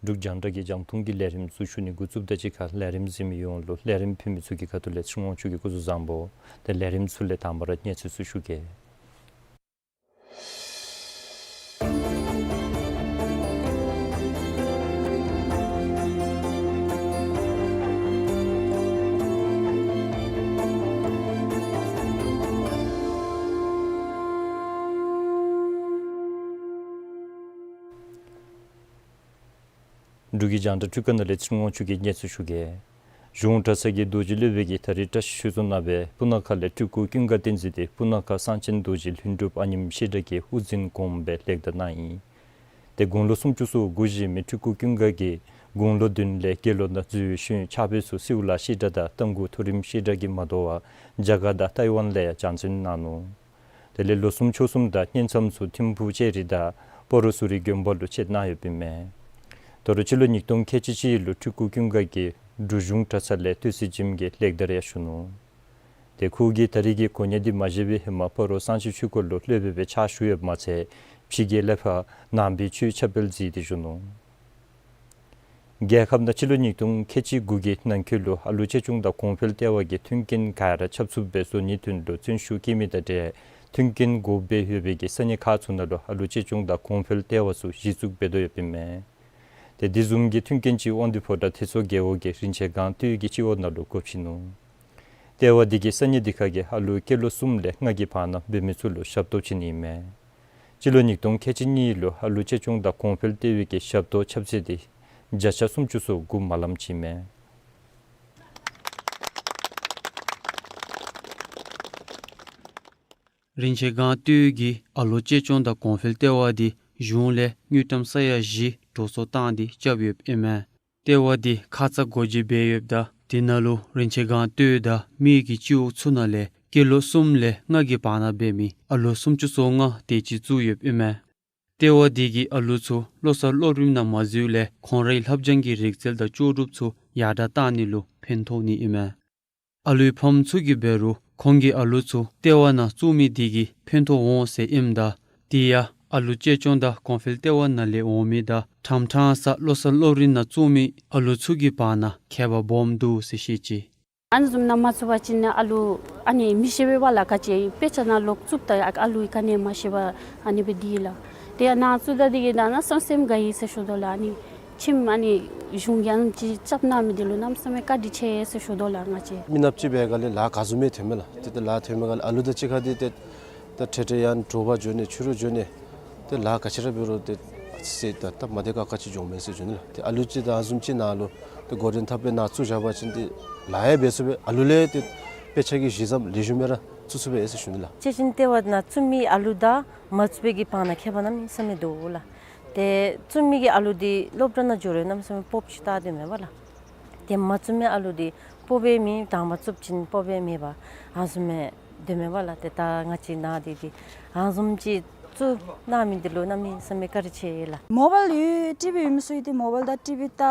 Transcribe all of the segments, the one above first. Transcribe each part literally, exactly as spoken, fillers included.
འབྲུག་རྒྱང་བསྒྲགས་ཀྱི་རྒྱང་མཐོང་གི་ལས་རིམ་ཚུ་ཞུ་ནི་འགོ་བཙུགསཔ་ད་གཅིག་ཁར་ལས་རིམ་གཟིགས་མི་ཡོངས་ལུ་ལས་རིམ་ཕུལ་མི་ཚུ་གི་ཁ་ཐུག་ལས་ཚེ་རིང་དབང་ཕྱུག་གིས་སྐུ་གཟུགས་བཟང་པོ། ཏེ་ལས་རིམ་ཚུ་ལས་དང་པ་ར་གནས་ཚུལ་ཚུ་ཞུ་གེ། འབྲུག་གི་རྒྱང་བསྒྲགས་འཕྲུལ་ཁང་ནང་ལས་ཚེ་རིང་དབང་ཕྱུག་གིས་གནས་ཚུལ་ཞུ་གེ། གཞུང་གྲྭ་ཚང་གི་རྡོ་རྗེ་སློབ་དཔོན་གྱིས་ད་རིས་བཀྲིས་ཆོས་རྫོང་ནང་སྦེ་སྤུ་ན་ཁ་ལས་སྤྲུལ་སྐུ་ཀུན་དགའ་བསྟན་འཛིན་དེ་སྤུ་ན་ཁ་གསང་ཆེན་རྡོ་རྗེ་ལྷུན་གྲུབ་ཨ་ནེམོ་བཤད་གྲྭ་གི་དབུ་འཛིན་གོངམ་སྦེ་ལེགས་དར་གནང་ཡི། ཏེ་དགུང་ལོ་སུམ་ཅུ་སོ་དགུ་བཞེས་མི་སྤྲུལ་སྐུ་ཀུན་དགའ་གིས་དགུང་ལོ་བདུན་ལས་དགེ་སློང་དང་འཛུལ་ཞུགས་ཕྱག་དཔེ་ཚུ་སེའུ་ལ་བཤད་གྲྭ་དང་རྟ་མགོ་མཐོ་རིམ་བཤད་གྲྭ་གིས་མ་དོ་བར་རྒྱ་གར་དང་ཐའི་ཝན་ལས་ཡང་སྦྱང་བརྩོན་གནང་ནུག། དེ་ལས་ལོ་གསུམ་ཕྱོགས་གསུམ་དང་བསྙེན་མཚམས་ཚུ་ཐིམ་ཕུག་ལྕགས་རི་དང་སྤ་རོ་གསོ་རིག་དགོན་པ་ལུ་ཆད་གནང་ཡོདཔ་ཨིན་མས། ད་རུང་སྤྱི་ལོ་ཉིས་སྟོང་ཁལ་གཅིག་གཅིག་ལུ་སྤྲུལ་སྐུ་ཀུན་དགའ་གིས་འབྲུག་གཞུང་གྲྭ་ཚང་ལས་སྟོད་སྲིད་འཛིནམ་གི་ལེགས་དར་ཡང་ཞུ་ནུག། ཏེ་ཁོ་གིས་ད་རིས་ཀྱི་གོ་གནས་འདི་མ་བཞེས་པའི་ཧེ་མ་སྤ་རོ་གསང་ཆེན་ཆོས་སྒོ་ལུ་སློབ་དཔོན་སྦེ་ཕྱག་ཞུ་ཡོདཔ་མ་ཚད་ཕྱི་རྒྱལ་ལས་ཕར་ནང་པའི་ཆོས་ཁྱབ་སྤེལ་མཛད་དེ་བཞུགས་ནུག། རྒྱལ་ཁབ་ནང་སྤྱི་ལོ་ཉིས་སྟོང་ཁལ་གཅིག་དགུ་གི་ནང་འཁོད་ལུ་ཨ་ལུ་གཅེས་སྐྱོང་དང་གོང་འཕེལ་ལྟེ་བ་གིས་མཐུན་རྐྱེན་ག་ར་ཆབ་ཚུབ་སྦེ་བཟོ་ནིའི་དོན་ལུ་བརྩོན་ཤུགས་བསྐྱེད་མི་དང་འབྲེལ་མཐུན་རྐྱེན་དགོཔ་སྦེ་ཡོད་པའི་གི་ས་གནས་ཁག་ཚུ་ནང་ལུ་ཨ་ལུ་གཅེས་སྐྱོང་དང་གོང་འཕེལ་ལྟེ་བ་ཚུ་གཞི་བཙུགས་འབད་དོ་ཡོདཔ་ཨིན་མས། ཏེ་དེ་བཟུམ་གྱི་མཐུན་རྐྱེན་ཅིག་དབང་འདུས་ཕོ་བྲང་ཐེད་མཚོ་རྒེད་འོག་གི་རིན་ཆེན་སྒང་སྟོད་ཀྱི་སྤྱི་འོག་ནང་ལུ་འགོ་ཕྱེ་ནུག། ལྟེ་བ་འདི་གིས་ས་གནས་འདི་ཁ་གི་ཨ་ལུ་སྐྱེས་ལོ་གསུམ་ལས་ལྔ་གི་བར་ན་འབད་མི་ཚུ་ལུ་ཞབས་ཏོག་བྱིན་ནི་ཨིན་མས། སྤྱི་ལོ་ཉིས་སྟོང་ཁལ་གཅིག་གཉིས་ལུ་ཨ་ལུ་གཅེས་སྐྱོང་དང་གོང་འཕེལ་ལྟེ་བའི་གི་ཞབས་ཏོག་ཁྱབ་ཚད་འདི་བརྒྱ་ཆ་སུམ་ཅུ་སོ་དགུ་མ་ལམ་ཅིག་མས། རིན་ཆེན་སྒང་སྟོད་ཀྱི་ཨ་ལུ་གཅེས་སྐྱོང་དང་གོང་འཕེལ་ལྟེ་བ་འདི་གཞུང་ལས་དངུལ་ཀྲམ་ས་ཡ་བཞི་འགྲོ་སོང་བཏང་སྟེ་རྐྱབ་ཡོདཔ་ཨིན་མས། ལྟེ་བ་འདི་ཁ་ཙ་སྒོ་འབྱེད་འབད་ཡོདཔ་ད་དེ་ནང་ལུ་རིན་ཆེན་སྒང་སྟོད་དང་སྨད་ཀྱི་སྤྱི་འོག་ཚུ་ནང་ལས་སྐྱེས་ལོ་གསུམ་ལས་ལྔ་གི་བར་ན་འབད་མི་ཨ་ལུ་སུམ་ཅུ་སོ་ལྔ་དེ་ཅིག་བཙུགས་ཡོདཔ་ཨིན་མས། ལྟེ་བ་འདི་གིས་ཨ་ལུ་ཚུ་བློ་གསར་སློབ་རིམ་ནང་མ་འཛུལ་ལས་ཁོང་རའི་བསླབ་སྦྱང་གི་རིག་རྩལ་དང་ལྕོགས་གྲུབ་ཚུ་ཡར་དྲག་བཏང་ནི་ལུ་ཕན་ཐོགས་ནི་ཨིན་མས། ཨ་ལུའི་ཕམ་ཚུ་གིས་འབད་རུང་ཁོང་གིས་ཨ་ལུ་ཚུ་ལྟེ་བ་ནང་བཙུགས་མི་འདི་གིས་ཕན་ཐོགས་འོང་ཟེར་ཨིནམ་ད་དེ་ཡང་ཨ་ལུ་གཅེས་སྐྱོང་དང་གོང་འཕེལ་ལྟེ་བ་ནང་ལས་འོང་མི་དང་ཕྲང་ཕྲང་ས་བློ་གསར་སློབ་རིམ་ནང་བཙུགས་མི་ཨ་ལུ་ཚུ་གི་བར་ན་ཁྱད་པར་སྦོམ་འདུག་ཟེར་བཤད་ཅི། ཨ་ནི་བཟུམ་ནང་མ་བཙུགས་པ་ཅིན་ཨ་ལུ་ཨ་ནི་མི་ཤེས་པས་པ་ལགས། ག་ཅི་དཔེ་ཆ་ནང་ལོག་བཙུགསཔ་ད་ཨ་ལུ་གིས་ག་ནི་མ་ཤེས་པར་ཨ་ནི་སྦེ་སྡོད་ཡི་ལགས། དེ་ཡང་ནཱ་བཙུགས་ད་འདི་གིས་ད་ནཱ་སོང་སེམས་དགའ་ཡི་ཟེར་ཞུ་དོ་ལགས། ཨ་ནི་ཁྱིམ་ཨ་ནི་གཞུང་གིས་ཨ་ནི་ཅིག་རྐྱབ་གནང་མི་འདི་ལུ་གནམ་མེད་ས་མེད་བཀའ་དྲིན་ཆེ་ཟེར་ཞུ་དོ་ལགས་ང་བཅས། མི་ནགཔ་ཅིག་འབད་སྒང་ལས་ལཱ་ག་བཟུམ་སྦེ་ཐོན་མས་ལགས། ཏེ་ཏེ་ལཱ་ཐོན་མི་སྒང་ལས་ཨ་ལུ་དང་གཅིག་ཁར་འདི་ཏེ་ད་འཕྲལ་འཕྲལ་ཡང་དྲོ་པ་འགྱོ་ནི་ཕྱི་རུ་འགྱོ་ནི་ཏེ་ལཱ་ག་ཅི་ར་འབད་རུང་ཏེ་ཟེར་ད་སྟབས་མ་བདེ་ཁག་ཁ་ཅིག་འབྱུང་མས་ཟེར་ཞུ་ནི་ལགས། ཏེ་ཨ་ལུ་ཅིག་ད་ཨ་བཟུམ་ཅིག་ནཱ་ལུ་ཏེ་འགོ་འདྲེན་འཐབ་སྦེ་ནཱ་བཙུགས་བཞག་པ་ཅིན་ཏེ་ལཱ་ཡང་འབད་ཚུགས་པས། ཨ་ལུ་ལས་ཏེ་དཔེ་ཆ་གི་གཞི་བཟུམ་ལེགས་ཤོམ་སྦེ་ར་བཙུགས་ཚུགས་པས་ཟེར་ཞུ་ནི་ལགས། གཅེས་སྐྱོང་ལྟེ་བ་ནང་བཙུགས་མི་ཨ་ལུ་དང་མ་བཙུགས་པའི་གི་བར་ན་ཁྱད་པར་གནམ་མེད་ས་མེད་འདུག་ལགས། ཏེ་བཙུགས་མི་གི་ཨ་ལུ་འདི་སློབ་གྲྭ་ནང་འགྱོ་རུང་གནམ་མེད་ས་མེད་སྤོབས་པ་ཅིག་བཏང་སྡོདཔ་མས་པ་ལགས། ཏེ་མ་བཙུགས་མི་ཨ་ལུ་འདི་སྤོབས་པ་མེད། དང་པ་བཙུགས་ཅིན་སྤོབས་པ་མེད་པར་ཨ་བཟུམ་སྦེ་སྡོདཔ་མས་པ་ལགས། ཏེ་ད་ང་བཅས་ནཱ་འདི་འདི་ཨ་བཟུམ་ཅིག་ བཙུགས་གནང་མི་འདི་ལུ་གནམ་མེད་ས་མེད་བཀའ་དྲིན་ཆེ་ལགས། མོ་བཱལ་ཡོད་ཊི་བི་ཡོད་མི་ཚུ་གིས་ཏེ་མོ་བཱལ་དང་ཊི་བི་ད་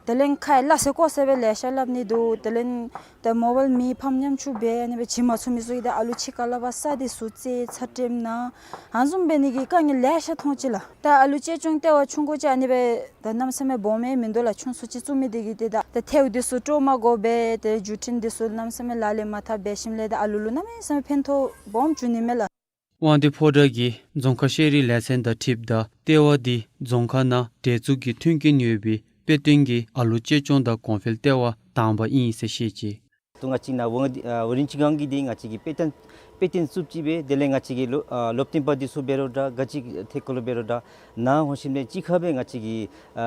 དེ་ལས་ཁ་ལས་ཟེར་གོ་ཟེར་སྦེ་ལེ་ཤ་སླབ་ནི་འདུག། དེ་ལས་ད་མོ་བཱལ་མེད་ཕམ་ཉམ་ཆུང་སྦེ་ཨ་ནི་སྦེ་བྱིན་མ་ཚུགས་མི་ཚུ་གིས་ད་ཨ་ལུ་ཕྱི་ཁ་ལས་ཕར་ས་འདི་ཚུ་རྩེད་ཚ་དྲེམ་ནང་ཨ་ནི་བཟུམ་འབད་ནི་གི་དཀའ་ངལ་ལེ་ཤ་མཐོང་ཅི་ལགས། ད་ཨ་ལུ་གཅེས་སྐྱོང་ལྟེ་བ་ཆུང་ཀུ་ཅིག་ཨ་ནི་སྦེ་ད་གནམ་མེད་ས་མེད་སྦོམ་ཡང་མིན་འདུག་ལགས། ཆུང་སུ་ཅིག་བཙུགས་མི་འདི་གིས་ཏེ་ད་ད་ཐལཝ་འདི་ཚུ་དཀྲོག་མ་དགོ་པར་ཏེ་བརྒྱུད་འཕྲིན་འདི་ཚུ་གནམ་མེད་ས་མེད་ལག་ལེན་མ་འཐབ་འབད་ཞིནམ་ལས་ད་ཨ་ལུ་ལུ་གནམ་མེད་ས་མེད་ཕན་ཐོགས་སྦོམ་བྱུང་ནི་མས་ལགས། དབང་འདུས་ཕོ་བྲང་གིས་རྫོང་ཁ་ཤེས་རིག་ལས་ཚན་དང་འཁྲིལཝ་ད་ལྟེ་བ་འདི་རྫོང་ཁ་ནང་འདྲེས་འཛུགས་ཀྱི་མཐུན་རྐྱེན་ཡོད་པའི་དཔེ་སྟོན་གྱི་ཨ་ལུ་གཅེས་སྐྱོང་དང་གོང་འཕེལ་ལྟེ་བ་དང་པ་ཨིན་ཟེར་བཤད་ཅི། ད་ང་བཅས་ནཱ་ཝ་ཨ་ཝ་རིན་ཅི་སྒང་གི་འདི་ང་བཅས་ཀྱིས་དཔེ་སྟོན་དཔེ་སྟོན་བཙུགས་ཅི་སྦེ་དེ་ལས་ང་བཅས་ཀྱི་སློབ་ཨ་སློབ་སྟོན་པ་འདི་ཚུ་འབད་རུང་འདྲ་ག་ཅི་ཐད་ཁར་ལུ་འབད་རུང་འདྲ་ནཱ་འོང་ཞིནམ་ལས་གཅིག་ཁར་སྦེ་ང་བཅས་ཀྱིས་ཨ་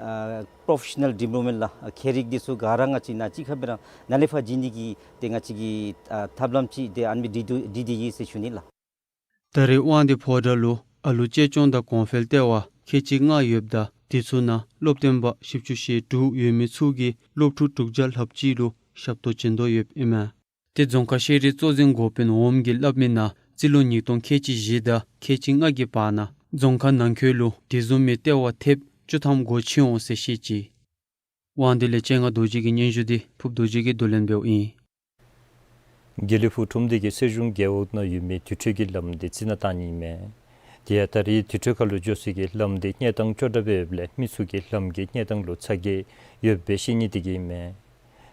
ཨ་པོརོ་ཕེ་ཤ་ནཱལ་ཌི་པློ་མེནཊ་ལགས་ཨ་མཁས་རིག་འདི་ཚུ་ག་ར་ང་བཅས་ནཱ་གཅིག་ཁར་སྦེ་ར་ནཱ་ལས་ཕར་བྱིན་ནི་གི་ཏེ་ང་བཅས་ཀྱིས་ཨ་ཐབས་ལམ་ཅིག་ཏེ་ཨ་ནི་སྦེ་སྒྲིག་སྒྲིག་སྟེ་ཡོད་ཟེར་ཞུ་ནི་ལགས། ད་རེས་དབང་འདུས་ཕོ་བྲང་ལུ་ཨ་ལུ་གཅེས་སྐྱོང་དང་གོང་འཕེལ་ལྟེ་བ་ཁལ་གཅིག་ལྔ་ཡོདཔ་ད་དེ་ཚུ་ནང་སློབ་སྟོན་པ་བཞི་བཅུ་ཞེ་དྲུག་ཡོད་མི་ཚུ་གིས་སློབ་ཕྲུག་དྲུག་བརྒྱ་ལྷགཔ་ཅིག་ལུ་ཞབས་ཏོག་བྱིན་དོ་ཡོདཔ་ཨིན་མས། ཏེ་རྫོང་ཁ་ཤེས་རིག་གཙོ་འཛིན་འགོ་དཔོན་འོགམ་གིས་སླབ་མི་ནང་རྩིས་ལོ་ཉིས་སྟོང་ཁལ་གཅིག་བཞི་དང་ཁལ་གཅིག་ལྔ་གི་བར་ན་རྫོང་ཁ་ནང་འཁོད་ལུ་དེ་བཟུམ་མའི་ལྟེ་བ་ཐེབས་བཅུ་ཐམ་སྒོ་ཕྱེ་འོང་ཟེར་བཤད་ཅི། དབང་འདུས་ལས་སྤྱན་སྔ་རྡོ་རྗེ་གི་སྙན་ཞུ་འདི་ཕུབ་རྡོ་རྗེ་གིས་བསྡུ་ལེན་འབདཝ་ཨིན། དགེ་ལེགས་ཕུག་ཁྲོམ་སྡེ་གིས་སེར་གཞུང་རྒེད་འོག་ནང་ཡོད་མི་དུར་ཁྲོད་ཀྱི་ལམ་འདི་རྩི་ནག་བཏང་ནི་ཨིན་མས། དེ་ཡང་ད་རེས་དུར་ཁྲོད་ཁ་ལུ་འགྱོ་སའི་གི་ལམ་འདི་གནས་སྟངས་སྐྱོ་དྲགས་སྦེ་ཡོདཔ་ལས་མི་ཚུ་གིས་ལམ་གྱི་གནས་སྟངས་ལུ་ཚ་གྱང་ཡོདཔ་སྦེ་བཤད་ནི་དེ་གིས་ཨིན་མས།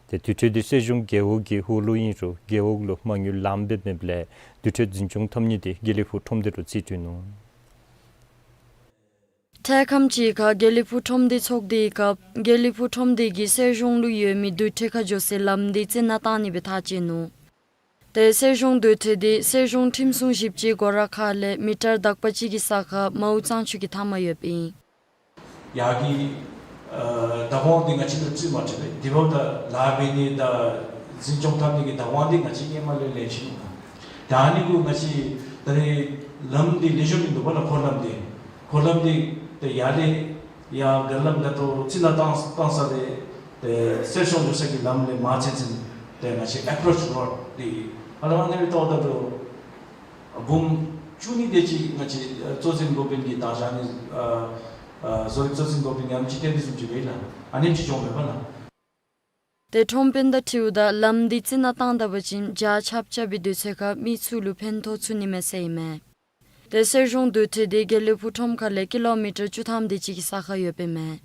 ཏེ་དུར་ཁྲོད་འདི་སེར་གཞུང་རྒེད་འོག་གི་འོག་ལུ་ཨིན་རུང་རྒེད་འོག་ལུ་མ་དངུལ་ལངམ་སྦེ་མེདཔ་ལས་དུར་ཁྲོད་འཛིན་སྐྱོང་འཐབ་ནི་འདི་དགེ་ལེགས་ཕུག་ཁྲོམ་སྡེ་ལུ་རྩིས་སྤྲོད་ནུག། འཕྲལ་ཁམས་ཅིག་ཁར་དགེ་ལེགས་ཕུག་ཁྲོམ་སྡེ་ཚོགས་སྡེའི་སྐབས་དགེ་ལེགས་ཕུག་ཁྲོམ་སྡེ་གིས་སེར་གཞུང་ལུ་ཡོད་མི་དུར་ཁྲོད་ཁ་འགྱོ་སའི་ལམ་འདི་རྩི་ནག་བཏང་ནི་སྦེ་ཐག་བཅད་ནུག། ཏེ་སེར་གཞུང་དུར་ཁྲོད་འདི་སེར་གཞུང་ཁྲིམས་སྲུང་ཞིབ་དཔྱད་སྒོ་ར་ཁ་ལས་མི་ཊར་དག་པ་ཅིག་གི་ས་ཁར་མའུ་གཙང་ཆུ་གི་མཐའ་མར་ཡོདཔ་ཨིན། ཡར་གྱི་ཨ་བདག་དབང་འདི་ང་བཅས་ལུ་བརྩི་མ་སྤྲོད་པས། དེ་འབདཝ་ད་ལཱ་འབད་ནི་དང་འཛིན་སྐྱོང་འཐབ་ནི་གི་བདག་དབང་འདི་ང་བཅས་ཧེ་མ་ལས་ལེན་ཅི་ནུག། ད་ཨ་ནི་གུ་ང་བཅས་ད་རེས་ལམ་འདི་ལེགས་ཤོམ་མིན་འདུག་པ་ལགས། འཁོར་ལམ་འདི་འཁོར་ལམ་འདི་ཏེ་ཡར་ལས་ཡར་མགར་ལམ་ད་ལྟོ་རྩི་ནག་བཏང་བཏང་ས་ལས་ཏེ་སེར་གཞུང་འགྱོ་ས་གི་ལམ་ལས་མར་ཚུན་ཚུན་ཏེ་ང་བཅས་ཨེ་པྲོ་ཆི་རོཌ་འདི་ཨ་ལ་ཨ་ནི་སྦེ་བལྟཝ་ད་ལུ་འབུམ་བཅུ་གཉིས་དེ་ཅིག་ང་བཅས་ཨ་གཙོ་འཛིན་འགོ་དཔོན་གྱིས་བརྟག་དཔྱད་ནི་ཨ་ཨ་བཟོ་རིག་གཙོ་འཛིན་འགོ་དཔོན་གྱིས་ཨ་ནེམ་ཅིག་སྟོན་དོ་བཟུམ་ཅིག་འབད་ལགས། ཨ་ནེམ་ཅིག་བྱུངམ་མས་པ་ལགས། ཏེ་ཁྲོམ་དཔོན་དང་འཁྲིལཝ་ད་ལམ་འདི་རྩི་ནག་བཏང་ད་པ་ཅིན་བྱཱར་ཆརཔ་རྐྱབ་པའི་དུས་ཚོད་ཁར་མི་ཚུ་ལུ་ཕན་ཐོགས་ཚུགས་ནི་མས་ཟེར་ཨིན་མས། ཏེ་སེར་གཞུང་དུར་ཁྲོད་འདི་དགེ་ལེགས་ཕུག་ཁྲོམ་ཁ་ལས་ཀི་ལོ་མི་ཊར་བཅུ་ཐམ་དེ་ཅིག་གི་ས་ཁར་ཡོདཔ་ཨིན་མས།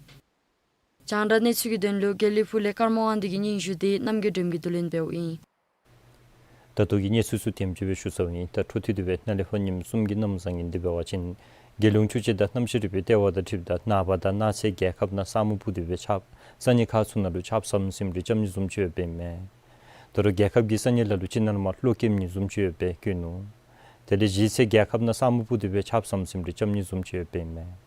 རྒྱང་བསྒྲགས་གནས་ཚུལ་གྱི་དོན་ལུ་དགེ་ལེགས་ཕུག་ལས་ཀརྨ་དབང་འདུས་ཀྱི་སྙན་ཞུ་འདི་རྣམ་རྒྱལ་སྒྲོལམ་གྱིས་བསྡུ་ལེན་འབདཝ་ཨིན། ད་ལྟོ་གི་གནས་ཚུལ་ཚུ་དེམ་ཅིག་སྦེ་ཞུ་ཚརཝ་ཨིན། ད་འཕྲོ་མཐུད་དེ་སྦེ་ནཱ་ལས་ཕར་ཉིནམ་གསུམ་གྱི་གནམ་བཟང་ངན་འདི་འབད་བ་ཅིན་རྒྱལ་ཡོངས་ཆུ་དཔྱད་དང་གནམ་གཤིས་རིག་པའི་ལྟེ་བ་དང་འཁྲིལཝ་ད་ནངས་པ་དང་གནངས་ཚེ་རྒྱལ་ཁབ་ནང་ས་སྨུག་སྤུབས་ཏེ་སྦེ་ཆརཔ་ས་གནས་ཁག་ཚུ་ནང་ལུ་ཆརཔ་ཟམ་ཟིམ་རེ་རྐྱབ་ནི་བཟུམ་ཅིག་ཡོདཔ་ཨིན་མས། ད་རུང་རྒྱལ་ཁབ་ཀྱི་ས་གནས་ལ་ལུ་ཅིག་ནང་ལུ་མར་གློག་སྐྱེམ་ནི་བཟུམ་ཅིག་ཡོདཔ་སྦེ་བཀོད་ནུག། དེ་ལས་གཞེས་ཚེ་རྒྱལ་ཁབ་ནང་ས་སྨུག་སྤུབས་ཏེ་སྦེ་ཆརཔ་ཟམ་ཟིམ་རེ་རྐྱབ་ནི་བཟུམ་ཅིག་ཡོདཔ་ཨིན་མས།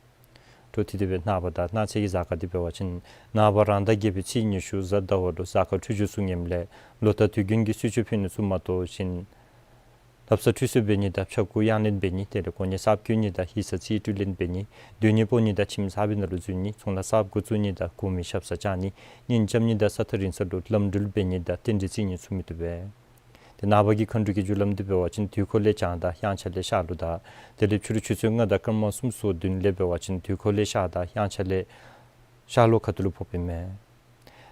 འཕྲོ་མཐུད་དེ་སྦེ་ནངས་པ་དང་གནངས་ཚེ་གི་གཟའ་སྐར་འདི་འབད་བ་ཅིན་ནངས་པ་རང་ཟླ་བརྒྱད་པའི་ཚེས་ཉི་ཤུ་གཟའ་ཟླ་བ་ལུ་གཟའ་སྐར་འཕྲོད་སྦྱོར་ཚུ་ངནམ་ལས་ལོ་ལྟར་དུས་རྒྱུན་གྱི་གསོལ་མཆོད་ཕུལ་ནི་ཚུ་མ་གཏོགས་ཅིག་ལྷ་བསངས་ཁྲུས་གསོལ་འབད་ནི་དང་ཕྱྭ་འགུགས་གཡང་ལེན་འབད་ནི་དེ་ལས་གོ་གནས་གསརཔ་བསྐོ་ནི་དང་ཡིག་ཚང་རྩིས་སྤྲོད་ལེན་འབད་ནི་སྡོད་གནས་སྤོ་ནི་དང་ཁྱིམ་གསར་པའི་ནང་ལུ་འཛུལ་ནི་ཚོང་ལཱ་གསརཔ་འགོ་བཙུགས་ནི་དང་གོང་མའི་ཞབས་སར་བཅར་ནི་གཉེན་རྐྱབ་ནི་དང་ས་ཐག་རིང་ས་ལུ་ལམ་འགྲུལ་འབད་ནི་དང་རྟེན་འབྲེལ་བརྩི་ནི་ཚུ་མི་བཏུབ་པས། ཏེ་ནངས་པ་གི་མཁའ་འགྲོ་གི་རྒྱུ་ལམ་འདི་འབད་བ་ཅིན་དུས་འཁོར་ལས་བྱང་དང་དབྱངས་འཆར་ལས་ཤར་ལྷོ་དང་དེ་ལས་ཕྱི་རུ་ཆུ་ཚོད་ལྔ་དང་སྐར་མ་གསུམ་སོ་བདུན་ལས་འབད་བ་ཅིན་དུས་འཁོར་ལས་ཤར་དང་དབྱངས་འཆར་ལས་ཤར་ལྷོ་ཁ་ཐུག་ལུ་ཕོགཔ་ཨིན་མས།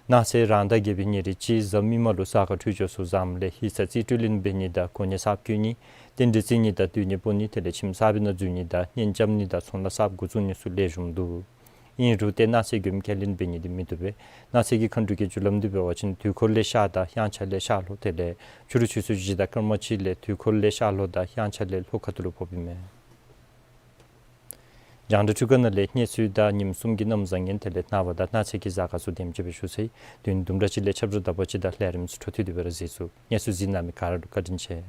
གནངས་ཚེ་རང་ཟླ་བརྒྱད་པའི་ཉེར་གཅིག་གཟའ་མིག་དམར་ལུ་གཟའ་སྐར་འཕྲོད་སྦྱོར་ཚུ་བཟངམ་ལས་ཡིག་ཚང་རྩིས་སྤྲོད་ལེན་འབད་ནི་དང་གོ་གནས་གསརཔ་བསྐོ་ནི་རྟེན་འབྲེལ་བརྩི་ནི་དང་སྡོད་གནས་སྤོ་ནི་དེ་ལས་ཁྱིམ་གསར་པའི་ནང་འཛུལ་ནི་དང་གཉེན་རྐྱབ་ནི་དང་ཚོང་ལཱ་གསརཔ་འགོ་བཙུགས་ནི་ཚུ་ལེགས་ཤོམ་འདུག། ཨིན་རུང་ཏེ་གནངས་ཚེ་མགྱོནམ་ཁས་ལེན་འབད་ནི་འདི་མི་བཏུབ་པས། གནངས་ཚེ་གི་མཁའ་འགྲོ་གི་རྒྱུ་ལམ་འདི་འབད་བ་ཅིན་དུས་འཁོར་ལས་ཤར་དང་དབྱངས་འཆར་ལས་ཤར་ལྷོ་དེ་ལས་ཕྱི་རུ་ཆུ་ཚོད་བཞི་དང་སྐར་མ་གཅིག་ལས་དུས་འཁོར་ལས་ཤར་ལྷོ་དང་དབྱངས་འཆར་ལས་ལྷོ་ཁ་ཐུག་ལུ་ཕོགཔ་ཨིན་མས། རྒྱང་བསྒྲགས་འཕྲུལ་ཁང་ནང་ལས་གནས་ཚུལ་དང་ཉིནམ་གསུམ་གྱི་གནམ་བཟང་ངན་དེ་ལས་ནངས་པ་དང་གནངས་ཚེ་གི་གཟའ་སྐར་ཚུ་དེམ་ཅིག་སྦེ་ཞུ་ཚར་ཡི། དུས་ཡུན་དུམ་གྲ་ཅིག་ལས་ཆབ་རོམ་དག་པ་ཅིག་དང་ལས་རིམ་ཚུ་འཕྲོ་མཐུད་དེ་སྦེ་ར་གཟིགས་ཚུགས། གནས་ཚུལ་གཟིགས་གནང་མི་ག་ར་ལུ་བཀའ་དྲིན་ཆེ།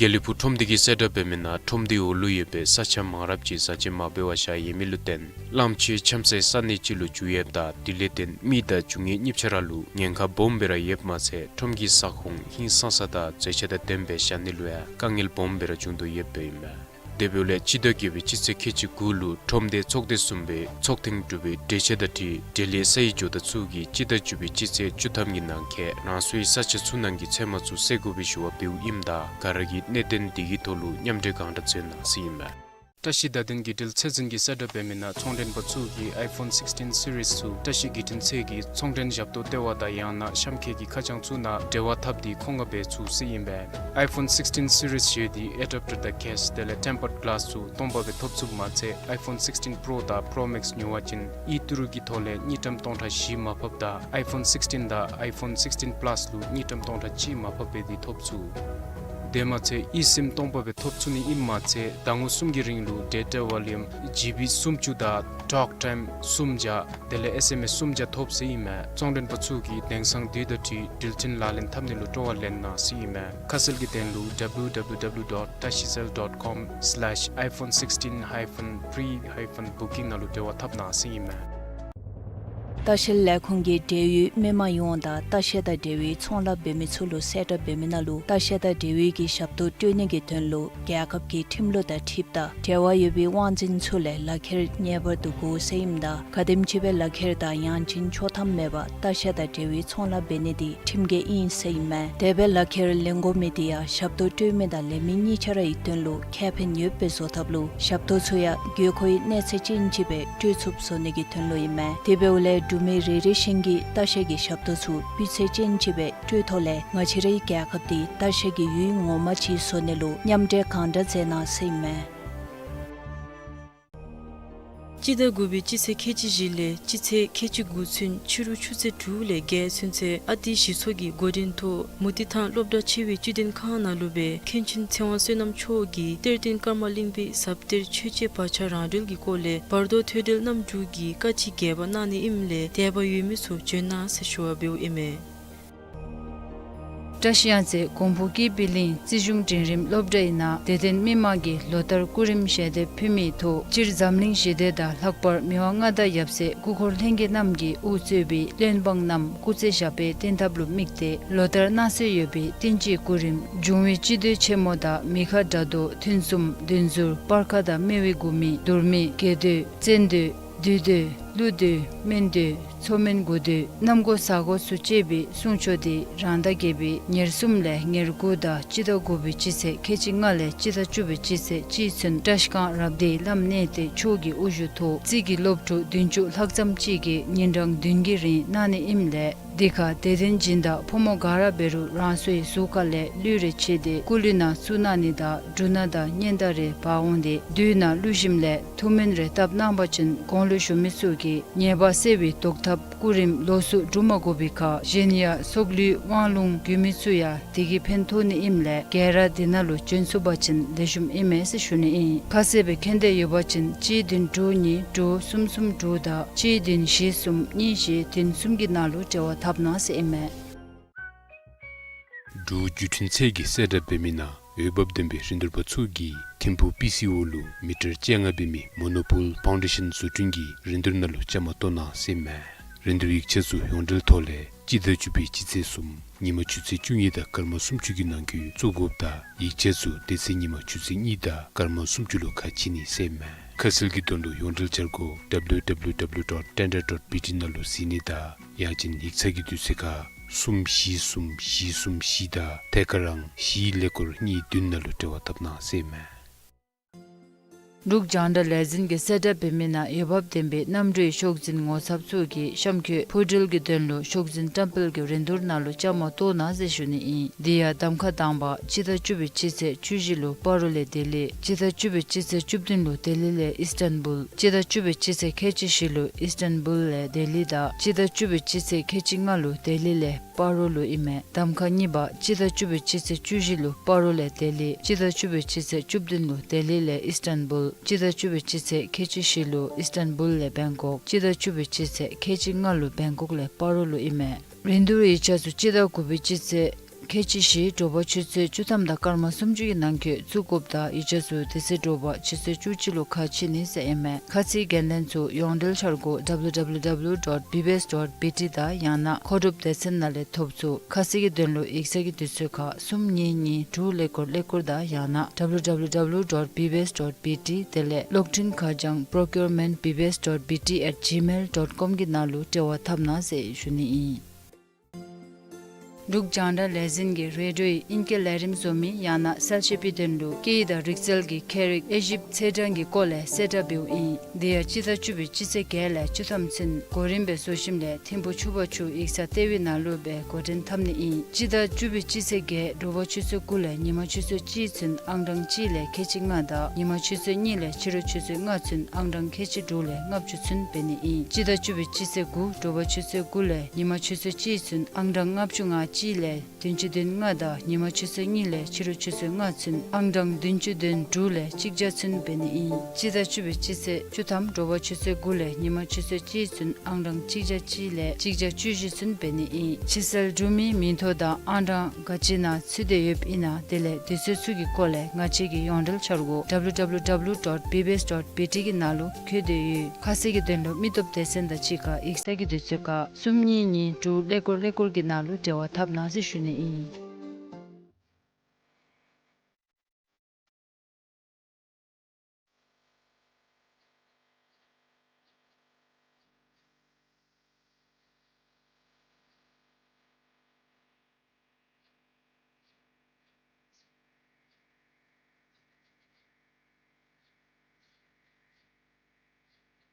དགེ་ལེགས་ཕུག་ཁྲོམ་སྡེ་གིས་གསལ་བསྒྲགས་འབད་མི་ནང་ཁྲོམ་སྡེའི་འོག་ལུ་ཡོད་པའི་ས་ཆ་མང་རབས་ཅིག་བཟའ་སྤྱོད་མ་འབད་བར་བཞག་ཡོད་མི་ལུ་བརྟེན་གླངམོ་ཆེ་འཁྱམ་སའི་ས་གནས་ཅིག་ལུ་འགྱུར་ཡོདཔ་ད་དེ་ལས་བརྟེན་མི་དང་རྒྱུ་དངོས་གཉིས་ཆ་ར་ལུ་ཉེན་ཁ་སྦོམ་སྦེ་ར་ཡོདཔ་མ་ཚད་ཁྲོམ་གྱི་ས་ཁོངས་ཧིང་སངས་ས་དང་མཛེས་ཆ་དང་ལྡནམ་སྦེ་བཞག་ནི་ལུ་ཡང་དཀའ་ངལ་སྦོམ་སྦེ་ར་བྱུང་དོ་ཡོདཔ་ཨིན་མས། དེ་འབདཝ་ལས་སྤྱི་ཟླ་བརྒྱད་པའི་སྤྱི་ཚེས་ཁལ་གཅིག་དགུ་ལུ་ཁྲོམ་སྡེ་ཚོགས་སྡེ་གསུམ་པའི་ཚོགས་ཐེངས་དྲུག་པའི་གྲོས་ཆོད་དང་འཁྲིལ་འབྲེལ་ཡོད་ས་ཡི་ཇོ་བདག་ཚུ་གིས་སྤྱི་ཟླ་བཅུ་པའི་སྤྱི་ཚེས་བཅུ་ཐམ་གྱི་ནང་འཁོད་རང་སོའི་ས་ཆ་ཚུ་ནང་གི་ཚོད་མ་ཚུ་བསལ་དགོ་པའི་ཞུ་བ་འབདཝ་ཨིནམ་ད་ག་ར་གིས་གནད་དོན་འདི་གི་ཐོག་ལུ་མཉམ་འབྲེལ་གང་དྲག་མཛད་གནང་ཟེར་ཨིན་མས། བཀྲ་ཤིས་བརྡ་དོན་བརྒྱུད་འབྲེལ་ཚད་འཛིན་གྱིས་གསལ་བསྒྲགས་འབད་མི་ནང་ཚོང་མགྲོན་པ་ཚུ་གིས་ཨའི་ཕོན་སིགསི་ཊིན་སི་རིསི་ཚུ་བཀྲ་ཤིས་བརྒྱུད་འཕྲིན་ཚད་ཀྱི་ཚོང་མགྲོན་ཞབས་ཏོག་ལྟེ་བ་དང་ཡང་ན་གཤམ་འཁོད་ཀྱི་ཁ་བྱང་ཚུ་ནང་འབྲེལ་བ་འཐབ་སྟེ་མཁོ་མངགས་འབད་ཚུགས་ཟེར་ཨིན་པས། ཨའི་ཕོན་སིགསི་ཊིན་སི་རིསི་བརྗོད་དེ་ཨེ་ཌེབ་ཊར་དང་ཀེསི་དེ་ལས་ཊེམ་པརཌ་གི་ལཱསི་ཚུ་སྟོང་པ་སྦེ་ཐོབ་ཚུགསཔ་མ་ཚད་ཨའི་ཕོན་སིགསི་ཊིན་པྲོ་དང་པྲོ་མེགསི་ཉོ་བ་ཅིན་ཨི་ཊི་རུ་གི་ཐོག་ལས་དངུལ་ཀྲམ་སྟོང་ཕྲག་བཞི་མར་ཕབ་དང་ཨའི་ཕོན་སིགསི་ཊིན་དང་ཨའི་ཕོན་སིགསི་ཊིན་པ་ལཱསི་ལུ་དངུལ་ཀྲམ་སྟོང་ཕྲག་གཅིག་མར་ཕབ་འབད་དེ་ཐོབ་ཚུགས། དེ་མ་ཚད་ཨི་སིམ་སྟོང་པ་སྦེ་ཐོབ་ཚུགས་ནི་ཨིནམ་མ་ཚད་ཟླ་ངོ་གསུམ་གྱི་རིང་ལུ་ཌེ་ཊ་ཝོ་ལུམ་ཇི་བི་སུམ་ཅུ་དང་ཊོག་ཊའིམ་སུམ་བརྒྱ་དེ་ལས་ཨེསི་ཨེམ་ཨེསི་སུམ་བརྒྱ་ཐོབ་ཟེར་ཨིན་མས། ཚོང་མགྲོན་པ་ཚུ་གིས་དེང་སང་དུས་དང་འཁྲིལ་འགྲུལ་འཕྲིན་ལག་ལེན་འཐབ་ནི་ལུ་སྤྲོ་བ་ལེན་གནང་ཟེར་ཨིན་མས། ཁ་གསལ་གྱི་དོན་ལུ་ཌབ་ལུ་ཌབ་ལུ་ཌབ་ལུ་ཌོཊ་ཏ་ཤི་སེལ་ཌོཊ་ཀོམ་སི་ལེཤ་ཨའི་ཕོན་སིགསི་ཊིན་ཧའི་ཕོན་པྲི་ཧའི་ཕོན་བུ་ཀིང་ནང་ལུ་འབྲེལ་བ་འཐབ་གནང་ཟེར་ཨིན་མས། ལྟ་བཤལ་ལས་ཁུངས་ཀྱིས་འབྲེལ་ཡོད་མི་མང་ཡོངས་དང་ལྟ་བཤལ་དང་འབྲེལ་བའི་ཚོང་ལཱ་འབད་མི་ཚུ་ལུ་གསལ་བསྒྲགས་འབད་མི་ནང་ལུ་ལྟ་བཤལ་དང་འབྲེལ་ཡོད་ཀྱི་ཞབས་ཏོག་སྤྲོད་ནི་གི་དོན་ལུ་རྒྱལ་ཁབ་ཀྱི་ཁྲིམས་ལུགས་དང་འཁྲིལཝ་ད་འབྲེལ་བ་ཡོད་པའི་དབང་འཛིན་ཚུ་ལས་ལག་ཁྱེར་ངེས་པར་དུ་དགོ་ཟེར་ཨིནམ་ད་ག་དེམ་ཅིག་སྦེ་ལག་ཁྱེར་དང་ཡང་ཅིན་ཆོག་ཐམ་མེད་པར་ལྟ་བཤལ་དང་འབྲེལ་བའི་ཚོང་ལཱ་འབད་ནི་འདི་ཁྲིམས་འགལ་ཨིན་ཟེར་ཨིན་མས། དེ་སྦེ་ལག་ཁྱེར་ལེན་དགོ་མི་འདི་ཡང་ཞབས་ཏོག་སྤྲོད་མི་དང་ལེན་མི་གཉིས་ཆ་རའི་དོན་ལུ་ཁེ་ཕན་ཡོདཔ་སྦེ་བཟོ་ཐབས་ལུ་ཞབས་ཏོག་ཚུ་ཡང་དགོས་མཁོའི་གནས་ཚད་ཅན་ཅིག་སྦེ་སྤྲོད་ཚུགསཔ་བཟོ་ནི་གི་དོན་ལུ་ཨིན་མས། དེ་འབདཝ་ལས་འབྲུག་མི་རེ་རེ་བཞིན་གྱིས་ལྟ་བཤལ་གྱི་ཞབས་ཏོག་ཚུ་སྤུས་ཚད་ཅན་ཅིག་སྦེ་སྤྲོད་ཐོག་ལས་ང་བཅས་རའི་རྒྱལ་ཁབ་འདི་ལྟ་བཤལ་གྱི་ཡུལ་ངོ་མ་ཅིག་བཟོ་ནི་ལུ་མཉམ་འབྲེལ་གང་དྲག་མཛད་གནང་ཟེར་ཨིན་མས། སྤྱི་ཟླ་དགུ་པའི་སྤྱི་ཚེས་ཁལ་གཅིག་བཞི་ལས་སྤྱི་ཚེས་ཁལ་གཅིག་དགུ་ཚུན་ཕྱི་རུ་ཆུ་ཚོད་དྲུག་ལས་བརྒྱད་ཚུན་ཚོད་ཨ་ཏི་གཞི་ཚོགས་ཀྱི་འགོ་འདྲེན་ཐོག་མུ་ཏིག་ཐང་སློབ་གྲྭ་ཆེ་བའི་སྤྱི་དོན་ཁང་ནང་ལུ་སྦེ་མཁན་ཆེན་ཚེ་དབང་བསོད་ནམས་མཆོག་གིས་གཏེར་སྟོན་ཀརྨ་གླིང་པའི་ཟབ་གཏེར་ཆོས་འཆད་བག་ཆགས་རང་གྲོལ་གྱི་སྐོར་ལས་བར་དོ་ཐོས་གྲོལ་རྣམ་དྲུག་གི་བཀའ་ཁྲིད་རྒྱས་པ་གནང་ནི་ཨིནམ་ལས་དད་པ་ཡོད་མི་ཚུ་བྱོན་གནང་ཟེར་ཞུ་བ་འབདཝ་ཨིན་མས། བཀྲ་ཤིས་གཡང་རྩེ་གོང་ཕུ་ཀི་པི་ལིང་རྩིས་གཞུང་འབྲིང་རིམ་སློབ་གྲྭའི་ནང་དད་ལྡན་མི་མང་གིས་ལོ་ལྟར་སྐུ་རིམ་ཞལ་འདེབས་ཕུལ་མིའི་ཐོག་སྤྱིར་འཛམ་གླིང་ཞི་བདེ་དང་ལྷག་པར་མི་དབང་མངའ་བདག་ཡབ་སྲས་སྐུ་འཁོར་ལྷན་རྒྱས་རྣམས་ཀྱིས་དབུ་གཙོས་པའི་བློན་འབངས་རྣམས་སྐུ་ཚེ་ཞབས་པད་བརྟན་ཐབས་ལུ་དམིགས་ཏེ་ལོ་ལྟར་གནང་སྲོལ་ཡོད་པའི་བསྟན་སྤྱིའི་སྐུ་རིམ་འབྱུང་བའི་སྤྱི་མདོས་ཆེན་མོ་དང་མི་ཁ་དགྲ་བཟློག་ཐུན་གསུམ་བདུན་ཟུར་སྤར་ཁ་དང་སྨེ་བའི་འགུ་མི་དུར་མི་དགེ་མདོས་བཙན་མདོས་བདུད་མདོས་ཀླུ་མདོས་སྨན་མདོས་མཚོ་སྨན་དགུ་མདོས་གནམ་སྒོ་ས་སྒོ་ཚུ་བཅས་པའི་གསུང་ཆོག་འདི་རང་ཟླ་བརྒྱད་པའི་ཉེར་གསུམ་ལས་ཉེར་དགུ་དང་སྤྱི་ཟླ་དགུ་པའི་སྤྱི་ཚེས་ཁལ་གཅིག་ལྔ་ལས་སྤྱི་ཟླ་བཅུ་པའི་སྤྱི་ཚེས་གཅིག་ཚུན་བཀྲ་ཤིས་སྒང་རབ་སྡེའི་བླམ་གནས་བརྟན་མཆོག་གི་དབུ་བཞུགས་ཐོག་རྩིས་ཀྱི་སློབ་ཕྲུག་བདུན་ཅུ་ལྷག་ཙམ་ཅིག་གིས་ཉིན་གྲངས་བདུན་གྱི་རིང་གནང་ནི་ཨིནམ་ལས་འདི་ཁར་དད་ལྡན་སྦྱིན་བདག་ཕོ་མོ་ག་ར་འབད་རུང་རང་སོའི་གཟུགས་ཁ་ལས་གླུད་རེ་ཕྱེ་སྟེ་སྐུ་གླུད་ནང་བཙུགས་གནང་ནི་དང་འབྲུ་སྣ་དང་སྙན་དར་རེ་འབག་འོང་སྟེ་བདུད་ནང་གླུད་ཞིམ་ལས་ཐུགས་སྨོན་རེ་བཏབ་གནང་པ་ཅིན་དགུང་ལོ་གཞོན་མི་ཚུ་གི་ཉེས་པ་སེལ་བའི་བཟློག་ཐབས་སྐུ་རིམ་ལོགས་སུ་སྒྲུབ་མ་དགོ་པའི་ཁར་གཞན་ཡང་སྲོག་བླུའི་དབང་ལུང་རྒྱུད་སྨད་ཚུ་ཡང་དེ་གིས་ཕན་ཐོགས་ནི་ཨིནམ་ལས་ག་ར་དེ་ནང་ལུ་བྱོན་ཚུགས་པ་ཅིན་ལེགས་ཤོམ་ཨིན་མས་ཟེར་ཞུ་ནི་ཨིན། ཁ་གསལ་སྦེ་མཁྱེན་འདོད་ཡོད་པ་ཅིན་གཅིག་བདུན་དྲུག་གཉིས་དྲུག་གསུམ་གསུམ་དྲུག་དང་གཅིག་བདུན་བཞི་གསུམ་གཉིས་བཞི་བདུན་གསུམ་གྱི་ནང་ལུ་འབྲེལ་བ་འཐབ་གནང་ཟེར་ཨིན་མས། འབྲུག་བརྒྱུད་འཕྲིན་ཚད་ཀྱིས་གསལ་བསྒྲགས་འབད་མི་ནང་འོས་འབབ་ལྡན་པའི་རིན་བསྡུར་པ་ཚུ་གིས་ཐིམ་ཕུག་པི་སི་ཨོ་ལུ་མི་ཊར་བཅོ་ལྔ་འབད་མི་མོ་ནོ་པུལ་ཕའུན་ཌེ་ཤཱན་བཟོ་སྐྲུན་གྱི་རིན་བསྡུར་ནང་ལུ་བཅའ་མར་གཏོགས་གནང་ཟེར་ཨིན་མས། རིན་བསྡུར་ཡིག་ཆ་ཚུ་ཡོངས་འབྲེལ་ཐོག་ལས་སྤྱི་ཟླ་བཅུ་པའི་སྤྱི་ཚེས་གསུམ་ཉིན་མ་ཆུ་ཚོད་བཅུ་གཉིས་དང་སྐར་མ་སུམ་ཅུ་གི་ནང་འཁོད་བཙུགས་དགོཔ་དང་ཡིག་ཆ་ཚུ་དེ་ཚེ་ཉིན་མ་ཆུ་ཚོད་གཉིས་དང་སྐར་མ་སུམ་ཅུ་ལུ་ཁ་ཕྱེ་ནི་ཟེར་ཨིན་མས། ཁ་གསལ་གྱི་དོན་ལུ་ཡོངས་འབྲེལ་འཆར་སྒོ་ཌབ་ལུ་ཌབ་ལུ་ཌབ་ལུ་ཌོཊ་ཊེན་ཌར་ཌོཊ་བི་ཊི་ནང་ལུ་གཟིགས་ནི་དང་ཡང་ཅིན་ཡིག་ཚང་གི་དུས་ཚོད་ཁར་གསུམ་བཞི་གསུམ་བཞི་གསུམ་བཞི་དང་ཐད་ཀར་ཨང་བཞི་ཀླད་ཀོར་གཉིས་བདུན་ནང་ལུ་འབྲེལ་བ་འཐབ་གནང་ཟེར་ཨིན་མས། འབྲུག་རྒྱང་བསྒྲགས་ལས་འཛིན་གྱིས་གསལ་བསྒྲགས་འབད་མི་ནང་འོས་འབབ་ལྡན་པའི་གནམ་གྲུའི་ཤོག་འཛིན་ངོ་ཚབ་ཚུ་གིས་གཤམ་འཁོད་འཕུར་འགྲུལ་གྱི་དོན་ལུ་ཤོག་འཛིན་བཀྲམ་སྤེལ་གྱི་རིན་བསྡུར་ནང་ལུ་བཅའ་མར་གཏོགས་གནང་ཟེར་ཞུ་ནི་ཨིན། དེ་ཡང་གདམ་ཁ་དང་པ་སྤྱི་ཟླ་བཅུ་པའི་སྤྱི་ཚེས་བཅུ་བཞི་ལུ་སྤ་རོ་ལས་ལྡི་ལི། སྤྱི་ཟླ་བཅུ་པའི་སྤྱི་ཚེས་བཅུ་བདུན་ལུ་ལྡི་ལི་ལས་ཨིསི་ཊན་བུལ། སྤྱི་ཟླ་བཅུ་པའི་སྤྱི་ཚེས་ཁལ་གཅིག་བཞི་ལུ་ཨིསི་ཊན་བུལ་ལས་ལྡི་ལི་དང་སྤྱི་ཟླ་བཅུ་པའི་སྤྱི་ཚེས་ཁལ་གཅིག་ལྔ་ལུ་ལྡི་ལི་ལས་སྤ་རོ་ལུ་ཨིན་མས། གདམ་ཁ་གཉིས་པ་སྤྱི་ཟླ་བཅུ་པའི་སྤྱི་ཚེས་བཅུ་བཞི་ལུ་སྤ་རོ་ལས་ལྡི་ལི། སྤྱི་ཟླ་བཅུ་པའི་སྤྱི་ཚེས་བཅུ་བདུན་ལུ་ལྡི་ལི་ལས་ཨིསི་ཊན་བུལ། སྤྱི་ཟླ་བཅུ་པའི་སྤྱི་ཚེས་ཁལ་གཅིག་བཞི་ལུ་ཨིསི་ཊན་བུལ་ལས་བེང་ཀོག། སྤྱི་ཟླ་བཅུ་པའི་སྤྱི་ཚེས་ཁལ་གཅིག་ལྔ་ལུ་བེང་ཀོག་ལས་སྤ་རོ་ལུ་ཨིན་མས། རིན་བསྡུར་ཡིག་ཆ་ཚུ་སྤྱི་ཟླ་དགུ་པའི་སྤྱི་ཚེས་ ཁལ་གཅིག་བཞི་དྲོ་པ་ཆུ་ཚོད་བཅུ་ཐམ་དང་སྐར་མ་སུམ་ཅུ་གི་ནང་འཁོད་བཙུགས་དགོཔ་དང་ཡིག་ཆ་ཚུ་དེ་ཚེ་དྲོ་པ་ཆུ་ཚོད་བཅུ་གཅིག་ལུ་ཁ་ཕྱེ་ནི་ཟེར་ཨིན་མས། ཁ་ཚིག་འགན་ལེན་ཚུ་ཡོངས་འབྲེལ་འཆར་སྒོ་www dot bbs dot bt དང་ཡང་ན་མཁོ་སྒྲུབ་སྡེ་ཚན་ནང་ལས་ཐོབ་ཚུགས། ཁ་གསལ་གྱི་དོན་ལུ་ཡིག་ཚང་གི་དུས་ཚོད་ཁར་གསུམ་གཉིས་གཉིས་དྲུག་ཀླད་ཀོར་ཀླད་ཀོར་དང་ཡང་ན་www dot bbs dot bt དེ་ལས་གློག་འཕྲིན་ཁ་བྱང་procurement bbs dot bt at gmail dot com གི་ནང་ལུ་འབྲེལ་བ་འཐབ་གནང་ཟེར་ཞུ་ནི་ཨིན། འབྲུག་རྒྱང་བསྒྲགས་ལས་འཛིན་གྱིས་རེ་ཌིའོའི་ཨིང་སྐད་ལས་རིམ་བཟོ་མི་ཡང་ན་གསལ་བཤད་པའི་དོན་ལུ་སྐད་ཡིག་དང་རིག་རྩལ་གྱི་མཁས་རིག་དབྱེ་ཞིབ་ཚེས་གྲངས་ཀྱི་སྐོར་ལས་གསལ་བསྒྲགས་འབདཝ་ཨིན། དེ་ཡང་སྤྱི་ཟླ་བཅུ་པའི་སྤྱི་ཚེས་བརྒྱད་ལས་བཅུ་ཐམ་ཚུན་གོ་རིམ་སྦེ་བཟོ་ཞིནམ་ལས་ཐིམ་ཕུ་ཆུ་བར་ཆུ་ཡིག་ཚང་ལྟེ་བའི་ནང་ལུ་སྦེ་འགོ་འདྲེན་འཐབ་ནི་ཨིན། སྤྱི་ཟླ་བཅུ་པའི་སྤྱི་ཚེས་བརྒྱད་དྲོ་པ་ཆུ་ཚོད་དགུ་ལས་ཉིན་མ་ཆུ་ཚོད་གཅིག་ཚུན་ཨང་གྲངས་གཅིག་ལས་ཁལ་གཅིག་ལྔ་དང་ཉིན་མ་ཆུ་ཚོད་གཉིས་ལས་ཕྱི་རུ་ཆུ་ཚོད་ལྔ་ཚུན་ཨང་གྲངས་ཁལ་གཅིག་དྲུག་ལས་ལྔ་བཅུ་ཚུན་འབད་ནི་ཨིན། སྤྱི་ཟླ་བཅུ་པའི་སྤྱི་ཚེས་དགུ་དྲོ་པ་ཆུ་ཚོད་དགུ་ལས་ཉིན་མ་ཆུ་ཚོད་གཅིག་ཚུན་ཨང་གྲངས་ལྔ་བཅུ་ང་གཅིག་ལས་བདུན་ཅུ་དོན་ལྔ་དང་ཉིན་མ་ཆུ་ཚོད་གཉིས་ལས་ཕྱི་རུ་ཆུ་ཚོད་ལྔ་ཚུན་ཨང་གྲངས་བདུན་ཅུ་དོན་དྲུག་ལས་གཅིག་བརྒྱ་ཚུན་འབད་ནི་ཨིན། སྤྱི་ཟླ་བཅུ་པའི་སྤྱི་ཚེས་བཅུ་ཐམ་དྲོ་པ་ཆུ་ཚོད་དགུ་ལས་ཉིན་མ་ཆུ་ཚོད་གཅིག་ཚུན་ཨང་གྲངས་གཅིག་བརྒྱ་གཅིག་ལས་གཅིག་བརྒྱ་བཅུ་བཞི་ཚུན་འབད་ནི་ཨིན། ཕྱིར་སེལ་གྲུབ་མིའི་མིང་ཐོ་དང་ཨང་གྲངས་ག་ཅི་ནང་ཚུད་དེ་ཡོདཔ་ཨིན་ན་དེ་ལས་དུས་ཚོད་ཚུ་གི་སྐོར་ལས་ང་བཅས་ཀྱི་ཡོངས་འབྲེལ་འཆར་སྒོ www dot bbs dot bt གི་ནང་ལུ་བཀོད་དེ་ཡོད། ཁ་གསལ་གྱི་དོན་ལུ་མི་སྟོབས་སྡེ་ཚན་དང་གཅིག་ཁར་ཡིག་ཚང་གི་དུས་ཚོད་ཁར་གསུམ་གཉིས་གཉིས་དྲུག་ཀླད་ཀོར་ཀླད་ཀོར་གྱི་ནང་ལུ་འབྲེལ་བ་འཐབ་གནང་ཟེར་ཞུ་ནི་ཨིན།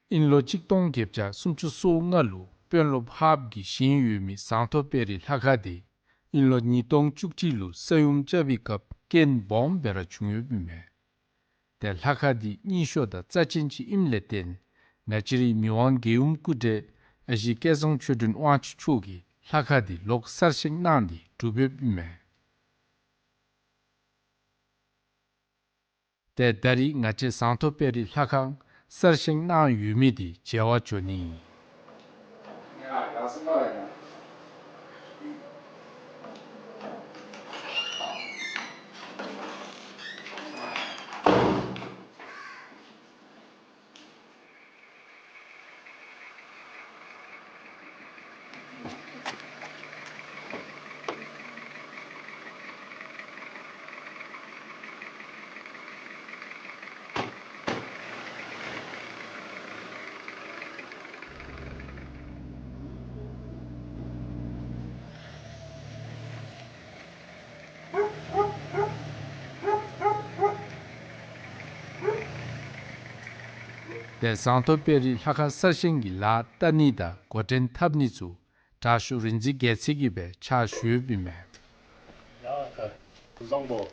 དབྱིན་ལོ་གཅིག་སྟོང་བརྒྱད་བརྒྱ་སུམ་ཅུ་སོ་ལྔ་ལུ་དཔོན་སློབ་ཧཱཔ་གིས་བཞེངས་ཡོད་མི་ཟངས་མདོག་དཔལ་རི་ལྷ་ཁང་དེ་དབྱིན་ལོ་ཉིས་སྟོང་བཅུ་གཅིག་ལུ་ས་ཡོམ་རྐྱབ་པའི་སྐབས་རྐྱེན་སྦོམ་སྦེ་ར་བྱུང་ཡོདཔ་ཨིན་མས། ཏེ་ལྷ་ཁང་འདི་རྙིང་ཤོས་དང་རྩ་ཅན་ཅིག་ཨིནམ་ལས་བརྟེན་ང་བཅས་རའི་མི་དབང་རྒྱལ་ཡུམ་སྐུ་བགྲེས་ཨ་ཞེ་སྐལ་བཟང་ཆོས་སྒྲོན་དབང་ཕྱུག་མཆོག་གིས་ལྷ་ཁང་འདི་ལོག་གསར་བཞེངས་གནང་སྟེ་གྲུབ་ཡོདཔ་ཨིན་མས། ཏེ་ད་རིས་ང་བཅས་ཟངས་མདོག་དཔལ་རི་ལྷ་ཁང་གསར་བཞེངས་གནང་ཡོད་མི་འདི་མཇལ་བར་འགྱོ་ནི་ཨིན། ཏེ་ཟངས་མདོག་དཔལ་རི་ལྷ་ཁང་གསར་བཞེངས་ཀྱི་ལཱ་བལྟ་ནི་དང་འགོ་འདྲེན་འཐབ་ནི་ཚུ་དྲག་ཤོས་རིག་འཛིན་རྒྱལ་མཚན་གྱིས་སྦེ་ཕྱག་ཞུ་ཡོདཔ་ཨིན་མས། ཡ་ཁ་བཟང་པོ།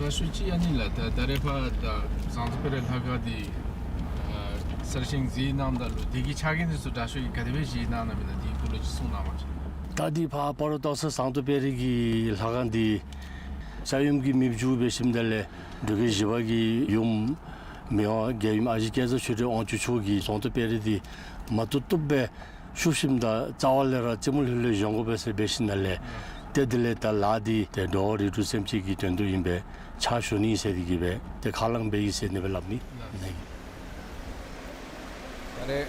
དྲག་ཤོས་ཅིག་ཨ་ནི་ལགས། ད་ད་རེས་ཕར་ད་ཟངས་མདོག་དཔལ་རི་ལྷ་ཁང་འདི་ཨ་གསར་བཞེངས་མཛད་གནང་ད་ལུ་དེ་གི་ཕྱག་འགན་འདི་ཚུ་དྲག་ཤོས་ཀྱིས་ག་དེ་སྦེ་བཞེས་གནང་གནངམ་ཨིན་ན་དེའི་སྐོར་ལས་ཅིག་གསུང་གནང་བ་ཅིན། ད་འདི་ཕར་སྤ་རོ་སྟག་ཚང་ཟངས་མདོག་དཔལ་རི་གི་ལྷ་ཁང་འདི་ས་ཡོམ་གྱིས་མེདཔ་འགྱོ་སྦེ་ཞིནམ་ད་ལས་འབྲུག་རྒྱལ་བཞི་པ་གི་ཡུམ་མི་དབང་རྒྱལ་ཡུམ་ཨ་ཞེ་སྐལ་བཟང་ཆོས་སྒྲོན་དབང་ཕྱུག་མཆོག་གིས་ཟངས་མདོག་དཔལ་རི་འདི་མ་བཏུབ་བཏུབ་སྦེ་བཤུབས་ཞིནམ་ད་རྩ་བ་ལས་ར་རྩེ་མོ་ལྷོད་ལྷོད་བཞེངས་དགོ་པས་ཟེར་འབད་ཞིནམ་ལས་ཏེ་དེ་ལས་ད་ལཱ་འདི་ཏེ་འགྲོ་བ་རིགས་དྲུག་སེམས་ཅན་གྱི་དོན་དུ་ཨིན་པས། ཕྱག་ཞུ་ནི་ཟེར་དེ་གིས་སྦེ་ཏེ་ཁས་བླངས་འབད་ཡི་ཟེར་ཨ་ནི་སྦེ་སླབ་ནི་ཨིན། ད་རེས་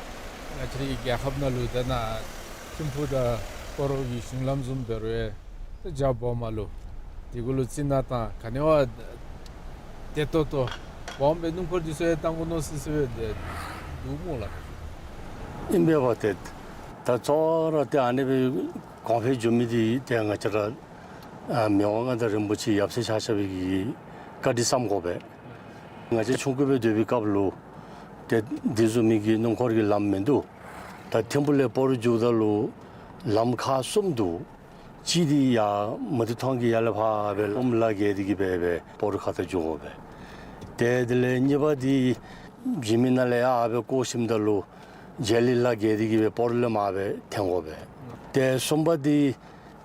ང་བཅས་རའི་རྒྱལ་ཁབ་ནང་ལུ་ད་ནཱ་ཐིམ་ཕུ་དང་སྤ་རོ་གི་གཞུང་ལམ་བཟུམ་འབད་རུང་ཡང་ད་རྒྱ་སྦོམ་མ་ལུ་དེ་གུ་ལུ་བཙུགས་ནི་དང་ག་ནི་བ་བདེ་ཏོག་ཏོ་སྦོམ་སྦེ་སྣུམ་འཁོར་འདི་ཚུ་ཡང་བཏང་དགོ་མནོ་སི་སི་སྦེ་འདུག་སྨོ་ལགས། ཨིན་པས་པ་ཏེ། ད་གཙོ་བོ་ར་ཏེ་ཨ་ནི་སྦེ་གོང་འཕེལ་འགྱོ་མི་འདི་ཏེ་ང་བཅས་ར་ཨ་མི་དབང་མངའ་བདག་རིན་པོ་ཆེ་ཡབ་སྲས་ཆ་ཁྱབ་ཀྱི་བཀའ་དྲིན་བསམ་དགོ་པས། ང་བཅས་ཆུང་ཀུ་སྦེ་སྡོད་པའི་སྐབས་ལུ་ ཏེ་འདི་བཟུམ་མའི་གི་སྣུམ་འཁོར་གྱི་ལམ་མིན་འདུག། ད་ཐིམ་ཕུག་ལས་སྤ་རོ་འགྱོཝ་ད་ལུ་ལམ་ཁག་གསུམ་འདུག། གཅིག་འདི་ཡར་མུ་ཏིག་ཐང་གི་ཡར་ལས་ཕར་སྦེ་སློབམ་ལ་བརྒལ་ཏེ་གི་སྦེ་སྦེ་སྤ་རོ་ཁ་ཐུག་འགྱོ་དགོ་པས། ཏེ་དེ་ལས་གཉིས་པ་འདི་འཇིགས་མེད་ནང་ལས་ཡར་སྦེ་བསྐོར་ཞིནམ་ད་ལུ་རྗེ་ལི་ལ་བརྒལ་ཏེ་གི་སྦེ་སྤ་རོ་ལས་མར་སྦེ་འཐེན་དགོ་པས། ཏེ་གསུམ་པ་འདི་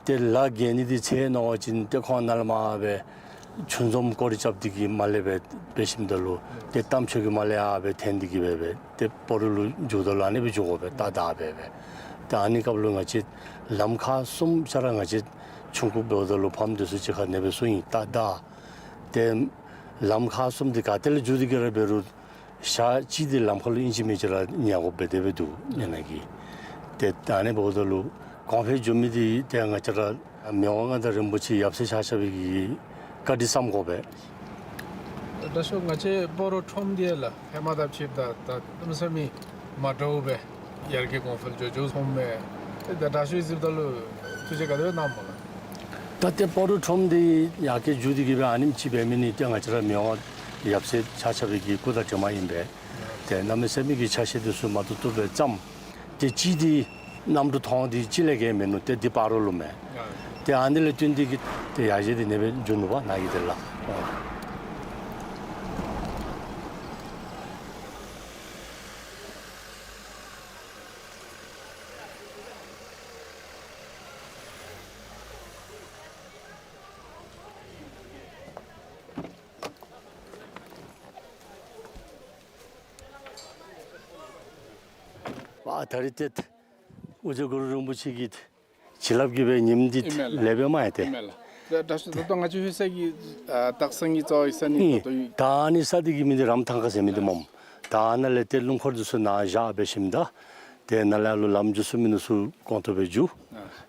ཏེ་ལ་བརྒལ་ནི་འདི་ཚེ་ནང་བ་ཅིན་ཏེ་ཁོང་ནཱ་ལས་མར་སྦེ་ཆུ་འཛོམས་སྐོར་ར་རྐྱབ་སྟེ་གི་མར་ལས་སྦེ་འབད་ཞིནམ་ད་ལུ་ཏེ་རྟ་མཆོག་གི་མར་ལས་ཡར་སྦེ་འཐེན་ཏེ་གི་སྦེ་སྦེ་ཏེ་སྤ་རོ་ལུ་འགྱོཝ་ད་ལུ་ཨ་ནི་སྦེ་འགྱོ་དགོ་པས། རྟ་བདའ་སྦེ་སྦེ། ཏེ་ཨ་ནི་སྐབས་ལུ་ང་བཅས་ལམ་ཁག་གསུམ་ཆ་ར་ང་བཅས་ཆུང་ཀུ་འབདཝ་ད་ལུ་ཕམ་འདི་ཚུ་གཅིག་ཁར་ཨ་ནི་སྦེ་སོང་ཡི། རྟ་བདའ། ཏེ་ལམ་ཁག་གསུམ་འདི་ག་ཏེ་ལས་འགྱོ་སྟེ་གི་ར་འབད་རུང་ཞག་གཅིག་འདི་ལམ་ཁར་ལུ་ཨིན་ཅི་མིན་ཅི་ར་ཉལ་དགོཔ་སྦེ་དེ་སྦེ་འདུག་ཉལ་ནི་གི། ཏེ་ད་ཨ་ནི་འབདཝ་ད་ལུ་གོང་འཕེལ་འགྱོ་མི་འདི་ཏེ་ང་བཅས་ར་མི་དབང་མངའ་བདག་རིན་པོ་ཆེ་ཡབ་སྲས་ཆ་ཁྱབ་ཀྱིས་བཀའ་དྲིན་བསམ་དགོ་པས། དྲག་ཤོས། ང་བཅས་སྤ་རོ་ཁྲོམ་འདི་ལགས་ཧེ་མ་དང་ཕྱདཔ་ད་ད་གནམ་མེད་ས་མེད་མ་འདྲཝ་སྦེ་ཡར་རྒྱས་གོང་འཕེལ་འགྱོ་འགྱོཝ་མཐོངམ་མས། ཏེ་ད་དྲག་ཤོས་གཟིགསཔ་ད་ལུ་ཐུགས་རྗེ་ག་དེ་སྦེ་གནངམ་སྨོ་ལགས། ད་ཏེ་སྤ་རོ་ཁྲོམ་འདི་ཡར་རྒྱས་འགྱོ་སྟེ་གི་སྦེ་ཨ་ནེམ་ཅིག་འབད་མི་འདི་ཏེ་ང་བཅས་ར་མི་དབང་ཡབ་སྲས་ཆ་ཁྱབ་ཀྱི་སྐུ་དང་གྲིབ་མ་ཨིན་པས། ཏེ་གནམ་མེད་ས་མེད་ཀྱི་ཆ་ཤས་འདི་ཚུ་མ་བཏུབ་བཏུབ་སྦེ་བརྩམས། ཏེ་གཅིག་འདི་གནམ་གྲུ་ཐོག་འདི་གཅིག་ལས་བརྒལ་མིན་ནུག། ཏེ་འདི་སྤ་རོ་ལུ་མས། ཏེ་ཨ་ནི་ལས་བརྟེན་ཏེ་གི་ཏེ་ཡར་རྒྱས་འདི་ཨ་ནི་སྦེ་འགྱོ་ནུག་པ་ནཱ་གི་དེ་ལགས། ཨ་ད་རིས་ཏེ་ཨོ་རྒྱན་གུ་རུ་རིན་པོ་ཆེ་གི་བྱིན་རླབས་ཀྱིས་སྦེ་ཉིནམ་འདི་ཨིན་མས་ལགས། ལེགས་པས་མ་ཡ་ཏེ། ཨིན་མས་ལགས། ད་ད་ད་ལྟོ་ང་བཅས་ལྷོད་ས་གི་ཨ་སྟག་ཚང་གི་རྩ་བའི་ས་གནས་ཨིན། ད་ལྟོ་ཡོད། ད་ཨ་ནི་ས་འདི་གི་མིང་འདི་རམ་ཐང་ཁ་ཟེར་མི་འདི་སྨོ། ད་ཨ་ནཱ་ལས་ཏེ་སྣུམ་འཁོར་འདི་ཚུ་ནཱ་བཞག་འབད་ཞིནམ་ད་ཏེ་ནཱ་ལས་ཨ་ལུ་ལམ་འགྱོ་ཚུགས་མི་འདི་ཚུ་གོང་ཏོག་སྦེ་འགྱོ།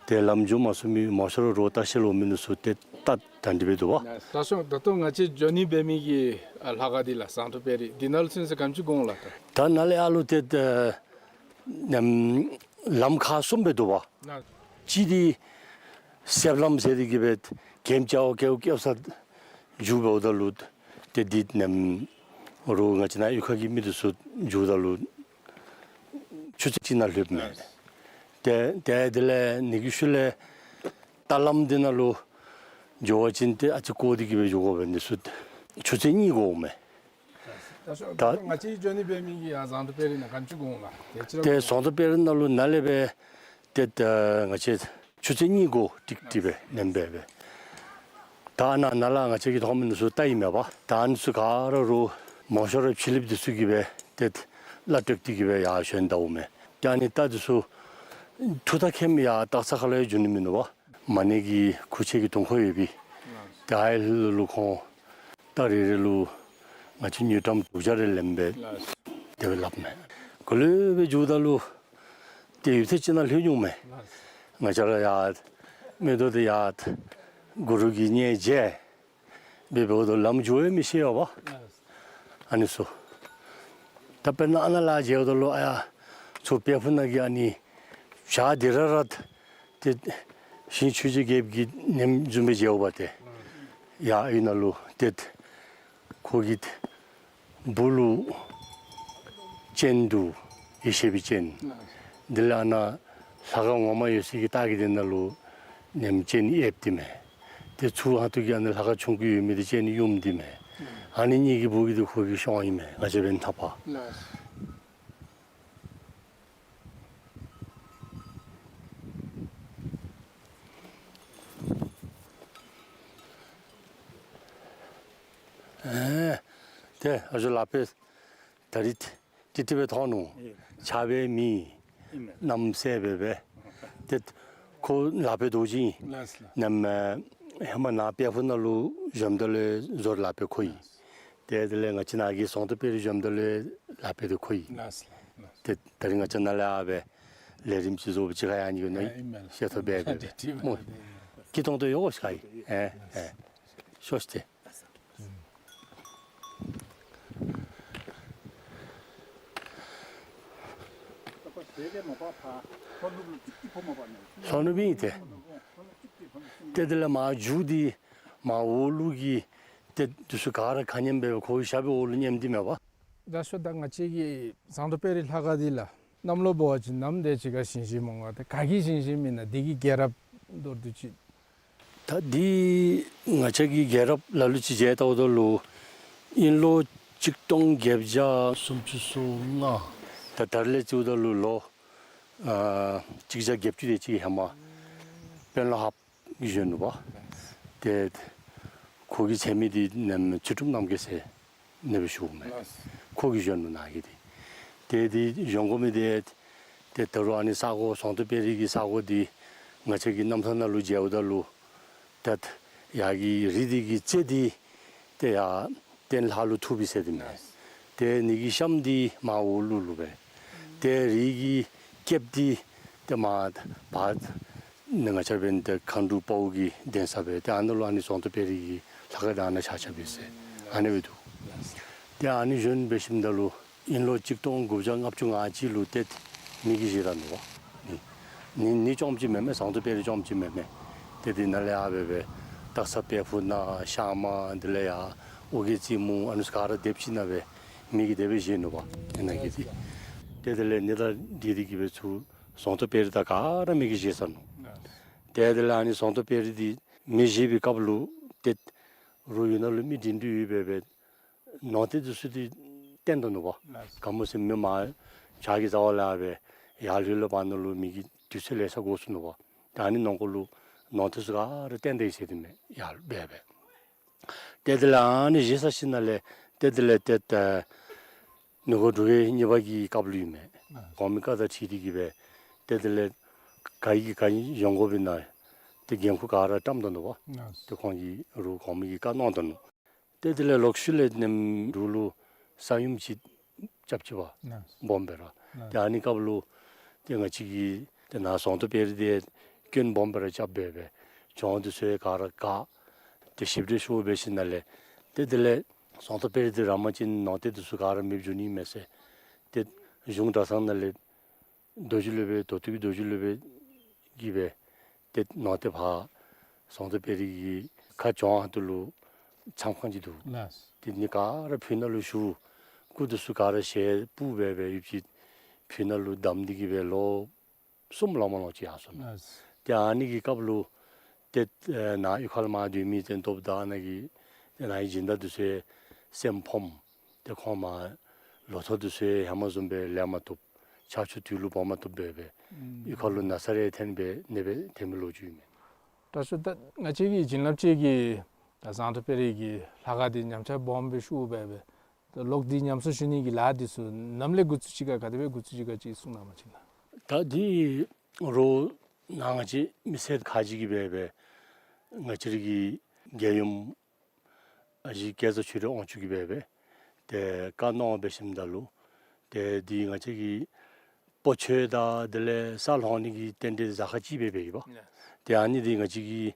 ཏེ་ལམ་འགྱོ་མ་ཚུགས་མི་མང་ཤོས་ར་རོགས་ལྟ་བཤལ་འོང་མི་འདི་ཚུ་ཏེ་ད་ད་འདི་སྦེ་འདུག་པ། ལགས་སོ། ད་ལྟོ་ང་བཅས་འགྱོ་ནི་འབད་མི་གི་ཨ་ལྷ་ཁང་འདི་ལགས་ཟངས་མདོག་དཔལ་རི་འདི་ནང་ལུ་ཚུན་ཚོད་ག་དེམ་ཅིག་འགོར་འོང་ལགས། ད་ད་ནཱ་ལས་ཨ་ལུ་ཏེ་ཏེ་ནམ་ལམ་ཁག་གསུམ་སྦེ་འདུག་པ། ལགས། གཅིག་འདི་གསེབ་ལམ་ཟེར་ཏེ་གི་སྦེ་གེམ་ཅ་བ་ཀེའུ་ཀེའུ་ས་འགྱོ་འབདཝ་ད་ལུ་ཏེ་འདི་ནམ་རོགས་ང་བཅས་ནཱ་གཡུས་ཁ་གི་མི་འདི་ཚུ་འགྱོཝ་ད་ལུ་ཆུ་ཚོད་གཅིག་ནང་ལྷོདཔ་མས། ཏེ་ཏེ་དེ་ལས་ནི་གི་ཤུལ་ལས་རྟ་ལམ་འདི་ནང་ལུ་འགྱོ་བ་ཅིན་ཏེ་ཨ་ཙི་འགོར་ཏེ་གི་སྦེ་འགྱོ་དགོ་པས། འདི་ཚུ་ཆུ་ཚོད་གཉིས་འགོརཝ་མས། ད་ད་ང་བཅས་འགྱོ་ནི་འབད་མི་གི་ཨ་ཟངས་མདོག་དཔལ་རི་ནང་ག་དེམ་ཅིག་འགོར་འོང་ལགས། ཏེ་ཟངས་མདོག་དཔལ་རི་ནང་ལུ་ནཱ་ལས་སྦེ་ཏེ་ད་ང་བཅས་ཆུ་ཚོད་གཉིས་འགོར་ཏིག་ཏིག་སྦེ་ནེམ་སྦེ་སྦེ། ད་ནཱ་ནཱ་ལས་ང་བཅས་ཀྱིས་མཐོང་མི་འདི་ཚུ་རྟ་ཨིན་མས་པ། ད་ཨ་ནི་ཚུ་ག་ར་རོགས་མང་ཤོས་ར་ཕྱི་གླིངཔ་འདི་ཚུ་གིས་སྦེ་ཏེ་གླ་སྤྲོད་དེ་གི་སྦེ་ཡར་བཞོན་ད་འོང་མས། ཏེ་ཨ་ནི་རྟ་འདི་ཚུ་འཐུ་ད་ཁེམ་ཡར་སྟག་ཚང་ཁ་ལས་འགྱོ་ནི་མིན་ནུག་པ། མ་ཎི་གི་ཁུག་ཆེན་གྱི་དུང་འཁོར་ཡོད་པས། ཏེ་ཨའི་ལུ་ཁོང་རྟ་རེ་རེ་ལུ་ང་བཅས་དངུལ་ཀྲམ་དྲུག་བརྒྱ་རེ་ལེནམ་སྦེ་དེ་སྦེ་སླབ་མས། གུ་ལུ་སྦེ་འགྱོཝ་ད་ལུ་ཏེ་ཡུདཔ་ཐེངས་ཅིག་ནང་ལྷོད་འོང་མས། ང་བཅས་ར་ཡར་མེ་ཏོག་འདི་ཡར་གུ་རུ་གི་གཉེར་བྱས་སྦེ་འབདཝ་ད་ལམ་འགྱོ་ཡང་མི་ཤེས་པ། ཨ་ནི་ཚུ་ད་དཔེར་ན་ཨ་ནཱ་ལས་མཇལཝ་ད་ལུ་ཨ་ཡར་ཚུར་དཔལ་ཕུག་ནང་གི་ཨ་ནི་བྱག་འདི་ར་ར་ཏེ་ཞིང་ཆོས་རྗེ་རྒྱལཔོ་གི་ནེམ་བཟུམ་སྦེ་མཇལཝ་ཏེ་ཡར་ཨའི་ནང་ལུ་ཏེ་ཁོ་གི་སྦུག་ལུ་སྤྱན་འདུག། ཡེ་ཤེས་པའི་སྤྱན། དེ་ལས་ཨ་ནཱ་ལྷ་ཁང་ངོ་མ་ཡོད་ས་གི་ལྟག་གི་དེ་ནང་ལུ་ནེམ་སྤྱན་ཨེབ་སྟེ་མས། ཏེ་ཚུར་ཧང་ཏོ་གི་ཨ་ནཱ་ལྷ་ཁང་ཆུང་ཀུ་ཡོད་མི་འདི་སྤྱན་ཡུམ་སྟེ་མས། ཨ་ནི་གཉིས་ཀྱི་སྦུག་གི་འདི་ཁོ་གི་གཤོང་ཨིན་མས། ང་བཅས་འབདན་ཐག་པ། ཨེ་ཏེ་ཨ་ཇོ་ལག་པས་ད་རིས་ཏིག་ཏིག་སྦེ་མཐོང་ནུག། ཨེ་ཆརཔ་མེད་ཨིན་མས། གནམ་སེརཔོ་སྦེ་སྦེ། ཏེ་ཁོ་ལག་པས་རྡོ་རྗེ་ཨིན། ལགས་ལགས། ནམ་ཧེ་མ་ནཱ་དཔལ་ཕུག་ནང་ལུ་བཞོནམ་ད་ལུ་བཟོ་ལག་པས་ཁོ་ཨིན། ཏེ་དེ་ལས་ང་བཅས་ནཱ་གི་ཟངས་མདོག་དཔལ་རི་བཞོནམ་ད་ལུ་ལག་པས་འདི་ཁོ་ཨིན། ལགས་ལགས། ཏེ་ད་རིས་ང་བཅས་ནཱ་ལས་ཨ་སྦེ་ལས་རིམ་ཅིག་བཟོ་བ་ཅིག་ཁར་ཡང་ནི་གོ་ནི་ཨིན་མས། ཤེས་ཐོབ་སྦེ་སྦེ་སྨོ། སྐྱིད་ཏོང་ཏོ་ཡོད་གོ་ཤ་ཨིན། ཨེ་ཨེ་ཤོག་ཤིག་ཏེ། ལྷོ་ནུབ་ཨིན་ཏེ། ཏེ་དེ་ལས་མར་མཇུག་འདི་མར་འོག་ལུ་གི་ཏེ་འདི་ཚུ་ག་ར་ཁ་ཉེམ་སྦེ་ཁོ་གི་ཞབས་པའི་འོག་ལུ་ཉེམ་སྟེ་མས་པ། དྲག་ཤོས་ད་ང་བཅས་ཀྱི་ཟངས་མདོག་དཔལ་རི་ལྷ་ཁང་འདི་ལགས་གནམ་ལོ་འབད་བ་ཅིན་ནམ་དེ་ཅིག་ཁར་བཞེངས་བཞེངསམ་འོང་ག། ཏེ་ག་གིས་བཞེངས་བཞེངསམ་ཨིན་ན། འདི་གི་རྒྱལ་རབས་མདོར་བསྡུས་ཅིག། ད་འདི་ང་བཅས་ཀྱི་རྒྱལ་རབས་ལ་ལུ་ཅིག་མཇལ་བལྟཝ་ད་ལུ་དབྱིན་ལོ་གཅིག་སྟོང་བརྒྱད་བརྒྱ་སུམ་ཅུ་སོ་ལྔ། ད་ད་རེས་ལས་བརྩིཝ་ད་ལུ་ལོ་ཨ་གཅིག་བརྒྱ་བརྒྱད་ཅུ་དེ་ཅིག་ཧེ་མ་དཔོན་སློབ་ཧཱཔ་གིས་བཞེངས་ནུག་པ། ཏེ་ཁོ་གི་མཚན་མི་འདི་ནམ་ཚུལ་ཁྲིམས་རྣམ་རྒྱལ་ཟེར་ཨ་ནི་སྦེ་ཞུཝ་མས། ཁོ་གིས་བཞེངས་ནུག་ནཱ་གི་འདི། ཏེ་འདི་བཞེངས་དགོ་མི་འདི་ཏེ་ད་རུང་ཨ་ནི་ས་གོ་ཟངས་མདོག་དཔལ་རི་གི་ས་གོ་འདི་ང་བཅས་ཀྱི་རྣམ་ཐར་ནང་ལུ་མཇལཝ་ད་ལུ་ད་ཡར་གྱི་རི་འདི་གི་རྩེ་འདི་ཏེ་ཡར་སྟེང་ལྷ་ལུ་ཐུགཔ་ཨིན་ཟེར་འདི་མས། ཏེ་ཨ་ནི་གི་གཤམ་འདི་མར་འོག་ལུ་ལུ་སྦེ། ཏེ་རི་གི་སྐེདཔ་འདི་ཏེ་མར་བར་ནི་ང་བཅས་འབདན་ཏེ་མཁའ་འགྲོ་དཔའ་བོ་གི་གདན་ས་སྦེ་ཏེ་ཨ་ནཱ་ལུ་ཨ་ནི་ཟངས་མདོག་དཔལ་རི་གི་ལྷ་ཁང་འདི་ཨ་ནཱ་ཆགས་ཆགསཔ་ཨིན་ཟེར་ཨ་ནི་སྦེ་འདུག། ཏེ་ཨ་ནི་བཞེངས་འབད་ཞིནམ་ད་ལུ་དབྱིན་ལོ་གཅིག་སྟོང་དགུ་བརྒྱ་ལྔ་བཅུ་ང་གཅིག་ལུ་ཏེ་མེ་གིས་བཞེས་ད་ནུག་པ། ནི་ནི་ནི་རྐྱངམ་ཅིག་མེན་མས། ཟངས་མདོག་དཔལ་རི་རྐྱངམ་ཅིག་མེན་མས། ཏེ་འདི་ནང་ལས་ཡར་སྦེ་སྦེ་སྟག་ཚང་དཔལ་ཕུག་ནང་ཤར་མར་དེ་ལས་ཡར་ཨོ་རྒྱན་རྩེ་མོ་ཨ་ནི་ཚུ་ག་ར་སྡེབ་ཅིག་ནང་སྦེ་མེ་གིས་དེ་སྦེ་བཞེས་ནུག་པ། ཨ་ནཱ་གི་འདི་ཏེ་དེ་ལས་ནི་དང་འདི་འདི་གིས་སྦེ་ཚུར་ཟངས་མདོག་དཔལ་རི་དང་ག་ར་མེ་གིས་བཞེས་ཚར་ནུག། ཏེ་དེ་ལས་ཨ་ནི་ཟངས་མདོག་དཔལ་རི་འདི་མེ་བཞེས་པའི་སྐབས་ལུ་ཏེ་རོགས་ཡུལ་ནང་ལུ་མི་འདྲེན་འདྲེན་ཡོད་པའི་སྦེ་ནོར་རྟེན་འདི་ཚུ་འདི་བཏོན་ད་ནུག་པ། ག་མོ་ཟེར་མི་མར་བྱག་གི་རྩ་བ་ལས་སྦེ་ཡར་ལུ་ལུ་བར་ན་ལུ་མེ་གི་དུས་ཚོད་ལེ་ཤ་འགོར་སོ་ནུག་པ། ད་ཨ་ནི་ནང་འཁོད་ལུ་ནོར་རྟེན་ཚུ་ག་ར་བཏོན་ད་ཡི་ཟེར་འདི་མས། ཡར་སྦེ་སྦེ། ཏེ་དེ་ལས་ཨ་ནི་བཞེས་ཚར་ཞིནམ་ལས་ཏེ་དེ་ལས་ཏེ་ཏེ་ནུབ་སྒོ་འབྲུག་རྒྱལ་གཉིས་པ་གི་སྐབས་ལུ་ཨིན་མས། གོང་མའི་བཀའ་དང་འཁྲིལ་ཏེ་གིས་སྦེ་ཏེ་དེ་ལས་ག་གིས་ག་བཞེངས་དགོཔ་ཨིན་ན་ཏེ་འགན་ཁུར་ག་ར་བཀྲམ་ད་ནུག་པ། ཏེ་ཁོང་གིས་རོགས་གོང་མ་གིས་བཀའ་གནང་ད་ནུག། ཏེ་དེ་ལས་ལོག་ཤུལ་ལས་ནམ་འབྲུག་ལུ་ས་ཡོམ་ཅིག་རྐྱབ་ཅི་པ། སྦོམ་སྦེ་ར། ཏེ་ཨ་ནི་སྐབས་ལུ་ཏེ་ང་བཅས་ཀྱིས་ཏེ་ནཱ་ཟངས་མདོག་དཔལ་རི་འདི་སྐྱོན་སྦོམ་སྦེ་ར་རྐྱབ་སྦེ་སྦེ་གྱོང་འདི་ཚུ་ག་ར་བཀག། ཏེ་ཞིབ་འགྲེལ་ཞུ་འབད་ཞིནམ་ལས་ཏེ་དེ་ལས་ཟངས་མདོག་དཔལ་རི་འདི་ར་མ་ཅིན་ནོར་རྟེན་འདི་ཚུ་ག་ར་མེདཔ་འགྱོ་ནི་མས་ཟེར། ཏེ་གཞུང་གྲྭ་ཚང་ནང་ལས་རྡོ་རྗེ་སློབ་དཔོན་མདོ་སྟོད་ཀྱི་རྡོ་རྗེ་སློབ་དཔོན་གྱིས་སྦེ་ཏེ་ནོར་རྟེན་ཕར་ཟངས་མདོག་དཔལ་རི་གི་ཁ་རྫོང་ཁ་ཐུག་ལུ་ཆམ་ཁང་ཅིག་འདུག། ཏེ་ཨ་ནི་ག་ར་ཕུ་ནང་ལུ་བཞུགས། སྐུ་འདི་ཚུ་ག་ར་ཞལ་སྤུབས་སྦེ་སྦེ་ཡོདཔ་ཅིག་ཕུ་ནང་ལུ་བསྡམས་ཏེ་གིས་སྦེ་ལོ་གསུམ་ལང་མ་ལང་ཅིག་ཡར་སོ་ནུག། ཏེ་ཨ་ནི་གི་སྐབས་ལུ་ཏེ་ཨེ་ནཱ་གཡུས་ཁ་ལུ་མར་སྡོད་མི་ཏེ་མདོ་དང་ཨ་ནཱ་གི་ཏེ་ནཱ་གི་སྦྱིན་བདག་འདི་ཚུ་སེམས་ཕམ། ཏེ་ཁོང་མར་ལོ་ཐོག་འདི་ཚུ་ཧེ་མ་བཟུམ་སྦེ་ལེན་མ་བཏུབ། ཆར་ཆུ་དུས་ལུ་འབབ་མ་བཏུབ་སྦེ་སྦེ་གཡུས་ཁ་ལུ་ན་ཚ་རེ་ཐོན་སྦེ་ནདཔ་ཐོན་མི་ལོ་རྒྱུས་ཨིན་མས། དྲག་ཤོས་ད་ང་བཅས་ཀྱི་བྱིན་རླབས་ཅན་གྱི་ད་ཟངས་མདོག་དཔལ་རི་གི་ལྷ་ཁང་འདི་ཉམས་ཆག་སྦོམ་སྦེ་ཤོར་སྦེ་སྦེ་ད་ལོག་སྟེ་ཉམས་གསོ་ཞུ་ནི་གི་ལཱ་འདི་ཚུ་ནམ་ལས་འགོ་བཙུགས་ཅི་ག་ག་དེ་སྦེ་འགོ་བཙུགས་ཅི་ག་ཅིག་གསུང་གནང་བ་ཅིན་ལགས། ད་འདི་རོགས་ནཱ་ང་བཅས་མི་སེར་ཁག་ཅིག་གིས་སྦེ་སྦེ་ང་བཅས་ར་གི་རྒྱལ་ཡུམ་ཨ་ཞེ་སྐལ་བཟང་ཆོས་སྒྲོན་དབང་ཕྱུག་གིས་སྦེ་སྦེ་ཏེ་བཀའ་གནང་འབད་ཞིནམ་ད་ལུ་ཏེ་འདི་ང་བཅས་ཀྱི་སྤོ་ཆོས་དང་དེ་ལས་ས་སློང་ནི་གི་རྟེན་འབྲེལ་གཟའ་སྐར་གཅིག་སྦེ་འབད་ཡི་པ། ཏེ་ཨ་ནི་འདི་ང་བཅས་ཀྱིས་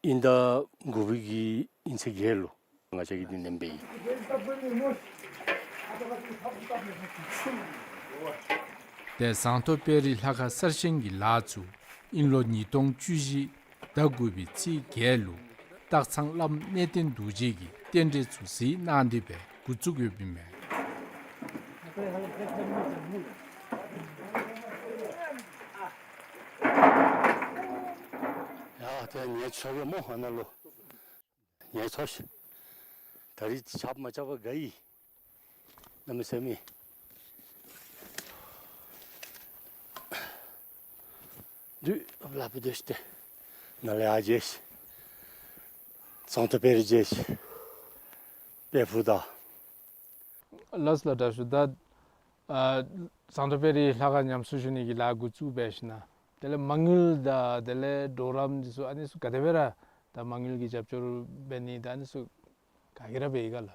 དབྱིན་ཟླ་དགུ་པའི་གི་དབྱིན་ཚེས་བརྒྱད་ལུ་ང་བཅས་ཀྱིས་འདི་ནེམ་འབད་ཡི། ཏེ་ཟངས་མདོག་དཔལ་རི་ལྷ་ཁང་གསར་བཞེངས་ཀྱི་ལཱ་ཚུ་དབྱིན་ལོ་ཉིས་སྟོང་བཅུ་བཞི་ཟླ་དགུ་པའི་ཚེས་བརྒྱད་ལུ་སྟག་ཚང་བླམ་གནས་བརྟན་རྡོ་རྗེ་གིས་རྟེན་འབྲེལ་ཚུ་གཟིགས་གནང་སྟེ་སྦེ་འགོ་བཙུགས་ཡོདཔ་ཨིན་མས། ཡ་ཏེ་ངལ་འཚོ་གེ་སྨོ་ཨ་ནཱ་ལུ། ངལ་འཚོ་ཤིག། ད་རིས་རྐྱབ་མ་རྐྱབ་པར་དགའ་ཡི། གནམ་མེད་ས་མེད། དུས་ལ་ཕུད་དེ་ཤི་སྟེ་ནཱ་ལས་ཡར་མཇལ་ཤིག། ཟངས་མདོག་དཔལ་རི་མཇལ་ཤིག། དཔལ་ཕུག་དང་། ལགས་སོ་ལགས། དྲག་ཤོས་ད་ཨ་ཟངས་མདོག་དཔལ་རི་ལྷ་ཁང་ཉམས་གསོ་ཞུ་ནི་གི་ལཱ་འགོ་བཙུགས་འབད་ཞིནམ་དེ་ལས་མ་དངུལ་དང་དེ་ལས་གྲོགས་རམ་འདི་ཚུ་ཨ་ནི་ཚུ་ག་དེ་སྦེ་ར་ད་མ་དངུལ་གྱི་རྒྱབ་སྐྱོར་འབད་ནི་དང་ཨ་ནི་ཚུ་ག་གིས་ར་འབད་ཡི་ག་ལགས།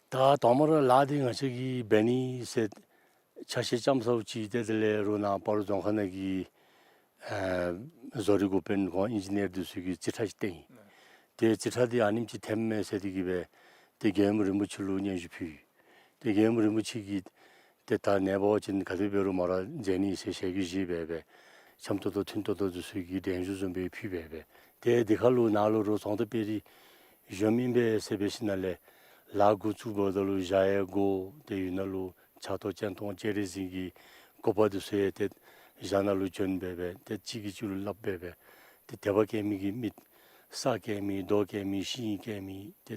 ད་དང་པ་ར་ལཱ་འདི་ང་བཅས་ཀྱིས་འབད་ནི་ཟེར་ཆ་ཤས་རྐྱབ་ཚརཝ་ཅིག་ཏེ་དེ་ལས་རོགས་ནཱ་སྤ་རོ་རྫོང་ཁག་ནང་གི་ཨ་བཟོ་རིག་འགོ་དཔོན་ཁོང་ཨིན་ཇི་ནི་ཡར་འདི་ཚུ་གིས་རྩིས་ཁྲ་ཅིག་བཏོན་ཡི། ཏེ་རྩིས་ཁྲ་འདི་ཨ་ནེམ་ཅིག་ཐོནམ་མས་ཟེར་ཏེ་གིས་སྦེ་ཏེ་རྒྱལ་ཡུམ་རིན་པོ་ཆེ་ལུ་སྙན་ཞུ་ཕུལ་ཡི། ཏེ་རྒྱལ་ཡུམ་རིན་པོ་ཆེ་གིས་ཏེ་ད་ནཱ་འབད་བ་ཅིན་ག་དེ་འབད་རུང་མ་ར་མཛད་ནི་ཟེར་ཞལ་གྱིས་བཞེས་སྦེ་སྦེ་འཆམ་ཏོག་ཏོ་མཐུན་ཏོག་ཏོ་འདི་ཚུ་གི་གདན་ཞུ་བཟུམ་སྦེ་ཕུལ་སྦེ་སྦེ། ཏེ་འདི་ཁར་ལུ་ནཱ་ལུ་རོགས་ཟངས་མདོག་དཔལ་རི་བཞེངསམ་ཨིན་པས་ཟེར་འབད་ཞིནམ་ལས་ ལཱ་འགོ་བཙུགསཔ་ད་ལུ་བཞག་ཡང་དགོ། ཏེ་ཡུལ་ནང་ལུ་ཕྱག་ཐོག་སྤྱན་སྟོང་སྤྱན་རས་གཟིགས་ཀྱི་སྐུ་པར་འདི་ཚུ་ཡང་ཏེ་བཞག་ནང་ལུ་བྱོན་སྦེ་སྦེ་ཏེ་གཅིག་གིས་གཅིག་ལུ་སླབ་སྦེ་སྦེ་ཏེ་དད་པ་བསྐྱེད་མི་གི་མི་ས་བསྐྱེད་མི་རྡོ་བསྐྱེད་མི་ཤིང་བསྐྱེད་མི་ཏེ་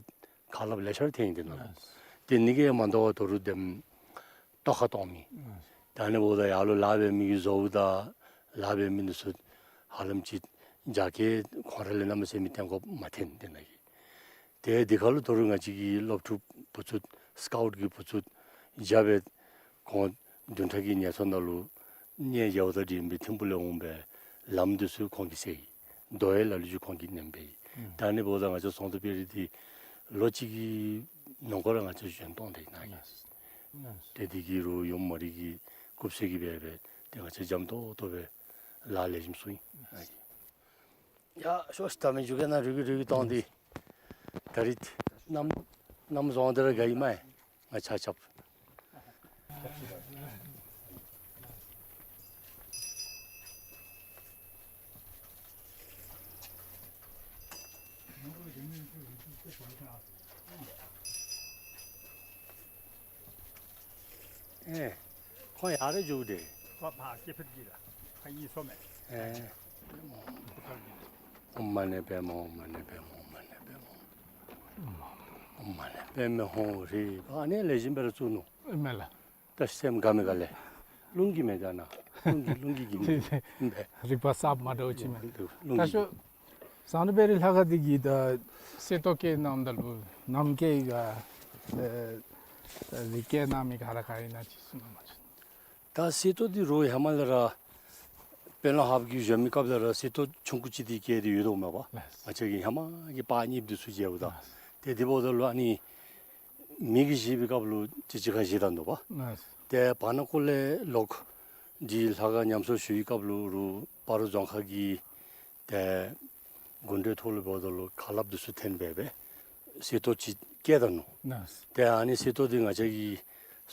ཁ་སླབ་ལེ་ཤ་ར་ཐོན་ཡི་ཏེ་ནཱ་ལུ། ལགས། ཏེ་ཨ་ནི་གིས་མ་དོ་བར་ད་རུང་དེམ་ཏོག་ཁ་གཏོང་མི། ལགས། ད་ཨ་ནི་འབདཝ་ད་ཡར་ལུ་ལཱ་འབད་མི་གི་བཟོ་བོ་དང་ལཱ་འབད་མི་འདི་ཚུ་ཧ་ལམ་ཅིག་རྒྱ་སྐྱེད་ཁོང་ར་ལས་གནམ་མེད་ས་མེད་སྟོན་དགོཔ་མ་ཐོན་ཏེ་ནཱ་གི། ཏེ་དེ་ཁར་ལུ་ད་རུང་ང་བཅས་ཀྱི་སློབ་ཕྲུག་བུ་ཚུ་སི་ཀའུཊ་གི་བུ་ཚུ་རྐྱབ་སྦེ་ཁོང་བདུན་ཕྲག་གི་ཉེན་ཚབ་ནང་ལུ་གནས་མཇལཝ་དང་འབྲེལ་བའི་ཐིམ་ཕུ་ལས་འོང་སྦེ་ལམ་འདི་ཚུ་ཁོང་གིས་བསལ་ཡི། རྡོ་ཡང་ལ་ལུ་ཅིག་ཁོང་གིས་མནན་སྦེ་ཡི། ཨུམ། ད་ཨ་ནི་འབདཝ་ད་ང་བཅས་ཟོང་ཏོ་དཔལ་རི་འདི་ལོ་གཅིག་གི་ནང་འཁོད་ར་ང་བཅས་བཞེངས་གཏང་ད་ཡི་ནཱ་གི། ལགས། ཏེ་དེ་གིས་རུང་ཡུམ་མོ་རའི་གི་སྐུ་ཚེ་གི་སྦེ་སྦེ་ཏེ་ང་བཅས་འཇམ་ཏོང་ཏོ་སྦེ་ལཱ་ལེགས་ཤོམ་ཚུགས་ཡི། ཡ་ཤོག་ཤིག། ད་མི་འགྱོ་གེ་ནཱ་རུལ་གི་རུལ་གི་གཏང་སྟེ། ད་རིས་གནམ་གནམ་བཟང་སྟེ་ར་དགའ་ཡི་མས། ང་ཆ་ཁྱབ། ཨེ་ཁོང་ཡར་ར་འགྱོ་དེས། ཕར་ཕར་སྐྱེ་འཕེལ་གྱི་ལ་ཕར་ཡིད་སོ་མས། ཨེ། ཨོཾ་མ་ཎི་པདྨེ་ཧཱུྃ། མ་ཎི་པདྨེ་ཧཱུྃ། མ་ཎི་པདྨེ་ཧཱུྃ། ཨོཾ་མ་ཎི་པདྨེ་ཧཱུྃ་རེ་ཨ་ནི་ལེགས་ཤོམ་སྦེ་ར་བཙུགས་ནུག། ཨིན་མས་ལགས། ད་སེམས་དགའ་མི་དགའ་ལས། རླུང་གིས་མེན་ད་ནཱ། རླུང་གིས་རླུང་གིས་གིས་མེན། རིག་པ་གསརཔ་མ་འདྲཝ་ཅིག་མས། རླུང་ད་གིས། ཤོག། ཟོང་ཏོ་དཔལ་རི་ལྷ་ཁང་འདི་གི་ད་གསེར་ཏོག་བཀལ་གནངམ་ད་ལུ་ནམ་མཁའི་ག་ཨེ་རི་བཀལ་གནང་མི་ག་ར་ག་ཨིན་ན་ཅིག་གསུང་གནང་མ་ཅིག། ད་གསེར་ཏོག་འདི་རུང་ཧེ་མ་ལས་ར་དཔོན་སློབ་ཧཱཔ་གིས་བཞེངས་མི་སྐབས་ལས་ར་གསེར་ཏོག་ཆུང་ཀུ་ཅིག་འདི་བཀལ་ཏེ་ཡོད་དོ་མས་པ། ལགས། ང་བཅས་ཀྱི་ཧེ་མ་གི་པར་རྙིངམ་འདི་ཚུ་མཇལཝ་ད། ལགས། ཏེ་དེ་འབདཝ་ད་ལུ་ཨ་ནི་མེ་གིས་བཞེས་པའི་སྐབས་ལུ་ཅིག་ཅིག་ཁར་བཞེས་ད་ནུག་པ། ལགས། ཏེ་བར་ན་ཀོ་ལས་ལོག་འདི་ལྷ་ཁང་ཉམས་གསོ་ཞུ་བའི་སྐབས་ལུ་རུང་སྤ་རོ་རྫོང་ཁག་གི་ཏེ་དགོན་སྡེ་ཐོག་ལུ་འབདཝ་ད་ལུ་ཁ་སླབ་འདི་ཚུ་ཐོན་སྦེ་སྦེ་གསེར་ཏོག་ཅིག་བཀལ་ད་ནུག། ལགས། ཏེ་ཨ་ནི་གསེར་ཏོག་འདི་ང་བཅས་ཀྱི་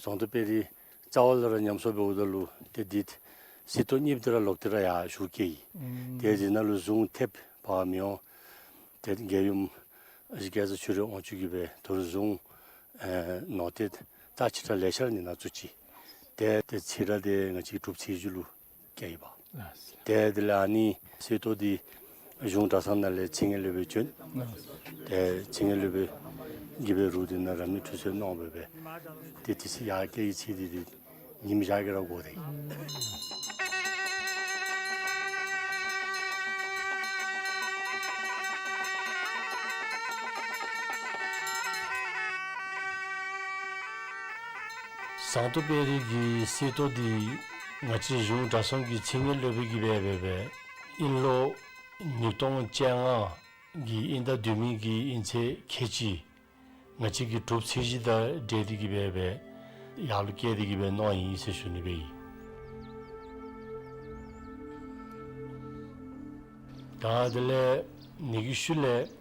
ཟོང་ཏོ་དཔལ་རི་རྩ་བ་ལས་ར་ཉམས་གསོ་འབདཝ་ད་ལུ་ཏེ་འདི་གསེར་ཏོག་རྙིངམ་འདི་ར་ལོག་སྟེ་ར་ཡར་ཞུ་བསྐྱལ་ཡི། ཨུམ། ཏེ་འདི་ནང་ལུ་གཟུངས་ཐེབས་ཕར་མི་འོང་། ཏེ་རྒྱལ་ཡུམ་ཨ་ཞེ་སྐལ་བཟང་ཆོས་སྒྲོན་དབང་ཕྱུག་གིས་སྦེ་ད་རུང་གཟུངས་ཨེ་ནོར་རྟེན་རྩ་ཆེ་དྲགས་ལེ་ཤ་ར་ཨ་ནི་ནང་བཙུགས་ཅི། ཏེ་ཏེ་ཚེ་རབས་འདི་ང་བཅས་ཀྱི་སྒྲུབ་ཚེས་བཅུ་ལུ་བསྐྱལ་ཡི་པ། ལགས། ཏེ་དེ་ལས་ཨ་ནི་གསེར་ཏོག་འདི་གཞུང་གྲྭ་ཚང་ནང་ལས་མཚན་སྙན་སློབ་དཔོན་བྱོན། ལགས། ཏེ་མཚན་སྙན་སློབ་དཔོན་གྱིས་སྦེ་རུང་འདི་ནང་རབ་གནས་ཁྲུས་གསོལ་གནང་སྦེ་སྦེ་ཏེ་དེ་ཚེ་ཡར་བསྐྱལ་བའི་ཚེ་འདི་འདི་ཉིམ་ཞག་གིས་ར་འགོར་ཏེ། ཟོང་ཏོ་དཔལ་རི་གི་གསེར་ཏོག་འདི་ང་བཅས་གཞུང་གྲྭ་ཚང་གི་མཚན་སྙན་སློབ་དཔོན་གྱིས་སྦེ་སྦེ་སྦེ་དབྱིན་ལོ་ཉིས་སྟོང་བཅོ་ལྔ་གི་དབྱིན་ཟླ་བདུན་མའི་གི་དབྱིན་ཚེས་ཁལ་གཅིག་ང་བཅས་ཀྱི་སྒྲུབ་ཚེས་གཞི་དང་འབྲེལ་ཏེ་གིས་སྦེ་སྦེ་ཡར་ལུ་བསྐྱལ་ཏེ་གིས་སྦེ་གནང་ཡི་ཟེར་ཞུ་ནི་སྦེ་ཨིན། ད་དེ་ལས་ཨ་ནི་གི་ཤུལ་ལས་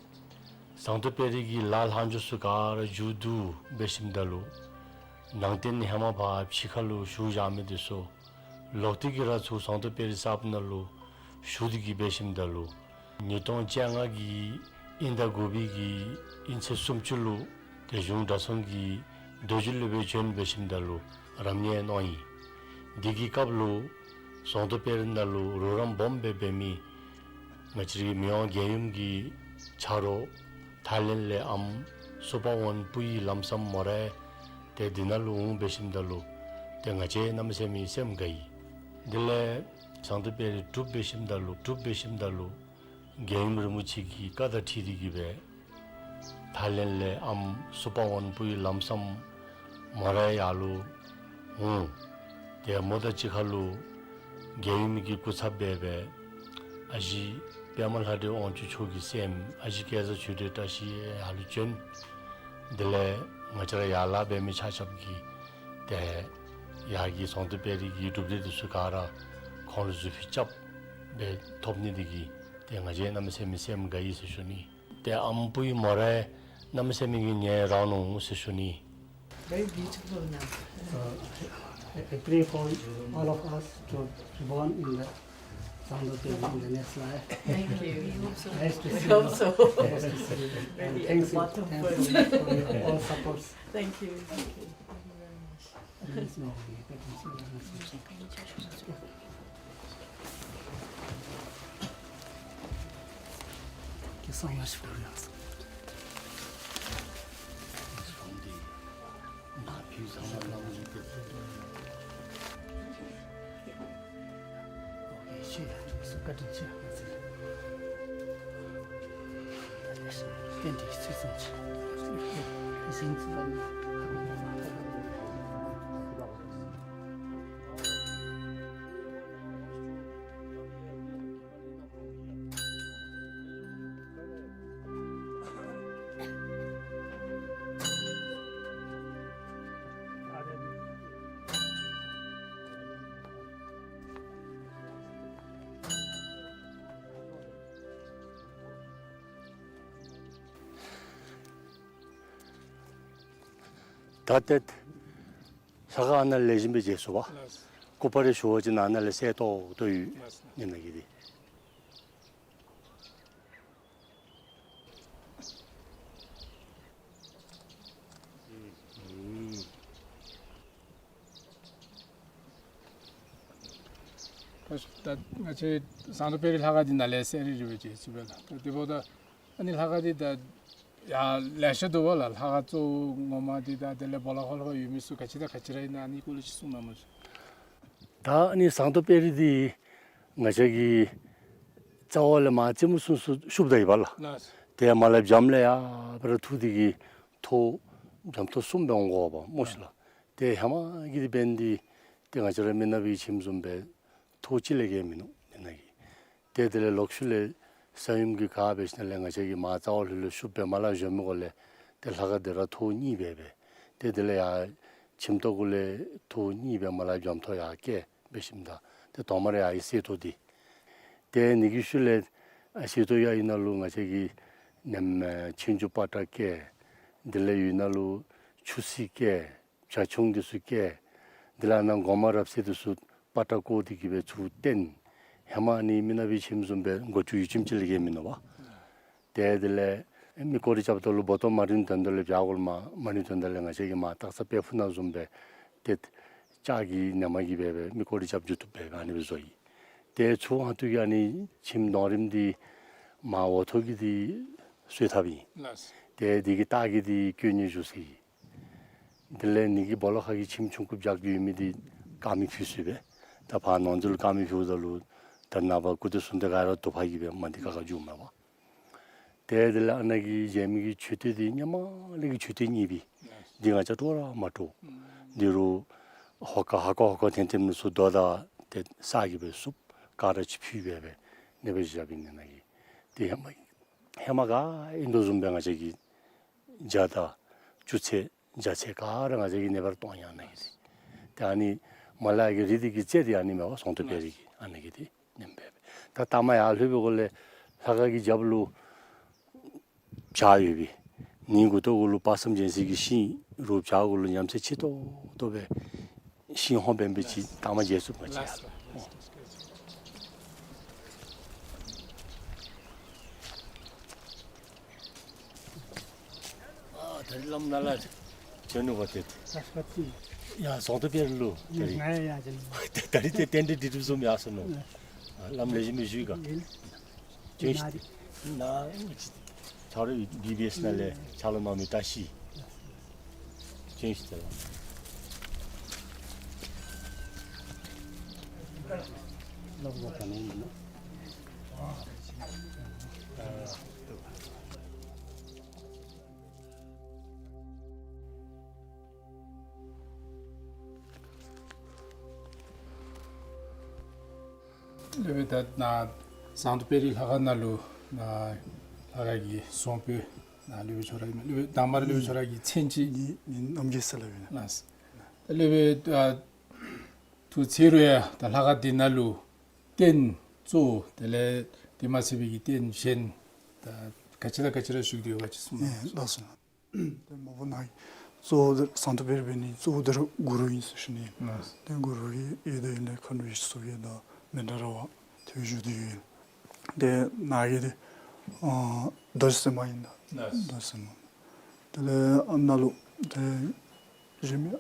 ཟོང་ཏོ་དཔལ་རི་གི་ལཱ་ལྷག་འཕྲོ་ཚུ་ག་ར་མཇུག་བསྡུ་འབད་ཞིནམ་ད་ལུ་ནང་རྟེན་ཧེ་མ་ཕར་ཕྱི་ཁ་ལུ་བཞུགས་བཞག་མི་འདི་ཚུ་ལོག་སྟེ་གིས་ར་ཚུར་ཟོང་ཏོ་དཔལ་རི་གསརཔ་ནང་ལུ་ཞུ་སྟེ་གིས་འབད་ཞིནམ་ད་ལུ་ཉིས་སྟོང་བཅོ་ལྔ་གི་དབྱིན་ཟླ་དགུ་པའི་གི་དབྱིན་ཚེས་སུམ་ཅུ་ལུ་ཏེ་གཞུང་གྲྭ་ཚང་གི་རྡོ་རྗེ་སློབ་དཔོན་བྱོན་འབད་ཞིནམ་ད་ལུ་རབ་གནས་གནང་ཡི། འདི་གི་སྐབས་ལུ་ཟོང་ཏོ་དཔལ་རི་ནང་ལུ་རོགས་རམ་སྦོམ་སྦེ་འབད་མི་ང་བཅས་རའི་མི་དབང་རྒྱལ་ཡུམ་གྱི་ཆ་རོགས་ཐའི་ལེནཌ་ལས་ཨམ་སུ་པ་ཝན་པུའི་ལམ་སམ་མོ་རའི་ཏེ་འདི་ནང་ལུ་འོང་འབད་ཞིནམ་ད་ལུ་ཏེ་ང་བཅས་གནམ་མེད་ས་མེད་སེམས་དགའ་ཡི། དེ་ལས་ཟོང་ཏོ་དཔལ་རི་གྲུབ་འབད་ཞིནམ་ད་ལུ་གྲུབ་འབད་ཞིནམ་ད་ལུ་རྒྱལ་ཡུམ་རིན་པོ་ཆེ་གི་བཀའ་དང་འཁྲིལ་ཏེ་གིས་སྦེ་ཐའི་ལེནཌ་ལས་ཨམ་སུ་པ་ཝན་པུའི་ལམ་སམ་མོ་རའི་ཡར་ལུ་འོང་། ཏེ་མོ་དང་གཅིག་ཁར་ལུ་རྒྱལ་ཡུམ་གྱི་སྐུ་ཚབ་སྦེ་སྦེ་ཨ་ཞེ་པདྨ་ལྷ་སྒྲོན་དབང་ཕྱུག་མཆོག་གི་སྲསམོ་ཨ་ཞེ་སྐལ་བཟང་ཆོས་སྒྲོན་བཀྲ་ཤིས་ཡར་ལུ་བྱོན། དེ་ལས་ང་བཅས་ར་ཡར་ལཱ་འབད་མི་ཆ་ཁྱབ་ཀྱིས་ཏེ་ཡར་གྱི་ཟོང་ཏོ་དཔལ་རི་གི་གྲུབ་འབྲས་འདི་ཚུ་ག་ར་ཁོང་ལུ་གཟུགས་ཕུད་རྐྱབ་སྦེ་ཐོབ་ནི་འདི་གིས་ཏེ་ང་བཅས་གནམ་མེད་ས་མེད་སེམས་དགའ་ཡི་ཟེར་ཞུ་ནི། ཏེ་ཨམ་པུའི་མོ་རའི་གནམ་མེད་ས་མེད་ཀྱི་ཉེ་རང་ནུག་ཟེར་ཞུ་ནི། Very beautiful now. Uh, I pray for all of us to born in the Sound of the in the next life. Thank you. We hope so. Nice to see you. We hope so. Nice to see you. And thanks, thanks for your all supports. Thank you. Thank you. Thank you very much. Thank you so much. ད་ཏེ་ལྷ་ཁང་ཨ་ནཱ་ལས་བཞིན་སྦེ་མཇལ་ཚུགས་པས། ལགས། སྐུ་པར་ཞུ་བ་ཅིན་ཨ་ནཱ་ལས་གསལ་ཏོག་ཏོ་ཡོད། ལགས། ཨ་ནཱ་གི་འདི། ད་ང་བཅས་ཟངས་མདོག་དཔལ་རི་ལྷ་ཁང་འདི་ནཱ་ལས་གསལ་རི་རི་སྦེ་མཇལ་ཚུགས་པས་ལགས། ད་དེ་འབདཝ་ད་ཨ་ནི་ལྷ་ཁང་འདི་ད་ཡར་ལེ་ཤ་འདུག་པ་ལགས། ལྷ་ཁང་གཙོ་བོ་ངོ་མ་འདི་དང་དེ་ལས་སྦོ་ལོགས་ཁར་ལྷ་ཁང་ཡོད་མི་ཚུ་ག་ཅི་དང་ག་ཅི་ར་ཨིན་ན་ཨ་ནི་སྐོར་ལས་ཅིག་གསུང་གནང་མ་ཤིག། ད་ཨ་ནི་ཟངས་མདོག་དཔལ་རི་འདི་ང་བཅས་ཀྱི་རྩ་བ་ལས་མར་རྩེ་མོ་ཚུན་ཚོད་ཤུབ་ད་ཡི་པ་ལགས། ལགས། དེ་མར་ལས་འཇམ་ལས་ཡར་སྦེ་ར་འཐུ་སྟེ་གིས་ཐོག་འཇམ་ཐོག་གསུམ་སྦེ་འོང་དགོ་པས་སྨོ་ཤིག་ལགས། དེ་ཧེ་མ་གི་འདི་འབད་ནི་འདི་ཏེ་ང་བཅས་ར་མི་ནག་པའི་ཁྱིམ་བཟུམ་སྦེ་ཐོག་གཅིག་ལས་བརྒལ་མིན་ནུག། མི་ནག་གི། ཏེ་དེ་ལས་ལོག་ཤུལ་ལས་ས་ཡོམ་གྱིས་ག་འབད་ཞིནམ་ལས་ང་བཅས་ཀྱི་མར་རྩ་བ་ལྷོད་ལྷོད་ཤུབ་སྦེ་མར་ལས་བཞོན་མི་གུ་ལས་ཏེ་ལྷ་ཁང་འདི་ར་ཐོག་གཉིས་སྦེ་སྦེ། ཏེ་དེ་ལས་ཡར་ཁྱིམ་ཐོག་གུ་ལས་ཐོག་གཉིས་སྦེ་མར་ལས་འཇམ་ཐོག་ཡར་བཀལ་འབད་ཞིནམ་ད་ཏེ་ཐོག་མར་ཡར་གསེར་ཐོག་འདི། ཏེ་ཨ་ནི་གི་ཤུལ་ལས་ཨ་གསེར་ཐོག་ཡར་ཨིན་ན་ལུ་ང་བཅས་ཀྱི་ནེམ་ཨེ་ཆོས་འབྱུང་པ་ཏྲ་བཀལ། དེ་ལས་ཡར་ཨིན་ན་ལུ་ཆུ་སྲིན་བཀལ། བྱ་ཁྱུང་འདི་ཚུ་བཀལ། དེ་ལས་ཨ་ནཱ་སྒོ་མང་རབ་གསལ་འདི་ཚུ་པ་ཏྲ་བཀོ་སྟེ་གིས་སྦེ་ཚུར་བརྟེན། ཧེ་མ་ཨ་ནི་མི་ནག་པའི་ཁྱིམ་བཟུམ་སྦེ་སྒོ་ཅུང་ཡུད་ཙམ་ཅིག་ལས་བརྒལ་མིན་ནུག་པ། ཏེ་དེ་ལས་མི་སྐོར་ར་རྐྱབ་ད་ལུ་སྦོ་ཏོ་མ་རིམ་དོན་དག་ལས་བྱ་གོལ་མ་མ་རིམ་དོན་དག་ལས་ང་བཅས་ཀྱི་མར་སྟག་ཚང་དཔལ་ཕུག་ནང་བཟུམ་སྦེ་ཏེ་ལྕགས་ཀྱི་ནེམ་གིས་སྦེ་སྦེ་མི་སྐོར་ར་རྐྱབ་འགྱོ་བཏུབ་སྦེ་ཨ་ནི་སྦེ་བཟོ་ཡི། ཏེ་ཚུར་ཨ་ཐུར་གྱི་ཨ་ནི་ཁྱིམ་གདོང་རིངམ་འདི་མར་འོག་ཐོག་གི་འདི་གསོལ་ཐབ་ཨིན། ལགས། ཏེ་འདི་གི་ལྟག་གི་འདི་དཀོན་གཉེར་བཞུགས་ས་ཨིན། དེ་ལས་ཨ་ནི་གི་སྦོ་ལོགས་ཁ་གི་ཁྱིམ་ཆུང་ཀུ་བརྒྱབ་ཡོད་མི་འདི་དཀར་མེ་ཕུལ་ས་སྦེ། ད་ཕར་ནང་འཛུལ་དཀར་མེ་ཕུལཝ་ད་ལུ་ད་ནངས་པ་སྐུ་དེ་གསུང་དེ་ག་ར་དུ་པ་གིས་སྦེ་མ་འདི་ཁ་ཁ་འགྱོཝ་མས་པ། ཏེ་དེ་ལས་ཨ་ནཱ་གི་མཇལ་མི་གི་མཆོད་རྟེན་འདི་སྔོན་མ་ལས་ཀྱི་མཆོད་རྟེན་རྙིང་པའི་འདི་ང་བཅས་དཀྲོག་ར་མ་དཀྲོག། འདི་རུ་ཧོ་ཀ་ཧ་ཀ་ཧོ་ཀ་ཐེམ་ཐེམ་ནི་ཚུ་རྡོ་དང་ཏེ་སག་གིས་སྦེ་བསུབ། ཀ་ར་ཅིག་ཕུལ་སྦེ་སྦེ་ཨ་ནི་སྦེ་བཞགཔ་ཨིན་ནི་ནང་གི། ཏེ་ཧེ་མ་ཧེ་མ་ག་ཨིན་དོ་བཟུམ་སྦེ་ང་བཅས་ཀྱི་རྒྱ་དང་ཆུ་ཚད་རྒྱ་ཚད་ག་ར་ང་བཅས་ཀྱིས་ཨ་ནི་སྦེ་ར་གཏོང་ཡི་ཨ་ནཱ་གི་འདི། ཏེ་ཨ་ནི་མར་ལས་ཀྱི་རི་འདི་གི་རྩེ་འདི་ཨ་ནི་མས་པ། ཟངས་མདོག་དཔལ་རི་གི་ཨ་ནཱ་གི་འདི་ཨ་ནེམ་སྦེ་སྦེ། ད་ལྟག་མ་ཡར་ལྷོད་པའི་གུ་ལས་ལྷ་ཁང་གི་རྒྱབ་ལུ་བྱག་ཡོད་པས། ཨ་ནི་མགུ་ཏོ་གུ་ལུ་དཔག་བསམ་རྒྱལ་མཚན་གྱི་ཤིང་རུ་བྱག་གུ་ལུ་ཉམས་སད་ཆེ་ཏོག་ཏོ་སྦེ་ཤིང་ཧོང་འབད་འབད་ཅིག་ལྟག་མ་མཇལ་ཚུགས་པས། ལགས། ཨ་ད་རིས་བླམ་ནཱ་ལས་བྱོན་ནུག་པ་ཏེ། ཡ་ཟངས་མདོག་དཔལ་རི་ལུ་ད་རིས། ད་རིས་ཏེ་རྟེན་འབྲེལ་འགྲིག་འགྲིགཔ་བཟུམ་ཡར་སོང་ནུག། ཨ་བླམ་ལེགས་ཤོམ་སྦེ་བཞུགས་ག། བྱོན་ཤིག། ནཱ་ཆ་རོགས་བི་བི་ཨེསི་ནང་ལས་ཕྱག་ལཱ་གནང་མི་བཀྲ་ཤིས། བྱོན་ཤིག་ཏེ་ལགས། སློབ་དཔོན་ད་ནཱ་ཟངས་མདོག་དཔལ་རི་ལྷ་ཁང་ནང་ལུ་ནཱ་ལྷ་ཁང་གི་གསུང་སྤེལ་ནཱ་སློབ་དཔོན་ཁྱོད་ར་ཨིན་མས། སློབ་དཔོན་དང་པ་ར་སློབ་དཔོན་ཁྱོད་ར་གི་མཚན་ཅིག། ངེ་ངེ་རྣམ་རྒྱལ་ཟེར་སླབ་ཨིན། ལགས། ད་སློབ་དཔོན་ཨ་ཐུགས་ཚེ་རུ་ཡང་ད་ལྷ་ཁང་འདི་ནང་ལུ་རྟེན་གཙོ་བོ་དེ་ལས་དེ་མ་ཚད་པའི་གི་རྟེན་གཞན་ད་ག་ཅི་དང་ག་ཅི་ར་བཞུགས་ཏེ་ཡོད་ག་ཅིག་གསུང་གནང་། ལགས་སོ། ཏེ་མ་པ་ནཱ་གི་གཙོ་བོ་འདི་ཟངས་མདོག་དཔལ་རི་འབད་ནི་གཙོ་བོ་འདི་ར་གུ་རུ་ཨིན་ཟེར་ཞུ་ནི། ལགས། ཏེ་གུ་རུ་ཡི་ཡོད་དོ་ཡོད་ལས་མཁའ་འགྲོ་ཡི་གཟུགས་ཡོད་དོ་མཎྜལ་ར་བ། ཏེ་བཞུགས་ཏེ་ཡོད། ཏེ་ནཱ་གི་འདི་ཨ་རྡོ་རྗེ་སེམས་དཔའ་ཨིན་ལགས། རྡོ་རྗེ་སེམས་དཔའ། དེ་ལས་ཨ་ནཱ་ལུ་ཏེ་གཞན་མི་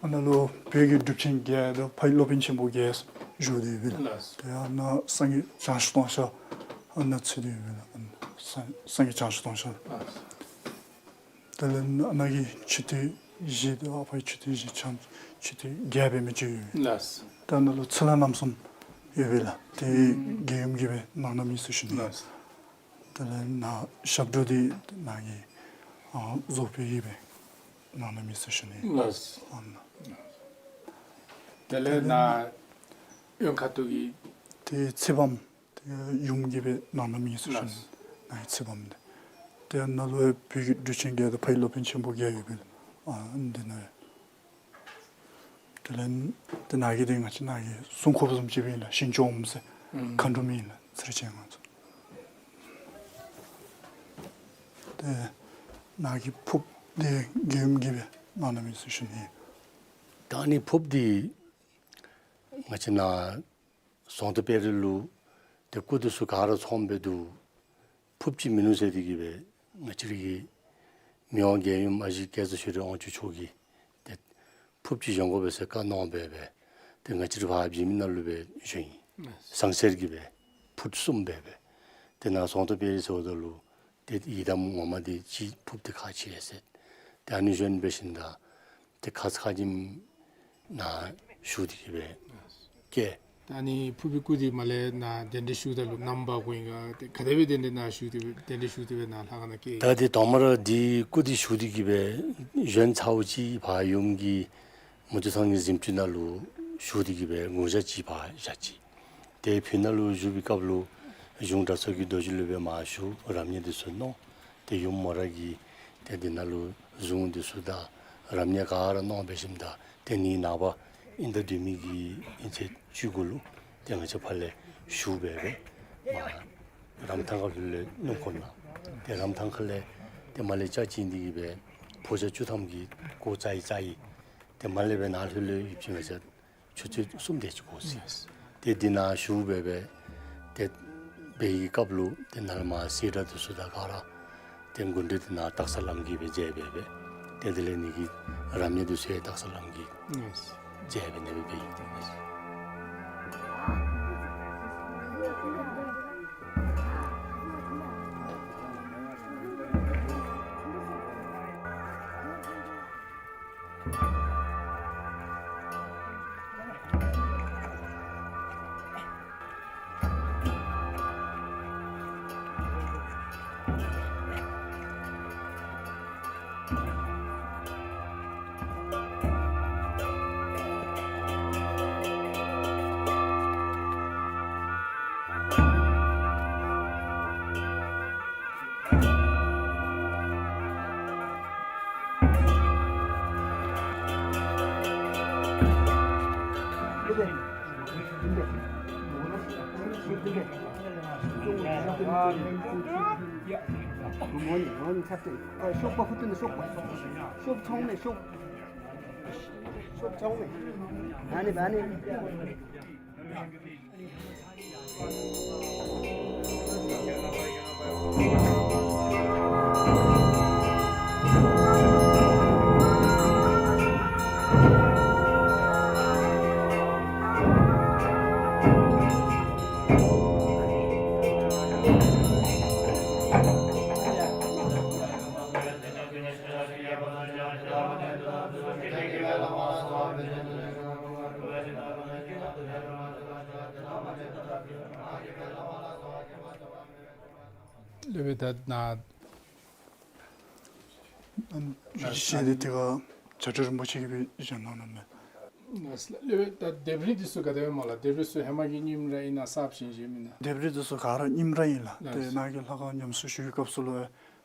ཨ་ནཱ་ལུ་བོད་ཀྱི་གྲུབ་ཆེན་བརྒྱད་དང་ཕ་ཡི་སློབ་དཔོན་ཆེན་པོ་བརྒྱད་བཞུགས་ཏེ་ཡོད་པས་ལགས། ཏེ་ཨ་ནཱ་སངས་རྒྱས་བྱང་ཆུབ་ཏུང་ཤ་ཨ་ནཱ་ཚུད་དེ་ཡོད་པས་ལགས། ཨ་ནཱ་སངས་སངས་རྒྱས་བྱང་ཆུབ་ཏུང་ཤ། དེ་ལས་ཨ་ནཱ་གི་མཆོད་རྟེན་བཞི་དང་ཨ་ཕ་གི་མཆོད་རྟེན་བཞི་ཕྱག་མཆོད་རྟེན་བརྒྱད་འབད་མི་ཅིག་ཡོད། ལགས། ཏེ་ཨ་ནཱ་ལུ་ཚུར་ལྷ་རྣམ་གསུམ་ཡོད་པས་ལགས། ཏེ་རྒྱལ་ཡུམ་གྱིས་སྦེ་གནང་གནངམ་ཨིན་ཟེར་ཞུ་ནི། ལགས། དེ་ལས་ནཱ་ཞབས་དྲུང་འདི་ནཱ་གི་ཨ་རྫོགས་པའི་གིས་སྦེ་གནང་གནངམ་ཨིན་ཟེར་ཞུ་ནི། ལགས། ཨ་ནཱ། དེ་ལས་ནཱ་གཡོན་ཁ་ཐུག་གི་ཏེ་ཚེ་དཔག་མེད་ཏེ་ཡུམ་གྱིས་སྦེ་གནང་གནངམ་ཨིན་ཟེར་ཞུ་ནི། ལགས། ནཱ་གི་ཚེ་དཔག་མེད་འདི། ཏེ་ནཱ་ལུ་བོད་ཀྱི་གྲུབ་ཆེན་བརྒྱད་དང་ཕ་ཡི་སློབ་དཔོན་ཆེན་པོ་བརྒྱད་ཡོད་པས་ལགས། ཨ་འདི་ནཱ། དེ་ལས་ཏེ་ནཱ་གི་འདི་ང་བཅས་ནཱ་གི་སྲུང་འཁོརཔ་བཟུམ་ཅིག་སྦེ་ཨིན་ལགས། ཞིང་སྐྱོང་འོགམ་ཟེར་ཨུམ་མཁའ་འགྲོ་མི་ཨིན་ལགས། ཚེ་རིང་ཅན་ང་ཚོ། ཏེ་ནཱ་གི་ཕུརཔ་འདི་རྒྱལ་ཡུམ་གྱིས་སྦེ་གནང་གནངམ་ཨིན་ཟེར་ཞུ་ནི། ད་ཨ་ནི་ཕུརཔ་འདི་ང་བཅས་ནཱ་ཟོང་དྷ་དཔལ་རི་ལུ་ཏེ་སྐུ་འདི་ཚུ་ག་ར་ཚངམ་སྦེ་འདུག། ཕུརཔ་ཅིག་མིན་ནུག་ཟེར་ཏེ་གིས་སྦེ་ང་བཅས་ར་གི་མི་དབང་རྒྱལ་ཡུམ་ཨ་ཞེ་སྐལ་བཟང་ཆོས་སྒྲོན་དབང་ཕྱུག་མཆོག་གིས་ཏེ་ཕུརཔ་ཅིག་བཞེངས་དགོ་པས་ཟེར་བཀའ་གནང་སྦེ་སྦེ་ཏེ་ང་བཅས་ར་ཕར་བྱེ་མི་ནང་ལུ་སྦེ་བཞེངས་ཡི། ཨ་ཟངས་གསེར་གྱི་སྦེ་ཕུརཔ་གསུམ་སྦེ་སྦེ་ཏེ་ནཱ་ཟོང་དྷ་དཔལ་རི་ཟེརཝ་ད་ལུ་ཏེ་ཡི་དམ་ངོ་མ་འདི་ཅིག་ཕུརཔ་འདི་ཁག་ཆེ་ཟེར། ཏེ་ཨ་ནི་བཞེངས་འབད་ཞིནམ་ད་ཏེ་ཁ་ཙ་ཁ་ཉིནམ་ནཱ་ཞུ་སྟེ་གིས་སྦེ་བསྐྱལ། ད་ཨ་ནི་ཕུར་པའི་སྐུ་འདི་མར་ལས་ནཱ་གདན་འདྲེན་ཞུཝ་ད་ལུ་ནམ་འབག་དགོ་ཨིན་ག། ཏེ་ག་དེ་སྦེ་གདན་འདྲེན་ནཱ་ཞུ་སྟེ་སྦེ་གདན་འདྲེན་ཞུ་སྟེ་སྦེ་ནཱ་ལྷ་ཁང་ནང་བསྐྱལ། ད་འདི་དང་པ་ར་འདི་སྐུ་འདི་ཞུ་སྟེ་གིས་སྦེ་བཞེངས་ཚརཝ་ཅིག་ཕར་ཡུམ་གྱི་མུ་སྟེགས་ཚང་གི་གཟིམ་ཅུང་ནང་ལུ་ཞུ་སྟེ་གིས་སྦེ་དགུང་ཞག་ཅིག་ཕར་བཞག་ཅི། ཏེ་ཕི་ནང་ལུ་བཞུགས་པའི་སྐབས་ལུ་གཞུང་གྲྭ་ཚང་གི་རྡོ་རྗེ་ལུ་སྦེ་མར་ཞུ་རབ་གནས་འདི་ཚུ་གནང་། ཏེ་ཡུམ་མོ་ར་གིས་ཏེ་འདི་ནང་ལུ་གཟུངས་འདི་ཚུ་དང་རབ་གནས་ག་ར་གནང་འབད་ཞིནམ་ད་ཏེ་ནི་ནངས་པ་ཨིན་ཟླ་བདུན་མི་གི་ཨིན་ཚེས་བཅུ་དགུ་ལུ་ཏེ་ང་བཅས་ཕར་ལས་ཞུ་སྦེ་སྦེ་མར་རམ་ཐང་ཁ་ལྷོད་ལས་སྣུམ་འཁོར་ནང་ཏེ་རམ་ཐང་ཁ་ལས་ཏེ་མར་ལས་ལྕགས་བྱིན་ཏེ་གིས་སྦེ་ཕོ་ཆ་བཅུ་ཐམ་གྱི་གོ་ཙ་ཡི་ཙ་ཡི་ཏེ་མར་ལས་སྦེ་ནཱ་ལྷོད་ལས་ཡིབ་ཅི། ང་བཅས་ཆུ་ཚོད་གསུམ་དེ་ཅིག་འགོར་ཅི། ཏེ་འདི་ནང་ཞུ་སྦེ་སྦེ་ཏེ་འབད་བའི་སྐབས་ལུ་ཏེ་ནཱ་ལས་མར་སེར་སྒྲེང་འདི་ཚུ་དང་ག་ར་ཏེ་མགུ་འདྲེན་འདི་ནཱ་སྟག་ཚང་བླམ་གིས་སྦེ་མཛད་སྦེ་སྦེ་ཏེ་དེ་ལས་ནི་གི་རབ་གནས་འདི་ཚུ་ཡང་སྟག་ཚང་བླམ་གིས་མཛད་སྦེ་ནི་སྦེ་འབད་ཡི། ཤོག་པ་ཧུ་ཏུ་ནི་ཤོག་པ། ཤོག་ཚང་མས་ཤོག། ཤོག་ཚང་མས། ཨ་ནི་ཨ་ནི། སློབ་དཔོན་ད་ནཱ་ཨ་ནི་ཞལ་འདི་དེ་ཁར་བྱ་བྲལ་རིན་པོ་ཆེ་གིས་སྦེ་བཞེངས་གནང་གནངམ་མས། སློབ་དཔོན་ད་ལྡེབས་རིས་འདི་ཚུ་ག་དེ་སྦེ་སྨོ་ལགས། ལྡེབས་རིས་ཚུ་ཧེ་མ་གི་རྙིངམ་ར་ཨིན་ན་གསརཔ་བཞེངས་བཞེངསམ་ཨིན་ན། ལྡེབས་རིས་འདི་ཚུ་ག་ར་རྙིངམ་ར་ཨིན་ལགས། ཏེ་ནཱ་གི་ལྷ་ཁང་ཉམས་གསོ་ཞུ་བའི་སྐབས་སུ་ལུ་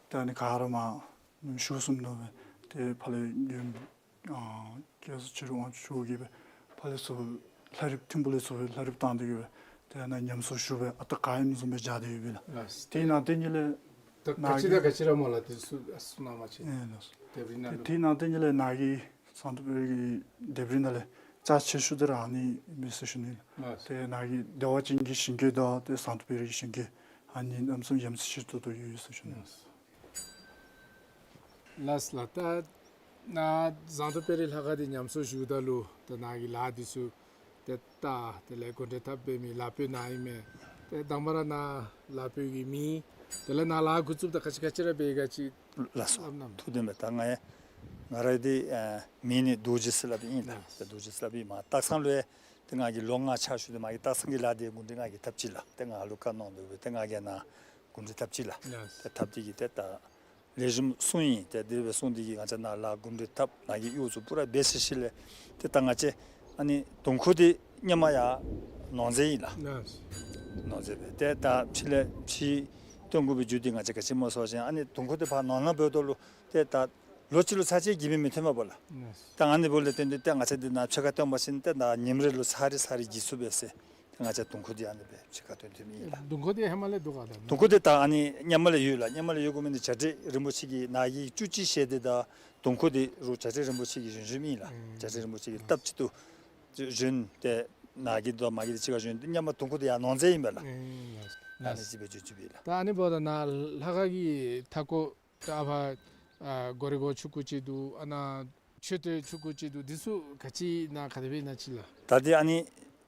ཏེ་ཨ་ནི་ག་ར་མར་ཉམས་གསོ་ཞུ་སོངམ་ད་སྦེ་ཏེ་ཕར་ལས་ཡུམ་ཨ་སྐལ་བཟང་ཆོས་སྒྲོན་དབང་ཕྱུག་མཆོག་གིས་སྦེ་ཕར་ལས་ཚུར་ལྷ་རིཔ་ཐིམ་ཕུག་ལས་ཚུར་ལྷ་རིཔ་བཏང་སྟེ་གིས་སྦེ་ཏེ་ཨ་ནཱ་ཉམས་གསོ་ཞུ་སྦེ་ཨ་རྟག་ག་ཨིནམ་བཟུམ་སྦེ་སྦྱར་ཏེ་ཡོད་པས་ལགས། ཏེ་ནཱ་ཏེ་ཉིད་ལས་ད་ག་ཅི་དང་ག་ཅི་ར་སྨོ་ལགས། དེ་ཚུ་གསུང་གནང་བ་ཅིན། ཨེ་ལགས། ལྡེབས་རིས་ནང་ལུ་ཏེ་ནཱ་ཏེ་ཉིད་ལས་ནཱ་གི་ཟངས་མདོག་དཔལ་གྱི་ལྡེབས་རིས་ནང་ལས་ རྩ་ཆེ་ཤོས་འདི་ར་ཨ་ནི་ཨིན་པས་ཟེར་ཞུ་ནི་ལགས། ལགས། ཏེ་ནཱ་གི་བདེ་བ་ཅན་གྱི་ཞིང་གི་དང་ཏེ་ཟངས་མདོག་དཔལ་རི་གི་ཞིང་གི་ཨ་ནི་གནམ་མེད་ས་མེད་ཡ་མཚན་ཆེ་ཏོག་ཏོ་ཡོད་ཟེར་ཞུ་ནི་ལགས། ལགས་ལགས། ད་ནཱ་ཟངས་མདོག་དཔལ་རི་ལྷ་ཁང་འདི་ཉམས་གསོ་ཞུཝ་ད་ལུ་ད་ནཱ་གི་ལཱ་འདི་ཚུ་ཏེ་ད་དེ་ལས་འགོ་འདྲེན་འཐབ་འབད་མི་ལཱ་དཔོན་ནཱ་ཨིན་མས། ཏེ་དང་པ་ར་ནཱ་ལཱ་དཔོན་གྱི་མིང་དེ་ལས་ནཱ་ལཱ་འགོ་བཙུགསཔ་ད་ག་ཅི་ག་ཅི་ར་འབད་ག་ཅི། ལགས་སོ། སླབ་གནང་། ཐུགས་བདེན་པས། ད་ང་ཡང་ང་ར་འདི་ཨ་མིང་ནི་རྡོ་རྗེ་ཟེར་སླབ་ཨིན་ལགས། ལགས། ཏེ་རྡོ་རྗེ་ཟེར་སླབ་ཨིན། མར་སྟག་ཚང་ལུ་ཡང་ཏེ་ང་གིས་ལོ་ལྔ་ཕྱག་ཞུ་སྟེ་མ་གི་སྟག་ཚང་གི་ལཱ་འདི་འགོ་འདྲེན་ང་གིས་འཐབ་ཅི་ལགས། ཏེ་ང་ལུ་བཀའ་གནང་དོ་སྦེ་ཏེ་ང་གིས་ནཱ་འགོ་འདྲེན་འཐབ་ཅི་ལགས། ལགས། ཏེ་འཐབ་སྟེ་གིས་ཏེ་ད་ལེགས་ཤོམ་སོང་ཡི། ཏེ་དེ་སྦེ་སོང་སྟེ་གིས་ང་བཅས་ནཱ་ལཱ་འགོ་འདྲེན་འཐབ་ནཱ་གི་གཡོག་ཚུ་པུ་ར་འབད་ཚར་ཞིནམ་ལས་ཏེ་ད་ང་བཅས་ཨ་ནི་དུང་ཁུ་འདི་ཧེ་མ་ཡར་ནོར་རྫས་ཨིན་ལགས། ལགས། ནོར་རྫས་སྦེ་ཏེ་ད་ཕྱི་ལས་ཕྱིར་བཏོན་དགོ་པའི་རྒྱུ་འདི་ང་བཅས་ག་ཅི་སྨོ་ཟེར་བ་ཅིན་ཨ་ནི་དུང་ཁུ་འདི་ཕར་ནོར་ནང་འབདཝ་ད་ལུ་ཏེ་ད་ལོ་གཅིག་ལུ་ཚར་གཅིག་གྱིས་མི་མི་ཐོན་པས་ལགས། ལགས། ད་ཨ་ནི་འབདཝ་ལས་བརྟེན་ཏེ་ཏེ་ང་བཅས་འདི་ནཱ་ཕྱི་ཁར་བཏོན་པ་ཅིན་ཏེ་ད་ཉིནམ་རེ་ལུ་ཚར་རེ་ཚར་རེ་གྱིས་ཚུགས་པས་ཟེར་ཏེ་ང་བཅས་དུང་ཁུ་འདི་ཨ་ནི་སྦེ་ཕྱི་ཁར་བཏོན་བཏོནམ་ཨིན་ལགས། དུང་ཁུ་འདི་ཧེ་མ་ལས་འདུག་ག་ད། དུང་ཁུ་འདི་ད་ཨ་ནི་ཧེ་མ་ལས་ཡོད་ལགས། ཧེ་མ་ལས་ཡོད་དགོ་མི་འདི་བྱ་བྲལ་རིན་པོ་ཆེ་གིས་ནཱ་གི་བཅུད་ཅིག་བཞེས་ཏེ་ད་དུང་ཁུ་འདི་རུ་བྱ་བྲལ་རིན་པོ་ཆེ་གིས་བཞེངས་བཞེངསམ་ཨིན་ལགས། ཨུམ། བྱ་བྲལ་རིན་པོ་ཆེ་གིས་སྟབས་གཅིག་ཏུ་བཞེངས་ཏེ་ནཱ་གི་དང་མ་གི་འདི་གཅིག་ཁར་བཞེངས་ཏེ་ཧེ་མ་དུང་ཁུ་འདི་ཡར་ནོར་རྫས་ཨིན་པས་ལགས། ཨུམ། ཨ་ནི་ཅིག་སྦེ་བརྗོད་བརྗོདཔ་ཨིན་ལགས། ད་ཨ་ནི་འབདཝ་ད་ནཱ་ལྷ་ཁང་གི་མཐའ་སྐོར་ད་ཨ་ཕར་ཨ་སྒོ་རའི་སྒོ་ཆུང་ཀུ་ཅིག་འདུག། ཨ་ནཱ་མཆོད་རྟེན་ཆུང་ཀུ་ཅིག་འདུག། འདི་ཚུ་ག་ཅི་ནཱ་ག་དེ་སྦེ་ཨིན་ན་ཅིག་ལགས། ད་འདི་ཨ་ནི་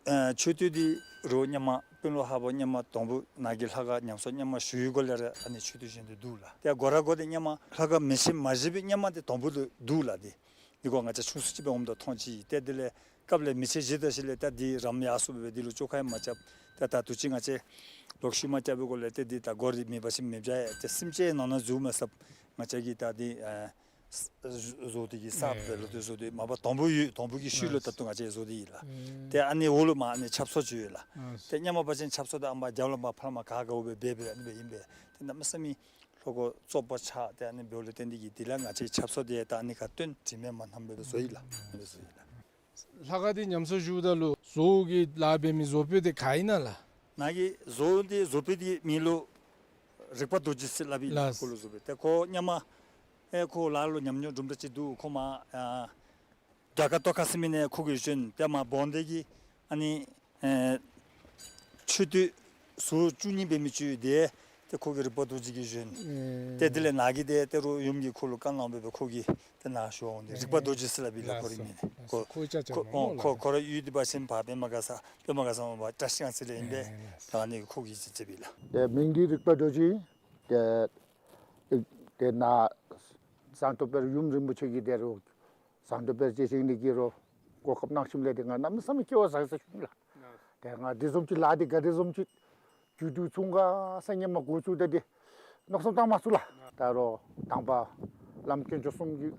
ཨ་མཆོད་རྟེན་འདི་རུ་ཧེ་མ་དཔོན་སློབ་ཧ་བོ་ཧེ་མ་དང་པོ་ནཱ་གི་ལྷ་ཁང་ཉམས་གསོ་ཧེ་མ་ཞུ་བའི་སྒང་ལས་ར་ཨ་ནི་མཆོད་རྟེན་བཞེངས་ཏེ་འདུག་ལགས། ཏེ་སྒོ་ར་སྒོ་འདི་ཧེ་མ་ལྷ་ཁང་མེ་ཆེན་མ་བཞེངས་པའི་ཧེ་མ་འདི་དང་པོ་ལུ་འདུག་ལགས། འདི་འདི་གུ་ང་བཅས་ཆུང་སུ་ཅིག་འབད་འོངམ་ད་མཐོང་ཅི། ཏེ་དེ་ལས་སྐབས་ལས་མེ་ཆེན་བཞེངས་ད་ཞིནམ་ལས་ད་འདི་རམ་ཡར་སོང་སྦེ་འདི་ལུ་བཅོ་ཁ་ཡང་མ་རྐྱབ། ཏེ་ད་དུས་ཅི་ང་བཅས་ལོག་ཤུལ་མ་རྐྱབ་པའི་སྒང་ལས་ཏེ་འདི་ད་སྒོ་འདི་མེད་པ་ཅིན་མི་འབྱར་ཡ། ཏེ་སེམས་ཅན་ནང་ན་འཛུལ་མ་ཚུགསཔ་ང་བཅས་ཀྱིས་ད་འདི་ཨ་བཟོ་སྟེ་གིས་གསརཔ་སྦེ་ལོག་སྟེ་བཟོ་སྟེ་མ་པ་དང་པོ་ཡོད་དང་པོ་གི་ཤུལ་ལུ་ད་ལྟོ་ང་བཅས་བཟོ་སྟེ་ཡོད་ལགས། ཏེ་ཨ་ནི་འོག་ལུ་མར་ཨ་ནི་ཆབ་གསང་ཅིག་ཡོད་ལགས། ཏེ་ཧེ་མ་འབད་བ་ཅིན་ཆབ་གསང་འདི་ཨ་མར་རྒྱབ་ལུ་མར་ཕར་མར་ག་ག་འོང་སྦེ་འབད་འབད་ཨ་ནི་སྦེ་ཨིན་པས། ཏེ་གནམ་མེད་ས་མེད་ལྷོ་སྒོ་བཙོག་པ་ཆགས་ཏེ་ཨ་ནི་འབདཝ་ལས་བརྟེན་ཏེ་གིས་དེ་ལས་ང་བཅས་ཆབ་གསང་འདི་ད་ཨ་ནི་ཁར་བཏོན་དྲི་མེད་མ་ནམ་སྦེ་བཟོ་ཡི་ལགས། ཨ་ནི་བཟོ་ཡི་ལགས། ལྷ་ཁང་འདི་ཉམས་གསོ་ཞུཝ་ད་ལུ་བཟོ་གི་ལཱ་འབད་མི་བཟོ་དཔོན་འདི་ག་ཨིན་ན་ལགས། ནཱ་གི་བཟོ་འདི་བཟོ་དཔོན་འདི་མིང་ལུ་རིག་པ་རྡོ་རྗེ་ཟེར་སླབ་ཨིན་ལགས། ལགས། ཁོ་ལུ་བཟོ་དཔོན། ཏེ་ཁོ་ཧེ་མ་ཨེ་ཁོ་ལཱ་ལུ་ཉམས་མྱོང་གྲུབ་འདྲ་ཅིག་འདུག། ཁོ་མར་ཨ་རྒྱ་གར་ཏོག་ཁ་ཟེར་མི་ནང་ཁོ་གིས་བྱོན། ཏེ་མར་བོན་སྡེ་གི་ཨ་ནི་ཨེ་མཆོད་རྟེན་ཟུར་བཅུ་གཉིས་འབད་མི་ཅིག་ཡོད། ཏེ་ཏེ་ཁོ་གིས་རིག་པ་རྡོ་རྗེ་གིས་བྱོན། ཨེ། ཏེ་དེ་ལས་ནཱ་གི་ཏེ་ཏེ་རུ་ཡུམ་གྱིས་ཁོ་ལུ་བཀའ་གནང་སྦེ་ཁོ་གིས་ཏེ་ནཱ་བྱོན་ཏེ་རིག་པ་རྡོ་རྗེ་ཟེར་སླབ་ཨིན་ལགས། ཁོ་རའི་མིང་ནི། ལགས་སོ། ཁོ་ཁོ་ཁོ་ཁོ་ར་ཡུལ་འདི་འབད་བ་ཅིན་ཕར་པདྨ་དགའ་ས་པདྨ་དགའ་ས་མར་བཀྲ་ཤིས་སྒང་ཟེར་ལས་ཨིན་པས། ཨེ། ལགས་སོ། ད་ཨ་ནི་ཁོ་གིས་ཅིག་མཛད་པས་ལགས། ཏེ་མིང་འདི་རིག་པ་རྡོ་རྗེ། ཏེ་ཏེ་ནཱ་ཟངས་མདོག་དཔལ་ཡུམ་རིན་པོ་ཆེ་གིས་ཏེ་རུ་ཟངས་མདོག་དཔལ་རྗེ་བཞེངས་ནི་གི་རུ་གོ་སྐབས་གནང་ཞིནམ་ལས་ཏེ་ང་གནམ་མེད་ས་མེད་སྐལ་བ་བཟང་ཟེར་ཞུ་ནི་ལགས། ཏེ་ང་དེ་བཟུམ་ཅིག་ལཱ་འདི་ག་དེ་བཟུམ་ཅིག་མཇུག་བསྡུ་ཚུགས་ག་ཟེར་ཧེ་མ་འགོ་བཙུགས་ད་འདི་མནོ་བསམ་བཏང་མ་ཚུགས་ལགས། ད་རུང་དང་པ་བླམ་དཀོན་མཆོག་གསུམ་གྱི་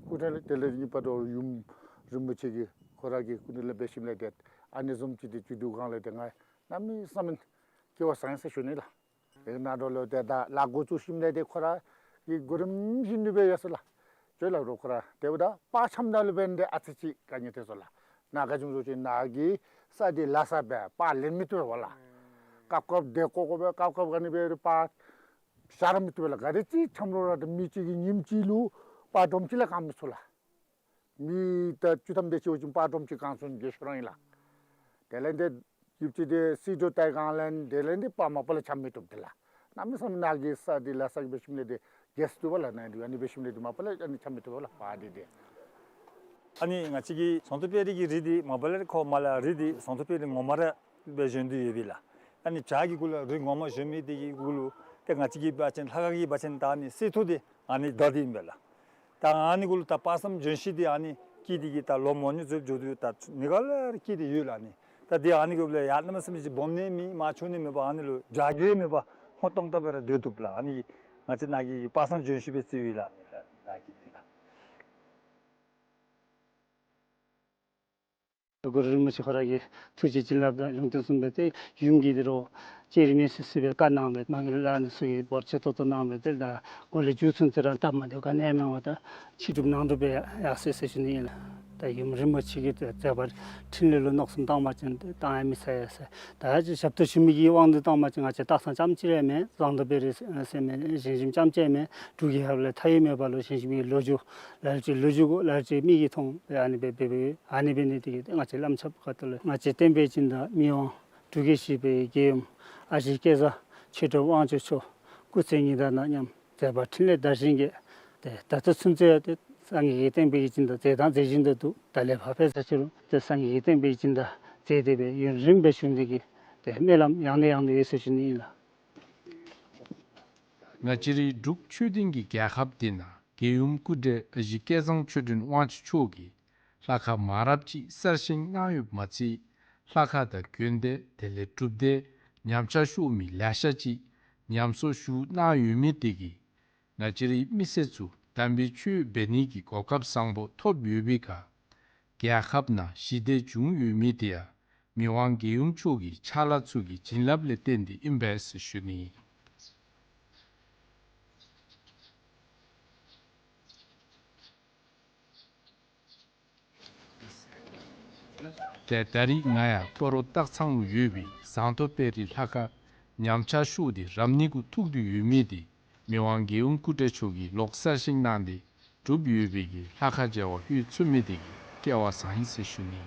སྐུ་དྲིན་ལས་དེ་ལས་གཉིས་པ་ད་རུང་ཡུམ་རིན་པོ་ཆེ་གིས་ཁོ་ར་གི་སྐུ་དྲིན་ལས་འབད་ཞིནམ་ལས་ཏེ་ཨ་ནི་བཟུམ་ཅིག་འདི་མཇུག་བསྡུ་གང་ལས་ཏེ་ང་གནམ་མེད་ས་མེད་སྐལ་བ་བཟང་ཟེར་ཞུ་ནི་ལགས། ཨེ་ནཱ་འགྱོ་ལོ་ཏེ་ད་ལཱ་འགོ་བཙུགས་ཞིནམ་ལས་ཏེ་ཁོ་ར་གི་གོ་རིམ་བཞིན་དུ་སྦེ་ཡོད་ཟེར་ལགས། ཅོག་ལ་རོགས་ཁོ་ར་ཏེ་འབདཝ་ད་པར་འཆམ་ད་ལུ་འབད་ནི་འདི་ཨ་ཙི་ཅིག་དཀའ་ངལ་ཐོན་སོ་ལགས། ནཱ་ག་ཅི་སྨོ་ཟེར་བ་ཅིན་ནཱ་གི་ས་འདི་ལ་ས་སྦེ་པར་ལེན་མི་བཏུབ་པས་ལགས། སྐབས་སྐབས་དེ་ཀོ་ཀོ་སྦེ་སྐབས་སྐབས་ག་ནི་སྦེ་རུང་པར་བཞག་ར་མི་བཏུབ་པས་ལགས། ག་དེ་ཅིག་འཆམ་རུང་ར་ཏེ་མི་གཅིག་གིས་ཉིནམ་གཅིག་ལུ་པར་སྒྲོམ་གཅིག་ལས་གང་མི་ཚུགས་ལགས། མི་ད་བཅུ་ཐམ་དེ་ཅིག་འབད་བ་ཅིན་པར་སྒྲོམ་གཅིག་གང་ཚུགས་ནི་གི་ཤོ་རང་ཨིན་ལགས། དེ་ལས་ཏེ་ཡུདཔ་ཅིག་ཏེ་སིལ་ཏོག་བཏབ་གང་ལས་དེ་ལས་ཏེ་པར་མ་པ་ལས་འཆམ་མི་བཏུབ་ཏེ་ལགས། གནམ་མེད་ས་མེད་ནཱ་གི་ས་འདི་ལ་ས་གི་འབད་ཞིནམ་ལས་ཏེ་གེས་བཏུབ་པས་ལགས། ནཱ་འདི་ཨ་ནི་འབད་ཞིནམ་ལས་ཏེ་མ་པ་ལས་ཨ་ནི་འཆམ་མི་བཏུབ་པས་ལགས་པར་འདི་ཏེ། ཨ་ནི་ང་བཅས་ཀྱི་ཟངས་མདོག་དཔལ་རི་གི་རི་འདི་མ་པ་ལས་ཁོ་མར་ལས་རི་འདི་ཟངས་མདོག་དཔལ་རི་ངོ་མ་ར་སྦེ་བཞེངས་ཏེ་ཡོད་པས་ལགས། ཨ་ནི་བྱག་གི་གུ་ལུ་རི་ངོ་མ་བཞེངས་མི་འདི་གི་གུ་ལུ་ཏེ་ང་བཅས་ཀྱི་འབད་བ་ཅིན་ལྷ་ཁང་གི་འབད་བ་ཅིན་ད་ཨ་ནི་གསེར་ཐུར་འདི་ཨ་ནི་བདའ་སྟེ་ཨིན་པས་ལགས། ད་ཨ་ནི་གུ་ལུ་ད་དཔག་བསམ་ལྗོན་ཤིང་འདི་ཨ་ནི་སྐྱེས་ཏེ་གིས་ད་ལོ་མང་ཉུང་ཚུ་འགྱོ་དོ་ད་ནི་ག་ལས་ར་སྐྱེས་ཏེ་ཡོད་ལགས། ཨ་ནི་ད་འདི་ཨ་ནི་གུ་ལུ་ཡར་གནམ་མེད་ས་མེད་ཅིག་སྦོམ་ནི་མེད་མར་ཆུང་ནི་མེད་པར་ཨ་ནི་ལུ་རྒྱ་གི་མེད་པར་ཧོན་སྟོང་ལྟ་བུ་ར་སྡོད་བཏུབ་ལགས། ཨ་ནི་ང་བཅས་ནཱ་གི་དཔག་བསམ་ལྗོན་ཤིང་སྦེ་བརྩིཝ་ཨིན་ལགས། ནཱ་གི་འདི་ལགས། གུ་རུ་རིན་པོ་ཆེ་ཁོ་ར་གི་ཐུགས་རྗེ་བྱིན་རླབས་དང་ལུང་བསྟན་གསུངས་པས་ཏེ་ཡུམ་གྱིས་འདི་རུ་ ཅིག་རིང་མི་སི་སི་སྦེ་བཀའ་གནང་སྦེ་མ་གི་ལ་ནི་ཚུ་གིས་འབོར་ཆེ་ཏོག་ཏོ་གནང་སྦེ་ཏེ་ད་གོ་ལེ་མཇུག་ཚུན་ཚོད་ར་སྟབས་མ་བདེཝ་ག་ནི་ཡང་མེད་པར་ད་ཕྱི་སྒྲུབ་ནང་སྒྲུབ་སྦེ་ཡར་སོ་ཡི་ཟེར་ཞུ་ནི་ཨིན་ལགས། ད་ཡུམ་རིན་པོ་ཆེ་གིས་ཏེ་མཛད་པ་འཕྲིན་ལས་ལུ་མནོ་བསམ་བཏང་པ་ཅིན་ཏེ་བཏང་ཡང་མི་ཚར་ཡ་ཟེར། ད་ཅི་ཞབས་ཏོག་ཞུ་མི་གི་དབང་དུ་བཏང་པ་ཅིན་ང་བཅས་སྟག་ཚང་རྐྱངམ་གཅིག་ར་མེན། བཟང་མདོ་བེ་རི་ཟེར་མི་ཞིང་ཞུམ་རྐྱངམ་གཅིག་མེན། འབྲུག་གི་ཧབ་ལས་མཐའ་ཡས་མེད་པ་ལུ་ཞིང་ཞུམ་གྱི་ལོ་རྒྱུས་ལ་ལུ་ཅིག་ལོ་རྒྱུས་གོ་ལ་ལུ་ཅིག་མིག་གིས་མཐོང་སྦེ་ཨ་ནི་སྦེ་འབད་འབདཝ་ཨ་ནི་འབད་ནི་དེ་གིས་ཏེ་ང་བཅས་བླམ་ཆབ་ཁ་ཐུག་ལས་ང་བཅས་བསྟན་པའི་སྦྱིན་བདག་མི་དབང་འབྲུག་རྒྱལ་བཞི་པའི་རྒྱལ་ཡུམ་ཨ་ཞེ་བསྐལ་བཟང་ཆོས་གྲུབ་དབང་ཕྱུག་མཆོག་སྐུ་ཚེ་ཉི་ཟླ་ནང་མཉམ་མཛད་པ་འཕྲིན་ལས་དར་ཞིང་རྒྱས། ཏེ་ད་ལྟོ་ཚུན་ཚོད་ཡང་ཏེ་སངས་རྒྱས་ཀྱི་བསྟན་པའི་སྦྱིན་བདག་མཛད་དང་མཛད་བཞིན་དུ་འདུག། ད་ལས་ཕར་འཕེལ་ས་ཅི་རུང་ཏེ་སངས་རྒྱས་ཀྱི་བསྟན་པའི་སྦྱིན་བདག་མཛད་དེ་སྦེ་ཡུན་རིངམོ་སྦེ་བཞུགས་ནི་གི་ཏེ་སྨོན་ལམ་ཡང་ནས་ཡང་དུ་ཡོད་ཟེར་ཞུ་ནི་ཨིན་ལགས། ང་བཅས་རའི་འབྲུག་ཆོས་ལྡན་གྱི་རྒྱལ་ཁབ་འདི་ནང་རྒྱལ་ཡུམ་སྐུ་བགྲེས་ཨ་ཞེ་བསྐལ་བཟང་ཆོས་སྒྲོན་དབང་ཕྱུག་མཆོག་གིས་ལྷ་ཁང་མང་རབས་ཅིག་གསར་བཞེངས་གནང་ཡོདཔ་མ་ཚད་ལྷ་ཁང་དང་དགོན་སྡེ་དེ་ལས་སྒྲུབ་སྡེ་ཉམས་ཆག་ཤོར་མི་ལེ་ཤ་ཅིག་ཉམས་གསོ་ཞུ་གནང་ཡོད་མི་དེ་གིས་ང་བཅས་རའི་མི་སེར་ཚུ་དམ་པའི་ཆོས་འབད་ནི་གི་གོ་སྐབས་བཟང་པོ་ཐོབ་ཡོད་པའི་ཁར་རྒྱལ་ཁབ་ནང་ཞི་བདེ་བྱུང་ཡོད་མི་དེ་ཡང་མི་དབང་རྒྱལ་ཡུམ་མཆོག་གི་ཕྱག་ལཱ་ཚུ་གི་བྱིན་རླབས་ལས་བརྟེན་ཏེ་ཨིན་པས་ཟེར་ཞུ་ནི། ཏེ་ད་རིས་ང་ཡང་སྤ་རོ་སྟག་ཚང་ལུ་ཡོད་པའི་ཟངས་མདོག་དཔལ་རི་ལྷ་ཁང་ཉམས་ཆག་ཤོར་ཏེ་རབ་གནས་གུ་ཐུག་སྟེ་ཡོད་མི་དེ་མི་དབང་རྒྱལ་ཡུམ་སྐུ་བགྲེས་མཆོག་གིས་ལོག་གསར་བཞེངས་གནང་སྟེ་གྲུབ་ཡོད་པའི་གི་ལྷ་ཁང་མཇལ་བར་ལྷོད་ཚུགས་མི་དེ་གིས་སྐལ་བ་བཟང་ཡི་ཟེར་ཞུ་ནི།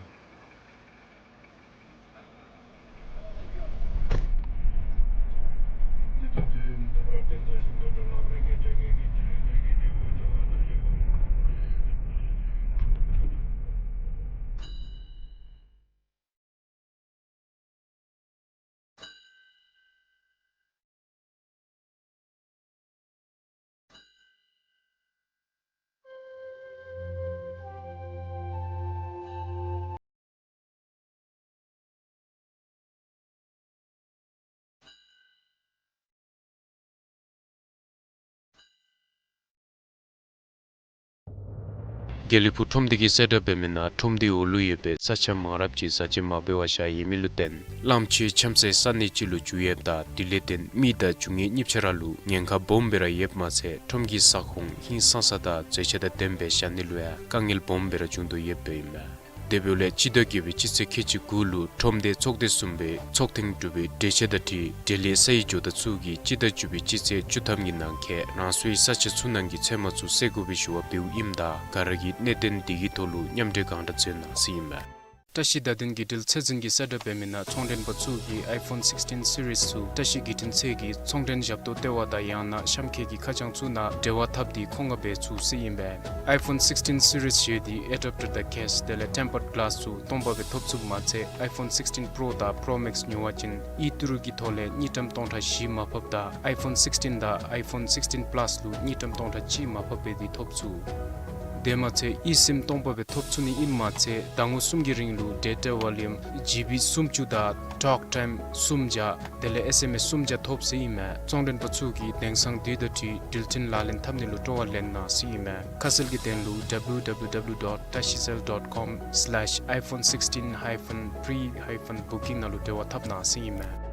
དགེ་ལེགས་ཕུག་ཁྲོམ་སྡེ་གིས་གསལ་བསྒྲགས་འབད་མི་ནང་ཁྲོམ་སྡེའི་འོག་ལུ་ཡོད་པའི་ས་ཆ་མང་རབས་ཅིག་བཟའ་ཆས་མ་འབད་བར་བཞག་ཡོད་མི་ལུ་བརྟེན་གླངམོ་ཆེ་འཁྱམ་སའི་ས་གནས་ཅིག་ལུ་འགྱུར་ཡོདཔ་ད་དེ་ལས་བརྟེན་མི་དང་རྒྱུ་དངོས་གཉིས་ཆ་ར་ལུ་ཉེན་ཁ་སྦོམ་སྦེ་ར་ཡོདཔ་མ་ཚད་ཁྲོམ་གྱི་ས་ཁོངས་ཧིང་སངས་ས་དང་མཛེས་ཆ་དང་ལྡནམ་སྦེ་བཞག་ནི་ལུ་ཡང་དཀའ་ངལ་སྦོམ་སྦེ་ར་བྱུང་དོ་ཡོདཔ་ཨིན་མས། དེ་འབདཝ་ལས་སྤྱི་ཟླ་བརྒྱད་པའི་སྤྱི་ཚེས་ཁལ་གཅིག་དགུ་ལུ་ཁྲོམ་སྡེ་ཚོགས་སྡེ་གསུམ་པའི་ཚོགས་ཐེངས་དྲུག་པའི་གྲོས་ཆོད་དང་འཁྲིལ་འབྲེལ་ཡོད་ས་ཡི་ཇོ་བདག་ཚུ་གིས་སྤྱི་ཟླ་བཅུ་པའི་སྤྱི་ཚེས་བཅུ་ཐམ་གྱི་ནང་འཁོད་རང་སོའི་ས་ཆ་ཚུ་ནང་གི་ཚལ་མ་ཚུ་བསལ་དགོ་པའི་ཞུ་བ་འབདཝ་ཨིནམ་ད་ག་ར་གིས་གནད་དོན་དེ་གི་ཐོག་ལུ་མཉམ་འབྲེལ་གང་དྲག་མཛད་གནང་ཟེར་ཨིན་མས། བཀྲ་ཤིས་བརྡ་དོན་བརྒྱུད་འབྲེལ་ཚད་འཛིན་གྱིས་གསལ་བསྒྲགས་འབད་མི་ནང་ཚོང་མགྲོན་པ་ཚུ་གིས་ཨའི་ཕོན་སིགསི་ཊིན་སི་རིསི་ཚུ་བཀྲ་ཤིས་བརྒྱུད་འཕྲིན་ཚད་ཀྱི་ཚོང་མགྲོན་ཞབས་ཏོག་ལྟེ་བ་དང་ཡང་ན་གཤམ་འཁོད་ཀྱི་ཁ་བྱང་ཚུ་ནང་འབྲེལ་བ་འཐབ་སྟེ་མཁོ་མངགས་འབད་ཚུགས་ཟེར་ཨིན་པས། ཨའི་ཕོན་སིགསི་ཊིན་སི་རིསི་བཞེས་ཏེ་ཨེ་ཌེབ་ཊར་དང་ཀེསི་དེ་ལས་ཊེམ་པརཌ་གི་ལཱསི་ཚུ་སྟོང་པ་སྦེ་ཐོབ་ཚུགསཔ་མ་ཚད་ཨའི་ཕོན་སིགསི་ཊིན་པྲོ་དང་པྲོ་མེགསི་ཉོ་བ་ཅིན་ཨི་ཊི་རུ་གི་ཐོག་ལས་དངུལ་ཀྲམ་སྟོང་ཕྲག་བཞི་མར་ཕབ་དང་ཨའི་ཕོན་སིགསི་ཊིན་དང་ཨའི་ཕོན་སིགསི་ཊིན་པ་ལཱསི་ལུ་དངུལ་ཀྲམ་སྟོང་ཕྲག་གཅིག་མར་ཕབ་འབད་དེ་ཐོབ་ཚུགས། དེ་མ་ཚད་ཨི་སིམ་སྟོང་པ་སྦེ་ཐོབ་ཚུགས་ནི་ཨིནམ་མ་ཚད་ཟླ་ངོ་གསུམ་གྱི་རིང་ལུ་ཌེ་ཊ་བོ་ལུམ་ཇི་བི་སུམ་ཅུ་དང་ཊོག་ཊའིམ་སུམ་བརྒྱ་དེ་ལས་ཨེསི་ཨེམ་ཨེསི་སུམ་བརྒྱ་ཐོབ་ཟེར་ཨིན་མས། ཚོང་མགྲོན་པ་ཚུ་གིས་དེང་སང་དུས་དང་འཁྲིལ་འགྲུལ་འཕྲིན་ལག་ལེན་འཐབ་ནི་ལུ་སྤྲོ་བ་ལེན་གནང་ཟེར་ཨིན་མས། ཁ་གསལ་གྱི་དོན་ལུ་ཌབ་ལུ་ཌབ་ལུ་ཌབ་ལུ་ཌོཊ་ཏཱ་ཤི་སེལ་ཌོཊ་ཀོམ་སི་ལེཤ་ཨའི་ཕོན་སིགསི་ཊིན་ཧའི་ཕོན་པྲི་ཧའི་ཕོན་བུ་ཀིང་ནང་ལུ་འབྲེལ་བ་འཐབ་གནང་ཟེར་ཨིན་མས།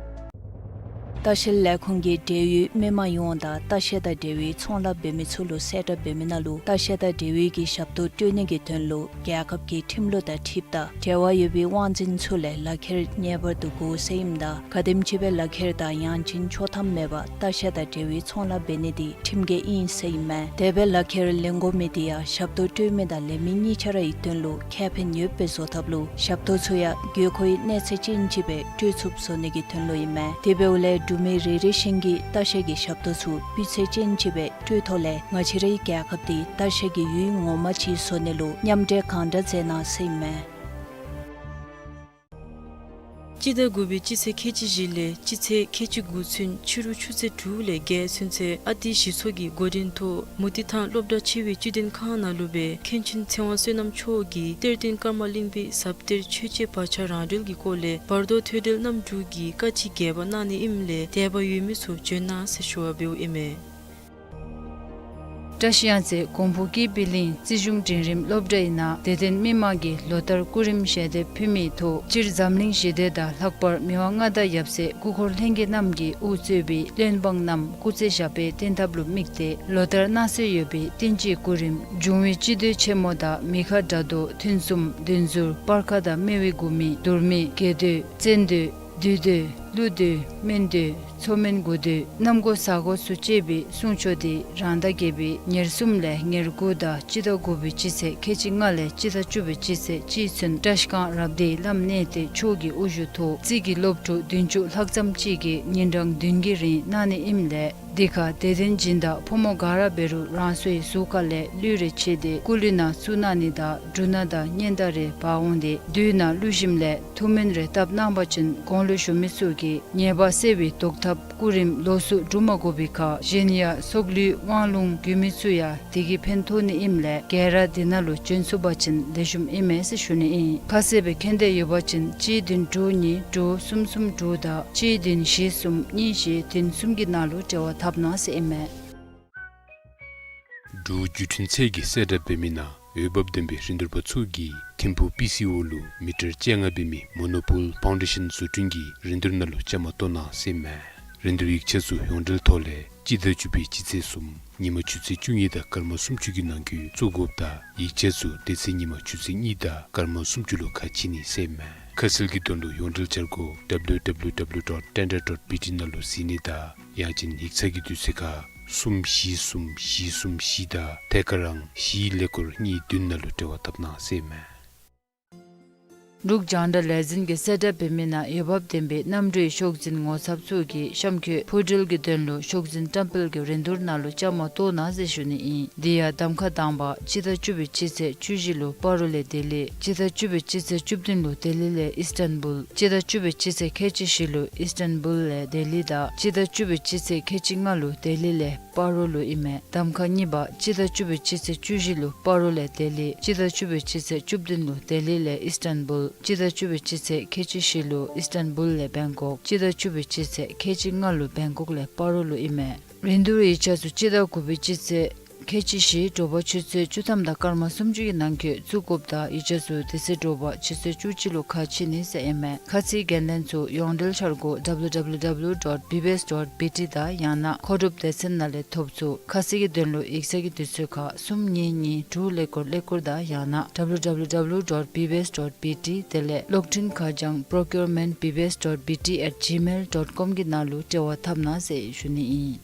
ལྟ་བཤལ་ལས་ཁུངས་ཀྱིས་འབྲེལ་ཡོད་མི་མང་ཡོངས་དང་ལྟ་བཤལ་དང་འབྲེལ་བའི་ཚོང་ལཱ་འབད་མི་ཚུ་ལུ་གསལ་བསྒྲགས་འབད་མི་ནང་ལུ་ལྟ་བཤལ་དང་འབྲེལ་བའི་གི་ཞབས་ཏོག་སྤྲོད་ནི་གི་དོན་ལུ་རྒྱལ་ཁབ་ཀྱི་ཁྲིམས་ལུགས་དང་འཁྲིལཝ་ད་འབྲེལ་བ་ཡོད་པའི་དབང་འཛིན་ཚུ་ལས་ལག་ཁྱེར་ངེས་པར་དུ་དགོ་ཟེར་ཨིནམ་ད་ག་དེམ་ཅིག་སྦེ་ལག་ཁྱེར་དང་ཡང་ཅིན་ཆོག་ཐམ་མེད་པར་ལྟ་བཤལ་དང་འབྲེལ་བའི་ཚོང་ལཱ་འབད་ནི་དེ་ཁྲིམས་འགལ་ཨིན་ཟེར་ཨིན་མས། དེ་སྦེ་ལག་ཁྱེར་ལེན་དགོ་མི་དེ་ཡང་ཞབས་ཏོག་སྤྲོད་མི་དང་ལེན་མི་གཉིས་ཆ་རའི་དོན་ལུ་ཁེ་ཕན་ཡོདཔ་སྦེ་བཟོ་ཐབས་ལུ་ཞབས་ཏོག་ཚུ་ཡང་དགོས་མཁོའི་གནས་ཚད་ཅན་ཅིག་སྦེ་སྤྲོད་ཚུགསཔ་བཟོ་ནི་གི་དོན་ལུ་ཨིན་མས། དེ་འབདཝ་ལས་འབྲུག་མི་རེ་རེ་བཞིན་གྱིས་ལྟ་བཤལ་གྱི་ཞབས་ཏོག་ཚུ་སྤུས་ཚད་ཅན་ཅིག་སྦེ་སྤྲོད་ཐོག་ལས་ང་བཅས་རའི་རྒྱལ་ཁབ་འདི་ལྟ་བཤལ་གྱི་ཡུལ་ངོ་མ་ཅིག་བཟོ་ནི་ལུ་མཉམ་འབྲེལ་གང་དྲག་མཛད་གནང་ཟེར་ཨིན་མས། སྤྱི་ཟླ་དགུ་པའི་སྤྱི་ཚེས་ཁལ་གཅིག་བཞི་ལས་སྤྱི་ཚེས་ཁལ་གཅིག་དགུ་ཚུན་ཕྱི་རུ་ཆུ་ཚོད་དྲུག་ལས་བརྒྱད་ཚུན་ཚོད་ཨ་ཏི་གཞི་ཚོགས་ཀྱི་འགོ་འདྲེན་ཐོག་མུ་ཏིག་ཐང་སློབ་གྲྭ་ཆེ་བའི་བཅུད་ལྡན་ཁང་ནང་ལུ་སྦེ་མཁན་ཆེན་ཚེ་དབང་བསོད་ནམས་མཆོག་གིས་གཏེར་སྟོན་ཀརྨ་གླིང་པའི་ཟབ་གཏེར་ཆོས་འཆད་བག་ཆགས་རང་གྲོལ་གྱི་སྐོར་ལས་བར་དོ་ཐོས་གྲོལ་རྣམ་དྲུག་གི་བཀའ་ཅི་རྒྱས་པ་གནང་ནི་ཨིནམ་ལས་དད་པ་ཡོད་མི་ཚུ་བྱོན་གནང་ཟེར་ཞུ་བ་འབདཝ་ཨིན་མས། བཀྲིས་གཡང་རྩེ་གོང་ཕུ་ཀི་པི་ལིང་རྩིས་གཞུང་འབྲིང་རིམ་སློབ་གྲྭའི་ནང་དད་ལྡན་མི་མང་གིས་ལོ་ལྟར་སྐུ་རིམ་ཞལ་འདེབས་ཕུལ་མིའི་ཐོག་སྤྱིར་འཛམ་གླིང་ཞི་བདེ་དང་ལྷག་པར་མི་དབང་མངའ་བདག་ཡབ་སྲས་སྐུ་འཁོར་ལྷན་རྒྱས་རྣམས་ཀྱིས་དབུ་གཙོས་པའི་བློན་འབངས་རྣམས་སྐུ་ཚེ་ཞབས་པད་བརྟན་ཐབས་ལུ་དམིགས་ཏེ་ལོ་ལྟར་གནང་སྲོལ་ཡོད་པའི་བསྟན་སྤྱིའི་སྐུ་རིམ་འབྱུང་བའི་སྤྱི་མདོས་ཆེན་མོ་དང་མི་ཁ་དགྲ་བཟློག་ཐུན་གསུམ་བདུན་ཟུར་སྤར་ཁ་དང་སྨེ་བའི་དགུ་མིག་དུར་མིག་རྒྱས་མདོས་བཙན་མདོས་བདུད་མདོས་ཀླུ་མདོས་སྨན་མདོས་མཚོ་སྨན་དགུ་མདོས་གནམ་སྒོ་ས་སྒོ་ཚུ་བཅས་པའི་གསུང་ཆོག་འདི་རང་ཟླ་བརྒྱད་པའི་ཉེར་གསུམ་ལས་ཉེར་དགུ་དང་སྤྱི་ཟླ་དགུ་པའི་སྤྱི་ཚེས་ཁལ་གཅིག་ལྔ་ལས་སྤྱི་ཟླ་བཅུ་པའི་སྤྱི་ཚེས་གཅིག་ཚུན་བཀྲིས་གཡང་རབ་སྡེའི་བླམ་གནས་བརྟན་མཆོག་གི་དབུ་བཞུགས་ཐོག་རྩིས་ཀྱི་སློབ་ཕྲུག་བདུན་ཅུ་ལྷག་ཙམ་ཅིག་གིས་ཉིན་གྲངས་བདུན་གྱི་རིང་གནང་ནི་ཨིནམ་ལས་འདི་ཁར་དད་ལྡན་སྦྱིན་བདག་ཕོ་མོ་ག་ར་འབད་རུང་རང་སོའི་གཟུགས་ཁ་ལས་གླུད་རེ་ཕྱེ་སྟེ་སྐུ་གླུད་ནང་བཙུགས་གནང་ནི་དང་འབྲུ་སྣ་དང་སྙན་དར་རེ་འབག་འོང་སྟེ་མདོས་ནང་གླུ་ཞིམ་ལས་ཐུགས་སྨོན་རེ་བཏབ་གནང་བ་ཅིན་གོང་ལུ་ཞུ་མི་ཚུ་གིས་ཉེས་པ་སེལ་བའི་བཟློག་ཐབས་སྐུ་རིམ་ལོགས་སུ་སྒྲུབ་མ་དགོ་པའི་ཁར་གཞན་ཡང་སྲོག་བླུའི་དབང་ལུང་རྒྱུད་སྨད་ཚུ་ཡང་དེ་གིས་ཕན་ཐོགས་ནི་ཨིནམ་ལས་ག་ར་དེ་ནང་ལུ་བྱོན་ཚུགས་པ་ཅིན་ལེགས་ཤོམ་ཨིན་མས་ཟེར་ཞུ་ནི་ཨིན། ཁ་གསལ་སྦེ་མཁྱེན་འདོད་ཡོད་པ་ཅིན་གཅིག་བདུན་དྲུག་གཉིས་དྲུག་གསུམ་གསུམ་དྲུག་དང་གཅིག་བདུན་བཞི་གསུམ་གཉིས་བཞི་བདུན་གསུམ་གྱི་ནང་ལུ་འབྲེལ་བ་འཐབ་གནང་ཟེར་ཨིན་མས། འབྲུག་བརྒྱུད་འཕྲིན་ཚད་ཀྱིས་གསལ་བསྒྲགས་འབད་མི་ནང་འོས་འབབ་ལྡན་པའི་རིན་བསྡུར་པ་ཚུ་གིས་ཐིམ་ཕུག་པི་སི་ཨོ་ལུ་མི་ཊར་བཅོ་ལྔ་འབད་མི་མོ་ནོ་པོལ་ཕའུན་ཌེ་ཤཱན་བཟོ་སྐྲུན་གྱི་རིན་བསྡུར་ནང་ལུ་བཅའ་མར་གཏོགས་གནང་ཟེར་ཨིན་མས། རིན་བསྡུར་ཡིག་ཆ་ཚུ་ཡོངས་འབྲེལ་ཐོག་ལས་སྤྱི་ཟླ་བཅུ་པའི་སྤྱི་ཚེས་གསུམ་ཉིན་མ་ཆུ་ཚོད་བཅུ་གཉིས་དང་སྐར་མ་སུམ་ཅུ་གི་ནང་འཁོད་བཙུགས་དགོཔ་དང་ཡིག་ཆ་ཚུ་དེ་ཚེ་ཉིན་མ་ཆུ་ཚོད་གཉིས་དང་སྐར་མ་སུམ་ཅུ་ལུ་ཁ་ཕྱེ་ནི་ཟེར་ཨིན་མས། ཁ་གསལ་གྱི་དོན་ལུ་ཡོངས་འབྲེལ་འཆར་སྒོ་W W W dot tender dot B T ནང་ལུ་གཟིགས་ནི་དང་ཡང་ཅིན་ཡིག་ཚང་གི་དུས་ཚོད་ཁར་གསུམ་བཞི་གསུམ་བཞི་གསུམ་བཞི་དང་ཐད་ཀར་རང་བཞི་ཀླད་ཀོར་གཉིས་བདུན་ནང་ལུ་འབྲེལ་བ་འཐབ་གནང་ཟེར་ཨིན་མས། འབྲུག་རྒྱང་བསྒྲགས་ལས་འཛིན་གྱིས་གསལ་བསྒྲགས་འབད་མི་ནང་འོས་འབབ་ལྡན་པའི་གནམ་གྲུའི་ཤོག་འཛིན་ངོ་ཚབ་ཚུ་གིས་གཤམ་འཁོད་འཕུར་འགྲུལ་གྱི་དོན་ལུ་ཤོག་འཛིན་བཀྲམ་སྤེལ་གྱི་རིན་བསྡུར་ནང་ལུ་བཅའ་མར་གཏོགས་གནང་ཟེར་ཞུ་ནི་ཨིན། དེ་ཡང་གདམ་ཁ་དང་པ་སྤྱི་ཟླ་བཅུ་པའི་སྤྱི་ཚེས་བཅུ་བཞི་ལུ་སྤ་རོ་ལས་ལྡི་ལི། སྤྱི་ཟླ་བཅུ་པའི་སྤྱི་ཚེས་བཅུ་བདུན་ལུ་ལྡི་ལི་ལས་ཨིསི་ཊན་བུལ། སྤྱི་ཟླ་བཅུ་པའི་སྤྱི་ཚེས་ཁལ་གཅིག་བཞི་ལུ་ཨིསི་ཊན་བུལ་ལས་ལྡི་ལི་དང་སྤྱི་ཟླ་བཅུ་པའི་སྤྱི་ཚེས་ཁལ་གཅིག་ལྔ་ལུ་ལྡི་ལི་ལས་སྤ་རོ་ལུ་ཨིན་མས། གདམ་ཁ་གཉིས་པ་སྤྱི་ཟླ་བཅུ་པའི་སྤྱི་ཚེས་བཅུ་བཞི་ལུ་སྤ་རོ་ལས་ལྡི་ལི། སྤྱི་ཟླ་བཅུ་པའི་སྤྱི་ཚེས་བཅུ་བདུན་ལུ་ལྡི་ལི་ལས་ཨིསི་ཊན་བུལ། སྤྱི་ཟླ་བཅུ་པའི་སྤྱི་ཚེས་ཁལ་གཅིག་བཞི་ལུ་ཨིསི་ཊན་བུལ་ལས་བེང་ཀོག། སྤྱི་ཟླ་བཅུ་པའི་སྤྱི་ཚེས་ཁལ་གཅིག་ལྔ་ལུ་བེང་ཀོག་ལས་སྤ་རོ་ལུ་ཨིན་མས། རིན་བསྡུར་ཡིག་ཆ་ཚུ་སྤྱི་ཟླ་དགུ་པའི་སྤྱི་ཚེས་ཁལ་གཅིག་བཞི་དྲོ་པ་ཆུ་ཚོད་བཅུ་ཐམ་དང་སྐར་མ་སུམ་ཅུ་གི་ནང་འཁོད་བཙུགས་དགོཔ་དང་ཡིག་ཆ་ཚུ་དེ་ཚེ་དྲོ་པ་ཆུ་ཚོད་བཅུ་གཅིག་ལུ་ཁ་ཕྱེ་ནི་ཟེར་ཨིན་མས། ཁ་ཚིག་འགན་ལེན་ཚུ་ཡོངས་འབྲེལ་འཆར་སྒོ་W W W dot B B S dot B T དང་ཡང་ན་མཁོ་སྒྲུབ་སྡེ་ཚན་ནང་ལས་ཐོབ་ཚུགས། ཁ་གསལ་གྱི་དོན་ལུ་ཡིག་ཚང་གི་དུས་ཚོད་ཁར་གསུམ་གཉིས་གཉིས་དྲུག་ཀླད་ཀོར་ཀླད་ཀོར་དང་ཡང་ན་W W W dot B B S dot B T དེ་ལས་གློག་འཕྲིན་ཁ་བྱང་procurement B B S dot B T at gmail dot com གི་ནང་ལུ་འབྲེལ་བ་འཐབ་གནང་ཟེར་ཞུ་ནི་ཨིན།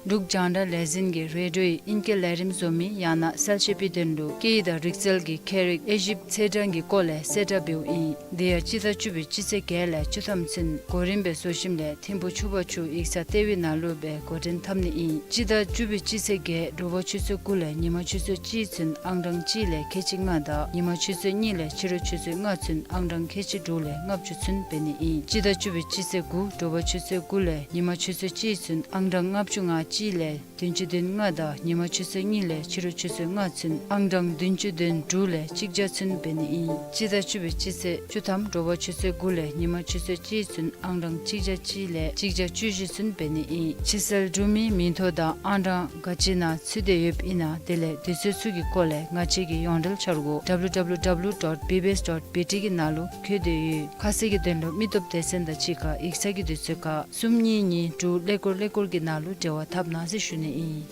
འབྲུག་རྒྱང་བསྒྲགས་ལས་འཛིན་གྱིས་རེ་ཌིའོའི་ཨིང་སྐད་ལས་རིམ་བཟོ་མི་ཡང་ན་གསལ་བཤད་པའི་དོན་ལུ་སྐད་ཡིག་དང་རིག་རྩལ་གྱི་ཁྱད་རིག་དབྱེ་ཞིབ་ཚེས་གྲངས་ཀྱི་སྐོར་ལས་གསལ་བསྒྲགས་འབདཝ་ཨིན། དེ་ཡང་སྤྱི་ཟླ་བཅུ་པའི་སྤྱི་ཚེས་བརྒྱད་ལས་བཅུ་ཐམ་ཚུན་གོ་རིམ་སྦེ་བཟོ་ཞིནམ་ལས་ཐིམ་ཕུག་ཕྱུག་པ་ཆུ་ཡིག་ཚང་ལྟེ་བའི་ནང་ལུ་སྦེ་འགོ་འདྲེན་འཐབ་ནི་ཨིན། སྤྱི་ཟླ་བཅུ་པའི་སྤྱི་ཚེས་བརྒྱད་དྲོ་པ་ཆུ་ཚོད་དགུ་ལས་ཉིན་མ་ཆུ་ཚོད་གཅིག་ཚུན་ཨང་གྲངས་གཅིག་ལས་ཁལ་གཅིག་ལྔ་དང་ཉིན་མ་ཆུ་ཚོད་གཉིས་ལས་ཕྱི་རུ་ཆུ་ཚོད་ལྔ་ཚུན་ཨང་གྲངས་ཁལ་གཅིག་དྲུག་ལས་ལྔ་བཅུ་ཚུན་འབད་ནི་ཨིན། སྤྱི་ཟླ་བཅུ་པའི་སྤྱི་ཚེས་དགུ་དྲོ་པ་ཆུ་ཚོད་དགུ་ལས་ཉིན་མ་ཆུ་ཚོད་གཅིག་ཚུན་ཨང་གྲངས་ལྔ་བཅུ་ང་གཅིག་ལས་བདུན་ཅུ་དོན་ལྔ་དང་ཉིན་མ་ཆུ་ཚོད་གཉིས་ལས་ཕྱི་རུ་ཆུ་ཚོད་ལྔ་ཚུན་ཨང་གྲངས་བདུན་ཅུ་དོན་དྲུག་ལས་གཅིག་བརྒྱ་ཚུན་འབད་ནི་ཨིན། སྤྱི་ཟླ་བཅུ་པའི་སྤྱི་ཚེས་བཅུ་ཐམ་དྲོ་པ་ཆུ་ཚོད་དགུ་ལས་ཉིན་མ་ཆུ་ཚོད་གཅིག་ཚུན་ཨང་གྲངས་གཅིག་བརྒྱ་གཅིག་ལས་གཅིག་བརྒྱ་བཅུ་བཞི་ཚུན་འབད་ནི་ཨིན། ཕྱི་སེལ་གྲུབ་མིའི་མིང་ཐོ་དང་ཨང་གྲངས་ག་ཅི་ནང་ཚུད་དེ་ཡོདཔ་ཨིན་ན་དེ་ལས་དུས་ཚོད་ཚུ་གི་སྐོར་ལས་ང་བཅས་ཀྱི་ཡོངས་འབྲེལ་འཆར་སྒོ་W W W dot B B S dot B T གི་ནང་ལུ་བཀོད་དེ་ཡོད། ཁ་གསལ་གྱི་དོན་ལུ་མི་སྟོབས་སྡེ་ཚན་དང་གཅིག་ཁར་ཡིག་ཚང་གི་དུས་ཚོད་ཁར་གསུམ་གཉིས་གཉིས་དྲུག་ཀླད་ཀོར་ཀླད་ཀོར་གྱི་ནང་ལུ་འབྲེལ་བ་འཐབ་གནང་ཟེར་ཞུ་ནི་ཨིན།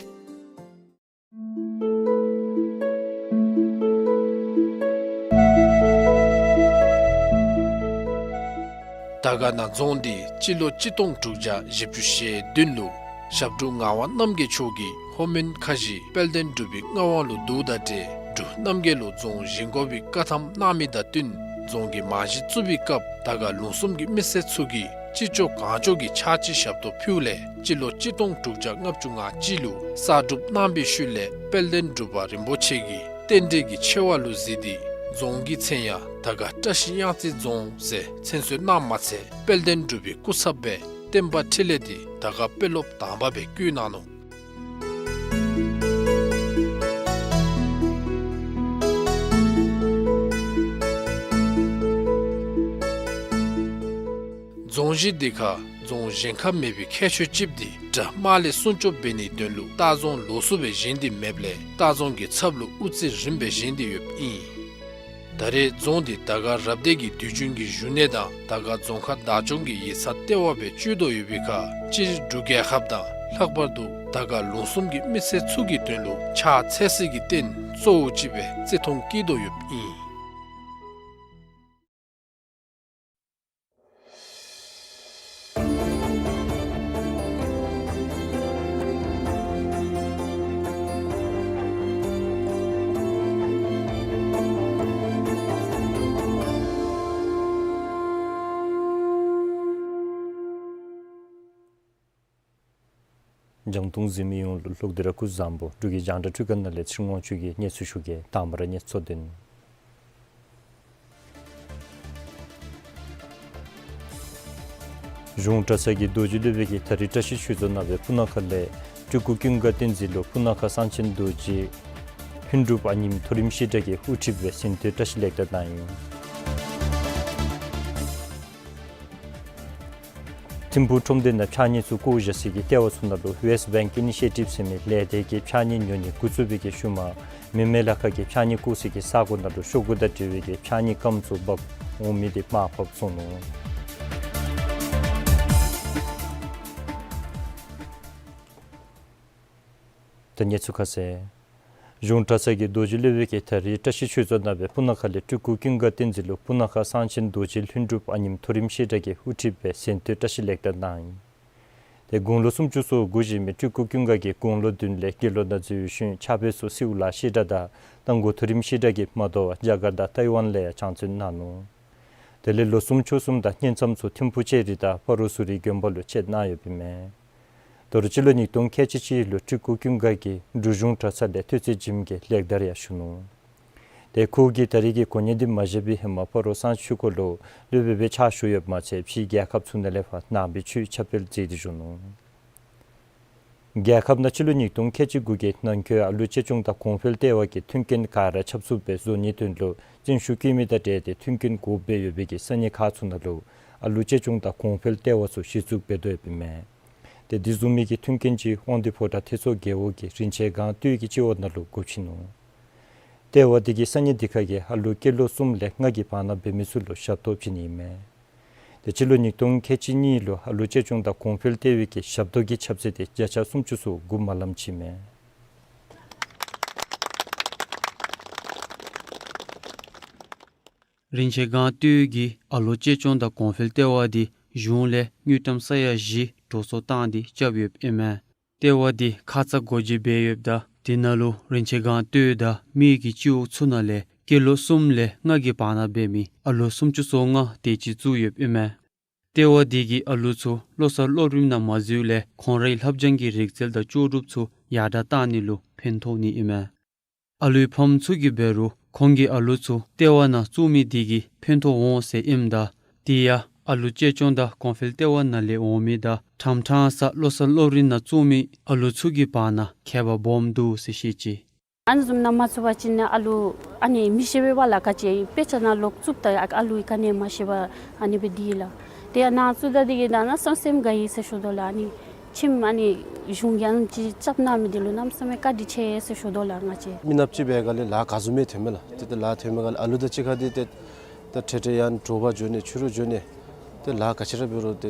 དར་དཀར་ན་རྫོང་འདི་སྤྱི་ལོ་གཅིག་སྟོང་དྲུག་བརྒྱ་བཞི་བཅུ་ཞེ་བདུན་ལུ་ཞབས་དྲུང་ངག་དབང་རྣམ་རྒྱལ་མཆོག་གིས་ལྷོ་མོན་ཁ་བཞི་དཔལ་ལྡན་འབྲུག་པའི་མངའ་དབང་ལུ་བསྡུཝ་ད་ཏེ་འབྲུག་རྣམ་རྒྱལ་ལུ་རྫོང་བཞེངས་དགོ་པའི་བཀའ་ཐམ་གནང་མི་དང་བསྟུན་རྫོང་གི་རྨང་གཞི་བཙུགས་པའི་སྐབས་དར་དཀར་ལུང་གསུམ་གྱི་མི་སེར་ཚུ་གིས་ཅི་ལྕོགས་གང་ལྕོགས་ཀྱི་ཕྱག་ཕྱི་ཞབས་ཏོག་ཕུལཝ་ལས་སྤྱི་ལོ་གཅིག་སྟོང་དྲུག་བརྒྱ་ལྔ་བཅུ་ང་གཅིག་ལུ་གསར་སྒྲུབ་གནང་བའི་ཤུལ་ལས་དཔལ་ལྡན་འབྲུག་པ་རིན་པོ་ཆེ་གིས་རྟེན་འབྲེལ་གྱི་ཆེ་བ་ལུ་གཟིགས་ཏེ་རྫོང་གི་མཚན་ཡང་དར་དཀར་བཀྲ་ཤིས་གཡང་རྩེ་རྫོང་ཟེར་མཚན་གསོལ་གནངམ་མ་ཚད་དཔལ་ལྡན་འབྲུག་པའི་སྐུ་ཚབ་སྦེ་བསྟན་པ་འཕྲིན་ལས་འདི་དར་དཀར་དཔོན་སློབ་དང་པ་སྦེ་བསྐོ་གནང་ནུག། རྫོང་གཞི་འདི་ཁར་ རྫོང་བཞེངས་ཁ་མེད་པའི་ཁྱད་ཆོས་ཅིག་འདི་དགྲ་དམག་ལས་སྲུང་སྐྱོབ་འབད་ནིའི་དོན་ལུ་ལྟ་རྫོང་ལོགས་སུ་སྦེ་བཞེངས་ཏེ་མེདཔ་ལས་ལྟ་རྫོང་གི་ཚབ་ལུ་དབུ་རྩེ་རིངམ་སྦེ་བཞེངས་ཏེ་ཡོདཔ་ཨིན། ད་རེས་རྫོང་འདི་དར་དཀར་རབ་སྡེ་གི་དུས་རྒྱུན་གྱི་བཞུགས་གནས་དང་དར་དཀར་རྫོང་ཁག་བདག་སྐྱོང་གི་ཡིག་ཚང་ལྟེ་བ་སྦེ་སྤྱོད་དོ་ཡོད་པའི་ཁར་སྤྱིར་འབྲུག་རྒྱལ་ཁབ་དང་ལྷག་པར་དུ་དར་དཀར་ལུང་གསུམ་གྱི་མི་སེར་ཚུ་གི་དོན་ལུ་ཕྱག་འཚལ་སའི་རྟེན་གཙོ་བོ་ཅིག་སྦེ་བརྩི་མཐོང་བསྐྱེད་དོ་ཡོདཔ་ཨིན། རྒྱང་མཐོང་གཟིགས་མི་ཡོངས་ལུ་ལྷག་སྟེ་ར་སྐུ་གཟུགས་བཟང་པོ། འབྲུག་གི་རྒྱང་བསྒྲགས་ཁྲི་ཀ་ནང་ལས་ཚེ་རིང་དབང་ཕྱུག་གིས་གནས་ཚུལ་ཞུ་གེ། དང་པ་ར་གནས་ཚུལ་དོན། གཞུང་གྲྭ་ཚང་གི་རྡོ་རྗེ་སློབ་དཔོན་གྱིས་ད་རིས་བཀྲ་ཤིས་ཆོས་རྫོང་ནང་སྦེ་སྤུ་ན་ཁ་ལས་སྤྲུལ་སྐུ་ཀུན་དགའ་བསྟན་འཛིན་ལུ་སྤུ་ན་ཁ་གསང་ཆེན་རྡོ་རྗེ་ལྷུན་གྲུབ་ཨ་ནེམོ་མཐོ་རིམ་བཤད་གྲྭ་གི་དབུ་ཁྲིདཔ་སྦེ་གཟེངས་བསྟོད་བཀྲ་ཤིས་ལེགས་དར་གནང་ཡི། ཐིམ་ཕུག་ཁྲོམ་སྡེ་ནང་ཕྱགས་སྙིགས་ཚུ་བཀོ་བཞག་སའི་ལྟེ་བ་ཚུ་ནང་ལུ་Waste Bank Initiative ཟེར་མི་ལས་སྡེ་གིས་ཕྱགས་སྙིགས་ཉོ་ནི་འགོ་བཙུགས་པའི་ཤུལ་མ་མི་མེད་ལ་ཁ་གི་ཕྱགས་སྙིགས་བཀོ་སའི་ས་གོ་ནང་ལུ་ཤོག་གུ་དང་འབྲེལ་བའི་ཕྱགས་སྙིགས་སྐམ་ཚུ་འབག་འོང་མི་དེ་མར་ཕབ་སོང་ནུག། ད་གནས་ཚུལ་ཁ་གསལ། གཞུང་གྲྭ་ཚང་གི་རྡོ་རྗེ་སློབ་དཔོན་གྱིས་ད་རིས་བཀྲ་ཤིས་ཆོས་རྫོང་ནང་སྦེ་སྤུ་ན་ཁ་ལས་སྤྲུལ་སྐུ་ཀུན་དགའ་བསྟན་འཛིན་ལུ་སྤུ་ན་ཁ་གསང་ཆེན་རྡོ་རྗེ་ལྷུན་གྲུབ་ཨ་ནེམོ་མཐོ་རིམ་བཤད་གྲྭ་གི་དབུ་ཁྲིདཔ་སྦེ་གཟེངས་བསྟོད་བཀྲ་ཤིས་ལེགས་དར་གནང་ཡི། ཏེ་དགུང་ལོ་སུམ་ཅུ་སོ་དགུ་བཞེས་མི་སྤྲུལ་སྐུ་ཀུན་དགའ་གིས་དགུང་ལོ་བདུན་ལས་དགེ་སློང་ནང་འཛུལ་བའི་ཤུལ་ཕྱག་དཔེ་ཚུ་སེའུ་ལ་བཤད་གྲྭ་དང་རྟ་མགོ་མཐོ་རིམ་བཤད་གྲྭ་གིས་མ་དོ་བར་རྒྱ་གར་དང་ཐའི་ཝན་ལས་ཡང་སྦྱང་བརྩོན་གནང་ནུག། དེ་ལས་ལོ་སུམ་ཅུ་གསུམ་དང་བསྙེན་མཚམས་ཚུ་ཐིམ་ཕུག་ལྕགས་རི་དང་སྤ་རོ་གསུ་རི་དགོན་པ་ལུ་བཅད་གནང་ཡོདཔ་ཨིན་མས། དོ་རུང་སྤྱི་ལོ་ཉིས་སྟོང་ཁལ་གཅིག་གཅིག་ལུ་སྤྲུལ་སྐུ་ཀུན་དགའ་གིས་འབྲུག་གཞུང་གྲྭ་ཚང་ལས་མཐོ་ཚད་འཇིམ་གྱི་ལེགས་དར་ཡང་ཞུ་ནུག། ཏེ་ཁོ་གིས་ད་རིས་ཀྱི་གོ་གནས་འདི་མ་བཞེས་པའི་ཧེ་མ་སྤ་རོ་གསང་ཆུ་ཁོག་ལུ་སློབ་དཔོན་སྦེ་ཕྱག་ཞུ་ཡོདཔ་མ་ཚད་ཕྱིའི་རྒྱལ་ཁབ་ཚུ་ནང་ལས་ཕར་ནང་པའི་ཆོས་ཁྱབ་སྤེལ་མཛད་དེ་བཞུགས་ནུག། རྒྱལ་ཁབ་ནང་སྤྱི་ལོ་ཉིས་སྟོང་ཁལ་གཅིག་དགུ་གི་ནང་འཁོད་ཨ་ལུ་གཅེས་སྐྱོང་དང་གོང་འཕེལ་ལྟེ་བ་གིས་མཐུན་རྐྱེན་ག་ར་ཆབ་སྲིད་སྦེ་བཟོ་ནིའི་དོན་ལུ་བརྩོན་ཤུགས་བསྐྱེད་མི་དང་འབྲེལ་ཏེ་མཐུན་རྐྱེན་དགོཔ་སྦེ་ཡོད་པའི་གི་ས་གནས་ཁག་ཚུ་ནང་ལུ་ཨ་ལུ་གཅེས་སྐྱོང་དང་གོང་འཕེལ་ལྟེ་བ་ཚུ་གཞི་བཙུགས་འབད་དོ་ཡོདཔ་ཨིན་མས། ཏེ་དེ་བཟུམ་མའི་གི་མཐུན་རྐྱེན་ཅིག་དབང་འདུས་ཕོ་བྲང་ཐེད་ཚོ་རྒེད་འོག་གི་རིན་ཆེན་སྒང་སྟོད་ཀྱི་སྤྱི་འོག་ནང་ལུ་འགོ་བཙུགས་ནུག། ལྟེ་བ་དེ་གིས་ས་གནས་དེ་ཁ་གི་ཨ་ལུ་སྐྱེས་ལོ་གསུམ་ལས་ལྔ་གི་བར་ན་འབད་མི་ཚུ་ལུ་ཞབས་ཏོག་བྱིན་ནི་ཨིན་མས། ཏེ་སྤྱི་ལོ་ཉིས་སྟོང་ཁལ་གཅིག་གཉིས་ལུ་ཨ་ལུ་གཅེས་སྐྱོང་དང་གོང་འཕེལ་ལྟེ་བའི་གི་ཞབས་ཏོག་གི་ཁྱབ་ཚད་དེ་བརྒྱ་ཆ་སུམ་ཅུ་སོ་དགུ་མ་ལམ་ཅིག་མས། རིན་ཆེན་སྒང་སྟོད་ཀྱི་ཨ་ལུ་གཅེས་སྐྱོང་དང་གོང་འཕེལ་ལྟེ་བ་འདི་གཞུང་ལས་དངུལ་ཀྲམ་ས་ཡ་བཞི་འགྲོ་སོང་བཏང་སྟེ་རྐྱབ་ཡོདཔ་ཨིན་མས། ལྟེ་བ་འདི་ཁ་ཙ་སྒོ་འབྱེད་འབད་ཡོདཔ་ད་དེ་ནང་ལུ་རིན་ཆེན་སྒང་སྟོད་དང་སྨད་ཀྱི་སྤྱི་འོག་ཚུ་ནང་ལས་སྐྱེས་ལོ་གསུམ་ལས་ལྔ་གི་བར་ན་འབད་མི་ཨ་ལུ་སུམ་ཅུ་སོ་ལྔ་དེ་ཅིག་བཙུགས་ཡོདཔ་ཨིན་མས། ལྟེ་བ་འདི་གིས་ཨ་ལུ་ཚུ་བློ་གསར་སློབ་རིམ་ནང་མ་འཛུལ་ལས་ཁོང་རའི་བསླབ་སྦྱང་གི་རིག་རྩལ་དང་ལྕོགས་གྲུབ་ཚུ་ཡར་དྲག་གཏང་ནི་ལུ་ཕན་ཐོགས་ནི་ཨིན་མས། ཨ་ལུའི་ཕམ་ཚུ་གིས་འབད་རུང་ཁོང་གིས་ཨ་ལུ་ཚུ་ལྟེ་བ་ནང་བཙུགས་མི་དེ་གིས་ཕན་ཐོགས་འོང་ཟེར་ཨིནམ་ད་དེ་ཡང་ཨ་ལུ་གཅེས་སྐྱོང་དང་གོང་འཕེལ་ལྟེ་བ་ནང་ལས་འོང་མི་དང་ཕྲང་ཕྲང་ས་བློ་གསར་སློབ་རིམ་ནང་བཙུགས་མི་ཨ་ལུ་ཚུ་གི་བར་ན་ཁྱད་པར་སྦོམ་འདུག་ཟེར་བཤད་ཅི། ཨ་ནི་བཟུམ་ནང་མ་བཙུགས་པ་ཅིན་ཨ་ལུ་ཨ་ནི་མི་ཤེས་པས་པ་ལགས། ག་ཅི་དཔེ་ཆ་ནང་ལོག་བཙུགསཔ་ད་ཨ་ལུ་གིས་ག་ནི་མ་ཤེས་པར་ཨ་ནི་སྦེ་སྡོད་ཡི་ལགས། དེ་ཡང་ནཱ་བཙུགས་ད་དེ་གིས་ད་གནམ་མེད་ས་མེད་དགའ་ཡི་ཟེར་ཞུ་དོ་ལགས། ཨ་ནི་ཁྱིམ་ཨ་ནི་གཞུང་གིས་ཨ་ནི་ཅིག་རྐྱབ་གནང་མི་དེ་ལུ་གནམ་མེད་ས་མེད་བཀའ་དྲིན་ཆེ་ཟེར་ཞུ་དོ་ལགས་ང་བཅས། མི་ནགཔ་ཅིག་འབད་སྒང་ལས་ལཱ་ག་བཟུམ་སྦེ་ཐོན་མས་ལགས། ཏེ་ཏེ་ལཱ་ཐོན་མི་སྒང་ལས་ཨ་ལུ་དང་གཅིག་ཁར་ཏེ་ཏེ་ད་འཕྲལ་འཕྲལ་ཡང་དྲོ་པ་འགྱོ་ནི་ཕྱི་རུ་འགྱོ་ནི་ཏེ་ལཱ་ག་ཅི་ར་འབད་རུང་ཏེ་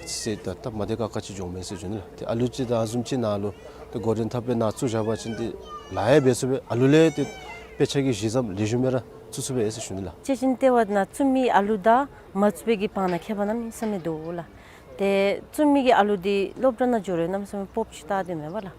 ཟེར་ད་ད་མ་བདེ་ཁག་ཁ་ཅིག་འགྱོཝ་མས་ཟེར་ཞུ་ནི་ལགས། ཏེ་ཨ་ལུ་ཅིག་ད་ཨ་བཟུམ་ཅིག་ནཱ་ལུ་ཏེ་འགོ་འདྲེན་འཐབ་སྦེ་ནཱ་བཙུགས་བཞག་པ་ཅིན་ཏེ་ལཱ་ཡང་འབད་ཚུགས་པས། ཨ་ལུ་ལས་ཏེ་དཔེ་ཆ་གི་གཞི་རྩ་ལེགས་ཤོམ་སྦེ་ར་བཙུགས་ཚུགས་པས་ཟེར་ཞུ་ནི་ལགས། གཅེས་སྐྱོང་ལྟེ་བ་ནང་བཙུགས་མི་ཨ་ལུ་དང་མ་བཙུགས་པའི་གི་བར་ན་ཁྱད་པར་གནམ་མེད་ས་མེད་འདུག་ལགས། ཏེ་བཙུགས་མི་གི་ཨ་ལུ་འདི་སློབ་གྲྭ་ནང་འགྱོ་རུང་གནམ་མེད་ས་མེད་སྤོབས་པ་ཅིག་བལྟ་སྡོདཔ་མས་པ་ལགས།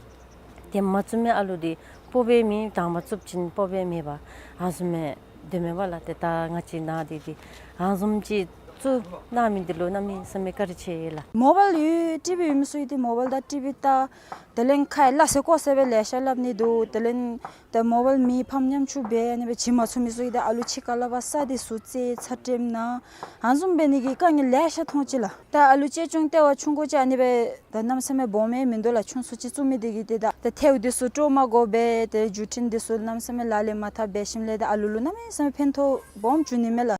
ཏེ་མ་བཙུགས་མི་ཨ་ལུ་འདི་སྤོབས་པ་མེད། དང་པ་བཙུགས་པ་ཅིན་སྤོབས་པ་མེད་པར་ཨ་བཟུམ་སྦེ་སྡོདཔ་མས་པ་ལགས། ཏེ་ད་ང་བཅས་ནཱ་འདི་འདི་ཨ་བཟུམ་ཅིག་བཙུགས་གནང་མི་འདི་ལུ་གནམ་མེད་ས་མེད་བཀའ་དྲིན་ཆེ་ལགས། མོ་བཱའིལ་ཡོད་ཊི་བི་ཡོད་མི་ཚུ་གིས་ཏེ་མོ་བཱའིལ་དང་ཊི་བི་བལྟ། དེ་ལས་ཁ་ལས་ལགས་ཟེར་གོ་ཟེར་སྦེ་ལེ་ཤ་སླབ་ནི་འདུག། དེ་ལས་ད་མོ་བཱའིལ་མེད་ཕམ་ཉམ་ཆུང་འབད་ཨ་ནི་སྦེ་བྱིན་མ་ཚུགས་མི་ཚུ་གིས་ད་ཨ་ལུ་ཕྱི་ཁར་ལས་ཕར་ས་འདི་ཚུ་བརྩེགས་ཚ་དྲོད་ནང་ཨ་བཟུམ་འབད་ནི་གི་དཀའ་ངལ་ལེ་ཤ་མཐོང་ཅི་ལགས། ད་ཨ་ལུ་གཅེས་སྐྱོང་ལྟེ་བ་ཆུང་ཀུ་ཅིག་ཨ་ནི་སྦེ་ད་གནམ་མེད་ས་མེད་སྦོམ་ཡང་མིན་འདུག་ལགས། ཆུང་སུ་ཅིག་བཙུགས་མི་དེ་གིས་ཏེ་ད་ད་ཐལཝ་འདི་ཚུ་དཀྲོག་མ་དགོ་པར་ཏེ་བརྒྱུད་འཕྲིན་འདི་ཚུ་གནམ་མེད་ས་མེད་ལག་ལེན་མ་འཐབ་འབད་ཞིནམ་ལས་ད་ཨ་ལུ་ལུ་གནམ་མེད་ས་མེད་ཕན་ཐོགས་སྦོམ་འབྱུང་ནི་མས་ལགས།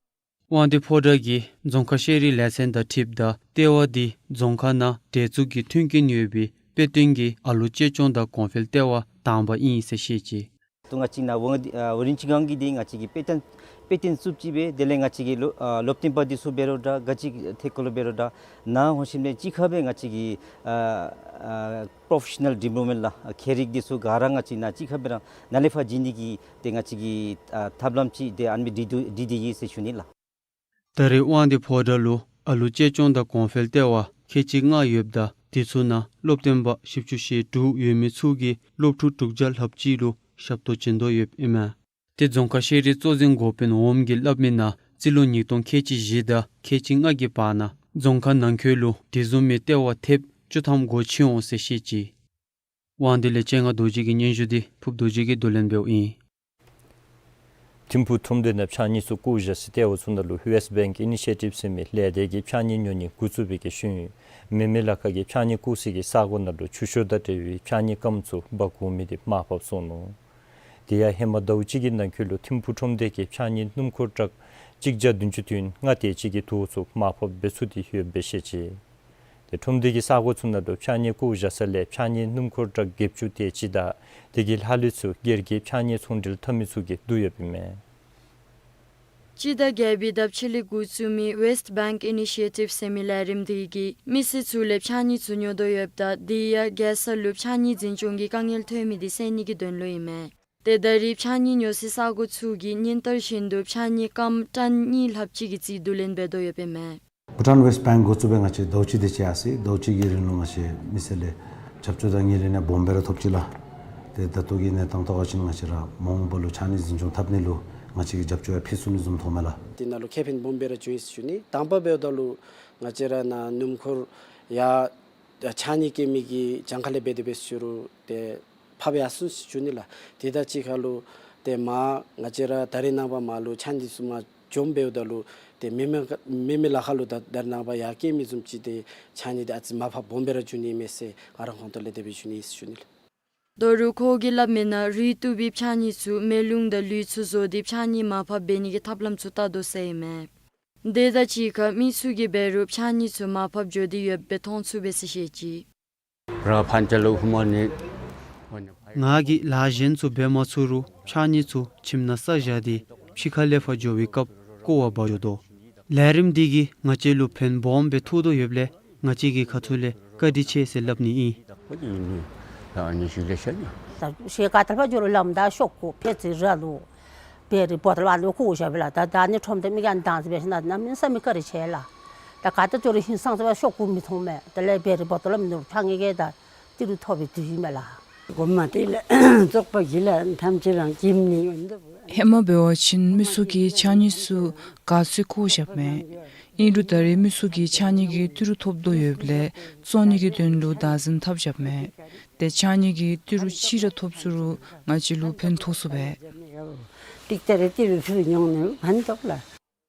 དབང་འདུས་ཕོ་བྲང་གིས་རྫོང་ཁག་ཤེས་རིག་ལས་ཚན་དང་འཁྲིལཝ་ད་ལྟེ་བ་འདི་རྫོང་ཁག་ནང་འདྲེས་འཛུགས་ཀྱི་མཐུན་རྐྱེན་ཡོད་པའི་དཔེ་སྟོན་གྱི་ཨ་ལུ་གཅེས་སྐྱོང་དང་གོང་འཕེལ་ལྟེ་བ་དང་པ་ཨིན་ཟེར་བཤད་ཅི། ད་ང་བཅས་ནཱ་ཝ་རིན་ཅི་སྒང་གི་འདི་ང་བཅས་ཀྱིས་དཔེ་སྟོན་དཔེ་སྟོན་བཙུགས་ཅི་སྦེ་དེ་ལས་ང་བཅས་ཀྱི་སློབ་ཨ་སློབ་སྟོན་པ་འདི་ཚུ་འབད་རུང་འདྲ་ག་ཅི་ཐད་ཁར་ལུ་འབད་རུང་འདྲ་ནཱ་འོང་ཞིནམ་ལས་གཅིག་ཁར་སྦེ་ང་བཅས་ཀྱི་ཨ་ཨ་པོརོ་ཕེ་ཤ་ནཱལ་ཌི་བེ་ལོབ་མེནཊ་ལགས་ཁྱད་རིག་འདི་ཚུ་ག་ར་ང་བཅས་ནཱ་གཅིག་ཁར་སྦེ་ར་ནཱ་ལས་ཕར་བྱིན་ནི་གི་ཏེ་ང་བཅས་ཀྱིས་ཨ་ཐབས་ལམ་ཅིག་ཏེ་ཨ་ནི་སྦེ་སྒྲིག་སྒྲིག་སྟེ་ཡོད་ཟེར་ཞུ་ནི་ལགས། ད་རེས་དབང་འདུས་ཕོ་བྲང་ལུ་ཨ་ལུ་གཅེས་སྐྱོང་དང་གོང་འཕེལ་ལྟེ་བ་ཁལ་གཅིག་ལྔ་ཡོདཔ་ད་དེ་ཚུ་ནང་སློབ་སྟོན་པ་བཞི་བཅུ་ཞེ་དྲུག་ཡོད་མི་ཚུ་གིས་སློབ་ཕྲུག་དྲུག་བརྒྱ་ལྷགཔ་ཅིག་ལུ་ཞབས་ཏོག་བྱིན་དོ་ཡོདཔ་ཨིན་མས། ཏེ་རྫོང་ཁག་ཤེས་རིག་གཙོ་འཛིན་འགོ་དཔོན་འོགམ་གྱིས་སླབ་མིའི་ནང་རྩིས་ལོ་ཉིས་སྟོང་ཁལ་གཅིག་བཞི་དང་ཁལ་གཅིག་ལྔ་གི་བར་ན་རྫོང་ཁག་ནང་འཁོད་ལུ་དེ་བཟུམ་མའི་ལྟེ་བ་ཐེབས་བཅུ་ཐམ་སྒོ་ཕྱེ་འོང་ཟེར་བཤད་ཅི། དབང་འདུས་ལས་སྤྱན་སྔ་རྡོ་རྗེ་གི་སྙན་ཞུ་འདི་ཕུབ་རྡོ་རྗེ་གིས་བསྡུ་ལེན་འབདཝ་ཨིན། ཐིམ་ཕུག་ཁྲོམ་སྡེ་ནང་ཕྱགས་སྙིགས་ཚུ་བཀོ་བཞག་སའི་ལྟེ་བ་ཚུ་ནང་ལུ་ཝེསཊ་བེངཀ་ཨི་ནི་ཤི་ཡེ་ཊིབ་ཟེར་མི་ལས་སྡེ་གིས་ཕྱགས་སྙིགས་ཉོ་ནི་འགོ་བཙུགས་པའི་གི་ཤུལ་མེ་མེ་ལ་ཁ་གི་ཕྱགས་སྙིགས་བཀོ་སའི་གི་ས་གོ་ནང་ལུ་ཆུ་ཤོག་དང་འབྲེལ་བའི་ཕྱགས་སྙིགས་སྐམ་ཚུ་འབག་འོང་མི་འདི་མར་ཕབ་སོང་ནུག། དེ་ཡང་ཧེ་མ་ཟླཝ་གཅིག་གི་ནང་འཁོད་ལུ་ཐིམ་ཕུག་ཁྲོམ་སྡེ་གིས་ཕྱགས་སྙིགས་སྣུམ་འཁོར་ཊཱག་གཅིག་བརྒྱ་བདུན་ཅུ་དོན་ལྔ་དེ་ཅིག་གི་དོ་ཚུ་མར་ཕབ་འབད་ཚུགས་ཏེ་ཡོདཔ་སྦེ་བཤད་ཅི། ཏེ་ཁྲོམ་སྡེ་གི་ས་གོ་ཚུ་ནང་ལུ་ཕྱགས་སྙིགས་བཀོ་བཞག་ས་ལས་ཕྱགས་སྙིགས་སྣུམ་འཁོར་ཊཱག་བརྒྱད་ཅུ་དེ་ཅིག་དང་དེ་གི་ལྷག་ལུས་ཚུ་སྒེར་གྱི་ཕྱགས་སྙིགས་ཚོང་འབྲེལ་འཐབ་མི་ཚུ་གིས་བསྡུ་ཡོདཔ་ཨིན་མས། སྤྱི་ཟླ་བརྒྱད་པའི་ཟླཝ་ཕྱི་ལས་འགོ་བཙུགས་མི་ཝེསཊ་བེངཀ་ཨི་ནི་ཤི་ཡེ་ཊིབ་ཟེར་མི་ལས་རིམ་འདི་གིས་མི་སེར་ཚུ་ལས་ཕྱགས་སྙིགས་ཚུ་ཉོ་དོ་ཡོདཔ་ད་དེ་ཡང་རྒྱལ་ས་ལུ་ཕྱགས་སྙིགས་འཛིན་སྐྱོང་གི་དཀའ་ངལ་ཐོན་མི་འདི་སེལ་ནི་གི་དོན་ལུ་ཨིན་མས། ཏེ་ད་རེས་ཕྱགས་སྙིགས་ཉོ་སའི་ས་གོ་ཚུ་གིས་ཉིན་ལྟར་བཞིན་དུ་ཕྱགས་སྙིགས་སྐམ་ཊཱན་གཉིས་ལྷགཔ་ཅིག་གི་རྩིས་བསྡུ་ལེན་འབད་དོ་ཡོདཔ་ཨིན་མས། བྷུ་ཊཱན་ཝེསཊ་བེངཀ་འགོ་བཙུགས་སྦེ་ང་བཅས་ཟླཝ་གཅིག་དེ་ཅིག་ཡར་སོ་ཡི། ཟླཝ་གཅིག་གི་རིང་ལུ་ང་བཅས་མི་སེར་ལས་རྒྱབ་སྐྱོར་དང་ངོས་ལེན་ཡང་སྦོམ་སྦེ་ར་ཐོབ་ཅི་ལགས། ཏེ་ད་ལྟོ་གི་གནས་སྟངས་ཐོག་ཁར་ཕྱིན་ང་བཅས་ར་མ་འོངས་པ་ལུ་ཕྱགས་སྙིགས་འཛིན་སྐྱོང་འཐབ་ནི་ལུ་ང་བཅས་ཀྱིས་རྒྱབ་སྐྱོར་ཡང་ཕུལ་ཚུགས་ནི་བཟུམ་མཐོངམ་མས་ལགས། དེ་ནང་ལུ་ཁེ་ཕན་སྦོམ་སྦེ་ར་བྱུང་ཡི་ཟེར་ཞུ་ནི། དང་པ་འབདཝ་ད་ལུ་ང་བཅས་ར་ནཱ་སྣུམ་འཁོར་ཡར་ཕྱགས་སྙིགས་སྐྱེལ་མི་གི་གྱངས་ཁ་ལས་འབད་དེ་འབད་ཟེར་ཞུ་རུང་ཏེ་ཕབ་ཡར་སོང་ཟེར་ཞུ་ནི་ལགས། དེ་དང་གཅིག་ཁར་ལུ་ཏེ་མར་ང་བཅས་ར་ད་རེས་ནངས་པ་མར་ལུ་ཕྱགས་སྙིགས་ཚུ་མར་འཛོམས་འབདཝ་ད་ལུ་ཏེ་མེ་མེ་མེ་མེ་ལ་ཁ་ལུ་ད་ད་རེས་ནངས་པ་ཡར་སྐྱེལ་མི་བཟུམ་ཅིག་ཏེ་ཕྱགས་སྙིགས་འདི་ཨ་ཙི་མར་ཕབ་སྦོམ་སྦེ་ར་བྱུང་ནི་མས་ཟེར་ང་རའི་ཁོང་ཏོ་ལས་དེ་སྦེ་ཞུ་ནི་ཟེར་ཞུ་ནི་ལགས། ད་རུང་ཁོ་གིས་སླབ་མིའི་ནང་རུལ་བཏུབ་པའི་ཕྱགས་སྙིགས་ཚུ་མེ་རླུང་དང་ལུད་ཚུ་བཟོ་སྟེ་ཕྱགས་སྙིགས་མར་ཕབ་འབད་ནི་གི་ཐབས་ལམ་ཚུ་བལྟ་དོ་ཟེར་ཨིན་མས། དེ་དང་གཅིག་ཁར་མི་ཚུ་གིས་འབད་རུང་ཕྱགས་སྙིགས་ཚུ་མར་ཕབ་འགྱོ་སྟེ་ཡོདཔ་སྦེ་མཐོང་ཚུགས་པས་ཟེར་བཤད་ཅི། རང་ཕན་ཆད་ལུ་ཧུ་མ་ནི། ང་གིས་ལཱ་གཞན་ཚུ་འབད་མ་ཚུགས་རུང་ཕྱགས་སྙིགས་ཚུ་ཁྱིམ་ནང་བསགས་བཞག་སྟེ་ཕྱི་ཁ་ལས་ཕར་འགྱོ་བའི་སྐབས་བཀོ་བར་འབག་འགྱོ་དོ། ལས་རིམ་འདི་གིས་ང་བཅས་ལུ་ཕན་སྦོམ་སྦེ་ཐོགས་དོ་ཡོདཔ་ལས་ང་བཅས་ཀྱི་ཁ་ཐུག་ལས་བཀའ་དྲིན་ཆེ་ཟེར་སླབ་ནི་ཨིན། ད་ཤེལ་དཀར་ཐལ་ཕར་འགྱོ་རུང་ལམ་ད་ཤོག་གུ་ཕད་ཙི་ར་ལུ་བེ་རི་བོ་ཊལ་ཨ་ནི་བཀོ་བཞག་པས་ལགས། ད་ད་ནི་ཁྲོམ་སྡེ་མི་གིས་བདག་འཛིན་འབད་ཞིནམ་ལས་གནམ་མེད་ས་མེད་བཀའ་དྲིན་ཆེ་ལགས། ད་ག་ཏེ་འགྱོ་རུང་ཧིང་སངས་ས་ཤོག་གུ་མི་མཐོང་མས། དེ་ལས་བེ་རི་བོ་ཊལ་མིན་འདུག་ཕྱགས་སྙིགས་ཀྱི་ད་ཏི་རུ་ཐོབ་པའི་དུས་ཨིན་མས་ལགས། གོ་མ་དེ་ལས་བཙོག་པ་གི་ལས་ཐམས་ཅད་རང་ཁྱིམ་ནི་ཨིན་འདུག། ཧེ་མ་འབད་བ་ཅིན་མི་ཚུ་གིས་ཕྱགས་སྙིགས་ཚུ་ག་ཚོད་བཀོ་བཞགཔ་མས། ཨིན་རུང་ད་རེས་མི་ཚུ་གིས་ཕྱགས་སྙིགས་ཀྱི་ཏི་རུ་ཐོབ་དོ་ཡོདཔ་ལས་བཙོང་ནི་གི་དོན་ལུ་བདག་འཛིན་འཐབ་བཞགཔ་མས། ཏེ་ཕྱགས་སྙིགས་ཀྱི་ཏི་རུ་གཅིག་ར་ཐོབ་ཚུགས་རུང་ང་བཅས་ལུ་ཕན་ཐོགས་ཚུགས་པས། ཏིག་ཏ་རེ་ཏི་རུ་ཚུ་ཉོ་ནི་ཕན་ཐོགས་ལགས།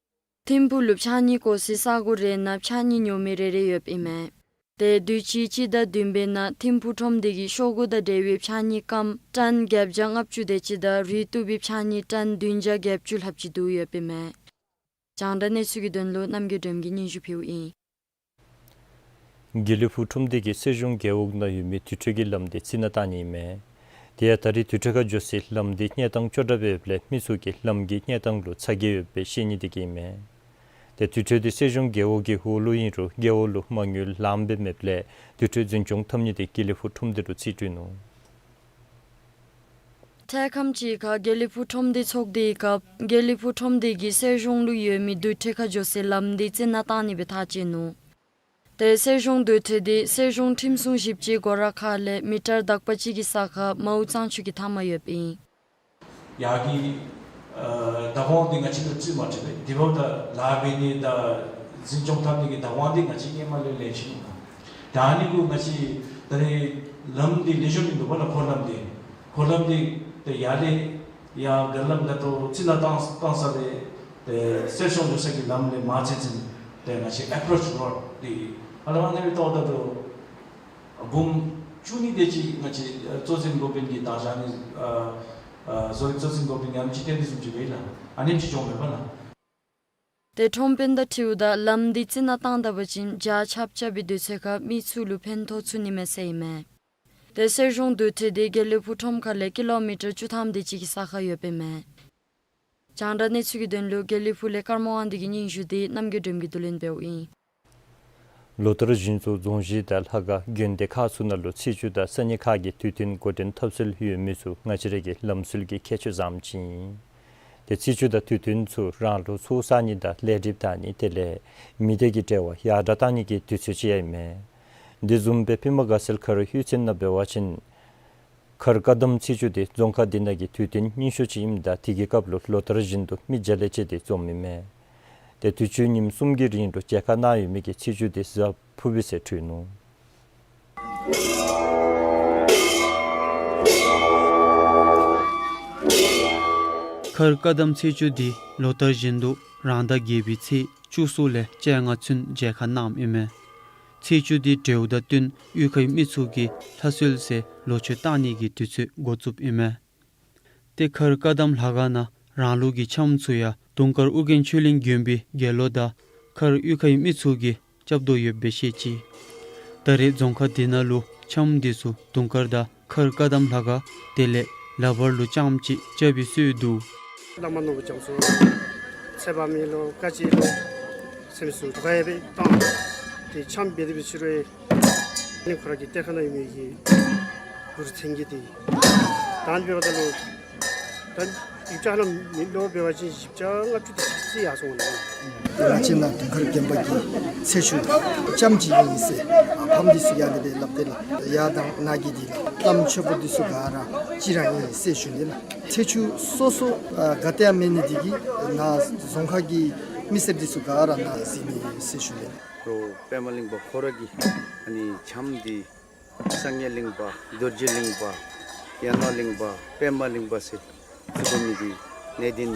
ཐིམ་ཕུག་ལུ་ཕྱགས་སྙིགས་བཀོ་སའི་ས་གོ་རེ་ནང་ཕྱགས་སྙིགས་ཉོ་མི་རེ་རེ་ཡོདཔ་ཨིན་མས། ཏེ་དུས་ཅི་སྤྱི་ཟླ་བདུན་པའི་ནང་ཐིམ་ཕུག་ཁྲོམ་སྡེ་གིས་ཤོག་གུ་དང་འབྲེལ་བའི་ཕྱགས་སྙིགས་སྐམ་ཊཱན་བརྒྱད་བརྒྱ་ལྔ་བཅུ་དེ་ཅིག་དང་རུལ་བཏུབ་པའི་ཕྱགས་སྙིགས་ཊཱན་བདུན་བརྒྱ་བརྒྱད་ཅུ་ལྷགཔ་ཅིག་བསྡུ་ཡོདཔ་ཨིན་མས། རྒྱང་བསྒྲགས་གནས་ཚུལ་གྱི་དོན་ལུ་རྣམ་རྒྱལ་སྒྲོལ་མ་གིས་སྙན་ཞུ་ཕུལཝ་ཨིན། དགེ་ལེགས་ཕུག་ཁྲོམ་སྡེ་གིས་སེར་གཞུང་རྒེད་འོག་ནང་ཡོད་མི་དུར་ཁྲོད་ཀྱི་ལམ་འདི་རྩི་ནག་བཏང་ནི་ཨིན་མས། དེ་ཡང་ད་རེས་དུར་ཁྲོད་ཁར་འགྱོ་སའི་ལམ་འདི་གནས་སྟངས་སྐྱོ་དྲགས་འབདཝ་ལས་མི་ཚུ་གིས་ལམ་གྱི་གནས་སྟངས་ལུ་ཚ་གྱང་ཡོདཔ་སྦེ་བཤད་ནི་དེ་གིས་ཨིན་མས། ཏེ་དུར་ཁྲོད་འདི་སེར་གཞུང་རྒེད་འོག་གི་འོག་ལུ་ཨིན་རུང་རྒེད་འོག་ལུ་མ་དངུལ་ལངམ་སྦེ་མེདཔ་ལས་དུར་ཁྲོད་འཛིན་སྐྱོང་འཐབ་ནི་དེ་དགེ་ལེགས་ཕུག་ཁྲོམ་སྡེ་ལུ་རྩིས་སྤྲོད་ནུག། འཕྲལ་ཁམས་ཅིག་ཁར་དགེ་ལེགས་ཕུག་ཁྲོམ་སྡེ་ཚོགས་སྡེའི་སྐབས་དགེ་ལེགས་ཕུག་ཁྲོམ་སྡེ་གིས་སེར་གཞུང་ལུ་ཡོད་མི་དུར་ཁྲོད་ཁར་འགྱོ་སའི་ལམ་འདི་རྩི་ནག་བཏང་ནི་སྦེ་ཐག་བཅད་ནུག། ཏེ་སེར་གཞུང་དུར་ཁྲོད་འདི་སེར་གཞུང་ཁྲིམས་སྲུང་ཞིབ་དཔྱད་སྒོ་ར་ཁ་ལས་མི་ཊར་དག་པ་ཅིག་གི་ས་ཁར་མའུ་གཙང་ཆུ་གི་མཐའ་མར་ཡོདཔ་ཨིན། ཡར་གྱི་ཨ་བདག་དབང་འདི་ང་བཅས་ལུ་རྩིས་མ་སྤྲོད་པས། དེ་འབདཝ་ད་ལཱ་འབད་ནི་དང་འཛིན་སྐྱོང་འཐབ་ནི་གི་བདག་དབང་འདི་ང་བཅས་ཧེ་མ་ལས་ལེན་བཞིན་ཡོད། ད་ཨ་ནི་གུ་ང་བཅས་ད་རེས་ལམ་འདི་ལེགས་ཤོམ་མིན་འདུག་པ་ལགས། འཁོར་ལམ་འདི་འཁོར་ལམ་འདི་ད་ཡར་ལས་ཡར་སྒང་ལམ་ད་ལྟོ་རྩི་ནག་བཏང་བཏང་ས་ལས་ཏེ་སེར་གཞུང་འགྱོ་ས་གི་ལམ་ལས་མར་ཚུན་ཚོད་ཏེ་ང་བཅས་ཨེཔ་རོཆ་རོཌ་འདི་ཨ་ལམ་ཨ་ནི་སྦེ་བཏོག་ད་ལྟོ་འབུམ་བཅུ་གཉིས་དེ་ཅིག་ང་བཅས་གཙོ་འཛིན་འགོ་དཔོན་གྱིས་བདག་འཛིན་ཨ་ཨ་བཟོ་རིག་གཙོ་འཛིན་འགོ་དཔོན་གྱིས་ཨ་ནེམ་ཅིག་བཏོན་ནི་བཟུམ་ཅིག་འབད་ལགས། ཨ་ནེམ་ཅིག་བྱུངམ་མས་པ་ལགས། ཏེ་ཁྲོམ་དཔོན་དང་འཁྲིལཝ་ད་ལམ་འདི་རྩི་ནག་བཏང་ད་པ་ཅིན་བྱག་ཆརཔ་རྐྱབ་པའི་དུས་ཚོད་ཁར་མི་ཚུ་ལུ་ཕན་ཐོགས་ཚུགས་ནི་མས་ཟེར་ཨིན་མས། ཏེ་སེར་གཞུང་དུར་ཁྲོད་འདི་དགེ་ལེགས་ཕུག་ཁྲོམ་ཁ་ལས་ཀི་ལོ་མི་ཊར་བཅུ་ཐམ་དེ་ཅིག་གི་ས་ཁར་ཡོདཔ་ཨིན་མས། རྒྱང་བསྒྲགས་གནས་ཚུལ་གྱི་དོན་ལུ་དགེ་ལེགས་ཕུག་ལས་ཀརྨ་དབང་འདུས་ཀྱི་སྙན་ཞུ་འདི་རྣམ་རྒྱལ་སྒྲོལ་མ་གིས་བསྡུ་ལེན་འབདཝ་ཨིན། ལོ་ལྟར་བཞིན་དུ་རྫོང་གཞི་དང་ལྷ་ཁང་དགོན་སྡེ་ཁག་ཚུ་ནང་ལུ་ཚེས་བཅུ་དང་སང་ཉིན་ཁ་གི་དུས་སྟོན་འགོ་འདྲེན་འཐབ་སྲོལ་ཡོད་མི་ཚུ་ང་བཅས་ར་གི་ལམ་སྲོལ་གྱི་ཁྱད་ཆོས་བཟུམ་ཅིག་ཨིན། ཏེ་ཚེས་བཅུ་དང་དུས་སྟོན་ཚུ་རང་ལུགས་ཚོགས་བསག་ནི་དང་ལས་སྒྲིབ་དག་ནི་དེ་ལས་མི་སྡེ་གི་འབྲེལ་བ་ཡར་དྲག་བཏང་ནི་གི་དུས་ཚོད་ཅིག་ཡང་ཨིན་མས། དེ་བཟུམ་སྦེ་པདྨ་དགའ་ཚལ་མཁར་གཡུས་ཚན་ནང་འབད་བ་ཅིན་མཁར་བཀའ་གདམས་ཚེས་བཅུ་འདི་རྫོང་ཁག་འདི་ནང་གི་དུས་སྟོན་རྙིང་ཤོས་ཅིག་ཨིནམ་ད་དེ་གི་སྐབས་ལུ་ལོ་ལྟར་བཞིན་དུ་མི་བརྒྱ་ལས་བཅད་དེ་འཛོམས་ཨིན་མས། ཏེ་དུས་ཅི་ཉིནམ་གསུམ་གྱི་རིང་ལུ་མཇལ་ཁ་གནང་ཡོད་མི་གི་ཚེས་བཅུ་འདི་གཟའ་ཕུར་བུ་ཟེར་འཁྲུལ་ནུག། མཁར་བཀའ་གདམས་ཚེས་བཅུ་འདི་ལོ་ལྟར་བཞིན་དུ་རང་ཟླ་བརྒྱད་པའི་ཚེས་བཅུ་གསུམ་ལས་བཅོ་ལྔ་ཚུན་མཇལ་ཁ་གནངམ་ཨིན་མས། ཚེས་བཅུ་འདི་འབྲེལཝ་དང་བསྟུན་གཡུས་ཁའི་མི་ཚུ་གིས་ལྷ་གསོལ་ཟེར་ལོ་མཆོད་བཏང་ནི་གི་དུས་ཚོད་འགོ་བཙུགསཔ་ཨིན་མས། ཏེ་མཁར་བཀའ་གདམས་ལྷ་ཁང་ནང་རང་ལུགས་ཀྱི་འཆམ་ཚུ་ཡང་དུང་དཀར་ཨོ་རྒྱན་ཆོས་གླིང་དགོན་པའི་དགེ་སློང་དང་མཁར་གཡུས་ཁའི་མི་ཚུ་གིས་རྐྱབ་དོ་ཡོདཔ་སྦེ་བཤད་ཅི། ད་རེས་རྫོང་ཁག་འདི་ནང་ལུ་འཆམ་འདི་ཚུ་དུང་དཀར་དང་མཁར་བཀའ་གདམས་ལྷ་ཁང་དེ་ལས་ལག་པར་ལུ་རྐྱངམ་ཅིག་རྐྱབ་པའི་སྲོལ་འདུག། བླ་མ་ནོར་བུ་རྒྱ་མཚོ་ཚེ་དཔག་མེད་ལུ་བཀའ་བཅད་ལུ་སེམས་སུ་དོ་ཁ་ཡང་སྦེ་བཏང་། ཏེ་འཆམ་འབད་དེ་འབད་ཕྱི་རུ་ཨ་ནི་ཁོ་ར་གི་གཏེར་ཁ་ནང་ཡོད་མི་གི་གུར་ཚན་གྱི་དེ་ད་འབདཝ་ད་ལུ་ད་ཡིག་ཆ་ལུ་མི་ལོ་འབད་བ་ཅིན་བཞི་བརྒྱ་ལྔ་བཅུ་དེ་ཅིག་རྩིས་ཡར་སོང་ནུག། ང་བཅས་ནཱ་དུང་དཀར་དགོན་པ་གི་ཚེས་བཅུ་འཆམ་ཅིག་ཨིན་ཟེར་ཨ་ཕམ་འདི་ཚུ་ཡང་དེ་སྦེ་སླབ་སྟེ་ལགས། ཡར་དང་ནཱ་གི་དེ་ལགས་བླམ་ཆོསཔ་འདི་ཚུ་ག་ར་གཅིག་ར་ཨིན་ཟེར་ཞུ་ནི་ལགས། ཚེས་བཅུ་སོ་སོ་ཨ་ག་ཏེ་ཡང་མེད་ནི་དེ་གིས་ནཱ་རྫོང་ཁག་གི་མི་སེར་འདི་ཚུ་ག་ར་ནཱ་གཟིགས་ནི་ཟེར་ཞུ་ནི་ལགས། ལོ་པདྨ་གླིང་པ་ཁོ་ར་གིས་ཨ་ནི་འཆམ་འདི་སངས་རྒྱས་གླིང་པ་རྡོ་རྗེ་གླིང་པ་ཡ་ན་གླིང་པ་པདྨ་གླིང་པ་ཟེར་ཚུ་གོ་མི་གི་གནས་བརྟན་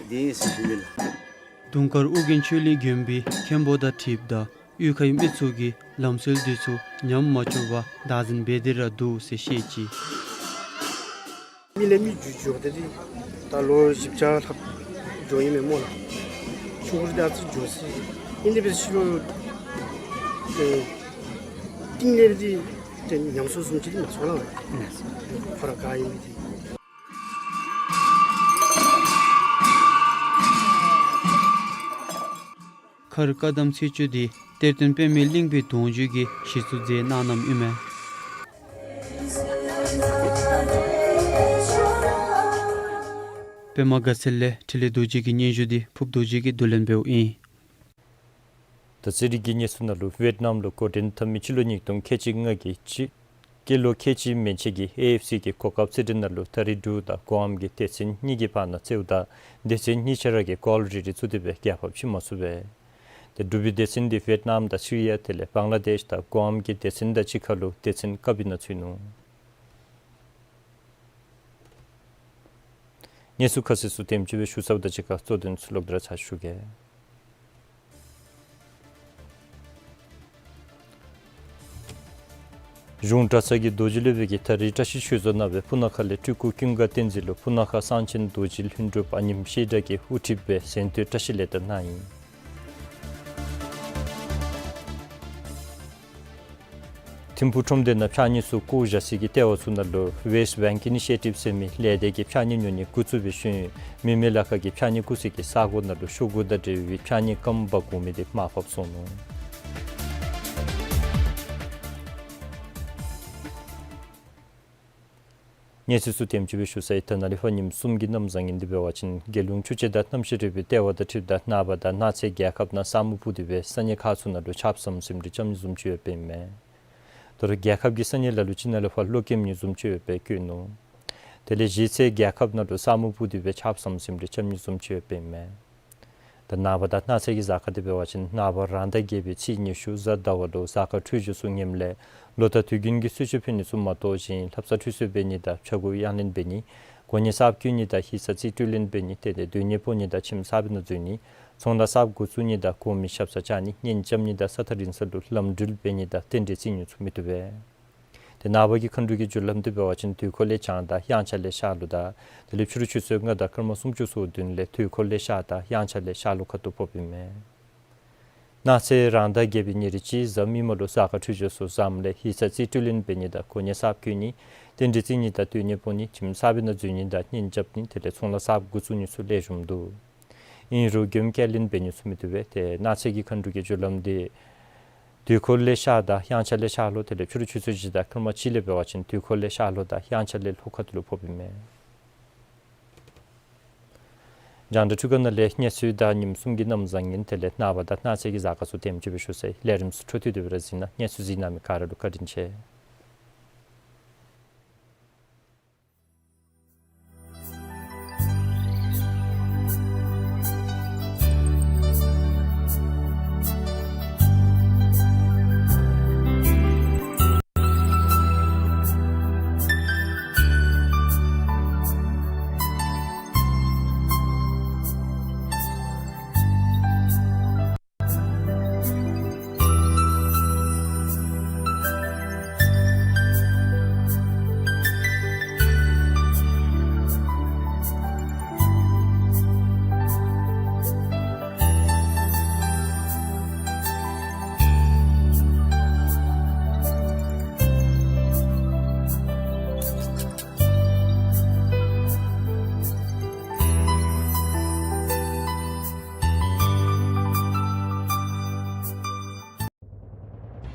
འདི་ཨིན་ཟེར་ཞུ་ནི་ལགས། དུང་དཀར་ཨོ་རྒྱན་ཆོས་གླིང་དགོན་པའི་མཁན་པོ་དང་འཁྲིལཝ་ད་གཡུས་ཁའི་མི་ཚུ་གིས་ལམ་སྲོལ་འདི་ཚུ་ཉམས་མ་བཅུག་པར་བདག་འཛིན་འབད་དེ་ར་འདུག་ཟེར་བཤད་ཅི། མི་ལས་མི་འགྱུར་འགྱོ་སྟེ་འདི་ད་ལོ་བཞི་བརྒྱ་ལྷགཔ་འགྱོ་ཡི་མས་སྨོ་ལགས། ཆུང་ཀུ་རེ་ད་ཨ་ཙི་འགྱོ་སྲིད། ཨིན་ཏེ་འབད་ཕྱི་རུ་ཨེ་གཏིང་ལས་འདི་ཏེ་ཉམས་སོང་བཟུམ་ཅིག་འདི་མ་སོང་ལགས། ཁོ་ར་ག་ཨིན་མི་འདི། མཁར་བཀའ་གདམས་ཚེས་བཅུ་འདི་གཏེར་སྟོན་པདྨ་གླིང་པའི་གདུང་བརྒྱུད་ཀྱིས་གཞི་བཙུགས་མཛད་གནང་གནངམ་ཨིན་མས། པདྨ་དགའ་ཚལ་ལས་འཕྲིན་ལས་རྡོ་རྗེ་གི་སྙན་ཞུ་འདི་ཕུབ་རྡོ་རྗེ་གིས་བསྡུ་ལེན་འབདཝ་ཨིན། ད་རྩེད་རིགས་ཀྱི་གནས་ཚུལ་ནང་ལུ་ཝེཊ་ནམ་ལུ་འགོ་འདྲེན་འཐབ་མི་སྤྱི་ལོ་ཉིས་སྟོང་ཁལ་གཅིག་ལྔ་གི་སྤྱི་སྐྱེས་ལོ་ཁལ་གཅིག་མན་ཆད་ཀྱི་ཨེ་ཨེཕ་སི་གི་གོ་སྐབས་རྩེད་འགྲན་ནང་ལུ་ད་རིས་འབྲུག་དང་གུ་ཨམ་གྱི་སྡེ་ཚན་གཉིས་ཀྱི་བར་ན་རྩེདཔ་ད་སྡེ་ཚན་གཉིས་ཆ་ར་གིས་གཱོལ་རེ་རེ་བཙུགས་ཏེ་སྦེ་རྒྱལ་ཕམ་ཕྱེ་མ་ཚུགས་པས། ཏེ་འབྲུག་པའི་སྡེ་ཚན་འདི་ཝེཊ་ནམ་དང་སི་རི་ཡ་དེ་ལས་བང་ལ་དེཤ་དང་གུ་ཨམ་གྱི་སྡེ་ཚན་དང་གཅིག་ཁར་ལུ་སྡེ་ཚན་ཀབ་ནང་ཚུད་ནུག། གནས་ཚུལ་ཁ་གསལ་ཚུ་དེམ་ཅིག་སྦེ་ཞུ་ཚརཝ་དང་གཅིག་ཁར་གཙོ་དོན་ཚུ་ལོག་སྟེ་ར་ཕྱག་ཞུ་གེ། གཞུང་གྲྭ་ཚང་གི་རྡོ་རྗེ་སློབ་དཔོན་གྱིས་ད་རིས་བཀྲ་ཤིས་ཆོས་རྫོང་ནང་སྦེ་སྤུ་ན་ཁ་ལས་སྤྲུལ་སྐུ་ཀུན་དགའ་བསྟན་འཛིན་ལུ་སྤུ་ན་ཁ་གསང་ཆེན་རྡོ་རྗེ་ལྷུན་གྲུབ་ཨ་ནེམོ་བཤད་གྲྭ་གི་དབུ་ཁྲིདཔ་སྦེ་གཟེངས་བསྟོད་བཀྲ་ཤིས་ལེགས་དར་གནང་ཡི། ཐིམ་ཕུག་ཁྲོམ་སྡེ་ནང་ཕྱགས་སྙིགས་ཚུ་བཀོ་བཞག་སའི་གི་ལྟེ་བ་ཚུ་ནང་ལུ་Waste Bank Initiative ཟེར་མི་ལས་སྡེ་གིས་ཕྱགས་སྙིགས་ཉོ་ནི་འགོ་བཙུགས་པའི་ཤུལ་མི་མེད་ལ་ཁ་གི་ཕྱགས་སྙིགས་བཀོ་སའི་གི་ས་གོ་ནང་ལུ་ཤོག་གུ་དང་འབྲེལ་བའི་ཕྱགས་སྙིགས་སྐམ་འབག་འོང་མི་འདི་མར་ཕབ་སོང་ནུག། གནས་ཚུལ་ཚུ་དེམ་ཅིག་སྦེ་ཞུ་ཚར་ཡི། ད་ནཱ་ལས་ཕར་ཉིནམ་གསུམ་གྱི་གནམ་བཟང་ངན་འདི་འབད་བ་ཅིན་རྒྱལ་ཡོངས་ཆུ་དཔྱད་དང་གནམ་གཤིས་རིག་པའི་ལྟེ་བ་དང་འཁྲིལཝ་ད་ནངས་པ་དང་གནངས་ཚེ་རྒྱལ་ཁབ་ནང་ས་སྨུག་སྤུབས་ཏེ་སྦེ་ས་གནས་ཁག་ཚུ་ནང་ལུ་ཆརཔ་ཟམ་ཟིམ་རེ་རྐྱབ་ནི་བཟུམ་ཅིག་ཡོདཔ་ཨིན་མས། ད་རུང་རྒྱལ་ཁབ་ཀྱི་ས་གནས་ལ་ལུ་ཅིག་ནང་ལས་ཕར་གློག་ཀེམ་ནི་བཟུམ་ཅིག་ཡོདཔ་སྦེ་བཀོད་ནུག། དེ་ལས་གཞེས་ཚེ་རྒྱལ་ཁབ་ནང་ལུ་ས་སྨུག་སྤུབས་ཏེ་སྦེ་ཆརཔ་ཟམ་ཟིམ་རེ་རྐྱབ་ནི་བཟུམ་ཅིག་ཡོདཔ་ཨིན་མས། ད་ནངས་པ་དང་གནངས་ཚེ་གི་གཟའ་སྐར་འདི་འབད་བ་ཅིན་ནངས་པ་རང་ཟླ་བརྒྱད་པའི་ཚེས་ཉི་ཤུ་གཟའ་ཟླ་བ་ལུ་གཟའ་སྐར་འཕྲོད་སྦྱོར་ཚུ་ངནམ་ལས་ལོ་ཟླ་དུས་རྒྱུན་གྱི་གསོལ་མཆོད་ཕུལ་ནི་ཚུ་མ་གཏོགས་ཅིག་ལྷ་བསངས་ཁྲུས་གསོལ་འབད་ནི་དང་ཕྱྭ་འགུགས་གཡང་ལེན་འབད་ནི་གོ་གནས་གསརཔ་བསྐོ་ནི་དང་ཡིག་ཚང་རྩིས་སྤྲོད་ལེན་འབད་ནི་དེ་ལས་སྡོད་གནས་སྤོ་ནི་དང་ཁྱིམ་གསར་པའི་ནང་འཛུལ་ནི་ཚོང་ལཱ་གསརཔ་འགོ་བཙུགས་ནི་དང་གོང་མའི་ཞབས་སར་བཅར་ནི་གཉེན་རྐྱབ་ནི་དང་ས་ཐག་རིང་ས་ལུ་ལམ་འགྲུལ་འབད་ནི་དང་རྟེན་འབྲེལ་བརྩི་ནི་ཚུ་མི་བཏུབ་པས། ཏེ་ནངས་པ་གི་མཁའ་འགྲོ་གི་རྒྱུ་ལམ་འདི་འབད་བ་ཅིན་དུས་འཁོར་ལས་བྱང་དང་དབྱངས་འཆར་ལས་ཤར་ལུ་དང་དེ་ལས་ཕྱི་རུ་ཆུ་ཚོད་ལྔ་དང་སྐར་མ་སུམ་ཅུ་སོ་བདུན་ལས་དུས་འཁོར་ལས་ཤར་དང་དབྱངས་འཆར་ལས་ཤར་ལུ་ཁ་ཐུག་ཕོགཔ་ཨིན་མས། གནངས་ཚེ་རང་ཟླ་བརྒྱད་པའི་ཉེར་གཅིག་གཟའ་མིག་དམར་ལུ་གཟའ་སྐར་འཕྲོད་སྦྱོར་ཚུ་བཟངམ་ལས་ཡིག་ཚང་རྩིས་སྤྲོད་ལེན་འབད་ནི་དང་གོ་གནས་གསརཔ་བསྐོ་ནི། རྟེན་འབྲེལ་རྩིས་ནི་དང་བསྟུན་ནི་འབོ་ནི། ཁྱིམ་གསར་པའི་ནང་འཛུལ་ནི་དང་གཉེན་རྐྱབ་ནི། དེ་ལས་ཚོང་ལཱ་གསརཔ་འགོ་བཙུགས་ནི་ཚུ་ལེགས་ཤོམ་འདུག། ཨིན་རུང་མགྱོནམ་ཁས་ལེན་འབད་ནི་ཚུ་མི་བཏུབ་པས། ཏེ་གནངས་ཚེ་གི་མཁའ་འགྲོ་གི་རྒྱུ་ལམ་འདི་དུས་འཁོར་ལས་ཤར་དང་དབྱངས་འཆར་ལས་ཤར་ལྷོ། དེ་ལས་ཕྱི་རུ་ཆུ་ཚོད་བཞི་དང་སྐར་མ་གཅིག་ལས་འབད་བ་ཅིན་དུས་འཁོར་ལས་ཤར་ལྷོ་དང་དབྱངས་འཆར་ལས་ལྷོ་ཁ་ཐུག་ལུ་ཕོགཔ་ཨིན་མས། རྒྱང་བསྒྲགས་འཕྲུལ་ཁང་ནང་ལས་གནས་ཚུལ་དང་ཉིནམ་གསུམ་གྱི་གནམ་བཟང་ངན་དེ་ལས་ནངས་པ་དང་གནངས་ཚེ་གི་གཟའ་སྐར་ཚུ་དེམ་ཅིག་སྦེ་ཞུ་ཚར་ཡི། ལས་རིམ་ཚུ་འཕྲོ་མཐུད་དེ་སྦེ་ར་གཟིགས་གནང་། གནས་ཚུལ་གཟིགས་གནང་མི་ག་ར་ལུ་བཀའ་དྲིན་ཆེ།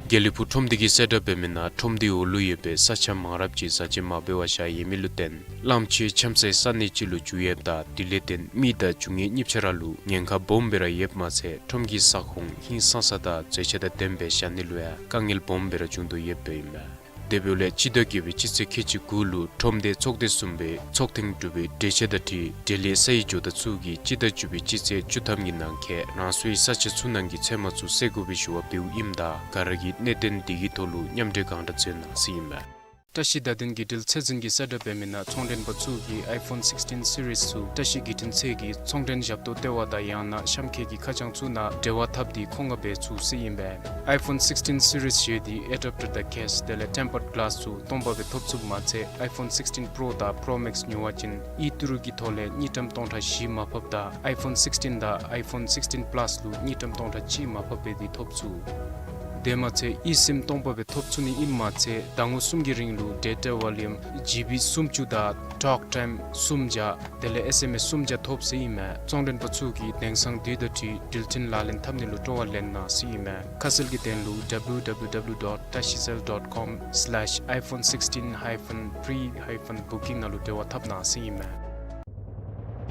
དགེ་ལེགས་ཕུག་ཁྲོམ་སྡེ་གིས་གསལ་བསྒྲགས་འབད་མི་ནང་ཁྲོམ་སྡེའི་འོག་ལུ་ཡོད་པའི་ས་ཆ་མང་རབས་ཅིག་བཟའ་ཆས་མ་འབད་བར་བཞག་ཡོད་མི་ལུ་བརྟེན་གླངམོ་ཆེ་འཁྱམ་སའི་ས་གནས་ཅིག་ལུ་འགྱུར་ཡོདཔ་ད་དེ་ལས་བརྟེན་མི་དང་རྒྱུ་དངོས་གཉིས་ཆ་ར་ལུ་ཉེན་ཁ་སྦོམ་སྦེ་ར་ཡོདཔ་མ་ཚད་ཁྲོམ་གྱི་ས་ཁོངས་ཧིང་སངས་ས་དང་མཛེས་ཆ་དང་ལྡནམ་སྦེ་བཞག་ནི་ལུ་ཡང་དཀའ་ངལ་སྦོམ་སྦེ་ར་འབྱུང་དོ་ཡོདཔ་ཨིན་མས། དེ་འབདཝ་ལས་སྤྱི་ཟླ་བརྒྱད་པའི་སྤྱི་ཚེས་ཁལ་གཅིག་དགུ་ལུ་ཁྲོམ་སྡེ་ཚོགས་སྡེ་གསུམ་པའི་ཚོགས་ཐེངས་དྲུག་པའི་གྲོས་ཆོད་དང་འཁྲིལ་འབྲེལ་ཡོད་ས་ཡི་ཇོ་བདག་ཚུ་གིས་སྤྱི་ཟླ་བཅུ་པའི་སྤྱི་ཚེས་བཅུ་ཐམ་གྱི་ནང་འཁོད་རང་སོའི་ས་ཆ་ཚུ་ནང་གི་ཚལ་མ་ཚུ་བསལ་དགོ་པའི་ཞུ་བ་འབདཝ་ཨིནམ་ད་ག་ར་གིས་གནད་དོན་འདི་གི་ཐོག་ལུ་མཉམ་འབྲེལ་གང་དྲག་མཛད་གནང་ཟེར་ཨིན་མས། བཀྲ་ཤིས་བརྡ་དོན་བརྒྱུད་འབྲེལ་ཚད་འཛིན་གྱིས་གསལ་བསྒྲགས་འབད་མི་ནང་ཚོང་མགྲོན་པ་ཚུ་གིས་iPhone sixteen series ཚུ་བཀྲ་ཤིས་བརྒྱུད་འཕྲིན་ཚད་ཀྱི་ཚོང་མགྲོན་ཞབས་ཏོག་ལྟེ་བ་དང་ཡང་ན་གཤམ་འཁོད་ཀྱི་ཁ་བྱང་ཚུ་ནང་འབྲེལ་བ་འཐབ་སྟེ་མཁོ་མངགས་འབད་ཚུགས་ཟེར་ཨིན་པས། iPhone sixteen series བཞེས་ཏེ་adapter དང་case དེ་ལས་tempered glass ཚུ་སྟོང་པ་སྦེ་ཐོབ་ཚུགསཔ་མ་ཚད་iPhone sixteen Pro དང་Pro Max ཉོ་བ་ཅིན་ཨི་ཊི་རུ་གི་ཐོག་ལས་དངུལ་ཀྲམ་སྟོང་ཕྲག་བཞི་མར་ཕབ་དང་iPhone sixteen དང་iPhone sixteen Plus ལུ་དངུལ་ཀྲམ་སྟོང་ཕྲག་གཅིག་མར་ཕབ་འབད་དེ་ཐོབ་ཚུགས། དེ་མ་ཚད་ཨི་སིམ་སྟོང་པ་སྦེ་ཐོབ་ཚུགས་ནི་ཨིནམ་མ་ཚད་ཟླ་ངོ་གསུམ་གྱི་རིང་ལུ་data volume GB སུམ་ཅུ་དང་talk time སུམ་བརྒྱ་དེ་ལས་ཨེསི་ཨེམ་ཨེསི་སུམ་བརྒྱ་ཐོབ་ཟེར་ཨིན་མས། ཚོང་མགྲོན་པ་ཚུ་གིས་དེང་སང་དུས་དང་འཁྲིལ་འགྲུལ་འཕྲིན་ལག་ལེན་འཐབ་ནི་ལུ་སྤྲོ་བ་ལེན་གནང་ཟེར་ཨིན་མས། ཁ་གསལ་གྱི་དོན་ལུ་www dot tashicell dot com slash iPhone sixteen hyphen pre hyphen booking ནང་ལུ་འབྲེལ་བ་འཐབ་གནང་ཟེར་ཨིན་མས།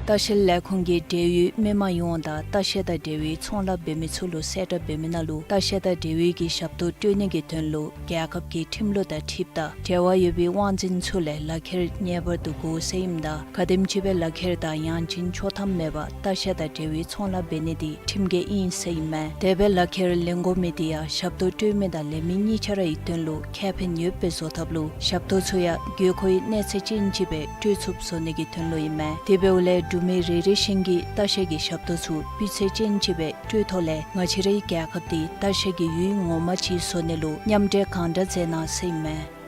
ལྟ་བཤལ་ལས་ཁུངས་ཀྱིས་འབྲེལ་ཡོད་མི་མང་ཡོངས་དང་ལྟ་བཤལ་དང་འབྲེལ་བའི་ཚོང་ལཱ་འབད་མི་ཚུ་ལུ་གསལ་བསྒྲགས་འབད་མི་ནང་ལུ་ལྟ་བཤལ་དང་འབྲེལ་བའི་གི་ཞབས་ཏོག་སྤྲོད་ནི་གི་དོན་ལུ་རྒྱལ་ཁབ་ཀྱི་ཁྲིམས་ལུགས་དང་འཁྲིལཝ་ད་འབྲེལ་བ་ཡོད་པའི་དབང་འཛིན་ཚུ་ལས་ལག་ཁྱེར་ངེས་པར་དུ་དགོ་ཟེར་ཨིནམ་ད་ག་དེམ་ཅིག་སྦེ་ལག་ཁྱེར་དང་ཡང་ཅིན་ཆོག་ཐམ་མེད་པར་ལྟ་བཤལ་དང་འབྲེལ་བའི་ཚོང་ལཱ་འབད་ནི་དེ་ཁྲིམས་འགལ་ཨིན་ཟེར་ཨིན་མས། དེ་སྦེ་ལག་ཁྱེར་ལེན་དགོ་མི་དེ་ཡང་ཞབས་ཏོག་སྤྲོད་མི་དང་ལེན་མི་གཉིས་ཆ་ར་གི་དོན་ལུ་ཁེ་ཕན་ཡོདཔ་སྦེ་བཟོ་ཐབས་ལུ་ཞབས་ཏོག་ཚུ་ཡང་དགོས་མཁོའི་གནས་ཚད་ཅན་ཅིག་སྦེ་སྤྲོད་ཚུགསཔ་བཟོ་ནི་གི་དོན་ལུ་ཨིན་མས། དེ་འབདཝ་ལས་འབྲུག་མི་རེ་རེ་བཞིན་གྱིས་ལྟ་བཤལ་གྱི་ཞབས་ཏོག་ཚུ་སྤུས་ཚད་ཅན་ཅིག་སྦེ་སྤྲོད་ཐོག་ལས་ང་བཅས་རའི་རྒྱལ་ཁབ་འདི་ལྟ་བཤལ་གྱི་ཡུལ་ངོ་མ་ཅིག་བཟོ་ནི་ལུ་མཉམ་འབྲེལ་གང་དྲག་མཛད་གནང་ཟེར་ཨིན་མས།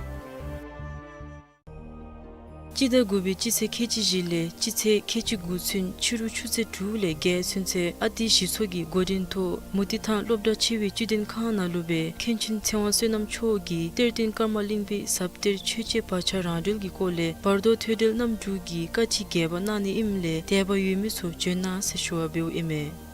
སྤྱི་ཟླ་དགུ་པའི་སྤྱི་ཚེས་ཁལ་གཅིག་བཞི་ལས་སྤྱི་ཚེས་ཁལ་གཅིག་དགུ་ཚུན་ཕྱི་རུ་ཆུ་ཚོད་དྲུག་ལས་བརྒྱད་ཚུན་ཚོད་ཨ་ཏི་གཞི་ཚོགས་ཀྱི་འགོ་འདྲེན་ཐོག་མུ་ཏིག་ཐང་སློབ་གྲྭ་ཆེ་བའི་སྤྱི་དོན་ཁང་ནང་ལུ་སྦེ་མཁན་ཆེན་ཚེ་དབང་བསོད་ནམས་མཆོག་གིས་གཏེར་སྟོན་ཀརྨ་གླིང་པའི་ཟབ་གཏེར་ཆོས་འཆད་བག་ཆགས་རང་གྲོལ་གྱི་སྐོར་ལས་བར་དོ་ཐོས་གྲོལ་རྣམ་དྲུག་གི་བཀའ་ཁྲིད་རྒྱས་པ་གནང་ནི་ཨིནམ་ལས་དད་པ་ཡོད་མི་ཚུ་བྱོན་གནང་ཟེར་ཞུ་བ་འབདཝ་ཨིན་མས།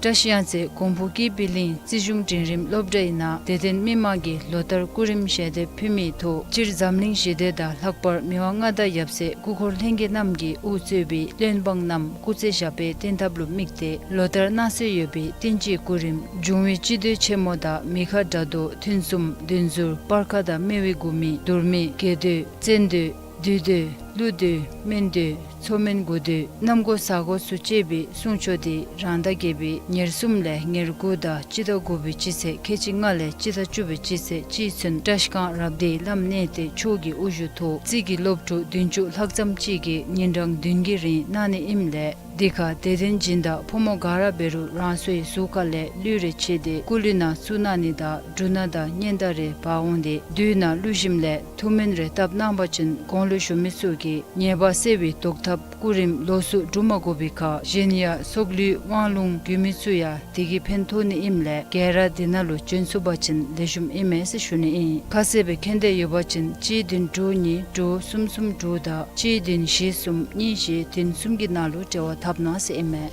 བཀྲ་ཤིས་གཡང་རྩེ་གོང་ཕུ་ཀི་པི་ལིང་རྩིས་གཞུང་འབྲིང་རིམ་སློབ་གྲྭའི་ནང་དད་ལྡན་མི་མང་གིས་ལོ་ལྟར་སྐུ་རིམ་ཞལ་འདེབས་ཕུལ་མིའི་ཐོག་སྤྱིར་འཛམ་གླིང་ཞི་བདེ་དང་ལྷག་པར་མི་དབང་མངའ་བདག་ཡབ་སྲས་སྐུ་འཁོར་ལྷན་རྒྱས་རྣམས་ཀྱིས་དབུ་གཙོས་པའི་བློན་འབངས་རྣམས་སྐུ་ཚེ་ཞབས་པད་བརྟན་ཐབས་ལུ་དམིགས་ཏེ་ལོ་ལྟར་གནང་སྲོལ་ཡོད་པའི་བསྟན་སྤྱིའི་སྐུ་རིམ་འབྱུང་བའི་སྤྱི་མདོས་ཆེན་མོ་དང་མི་ཁ་དགྲ་གདོལ་ཐུན་གསུམ་བདུན་ཟུར་སྤར་ཁ་དང་སྨེ་བའི་དགུ་མི་དུར་མི་དགེ་མདོས་བཙན་མདོས་བདུད་མདོས་ ཀླུ་སྡེ་སྨན་སྡེ་མཚོ་སྨན་དགུ་སྡེ་གནམ་སྒོ་ས་སྒོ་ཚུ་བཅད་པའི་སྲུང་སྐྱོབ་འདི་རང་ཟླ་བརྒྱད་པའི་ཉེར་གསུམ་ལས་ཉེར་དགུ་དང་སྤྱི་ཟླ་དགུ་པའི་སྤྱི་ཚེས་ཁལ་གཅིག་ལྔ་ལས་སྤྱི་ཟླ་བཅུ་པའི་སྤྱི་ཚེས་གཅིག་ཚུན་བཀྲིས་སྒང་རབ་སྡེའི་བླམ་གནས་བརྟན་མཆོག་གི་དབུ་བཞུགས་ཐོག་རྩིས་ཀྱི་སློབ་ཕྲུག་བདུན་ཅུ་ལྷག་ཙམ་ཅིག་གིས་ཉིན་གྲངས་བདུན་གྱི་རིང་གནང་ནི་ཨིནམ་ལས་དེ་ཁར་དད་ལྡན་སྦྱིན་བདག་ཕོ་མོ་ག་ར་འབད་རུང་རང་སོའི་གཟུགས་ཁ་ལས་གླུད་རེ་ཕྱེ་སྟེ་སྐུ་གླུད་ནང་བཙུགས་གནང་ནི་དང་འབྲུ་སྣ་དང་སྙན་དར་རེ་འབག་འོང་སྟེ་བདུད་ནང་བླུགས་ཞིནམ་ལས་ཐུགས་སྨོན་རེ་བཏབ་གནང་པ་ཅིན་དགུང་ལོ་གཞོན་མི་ཚུ་གིས་ཉེས་པ་སེལ་བའི་བཟློག་ཐབས་སྐུ་རིམ་ལོགས་སུ་སྒྲུབ་མ་དགོ་པའི་ཁར་གཞན་ཡང་སྲོག་ལུས་དབང་ལུང་རྒྱུད་སྨིན་ཚུ་ཡང་དེ་གིས་ཕན་ཐོགས་ནི་ཨིནམ་ལས་ག་ར་དེ་ནང་ལུ་བྱོན་ཚུགས་པ་ཅིན་ལེགས་ཤོམ་ཨིན་མས་ཟེར་ཞུ་ནི་ཨིན། ཁ་གསལ་སྦེ་མཁྱེན་འདོད་ཡོད་པ་ཅིན་གཅིག་བདུན་དྲུག་གཉིས་དྲུག་གསུམ་གསུམ་དྲུག་དང་གཅིག་བདུན་བཞི་གསུམ་གཉིས་བཞི་བདུན་གསུམ་གྱི་ནང་ལུ་འབྲེལ་བ་འཐབ་གནང་ཟེར་ཨིན་མས།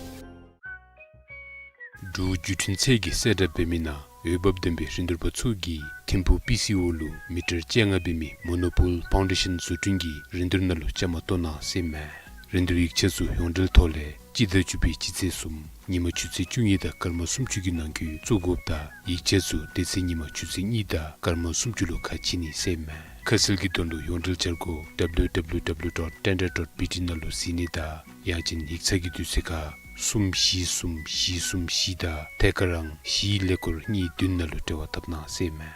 འབྲུག་བརྒྱུད་འཕྲིན་ཚད་ཀྱིས་གསལ་བསྒྲགས་འབད་མི་ནང་འོས་འབབ་ལྡན་པའི་རིན་བསྡུར་པ་ཚུ་གིས་ཐིམ་ཕུག་པི་སི་ཨོ་ལུ་མི་ཊར་བཅོ་ལྔ་འབད་མི་མོ་ནོ་པོལ་ཕའུན་ཌེ་ཤཱན་བཟོ་སྐྲུན་གྱི་རིན་བསྡུར་ནང་ལུ་བཅའ་མར་གཏོགས་གནང་ཟེར་ཨིན་མས། རིན་བསྡུར་ཡིག་ཆ་ཚུ་ཡོངས་འབྲེལ་ཐོག་ལས་སྤྱི་ཟླ་བཅུ་པའི་སྤྱི་ཚེས་གསུམ་ཉིན་མ་ཆུ་ཚོད་བཅུ་གཉིས་དང་སྐར་མ་སུམ་ཅུ་གི་ནང་འཁོད་བཙུགས་དགོཔ་དང་ཡིག་ཆ་ཚུ་དེ་ཚེ་ཉིན་མ་ཆུ་ཚོད་གཉིས་དང་སྐར་མ་སུམ་ཅུ་ལུ་ཁ་ཕྱེ་ནི་ཟེར་ཨིན་མས། ཁ་གསལ་གྱི་དོན་ལུ་ཡོངས་འབྲེལ་འཆར་སྒོ་W W W dot tender dot B T ནང་ལུ་གཟིགས་ནི་དང་ཡང་ཅིན་ཡིག་ཚང་གི་དུས་ཚོད་ཁར་གསུམ་བཞི་གསུམ་བཞི་གསུམ་བཞི་དང་ཐད་ཀར་ཨང་བཞི་ཀླད་ཀོར་གཉིས་བདུན་ནང་ལུ་འབྲེལ་བ་འཐབ་གནང་ཟེར་ཨིན་མས།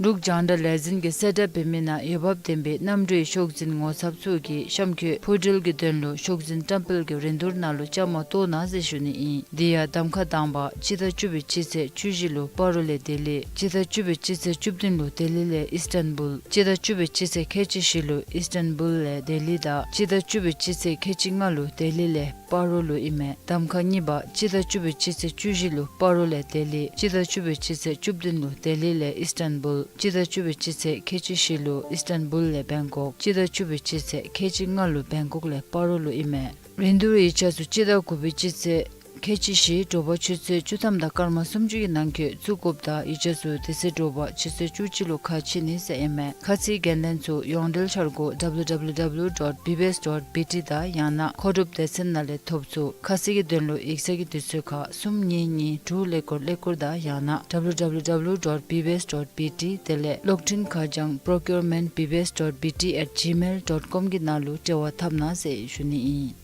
འབྲུག་རྒྱང་བསྒྲགས་ལས་འཛིན་གྱིས་གསལ་བསྒྲགས་འབད་མི་ནང་འོས་འབབ་ལྡན་པའི་གནམ་གྲུའི་ཤོག་འཛིན་ངོ་ཚབ་ཚུ་གིས་གཤམ་འཁོད་འཕུར་འགྲུལ་གྱི་དོན་ལུ་ཤོག་འཛིན་བཀྲམ་སྤེལ་གྱི་རིན་བསྡུར་ནང་ལུ་བཅའ་མར་གཏོགས་གནང་ཟེར་ཞུ་ནི་ཨིན། དེ་ཡང་གདམ་ཁ་དང་པ་སྤྱི་ཟླ་བཅུ་པའི་སྤྱི་ཚེས་བཅུ་བཞི་ལུ་སྤ་རོ་ལས་ལྡི་ལི། སྤྱི་ཟླ་བཅུ་པའི་སྤྱི་ཚེས་བཅུ་བདུན་ལུ་ལྡི་ལི་ལས་ཨིསི་ཊན་བུལ། སྤྱི་ཟླ་བཅུ་པའི་སྤྱི་ཚེས་ཁལ་གཅིག་བཞི་ལུ་ཨིསི་ཊན་བུལ་ལས་ལྡི་ལི་དང་སྤྱི་ཟླ་བཅུ་པའི་སྤྱི་ཚེས་ཁལ་གཅིག་ལྔ་ལུ་ལྡི་ལི་ལས་སྤ་རོ་ལུ་ཨིན་མས། གདམ་ཁ་གཉིས་པ་སྤྱི་ཟླ་བཅུ་པའི་སྤྱི་ཚེས་བཅུ་བཞི་ལུ་སྤ་རོ་ལས་ལྡི་ལི། སྤྱི་ཟླ་བཅུ་པའི་སྤྱི་ཚེས་བཅུ་བདུན་ལུ་ལྡི་ལི་ལས་ཨིསི་ཊན་བུལ། སྤྱི་ཟླ་བཅུ་པའི་སྤྱི་ཚེས་ཁལ་གཅིག་བཞི་ལུ་ཨིསི་ཊན་བུལ་ལས་བེང་ཀོག། སྤྱི་ཟླ་བཅུ་པའི་སྤྱི་ཚེས་ཁལ་གཅིག་ལྔ་ལུ་བེང་ཀོག་ལས་སྤ་རོ་ལུ་ཨིན་མས། རིན་བསྡུར་ཡིག་ཆ་ཚུ་སྤྱི་ཟླ་དགུ་པའི་སྤྱི་ཚེས་ཁལ་གཅིག་བཞི་དྲོ་པ་ཆུ་ཚོད་བཅུ་ཐམ་དང་སྐར་མ་སུམ་ཅུ་གི་ནང་འཁོད་བཙུགས་དགོཔ་དང་ཡིག་ཆ་ཚུ་དེ་ཚེ་དྲོ་པ་ཆུ་ཚོད་བཅུ་གཅིག་ལུ་ཁ་ཕྱེ་ནི་ཟེར་ཨིན་མས། ཁ་ཚིག་འགན་ལེན་ཚུ་ཡོངས་འབྲེལ་འཆར་སྒོ་W W W dot B B S dot B T དང་ཡང་ན་མཁོ་སྒྲུབ་སྡེ་ཚན་ནང་ལས་ཐོབ་ཚུགས། ཁ་གསལ་གྱི་དོན་ལུ་ཡིག་ཚང་གི་དུས་ཚོད་ཁར་གསུམ་གཉིས་གཉིས་དྲུག་ཀླད་ཀོར་ཀླད་ཀོར་དང་ཡང་ན་W W W dot B B S dot B T དེ་ལས་གློག་འཕྲིན་ཁ་བྱང་procurement B B S dot B T at gmail dot com གི་ནང་ལུ་འབྲེལ་བ་འཐབ་གནང་ཟེར་ཞུ་ནི་ཨིན།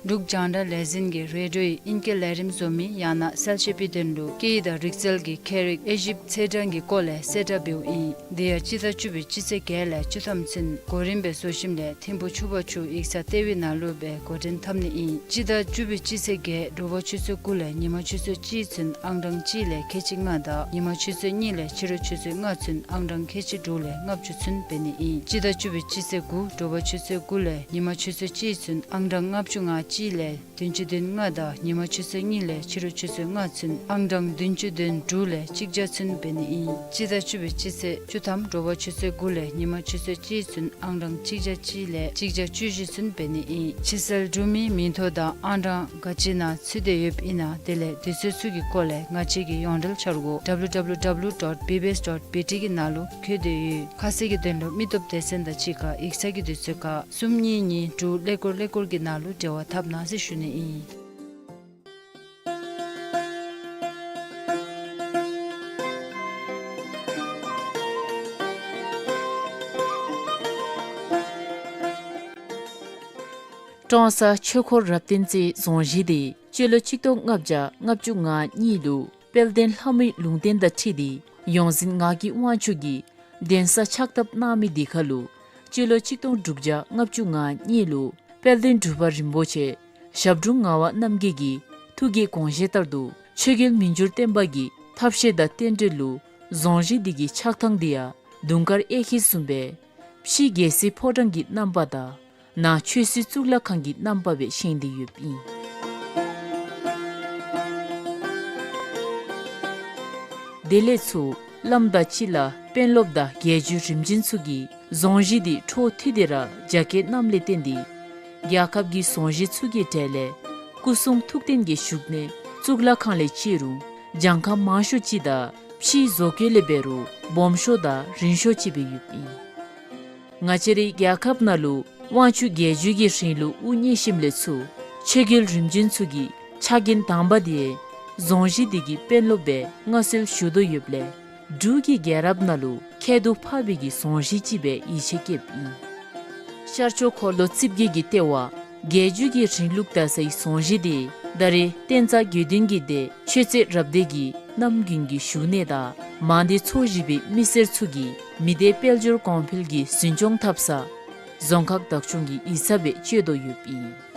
འབྲུག་རྒྱང་བསྒྲགས་ལས་འཛིན་གྱིས་རེ་ཌིའོ་ཡི་ཨིང་སྐད་ལས་རིམ་བཟོ་མི་ཡང་ན་གསལ་བཤད་པའི་དོན་ལུ་སྐད་ཡིག་དང་རིག་རྩལ་གྱི་ཁྱད་རིག་དབྱེ་ཞིབ་ཚེས་གྲངས་ཀྱི་སྐོར་ལས་གསལ་བསྒྲགས་འབདཝ་ཨིན། དེ་ཡང་སྤྱི་ཟླ་བཅུ་པའི་སྤྱི་ཚེས་བརྒྱད་ལས་བཅུ་ཐམ་ཚུན་གོ་རིམ་སྦེ་བཟོ་ཞིནམ་ལས་ཐིམ་ཕུག་ཆུ་བར་ཆུ་ཡིག་ཚང་ལྟེ་བའི་ནང་ལུ་སྦེ་འགོ་འདྲེན་འཐབ་ནི་ཨིན། སྤྱི་ཟླ་བཅུ་པའི་སྤྱི་ཚེས་བརྒྱད་དྲོ་པ་ཆུ་ཚོད་དགུ་ལས་ཉིན་མ་ཆུ་ཚོད་གཅིག་ཚུན་ཨང་གྲངས་གཅིག་ལས་ཁལ་གཅིག་ལྔ་དང་ཉིན་མ་ཆུ་ཚོད་གཉིས་ལས་ཕྱི་རུ་ཆུ་ཚོད་ལྔ་ཚུན་ཨང་གྲངས་ཁལ་གཅིག་དྲུག་ལས་ལྔ་བཅུ་ཚུན་འབད་ནི་ཨིན། སྤྱི་ཟླ་བཅུ་པའི་སྤྱི་ཚེས་དགུ་དྲོ་པ་ཆུ་ཚོད་དགུ་ལས་ཉིན་མ་ཆུ་ཚོད་གཅིག་ཚུན་ཨང་གྲངས་ལྔ་བཅུ་ང་གཅིག་ལས་བདུན་ཅུ་དོན་ལྔ་དང་ཉིན་མ་ཆུ་ཚོད་གཉིས་ལས་ཕྱི་རུ་ཆུ་ཚོད་ལྔ་ཚུན་ཨང་གྲངས་བདུན་ཅུ་དོན་དྲུག་ལས་གཅིག་བརྒྱ་ཚུན་འབད་ནི་ཨིན། སྤྱི་ཟླ་བཅུ་པའི་སྤྱི་ཚེས་བཅུ་ཐམ་དྲོ་པ་ཆུ་ཚོད་དགུ་ལས་ཉིན་མ་ཆུ་ཚོད་གཅིག་ཚུན་ཨང་གྲངས་གཅིག་བརྒྱ་གཅིག་ལས་གཅིག་བརྒྱ་བཅུ་བཞི་ཚུན་འབད་ནི་ཨིན། ཕྱི་སེལ་གྲུབ་མིའི་མིང་ཐོ་དང་ཨང་གྲངས་ག་ཅི་ནང་ཚུད་དེ་ཡོདཔ་ཨིན་ན་དེ་ལས་དུས་ཚོད་ཚུ་གི་སྐོར་ལས་ང་བཅས་ཀྱི་ཡོངས་འབྲེལ་འཆར་སྒོ་W W W dot B B S dot B T གི་ནང་ལུ་བཀོད་དེ་ཡོད། ཁ་གསལ་གྱི་དོན་ལུ་མི་སྟོབས་སྡེ་ཚན་དང་གཅིག་ཁར་ཡིག་ཚང་གི་དུས་ཚོད་ཁར་གསུམ་གཉིས་གཉིས་དྲུག་ཀླད་ཀོར་ཀླད་ཀོར་གྱི་ནང་ལུ་འབྲེལ་བ་འཐབ་གནང་ཟེར་ཞུ་ནི་ཨིན། ཀྲོང་གསར་ཆོས་འཁོར་རབ་བརྟན་རྩེ་རྫོང་གཞིས་འདི་སྤྱི་ལོ་ཆིག་སྟོང་ལྔ་བརྒྱ་ལྔ་བཅུ་ང་གཉིས་ལུ་དཔལ་ལྡན་ལྷ་མོའི་ལུང་བསྟན་དང་འཁྲིལ་ཏེ་ཡོངས་འཛིན་ངག་གི་དབང་ཕྱུག་གིས་གདན་ས་ཕྱག་བཏབ་གནང་མི་འདི་ཁར་ལུ་སྤྱི་ལོ་ཆིག་སྟོང་དྲུག་བརྒྱ་ལྔ་བཅུ་ང་གཉིས་ལུ་དཔལ་ལྡན་འབྲུག་པ་རིན་པོ་ཆེ་ཞབས་དྲུང་ངག་དབང་རྣམ་རྒྱལ་གྱི་ཐུགས་ཀྱི་དགོངས་བཞེད་ལྟར་དུ་ཆོས་རྒྱལ་མི་འགྱུར་བརྟན་པ་གི་ཐབས་ཤེས་དང་རྟེན་འབྲེལ་ལུ་རྫོང་གཞིས་འདི་གི་ཕྱག་ཐང་འདི་ཡང་དུང་དཀར་གཡས་འཁྱིལ་བཟུམ་སྦེ་ཕྱི་རྒྱལ་སྲིད་ཕོ་བྲང་གི་རྣམ་པ་དང་ནང་ཆོས་སྲིད་གཙུག་ལག་ཁང་གི་རྣམ་པ་སྦེ་བཞེངས་ཏེ་ཡོདཔ་ཨིན། དེ་ལས་ཚུར་བླམ་དང་སྤྱི་བླ་དཔོན་སློབ་དང་རྒྱལ་བརྒྱུད་རིམ་བྱོན་ཚུ་གིས་རྫོང་གཞིས་འདི་འཕྲོ་མཐུད་དེ་ར་རྒྱ་སྐྱེད་གནངམ་ལས་བརྟེན་ཏེ་རྒྱལ་ཁབ་ཀྱི་རྫོང་གཞིས་ཚུ་གི་གྲས་ལས་སྐུ་གསུང་ཐུགས་རྟེན་གྱི་བཞུགས་གནས་གཙུག་ལག་ཁང་ལས་བརྩི་རུང་གྱངས་ཁ་མང་ཤོས་ཅིག་དང་ཕྱིའི་བཟོ་བཀོད་ལས་འབད་རུང་སྦོམ་ཤོས་དང་རིང་ཤོས་ཅིག་སྦེ་ཡོདཔ་ཨིན། ང་བཅས་རའི་རྒྱལ་ཁབ་ནང་ལུ་དབང་ཕྱུག་རྒྱལ་བརྒྱུད་ཀྱི་རིང་ལུགས་དབུ་བརྙེས་ཞིནམ་ལས་ཚུར་ཆོས་རྒྱལ་རིམ་བྱོན་ཚུ་གི་ཕྱག་འགན་དང་པ་འདི་རྫོང་གཞིས་འདི་གི་དཔོན་སློབ་སྦེ་མངའ་གསོལ་ཞུ་དོ་ཡོདཔ་ལས་འབྲུག་གི་རྒྱལ་རབས་ནང་ལུ་ ཁྱད་དུ་འཕགས་པའི་གི་ཟོང་བཞེས་ཅིག་སྦེ་ཡིད་ཆེས་བསྐྱེདཔ་ཨིན། ཤར་ཕྱོགས་འཁོར་ལོ་རྩིབས་བརྒྱད་ཀྱི་ལྟེ་བ་རྒྱལ་བརྒྱུད་ཀྱི་རིང་ལུགས་དར་སའི་ཟོང་བཞེས་འདི་ད་རེས་བསྟན་རྩ་དགེ་འདུན་གྱི་སྡེ་ཆོས་རྩེ་རབ་སྡེ་གི་རྣམ་རྒྱུན་གྱི་བཞུགས་གནས་དང་མང་སྡེ་ཚོ་བཞི་པའི་མི་སེར་ཚུ་གིས་མི་སྡེ་དཔལ་འབྱོར་གོང་འཕེལ་གྱི་འཛིན་སྐྱོང་འཐབ་ས་རྫོང་ཁག་བདག་སྐྱོང་གི་ཡིག་ཚང་སྦེ་སྤྱོད་དོ་ཡོདཔ་ཨིན།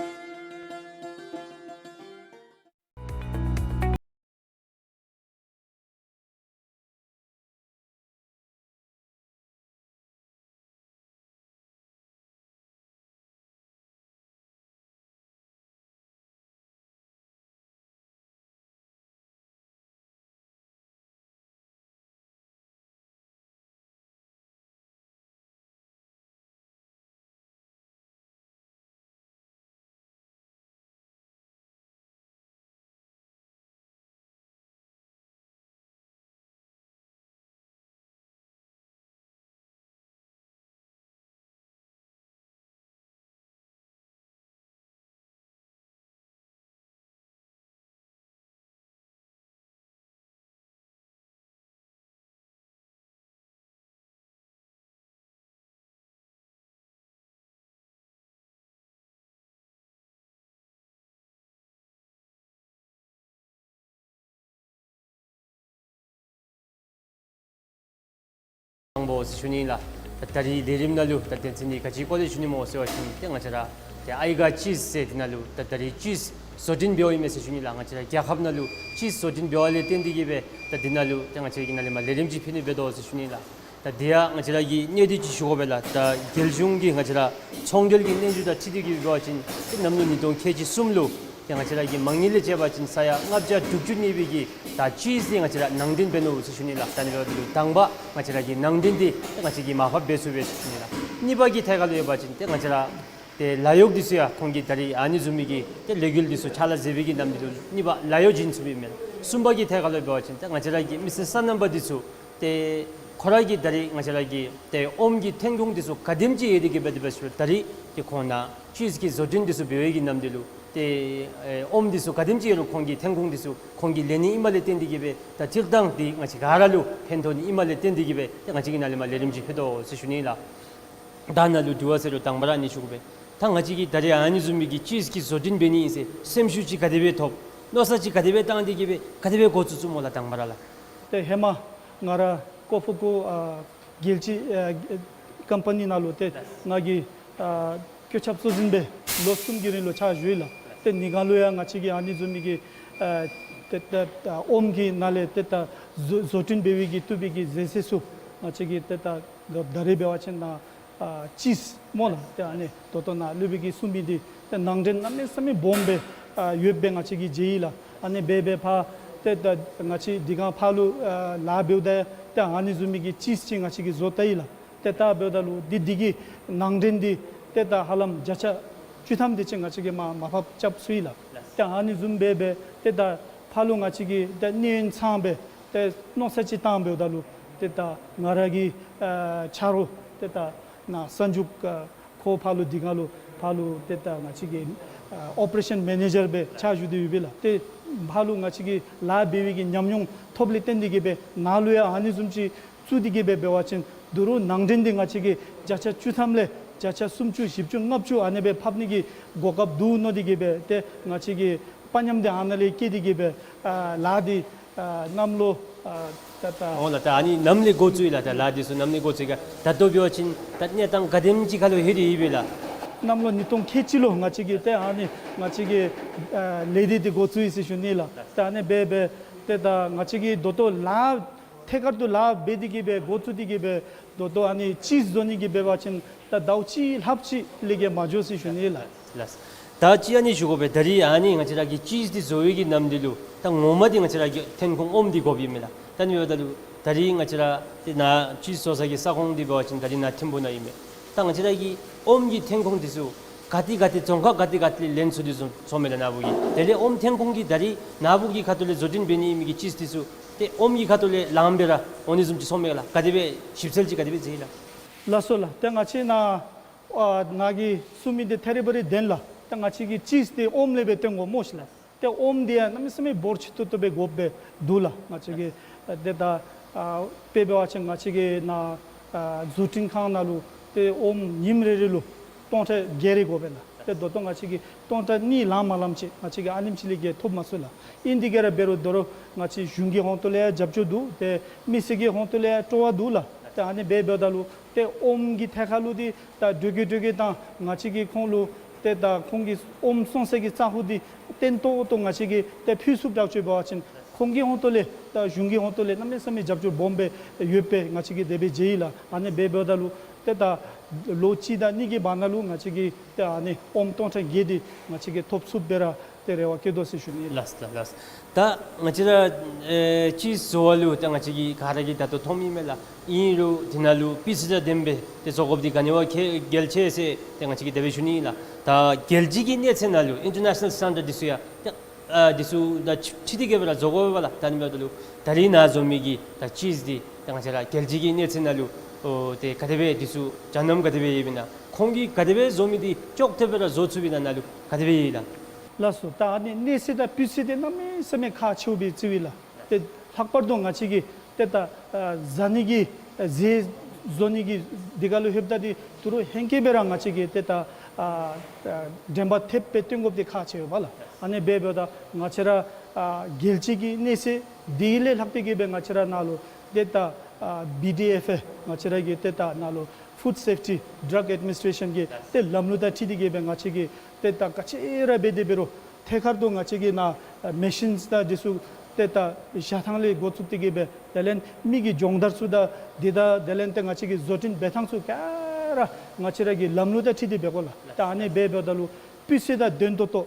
དང་པོ་ཟེར་ཞུ་ནི་ལགས། ད་ད་རིས་ལས་རིམ་ནང་ལུ་ད་དོན་ཚན་འདི་ག་ཅིའི་སྐོར་ལས་ཞུ་ནི་སྨོ་ཟེར་བ་ཅིན་ཏེ་ང་བཅས་ར་ཏེ་ཨའི་ག་ཅིས་ཟེར་འདི་ནང་ལུ་ད་ད་རིས་ཅིས་བཟོ་སྐྲུན་འབདཝ་ཨིན་མས་ཟེར་ཞུ་ནི་ལགས། ང་བཅས་ར་རྒྱལ་ཁབ་ནང་ལུ་ཅིས་བཟོ་སྐྲུན་འབདཝ་ལས་བརྟེན་ཏེ་གིས་སྦེ་ད་འདི་ནང་ལུ་ཏེ་ང་བཅས་ཀྱིས་ནཱ་ལས་མར་ལས་རིམ་ཅིག་ཕུལ་ནི་འབད་དོ་ཟེར་ཞུ་ནི་ལགས། ད་འདི་ཡང་ང་བཅས་ར་གི་གནད་དོན་ཅིག་ཞུ་དགོ་པས་ལགས། ད་རྒྱལ་གཞུང་གི་ང་བཅས་ར་ཚོང་འབྲེལ་གྱི་སྙན་ཞུ་དང་འཁྲིལ་ཏེ་གིས་འབད་བ་ཅིན་ཏེ་གནམ་ལོ་ཉིས་སྟོང་ཁལ་གཅིག་གསུམ་ལུ་ཏེ་ང་བཅས་ར་གི་མ་དངུལ་ལས་བཅད་པ་ཅིན་ས་ཡ་ལྔ་བརྒྱ་དྲུག་ཅུ་གནས་པའི་གི་ད་ཅིས་འདི་ང་བཅས་ར་ནང་འདྲེན་འབད་ནུག་ཟེར་ཞུ་ནི་ལགས། ད་ཨ་ནི་འབདཝ་ད་ལུ་དང་པ་ང་བཅས་ར་གི་ནང་འདྲེན་འདི་ཏེ་ང་བཅས་ཀྱིས་མར་ཕབ་འབད་ཚུགས་པས་ཟེར་ཞུ་ནི་ལགས། གཉིས་པ་གི་ཐད་ཁར་ལུ་ཡོད་པ་ཅིན་ཏེ་ང་བཅས་ར་ཏེ་ལཱ་གཡོག་འདི་ཚུ་ཡང་ཁོང་གིས་ད་རིས་ཨ་ནི་བཟུམ་མའི་གི་ཏེ་ལས་འགུལ་འདི་ཚུ་ཕྱག་ལཱ་མཛད་པའི་གི་ནམ་དུས་ལུ་གཉིས་པ་ལཱ་གཡོག་བྱིན་ཚུགས་པས་མེན། གསུམ་པ་གི་ཐད་ཁར་ལུ་འབད་བ་ཅིན་ཏེ་ང་བཅས་ར་གི་མི་སེར་སོ་ནམ་པ་འདི་ཚུ་ཏེ་ཁོ་ར་གི་ད་རིས་ང་བཅས་ར་གི་ཏེ་ཨོམ་གྱི་ཐོན་ཁུངས་འདི་ཚུ་ག་དེམ་ཅིག་ཡོད་དེ་གིས་འབད་དེ་འབད་ཞུ་ད་རིས་ཏེ་ཁོང་ནཱ་ཅིས་ཀྱི་བཟོ་སྐྲུན་འདི་ཚུ་འབད་བའི་གི་ནམ་དུས་ལུ་ཏེ་ཨེ་ཨོམ་འདི་ཚུ་ག་དེམ་ཅིག་ཡོད་རུང་ཁོང་གི་ཐོན་ཁུངས་འདི་ཚུ་ཁོང་གིས་ལེན་ནི་ཨིནམ་ལས་བརྟེན་ཏེ་གིས་སྦེ་ད་སྤྱིར་བཏང་འདི་ང་བཅས་ག་ར་ལུ་ཕན་ཐོགས་ནི་ཨིནམ་ལས་བརྟེན་ཏེ་གིས་སྦེ་ཏེ་ང་བཅས་ཀྱིས་ནཱ་ལས་མར་ལས་རིམ་ཅིག་ཕུལ་དོ་ཟེར་ཞུ་ནི་ལགས། ད་ནཱ་ལུ་དྲི་བ་ཟེར་རུང་དང་པ་ར་ཨ་ནི་ཞུ་དགོ་པས། ད་ང་བཅས་ཀྱིས་ད་རིས་ཨ་ནི་བཟུམ་མའི་གི་ཅིས་ཀྱི་བཟོ་སྐྲུན་འབད་ནི་ཨིན་ཟེར་སེམས་ཤུགས་ཅིག་ག་དེ་སྦེ་ཐོབ། མནོ་བསམ་ཅིག་ག་དེ་སྦེ་བཏང་སྟེ་གིས་སྦེ་ག་དེ་སྦེ་འགོ་བཙུགས་བཙུགསཔ་སྨོ་ལགས་དང་པ་ར་ལགས། ཏེ་ཧེ་མ་ང་ར་ཀོ་ཕུ་ཀུ་ཨ་རྒྱལ་སྤྱི་ཨ་ཀམ་པ་ནི་ནང་ལུ་ཏེ་ང་གིས་ཨ་བཀོད་ཁྱབ་གཙོ་འཛིན་སྦེ་ལོ་གསུམ་གྱི་རིང་ལུ་ཕྱག་ཞུ་ཡི་ལགས། ཏེ་ནི་ག་ལུ་ཡང་ང་བཅས་ཀྱིས་ཨ་ནི་བཟུམ་མའི་གི་ཨ་ཏེ་ཏེ་ཨ་ཨོམ་གྱི་ནང་ལས་ཏེ་ད་བཟོ་བཟོ་སྐྲུན་འབད་བའི་གི་བཏུབ་པའི་གི་ཟས་ཟས་ཚུ་ང་བཅས་ཀྱིས་ཏེ་ད་ད་རིས་འབད་བ་ཅིན་ནཱ་ཨ་ཅིས་སྨོ་ལགས། ཏེ་ཨ་ནི་ད་ལྟོ་ནཱ་སློབ་དཔོན་གྱིས་གསུངས་མི་འདི་ཏེ་ནང་འདྲེན་གནམ་མེད་ས་མེད་སྦོམ་སྦེ་ཨ་ཡོདཔ་སྦེ་ང་བཅས་ཀྱིས་མཇལ་ཡི་ལགས། ཨ་ནི་སྦེ་སྦེ་ཕར་ཏེ་ད་ང་བཅས་འདི་ག་ཕར་ལུ་ཨ་ལཱ་འབདཝ་ད་ཏེ་ཨ་ནི་བཟུམ་མའི་གི་ཅིས་ཅིག་ང་བཅས་ཀྱིས་བཟོ་བལྟ་ཡི་ལགས། ཏེ་ད་འབདཝ་ད་ལུ་འདི་འདི་གི་ནང་འདྲེན་འདི་ཏེ་ད་ཧ་ལམ་བརྒྱ་ཆ་བཅུ་ཐམ་དེ་ཅིག་ང་བཅས་ཀྱིས་མར་མར་ཕབ་རྐྱབ་ཚུགས་ཡི་ལགས། ཏེ་ཨ་ནི་བཟུམ་སྦེ་སྦེ་ཏེ་ད་ཕར་ལུ་ང་བཅས་ཀྱིས་ཏེ་གནས་ཡུན་ཚང་སྦེ་ཏེ་མནོ་བསམ་ཅིག་བཏང་འབདཝ་ད་ལུ་ཏེ་ད་ང་ར་གི་ཨ་ཆ་རོགས་ཏེ་ད་ནཱ་གསར་འཇུག་ཨ་ཁོ་ཕར་ལུ་འདི་ག་ལུ་ཕར་ལུ་ཏེ་ད་ང་བཅས་ཀྱི་ཨ་ཨོ་པ་རེ་ཤཱན་མེ་ནེ་ཇར་སྦེ་ཕྱག་ཞུ་སྟེ་ཡོད་པས་ལགས། ཏེ་ཕར་ལུ་ང་བཅས་ཀྱིས་ལཱ་འབད་བའི་གི་ཉམས་མྱོང་ཐོབ་ལས་བརྟེན་ཏེ་གིས་སྦེ་ནཱ་ལུ་ཡང་ཨ་ནི་བཟུམ་ཅིག་བཙུགས་ཏེ་གིས་སྦེ་འབད་བ་ཅིན་ད་རུང་ནང་འདྲེན་འདི་ང་བཅས་ཀྱིས་བརྒྱ་ཆ་བཅུ་ཐམ་ལས་བརྒྱ་ཆ་སུམ་ཅུ་བཞི་བཅུ་ལྔ་བཅུ་ཨ་ནི་སྦེ་ཕབ་ནི་གི་གོ་སྐབས་འདུག་མནོ་སྟེ་གིས་སྦེ་ཏེ་ང་བཅས་ཀྱིས་དཔའ་ཉམས་འདི་ཨ་ནཱ་ལས་བསྐྱེད་དེ་གིས་སྦེ་ཨ་ལཱ་འདི་ཨ་གནམ་ལོ་ཨ་ད་ད་འོང་ལགས། ད་ཨ་ནི་ནམ་ལས་འགོ་བཙུགས་ཡི་ལགས། ད་ལཱ་འདི་ཚུ་ནམ་ལས་འགོ་བཙུགས་ཡི་ག་ད་ལྟོ་འབད་བ་ཅིན་ད་གནས་སྟངས་ག་དེམ་ཅིག་ཁར་ལུ་ལྷོད་དེ་ཡོད་པས་ལགས། གནམ་ལོ་ཉིས་སྟོང་ཁལ་གཅིག་ལུ་ང་བཅས་ཀྱིས་ཏེ་ཨ་ནི་ང་བཅས་ཀྱིས་ཨ་ལས་སྡེ་འདི་འགོ་བཙུགས་ཡི་ཟེར་ཞུ་ནི་ལགས། ད་ཨ་ནི་སྦེ་སྦེ་ཏེ་ད་ང་བཅས་ཀྱིས་ད་ལྟོ་ལཱ་ཐད་ཀར་དུ་ལཱ་འབད་དེ་གིས་སྦེ་འགོ་བཙུགས་ཏེ་གིས་སྦེ་ད་ལྟོ་ཨ་ནི་ཅིས་བཟོ་ནི་གི་འབད་བ་ཅིན་ད་ཟླཝ་གཅིག་ལྷགཔ་ཅིག་ལས་བརྒལ་མ་འགྱོ་ཟེར་ཞུ་ནི་ལགས། ལགས། ད་ཅི་ཨ་ནི་ཞུ་དགོ་པས། ད་རིས་ཨ་ནི་ང་བཅས་ར་གིས་ཅིས་འདི་བཟོ་བའི་གི་ནམ་དུས་ལུ་ད་ངོ་མ་འདི་ང་བཅས་ར་གི་ཐོན་ཁུངས་ཨོམ་འདི་དགོཔ་ཨིན་མས་ལགས། ད་ཨ་ནི་འབདཝ་ད་ལུ་ད་རིས་ང་བཅས་ར་ཏེ་ནཱ་ཅིས་བཟོ་ས་གི་ས་ཁོངས་འདི་འབད་བ་ཅིན་ད་རིས་ནཱ་ཐིམ་ཕུ་ནང་ཨིན་མས། ད་ང་བཅས་ར་གི་ཨོམ་གྱི་ཐོན་ཁུངས་འདི་ཚུ་ག་ཏེ་ག་ཏེ་རྫོང་ཁག་ག་ཏེ་ག་ཏེ་ལེན་ཚུགས་ཏེ་སོང་སོང་མས་ལགས་ནཱ་བུ་གིས། དེ་ལས་ཨོམ་ཐོན་ཁུངས་འདི་ད་རིས་ནཱ་བུ་གི་ཁ་ཐུག་ལས་བཟོ་སྐྲུན་འབད་ནི་ཨིན་མི་གི་ཅིས་འདི་ཚུ་ཏེ་ཨོམ་གྱི་ཁ་ཐུག་ལས་ལངམ་སྦེ་ར་འོང་ནི་བཟུམ་ཅིག་སོང་མས་ལགས། ག་དེ་སྦེ་ཞིབ་འཚོལ་ཅིག་ག་དེ་སྦེ་མཛད་ཡི་ལགས། ལགས་སོ་ལགས། ཏེ་ང་བཅས་ནཱ་ཨ་ནཱ་གིས་གསུངས་མི་འདི་ཐད་རི་བ་རི་བདེན་ལགས། ཏེ་ང་བཅས་ཀྱིས་ཅིས་འདི་ཨོམ་ལས་སྦེ་བཏོན་དགོ་སྨོ་ཤིག་ལགས། ཏེ་ཨོམ་འདི་ཡང་གནམ་མེད་ས་མེད་འབོར་ཆེ་ཏོག་ཏོ་སྦེ་དགོཔ་སྦེ་འདུག་ལགས། ང་བཅས་ཀྱིས་ཨ་ཏེ་ད་ ཨ་དཔེ་འབད་བ་ཅིན་ང་བཅས་ཀྱི་ནཱ་ཨ་བཟོ་སྐྲུན་ཁང་ནང་ལུ་ཏེ་ཨོམ་ཉིནམ་རེ་རེ་ལུ་སྟོང་ཕྲག་བརྒྱད་རེ་དགོ་པས་ལགས། ཏེ་ད་ལྟོ་ང་བཅས་ཀྱིས་སྟོང་ཕྲག་གཉིས་ལང་མ་ལངམ་ཅིག་ང་བཅས་ཀྱིས་ཨ་ནེམ་ཅིག་ལས་བརྒལ་ཐོབ་མ་ཚུགས་ལགས། ཨིན་དེ་གིས་ར་འབད་རུང་དོ་རུང་ང་བཅས་གཞུང་གི་ཧོང་ཏོ་ལས་ཡང་རྒྱབ་སྐྱོར་འདུག། ཏེ་མི་སེར་གྱི་ཧོང་ཏོ་ལས་ཡང་སྤྲོ་བ་འདུག་ལགས། ཏེ་ཨ་ནི་འབད་འབདཝ་ད་ལུ་ཏེ་ཨོམ་གྱི་ཐད་ཁར་ལུ་འདི་ད་དྲོ་གི་དྲོ་གི་དང་ང་བཅས་ཀྱིས་ཁོང་ལུ་ཏེ་ད་ཁོང་གི་ཨོམ་བཙོང་སའི་གི་ས་གོ་འདི་བརྟན་ཏོག་ཏོ་ང་བཅས་ཀྱིས་ཏེ་ཕུལ་ཚུགསཔ་དྲག་ཅིག་འབད་བ་ཅིན་ཁོང་གི་ཧོང་ཏོ་ལས་ད་གཞུང་གི་ཧོང་ཏོ་ལས་གནམ་མེད་ས་མེད་རྒྱབ་སྐྱོར་སྦོམ་སྦེ་ཡོདཔ་སྦེ་ང་བཅས་ཀྱིས་དེ་སྦེ་མཇལ་ཡི་ལགས། ཨ་ནི་འབད་འབདཝ་ད་ལུ་ཏེ་ད་ལོ་གཅིག་དང་གཉིས་ཀྱི་བར་ན་ལུ་ང་བཅས་ཀྱིས་ཏེ་ཨ་ནི་ཨོམ་སྟོང་ཕྲག་བརྒྱད་འདི་ང་བཅས་ཀྱིས་ཐོབ་ཚུགསཔ་སྦེ་ར་ཏེ་རེ་བ་བསྐྱེད་དོ་ཟེར་ཞུ་ནི་ལགས། ལགས་ལགས་ལགས། ད་ང་བཅས་ར་ཨེ་ཅིས་བཟོ་བ་ལུ་ད་ང་བཅས་ཀྱིས་ག་ར་གིས་ད་ལྟོ་མཐོངམ་ཨིན་མས་ལགས། ཨིན་རུང་དེ་ནང་ལུ་སྤུས་ཚད་དང་ལྡནམ་སྦེ་ཏེ་བཟོ་དགོཔ་འདི་ག་ནི་བ་གལ་ཆེ་ཟེར་ཏེ་ང་བཅས་ཀྱིས་དེ་སྦེ་ཞུ་ནི་ལགས། ད་རྒྱལ་སྤྱི་གི་གནས་ཚད་ནང་ལུ་ཨིན་ཊར་ནེ་ཤ་ནཱལ་སི་ཊེན་ཌརཌ་འདི་ཚུ་ཡང་ཏེ་ཨ་འདི་ཚུ་དང་འཁྲིལ་ཏེ་གི་སྦེ་ར་བཟོ་དགོ་པས་ལགས། ད་ཨ་ནི་འབདཝ་ད་ལུ་ད་རིས་ནཱ་བཟོ་མི་གི་ད་ཅིས་འདི་ད་ང་བཅས་ར་རྒྱལ་སྤྱི་གི་གནས་ཚད་ནང་ལུ་ཨོ་ཏེ་ག་དེ་སྦེ་འདི་ཚུ་སྦྱང་གནང་ག་དེ་སྦེ་ཡོདཔ་ཨིན་ན། ཁོང་གིས་ག་དེ་སྦེ་བཟོ་མི་འདི་ཅོག་འཐདཔ་སྦེ་ར་བཟོ་ཚུགསཔ་ཨིན་ན་ནཱ་ལུ་ག་དེ་སྦེ་ཡོད་ལགས། ལགས་སོ། ད་ཨ་ནི་གནས་ཚད་དང་སྤུས་ཚད་འདི་གནམ་མེད་ས་མེད་ཁག་ཆེཝ་སྦེ་བརྩིཝ་ཨིན་ལགས། ཏེ་ལྷག་པར་དུ་ང་བཅས་ཀྱིས་ཏེ་ད་ཨ་བཟའ་ནི་གི་ཨ་ཟས་བཟོ་ནི་གི་འདི་ཁར་ལུ་ལྷོདཔ་ད་འདི་ད་རུང་ཧེང་སྐལ་སྦེ་ར་ང་བཅས་ཀྱིས་ཏེ་ད་ཨ་ཨ་དྲན་པ་ཐེབས་སྦེ་སྟོན་དགོཔ་འདི་ཁག་ཆེ་བས་ལགས། ཨ་ནི་འབད་འབདཝ་ད་ང་བཅས་ར་ཨ་རྒྱལ་སྤྱི་གི་གནས་ཚད་འདི་ལས་ལྷག་སྟེ་གི་སྦེ་ང་བཅས་ར་ནཱ་ལུ་ཏེ་ད་ཨ་བི་ཌི་ཨེཕ་ཨེ་ང་བཅས་ར་གི་ཏེ་ད་ནཱ་ལུ་ཕུཌ་སེཕ་ཊི་ཌྲག་ཨེཌ་མི་ནིས་ཊེ་རེ་ཤཱན་གྱི་ཏེ་ལམ་ལུགས་དང་འཁྲིལ་ཏེ་གི་སྦེ་ང་བཅས་ཀྱིས་ཏེ་ད་ག་ཅི་ར་འབད་དེ་འབད་རུང་ཐད་ཀར་དུ་ང་བཅས་ཀྱིས་ནཱ་ཨ་མེ་ཤིནསི་དང་འདི་ཚུ་ཏེ་ད་བཞག་ཐངས་ལས་འགོ་བཙུགས་ཏེ་གི་སྦེ་དེ་ལས་མི་གི་སྦྱོང་བརྡར་ཚུ་དང་འདི་དང་དེ་ལས་ཏེ་ང་བཅས་ཀྱི་བཟོ་སྐྲུན་འབད་ཐངས་ཚུ་ག་ར་ང་བཅས་ར་གི་ལམ་ལུགས་དང་འཁྲིལ་ཏེ་འབད་དགོ་ལགས། ད་ཨ་ནི་འབད་འབདཝ་ད་ལུ་སྤུས་ཚད་དང་ལྡན་ཏོག་ཏོ་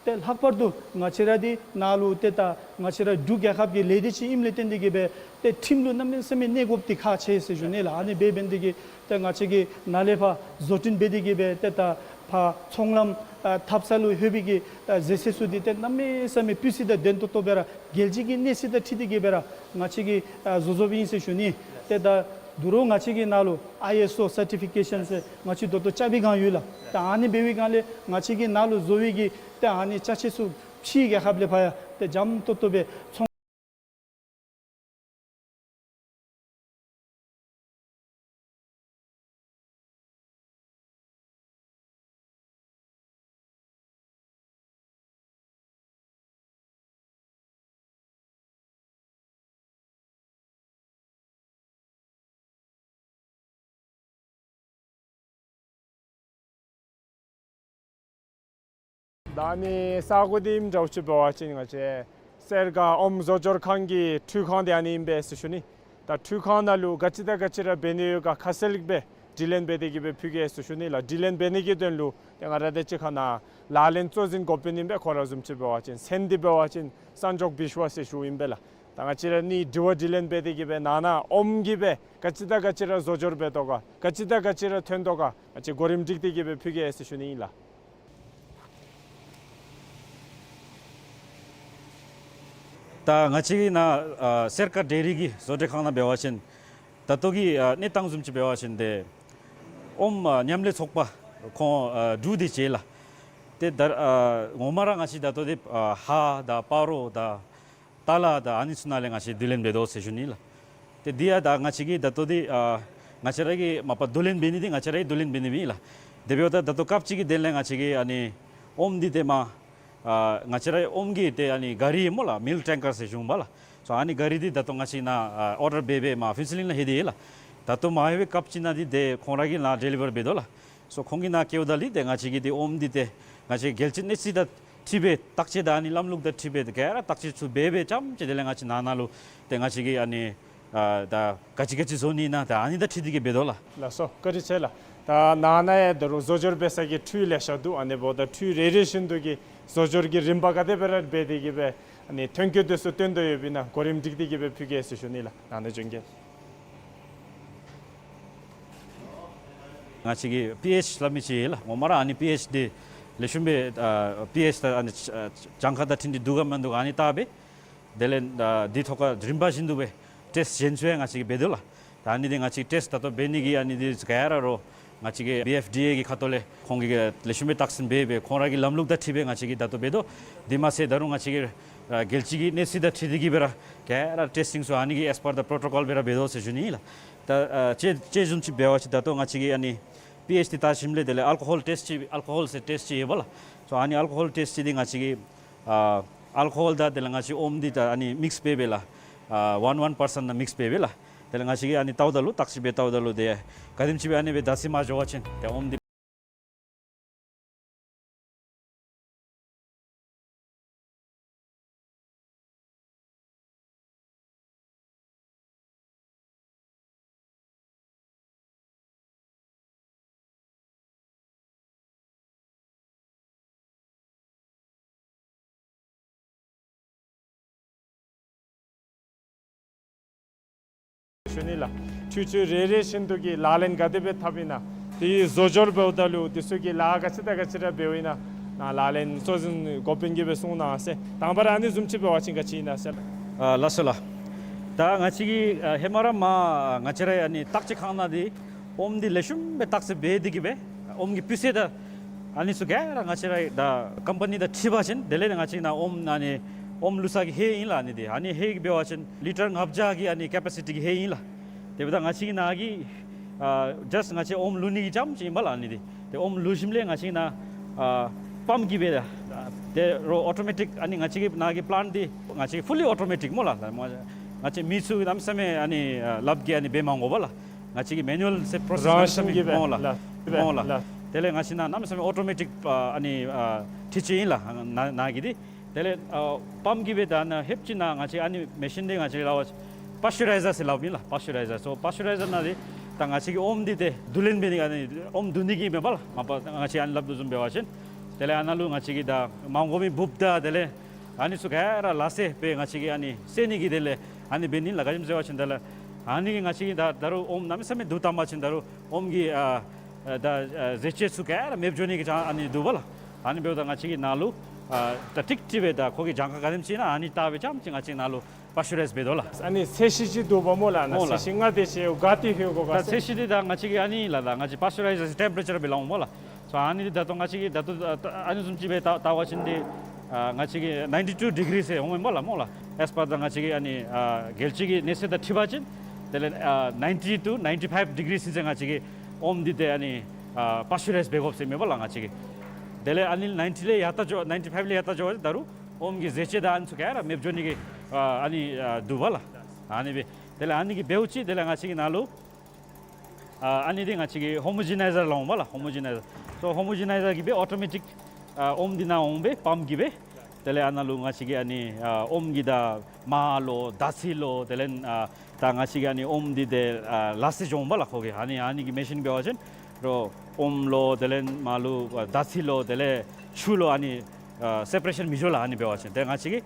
ཏེ་ལྷག་པར་དུ་ང་བཅས་ར་འདི་ནཱ་ལུ་ཏེ་ད་ང་བཅས་ར་འབྲུག་རྒྱལ་ཁབ་ཀྱི་ལས་སྡེ་ཅིག་ཨིནམ་ལས་བརྟེན་ཏེ་གི་སྦེ་ཏེ་ཁྲིམས་ལུ་གནམ་མེད་ས་མེད་གནས་དགོཔ་འདི་ཁག་ཆེ་ཟེར་ཞུ་ནི་ལགས། ཨ་ནི་འབད་འབད་ནི་དེ་གིས་ཏེ་ང་བཅས་ཀྱིས་ནཱ་ལས་ཕར་བཟོ་སྐྲུན་འབད་དེ་གི་སྦེ་ཏེ་ད་ཕར་ཚོང་ལམ་ཨ་འཐབ་ས་ལུ་ལྷོད་པའི་གི་ཨ་ཟས་ཟས་ཚུ་འདི་ཏེ་གནམ་མེད་ས་མེད་སྤུས་ཚད་དང་ལྡན་ཏོག་ཏོ་སྦེ་ར་རྒྱལ་སྤྱི་གི་གནས་ཚད་དང་འཁྲིལ་ཏེ་གི་སྦེ་ར་ང་བཅས་ཀྱིས་ཨ་བཟོ་བཟོཝ་ཨིན་ཟེར་ཞུ་ནི། ཏེ་ད་ད་རུང་ང་བཅས་ཀྱི་ནཱ་ལུ་ཨའི་ཨེསི་ཨོ་སར་ཊི་ཕི་ཀེ་ཤཱན་ཟེར་ང་བཅས་ད་ལྟོ་རྐྱབ་པའི་སྒང་ཡོད་ལགས། ད་ཨ་ནི་འབད་བའི་སྒང་ལས་ང་བཅས་ཀྱི་ནཱ་ལུ་བཟོ་བའི་གི་ཏེ་ཨ་ནི་ཅ་ཆས་ཚུ་ཕྱིའི་རྒྱལ་ཁབ་ལས་ཕར་ཡང་ཏེ་འཇམ་ཏོག་ཏོ་སྦེ་ཚོང་ད་ཨ་ནི་ས་གོ་འདི་ཨིནམ་འདྲཝ་ཅིག་འབད་བ་ཅིན་ང་བཅས་སེར་སྒ་ཨོམ་བཟོ་སྦྱོར་ཁང་གི་འཕྲུལ་ཁང་འདི་ཨ་ནི་ཨིན་པས་ཟེར་ཞུ་ནི། ད་འཕྲུལ་ཁང་ནང་ལུ་ག་ཅི་དང་ག་ཅི་ར་འབད་ནི་ཡོད་ག་ཁ་གསལ་སྦེ་དྲི་ལན་འབད་དེ་གི་སྦེ་ཕུལ་གེ་ཟེར་ཞུ་ནི་ལགས། དྲི་ལན་འབད་ནི་གི་དོན་ལུ་ཏེ་ང་ར་དང་གཅིག་ཁར་ནཱ་ལག་ལེན་གཙོ་འཛིན་འགོ་དཔོན་ཨིན་པས། ཁོ་ར་བཟུམ་ཅིག་འབད་བ་ཅིན་མཚན་འདི་འབད་བ་ཅིན་སན་ཇོག་བིཤ་ཝ་ཟེར་ཞུཝ་ཨིན་པས་ལགས། ད་ང་བཅས་ར་ཨ་ནི་དྲི་བ་དྲི་ལན་འབད་དེ་གི་སྦེ་ནང་ན་ཨོམ་གྱིས་སྦེ་ག་ཅི་དང་ག་ཅི་ར་བཟོ་སྦྱོར་འབད་དོ་ག་ག་ཅི་དང་ག་ཅི་ར་ཐོན་དོ་ག་ང་བཅས་གོ་རིམ་སྒྲིག་སྟེ་གི་སྦེ་ཕུལ་གེ་ཟེར་ཞུ་ནི་ཨིན་ལགས། ད་ང་བཅས་ཀྱི་ནཱ་ཨ་སེར་སྒ་ཌེ་རི་གི་བཟོ་གྲྭ་ཁང་ནང་འབད་བ་ཅིན་ད་ལྟོ་གི་ཨ་གནས་སྟངས་བཟུམ་ཅིག་འབད་བ་ཅིན་ཏེ་ཨོམ་ཨ་མཉམ་ལས་ཚོགས་པ་ཁོང་ཨ་དྲུག་འདི་བྱེད་ལགས། ཏེ་ད་ཨ་ངོ་མ་ར་ང་བཅས་ད་ལྟོ་འདི་ཨ་ཧཱ་དང་སྤ་རོ་དང་ཏ་ལ་དང་ཨ་ནི་ཚུ་ནང་ལས་ང་བཅས་བསྡུ་ལེན་འབད་དོ་ཟེར་ཞུ་ནི་ལགས། ཏེ་འདི་ཡང་ད་ང་བཅས་ཀྱིས་ད་ལྟོ་འདི་ཨ་ང་བཅས་ར་གིས་མ་པ་བསྡུ་ལེན་འབད་ནི་འདི་ང་བཅས་ར་གིས་བསྡུ་ལེན་འབད་ནི་མེན་ལགས། དེ་འབདཝ་ད་ད་ལྟོ་སྐབས་ཅིག་གི་དོན་ལས་ང་བཅས་ཀྱིས་ཨ་ནི་ཨོམ་འདི་ཏེ་མ་ཨ་ང་བཅས་ར་ཨོམ་གྱི་ཏེ་ཨ་ནི་ག་རི་སྨོ་ལགས། མིལཀ་ཊེང་ཀར་ཟེར་ཞུཝ་ཨིན་པས་ལགས། སོ་ཨ་ནི་ག་རི་འདི་ད་ལྟོ་ང་བཅས་ནཱ་ཨ་ཨོར་ཌར་འབད་སྦེ་མ་ཕུན་ཚོགས་གླིང་ལུ་ལྷོད་དེ་ཡོད་ལགས། ད་ལྟོ་མ་ལྷོད་པའི་སྐབས་ཅིག་ནང་འདི་ཏེ་ཁོང་ར་གིས་ནཱ་ཌེ་ལི་བར་འབད་དོ་ལགས། སོ་ཁོང་གིས་ནཱ་བཀལཝ་ད་ལུ་ཏེ་ང་བཅས་ཀྱིས་ཏེ་ཨོམ་འདི་ཏེ་ང་བཅས་རྒྱལ་སྤྱིའི་གནས་ཚད་དང་འཁྲིལ་སྦེ་བརྟག་དཔྱད་དང་ཨ་ནི་ལམ་ལུགས་དང་འཁྲིལ་སྦེ་ཏེ་ག་ར་བརྟག་དཔྱད་ཚུ་འབད་སྦེ་རྐྱངམ་ཅིག་དེ་ལས་ང་བཅས་ནང་ན་ལུ་ཏེ་ང་བཅས་ཀྱིས་ཨ་ནི་ཨ་ད་ག་ཅི་ག་ཅི་བཟོ་ནི་ཨིན་ན་ད་ཨ་ནི་དང་འཁྲིལ་ཏེ་གི་འབད་དོ་ལགས། ལགས་སོ། བཀའ་དྲིན་ཆེ་ལགས། ད་ནང་ན་ཡང་ད་རུང་བཟོ་སྦྱོར་འབད་ས་གི་འཕྲུལ་ལེ་ཤ་འདུག། ཨ་ནི་འབདཝ་ད་འཕྲུལ་རེ་རེ་བཞིན་དུ་གི་བཟོ་སྦྱོར་གྱི་རིམ་པ་ག་དེ་སྦེ་ར་འབད་དེ་གི་སྦེ་ཨ་ནི་ཐོན་སྐྱེད་འདི་ཚུ་བཏོན་དོ་ཡོདཔ་ཨིན་ན་གོ་རིམ་སྒྲིག་སྟེ་གི་སྦེ་ཕུལ་གེ་ཟེར་ཞུ་ནི་ལགས། ནང་ན་བྱོན་གེ། ང་བཅས་ཀྱི་པི་ཨེཆ་སླབ་མི་ཅིག་ཡོད་ལགས། ངོ་མ་ར་ཨ་ནི་པི་ཨེཆ་འདི་ལེགས་ཤོམ་སྦེ་ཨ་པི་ཨེཆ་དང་ཨ་ནི་ཨ་གྱངས་ཁ་དང་འཁྲིལ་ཏེ་འདུག་ག་མིན་འདུག་ག་ཨ་ནི་བལྟ་སྦེ་དེ་ལས་ཨ་འདི་ཐོག་ཁར་རིམ་པ་བཞིན་དུ་སྦེ་ཊེསཊ་གཞན་ཚུ་ཡང་ང་བཅས་ཀྱིས་འབད་དོ་ལགས། ད་ཨ་ནི་འདི་ང་བཅས་ཊེསཊ་ད་ལྟོ་འབད་ནི་གི་ཨ་ནི་འདི་ག་ར་རོགས་ང་བཅས་ཀྱི་བི་ཨེཕ་ཌི་ཨེ་གི་ཁ་ཐུག་ལས་ཁོང་གིས་ལེགས་ཤོམ་སྦེ་བརྟག་ཞིབ་འབད་སྦེ་ཁོང་ར་གི་ལམ་ལུགས་དང་འཁྲིལ་སྦེ་ང་བཅས་ཀྱིས་ད་ལྟོ་འབད་དོ། དེ་མ་ཚད་ད་རུང་ང་བཅས་ཀྱི་ རྒྱལ་སྤྱི་གི་གནས་ཚད་དང་འཁྲིལ་ཏེ་གིས་སྦེ་ར་ག་ར་ཊེསི་ཊིང་ཚུ་ཨ་ནི་གི་ཨེས་པར་ད་པྲོ་ཊོ་ཀོལ་སྦེ་ར་འབད་དོ་ཟེར་ཞུ་ནི་ཨིན་ལགས། ད་ཨ་དཔྱེ་དཔྱེ་བཟུམ་ཅིག་འབད་བ་ཅིན་ད་ལྟོ་ང་བཅས་ཀྱིས་ཨ་ནི་པི་ཨེཆ་འདི་བལྟ་ཞིནམ་ལས་དེ་ལས་ཨལ་ཀོ་ཧོལ་ཊེསི་ཊི་ཅིག་ཨལ་ཀོ་ཧོལ་ཟེར་ཊེསི་ཊིང་ཅིག་ཡོད་པ་ལགས། སོ་ཨ་ནི་ཨལ་ཀོ་ཧོལ་ཊེསི་ཊིང་འདི་ང་བཅས་ཀྱིས་ཨ་ཨལ་ཀོ་ཧོལ་དང་དེ་ལས་ང་བཅས་ཨོམ་འདི་ད་ཨ་ནི་མིགསི་འབད་འབད་ལགས། ཨ་ཝན་ཝན་པར་སེནཊ་ནང་མིགསི་འབད་འབད་ལགས། དེ་ལས་ང་བཅས་ཀྱིས་ཨ་ནི་བལྟཝ་ད་ལུ་བརྟག་ཞིབ་འབད་བལྟཝ་ད་ལུ་དེ་ག་དེམ་ཅིག་སྦེ་ཨ་ནི་སྦེ་ད་སི་མ་འགྱོ་བ་ཅིན་ཏེ་ཨོམ་འདི་ཞུ་ནི་ལགས། འཕྲུལ་ཆས་རེ་རེ་བཞིན་དུ་གི་ལག་ལེན་ག་དེ་སྦེ་འཐབ་ཨིན་ན། དེའི་བཟོ་སྦྱོར་འབདཝ་ད་ལུ་དེ་ཚུ་གི་ལཱ་ག་ཅི་དང་ག་ཅི་ར་འབདཝ་ཨིན་ན། ལག་ལེན་གཙོ་འཛིན་འགོ་དཔོན་གྱིས་སྦེ་གསུང་གནང་ཟེར། དང་པ་ར་ཨ་ནི་བཟུམ་ཅིག་འབད་བ་ཅིན་ག་ཅི་ཨིན་ན་ཟེར་ལགས། ཨ་ལགས་སོ་ལགས། ད་ང་བཅས་ཀྱིས་ཨ་ཧེ་མ་ར་མར་ང་བཅས་ར་ཨ་ནི་བརྟག་དཔྱད་ཁང་ནང་འདི་ཨོམ་འདི་ལེགས་ཤོམ་སྦེ་བརྟག་དཔྱད་འབད་དེ་གིས་སྦེ་ཨོམ་གྱི་སྤུས་ཚད་དང་ཨ་ནི་ཚུ་ག་ར་ང་བཅས་ར་ད་ཀམ་པ་ནི་དང་འཁྲིལ་བ་ཅིན་དེ་ལས་ང་བཅས་ནཱ་ཨོམ་ཨ་ནི་ཨོམ་བླུགས་ས་གི་ཧེ་ཨིན་ལགས། ཨ་ནི་འདི་ཨ་ནི་ཧེ་གི་འབད་བ་ཅིན་ལི་ཊར་ལྔ་བརྒྱ་གི་ཨ་ནི་ཀེ་པེ་སི་ཊི་གི་ཧེ་ཨིན་ལགས། དེ་འབདཝ་ད་ང་བཅས་ཀྱི་ནཱ་གི་ཨ་ཇཱསཊ་ང་བཅས་ཨོམ་བླུག་ནི་གི་རྐྱངམ་ཅིག་ཨིན་པ་ལགས། ཨ་ནི་འདི་ཏེ་ཨོམ་བླུག་ཞིནམ་ལས་ང་བཅས་ཀྱི་ནཱ་ཨ་པམཔ་གིས་སྦེ་ད་ཏེ་རོགས་ཨོ་ཊོ་མེ་ཊིཀ་ཨ་ནི་ང་བཅས་ཀྱི་ནཱ་གི་པ་ལེནཊ་འདི་ང་བཅས་ཀྱི་ཕུ་ལི་ཨོ་ཊོ་མེ་ཊིཀ་སྨོ་ལགས། ང་བཅས་མི་ཚུ་གནམ་མེད་ས་མེད་ཨ་ནི་ཨ་ལགཔ་གིས་ཨ་ནི་འབད་མ་དགོ་པ་ལགས། ང་བཅས་ཀྱིས་མེ་ནུ་ཨལ་ཟེར་པྲོ་སེསི་རང་བཞིན་གྱིས་སྦེ་སྨོ་ལགས། ལགས། སྨོ་ལགས། ལགས། དེ་ལས་ང་བཅས་ནཱ་གནམ་མེད་ས་མེད་ཨོ་ཊོ་མེ་ཊིཀ་ཨ་ནི་ཨ་འཕྲུལ་ཆས་ཨིན་ལགས། ནཱ་ནཱ་གི་འདི། དེ་ལས་ཨ་པམཔ་གིས་སྦེ་ད་ནཱ་ལྷོདཔ་ཅིག་ནཱ་ང་བཅས་ཨ་ནི་མེ་ཤིན་འདི་ང་བཅས་ལགས་པར་ཅུ་རའི་ཛར་ཟེར་སླབ་ཨིན་ལགས། པར་ཅུ་རའི་ཛར། སོ་པར་ཅུ་རའི་ཛར་ནང་འདི་ད་ང་བཅས་ཀྱིས་ཨོམ་འདི་ཏེ་བསྡུ་ལེན་འབད་ནི་ཨ་ནི་ཨོམ་བསྡུ་ནི་གི་མེན་པ་ལགས། མ་པ་ང་བཅས་ཨ་ནི་སླབ་དོ་བཟུམ་འབད་བ་ཅིན་དེ་ལས་ཨ་ནཱ་ལུ་ང་བཅས་ཀྱིས་ད་མ་དགོ་མི་འབུཔ་དང་དེ་ལས་ཨ་ནི་ཚུ་ག་ར་ལག་ཤེས་སྦེ་ང་བཅས་ཀྱིས་ཨ་ནི་བསལ་ནི་གི་དེ་ལས་ཨ་ནི་འབད་ནི་ལགས། ག་ཅི་སྨོ་ཟེར་བ་ཅིན་དེ་ལས་ཨ་ནི་གིས་ང་བཅས་ཀྱིས་ད་ད་རུང་ཨོམ་གནམ་མེད་ས་མེད་བསྡུ་བཏང་པ་ཅིན་ད་རུང་ཨོམ་གྱི་ཨ་ཨ་ད་ཨ་རྫས་ཆས་ཚུ་ག་ར་མེདཔ་འགྱོ་ནི་གི་ཅང་ཨ་ནི་འདུག་པ་ལགས། ཨ་ནི་འབདཝ་ད་ང་བཅས་ཀྱིས་ནཱ་ལུ་ཨ་ད་ཀྲིག་ཀྲི་སྦེ་ད་ཁོ་གི་གྱངས་ཁ་ག་དེམ་ཅིག་ཨིན་ན་ཨ་ནི་བལྟ་སྦེ་རྐྱངམ་ཅིག་ང་བཅས་ནཱ་ལུ་པར་ཅུ་རའིཛ་འབད་དོ་ལགས། ཨ་ནི་ཚད་གཞི་ཅིག་འདུག་པ་སྨོ་ལགས། ནཱ་སྨོ་ཚད་ལགས། གཞི་ལྔ་དེ་ཅིག་ག་ཏེ་ལྷོད་དགོ་ག་ད་ཟེར། ཚད་གཞི་འདི་ད་ང་བཅས་ཀྱིས་ཨ་ནི་ལགས། ད་ང་བཅས་པར་ཅུ་རའི་ཛར་ཟེར་ཊེམ་པེ་རེ་ཅར་སྦེ་སླབ་འོང་སྨོ་ལགས། སོ་ཨ་ནི་འདི་ད་ལྟོ་ང་བཅས་ཀྱིས་ད་ལྟོ་ཨ་ཨ་ནི་བཟུམ་ཅིག་སྦེ་བལྟ་བལྟ་བ་ཅིན་འདི་ཨ་ང་བཅས་ཀྱིས་ནའིན་ཊི་ཊུ་ཌི་གི་རི་ཟེར་འོང་མས་སྨོ་ལགས། སྨོ་ལགས། ཨེས་པར་ད་ང་བཅས་ཀྱི་ཨ་ནི་ཨ་རྒྱལ་སྤྱི་གི་གནས་ཚད་དང་འཁྲིལ་བ་ཅིན་དེ་ལས་ཨ་ནའིན་ཊི་ཊུ་ནའིན་ཊི་ཕའིབ་ཌི་གི་རི་ཟེར་ང་བཅས་ཀྱིས་ཨོམ་འདི་ཏེ་ཨ་ནི་ཨ་པར་ཅུ་རའིཛ་འབད་དགོཔ་ཟེར་མས་སྨོ་ལགས་ང་བཅས་ཀྱིས། དེ་ལས་ཨ་ནི་ནའིན་ཊི་ལས་ཡར་ལྟ་འགྱོ་ནའིན་ཊི་ཕའིབ་ལས་ཡར་ལྟ་འགྱོ་བ་ཅིན་ད་རུང་ཨོམ་གྱི་རྫས་ཆས་དང་ཨ་ནི་ཚུ་ག་ར་མེདཔ་འགྱོ་ནི་གི་ཨ་ཨ་ནི་ཨ་འདུག་པ་ལགས། ཨ་ནི་སྦེ་དེ་ལས་ཨ་ནི་གིས་འབདཝ་ཅིག་དེ་ལས་ང་བཅས་ཀྱིས་ནཱ་ལུ་ཨ་ཨ་ནི་འདི་ང་བཅས་ཀྱིས་ཧོ་མོ་ཇི་ནའི་ཛར་སླབ་འོང་སྨོ་ལགས། ཧོ་མོ་ཇི་ནའི་ཛར། སོ་ཧོ་མོ་ཇི་ནའི་ཛར་གིས་སྦེ་ཨོ་ཊོ་མེ་ཊིཀ་ཨ་ཨོམ་འདི་ནཱ་འོང་སྦེ་པམཔ་གིས་སྦེ་དེ་ལས་ཨ་ནཱ་ལུ་ང་བཅས་ཀྱི་ཨ་ནི་ཨ་ཨོམ་གྱི་ད་མར་ལོ་དར་ཚིལ་ལོ་དེ་ལས་ཨ་ད་ང་བཅས་ཀྱི་ཨ་ནི་ཨོམ་འདི་ཏེ་ཨ་ལ་སི་འགྱོ་འོང་སྨོ་ལགས། ཁོ་གི་ཨ་ནི་ཨ་ནི་གི་མེ་ཤིན་འབད་བ་ཅིན་རོགས་ཨོམ་ལོ་དེ་ལས་མར་ལུ་ཨ་དར་ཚིལ་ལོ་དེ་ལས་ཆུ་ལོ་ཨ་ནི་ཨ་སེ་པ་རེ་ཤཱན་མི་འགྱོ་ལགས། ཨ་ནི་འབད་བ་ཅིན་ཏེ་ང་བཅས་ཀྱིས་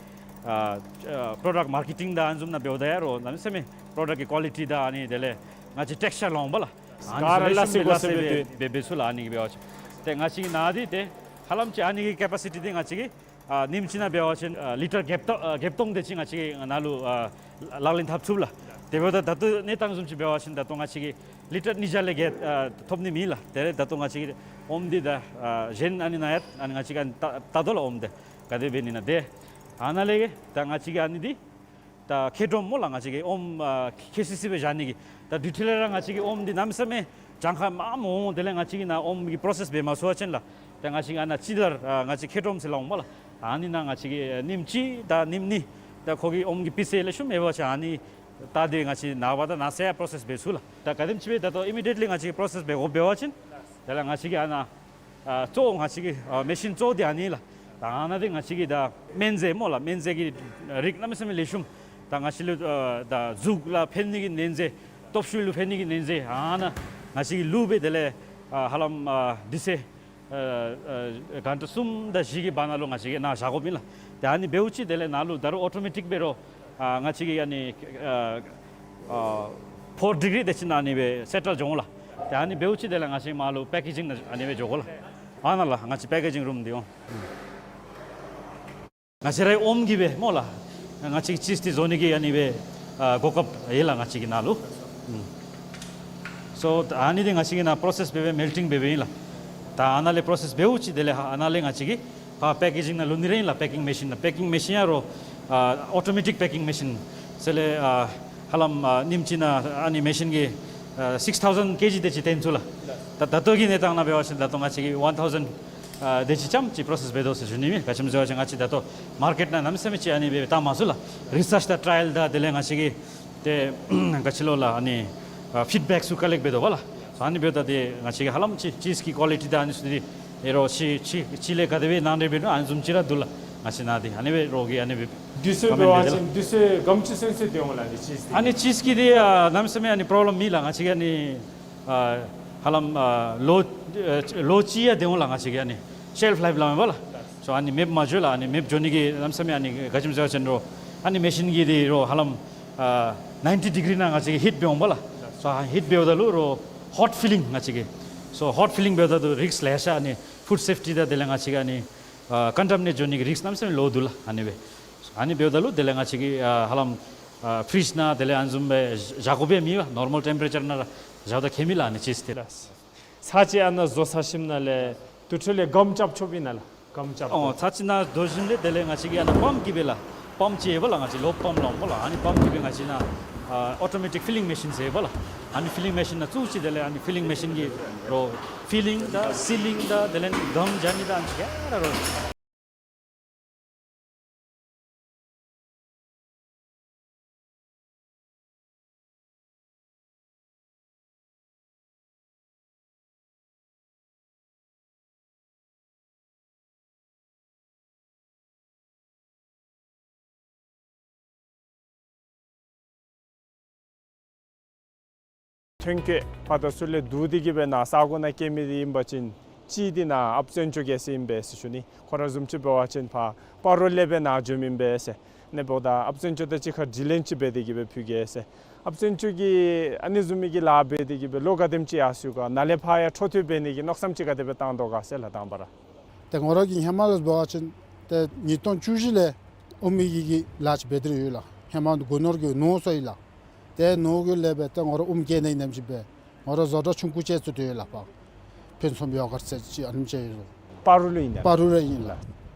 ཨ་ཨ་པྲོ་ཌག་མར་ཀེ་ཊིང་དང་ཨ་ནི་བཟུམ་ནང་འབདཝ་ད་ཡང་རོགས་གནམ་མེད་ས་མེད་པྲོ་ཌག་གི་ཀོ་ལི་ཊི་དང་ཨ་ནི་དེ་ལས་ང་བཅས་ཊེགསི་ཅར་སླབ་འོང་སྨོ་ལགས། ཨ་ནི་ག་ར་ཚུ་ལ་ལེགས་ཤོམ་སྦེ་ལ་སི་སྦེ་འབད་འབད་འབད་ཚུགས་ལགས། ཨ་ནི་གིས་འབད་བ་ཅིན་ཏེ་ང་བཅས་ཀྱི་ནཱ་འདི་ཏེ་ཧ་ལམ་ཅིག་ཨ་ནི་གི་ཀེ་པེ་སི་ཊི་འདི་ང་བཅས་ཀྱིས་ཨ་ཉིནམ་གཅིག་ནང་འབད་བ་ཅིན་ཨ་ལི་ཊར་བརྒྱད་སྟོང་ཨ་བརྒྱད་སྟོང་དེ་ཅིག་ང་བཅས་ཀྱིས་ནཱ་ལུ་ཨ་ལག་ལེན་འཐབ་ཚུགས་ལགས། དེ་འབདཝ་ད་ད་ལྟོ་གནས་སྟངས་བཟུམ་ཅིག་འབད་བ་ཅིན་ད་ལྟོ་ང་བཅས་ཀྱིས་ལི་ཊར་ཉིས་བརྒྱ་ལས་བརྒལ་ཨ་ཐོབ་ནི་མེད་ལགས། དེ་ལས་ད་ལྟོ་ང་བཅས་ཀྱིས་ཨོམ་འདི་ད་ཨ་གཞན་ཨ་ནི་ནཱ་ཡང་ཨ་ནི་ང་བཅས་ཀྱིས་ཨ་ནི་བལྟ་བལྟ་དོ་ལགས། ཨོམ་འདི་ག་དེ་འབད་ནི་ཨིན་ན་ཏེ་ཨ་ནཱ་ལས་ད་ང་བཅས་ཀྱིས་ཨ་ནི་འདི་ད་ཁེ་ཌོམ་སྨོ་ལགས། ང་བཅས་ཀྱིས་ཨོམ་ཨ་ཁེ་སི་སི་སྦེ་བཞག་ནི་གི་ད་ཌིའུ་ཊི་ལས་ར་ང་བཅས་ཀྱིས་ཨོམ་འདི་གནམ་མེད་ས་མེད་གྱངས་ཁ་མངམ་འོང་། དེ་ལས་ང་བཅས་ཀྱིས་ནཱ་ཨོམ་གྱི་པྲོ་སེསི་འབད་མ་ཚུགས་པ་ཅིན་ལགས། ཏེ་ང་བཅས་ཀྱིས་ཨ་ནཱ་ཅིག་ལར་ཨ་ང་བཅས་ཁེ་ཌོམ་ཟེར་སླབ་འོང་སྨོ་ལགས། ཨ་ནི་ནང་ང་བཅས་ཀྱིས་ཨ་ཉིནམ་གཅིག་དང་ཉིནམ་གཉིས་ད་ཁོ་གི་ཨོམ་གྱི་སྤུས་ཚད་ལེགས་ཤོམ་ཡོད་པ་ཅིན་ཨ་ནི་ད་དེ་ང་བཅས་ནངས་པ་དང་གནངས་ཚེ་ཡང་པྲོ་སེསི་འབད་ཚུགས་ལགས། ད་ག་དེམ་ཅིག་སྦེ་ད་ལྟོ་ཨི་མི་ཌི་ཡེཊ་ལི་ང་བཅས་ཀྱིས་པྲོ་སེསི་འབད་དགོཔ་འབད་བ་ཅིན་དེ་ལས་ང་བཅས་ཀྱིས་ཨ་ནཱ་ཨ་གཙོ་བོ་ང་བཅས་ཀྱི་ཨ་མེ་ཤིན་གཙོ་བོ་འདི་ཨ་ནི་ལགས། ད་ཨ་ནཱ་འདི་ང་བཅས་ཀྱི་ད་སྨན་རྫས་སྨོ་ལགས། སྨན་རྫས་ཀྱི་རིགས་གནམ་མེད་ས་མེད་ལེགས་ཤོམ། ད་ང་བཅས་ལུ་ཨ་ད་གཟུགས་ལུ་ཕན་ནི་གི་སྨན་རྫས་སྟོབས་ཤུགས་ལུ་ཕན་ནི་གི་སྨན་རྫས་ཨ་ནཱ་ང་བཅས་ཀྱིས་བླུགས་སྦེ་དེ་ལས་ཨ་ཧ་ལམ་ཨ་དུས་ཚོད་ཨ་ཨ་གྷན་ཊ་གསུམ་དང་བཞི་གི་བར་ན་ལུ་ང་བཅས་ཀྱིས་ནཱ་བཞག་དགོཔ་ཨིན་ལགས། ཏེ་ཨ་ནི་འབདཝ་ཅིག་དེ་ལས་ནཱ་ལུ་ད་རུང་ཨོ་ཊོ་མེ་ཊིཀ་སྦེ་རོགས་ཨ་ང་བཅས་ཀྱི་ཨ་ནི་ཨ་ཨ་ཕོར་ཌི་གི་རི་དེ་ཅིག་ནང་ཨ་ནི་སྦེ་སེ་ཊལ་འགྱོ་འོང་ལགས། ཏེ་ཨ་ནི་འབདཝ་ཅིག་དེ་ལས་ང་བཅས་མར་ལུ་པེ་ཀེ་ཇིང་ནང་ཨ་ནི་སྦེ་འགྱོ་དགོ་ལགས། ཨ་ནཱ་ལགས་ང་བཅས་པེ་ཀེ་ཇིང་རུམ་འདི་འོང་། ང་བཅས་རའི་ཨོམ་གྱིས་སྦེ་སྨོ་ལགས། ང་བཅས་ཀྱིས་ཅིབསི་འདི་བཟོ་ནི་གི་ཨ་ནི་སྦེ་ཨ་གོ་སྐབས་ཡོད་ལགས་ང་བཅས་ཀྱི་ནང་ལུ། སོ་ཨ་ནི་འདི་ང་བཅས་ཀྱིས་ནཱ་པྲོ་སེསི་འབད་སྦེ་མེལ་ཊིང་འབད་སྦེ་ཨིན་ལགས། ད་ཨ་ནཱ་ལས་པྲོ་སེསི་འབདཝ་ཅིག་དེ་ལས་ཨ་ནཱ་ལས་ང་བཅས་ཀྱིས་ཕར་པེ་ཀེ་ཇིང་ནང་བླུག་ནི་ར་ཨིན་ལགས། པེ་ཀིང་མེ་ཤིན་ནང་པེ་ཀིང་མེ་ཤིན་ཡང་རོགས་ ཨ་ཨོ་ཊོ་མེ་ཊིཀ་པེ་ཀིང་མེ་ཤིན་ཟེར་ལས་ཨ་ཧ་ལམ་ཨ་ཉིནམ་གཅིག་ནང་ཨ་ནི་མེ་ཤིན་གྱིས་ཨ་སིགསི་ཐའུ་ཟེན་ཀེ་ཇི་དེ་ཅིག་བཏོན་ཚུགས་ལགས། ད་ད་ལྟོ་གི་གནས་སྟངས་ནང་འབད་བ་ཅིན་ད་ལྟོ་ང་བཅས་ཀྱིས་ཝན་ཐའུ་ཟེན་ཨ་དེ་ཅིག་ཙམ་ཅིག་པོ་རོ་སེསི་འབད་དོ་ཟེར་ཞུ་ནི་མས། ག་ཅི་སྨོ་ཟེར་བ་ཅིན་ང་བཅས་ད་ལྟོ་མར་ཀེཊ་ནང་གནམ་མེད་ས་མེད་ཅིག་ཨ་ནི་སྦེ་བཏང་མ་ཚུགས་ལགས། རི་སརཆ་དང་ཊ་རའི་ལ་དང་དེ་ལས་ང་བཅས་ཀྱིས་ཏེ་ག་ཅི་ལོ་ལགས་ཨ་ནི་ཨ་ཕིཌ་བེཀ་ཚུ་ཀ་ལེཀཊ་འབད་དོ་བ་ལགས། སོ་ཨ་ནི་འབདཝ་ད་ཏེ་ང་བཅས་ཀྱིས་ཧ་ལམ་ཅིག་ཅིསི་གི་ཀོ་ལི་ཊི་དང་ཨ་ནི་ཚུ་འདི་ཨེ་རོ་ཕྱི་ཕྱི་ཕྱི་ལས་ག་དེ་སྦེ་ནང་འདྲེན་འབད་ནུག་ཨ་ནི་བཟུམ་ཅིག་ར་འདུག་ལགས། ང་བཅས་ནང་འདི་ཨ་ནི་སྦེ་རོགས་ཀྱིས་ཨ་ནི་སྦེ་དུས་ཚོད་འབད་བ་ཅིན་དུས་ཚོད་ག་དེམ་ཅིག་ཚུན་ཚོད་སྡོད་འོང་ལགས་ཨ་ནི་ཅིསི་འདི། ཨ་ནི་ཅིསི་གི་འདི་ཨ་གནམ་མེད་ས་མེད་ཨ་ནི་པྲོབ་ལེམ་མེད་ལགས། ང་བཅས་ཀྱིས་ཨ་ནི་ཨ་ཧ་ལམ་ཨ་ལོ་ཨ་ལོ་གཅིག་ཡང་སྡོད་འོང་ལགས། ང་བཅས་ཀྱིས་ཨ་ནི་ཤེལཕ་ལའིཕ་སླབ་མས་པ་ལགས། སོ་ཨ་ནི་མེདཔ་མ་འགྱོ་ལགས། ཨ་ནི་མེདཔ་འགྱོ་ནི་གི་གནམ་མེད་ས་མེད་ཨ་ནི་ག་ཅི་སྨོ་ཟེར་བ་ཅིན་རོ་ཨ་ནི་མེ་ཤིན་གྱིས་འདི་རོ་ཧ་ལམ་ཨ་ནའིན་ཊི་ཌི་གི་རི་ནང་ང་བཅས་ཀྱིས་ཧིཊ་འབད་འོང་པ་ལགས། སོ་ཧིཊ་འབདཝ་ད་ལུ་རོ་ཧོཊ་ཕི་ལིང་ང་བཅས་ཀྱིས། སོ་ཧོཊ་ཕི་ལིང་འབདཝ་ད་ལུ་རིསཀ་ལེ་ཤ་ཨ་ནི་ཕུཌ་སེཕ་ཊི་དང་དེ་ལས་ང་བཅས་ཀྱིས་ཨ་ནི་ཨ་ཀོན་ཊ་མི་ནེཊ་འགྱོ་ནི་གི་རིསཀ་གནམ་མེད་ས་མེད་ལོ་འདུག་ལགས་ཨ་ནི་སྦེ། སོ་ཨ་ནི་འབདཝ་ད་ལུ་དེ་ལས་ང་བཅས་ཀྱིས་ཨ་ཧ་ལམ་ཨ་ཕི་རིཇ་ནང་དེ་ལས་ཨ་ནི་བཟུམ་སྦེ་བཞག་དགོཔ་ཡང་མེད་པ། ནོར་མཱལ་ཊེམ་པེ་རེ་ཅར་ནང་ར་བཞག་ད་ཁྱད་མེད་ལགས་ཨ་ནི་ཅིསི་འདི་ལགས། ཚར་གཅིག་ཨ་ནཱ་བཟོ་ཚར་ཞིནམ་ལས་དེ་འཕྲོ་ལས་སྒམ་རྐྱབ་ཆོགཔ་ཨིན་ན་ལགས། སྒམ་རྐྱབ། ཨོ་ཚར་གཅིག་ནཱ་བཟོ་ཞིནམ་ལས་དེ་ལས་ང་བཅས་ཀྱིས་ཨ་ནཱ་པམཔ་གིས་སྦེ་ལགས། པམཔ་ཅིག་ཡོད་པ་ལགས། ང་བཅས་ལོ་པམཔ་སླབ་འོང་པ་ལགས། ཨ་ནི་པམཔ་གིས་སྦེ་ང་བཅས་ནཱ་ཨ་ཨོ་ཊོ་མེ་ཊིཀ་ཕི་ལིང་མེ་ཤིན་ཟེར་ཡོད་པ་ལགས། ཨ་ནི་ཕི་ལིང་མེ་ཤིན་ནང་བཙུགས་ཅི། དེ་ལས་ཨ་ནི་ཕི་ལིང་མེ་ཤིན་གྱིས་རོ་ཕི་ལིང་དང་སི་ལིང་དང་དེ་ལས་སྒམ་རྐྱབ་ནི་དང་ཨ་ནི་ཚུ་ག་ར་རོ། ཐོན་སྐྱེད་ཕར་དང་ཚུར་ལས་བསྡུ་སྟེ་གིས་སྦེ་ནཱ་ས་གོ་ནང་སྐྱེལ་མི་འདི་ཨིན་པ་ཅིན་གཅིག་འདི་ནཱ་ཨཔ་བཙན་སྐྱོགས་རྒྱལ་མཚན་ཨིན་པས་ཟེར་ཞུ་ནི། ཁོ་ར་བཟུམ་ཅིག་འབད་བ་ཅིན་ཕར་སྤ་རོ་ལས་སྦེ་ནཱ་འབྱོནམ་ཨིན་པས་ཟེར། ཨ་ནི་འབདཝ་ད་ཨཔ་བཙན་སྐྱོགས་དང་གཅིག་ཁར་དྲི་ལན་ཅིག་འབད་དེ་གིས་སྦེ་ཕུལ་གེ་ཟེར། ཨཔ་བཙན་སྐྱོགས་ཀྱིས་ཨ་ནི་བཟུམ་མའི་གི་ལཱ་འབད་དེ་གིས་སྦེ་ལོ་ག་དེམ་ཅིག་ཡར་སོང་ག། ནཱ་ལས་ཕར་ཡང་འཕྲོ་མཐུད་འབད་ནི་གི་མནོ་བསམ་ཅིག་ག་དེ་སྦེ་བཏང་དོ་ག་ཟེར་ལགས་དང་པ་ར། ཏེ་ང་ར་གིས་ཧེ་མ་ལས་འབད་བ་ཅིན་ཏེ་ཉིས་སྟོང་བཅུ་བཞི་ལས་ཨོམ་གྱི་གི་ལཱ་ཅིག་འབད་དེ་ཡོད་ལགས། ཧེ་མ་སྒོ་ནོར་གྱི་ནོར་སོང་ཡི་ལགས། ཏེ་ནོར་གྱི་ལས་འབད་ཏེ་ང་ར་ཨོམ་སྐྱེ་ནི་ཨིནམ་ཅིག་སྦེ་ང་ར་བཟོ་གྲྭ་ཆུང་ཀུ་ཅིག་བཙུགས་ཏེ་ཡོད་ལགས། ཕུན་སུམ་ཡོ་གརཊ་ཟེར་ཅིག་ཨ་ནེམ་ཅིག་ཡོད། སྤ་རོ་ལུ་ཨིན་ན། སྤ་རོ་ལུ་ཨིན་ལགས།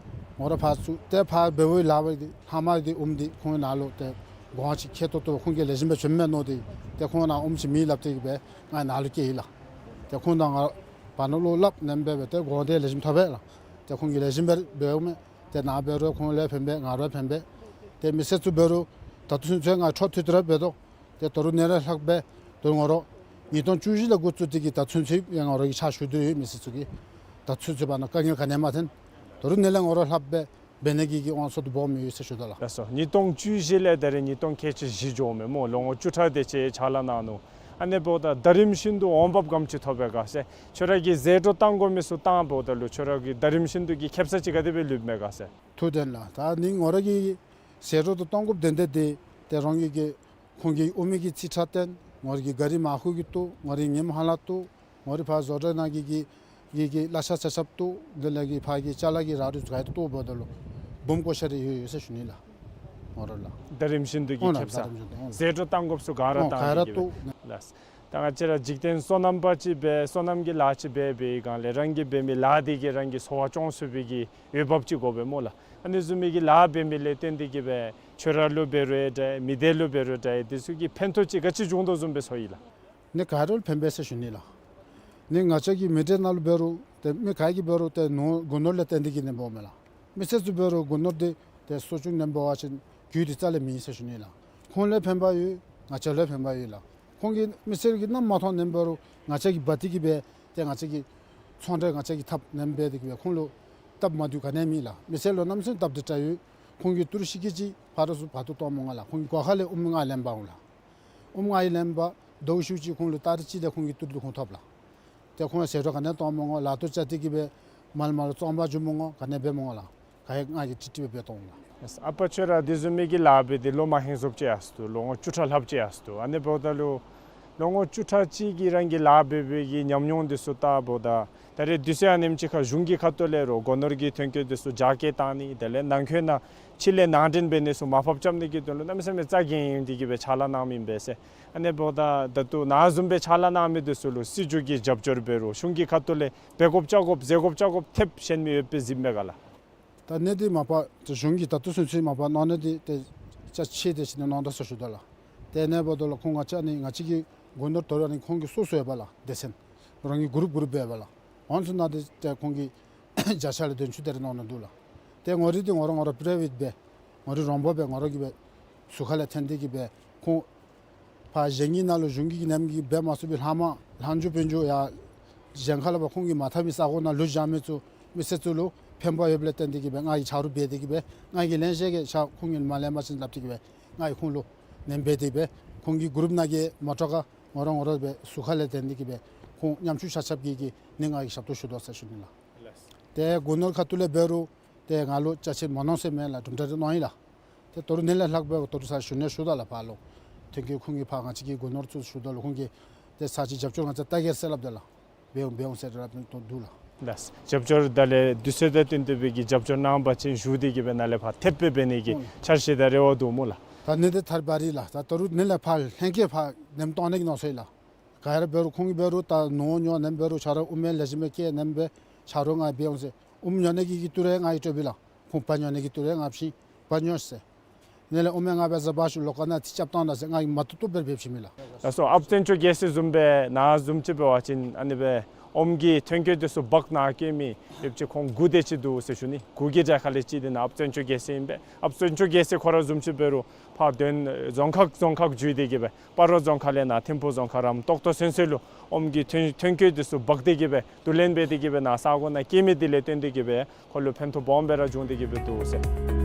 ང་ར་ཕར་ཚུར་ཏེ་ཕར་འབདཝ་ལས་འབད་དེ་ལྷག་མ་འདི་ཨོམ་འདི་ཁོང་ནཱ་ལུ་ཏེ་གོང་ཅིག་ཁེ་ཏོག་ཏོ་ཁོང་གིས་ལེགས་ཤོམ་སྦེ་བྱིནམ་མས་མནོ་སྟེ་ཏེ་ཁོང་ནཱ་ཨོམ་ཅིག་མེད་སླབ་སྟེ་གིས་སྦེ་ང་ནཱ་ལུ་བསྐྱལ་ཡི་ལགས། ཏེ་ཁོང་དང་ང་བར་ན་བློ་སླབ་ནེམ་སྦེ་སྦེ་ཏེ་གོང་འདི་ལེགས་ཤོམ་ཐོབ་པས་ལགས། ཏེ་ཁོང་གིས་ལེགས་ཤོམ་སྦེ་འབདཝ་མས། ཏེ་ནཱ་འབད་རུང་ཁོང་ལུ་ཕན་པས། ང་ར་ཕན་པས། ཏེ་མི་སེར་ཚུ་འབད་རུང་ད་ལྟོ་ཚུན་ཚོད་ང་འཕྲོ་མཐུད་དེ་ར་འབད་དོ། ཏེ་ད་རུང་ནཱ་ལས་ལྷག་སྦེ་ད་རུང་ང་ར་ཉིས་སྟོང་བཅུ་བཞི་ལས་འགོ་བཙུགས་ཏེ་གིས་ད་ཚུན་ཚོད་ཡང་ང་ར་གིས་ཕྱག་ཞུ་སྟེ་ཡོད། མི་སེར་ཚུ་གི་ད་ཚུན་ཚོད་བར་ན་དཀའ་ངལ་ག་ནི་ཡང་མ་ཐོན། ད་རུང་ནཱ་ལས་ང་ར་ལྷག་སྦེ་འབད་ནི་གི་གི་དབང་ཚད་དུམ་གྲ་མེད་ཡོད་ཟེར་ཞུ་དོ་ལགས། ལགས་སོ། ཉིས་སྟོང་བཅུ་བཞི་ལས་ད་རེས་ཉིས་སྟོང་ཁལ་གཅིག་བཞི་འགྱོཝ་མས་སྨོ། ལོ་ངོ་བཅུ་ཕྲག་དེ་ཅིག་ཕྱག་ལཱ་གནང་ནུག། ཨ་ནི་འབདཝ་ད་ད་རིམ་བཞིན་དུ་འོང་འབབ་ག་དེམ་ཅིག་ཐོབ་པས་ག་ཟེར། ཁྱོད་ར་གིས་ཟད་འགྲོ་བཏང་དགོ་མི་ཚུ་བཏང་འབདཝ་ད་ལུ་ཁྱོད་ར་གིས་ད་རིམ་བཞིན་དུ་གི་ཁེབ་ས་ཅིག་ག་དེ་སྦེ་ལུསཔ་མས་ག་ཟེར། ཐུགས་བདེན་ལགས། ད་ནི་ང་ར་གིས་ཟད་འགྲོ་དང་བཏང་དགོཔ་དོན་དག་འདི་ཏེ་རང་གི་གི་ཁོང་གི་ཨོམ་གྱི་རྩིས་ཁྲ་བཏོན། ང་ར་གིས་གཱ་རི་མར་ཁུ་གི་བཏོག། ང་ར་གིས་ངནམ་ཧ་ལམ་བཏོག། ང་ར་ཕར་བཟོ་གྲྭ་ནང་གི་གི་གི་གི་གླ་ཆ་ཆ་ཁྱབ་བཏོག། དེ་ལས་གི་ཕར་གྱི་ཅ་ལ་གི་ར་རུ་ག་ཡོད་བཏོག་འབདཝ་ད་ལུ་འབུམ་བརྒྱ་ཤར་ཡོད་ཡོད་ཟེར་ཞུ་ནི་ལགས། ང་ར་ལགས། ད་རིམ་བཞིན་དུ་གི་ཨོ་ལགས། ཁེབ་ས། ད་རིམ་བཞིན་དུ་ཨོ་ལགས། ཟད་འགྲོ་བཏང་དགོཔ་ཚུ་ག་ར་ཨོ་བཏང་ག་ར་ནི་གི་བཏོག། ལགས། ད་ང་བཅས་ར་འཇིག་རྟེན་སོ་ནམ་པ་ཅིག་སྦེ་སོ་ནམ་གྱི་ལཱ་ཅིག་འབད་བའི་སྒང་ལས་རང་གིས་འབད་མི་ལཱ་འདི་གིས་རང་གི་འཚོ་བ་སྐྱོང་ཚུགས་པའི་གི་འོས་འབབ་ཅིག་དགོ་པས་སྨོ་ལགས། ཨ་ནི་བཟུམ་མའི་གི་ལཱ་འབད་མི་ལས་བརྟེན་ཏེ་གིས་སྦེ་ཁྱོད་ར་ལུ་འབད་རུང་ཡང་འདྲ་མི་སྡེ་ལུ་འབད་རུང་འདྲ་དེ་ཚུ་གི་ཕན་ཐོགས་ཅིག་ག་ཅི་བྱུང་དོ་བཟུམ་སྦེ་ཚོར་ཡི་ལགས། ནི་ག་ར་ལུ་ཕན་པས་ཟེར་ཞུ་ནི་ལགས། ནི་ང་བཅས་ཀྱི་མི་སྡེ་ནང་ལུ་འབད་རུང་ཏེ་མི་ག་གིས་འབད་རུང་ཏེ་ནོར་སྒོ་ནོར་ལས་བརྟེན་ཏེ་གིས་ནི་འབདཝ་མས་ལགས། མི་སེར་ཚུ་འབད་རུང་སྒོ་ནོར་འདི་ཏེ་གསོ་སྐྱོང་ནི་འབད་བ་ཅིན་རྒྱུ་འདི་རྩ་ལས་མེད་ཟེར་ཞུ་ནི་ལགས། ཁོང་ལུ་ཕན་པ་ཡོད། ང་བཅས་ལུ་ཕན་པ་ཡོད་ལགས། ཁོང་གིས་མི་སེར་གྱིས་གནམ་མ་མཐོང་ནི་འབད་རུང་ང་བཅས་ཀྱིས་འབག་སྟེ་གིས་སྦེ་ཏེ་ང་བཅས་ཀྱི་ཚོང་འབྲེལ་ང་བཅས་ཀྱིས་འཐབ་ནི་འབད་དེ་གིས་སྦེ་ཁོང་ལུ་སྟབས་མ་བདེཝ་ག་ནི་ཡང་མེད་ལགས། མི་སེར་ལུ་གནམ་མེད་ས་མེད་སྟབས་བདེ་དྲགས་ཡོད། ཁོང་གིས་ཏི་རུ་ཤིང་ཀི་ཅིག་ཕར་དང་ཚུར་འབག་སྟེ་གཏང་མི་འོང་ལགས། ཁོང་གིས་སྒོ་ཁ་ལས་ཨོམ་ལྔ་ལེན་འབག་འོང་ལགས། ཨོམ་ལྔ་ཡང་ལེན་འབག། ཟླཝ་ཤུལ་ཅིག་ཁོང་ལུ་ཏ་རིག་གཅིག་ལས་ཁོང་གིས་ཏི་རུ་འདི་ཁོང་ཐོབ་ལགས། ཏེ་ཁོང་ཡང་ཟད་འགྲོ་ག་ནི་ཡང་གཏང་མི་འོང་། ལཱ་ཐོག་བཅར་ཏེ་གིས་སྦེ་མར་མར་ལུ་བཙོང་འབག་འགྱོ་མི་འོང་། ག་ནི་འབད་མི་འོང་ལགས། ག་ཡང་ང་གིས་ཀྲིག་ཀྲི་སྦེ་འབད་གཏང་འོང་ལགས། ཨ་པ་ཁྱོད་ར་དེ་བཟུམ་མའི་གི་ལཱ་འབད་དེ་ལོ་མ་ཧེང་སོངམ་ཅིག་ཡར་སོང་དོ། ལོ་ངོ་བཅུ་ཕྲག་ལྷགཔ་ཅིག་ཡར་སོང་དོ། ཨ་ནི་འབདཝ་ད་ལུ་ལོ་ངོ་བཅུ་ཕྲག་གཅིག་གི་རང་གི་ལཱ་འབད་བའི་གི་ཉམས་མྱོང་འདི་ཚུ་བལྟཝ་ད་ད་རེས་དུས་ཚོད་ཨ་ནེམ་ཅིག་ཁར་གཞུང་གི་ཁ་ཐུག་ལས་རོགས་སྒོ་ནོར་གྱི་ཐོན་སྐྱེད་འདི་ཚུ་རྒྱ་སྐྱེད་གཏང་ནི་དེ་ལས་ནང་འཁོད་ནང་ཕྱི་ལས་ནང་འདྲེན་འབད་ནི་ཚུ་མར་ཕབ་རྐྱབ་ནི་གི་དོན་ལུ་གནམ་མེད་ས་མེད་རྩ་འགེངས་ཏེ་གིས་སྦེ་ཕྱག་ལཱ་གནངམ་ཨིན་པས་ཟེར། ཨ་ནི་འབདཝ་ད་ད་ལྟོ་ནཱ་བཟུམ་སྦེ་ཕྱག་ལཱ་གནང་མི་འདི་ཚུ་ལུ་སྲིད་བྱུས་ཀྱི་རྒྱབ་སྐྱོར་འབད་རུང་གཞུང་གི་ཁ་ཐུག་ལས་འབད་དགོཔ་བཅའ་དགོཔ་ཟེར་དགོཔ་བཅའ་དགོཔ་ཐེབས་གཞན་མི་ཡོདཔ་སྦེ་གཟིགསཔ་མས་ག་ལགས། ད་གནས་འདི་མ་པ་ཏེ་གཞུང་གིས་ད་ལྟོ་ཚུན་ཚོད་མ་པ་གནང་ནི་འདི་ཏེ་ཅ་ཆས་དེ་ཅིག་ནི་གནང་ད་ཟེར་ཞུ་དོ་ལགས། ཏེ་ཨ་ནི་འབདཝ་ད་ལུ་ཁོང་ང་བཅས་ཨ་ནི་ང་བཅས་ཀྱི་སྒོ་ནོར་དོ་རུང་ཨ་ནི་ཁོང་གི་སོ་སོ་ཡོད་པ་ལགས། སྡེ་ཚན་རང་གི་གུ་རུབ་གུ་རུབ་སྦེ་ཡོད་པ་ལགས། འོང་ཚུ་ནང་ཏེ་ཏེ་ཁོང་གིས་བརྒྱ་ཆ་ལས་དོན་ཅུ་དེ་རེ་གནང་ནི་འདུག་ལགས། ཏེ་ངོ་རིས་འདི་ང་ར་ང་ར་པི་རའི་ཝེཊ་སྦེ་ངོ་རིས་རོང་པ་སྦེ་ང་ར་གིས་སྦེ་ཟུར་ཁ་ལས་འཐེན་ཏེ་གིས་སྦེ་ཁོང་ཕར་གཞན་གྱི་ནང་ལུ་གཞུང་གི་ནམ་གྱི་འབད་མ་ཚུགས་པའི་ལྷག་མ་ལྷག་འགྱོ་འབད་འགྱོ་ཡར་གཞན་ཁ་ལས་ཕར་ཁོང་གིས་མ་འཐབ་མི་ས་གོ་ནང་ལུ་བཞག་མི་ཚུ་མི་སེར་ཚུ་ལུ་ཕན་པ་ཡོདཔ་ལས་བརྟེན་ཏེ་གིས་སྦེ་ང་གིས་ཆ་རོགས་འབད་དེ་གིས་སྦེ་ང་གིས་ལེན་ཤེས་གི་ཆ་ཁོང་གིས་མ་ལེན་པ་ཅིན་སླབ་སྟེ་གིས་སྦེ་ང་གིས་ཁོང་ལུ་ལེན་འབད་དེ་སྦེ་ཁོང་གི་གུ་རུབ་ནང་གི་མོ་ཊ་ཁར་ང་ར་ང་ར་སྦེ་ཟུར་ཁ་ལས་འཐེན་ཏེ་གིས་སྦེ་ཁོང་ཉམ་ཆུང་ཆ་ཁྱབ་ཀྱི་གི་ནི་ང་གིས་ཞབས་ཏོག་ཞུ་དོ་ཟེར་ཞུ་ནི་ལགས། ཏེ་སྒོ་ནོར་ཁ་ཐུག་ལས་འབད་རུང་ཏེ་ང་ལུ་ཅ་ཆས་མ་གནང་ཟེར་མེད་ལགས། གྲུབ་འབྲས་རེ་གནང་ཡི་ལགས། ཏེ་དོ་རུང་ནི་ལས་ལྷག་སྦེ་དོ་རུང་ས་ཞུ་ནི་ཞུ་དོ་ལགས། ཕར་ལུ་ཐོན་སྐྱེད་ཁོང་གིས་ཕར་ང་བཅས་ཀྱི་སྒོ་ནོར་ཚུ་ཞུ་དོ་ལགས། ཁོང་གིས་ཏེ་ས་ཅིག་རྒྱབ་སྐྱོར་ང་བཅས་བལྟ་གེ་ཟེར་སླབ་དོ་ལགས། འབད་འོང་འབད་འོང་ཟེར་ར་འབད་དོ་འདུག་ལགས། ལགས། རྒྱབ་སྐྱོར་ད་ལས་དུས་ཚོད་དང་བསྟུན་ཏེ་སྦེ་གི་རྒྱབ་སྐྱོར་གནང་པ་ཅིན་བཞུགས་ཏེ་གིས་སྦེ་ནཱ་ལས་ཕར་ཐེབས་སྦེ་འབད་ནི་གི་ཨུམ་འཆར་གཞི་དང་རེ་བ་འདུག་སྨོ་ལགས། ད་ནི་འདི་ཐར་པ་རེ་ལགས། ད་དོ་རུང་ནི་ལས་ཕར་ལྷན་སྐྱེས་ཕར་ནེམ་གཏང་ནི་གི་མནོ་བསམ་ཡོད་ལགས། ག་ར་འབད་རུང་ཁོང་གིས་འབད་རུང་ད་ནོར་ཉོ་ནེམ་འབད་རུང་ཆ་རོགས་ཨུ་མི་ལེགས་ཤོམ་སྦེ་བསྐྱལ་ནེམ་སྦེ་ཆ་རོགས་ང་འབད་འོང་ཟེར། ཨུམ་ཉོ་ནི་གི་གི་ཏི་རུ་ང་གིས་སྤྲོད་པས་ལགས། ཁོང་བལ་ཉོ་ནི་གི་ཏི་རུ་ང་བྱིན་བལ་ཉོ་ཟེར། ནི་ལས་ཨུ་མི་ང་འབད་ཟེར་བ་ཞུ་ལོགས་ཁ་ནང་ཏེ་རྐྱབ་གཏང་ད་ཟེར་ང་གིས་མ་བཏུབ་བཏུབ་སྦེ་འབད་བྱིན་མས་ལགས། ལགས་སོ། ཨཔ་བཙན་སྐྱོགས་རྒྱལ་སྲིད་བཟུམ་སྦེ་ནཱ་བཟུམ་ཅིག་འབད་བ་ཅིན་ཨ་ནི་སྦེ་ཨོམ་གྱི་ཐོན་སྐྱེད་འདི་ཚུ་འབག་ནཱ་བསྐྱལ་མི་ཡོདཔ་ཅིག་ཁོང་དགུ་དེ་ཅིག་འདུག་ཟེར་ཞུ་ནི། དགུ་གི་གྲས་ཁ་ལས་གཅིག་འདི་ནཱ་ཨཔ་བཙན་སྐྱོགས་རྒྱལ་སྲིད་ཨིན་པས། ཨཔ་བཙན་སྐྱོགས་རྒྱལ་སྲིད་ཁོ་ར་བཟུམ་ཅིག་འབད་རུང་ཕར་དོན་རྫོང་ཁག་རྫོང་ཁག་བརྒྱུད་དེ་གིས་སྦེ་སྤ་རོ་རྫོང་ཁག་ལས་ནཱ་ཐིམ་ཕུ་རྫོང་ཁག་རམ་ཏོག་ཏོ་ཚུན་ཚོད་ལུ་ཨོམ་གྱི་ཐོན་ཐོན་སྐྱེད་འདི་ཚུ་འབག་སྟེ་གིས་སྦེ་བསྡུ་ལེན་འབད་དེ་གིས་སྦེ་ནཱ་ས་གོ་ནང་བསྐྱལ་མི་འདི་ལས་བརྟེན་ཏེ་གིས་སྦེ་ཁོ་ལུ་ཕན་ཐོགས་སྦོམ་སྦེ་ར་བྱུང་སྟེ་གིས་སྦེ་འདུག་ཟེར།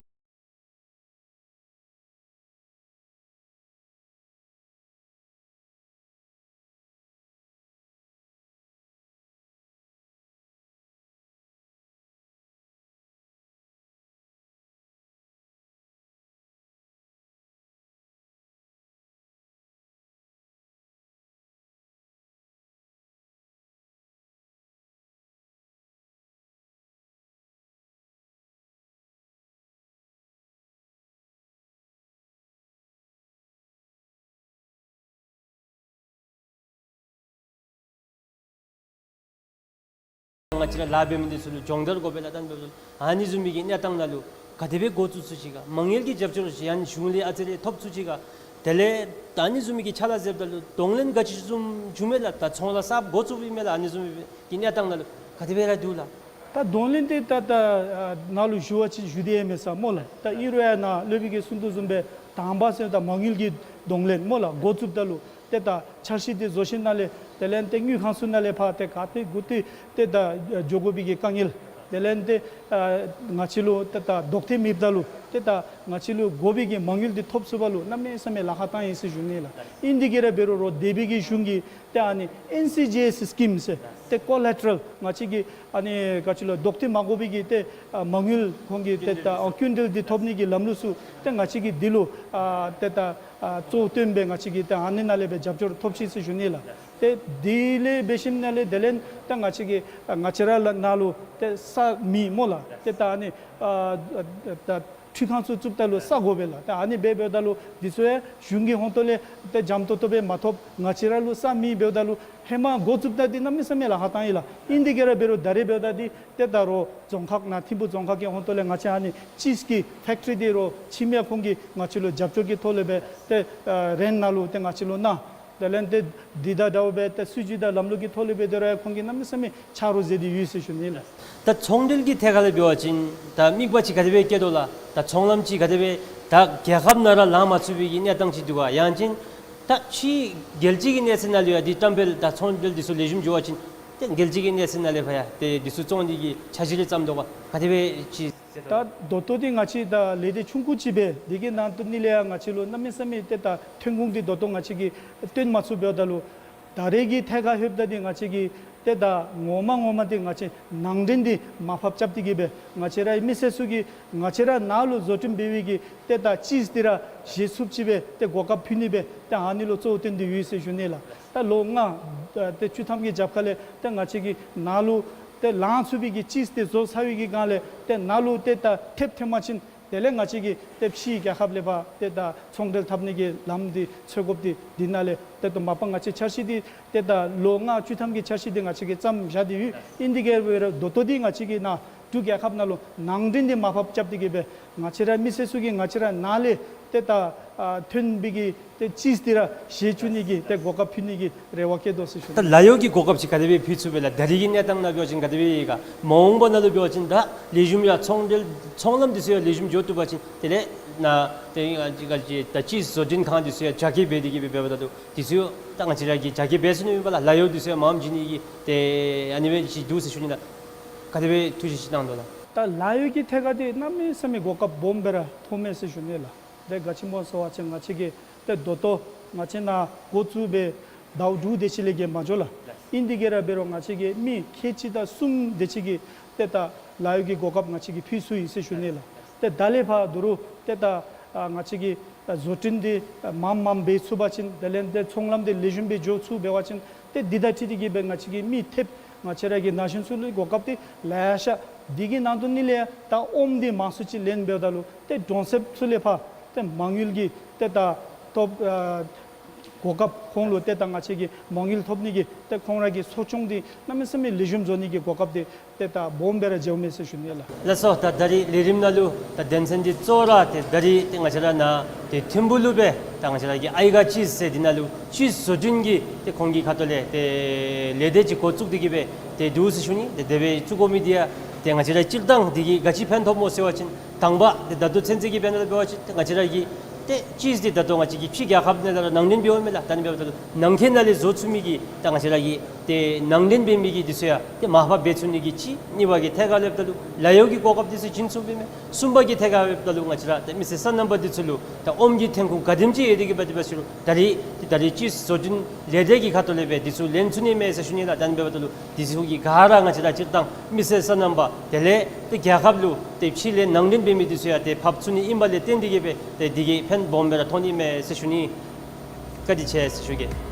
ང་བཅས་ར་ལཱ་འབད་མི་འདི་ཚུ་ལུ་སྦྱོང་བརྡར་དགོ་པས་ལགས། ད་ཨ་ནི་བཟུམ་མའི་གི་གནས་སྟངས་ནང་ལུ་ག་དེ་སྦེ་འགོ་བཙུགས་ཚུགས་ཅི་ག། མ་དངུལ་གྱི་རྒྱབ་སྐྱོར་ཅིག་ཡང་གཞུང་ལས་ཨ་ཙི་རེ་ཐོབ་ཚུགས་ཅི་ག། དེ་ལས་ད་ཨ་ནི་བཟུམ་མའི་གི་ཕྱག་ལཱ་མཛདཔ་ད་ལུ་གདོང་ལེན་ག་ཅི་བཟུམ་བྱུང་མས་ལགས། ད་ཚོང་ལཱ་གསརཔ་འགོ་བཙུགསཔ་ཨིན་མས་ལགས། ཨ་ནི་བཟུམ་མའི་གི་གནས་སྟངས་ནང་ལུ་ག་དེ་སྦེ་ར་འདུག་ལགས། ད་གདོང་ལེན་འདི་ད་ད་ཨ་ནཱ་ལུ་ཞུ་བ་ཅིན་ཞུ་སྟེ་ཡང་མེད་ས་སྨོ་ལགས། ད་ཨིན་རུང་ཡང་ནཱ་སློབ་དཔོན་གྱིས་གསུང་དོ་བཟུམ་སྦེ་དང་པ་ཟེར་ད་མ་དངུལ་གྱི་གདོང་ལེན་སྨོ་ལགས། འགོ་བཙུགསཔ་ད་ལུ་ཏེ་ད་འཆར་གཞི་འདི་བཟོ་ཞིནམ་ལས་དེ་ལས་ཏེ་དངུལ་ཁང་ཚུ་ནང་ལས་ཕར་ཏེ་ག་ཏེ་གུ་ཏེ་ཏེ་ད་འགྱོ་དགོ་པའི་གི་དཀའ་ངལ། དེ་ལས་ཏེ་ཨ་ང་བཅས་ལུ་ཏེ་ད་ལྡོག་ཐེབས་མེདཔ་ད་ལུ་ཏེ་ད་ང་བཅས་ལུ་དགོ་པའི་གི་མ་དངུལ་འདི་ཐོབ་ཚུགས་པ་ལུ་གནམ་མེད་ས་མེད་ལཱ་ཁག་བཏང་ཡི་ཟེར་ཞུ་ནི་ལགས། ཨིན་དེ་གིས་ར་འབད་རུང་རོགས་སྡེ་པའི་གི་གཞུང་གིས་ཏེ་ཨ་ནི་ཨེན་སི་ཇི་ཨེསི་སི་ཀིམ་ཟེར་ཏེ་ཀོ་ལེ་ཊ་རལ་ང་བཅས་ཀྱི་ཨ་ནི་ག་ཅི་ལོ་ལྡོག་ཐེབས་མ་དགོ་པའི་གི་ཏེ་ཨ་མ་དངུལ་ཁོང་གི་ཏེ་ད་ཨ་ཀུན་ཏལ་འདི་ཐོབ་ནི་གི་ལམ་ལུགས་ཚུ་ཏེ་ང་བཅས་ཀྱིས་འདི་ལུ་ཨ་ཏེ་ད་ཨ་གཙོ་བོ་བཏོན་སྦེ་ང་བཅས་ཀྱིས་ཏེ་ཨ་ནི་ནང་ལས་སྦེ་རྒྱབ་སྐྱོར་ཐོབ་ཅི་ཟེར་ཞུ་ནི་ལགས། ཏེ་དེ་ལས་འབད་ཞིནམ་ལས་དེ་ལས་ད་ང་བཅས་ཀྱིས་ཨ་ང་བཅས་ར་ལགས་ནཱ་ལུ་ཏེ་ས་མེད་སྨོ་ལགས། ཏེ་ད་ཨ་ནི་ཨ་ད་ཁྲུས་ཁང་ཚུ་བཙུགསཔ་ད་ལུ་ས་དགོ་པས་ལགས། ཏེ་ཨ་ནི་སྦེ་འབདཝ་ད་ལུ་འདི་ཚུ་ཡང་གཞུང་གི་ཧོང་ཏོ་ལས་ཏེ་འཇམ་ཏོང་ཏོ་སྦེ་མ་ཐོབ། ང་བཅས་ར་ལུ་ས་མེད་འབདཝ་ད་ལུ་ཧེ་མ་འགོ་བཙུགསཔ་ད་འདི་གནམ་མེད་ས་མེད་ལཱ་ཁག་བཏང་ཡི་ལགས། ཨིན་དེ་གིས་ར་འབད་རུང་ད་རེས་འབདཝ་ད་འདི་ཏེ་ད་རོགས་རྫོང་ཁག་ནཱ་ཐིམ་ཕུ་རྫོང་ཁག་གི་ཧོང་ཏོ་ལས་ང་བཅས་ཨ་ནི་ཅིསི་ཀྱི་ཕེཀ་ཊི་རི་འདི་རོགས་ཕྱི་མི་ཁོང་གིས་ང་བཅས་ལུ་རྒྱབ་སྐྱོར་གྱི་ཐོག་ལས་སྦེ་ཏེ་ཨ་རེནཊ་ནང་ལུ་ཏེ་ང་བཅས་ལུ་གནང་། དེ་ལས་ཏེ་འདི་དང་འདྲཝ་སྦེ་ཏེ་སྲིད་བྱུས་དང་ལམ་ལུགས་ཀྱི་ཐོག་ལས་སྦེ་དེ་ར་ཁོང་གིས་གནམ་མེད་ས་མེད་ཆ་རོགས་མཛད་དེ་ཡོད་ཟེར་ཞུ་ནི་ལགས། ད་ཚོང་འབྲེལ་གྱི་ཐད་ཁར་ལས་འབད་བ་ཅིན་ད་དམིགས་པ་ཅིག་ག་དེ་སྦེ་བསྐྱེད་དོ་ལགས། ད་ཚོང་ལམ་ཅིག་ག་དེ་སྦེ་ད་རྒྱལ་ཁབ་ནང་ར་ལང་མ་ཚུགས་པའི་གི་གནས་སྟངས་ཅིག་འདུག་ག། ཡང་ཅིན་ད་ཕྱི་རྒྱལ་སྤྱི་གི་གནས་ཚད་ནང་ལུ་ཡང་འདི་བཀྲམ་སྤེལ་ད་ཚོང་འབྲེལ་འདི་ཚུ་ལེགས་ཤོམ་འགྱོ་བ་ཅིན་ཏེ་རྒྱལ་སྤྱི་གི་གནས་ཚད་ནང་ལས་ཕར་ཡང་ཏེ་འདི་ཚུ་བཙོང་ནི་གི་འཆར་གཞི་རེ་བརྩམས་དོ་ག། ག་དེ་སྦེ་ཅིག། ད་ད་ལྟོ་འདི་ང་བཅས་ད་ལས་སྡེ་ཆུང་ཀུ་ཅིག་སྦེ་འདི་གི་ནང་དུ་ནི་ལས་ཡང་ང་བཅས་ལུ་གནམ་མེད་ས་མེད་ཏེ་ད་ཐོན་ཁུངས་འདི་ད་ལྟོ་ང་བཅས་ཀྱིས་བཏོན་མ་ཚུགས་འབདཝ་ད་ལུ་ད་རེས་ཀྱི་ཐད་ཁར་ལྷོདཔ་ད་འདི་ང་བཅས་ཀྱིས་ཏེ་ད་ངོ་མ་ངོ་མ་འདི་ང་བཅས་ནང་འདྲེན་འདི་མར་ཕབ་རྐྱབ་སྟེ་གིས་སྦེ་ང་བཅས་རའི་མི་སེར་ཚུ་གིས་ང་བཅས་ར་ནཱ་ལུ་བཟོ་སྐྲུན་འབད་བའི་གི་ཏེ་ད་ཅིསི་འདི་ར་བཞེས་ཚུགསཔ་ཅིག་སྦེ་ཏེ་གོ་སྐབས་ཕུལ་ནི་སྦེ་ཏེ་ཨ་ནི་ལུ་གཙོ་བོ་བཏོན་ཏེ་ཡོད་ཟེར་ཞུ་ནི་ལགས། ད་ལོ་ལྔ་ཏེ་བཅུ་ཐམ་གྱི་རྒྱབ་ཁ་ལས་ཏེ་ང་བཅས་ཀྱིས་ནཱ་ལུ་ཏེ་ལང་ཚུགས་པའི་གི་ཅིསི་འདི་བཟོ་ཚར་བའི་གི་སྒང་ལས་ཏེ་ནཱ་ལུ་ཏེ་ད་ཐེབས་ཐོན་པ་ཅིན་དེ་ལས་ང་བཅས་ཀྱིས་ཏེ་ཕྱིའི་རྒྱལ་ཁབ་ལས་ཕར་ཏེ་ད་ཚོང་འབྲེལ་འཐབ་ནི་གི་ལམ་འདི་འཚོལ་དགོཔ་འདི་འདི་ནང་ལས་ཏེ་ད་མ་པ་ང་བཅས་འཆར་གཞི་འདི་ཏེ་ད་ལོ་ལྔ་བཅུ་ཐམ་གྱི་འཆར་གཞི་འདི་ང་བཅས་ཀྱིས་བརྩམས་བཞག་སྟེ་ཡོད། ཨིན་དེ་གིས་འབད་རུང་ད་ལྟོ་འདི་ང་བཅས་ཀྱིས་ནཱ་ འབྲུག་རྒྱལ་ཁབ་ནང་ལུ་ནང་འདྲེན་འདི་མར་ཕབ་རྐྱབ་སྟེ་གི་སྦེ་ང་བཅས་ར་མི་སེར་ཚུ་གིས་ང་བཅས་ར་ནང་ལས་ཏེ་ད་ཨ་ཐོན་པའི་གི་ཏེ་ཅིསི་འདི་ར་བཞེས་བཅུག་ནི་གི་ཏེ་གོ་སྐབས་ཕུལ་ནི་གི་རེ་བ་བསྐྱེད་དོ་ཟེར་ཞུ་ནི། ད་ལཱ་གཡོག་གི་གོ་སྐབས་ཅིག་ག་དེ་སྦེ་ཕུལ་ཚུགས་པས་ལགས། ད་རེས་ཀྱི་གནས་སྟངས་ནང་འབད་བ་ཅིན་ག་དེ་སྦེ་ཡོད་ག། མ་འོངས་པ་ནང་ལུ་འབད་བ་ཅིན་ད་ལེགས་ཤོམ་ཡར་ཚོང་འབྲེལ་ཚོང་ལམ་འདི་ཚུ་ཡང་ལེགས་ཤོམ་འགྱོ་བཏུབ་པ་ཅིན་དེ་ལས་ནཱ་ཏེ་ང་བཅས་ད་ཅིསི་བཟོ་སྐྲུན་ཁང་འདི་ཚུ་ཡང་རྒྱ་སྐྱེད་འབད་དེ་གི་སྦེ་འབདཝ་ད་ལུ་འདི་ཚུ་ད་ང་བཅས་ར་གིས་རྒྱ་སྐྱེད་འབད་ཚུགས་ནི་ཨིན་པས་ལགས། ལཱ་གཡོག་འདི་ཚུ་ཡང་མངམ་བྱིན་ནི་གི་ཏེ་ཨ་ནི་སྦེ་ཅིག་འདུག་ཟེར་ཞུ་ནི་ལགས། ག་དེ་སྦེ་ཐུགས་བཞེད་ཅིག་གནང་དོ་ལགས། ད་ལཱ་གཡོག་གི་ཐད་ཁར་འདི་གནམ་མེད་ས་མེད་གོ་སྐབས་སྦོམ་སྦེ་ར་ཐོབ་མས་ཟེར་ཞུ་ནི་ལགས། ཏེ་ག་ཅི་སྨོ་ཟེར་བ་ཅིན་ང་བཅས་ཀྱིས་ཏེ་ད་ལྟོ་ང་བཅས་ནཱ་འགོ་བཙུགས་སྦེ་ཟླཝ་དྲུག་དེ་ཅིག་ལས་བརྒལ་མ་འགྱོ་ལགས། ཨིན་དེ་གིས་ར་འབད་རུང་ང་བཅས་ཀྱིས་མི་ཁལ་གཅིག་དང་གསུམ་དེ་ཅིག་གི་ཏེ་ད་ལཱ་གཡོག་གི་གོ་སྐབས་ང་བཅས་ཀྱིས་ཕུལ་ཚུགས་ཡི་ཟེར་ཞུ་ནི་ལགས། ཏེ་ད་ལས་ཕར་ད་རུང་ཏེ་ད་ཨ་ང་བཅས་ཀྱིས་ཨ་བཟོ་སྐྲུན་འདི་ཨ་མངམ་མངམ་འབད་ཚུགས་པ་ཅིན་དེ་ལས་ཏེ་ཚོང་ལམ་འདི་ལེགས་ཤོམ་སྦེ་འགྱོ་ཚུགས་འབད་བ་ཅིན་ཏེ་འདི་དང་འཁྲིལ་ཏེ་གི་སྦེ་ང་བཅས་ཀྱིས་མི་ཐེབས་ང་བཅས་ར་གི་ན་གཞོན་ཚུ་ལུ་གོ་སྐབས་འདི་ལེ་ཤ་འདི་གི་ནང་དོན་ནི་ལས་ད་ཨོམ་འདི་མང་སུ་ཅིག་ལེན་འབདཝ་ད་ལུ་ཏེ་གྲོང་གསེབ་ཚུ་ལས་ཕར་ཏེ་མ་དངུལ་གྱི་ཏེ་ད་ཐོབ་ཨ་གོ་སྐབས་ཁོང་ལུ་ཏེ་ད་ང་བཅས་ཀྱིས་མ་དངུལ་ཐོབ་ནི་གི་ཏེ་ཁོང་ར་གི་གསོ་སྐྱོང་འདི་གནམ་མེད་ས་མེད་ལེགས་ཤོམ་བཟོ་ནི་གི་གོ་སྐབས་འདི་ཏེ་ད་སྦོམ་སྦེ་ར་འགྱོཝ་མས་ཟེར་ཞུ་ནི་ལགས། ལགས་སོ། ད་ད་རིས་ལས་རིམ་ནང་ལུ་ད་དོན་ཚན་འདི་གཙོ་བོ་ར་ཏེ་ད་རིས་ཏེ་ང་བཅས་ར་ནཱ་ཏེ་ཐིམ་ཕུག་ལུ་སྦེ་ད་ང་བཅས་ར་གི་ཨའི་ག་ཅིསི་ཟེར་འདི་ནང་ལུ་ཅིསི་བཟོ་སྐྲུན་གྱི་ཏེ་ཁོང་གི་ཁ་ཐུག་ལས་ཏེ་ལས་སྡེ་ཅིག་འགོ་བཙུགས་ཏེ་གི་སྦེ་ཏེ་འདུག་ཟེར་ཞུ་ནི། ཏེ་དེ་སྦེ་བཙུགས་དགོ་མི་འདི་ཡང་ཏེ་ང་བཅས་ར་སྤྱིར་བཏང་འདི་གིས་ག་ཅི་ཕན་ཐོགས་སྨོ་ཟེར་བ་ཅིན་དང་པ་ཏེ་ད་ལྟོ་ཚུན་ཚོད་ཀྱི་དཔེར་ན་འབད་བ་ཅིན་ཏེ་ང་བཅས་ར་གི་ཏེ་ཅིསི་འདི་ད་ལྟོ་ང་བཅས་ཀྱི་ཕྱི་རྒྱལ་ཁབ་ནང་ལས་ར་ནང་འདྲེན་འབདཝ་མས་ལགས། ད་ནི་འབདཝ་ད་ལུ་ནང་འཁོད་ནང་ལས་བཟོ་ཚུགས་མི་གི་ད་ང་བཅས་ར་གི་ཏེ་ནང་འདྲེན་འབད་མི་གི་འདི་ཚུ་ཡང་ཏེ་མར་ཕབ་འབད་ཚུགས་ནི་གི་གཅིག། གཉིས་པ་གི་ཐད་ཁར་ལུ་འབདཝ་ད་ལུ་ལཱ་གཡོག་གི་གོ་སྐབས་འདི་ཚུ་བྱིན་ཚུགས་པས་མས། གསུམ་པ་གི་ཐད་ཁར་འབདཝ་ད་ལུ་ང་བཅས་ར་ཏེ་མི་སེར་སོ་ནམ་པ་འདི་ཚུ་ལུ་ད་ཨོམ་གྱི་ཐོན་ཁུངས་ག་དེམ་ཅིག་ཡོད་དེ་གི་འབད་དེ་འབད་ཟེར་རུང་ད་རིས་ཏེ་ད་རིས་ཅིསི་བཟོ་སྐྲུན་ལས་སྡེ་གི་ཁ་ཐུག་ལས་སྦེ་འདི་ཚུ་ལེན་ཚུགས་ནི་མས་ཟེར་ཞུ་ནི་ལགས། ད་ནི་འབདཝ་ད་ལུ་འདི་ཚུ་གི་ག་ར་ང་བཅས་ར་སྤྱིར་བཏང་མི་སེར་སོ་ནམ་པ་དེ་ལས་ཏེ་རྒྱལ་ཁབ་ལུ་ཏེ་ཕྱི་ལས་ནང་འདྲེན་འབད་མི་འདི་ཚུ་ཡང་ཏེ་ཕབ་ཚུགས་ནི་ཨིན་པ་ལས་བརྟེན་ཏེ་གི་སྦེ་ཏེ་འདི་གིས་ཕན་སྦོམ་སྦེ་ར་ཐོགས་ནི་མས་ཟེར་ཞུ་ནི། བཀའ་དྲིན་ཆེ་ཟེར་ཞུ་གེ།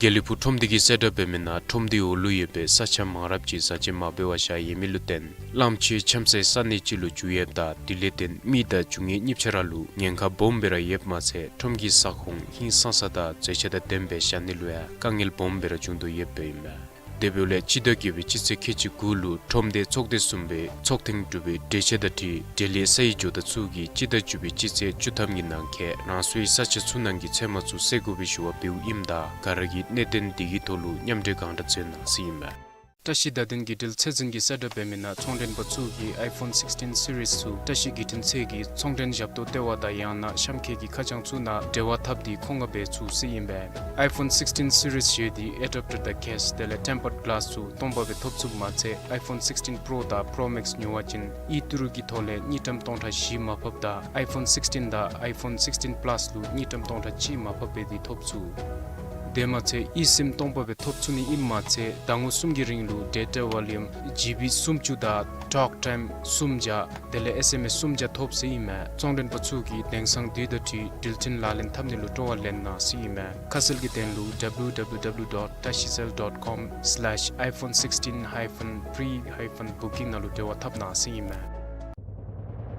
དགེ་ལེགས་ཕུག་ཁྲོམ་སྡེ་གིས་གསལ་བསྒྲགས་འབད་མི་ནང་ཁྲོམ་སྡེའི་འོག་ལུ་ཡོད་པའི་ས་ཆ་མང་རབས་ཅིག་བཟའ་སྤྱོད་མ་འབད་བར་བཞག་ཡོད་མི་ལུ་བརྟེན་གླངམོ་ཆེ་འཁྱམ་སའི་ས་གནས་ཅིག་ལུ་འགྱུར་ཡོདཔ་ད་དེ་ལས་བརྟེན་མི་དང་རྒྱུ་དངོས་གཉིས་ཆ་ར་ལུ་ཉེན་ཁ་སྦོམ་སྦེ་ར་ཡོདཔ་མ་ཚད་ཁྲོམ་གྱི་ས་ཁོངས་ཧིང་སངས་ས་དང་མཛེས་ཆ་དང་ལྡནམ་སྦེ་བཞག་ནི་ལུ་ཡང་དཀའ་ངལ་སྦོམ་སྦེ་ར་འབྱུང་དོ་ཡོདཔ་ཨིན་མས། དེ་འབདཝ་ལས་སྤྱི་ཟླ་བརྒྱད་པའི་སྤྱི་ཚེས་ཁལ་གཅིག་དགུ་ལུ་ཁྲོམ་སྡེ་ཚོགས་སྡེ་གསུམ་པའི་ཚོགས་ཐེངས་དྲུག་པའི་གྲོས་ཆོད་དང་འཁྲིལ་འབྲེལ་ཡོད་ས་ཡི་ཇོ་བདག་ཚུ་གིས་སྤྱི་ཟླ་བཅུ་པའི་སྤྱི་ཚེས་བཅུ་ཐམ་གྱི་ནང་འཁོད་རང་སོའི་ས་ཆ་ཚུ་ནང་གི་ཚལ་མ་ཚུ་བསལ་དགོ་པའི་ཞུ་བ་འབདཝ་ཨིནམ་ད་ག་ར་གིས་གནད་དོན་འདི་གི་ཐོག་ལུ་མཉམ་འབྲེལ་གང་དྲག་འཚོལ་གནང་ཟེར་ཨིན་མས། བཀྲ་ཤིས་བརྡ་དོན་བརྒྱུད་འབྲེལ་ཚད་འཛིན་གྱིས་གསལ་བསྒྲགས་འབད་མི་ནང་ཚོང་མགྲོན་པ་ཚུ་གིས་ཨའི་ཕོན་སིགསི་ཊིན་སི་རིསི་ཚུ་བཀྲ་ཤིས་བརྒྱུད་འཕྲིན་ཚད་ཀྱི་ཚོང་མགྲོན་ཞབས་ཏོག་ལྟེ་བ་དང་ཡང་ན་གཤམ་འཁོད་ཀྱི་ཁ་བྱང་ཚུ་ནང་འབྲེལ་བ་འཐབ་སྟེ་མཁོ་མངགས་འབད་ཚུགས་ཟེར་ཨིན་པས། ཨའི་ཕོན་སིགསི་ཊིན་སི་རིསི་བཞེས་ཏེ་ཨེ་ཌེབ་ཊར་དང་ཀེསི་དེ་ལས་ཊེམ་པརཌ་གི་ལཱསི་ཚུ་སྟོང་པ་སྦེ་ཐོབ་ཚུགསཔ་མ་ཚད་ཨའི་ཕོན་སིགསི་ཊིན་པྲོ་དང་པྲོ་མེགསི་ཉོ་བ་ཅིན་ཨི་ཊུ་རུ་གི་ཐོག་ལས་དངུལ་ཀྲམ་སྟོང་ཕྲག་བཞི་མར་ཕབ་དང་ཨའི་ཕོན་སིགསི་ཊིན་དང་ཨའི་ཕོན་སིགསི་ཊིན་པ་ལཱསི་ལུ་དངུལ་ཀྲམ་སྟོང་ཕྲག་གཅིག་མར་ཕབ་འབད་དེ་ཐོབ་ཚུགས། དེ་མ་ཚད་ཨི་སིམ་སྟོང་པ་སྦེ་ཐོབ་ཚུགས་ནི་ཨིནམ་མ་ཚད་ཟླ་ངོ་གསུམ་གྱི་རིང་ལུ་ཌེ་ཊ་བོ་ལུམ་ཇི་བི་སུམ་ཅུ་དང་ཊོག་ཊའིམ་སུམ་བརྒྱ་དེ་ལས་ཨེསི་ཨེམ་ཨེསི་སུམ་བརྒྱ་ཐོབ་ཟེར་ཨིན་མས། ཚོང་མགྲོན་པ་ཚུ་གིས་དེང་སང་དུས་དང་འཁྲིལ་འགྲུལ་འཕྲིན་ལག་ལེན་འཐབ་ནི་ལུ་སྤྲོ་བ་ལེན་གནང་ཟེར་ཨིན་མས། ཁ་གསལ་གྱི་དོན་ལུ་ཌབ་ལུ་ཌབ་ལུ་ཌབ་ལུ་ཌོཊ་ཏ་ཤི་སེལ་ཌོཊ་ཀོམ་སི་ལེཤ་ཨའི་ཕོན་སིགསི་ཊིན་ཧའི་ཕོན་པི་རི་ཧའི་ཕོན་བུ་ཀིང་ནང་ལུ་འབྲེལ་བ་འཐབ་གནང་ཟེར་ཨིན་མས།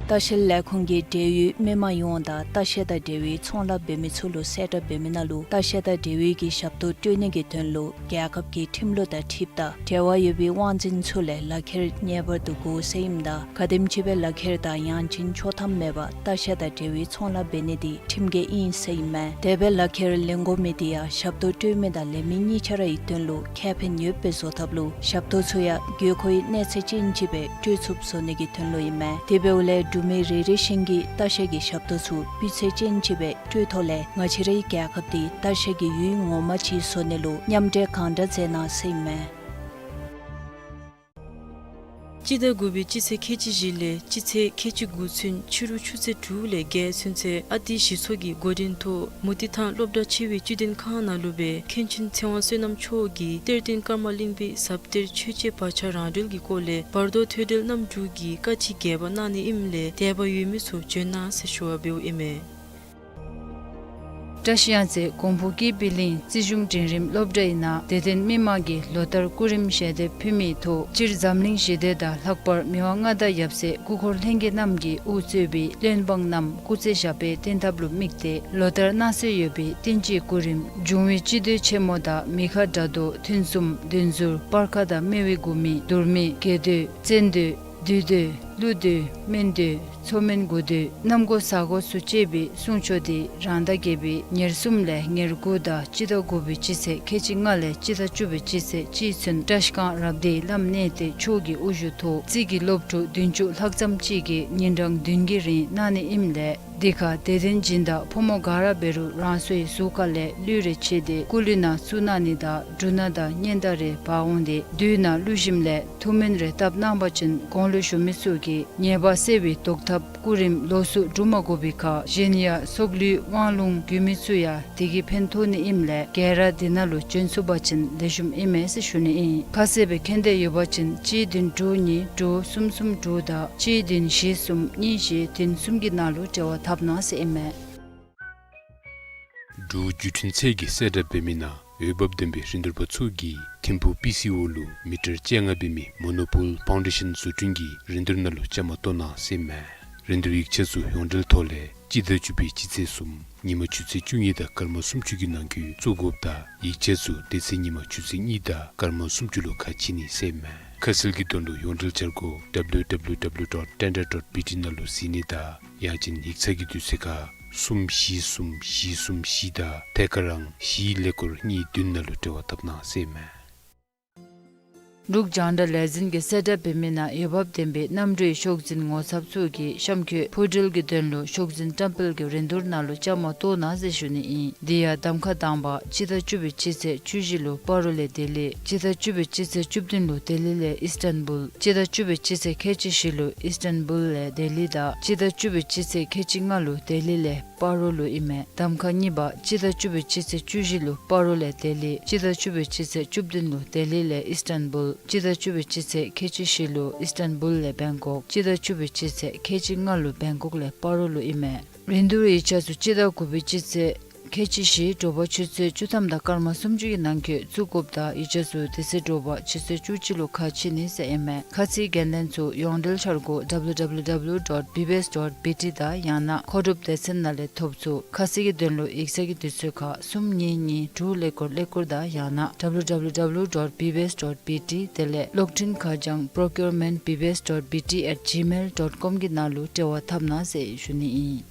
ལྟ་བཤལ་ལས་ཁུངས་ཀྱིས་འབྲེལ་ཡོད་མི་མང་ཡོངས་དང་ལྟ་བཤལ་དང་འབྲེལ་བའི་ཚོང་ལཱ་འབད་མི་ཚུ་ལུ་གསལ་བསྒྲགས་འབད་མི་ནང་ལུ་ལྟ་བཤལ་དང་འབྲེལ་བའི་གི་ཞབས་ཏོག་སྤྲོད་ནི་གི་དོན་ལུ་རྒྱལ་ཁབ་ཀྱི་ཁྲིམས་ལུགས་དང་འཁྲིལཝ་ད་འབྲེལ་བ་ཡོད་པའི་དབང་འཛིན་ཚུ་ལས་ལག་ཁྱེར་ངེས་པར་དུ་དགོ་ཟེར་ཨིནམ་ད་ག་དེམ་ཅིག་སྦེ་ལག་ཁྱེར་དང་ཡང་ཅིན་ཆོག་ཐམ་མེད་པར་ལྟ་བཤལ་དང་འབྲེལ་བའི་ཚོང་ལཱ་འབད་ནི་འདི་ཁྲིམས་འགལ་ཨིན་ཟེར་ཨིན་མས། དེ་སྦེ་ལག་ཁྱེར་ལེན་དགོ་མི་འདི་ཡང་ཞབས་ཏོག་སྤྲོད་མི་དང་ལེན་མི་གཉིས་ཆ་རའི་དོན་ལུ་ཁེ་ཕན་ཡོདཔ་སྦེ་བཟོ་ཐབས་ལུ་ཞབས་ཏོག་ཚུ་ཡང་དགོས་མཁོའི་གནས་ཚད་ཅན་ཅིག་སྦེ་སྤྲོད་ཚུགསཔ་བཟོ་ནི་གི་དོན་ལུ་ཨིན་མས། དེ་འབདཝ་ལས་འབྲུག་མི་རེ་རེ་བཞིན་གྱིས་ལྟ་བཤལ་གྱི་ཞབས་ཏོག་ཚུ་སྤུས་ཚད་ཅན་ཅིག་སྦེ་སྤྲོད་ཐོག་ལས་ང་བཅས་རའི་རྒྱལ་ཁབ་འདི་ལྟ་བཤལ་གྱི་ཡུལ་ངོ་མ་ཅིག་བཟོ་ནི་ལུ་མཉམ་འབྲེལ་གང་དྲག་མཛད་གནང་ཟེར་ཨིན་མས། སྤྱི་ཟླ་དགུ་པའི་སྤྱི་ཚེས་ཁལ་གཅིག་བཞི་ལས་སྤྱི་ཚེས་ཁལ་གཅིག་དགུ་ཚུན་ཕྱི་རུ་ཆུ་ཚོད་དྲུག་ལས་བརྒྱད་ཚུན་ཚོད་ཨ་ཏི་གཞི་ཚོགས་ཀྱི་འགོ་འདྲེན་ཐོག་མུ་ཏིག་ཐང་སློབ་གྲྭ་ཆེ་བའི་བཅུད་ལྡན་ཁང་ནང་ལུ་སྦེ་མཁན་ཆེན་ཚེ་དབང་བསོད་ནམས་མཆོག་གིས་གཏེར་སྟོན་ཀརྨ་གླིང་པའི་ཟབ་གཏེར་ཆོས་འཆད་བག་ཆགས་རང་གྲོལ་གྱི་སྐོར་ལས་བར་དོ་ཐོས་གྲོལ་རྣམ་དྲུག་གི་བཀའ་ཁྲིད་རྒྱས་པ་གནང་ནི་ཨིནམ་ལས་དད་པ་ཡོད་མི་ཚུ་འབྱོན་གནང་ཟེར་ཞུ་བ་འབདཝ་ཨིན་མས། བཀྲ་ཤིས་གཡང་རྩེ་གོང་ཕུ་ཀི་པི་ལིང་རྩིས་གཞུང་འབྲིང་རིམ་སློབ་གྲྭའི་ནང་དད་ལྡན་མི་མང་གིས་ལོ་ལྟར་སྐུ་རིམ་ཞལ་འདེབས་ཕུལ་མིའི་ཐོག་སྤྱིར་འཛམ་གླིང་ཞི་བདེ་དང་ལྷག་པར་མི་དབང་མངའ་བདག་ཡབ་སྲས་སྐུ་འཁོར་ལྷན་རྒྱས་རྣམས་ཀྱིས་དབུ་གཙོས་པའི་བློན་འབངས་རྣམས་སྐུ་ཚེ་ཞབས་པད་བརྟན་ཐབས་ལུ་དམིགས་ཏེ་ལོ་ལྟར་གནང་སྲོལ་ཡོད་པའི་བསྟན་སྤྱིའི་སྐུ་རིམ་འབྱུང་བའི་སྤྱི་མདོས་ཆེན་མོ་དང་མི་ཁ་དགྲ་བཟློག་ཐུན་གསུམ་བདུན་ཟུར་སྤར་ཁ་དང་སྨེ་བའི་དགུ་མིག་དུར་མིག་རྒྱལ་མདོས་བཙན་མདོས་བདུད་མདོས་ཀླུ་མདོས་སྨན་མདོས་མཚོ་སྨན་དགུ་མདོས་གནམ་སྒོ་ས་སྒོ་ཚུ་བཅས་པའི་གསུང་ཆོག་འདི་རང་ཟླ་བརྒྱད་པའི་ཉེར་གསུམ་ལས་ཉེར་དགུ་དང་སྤྱི་ཟླ་དགུ་པའི་སྤྱི་ཚེས་ཁལ་གཅིག་ལྔ་ལས་སྤྱི་ཟླ་བཅུ་པའི་སྤྱི་ཚེས་གཅིག་ཚུན་བཀྲ་ཤིས་སྒང་རབ་སྡེའི་བླམ་གནས་བརྟན་མཆོག་གི་དབུ་བཞུགས་ཐོག་རྩིས་ཀྱི་སློབ་ཕྲུག་བདུན་ཅུ་ལྷག་ཙམ་ཅིག་གིས་ཉིན་གྲངས་བདུན་གྱི་རིང་གནང་ནི་ཨིནམ་ལས་འདི་ཁར་དད་ལྡན་སྦྱིན་བདག་ཕོ་མོ་ག་ར་འབད་རུང་རང་སོའི་གཟུགས་ཁ་ལས་གླུད་རེ་ཕྱེ་སྟེ་སྐུ་གླུད་ནང་བཙུགས་གནང་ནི་དང་འབྲུ་སྣ་དང་སྙན་དར་རེ་འབག་འོང་སྟེ་བདུད་ནང་གླུད་ཞིནམ་ལས་ཐུགས་སྨོན་རེ་བཏབ་གནང་པ་ཅིན་གོང་ལུ་ཞུ་མི་ཚུ་གིས་ཉེས་པ་སེལ་བའི་བཟློག་ཐབས་སྐུ་རིམ་ལོགས་སུ་སྒྲུབ་མ་དགོ་པའི་ཁར་གཞན་ཡང་སྲོག་གླུད་དབང་ལུང་རྒྱུད་སྨད་ཚུ་ཡང་དེ་གིས་ཕན་ཐོགས་ནི་ཨིནམ་ལས་ག་ར་འདི་ནང་ལུ་བྱོན་ཚུགས་པ་ཅིན་ལེགས་ཤོམ་ཨིན་མས་ཟེར་ཞུ་ནི་ཨིན། ཁ་གསལ་སྦེ་མཁྱེན་འདོད་ཡོད་པ་ཅིན་གཅིག་བདུན་དྲུག་གཉིས་དྲུག་གསུམ་གསུམ་དྲུག་དང་གཅིག་བདུན་བཞི་གསུམ་གཉིས་བཞི་བདུན་གསུམ་གྱི་ནང་ལུ་འབྲེལ་བ་འཐབ་གནང་ཟེར་ཨིན་མས། འབྲུག་བརྒྱུད་འཕྲིན་ཚད་ཀྱིས་གསལ་བསྒྲགས་འབད་མི་ནང་འོས་འབབ་ལྡན་པའི་རིན་བསྡུར་པ་ཚུ་གིས་ཐིམ་ཕུག་པི་སི་ཨོ་ལུ་མི་ཊར་བཅོ་ལྔ་འབད་མི་མོ་ནོ་པོལ་ཕའུན་ཌེ་ཤཱན་བཟོ་སྐྲུན་གྱི་རིན་བསྡུར་ནང་ལུ་བཅའ་མར་གཏོགས་གནང་ཟེར་ཨིན་མས། རིན་བསྡུར་ཡིག་ཆ་ཚུ་ཡོངས་འབྲེལ་ཐོག་ལས་སྤྱི་ཟླ་བཅུ་པའི་སྤྱི་ཚེས་གསུམ་ཉིན་མ་ཆུ་ཚོད་བཅུ་གཉིས་དང་སྐར་མ་སུམ་ཅུ་གི་ནང་འཁོད་བཙུགས་དགོཔ་དང་ཡིག་ཆ་ཚུ་དེ་ཚེ་ཉིན་མ་ཆུ་ཚོད་གཉིས་དང་སྐར་མ་སུམ་ཅུ་ལུ་ཁ་ཕྱེ་ནི་ཟེར་ཨིན་མས། ཁ་གསལ་གྱི་དོན་ལུ་ཡོངས་འབྲེལ་འཆར་སྒོ་W W W dot tender dot B T ནང་ལུ་གཟིགས་ནི་དང་ཡང་ཅིན་ཡིག་ཚང་གི་དུས་ཚོད་ཁར་གསུམ་བཞི་གསུམ་བཞི་གསུམ་བཞི་དང་ཐད་ཀར་རང་བཞི་ཀླད་ཀོར་གཉིས་བདུན་ནང་ལུ་འབྲེལ་བ་འཐབ་གནང་ཟེར་ཨིན་མས། འབྲུག་རྒྱང་བསྒྲགས་ལས་འཛིན་གྱིས་གསལ་བསྒྲགས་འབད་མི་ནང་འོས་འབབ་ལྡན་པའི་གནམ་གྲུའི་ཤོག་འཛིན་ངོ་ཚབ་ཚུ་གིས་གཤམ་འཁོད་འཕུར་འགྲུལ་གྱི་དོན་ལུ་ཤོག་འཛིན་བཀྲམ་སྤེལ་གྱི་རིན་བསྡུར་ནང་ལུ་བཅའ་མར་གཏོགས་གནང་ཟེར་ཞུ་ནི་ཨིན། དེ་ཡང་གདམ་ཁ་དང་པ་སྤྱི་ཟླ་བཅུ་པའི་སྤྱི་ཚེས་བཅུ་བཞི་ལུ་སྤ་རོ་ལས་ལྡི་ལི། སྤྱི་ཟླ་བཅུ་པའི་སྤྱི་ཚེས་བཅུ་བདུན་ལུ་ལྡི་ལི་ལས་ཨིས་ཊན་བུལ། སྤྱི་ཟླ་བཅུ་པའི་སྤྱི་ཚེས་ཁལ་གཅིག་བཞི་ལུ་ཨིས་ཊན་བུལ་ལས་ལྡི་ལི་དང་སྤྱི་ཟླ་བཅུ་པའི་སྤྱི་ཚེས་ཁལ་གཅིག་ལྔ་ལུ་ལྡི་ལི་ལས་སྤ་རོ་ལུ་ཨིན་མས། གདམ་ཁ་གཉིས་པ་སྤྱི་ཟླ་བཅུ་པའི་སྤྱི་ཚེས་བཅུ་བཞི་ལུ་སྤ་རོ་ལས་ལྡི་ལི། སྤྱི་ཟླ་བཅུ་པའི་སྤྱི་ཚེས་བཅུ་བདུན་ལུ་ལྡི་ལི་ལས་ཨིས་ཊན་བུལ། སྤྱི་ཟླ་བཅུ་པའི་སྤྱི་ཚེས་ཁལ་གཅིག་བཞི་ལུ་ཨིས་ཊན་བུལ་ལས་བེང་ཀོག། སྤྱི་ཟླ་བཅུ་པའི་སྤྱི་ཚེས་ཁལ་གཅིག་ལྔ་ལུ་བེང་ཀོག་ལས་སྤ་རོ་ལུ་ཨིན་མས། རིན་བསྡུར་ཡིག་ཆ་ཚུ་སྤྱི་ཟླ་དགུ་པའི་སྤྱི་ཚེས་ཁལ་གཅིག་བཞི་དྲོ་པ་ཆུ་ཚོད་བཅུ་ཐམ་དང་སྐར་མ་སུམ་ཅུ་གི་ནང་འཁོད་བཙུགས་དགོཔ་དང་ཡིག་ཆ་ཚུ་དེ་ཚེ་དྲོ་པ་ཆུ་ཚོད་བཅུ་གཅིག་ལུ་ཁ་ཕྱེ་ནི་ཟེར་ཨིན་མས། ཁ་ཚིག་འགན་ལེན་ཚུ་ཡོངས་འབྲེལ་འཆར་སྒོ་W W W dot B B S dot B T དང་ཡང་ན་མཁོ་སྒྲུབ་སྡེ་ཚན་ནང་ལས་ཐོབ་ཚུགས། ཁ་གསལ་གྱི་དོན་ལུ་ཡིག་ཚང་གི་དུས་ཚོད་ཁར་གསུམ་གཉིས་གཉིས་དྲུག་ཀླད་ཀོར་ཀླད་ཀོར་དང་ཡང་ན་W W W dot B B S dot B T དེ་ལས་གློག་འཕྲིན་ཁ་བྱང་procurement B B S dot B T at gmail dot com གི་ནང་ལུ་འབྲེལ་བ་འཐབ་གནང་ཟེར་ཞུ་ནི་ཨིན།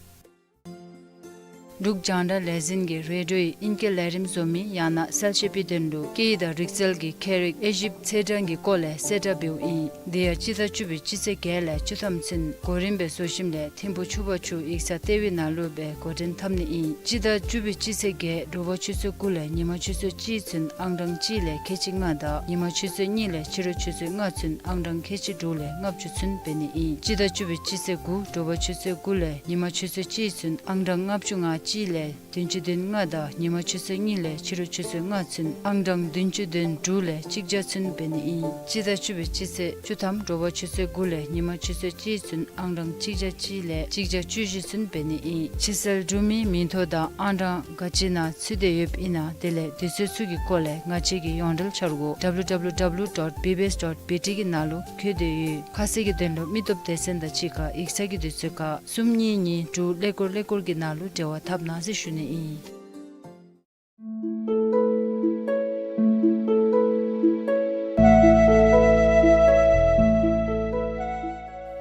འབྲུག་རྒྱང་བསྒྲགས་ལས་འཛིན་གྱིས་རེ་ཌིའོ་ཡི་ཨིང་སྐད་ལས་རིམ་བཟོ་མི་ཡང་ན་གསལ་བཤད་པའི་དོན་ལུ་སྐད་ཡིག་དང་རིག་རྩལ་གྱི་ཁྱད་རིག་དབྱེ་ཞིབ་ཚེས་གྲངས་ཀྱི་སྐོར་ལས་གསལ་བསྒྲགས་འབདཝ་ཨིན། དེ་ཡང་སྤྱི་ཟླ་བཅུ་པའི་སྤྱི་ཚེས་བརྒྱད་ལས་བཅུ་ཐམ་ཚུན་གོ་རིམ་སྦེ་བཟོ་ཞིནམ་ལས་ཐིམ་ཕུ་ཆུ་བར་ཆུ་ཡིག་ཚང་ལྟེ་བའི་ནང་ལུ་སྦེ་འགོ་འདྲེན་འཐབ་ནི་ཨིན། སྤྱི་ཟླ་བཅུ་པའི་སྤྱི་ཚེས་བརྒྱད་དྲོ་པ་ཆུ་ཚོད་དགུ་ལས་ཉིན་མ་ཆུ་ཚོད་གཅིག་ཚུན་ཨང་གྲངས་གཅིག་ལས་ཁལ་གཅིག་ལྔ་དང་ཉིན་མ་ཆུ་ཚོད་གཉིས་ལས་ཕྱི་རུ་ཆུ་ཚོད་ལྔ་ཚུན་ཨང་གྲངས་ཁལ་གཅིག་དྲུག་ལས་ལྔ་བཅུ་ཚུན་འབད་ནི་ཨིན། སྤྱི་ཟླ་བཅུ་པའི་སྤྱི་ཚེས་དགུ་དྲོ་པ་ཆུ་ཚོད་དགུ་ལས་ཉིན་མ་ཆུ་ཚོད་གཅིག་ཚུན་ཨང་གྲངས་ལྔ་བཅུ་ང་གཅིག་ལས་བདུན་ཅུ་དོན་ལྔ་དང་ཉིན་མ་ཆུ་ཚོད་གཉིས་ལས་ཕྱི་རུ་ཆུ་ཚོད་ལྔ་ཚུན་ཨང་གྲངས་བདུན་ཅུ་དོན་དྲུག་ལས་གཅིག་བརྒྱ་ཚུན་འབད་ནི་ཨིན། སྤྱི་ཟླ་བཅུ་པའི་སྤྱི་ཚེས་བཅུ་ཐམ་དྲོ་པ་ཆུ་ཚོད་དགུ་ལས་ཉིན་མ་ཆུ་ཚོད་གཅིག་ཚུན་ཨང་གྲངས་གཅིག་བརྒྱ་གཅིག་ལས་གཅིག་བརྒྱ་བཅུ་བཞི་ཚུན་འབད་ནི་ཨིན། ཕྱིར་སེལ་གྲུབ་མིའི་མིང་ཐོ་དང་ཨང་གྲངས་ག་ཅི་ནང་ཚུད་དེ་ཡོདཔ་ཨིན་ན་དེ་ལས་དུས་ཚོད་ཚུ་གི་སྐོར་ལས་ང་བཅས་ཀྱི་ཡོངས་འབྲེལ་འཆར་སྒོ་W W W dot B B S dot B T གི་ནང་ལུ་བཀོད་དེ་ཡོད། ཁ་གསལ་གྱི་དོན་ལུ་མི་སྟོབས་སྡེ་ཚན་དང་གཅིག་ཁར་ཡིག་ཚང་གི་དུས་ཚོད་ཁར་གསུམ་གཉིས་གཉིས་དྲུག་ཀླད་ཀོར་ཀླད་ཀོར་གྱི་ནང་ལུ་འབྲེལ་བ་འཐབ་གནང་ཟེར་ཞུ་ནི་ཨིན།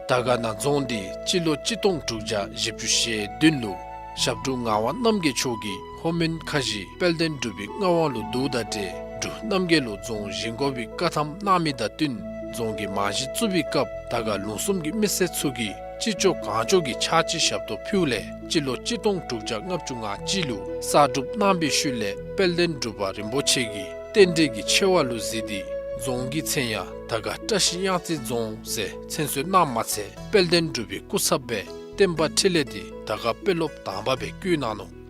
དར་དཀར་ན་རྫོང་འདི་སྤྱི་ལོ་གཅིག་སྟོང་དྲུག་བརྒྱ་བཞི་བཅུ་ཞེ་བདུན་ལུ་ཞབས་དྲུང་ངག་དབང་རྣམ་རྒྱལ་མཆོག་གིས་ལྷོ་མོན་ཁ་བཞི་དཔལ་ལྡན་འབྲུག་པའི་མངའ་དབང་ལུ་བསྡུཝ་ད་ཏེ་འབྲུག་རྣམ་རྒྱལ་ལུ་རྫོང་བཞེངས་དགོ་པའི་བཀའ་ཐམ་གནང་མི་དང་བསྟུན་རྫོང་གི་རྨང་གཞི་བཙུགས་པའི་སྐབས་དར་དཀར་ལུང་གསུམ་གྱི་མི་སེར་ཚུ་གིས་ཅི་ལྕོགས་གང་ལྕོགས་ཀྱི་ཕྱག་ཕྱི་ཞབས་ཏོག་ཕུལཝ་ལས་སྤྱི་ལོ་གཅིག་སྟོང་དྲུག་བརྒྱ་ལྔ་བཅུ་ང་གཅིག་ལུ་གསར་སྒྲུབ་གནང་པའི་ཤུལ་ལས་དཔལ་ལྡན་འབྲུག་པ་རིན་པོ་ཆེ་གིས་རྟེན་འབྲེལ་གྱི་ཆེ་བ་ལུ་གཟིགས་ཏེ་རྫོང་གི་མཚན་ཡང་དར་དཀར་བཀྲ་ཤིས་གཡང་རྩེ་རྫོང་ཟེར་མཚན་གསོལ་གནངམ་མ་ཚད་དཔལ་ལྡན་འབྲུག་པའི་སྐུ་ཚབ་སྦེ་བསྟན་པ་འཕྲིན་ལས་འདི་དར་དཀར་དཔོན་སློབ་དང་པ་སྦེ་བསྐོ་གནང་ནུག།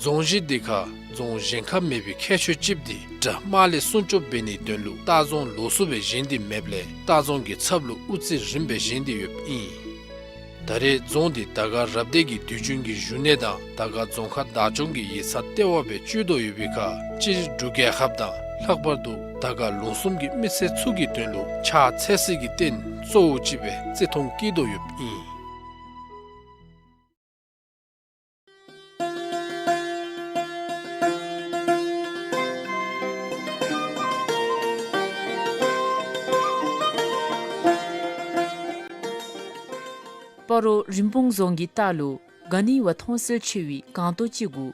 རྫོང་གཞི་འདི་ཁར་རྫོང་གཞན་ཁར་མེད་པའི་ཁྱད་ཆོས་ཅིག་འདི་དགྲ་དམག་ལས་སྲུང་སྐྱོབ་འབད་ནིའི་དོན་ལུ་ལྟ་རྫོང་ལོགས་སུ་སྦེ་བཞེངས་ཏེ་མེདཔ་ལས་ལྟ་རྫོང་གི་ཚབ་ལུ་དབུ་རྩེ་རིམ་པ་སྦེ་བཞེངས་ཏེ་ཡོདཔ་ཨིན། ད་རེས་རྫོང་འདི་དར་དཀར་རབ་སྡེ་གི་དུས་རྒྱུན་གྱི་བཞུགས་གནས་དང་དར་དཀར་རྫོང་ཁག་བདག་སྐྱོང་གི་ཡིག་ཚང་ལྟེ་བ་སྦེ་སྤྱོད་དོ་ཡོད་པའི་ཁར་སྤྱིར་འབྲུག་རྒྱལ་ཁབ་དང་ལྷག་པར་དུ་དར་དཀར་ལུང་གསུམ་གྱི་མི་སེར་ཚུ་གི་དོན་ལུ་ཕྱག་འཚལ་སའི་རྟེན་གཙོ་བོ་ཅིག་སྦེ་བརྩི་མཐོང་བསྐྱེད་དོ་ཡོདཔ་ཨིན། སྤ་རོ་རིན་སྤུངས་རྫོང་གི་ལྟག་ལུ་ག་ནི་བ་མཐོང་གསལ་ཆེ་བའི་སྒང་ཏོག་ཅིག་གུ་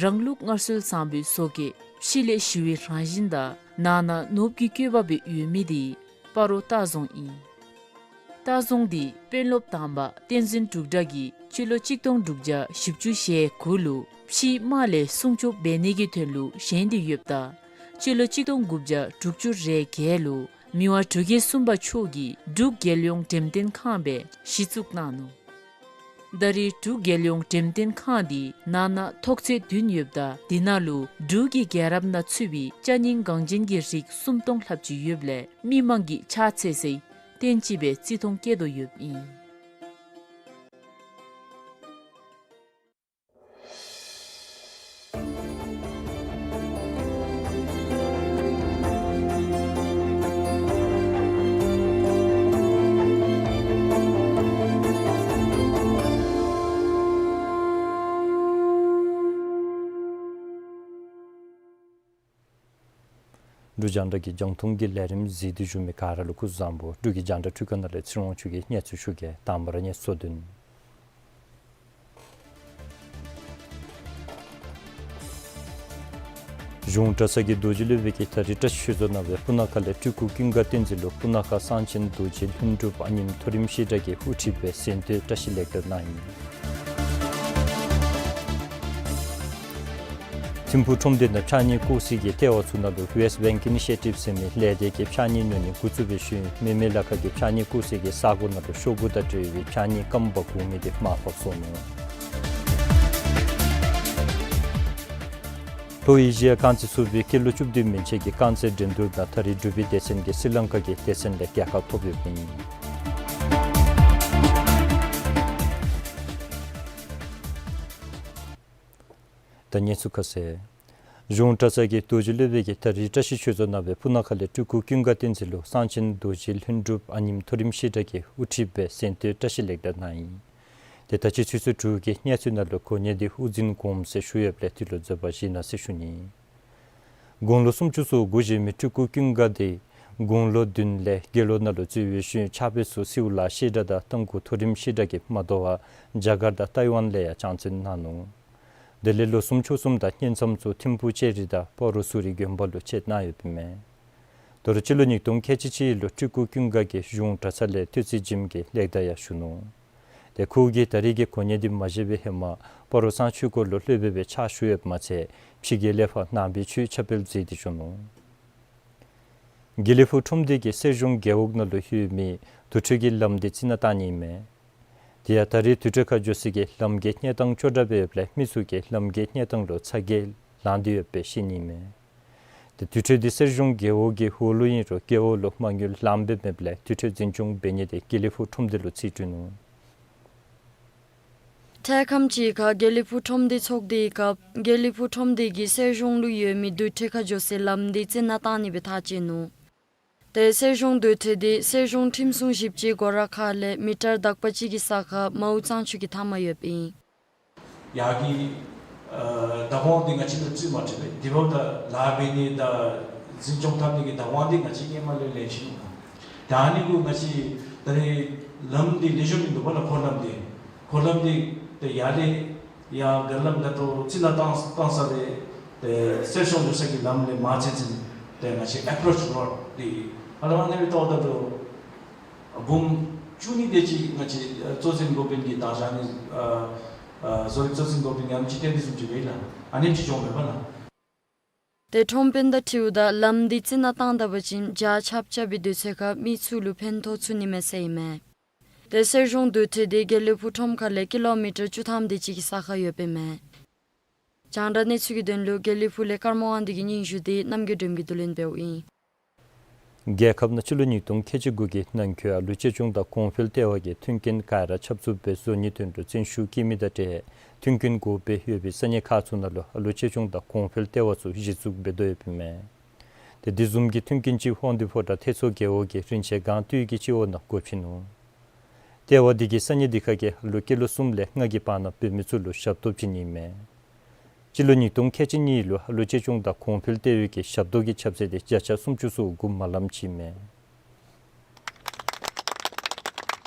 རང་ལུགས་སྔར་སྲོལ་བཟང་པོའི་བཟོ་བཀོད་ཕྱི་ལས་ཞི་བའི་རང་བཞིན་དང་ནང་ན་ནོར་བུའི་བཀོད་པ་སྦེ་ཡོད་མི་འདི་སྤ་རོ་ལྟ་རྫོང་ཨིན། ལྟ་རྫོང་འདི་དཔོན་སློབ་དང་པ་བསྟན་འཛིན་འབྲུག་སྒྲ་གིས་སྤྱི་ལོ་གཅིག་སྟོང་དྲུག་བརྒྱ་བཞི་བཅུ་ཞེ་དགུ་ལུ་ཕྱིའི་དམག་ལས་སྲུང་སྐྱོབ་འབད་ནིའི་དོན་ལུ་བཞེངས་ཏེ་ཡོདཔ་ད་སྤྱི་ལོ་གཅིག་སྟོང་དགུ་བརྒྱ་དྲུག་ཅུ་རེ་བརྒྱད་ལུ་མི་དབང་འབྲུག་རྒྱལ་གསུམ་པ་མཆོག་གིས་འབྲུག་རྒྱལ་ཡོངས་འགྲེམས་སྟོན་ཁང་སྦེ་གཞི་བཙུགས་གནང་ནུག། ད་རེས་འབྲུག་རྒྱལ་ཡོངས་འགྲེམས་སྟོན་ཁང་འདི་ནང་ན་ཐོག་ཚད་བདུན་ཡོདཔ་ད་འདི་ནང་ལུ་འབྲུག་གི་རྒྱལ་རབས་ནང་ཚུད་པའི་ཅ་རྙིང་འགངས་ཅན་གྱི་རིགས་སུམ་སྟོང་ལྷགཔ་ཅིག་ཡོདཔ་ལས་མི་མང་གིས་ཕྱག་འཚལ་སའི་རྟེན་ཅིག་སྦེ་བརྩི་མཐོང་བསྐྱེད་དོ་ཡོདཔ་ཨིན། འབྲུག་རྒྱང་བསྒྲགས་ཀྱི་རྒྱང་མཐོང་གི་ལས་རིམ་གཟིགས་ཏེ་བཞུགས་མི་ག་ར་ལུ་སྐུ་གཟུགས་བཟང་པོ། འབྲུག་གི་རྒྱང་བསྒྲགས་འཕྲུལ་ཁང་ནང་ལས་ཚེ་རིང་དབང་ཕྱུག་གིས་གནས་ཚུལ་ཞུ་གེ། དང་པ་ར་གནས་ཚུལ་དོན། གཞུང་གྲྭ་ཚང་གི་རྡོ་རྗེ་སློབ་དཔོན་གྱིས་ད་རིས་བཀྲ་ཤིས་ཆོས་རྫོང་ནང་སྦེ་སྤུ་ན་ཁ་ལས་སྤྲུལ་སྐུ་ཀུན་དགའ་བསྟན་འཛིན་ལུ་སྤུ་ན་ཁ་གསང་ཆེན་རྡོ་རྗེ་ལྷུན་གྲུབ་ཨ་ནེམ་མཐོ་རིམ་བཤད་གྲྭ་གི་དབུ་ཁྲིད་སྦེ་གཟེངས་བསྟོད་བཀྲ་ཤིས་ལེགས་དར་གནང་ཡི། ཐིམ་ཕུག་ཁྲོམ་སྡེ་ནང་ཕྱགས་སྙིགས་བཀོག་སའི་ལྟེ་བ་ཚུ་ནང་ལུ་Waste Bank Initiative ཟེར་མི་ལས་སྡེ་གིས་ཕྱགས་སྙིགས་ཉོ་ནི་འགོ་བཙུགས་པའི་ཤུལ་མེ་མེ་ལ་ཁ་གི་ཕྱགས་སྙིགས་བཀོག་སའི་ས་སྒོ་ནང་ལུ་ཤོག་གུ་དང་འབྲེལ་བའི་ཕྱགས་སྙིགས་སྐམ་པ་བཀོག་མི་དེ་མར་ཕབ་སོང་ནུག། ལྷོ་ཨེ་ཤི་ཡ་རྐང་རྩེད་ཚོགས་པའི་སྐྱེས་ལོ་བཅུ་བདུན་མན་ཆད་ཀྱི་རྐང་རྩེད་འགྲན་བསྡུར་ནང་ད་རེས་འབྲུག་པའི་སྡེ་ཚན་གྱིས་སི་ལང་ཀ་གི་སྡེ་ཚན་ལས་རྒྱལ་ཁ་ཐོབ་ཡོདཔ་ཨིན། ད་གནས་ཚུལ་ཁ་གསལ། གཞུང་གྲྭ་ཚང་གི་རྡོ་རྗེ་སློབ་དཔོན་གྱིས་ད་རིས་བཀྲ་ཤིས་ཆོས་རྫོང་ནང་སྦེ་སྤུ་ན་ཁ་ལས་སྤྲུལ་སྐུ་ཀུན་དགའ་བསྟན་འཛིན་ལུ་གསང་ཆེན་རྡོ་རྗེ་ལྷུན་གྲུབ་ཨ་ནེམ་མཐོ་རིམ་བཤད་གྲྭ་གི་དབུ་ཁྲིད་སྦེ་གཟེངས་བསྟོད་བཀྲ་ཤིས་ལེགས་དར་གནང་ཡི། དེ་ད་ཅི་ཆུ་ཚོད་དྲུག་གི་གནས་ཚུལ་ནང་ལུ་གོ་གནས་འདི་དབུ་འཛིན་གོངམ་ཟེར་ཞུ་ཡོདཔ་ལས་དེ་ལུ་མཛད་པ་བཞེས་གནང་ཟེར་ཞུ་ནི། དགུང་ལོ་སུམ་ཅུ་སོ་དགུ་བཞེས་མི་སྤྲུལ་སྐུ་ཀུན་དགའ་དེ་དགུང་ལོ་བདུན་ལས་དགེ་སློང་ནང་ལུ་བཙུགས་པའི་ཤུལ་ཕྱག་དཔེ་ཚུ་སེའུ་ལ་བཤད་གྲྭ་དང་རྟ་མགོ་མཐོ་རིམ་བཤད་གྲྭ་གིས་མ་དོ་བར་རྒྱ་གར་དང་ཏའི་ཝན་ལས་ཡང་སྦྱང་བརྩོན་གནང་ནུག། དེ་ལས་ལོ་གསུམ་ཕྱོགས་གསུམ་དང་བསྙེན་མཚམས་ཚུ་ཐིམ་ཕུག་ལྕགས་རི་དང་སྤ་རོ་སུ་རི་དགོན་པ་ལུ་བཅད་གནང་ཡོདཔ་ཨིན་མས། དོ་རུང་སྤྱི་ལོ་ཉིས་སྟོང་ཁལ་གཅིག་གཅིག་ལུ་སྤྲུལ་སྐུ་ཀུན་དགའ་གིས་གཞུང་གྲྭ་ཚང་ལས་བསྟོད་ཚིག་འཇིམ་གྱི་ལེགས་དར་ཡང་ཞུ་ནུག། དེ་ཁོ་གིས་ད་རིས་ཀྱི་གོ་གནས་འདི་མ་བཞེས་པའི་ཧེ་མ་སྤ་རོ་གཙང་ཆུ་སྐོར་ལུ་སློབ་དཔོན་སྦེ་ཕྱག་ཞུ་ཡོདཔ་མ་ཚད་ཕྱི་རྒྱལ་ལས་ཕར་ནང་པའི་ཆོས་ཁྱབ་སྤེལ་མཛད་དེ་བྱོན་ནུག། དགེ་ལེགས་ཕུག་ཁྲོམ་སྡེ་གིས་གསེར་གཞོང་རྒེད་འོག་ནང་ལུ་ཡོད་མི་དུར་ཁྲོད་ཀྱི་ལམ་འདི་རྩི་ནག་བཏང་ནི་ཨིན་མས། དེ་ཡང་ད་རེས་དུར་ཁྲོད་ཁར་འགྱོ་སའི་ལམ་གྱི་གནས་སྟངས་སྐྱོ་དྲགས་སྦེ་ཡོདཔ་ལས་མི་ཚུ་གིས་ལམ་གྱི་གནས་སྟངས་ལུ་ཚ་གྱང་ལང་སྟེ་ཡོདཔ་སྦེ་ཤེས་ནི་ཨིན་མས། དེ་དུར་ཁྲོད་འདི་གསེར་གཞོང་རྒེད་འོག་གི་འོག་ལུ་ཨིན་རུང་རྒེད་འོག་ལུ་མ་དངུལ་ལངམ་སྦེ་མེདཔ་ལས་དུར་ཁྲོད་འཛིན་སྐྱོང་འབད་ནི་དེ་དགེ་ལེགས་ཕུག་ཁྲོམ་སྡེ་ལུ་རྩིས་སྤྲོད་ནུག། འཕྲལ་ཁམས་ཅིག་ཁར་དགེ་ལེགས་ཕུག་ཁྲོམ་སྡེ་ཚོགས་སྡེའི་སྐབས་དགེ་ལེགས་ཕུག་ཁྲོམ་སྡེ་གིས་གསེར་གཞོང་ལུ་ཡོད་མི་དུར་ཁྲོད་ཁར་འགྱོ་སའི་ལམ་འདི་རྩི་ནག་བཏང་ནི་སྦེ་ཐག་བཅད་ནུག། དེ་གསེར་གཞོང་དུར་ཁྲོད་འདི་གསེར་གཞོང་ཁྲིམས་སྲུང་ཞིབ་དཔྱད་སྒོ་ར་ཁ་ལས་མི་ཊར་དག་པ་ཅིག་གི་ས་ཁར་མའུ་གཙང་ཆུ་གི་མཐའ་མར་ཡོདཔ་ཨིན། ཡར་གྱི་ཨ་བདག་དབང་འདི་ང་བཅས་ལུ་རྩིས་མ་སྤྲོད་པས། དེ་འབདཝ་ད་ལཱ་འབད་ནི་དང་འཛིན་སྐྱོང་འཐབ་ནི་གི་བདག་དབང་འདི་ང་བཅས་ཧེ་མ་ལས་ལེན་བཞིན་ཡོད། ད་ཨ་ནི་གུ་ང་བཅས་ད་རེས་ལམ་འདི་ལེགས་ཤོམ་མིན་འདུག་པ་ལགས། འཁོར་ལམ་འདི་འཁོར་ལམ་འདི་ཏེ་ཡར་ལས་ཡར་རྒྱ་ལམ་ད་ལྟོ་རྩི་ནག་བཏང་བཏང་ས་ལས་ཏེ་གསེར་གཞོང་འགྱོ་ས་གི་ལམ་ལས་མར་ཚུན་ཚུན་ཏེ་ང་བཅས་ཨེ་པྲོ་ཆི་རོཌ་འདི་ཨ་ལ་ཨ་ནི་སྦེ་བལྟཝ་ད་ལུ་འབུམ་བཅུ་གཉིས་དེ་ཅིག་ང་བཅས་གཙོ་འཛིན་འགོ་དཔོན་གྱིས་བདག་བཞག་ནི་ཨ་ཨ་བཟོ་རིག་གཙོ་འཛིན་འགོ་དཔོན་གྱིས་ཨ་ནེམ་ཅིག་བཏོན་ནི་བཟུམ་ཅིག་འབད་ལགས། ཨ་ནེམ་ཅིག་བྱུངམ་མས་པ་ལགས། ཏེ་ཁྲོམ་དཔོན་དང་འཁྲིལཝ་ད་ལམ་འདི་རྩི་ནག་བཏང་ད་པ་ཅིན་རྒྱ་ཆག་ཆག་པའི་དུས་ཚོད་ཁར་མི་ཚུ་ལུ་ཕན་ཐོགས་ཚུགས་ནི་མས་ཟེར་ཨིན་མས། ཏེ་གསེར་གཞོང་དུར་ཁྲོད་འདི་དགེ་ལེགས་ཕུག་ཁྲོམ་ཁ་ལས་ཀི་ལོ་མི་ཊར་བཅུ་ཐམ་དེ་ཅིག་གི་ས་ཁར་ཡོདཔ་ཨིན་མས། རྒྱང་བསྒྲགས་གནས་ཚུལ་གྱི་དོན་ལུ་དགེ་ལེགས་ཕུག་ལས་ཀརྨ་དབང་འདུས་ཀྱི་སྙན་ཞུ་དེ་རྣམ་རྒྱལ་སྒྲོལམ་གྱིས་བསྡུ་ལེན་འབདཝ་ཨིན། རྒྱལ་ཁབ་ནང་སྤྱི་ལོ་ཉིས་སྟོང་ཁལ་གཅིག་དགུ་གི་ནང་འཁོད་ཨ་ལུ་གཅེས་སྐྱོང་དང་གོང་འཕེལ་ལྟེ་བ་གིས་མཐུན་རྐྱེན་ག་ར་ཆབས་ཚུད་སྦེ་བཟོ་ནིའི་དོན་ལུ་བརྩོན་ཤུགས་བསྐྱེད་མི་དང་འབྲེལ་མཐུན་རྐྱེན་དགོཔ་སྦེ་ཡོད་པའི་ས་གནས་ཁག་ཚུ་ནང་ལུ་ཨ་ལུ་གཅེས་སྐྱོང་དང་གོང་འཕེལ་ལྟེ་བ་ཚུ་གཞི་བཙུགས་འབད་དོ་ཡོདཔ་ཨིན་མས། ཏེ་དེ་བཟུམ་གྱི་མཐུན་རྐྱེན་ཅིག་དབང་འདུས་ཕོ་བྲང་ཐེད་མཚོ་རྒེད་འོག་གི་རིན་ཆེན་སྒང་སྟོད་ཀྱི་སྤྱི་འོག་ནང་འགོ་བྱིན་ནུག། ལྟེ་བ་འདི་གིས་ས་གནས་འདི་ཁ་གི་ཨ་ལུ་སྐྱེས་ལོ་གསུམ་ལས་ལྔ་གི་བར་ན་འབད་མི་ཚུ་ལུ་ཞབས་ཏོག་བྱིན་ནི་ཨིན་མས། སྤྱི་ལོ་ཉིས་སྟོང་ཁལ་གཅིག་གཉིས་ལུ་ཨ་ལུ་གཅེས་སྐྱོང་དང་གོང་འཕེལ་ལྟེ་བའི་གི་ཞབས་ཏོག་གི་ཁྱབ་ཚད་དེ་བརྒྱ་ཆ་སུམ་ཅུ་སོ་དགུ་མ་ལམ་ཅིག་ཨིན་མས།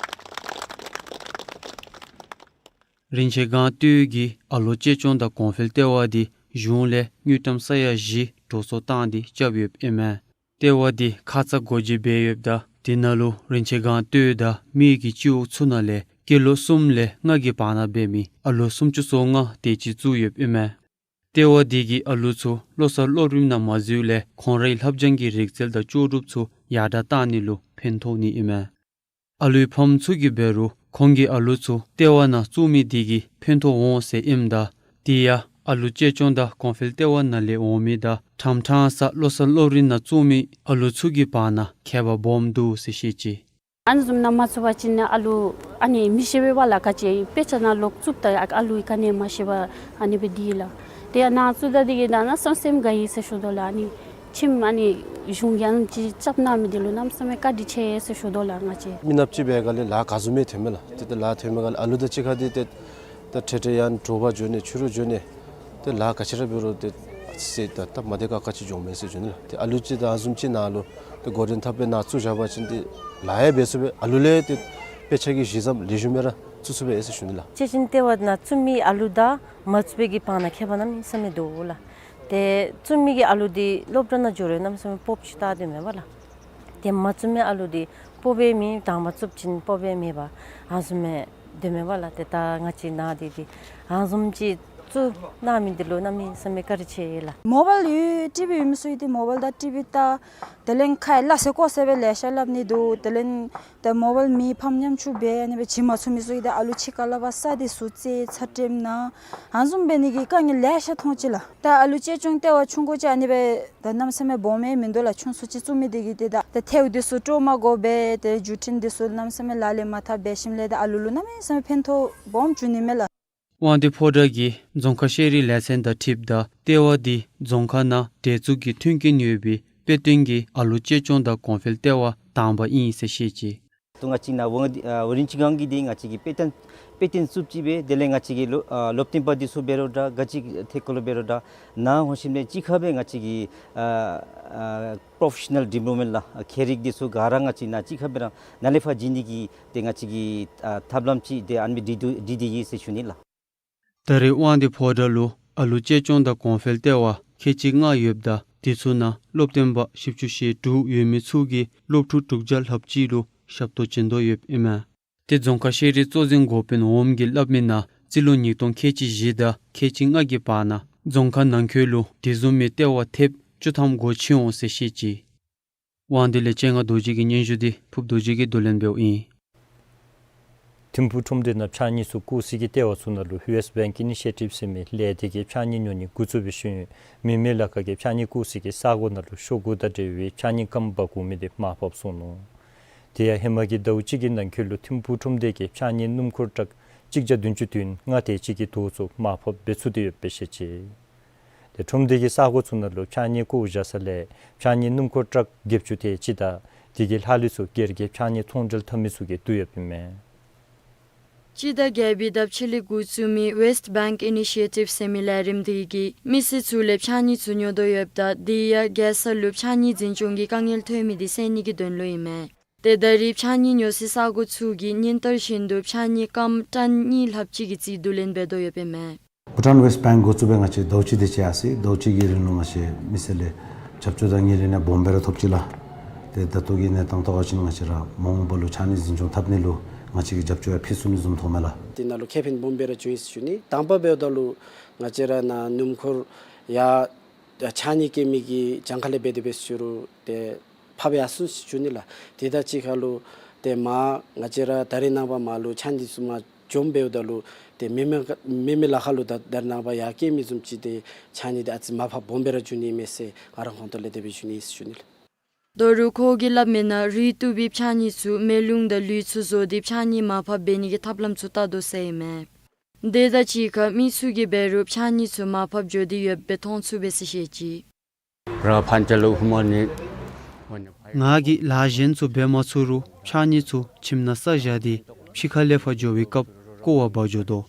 རིན་ཆེན་སྒང་སྟོད་ཀྱི་ཨ་ལུ་གཅེས་སྐྱོང་དང་གོང་འཕེལ་ལྟེ་བ་འདི་གཞུང་ལས་དངུལ་ཀྲམ་ས་ཡ་བཞི་འགྲོ་སོང་བཏང་སྟེ་རྐྱབ་ཡོདཔ་ཨིན་མས། ལྟེ་བ་འདི་ཁ་ཙ་སྒོ་འབྱེད་འབད་ཡོདཔ་ད་དེ་ནང་ལུ་རིན་ཆེན་སྒང་སྟོད་དང་སྨད་ཀྱི་སྤྱི་འོག་ཚུ་ནང་ལས་སྐྱེས་ལོ་གསུམ་ལས་ལྔ་གི་བར་ན་འབད་མི་ཨ་ལུ་སུམ་ཅུ་སོ་ལྔ་དེ་ཅིག་བཙུགས་ཡོདཔ་ཨིན་མས། ལྟེ་བ་འདི་གིས་ཨ་ལུ་ཚུ་བློ་གསར་སློབ་རིམ་ནང་མ་འཛུལ་ལས་ཁོང་རའི་བསླབ་སྦྱང་གི་རིག་རྩལ་དང་ལྕོགས་གྲུབ་ཚུ་ཡར་དྲག་བཏང་ནི་ལུ་ཕན་ཐོགས་ནི་ཨིན་མས། ཨ་ལུའི་ཕམ་ཚུ་གིས་འབད་རུང་ཁོང་གིས་ཨ་ལུ་ཚུ་ལྟེ་བ་ནང་བཙུགས་མི་འདི་གིས་ཕན་ཐོགས་འོང་ཟེར་ཨིནམ་ད་དེ་ཡང་ཨ་ལུ་གཅེས་སྐྱོང་དང་གོང་འཕེལ་ལྟེ་བ་ནང་ལས་འོང་མི་དང་ཕྲང་ཕྲང་ས་བློ་གསར་སློབ་རིམ་ནང་བཙུགས་མི་ཨ་ལུ་ཚུ་གི་བར་ན་ཁྱད་པར་སྦོམ་འདུག་ཟེར་བཤད་ཅི། ཨ་ནི་བཟུམ་ནང་མ་བཙུགས་པ་ཅིན་ཨ་ལུ་ཨ་ནི་མི་ཤེས་པས་པ་ལགས། ག་ཅི་དཔེ་ཆ་ནང་ལོག་བཙུགསཔ་ད་ཨ་ལུ་གིས་ག་ནི་མ་ཤེས་པར་ཨ་ནི་སྦེ་སྡོད་ལགས། དེ་ཡང་ནཱ་བཙུགས་ད་འདི་གིས་ད་ནཱ་སེམས་སེམས་དགའ་ཡི་ཟེར་ཞུ་དོ་ལགས། ཨ་ནི་ཁྱིམ་ཨ་ནི་གཞུང་གིས་ཨ་ནི་ཅིག་རྐྱབ་གནང་མི་འདི་ལུ་གནམ་མེད་ས་མེད་བཀའ་དྲིན་ཆེ་ཟེར་ཞུ་དོ་ལགས་ང་བཅས། མི་ནགཔ་ཅིག་འབད་སྒང་ལས་ལཱ་ག་བཟུམ་སྦེ་འཐོན་མས་ལགས། ཏེ་ཏེ་ལཱ་འཐོན་མི་སྒང་ལས་ཨ་ལུ་དང་གཅིག་ཁར་འདི་ཏེ་ད་འཕྲལ་འཕྲལ་ཡང་དྲོ་པ་འགྱོ་ནི་ཕྱི་རུ་འགྱོ་ནི་ཏེ་ལཱ་ག་ཅི་ར་འབད་རུང་ཏེ་ཨ་ཙི་ད་ད་མ་བདེ་ཁག་ཁ་ཅིག་འགྱོཝ་མས་ཟེར་ཞུ་ནི་ལགས། ཏེ་ཨ་ལུ་ཅིག་ད་ཨ་བཟུམ་ཅིག་ནཱ་ལུ་ཏེ་འགོ་འདྲེན་འཐབ་སྦེ་ནཱ་བཙུགས་བཞག་པ་ཅིན་ཏེ་ལཱ་ཡང་འབད་ཚུགས་པས། ཨ་ལུ་ལས་ཏེ་དཔེ་ཆ་གི་གཞི་བཟུམ་ལེགས་ཤོམ་སྦེ་ར་བཙུགས་ཚུགས་པས་ཟེར་ཞུ་ནི་ལགས། གཅེས་འཛིན་ལྟེ་བ་ནང་བཙུགས་མི་ཨ་ལུ་དང་མ་བཙུགས་པའི་གི་བར་ན་ཁྱད་པར་གནམ་མེད་ས་མེད་འདུག་ལགས། ཏེ་བཙུགས་མི་གི་ཨ་ལུ་འདི་སློབ་གྲྭ་ནང་འགྱོ་རུང་གནམ་མེད་ས་མེད་སྤོབས་པ་ཅིག་བལྟ་སྡོདཔ་མས་པ་ལགས། ཏེ་མ་བཙུགས་མི་ཨ་ལུ་འདི་སྤོབས་པའི་མེད། དང་པ་བཙུགསཔ་ཅིན་སྤོབས་པའི་མེད་པ་ཨ་བཟུམ་སྦེ་སྡོདཔ་མས་པ་ལགས། ཏེ་ད་ང་བཅས་ནཱ་འདི་འདི་ཨ་བཟུམ་ཅིག་བཙུགས་གནང་མི་འདི་ལུ་གནམ་མེད་ས་མེད་བཀའ་དྲིན་ཆེ་ལགས། མོ་བཱའིལ་ཡོད་ཊི་བི་ཡོད་མི་ཚུ་གིས་ཏེ་མོ་བཱའིལ་དང་ཊི་བི་བལྟ། དེ་ལས་ཁ་ཡང་སླ་བསྲེ་ཀོ་བསྲེ་སྦེ་ལེ་ཤ་སླབ་ནི་འདུག། དེ་ལས་ད་མོ་བཱའིལ་མེད་ཕམ་ཉམ་ཆུང་འབད་ཨ་ནི་སྦེ་བྱིན་མ་ཚུགས་མི་ཚུ་གིས་ད་ཨ་ལུ་ཕྱི་ཁ་ལས་ཕར་ས་འདི་ཚུ་རྩེ་ཚ་དྲོདམ་ནང་ཨ་བཟུམ་འབད་ནི་གི་དཀའ་ངལ་ལེ་ཤ་མཐོང་ཅི་ལགས། ད་ཨ་ལུ་གཅེས་སྐྱོང་ལྟེ་བ་ཆུང་ཀུ་ཅིག་ཨ་ནི་སྦེ་ད་གནམ་མེད་ས་མེད་སྦོམ་ཡང་མིན་འདུག་ལགས། ཆུང་སུ་ཅིག་བཙུགས་མི་འདི་གིས་ཏེ་ད་ད་ཐལཝ་འདི་ཚུ་དཀྲོག་མ་དགོ་པར་ཏེ་བརྒྱུད་འཕྲིན་འདི་ཚུ་གནམ་མེད་ས་མེད་ལག་ལེན་མ་འཐབ་འབད་ཞིནམ་ལས་ད་ཨ་ལུ་ལུ་གནམ་མེད་ས་མེད་ཕན་ཐོགས་སྦོམ་བྱུང་ནི་མས་ལགས། དབང་འདུས་ཕོ་བྲང་གིས་རྫོང་ཁ་ཤེས་རིག་ལས་ཚན་དང་འཁྲིལཝ་ད་ལྟེ་བ་འདི་རྫོང་ཁ་ནང་འབྲེལ་འཛུགས་ཀྱི་མཐུན་རྐྱེན་ཡོད་པའི་དཔེ་སྟོན་གྱི་ཨ་ལུ་གཅེས་སྐྱོང་དང་གོང་འཕེལ་ལྟེ་བ་དང་པ་ཨིན་ཟེར་བཤད་ཅི། ཏེ་ང་བཅས་ནཱ་ཝང་ཨ་རིན་ཆེན་སྒང་གི་འདི་ང་བཅས་ཀྱིས་དཔེ་སྟོན་དཔེ་སྟོན་བཙུགསཔ་ཅིག་སྦེ་དེ་ལས་ང་བཅས་ཀྱི་སློབ་ཨ་སློབ་སྟོན་པ་འདི་ཚུ་འབད་རུང་འདྲ་ག་ཅི་ཐད་ཁར་ལུ་འབད་རུང་འདྲ་ནཱ་འོང་ཞིནམ་ལས་གཅིག་ཁར་སྦེ་ང་བཅས་ཀྱི་ཨ་ཨ་པོརོ་ཕེ་ཤ་ནཱལ་ཌི་བེ་ལོབ་མེནཊ་ལགས་ཨ་ཁྱད་རིག་འདི་ཚུ་ག་ར་ང་བཅས་ནཱ་གཅིག་ཁར་སྦེ་ར་ནཱ་ལས་ཕར་བྱིན་ནི་གི་ཏེ་ང་བཅས་ཀྱི་ཨ་ཐབས་ལམ་ཅིག་ཏེ་ཨ་ནི་སྦེ་སྒྲིག་སྟེ་སྒྲིག་སྟེ་ཡོད་ཟེར་ཞུ་ནི་ལགས། ད་རེས་དབང་འདུས་ཕོ་བྲང་ལུ་ཨ་ལུ་གཅེས་སྐྱོང་དང་གོང་འཕེལ་ལྟེ་བ་ཁལ་གཅིག་ལྔ་ཡོདཔ་ད་དེ་ཚུ་ནང་སློབ་སྟོན་པ་བཞི་བཅུ་ཞེ་དྲུག་ཡོད་མི་ཚུ་གིས་སློབ་ཕྲུག་དྲུག་བརྒྱ་ལྷགཔ་ཅིག་ལུ་ཞབས་ཏོག་བྱིན་དོ་ཡོདཔ་ཨིན་མས། ཏེ་རྫོང་ཁ་ཤེས་རིག་གཙོ་འཛིན་འགོ་དཔོན་འོགམ་གིས་སླབ་མི་ནང་སྤྱི་ལོ་ཉིས་སྟོང་ཁལ་གཅིག་བཞི་དང་ཁལ་གཅིག་ལྔ་གི་བར་ན་རྫོང་ཁ་ནང་འཁོད་ལུ་དེ་བཟུམ་མའི་ལྟེ་བ་ཐེབས་བཅུ་ཐམ་སྒོ་ཕྱེ་འོང་ཟེར་བཤད་ཅི། དབང་འདུས་ལས་སྤྱན་སྔ་རྡོ་རྗེ་གི་སྙན་ཞུ་འདི་ཕུབ་རྡོ་རྗེ་གིས་བསྡུ་ལེན་འབདཝ་ཨིན། ཐིམ་ཕུག་ཁྲོམ་སྡེ་ནང་ཕྱགས་སྙིགས་ཚུ་བཀོག་སའི་གི་ལྟེ་བ་ཚུ་ནང་ལུ་ཝེསཊ་བེངཀ་ཨི་ནི་ཤི་ཡེ་ཊིབ་ཟེར་མི་ལས་སྡེ་གིས་ཕྱགས་སྙིགས་ཉོ་ནི་འགོ་བཙུགས་པའི་ཤུལ་མི་མེད་ལ་ཁག་གི་ཕྱགས་སྙིགས་བཀོག་སའི་གི་ས་གོ་ནང་ལུ་ཤོག་གུ་དང་འབྲེལ་བའི་ཕྱགས་སྙིགས་སྐམ་འབག་འོང་མི་འདི་མར་ཕབ་སོང་ནུག། དེ་ཡང་ཧེ་མ་གི་ཟླཝ་གཅིག་གི་ནང་འཁོད་ལུ་ཐིམ་ཕུག་ཁྲོམ་སྡེ་གིས་ཕྱགས་སྙིགས་སྣུམ་འཁོར་ཊཱག་གཅིག་བརྒྱ་བདུན་ཅུ་དོན་ལྔ་དེ་ཅིག་གི་དོ་ཚུ་མར་ཕབ་འབད་ཚུགས་ཏེ་ཡོདཔ་སྦེ་བཤད་ཅི། ཏེ་ཁྲོམ་སྡེ་གི་ས་གོ་ཚུ་ནང་ལུ་ཕྱགས་སྙིགས་བཀོ་བཞག་ས་ལས་ཕྱགས་སྙིགས་སྣུམ་འཁོར་ཊཱག་བརྒྱད་ཅུ་དེ་ཅིག་དང་དེ་གི་ལྷག་ལུས་ཚུ་སྒེར་གྱི་ཕྱགས་སྙིགས་ཚོང་འབྲེལ་འཐབ་མི་ཚུ་གིས་བསྡུ་ཡོདཔ་ཨིན་མས། སྤྱི་ཟླ་བརྒྱད་པའི་ཟླཝ་ཕྱེད་ལས་འགོ་བཙུགས་མི་ཝེསཊ་བེངཀ་ཨི་ནི་ཤི་ཡེ་ཊིབ་ཟེར་མི་ལས་རིམ་འདི་གིས་མི་སེར་ཚུ་ལས་ཕྱགས་སྙིགས་ཚུ་ཉོ་དོ་ཡོདཔ་ད་དེ་ཡང་རྒྱལ་ས་ལུ་ཕྱགས་སྙིགས་འཛིན་སྐྱོང་གི་དཀའ་ངལ་ཐོན་མི་འདི་སེལ་ནི་གི་དོན་ལུ་ཨིན་མས། ཏེ་ད་རེས་ཕྱགས་སྙིགས་ཉོ་སའི་ས་གོ་ཚུ་གིས་ཉིན་ལྟར་བཞིན་དུ་ཕྱགས་སྙིགས་སྐམ་ཊཱན་གཉིས་ལྷགཔ་ཅིག་གི་རྩིས་བསྡུ་ལེན་འབད་དོ་ཡོདཔ་ཨིན་མས། བྷུ་ཊཱན་ཝེསཊ་བེངཀ་འགོ་བཙུགས་སྦེ་ང་བཅས་ཟླཝ་གཅིག་དེ་ཅིག་ཡར་སོ་ཡི། ཟླཝ་གཅིག་གི་རིང་ལུ་ང་བཅས་མི་སེར་ལས་རྒྱབ་སྐྱོར་དང་ངོས་ལེན་ཡང་སྦོམ་སྦེ་ར་ཐོབ་ཅི་ལགས། ཏེ་ད་ལྟོ་གི་གནས་སྟངས་བལྟ་བ་ཅིན་ང་བཅས་ར་མ་འོངས་པ་ལུ་ཕྱགས་སྙིགས་འཛིན་སྐྱོང་འཐབ་ནི་ལུ་ང་བཅས་ཀྱིས་རྒྱབ་སྐྱོར་ཡང་ཕུལ་ཚུགས་ནི་བཟུམ་མཐོངམ་མས་ལགས། དེ་ནང་ལུ་ཁེ་ཕན་སྦོམ་སྦེ་ར་བྱུང་ཡི་ཟེར་ཞུ་ནི། དང་པ་འབདཝ་ད་ལུ་ང་བཅས་ར་ནཱ་སྣུམ་འཁོར་ཡར་ཕྱགས་སྙིགས་སྐྱེལ་མི་གི་གྱངས་ཁ་ལས་འབད་དེ་འབད་ཞུ་རུང་ཏེ་ཕབ་ཡར་སོང་ཟེར་ཞུ་ནི་ལགས། དེ་དང་གཅིག་ཁར་ལུ་ཏེ་མར་ང་བཅས་ར་ད་རེས་ནངས་པ་མར་ལུ་ཕྱགས་སྙིགས་ཚུ་མར་ འཇོམས་འབདཝ་ད་ལུ་ཏེ་མེ་མེ་མེ་མེ་ལ་ཁ་ལུ་ད་ད་ནངས་པ་ཡར་སྐྱེ་མི་བཟུམ་ཅིག་ཏེ་ཕྱགས་སྙིགས་འདི་ཨ་ཙི་མར་ཕབ་སྦོམ་སྦེ་ར་འགྱོ་ནི་མས་ཟེར་ང་ར་ཁོང་ཏོ་ལས་དེ་སྦེ་ཞུ་ནི་ཟེར་ཞུ་ནི་ལགས། ད་རུང་ཁོ་གིས་སླབ་མིའི་ནང་རུལ་བཏུབ་པའི་ཕྱགས་སྙིགས་ཚུ་མེ་རླུང་དང་ལུད་ཚུ་བཟོ་སྟེ་ཕྱགས་སྙིགས་མར་ཕབ་འབད་ནི་གི་ཐབས་ལམ་ཚུ་བལྟ་དོ་ཟེར་ཨིན་མས། དེ་དང་གཅིག་ཁར་མི་ཚུ་གིས་འབད་རུང་ཕྱགས་སྙིགས་ཚུ་མར་ཕབ་འགྱོ་སྟེ་ཡོདཔ་སྦེ་མཐོང་ཚུགས་པས་ཟེར་བཤད་ཅི། ར་ཕན་ཆ་ལུ་ཧུ་མ་ནི། ང་གིས་ལཱ་གཞན་ཚུ་འབད་མ་ཚུགས་རུང་ཕྱགས་སྙིགས་ཚུ་ཁྱིམ་ནང་བསགས་བཞག་སྟེ་ཕྱི་ཁ་ལས་ཕར་འགྱོ་བའི་སྐབས་བཀོ་བར་འབག་འགྱོ་དོ།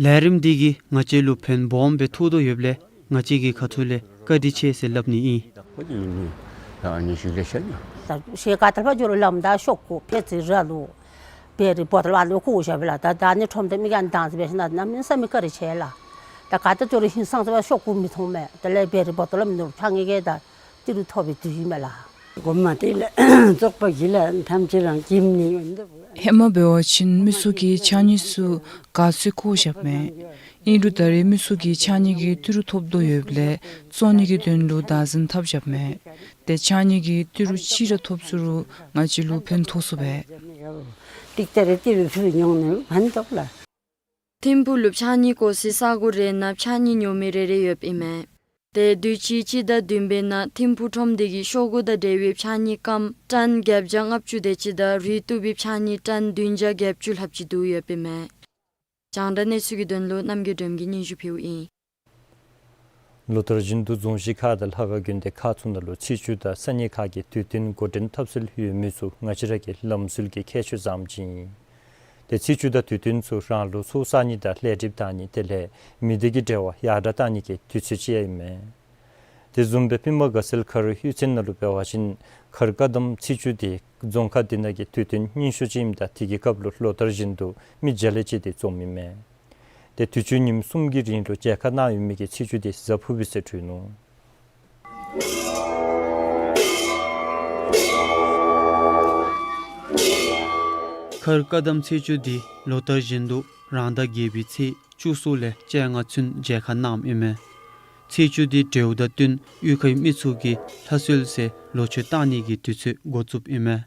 ལས་རིམ་འདི་གིས་ང་བཅས་ལུ་ཕན་སྦོམ་སྦེ་ཐོགས་དོ་ཡོདཔ་ལས་ང་བཅས་ཀྱི་ཁ་ཐུག་ལས་བཀའ་དྲིན་ཆེ་ཟེར་སླབ་ནི་ཨིན། ད་ཤེལ་ཀ་ཏར་ཕར་འགྱོ་རུང་ལམ་དང་ཤོག་ཀུ་ཕད་ཙི་ར་ལུ་བེ་རི་བོ་ཊལ་ཨ་ནི་བཀོ་བཞག་པས་ལགས། ད་ད་ནི་ཁྲོམ་དུ་མི་གིས་ཨ་ནི་བཏང་ཟེར་བས་ཞིན་ན་གནམ་མེད་ས་མེད་བཀའ་དྲིན་ཆེ་ལགས། ད་ག་ཏེ་འགྱོ་རུང་ཧིང་སངས་ས་ཤོག་ཀུ་མི་མཐོང་མས། དེ་ལས་བེ་རི་བོ་ཊལ་མིན་འདུག་ཕྱགས་སྙིགས་ཀྱིས་ད་ཏི་རུ་ཐོབ་པའི་དུས་ཨིན་མས་ལགས། གོ་མ་དེ་ལས་བཙོག་པ་གི་ལ་ཐམས་ཅད་རང་ཁྱིམ་ནི་ཡོད་འདུག། ཧེ་མ་འབད་བ་ཅིན་མི་ཚུ་གིས་ཕྱགས་སྙིགས་ཚུ་ག་ཚོད་བཀོ་བཞགཔ་མས། ཨིན་རུང་ད་རེས་མི་ཚུ་གིས་ཕྱགས་སྙིགས་ཀྱི་ཏི་རུ་ཐོབ་དོ་ཡོདཔ་ལས་བཙོང་ནི་གི་དོན་ལུ་བདག་འཛིན་འཐབ་བཞགཔ་མས། ཏེ་ཕྱགས་སྙིགས་ཀྱི་ཏི་རུ་གཅིག་ར་ཐོབ་ཚུགས་རུང་ང་བཅས་ལུ་ཕན་ཐོགས་ཚུགས་པས། ཏིག་ཏ་རེ་ཏི་རུ་ཕུལ་མྱོང་ནི་ཕན་ཐོགས་ལགས། ཐིམ་ཕུག་ལུ་ཕྱགས་སྙིགས་བཀོ་སའི་ས་གོ་རེ་ནང་ཕྱགས་སྙིགས་ཉོ་མི་རེ་རེ་ཡོདཔ་ཨིན་མས། ཏེ་དུས་ཅི་སྤྱི་ཟླ་བདུན་པའི་ནང་ཐིམ་ཕུག་ཁྲོམ་སྡེ་གིས་ཤོག་གུ་དང་འབྲེལ་བའི་ཕྱགས་སྙིགས་སྐམ་ཊཱན་བརྒྱད་བརྒྱ་ལྔ་བཅུ་དེ་ཅིག་དང་རུལ་བཏུབ་པའི་ཕྱགས་སྙིགས་ཊཱན་བདུན་བརྒྱ་བརྒྱད་ཅུ་ལྷགཔ་ཅིག་བསྡུ་ཡོདཔ་ཨིན་མས། རྒྱང་བསྒྲགས་གནས་ཚུལ་གྱི་དོན་ལུ་རྣམ་རྒྱལ་སྒྲོལམ་གིས་སྙན་ཞུ་ཕུལཝ་ཨིན། ལོ་ལྟར་བཞིན་དུ་རྫོང་གཞི་ཁག་དང་ལྷ་ཁང་དགོན་སྡེ་ཁག་ཚུ་ནང་ལུ་ཚེས་བཅུ་དང་སང་ཉིན་ཁ་གི་དུས་སྟོན་འགོ་འདྲེན་འཐབ་སྲོལ་ཡོད་མི་ཚུ་ང་བཅས་ར་གི་ལམ་སྲོལ་གྱི་ཁྱད་ཆོས་ཙམ་ཅིག་ཨིན། ཏེ་ཚེས་བཅུ་དང་དུས་སྟོན་ཚུ་རང་ལུགས་ཚོགས་བསགས་ནི་དང་ལས་སྒྲིབ་དག་ནི་དེ་ལས་མི་སྡེ་གི་འབྲེལ་བ་ཡར་དྲག་གཏང་ནི་གི་དུས་ཚོད་ཅིག་ཡང་ཨིན་མས། དེ་བཟུམ་སྦེ་པདྨ་དགའ་ཚལ་མཁར་གཡུས་ཚན་ནང་ལུ་འབད་བ་ཅིན་མཁར་བཀའ་གདམས་ཚེས་བཅུ་འདི་རྫོང་ཁག་འདི་ནང་གི་དུས་སྟོན་སྙན་ཤོས་ཅིག་ཨིནམ་ད་དེ་གི་སྐབས་ལུ་ལོ་ལྟར་བཞིན་དུ་མི་བརྒྱ་ལས་བཅད་དེ་འཛོམས་ཨིན་མས། ཏེ་དུས་ཅི་ཉིནམ་གསུམ་གྱི་རིང་ལུ་མཇལ་ཁ་གནང་ཡོད་མི་གི་ཚེས་བཅུ་འདི་གཟའ་ཕུར་བུ་ཟེར་གྲུབ་ནུག། མཁར་བཀའ་གདམས་ཚེས་བཅུ་འདི་ལོ་ལྟར་བཞིན་དུ་རང་ཟླ་བརྒྱད་པའི་ཚེས་བཅུ་གསུམ་ལས་བཅོ་ལྔ་ཚུན་མཇལ་ཁ་གནངམ་ཨིན་མས། ཚེས་བཅུ་འདི་འབྲེལཝ་དང་བསྟུན་གཡུས་ཁའི་མི་ཚུ་གིས་ལྷ་གསོལ་ཟེར་ལོ་མཆོད་གཏང་ནི་གི་དུས་ཚོད་འགོ་བཙུགསཔ་ཨིན་མས།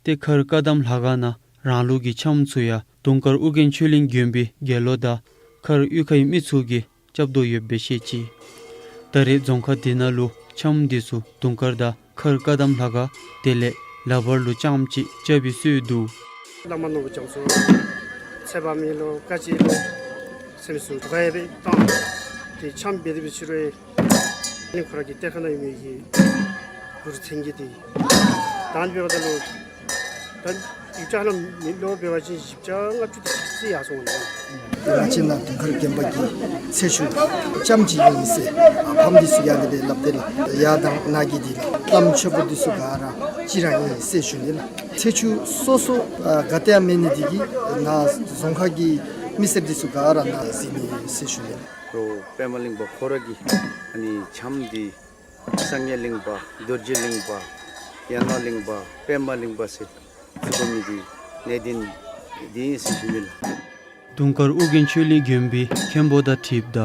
ཏེ་མཁར་བཀའ་གདམས་ལྷ་ཁང་ནང་རང་ལུགས་ཀྱི་འཆམ་ཚུ་ཡང་དུང་དཀར་ཨོ་རྒྱན་ཆོས་གླིང་དགོན་པའི་དགེ་སློང་དང་མཁར་གཡུས་ཁའི་མི་ཚུ་གིས་རྐྱབ་དོ་ཡོདཔ་སྦེ་བཤད་ཅི། ད་རེས་རྫོང་ཁག་འདི་ནང་ལུ་འཆམ་འདི་ཚུ་དུང་དཀར་དང་མཁར་བཀའ་གདམས་ལྷ་ཁང་དེ་ལས་ལག་པར་ལུ་རྐྱངམ་ཅིག་རྐྱབ་པའི་སྲོལ་འདུག། བླ་མ་ནོར་བུ་རྒྱ་མཚོ་ཚེ་དཔག་མེད་ལོ་དཀའ་སྤྱད་ལོ་སེམས་སུ་དོ་ཁ་ཡང་སྦེ་བཏང་། ཏེ་འཆམ་འབད་དེ་འབད་ཕྱི་རུ་ཨ་ནི་ཁོ་ར་གི་གཏེར་ཁ་ནང་ཡོད་མི་གི་གུར་ཚན་གྱི་དེ་དང་འབད་བ་ད་ལུ་ད་ཡིག་ཆ་ནང་མི་ལོ་འབད་བ་ཅིན་བཞི་བརྒྱ་ལྔ་བཅུ་དེ་ཅིག་རྩིས་ཡར་སོང་ནུག། ང་བཅས་ནཱ་དུང་དཀར་དགོན་པ་གི་ཚེས་བཅུ་འཆམ་ཅིག་ཨིན་ཟེར་ཨ་ཕམ་འདི་ཚུ་ཡང་དེ་སྦེ་སླབ་སྟེ་ལགས། ཡར་དང་ནཱ་གི་དེ་ལགས་གཏམ་ཆོས་པ་འདི་ཚུ་ག་ར་གཅིག་ར་ཨིན་ཟེར་ཞུ་ནི་ལགས། ཚེས་བཅུ་སོ་སོ་ཨ་ག་ཏེ་ཡང་མེད་ནི་འདི་གིས་ནཱ་རྫོང་ཁག་གི་མི་སེར་འདི་ཚུ་ག་ར་ནཱ་གཟིགས་ནི་ཟེར་ཞུ་ནི་ལགས། ཁོ་པདྨ་གླིང་པ་ཁོ་ར་གིས་ཨ་ནི་འཆམ་འདི་སངས་རྒྱས་གླིང་པ་རྡོ་རྗེ་གླིང་པ་ཡ་ང་གླིང་པ་པདྨ་གླིང་པ་ཟེར་ཚུ་གོ་མི་འདི་གནས་བརྟན་འདི་ཨིན་ཟེར་ཞུ་ནི་ལགས། དུང་དཀར་ཨོ་རྒྱན་ཆོས་གླིང་དགོན་པའི་མཁན་པོ་དང་འཁྲིལཝ་ད་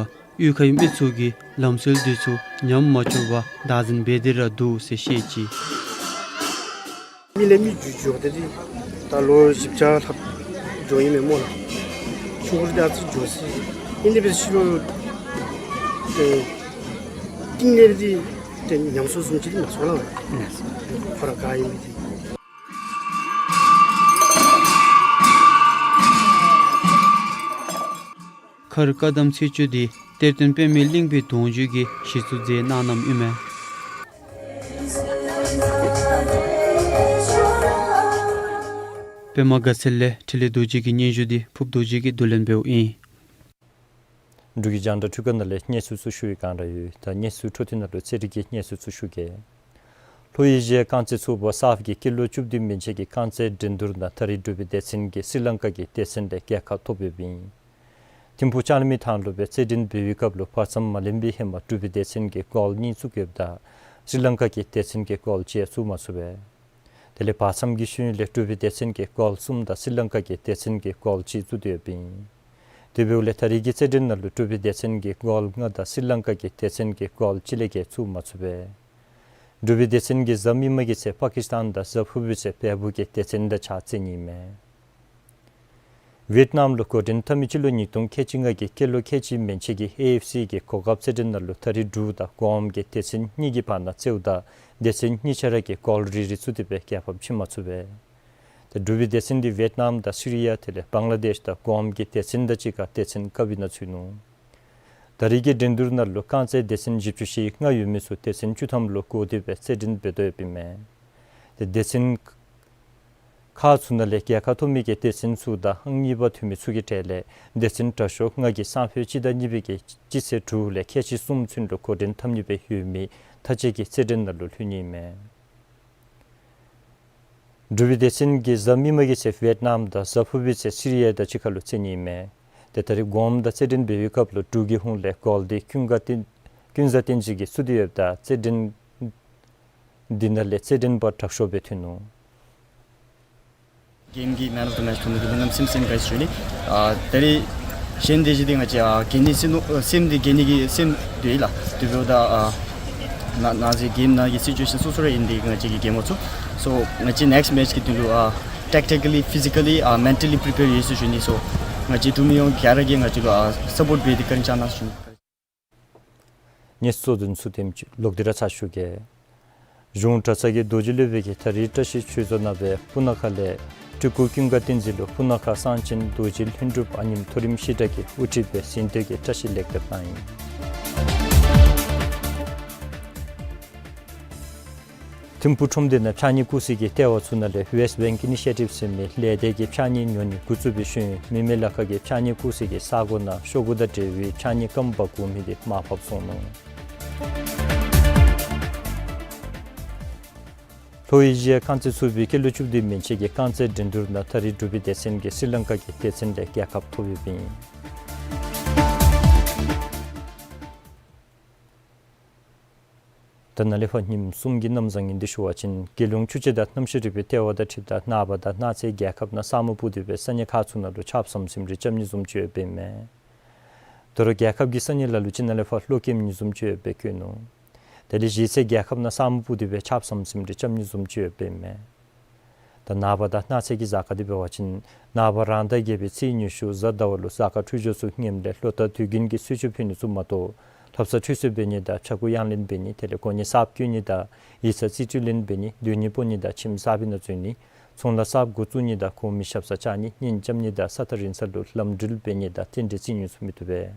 གཡུས་ཁའི་མི་ཚུ་གིས་ལམ་སྲོལ་འདི་ཚུ་ཉམས་མ་བཅུག་པར་བདག་འཛིན་འབད་དེ་ར་འདུག་ཟེར་བཤད་ཅི། མི་ལས་མི་འགྱུར་འགྱོ་དེ་འདི་ད་ལོ་བཞི་བརྒྱ་ལྷགཔ་འགྱོཝ་ཨིན་མས་སྨོ་ལགས། ཆུང་ཀུ་ར་འདི་ཨ་ཙི་འགྱོ་སྲིད། ཨིན་དེ་འབད་ཕྱི་རུ་ཨེ་གཏིང་ལས་འདི་ཏེ་ཉམས་སོང་བཟུམ་ཅིག་འདི་མ་སོང་ལགས། ཁོ་ར་ག་ཨིན་མི་འདི། མཁར་བཀའ་གདམས་ཚེས་བཅུ་འདི་གཏེར་སྟོན་པདྨ་གླིང་པའི་དུང་བརྒྱུད་ཀྱིས་གཞི་བཙུགས་མཛད་གནང་གནངམ་ཨིན་མས། པདྨ་དགའ་ཚལ་ལས་འཕྲིན་ལས་རྡོ་རྗེ་གི་སྙན་ཞུ་འདི་ཕུརཔ་རྡོ་རྗེ་གིས་བསྡུ་ལེན་འབདཝ་ཨིན། འབྲུག་གི་རྒྱང་བསྒྲགས་འཕྲུལ་ཁང་ནང་ལས་གནས་ཚུལ་ཚུ་ཞུ་བའི་བསྒང་ར་ཡོད། ད་གནས་ཚུལ་འཕྲོ་མཐུད་ནང་ལུ་ཚན་རིག་གི་གནས་ཚུལ་ཚུ་ཞུ་གེ། ལྷོ་ཨེ་ཤི་ཡའི་རྐང་རྩེད་ཚོགས་པ་སཱཕ་གིས་སྐྱེས་ལོ་བཅུ་བདུན་མན་ཆད་ཀྱི་རྐང་རྩེད་འགྲན་བསྡུར་ནང་ད་རིས་འབྲུག་པའི་སྡེ་ཚན་གྱིས་སི་ལང་ཀ་གི་སྡེ་ཚན་ལས་རྒྱལ་ཁ་ཐོབ་ཡོདཔ་ཨིན། ཐིམ་ཕུག་ལྕང་གླིང་མི་ཐང་ལུ་སྦེ་རྩེད་འགྲན་འབད་བའི་སྐབས་ལུ་བར་མཚམས་མ་ལེན་པའི་ཧེ་མ་འབྲུག་པའི་སྡེ་ཚན་གྱིས་གོལ་གཉིས་བཙུགས་ཡོདཔ་ད་སི་ལང་ཀ་གི་སྡེ་ཚན་གྱིས་གོལ་གཅིག་བཙུགས་མ་ཚུགས་པས། དེ་ལས་བར་མཚམས་ཀྱི་ཤུལ་ལས་འབྲུག་པའི་སྡེ་ཚན་གྱིས་གོལ་གསུམ་དང་སི་ལང་ཀ་གི་སྡེ་ཚན་གྱིས་གོལ་གཅིག་བཙུགས་ཏེ་ཡོདཔ་ཨིན། དེ་འབདཝ་ལས་ད་རིས་ཀྱི་རྩེད་འགྲན་ནང་ལུ་འབྲུག་པའི་སྡེ་ཚན་གྱིས་གོལ་ལྔ་དང་སི་ལང་ཀ་གི་སྡེ་ཚན་གྱིས་གོལ་གཅིག་ལས་བརྒལ་བཙུགས་མ་ཚུགས་པས། འབྲུག་པའི་སྡེ་ཚན་གྱིས་གཟའ་མིག་དམར་གྱི་ཚེ་པ་ཀིསི་ཏཱན་དང་གཟའ་ཕུར་བུའི་ཚེ་བལ་པོ་གི་སྡེ་ཚན་དང་ཕྱག་རྩེད་ནི་ཨིན་མས། ཝེཊ་ནམ་ལུ་འགོ་འདྲེན་འཐབ་མི་སྤྱི་ལོ་ཉིས་སྟོང་ཁལ་གཅིག་ལྔ་གི་སྐྱེས་ལོ་ཁལ་གཅིག་མན་ཆད་ཀྱི་ཨེ་ཨེཕ་སི་གི་གོ་སྐབས་རྩེད་འགྲན་ནང་ལུ་ད་རིས་འབྲུག་དང་སྒོམ་གྱི་སྡེ་ཚན་གཉིས་ཀྱི་བར་ན་རྩེདམོ་དང་སྡེ་ཚན་གཉིས་ཆ་ར་གིས་གོལ་རེ་རེ་བཙུགས་ཏེ་སྦེ་རྒྱལ་ཕམ་ཕྱེ་མ་ཚུགས་པས། ཏེ་འབྲུག་པའི་སྡེ་ཚན་འདི་ཝེཊ་ནམ་དང་སི་རི་ཡ་དེ་ལས་བང་ལ་དེཤ་དང་སྒོམ་གྱི་སྡེ་ཚན་དང་གཅིག་ཁར་སྡེ་ཚན་ཀ་བི་ནང་ཚུད་ནུག། ད་རིས་ཀྱི་འགྲན་བསྡུར་ནང་ལུ་རྐང་རྩེད་སྡེ་ཚན་བཞི་བཅུ་ཞེ་ལྔ་ཡོད་མི་ཚུ་སྡེ་ཚན་བཅུ་ཐམ་ལུ་བགོ་སྟེ་སྦེ་རྩེད་འགྲན་འབད་དོ་ཡོདཔ་ཨིན་མས། ཏེ་སྡེ་ཚན་ཁག་ཚུ་ནང་ལས་རྒྱལ་ཁ་ཐོབ་མི་གི་སྡེ་ཚན་ཚུ་དང་ཨང་གཉིས་པ་ཐོབ་མི་ཚུ་གི་གྲས་ལས་སྡེ་ཚན་དྲག་ཤོས་ལྔ་གིས་སང་ཕོད་སྤྱི་ཟླ་གཉིས་པའི་གི་སྤྱི་ཚེས་དྲུག་ལས་ཁལ་གཅིག་གསུམ་ཚུན་ལུ་འགོ་འདྲེན་འཐབ་ནི་སྦེ་ཡོད་མི་མཐའ་དཔྱད་ཀྱི་རྩེད་འགྲན་ནང་ལུ་ལྷོད་ནི་ཨིན་མས། འབྲུག་པའི་སྡེ་ཚན་གྱིས་གཟའ་མིག་དམར་གྱི་ཚེ་ཝེཊ་ནམ་དང་གཟའ་ཕུར་བུའི་ཚེ་སི་རི་ཡ་དང་གཅིག་ཁར་ལུ་རྩེད་ནི་ཨིན་མས། ཏེ་ད་རིས་སྒོམ་དང་རྩེད་འགྲན་འབད་བའི་སྐབས་ལུ་འབྲུག་གི་ཧོངས་ལས་གོལ་འདི་ཀུན་དགའ་བསྟན་ཀུན་བཟང་བསྟན་འཛིན་གྱིས་བཙུགས་ཏེ་ཡོདཔ་ད་རྩེད་འགྲན་འདི་ནང་ལས་རྩེད་འགྲན་པ་དྲག་ཤོས་སྦེ་ཐོན་ནུག། གེམ་གྱི་Man of the Match ཐོབ་མི་འདི་ལུ་གནམ་མེད་ས་མེད་སེམས་དགའ་ཟེར་ཞུ་ནི། ཨ་ད་རིས་གཞན་སྡེ་བཞི་འདི་ང་བཅས་ཨ་གྱེས་ནི་སེམས་ཨ་སེམས་འདི་གྱེས་ནི་གི་སེམས་འདི་ལགས། དེ་འབདཝ་ད་ཨ་ན་ན་ཟེར་གེམ་ནང་གི་སི་ཅུ་ཨེ་ཤཱན་སོ་སོ་ར་ཨིན། འདི་ང་བཅས་ཀྱི་གེམ་འོ་ཚོ། སོ་ང་བཅས་ནེགསཊ་མེཆ་གི་དོན་ལུ་ཨ་ཊེག་ཊི་ཀ་ལི་ཕི་ཟི་ཀ་ལི་ཨ་མེན་ཊ་ལི་པི་རི་པེར་ཡོད་ཟེར་ཞུ་ནི། སོ་ང་བཅས་འབྲུག་མི་ཡོངས་ག་ར་གིས་ང་བཅས་ལུ་ཨ་སཔོརཊ་འབད་དེ་བཀའ་དྲིན་བསྐྱང་གནང་ཟེར་ཞུ་ནི། ངེ་གསོལ་འདེབས་ཚུ་དེམ་ཅིག་ལོག་སྟེ་ར་ཚར་ཞུ་གེ། གཞུང་གྲྭ་ཚང་གི་རྡོ་རྗེ་སློབ་དཔོན་གྱིས་ད་རིས་བཀྲ་ཤིས་ཆོས་རྫོང་ནང་སྦེ་སྤུ་ན་ཁ་ལས་སྤྲུལ་སྐུ་ཀུན་དགའ་བསྟན་འཛིན་ལུ་སྤུ་ན་ཁ་གསང་ཆེན་རྡོ་རྗེ་ལྷུན་གྲུབ་ཨ་ནེམོ་མཐོ་རིམ་ཤེས་གྲྭ་གི་དབུ་ཁྲིད་སྦེ་གཟེངས་བསྟོད་ཀྱི་བཀྲ་ཤིས་ལེགས་དེབ་གནང་ཡི། ཐིམ་ཕུག་ཁྲོམ་སྡེ་ནང་ཕྱགས་སྙིགས་བཀོག་སའི་ལྟེ་བ་ཚུ་ནང་ལས་West Bank Initiative ཟེར་མི་ལས་སྡེ་གིས་ཕྱགས་སྙིགས་ཉོ་ནི་འགོ་བཙུགས་པའི་ཤུལ་མི་མེད་ལ་ཁ་གིས་ཕྱགས་སྙིགས་བཀོག་སའི་ས་སྒོ་ནང་ཤོག་གུ་དང་འབྲེལ་བའི་ཕྱགས་སྙིགས་སྐམ་པ་བཀོག་མི་དེ་མར་ཕབ་སོང་ནུག། ལྷོ་ཨེ་ཤི་ཡ་རྐང་རྩེད་ཚོགས་པའི་སྐྱེས་ལོ་བཅུ་བདུན་མན་ཆད་ཀྱི་རྐང་རྩེད་འགྲན་བསྡུར་ནང་ད་རིས་འབྲུག་པའི་སྡེ་ཚན་གྱིས་སི་རི་ལང་ཀ་གི་སྡེ་ཚན་ལས་རྒྱལ་ཁ་ཐོབ་ཡོདཔ་ཨིན། ད་ནཱ་ལས་ཕར་ཉིནམ་གསུམ་གྱི་གནམ་བཟང་ངན་འདི་ཞུ་བ་ཅིན། རྒྱལ་ཡོངས་ཆུ་དཔྱད་དང་གནམ་གཤིས་རིག་པའི་ལྟེ་བ་དང་འཁྲིལཝ་ད་ནངས་པ་དང་གནངས་ཚེ་རྒྱལ་ཁབ་ནང་ས་སྨུག་སྤུབས་ཏེ་སྦེ་ས་གནས་ཁག་ཚུ་ནང་ལུ་ཆརཔ་ཟམ་ཟིམ་རེ་རྐྱབ་ནི་བཟུམ་ཅིག་ཡོདཔ་ཨིན་མས། དོ་རུང་རྒྱལ་ཁབ་ཀྱི་ས་གནས་ལ་ལུ་ཅིག་ནང་ལས་ཕར་གློག་ཀེམ་ནི་བཟུམ་ཅིག་ཡོད་པའི་སྐོར་ནང་། དེ་ལས་གཞེས་ཚེ་རྒྱལ་ཁབ་ནང་ས་སྨུག་སྤུབས་ཏེ་སྦེ་ཆརཔ་ཟམ་ཟིམ་རེ་རྐྱབ་ནི་བཟུམ་ཅིག་ཡོདཔ་ཨིན་མས། ད་ནངས་པ་དང་གནངས་ཚེ་གི་གཟའ་སྐར་འདི་འབད་བ་ཅིན་ནངས་པ་རང་ཟླ་བརྒྱད་པའི་ཚེས་ཉི་ཤུ་གཟའ་ཟླ་བ་ལུ་གཟའ་སྐར་འཕྲོད་སྦྱོར་ཚུ་ངནམ་ལས་ལོ་ཟླ་དུས་རྒྱུན་གྱི་གསོལ་མཆོད་ཕུལ་ནི་ཚུ་མ་གཏོགས་ལྷ་བསངས་ཁྲུས་གསོལ་འབད་ནི་དང་ཕྱྭ་འགུགས་གཡང་ལེན་འབད་ནི་དེ་ལས་གོ་གནས་གསརཔ་བསྐོ་ནི་དང་ཡིག་ཚང་རྩིས་སྤྲོད་ལེན་འབད་ནི་སྡོད་གནས་སྤོ་ནི་དང་ཁྱིམ་གསར་པའི་ནང་འཛུལ་ནི་ཚོང་ལཱ་གསརཔ་འགོ་བཙུགས་ནི་དང་གོང་མའི་ཞབས་སར་བཅར་ནི་གཉེན་རྐྱབ་ནི་དང་ས་ཐག་རིང་ས་ལུ་ལམ་འགྲུལ་འབད་ནི་དང་རྟེན་འབྲེལ་བརྩི་ནི་ཚུ་མི་བཏུབ་པས།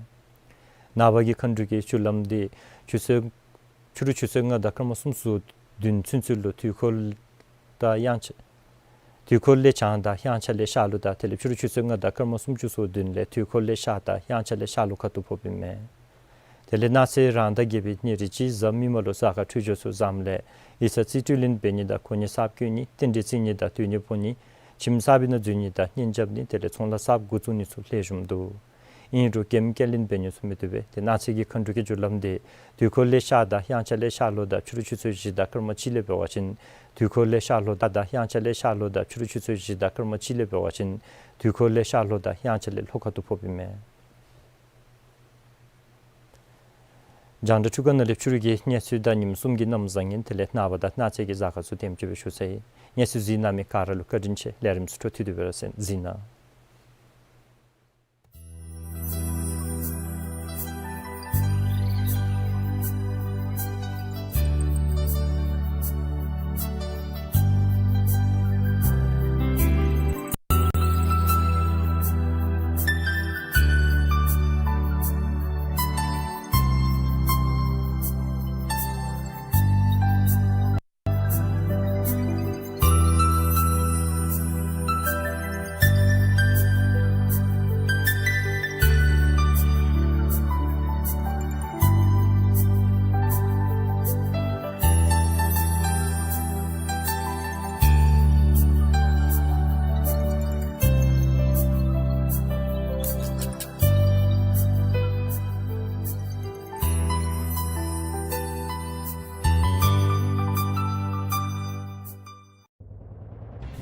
ནངས་པ་གི་མཁའ་འགྲོ་གི་རྒྱུ་ལམ་འདི་ཆུ་ཚོད་ཕྱི་རུ་ཆུ་ཚོད་ལྔ་དང་སྐར་མ་སུམ་ཅུ་སོ་བདུན་ཚུན་ཚོད་ལུ་དུས་འཁོར་དང་དབྱངས་འཆར་དུས་འཁོར་ལས་བྱང་དང་དབྱངས་འཆར་ལས་ཤར་ལུགས་དང་དེ་ལས་ཕྱི་རུ་ཆུ་ཚོད་ལྔ་དང་སྐར་མ་སུམ་ཅུ་སོ་བདུན་ལས་དུས་འཁོར་ལས་ཤར་དང་དབྱངས་འཆར་ལས་ཤར་ལུགས་ཁ་ཐུག་ཕོགཔ་ཨིན་མས། དེ་ལས་གནངས་ཚེ་རང་ཟླ་བརྒྱད་པའི་ཉེར་གཅིག་གཟའ་མིག་དམར་ལུ་གཟའ་སྐར་འཕྲོད་སྦྱོར་ཚུ་བཟངམ་ལས་ཡིག་ཚང་རྩིས་སྤྲོད་ལེན་འབད་ནི་དང་གོ་གནས་གསརཔ་བསྐོ་ནི་རྟེན་འབྲེལ་བརྩི་ནི་དང་སྡོད་གནས་སྤོ་ནི་ཁྱིམ་གསར་པའི་ནང་འཛུལ་ནི་དང་གཉེན་རྐྱབ་ནི་དེ་ལས་ཚོང་ལཱ་གསརཔ་འགོ་བཙུགས་ནི་ཚུ་ལེགས་ཤོམ་འདུག། ཨིན་རུང་གེམ་གྱེན་ལེན་འབད་ནི་ཚུ་མི་བཏུབ་པས། ཏེ་གནངས་ཚེ་གི་མཁའ་འགྲོ་གི་རྒྱུ་ལམ་འདི་དུས་འཁོར་ལས་ཤར་དང་དབྱངས་འཆར་ལས་ཤར་ལུགས་དང་ཕྱི་རུ་ཆུ་ཚོད་བཞི་དང་སྐར་མ་གཅིག་ལས་འབད་བ་ཅིན་དུས་འཁོར་ལས་ཤར་ལུགས་དང་དབྱངས་འཆར་ལས་ཤར་ལུགས་དང་ཕྱི་རུ་ཆུ་ཚོད་བཞི་དང་སྐར་མ་གཅིག་ལས་འབད་བ་ཅིན་དུས་འཁོར་ལས་ཤར་ལུགས་དང་དབྱངས་འཆར་ལས་ལྷོ་ཁ་ཐུག་ཕོགཔ་ཨིན་མས། རྒྱང་བསྒྲགས་འཕྲུལ་ཁང་ནང་ལས་ཕྱི་རུ་གི་གནས་ཚུལ་དང་ཉིནམ་གསུམ་གྱི་གནམ་བཟང་ངན་དེ་ལས་ནངས་པ་དང་གནངས་ཚེ་གི་གཟའ་སྐར་ཚུ་དེམ་ཅིག་སྦེ་ཞུ་ཚར་ཡི། གནས་ཚུལ་གཟིགས་གནང་མི་ག་ར་ལུ་བཀའ་དྲིན་ཆེ། ལས་རིམ་ཚུ་འཕྲོ་མཐུད་དེ་སྦེ་ར་གཟིགས་གནང་།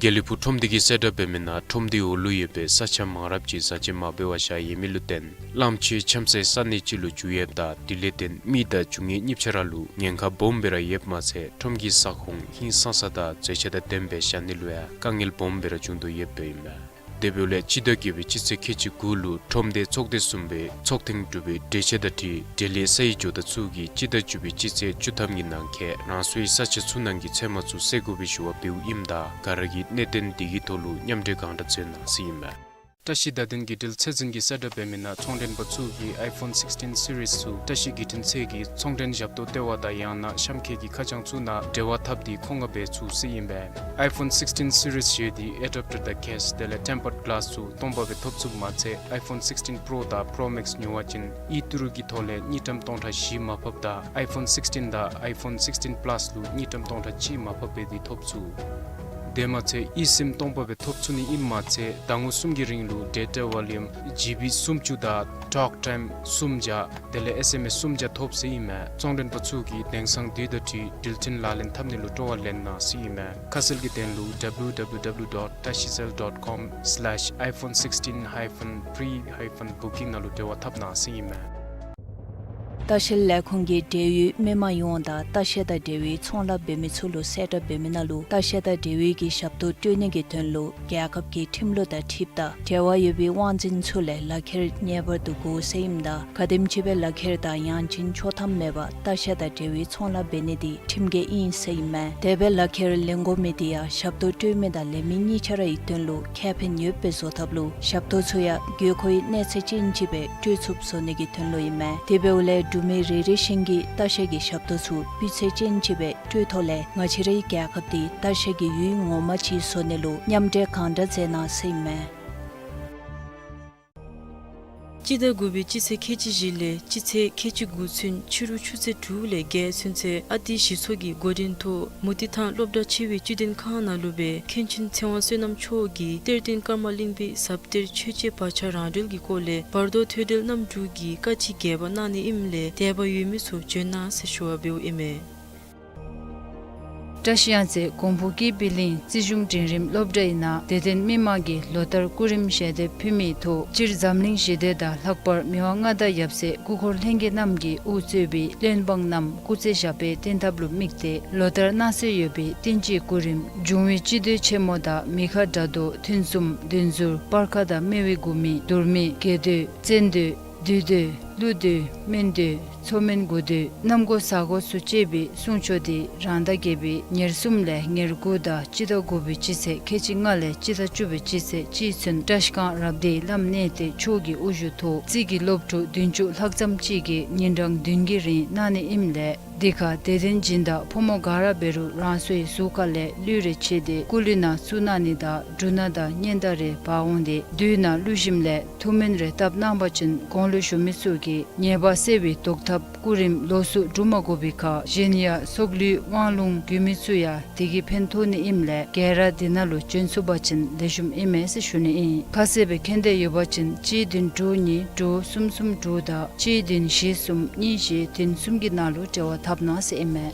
དགེ་ལེགས་ཕུག་ཁྲོམ་སྡེ་གིས་གསལ་བསྒྲགས་འབད་མི་ནང་ཁྲོམ་སྡེའི་འོག་ལུ་ཡོད་པའི་ས་ཆ་མང་རབས་ཅིག་བཟའ་སྤྱོད་མ་འབད་བར་བཞག་ཡོད་མི་ལུ་བརྟེན་གླངམོ་ཆེ་འཁྱམས་སའི་ས་གནས་ཅིག་ལུ་འགྱུར་ཡོདཔ་ད་དེ་ལས་བརྟེན་མི་དང་འབྱུང་ཡོད་གཉིས་ཆ་ར་ལུ་ཉེན་ཁ་སྦོམ་སྦེ་ར་ཡོདཔ་མ་ཚད་ཁྲོམ་གྱི་ས་ཁོངས་ཧིང་སངས་ས་དང་མཛེས་ཆ་དང་ལྡནམ་སྦེ་བཞག་ནི་ལུ་ཡང་དཀའ་ངལ་སྦོམ་སྦེ་ར་བྱུང་དོ་ཡོདཔ་ཨིན་མས། དེ་འབདཝ་ལས་སྤྱི་ཟླ་བརྒྱད་པའི་སྤྱི་ཚེས་ཁལ་གཅིག་དགུ་ལུ་ཁྲོམ་སྡེ་ཚོགས་སྡེ་གསུམ་པའི་ཚོགས་ཐེངས་དྲུག་པའི་གྲོས་ཆོད་དང་འཁྲིལ་འབྲེལ་ཡོད་ས་ཡི་ཇོ་བདག་ཚུ་གིས་སྤྱི་ཟླ་བཅུ་པའི་སྤྱི་ཚེས་བཅུ་ཐམ་གྱི་ནང་འཁོད་རང་སོའི་ས་ཆ་ཚུ་ནང་གི་ཚོད་མ་ཚུ་བསལ་དགོ་པའི་ཞུ་བ་འབདཝ་ཨིནམ་ད་ག་ར་གིས་གནད་དོན་འདི་གི་ཐོག་ལུ་མཉམ་འབྲེལ་གང་དྲག་མཛད་གནང་ཟེར་ཨིན་མས། བཀྲ་ཤིས་བརྡ་དོན་བརྒྱུད་འབྲེལ་ཚད་འཛིན་གྱི་གསལ་བསྒྲགས་འབད་མི་ནང་ཚོང་མགྲོན་པ་ཚུ་གིས་ཨའི་ཕོན་སིགསི་ཊིན་སི་རིསི་ཚུ་བཀྲ་ཤིས་བརྒྱུད་འཕྲིན་ཚད་ཀྱི་ཚོང་མགྲོན་ཞབས་ཏོག་ལྟེ་བ་དང་ཡང་ན་གཤམ་འཁོད་ཀྱི་ཁ་བྱང་ཚུ་ནང་འབྲེལ་བ་འཐབ་སྟེ་མཁོ་མངགས་འབད་ཚུགས་ཟེར་ཨིན་པས། ཨའི་ཕོན་སིགསི་ཊིན་སི་རིསི་བཞེས་ཏེ་ཨེ་ཌེབ་ཊར་དང་ཀེསི་དེ་ལས་ཊེམ་པརཌ་གི་ལཱསི་ཚུ་སྟོང་པ་སྦེ་ཐོབ་ཚུགསཔ་མ་ཚད་ཨའི་ཕོན་སིགསི་ཊིན་པྲོ་དང་པྲོ་མེགསི་ཉོ་བ་ཅིན་ཨི་ཊི་རུ་གི་ཐོག་ལས་དངུལ་ཀྲམ་སྟོང་ཕྲག་བཞི་མར་ཕབ་དང་ཨའི་ཕོན་སིགསི་ཊིན་དང་ཨའི་ཕོན་སིགསི་ཊིན་པ་ལཱསི་ལུ་དངུལ་ཀྲམ་སྟོང་ཕྲག་གཅིག་མར་ཕབ་འབད་དེ་ཐོབ་ཚུགས། དེ་མ་ཚད་ཨི་སིམ་སྟོང་པ་སྦེ་ཐོབ་ཚུགས་ནི་ཨིནམ་མ་ཚད་ཟླ་ངོ་གསུམ་གྱི་རིང་ལུ་ཌེ་ཊ་ཝོ་ལུམ་ཇི་བི་སུམ་ཅུ་དང་ཊོག་ཊའིམ་སུམ་བརྒྱ་དེ་ལས་ཨེསི་ཨེམ་ཨེསི་སུམ་བརྒྱ་ཐོབ་ཟེར་ཨིན་མས། ཚོང་མགྲོན་པ་ཚུ་གིས་དེང་སང་དུས་དང་འཁྲིལ་འགྲུལ་འཕྲིན་ལག་ལེན་འཐབ་ནི་ལུ་སྤྲོ་བ་ལེན་གནང་ཟེར་ཨིན་མས། ཁ་གསལ་གྱི་དོན་ལུ་ཌབ་ལུ་ཌབ་ལུ་ཌབ་ལུ་ཌོཊ་ཏཱ་ཤི་སེལ་ཌོཊ་ཀོམ་སི་ལེཤ་ཨའི་ཕོན་སིགསི་ཊིན་ཧའི་ཕོན་པྲི་ཧའི་ཕོན་བུ་ཀིང་ནང་ལུ་འབྲེལ་བ་འཐབ་གནང་ཟེར་ཨིན་མས། ལྟ་བཤལ་ལས་ཁུངས་ཀྱིས་འབྲེལ་ཡོད་མི་མང་ཡོངས་དང་ལྟ་བཤལ་དང་འབྲེལ་བའི་ཚོང་ལཱ་འབད་མི་ཚུ་ལུ་གསལ་བསྒྲགས་འབད་མི་ནང་ལུ་ལྟ་བཤལ་དང་འབྲེལ་བའི་གི་ཞབས་ཏོག་སྤྲོད་ནི་གི་དོན་ལུ་རྒྱལ་ཁབ་ཀྱི་ཁྲིམས་ལུགས་དང་འཁྲིལཝ་ད་འབྲེལ་བ་ཡོད་པའི་དབང་འཛིན་ཚུ་ལས་ལག་ཁྱེར་ངེས་པར་དུ་དགོ་ཟེར་ཨིནམ་ད་ག་དེམ་ཅིག་སྦེ་ལག་ཁྱེར་དང་ཡང་ཅིན་ཆོག་ཐམ་མེད་པར་ལྟ་བཤལ་དང་འབྲེལ་བའི་ཚོང་ལཱ་འབད་ནི་དེ་ཁྲིམས་འགལ་ཨིན་ཟེར་ཨིན་མས། དེ་སྦེ་ལག་ཁྱེར་ལེན་དགོ་མི་དེ་ཡང་ཞབས་ཏོག་སྤྲོད་མི་དང་ལེན་མི་གཉིས་ཆ་རའི་དོན་ལུ་ཁེ་ཕན་ཡོདཔ་སྦེ་བཟོ་ཐབས་ལུ་ཞབས་ཏོག་ཚུ་ཡང་དགོས་མཁོའི་གནས་ཚད་ཅན་ཅིག་སྦེ་སྤྲོད་ཚུགསཔ་བཟོ་ནི་གི་དོན་ལུ་ཨིན་མས། དེ་འབདཝ་ལས་འབྲུག་མི་རེ་རེ་བཞིན་གྱིས་ལྟ་བཤལ་གྱི་ཞབས་ཏོག་ཚུ་སྤུས་ཚད་ཅན་ཅིག་སྦེ་སྤྲོད་ཐོག་ལས་ང་བཅས་རའི་རྒྱལ་ཁབ་འདི་ལྟ་བཤལ་གྱི་ཡུལ་ངོ་མ་ཅིག་བཟོ་ནི་ལུ་མཉམ་འབྲེལ་གང་དྲག་མཛད་གནང་ཟེར་ཨིན་མས། སྤྱི་ཟླ་དགུ་པའི་སྤྱི་ཚེས་ཁལ་གཅིག་བཞི་ལས་སྤྱི་ཚེས་ཁལ་གཅིག་དགུ་ཚུན་ཕྱི་རུ་ཆུ་ཚོད་དྲུག་ལས་བརྒྱད་ཚུན་ཚོད་ཨ་ཏི་གཞི་ཚོགས་ཀྱི་འགོ་འདྲེན་ཐོག་མུ་ཏིག་ཐང་སློབ་གྲྭ་ཆེ་བའི་བཅུད་ལྡན་ཁང་ནང་ལུ་སྦེ་མཁན་ཆེན་ཚེ་དབང་བསོད་ནམས་མཆོག་གིས་གཏེར་སྟོན་ཀརྨ་གླིང་པའི་ཟབ་གཏེར་ཆོས་འཆད་བག་ཆགས་རང་གྲོལ་གྱི་སྐོར་ལས་བར་དོ་ཐོས་གྲོལ་རྣམ་དྲུག་གི་བཀའ་ཅི་རྒྱས་པ་གནང་ནི་ཨིནམ་ལས་དད་པ་ཡོད་མི་ཚུ་བྱོན་གནང་ཟེར་ཞུ་བ་འབདཝ་ཨིན་མས། བཀྲ་ཤིས་གཡང་རྩེ་གོང་བུ་སྐྱེས་པའི་གླིང་རྩིས་གཞུང་འབྲིང་རིམ་སློབ་གྲྭ་ཡི་ནང་དད་ལྡན་མི་མང་གིས་ལོ་ལྟར་སྐུ་རིམ་ཞལ་འདེབས་ཕུལ་མི་ཐོག་སྤྱིར་འཛམ་གླིང་ཞི་བདེ་དང་ལྷག་པར་མི་དབང་མངའ་བདག་ཡབ་སྲས་སྐུ་འཁོར་ལྷན་རྒྱས་རྣམས་ཀྱིས་དབུ་གཙོས་པའི་བློན་འབངས་རྣམས་སྐུ་ཚེ་ཞབས་པད་བརྟན་ཐབས་ལུ་དམིགས་ཏེ་ལོ་ལྟར་གནང་སྲོལ་ཡོད་པའི་བསྟན་སྤྱིའི་སྐུ་རིམ་འབྱུང་བའི་སྤྱི་མདོས་ཆེན་མོ་དང་མི་ཁ་དགྲ་བཟློག་ཐུན་གསུམ་བདུན་ཟུར་སྤར་ཁ་དང་སྨེ་བའི་དགུ་མིག་དུར་མིག་རྒྱས་མདོས་བཙན་མདོས་བདུད་མདོས་ཀླུ་མདོས་སྨན་མདོས་མཚོ་སྨན་དགུ་མདོས་གནམ་སྒོ་ས་སྒོ་ཚུ་བཅས་པའི་གསུང་ཆོག་དེ་རང་ཟླ་བརྒྱད་པའི་ཉེར་གསུམ་ལས་ཉེར་དགུ་དང་སྤྱི་ཟླ་དགུ་པའི་སྤྱི་ཚེས་ཁལ་གཅིག་ལྔ་ལས་སྤྱི་ཟླ་བཅུ་པའི་སྤྱི་ཚེས་གཅིག་ཚུན་བཀྲ་ཤིས་སྒང་རབ་སྡེའི་བླམ་གནས་བརྟན་མཆོག་གི་དབུ་བཞུགས་ཐོག་རྩིས་ཀྱི་སློབ་ཕྲུག་བདུན་ཅུ་ལྷག་ཙམ་ཅིག་གིས་ཉིན་གྲངས་བདུན་གྱི་རིང་གནང་ནི་ཨིནམ་ལས་འདི་ཁར་དད་ལྡན་སྦྱིན་བདག་ཕོ་མོ་ག་ར་འབད་རུང་རང་སོའི་གཟུགས་ཁ་ལས་གླུད་རེ་ཕྱེ་སྟེ་སྐུ་གླུད་ནང་བཙུགས་གནང་ནི་དང་འབྲུ་སྣ་དང་སྙན་དར་རེ་འབག་འོང་སྟེ་དུས་ནང་གླུད་ཞིམ་ལས་ཐུགས་སྨོན་རེ་བཏབ་གནང་པ་ཅིན་དགུང་ལོ་གཞོན་མི་ཚུ་གི་ཉེས་པ་སེལ་བའི་བཟློག་ཐབས་སྐུ་རིམ་ལོགས་སུ་སྒྲུབ་མ་དགོ་པའི་ཁར་གཞན་ཡང་སྲོག་བླུའི་དབང་ལུང་རྒྱུད་སྨིག་ཚུ་ཡང་དེ་གིས་ཕན་ཐོགས་ནི་ཨིནམ་ལས་ག་ར་དེ་ནང་ལུ་བྱོན་ཚུགས་པ་ཅིན་ལེགས་ཤོམ་ཨིན་མས་ཟེར་ཞུ་ནི་ཨིན། ཁ་གསལ་སྦེ་མཁྱེན་འདོད་ཡོད་པ་ཅིན་གཅིག་བདུན་དྲུག་གཉིས་དྲུག་གསུམ་གསུམ་དྲུག་དང་གཅིག་བདུན་བཞི་གསུམ་གཉིས་བཞི་བདུན་གསུམ་གྱི་ནང་ལུ་འབྲེལ་བ་འཐབ་གནང་ཟེར་ཨིན་མས།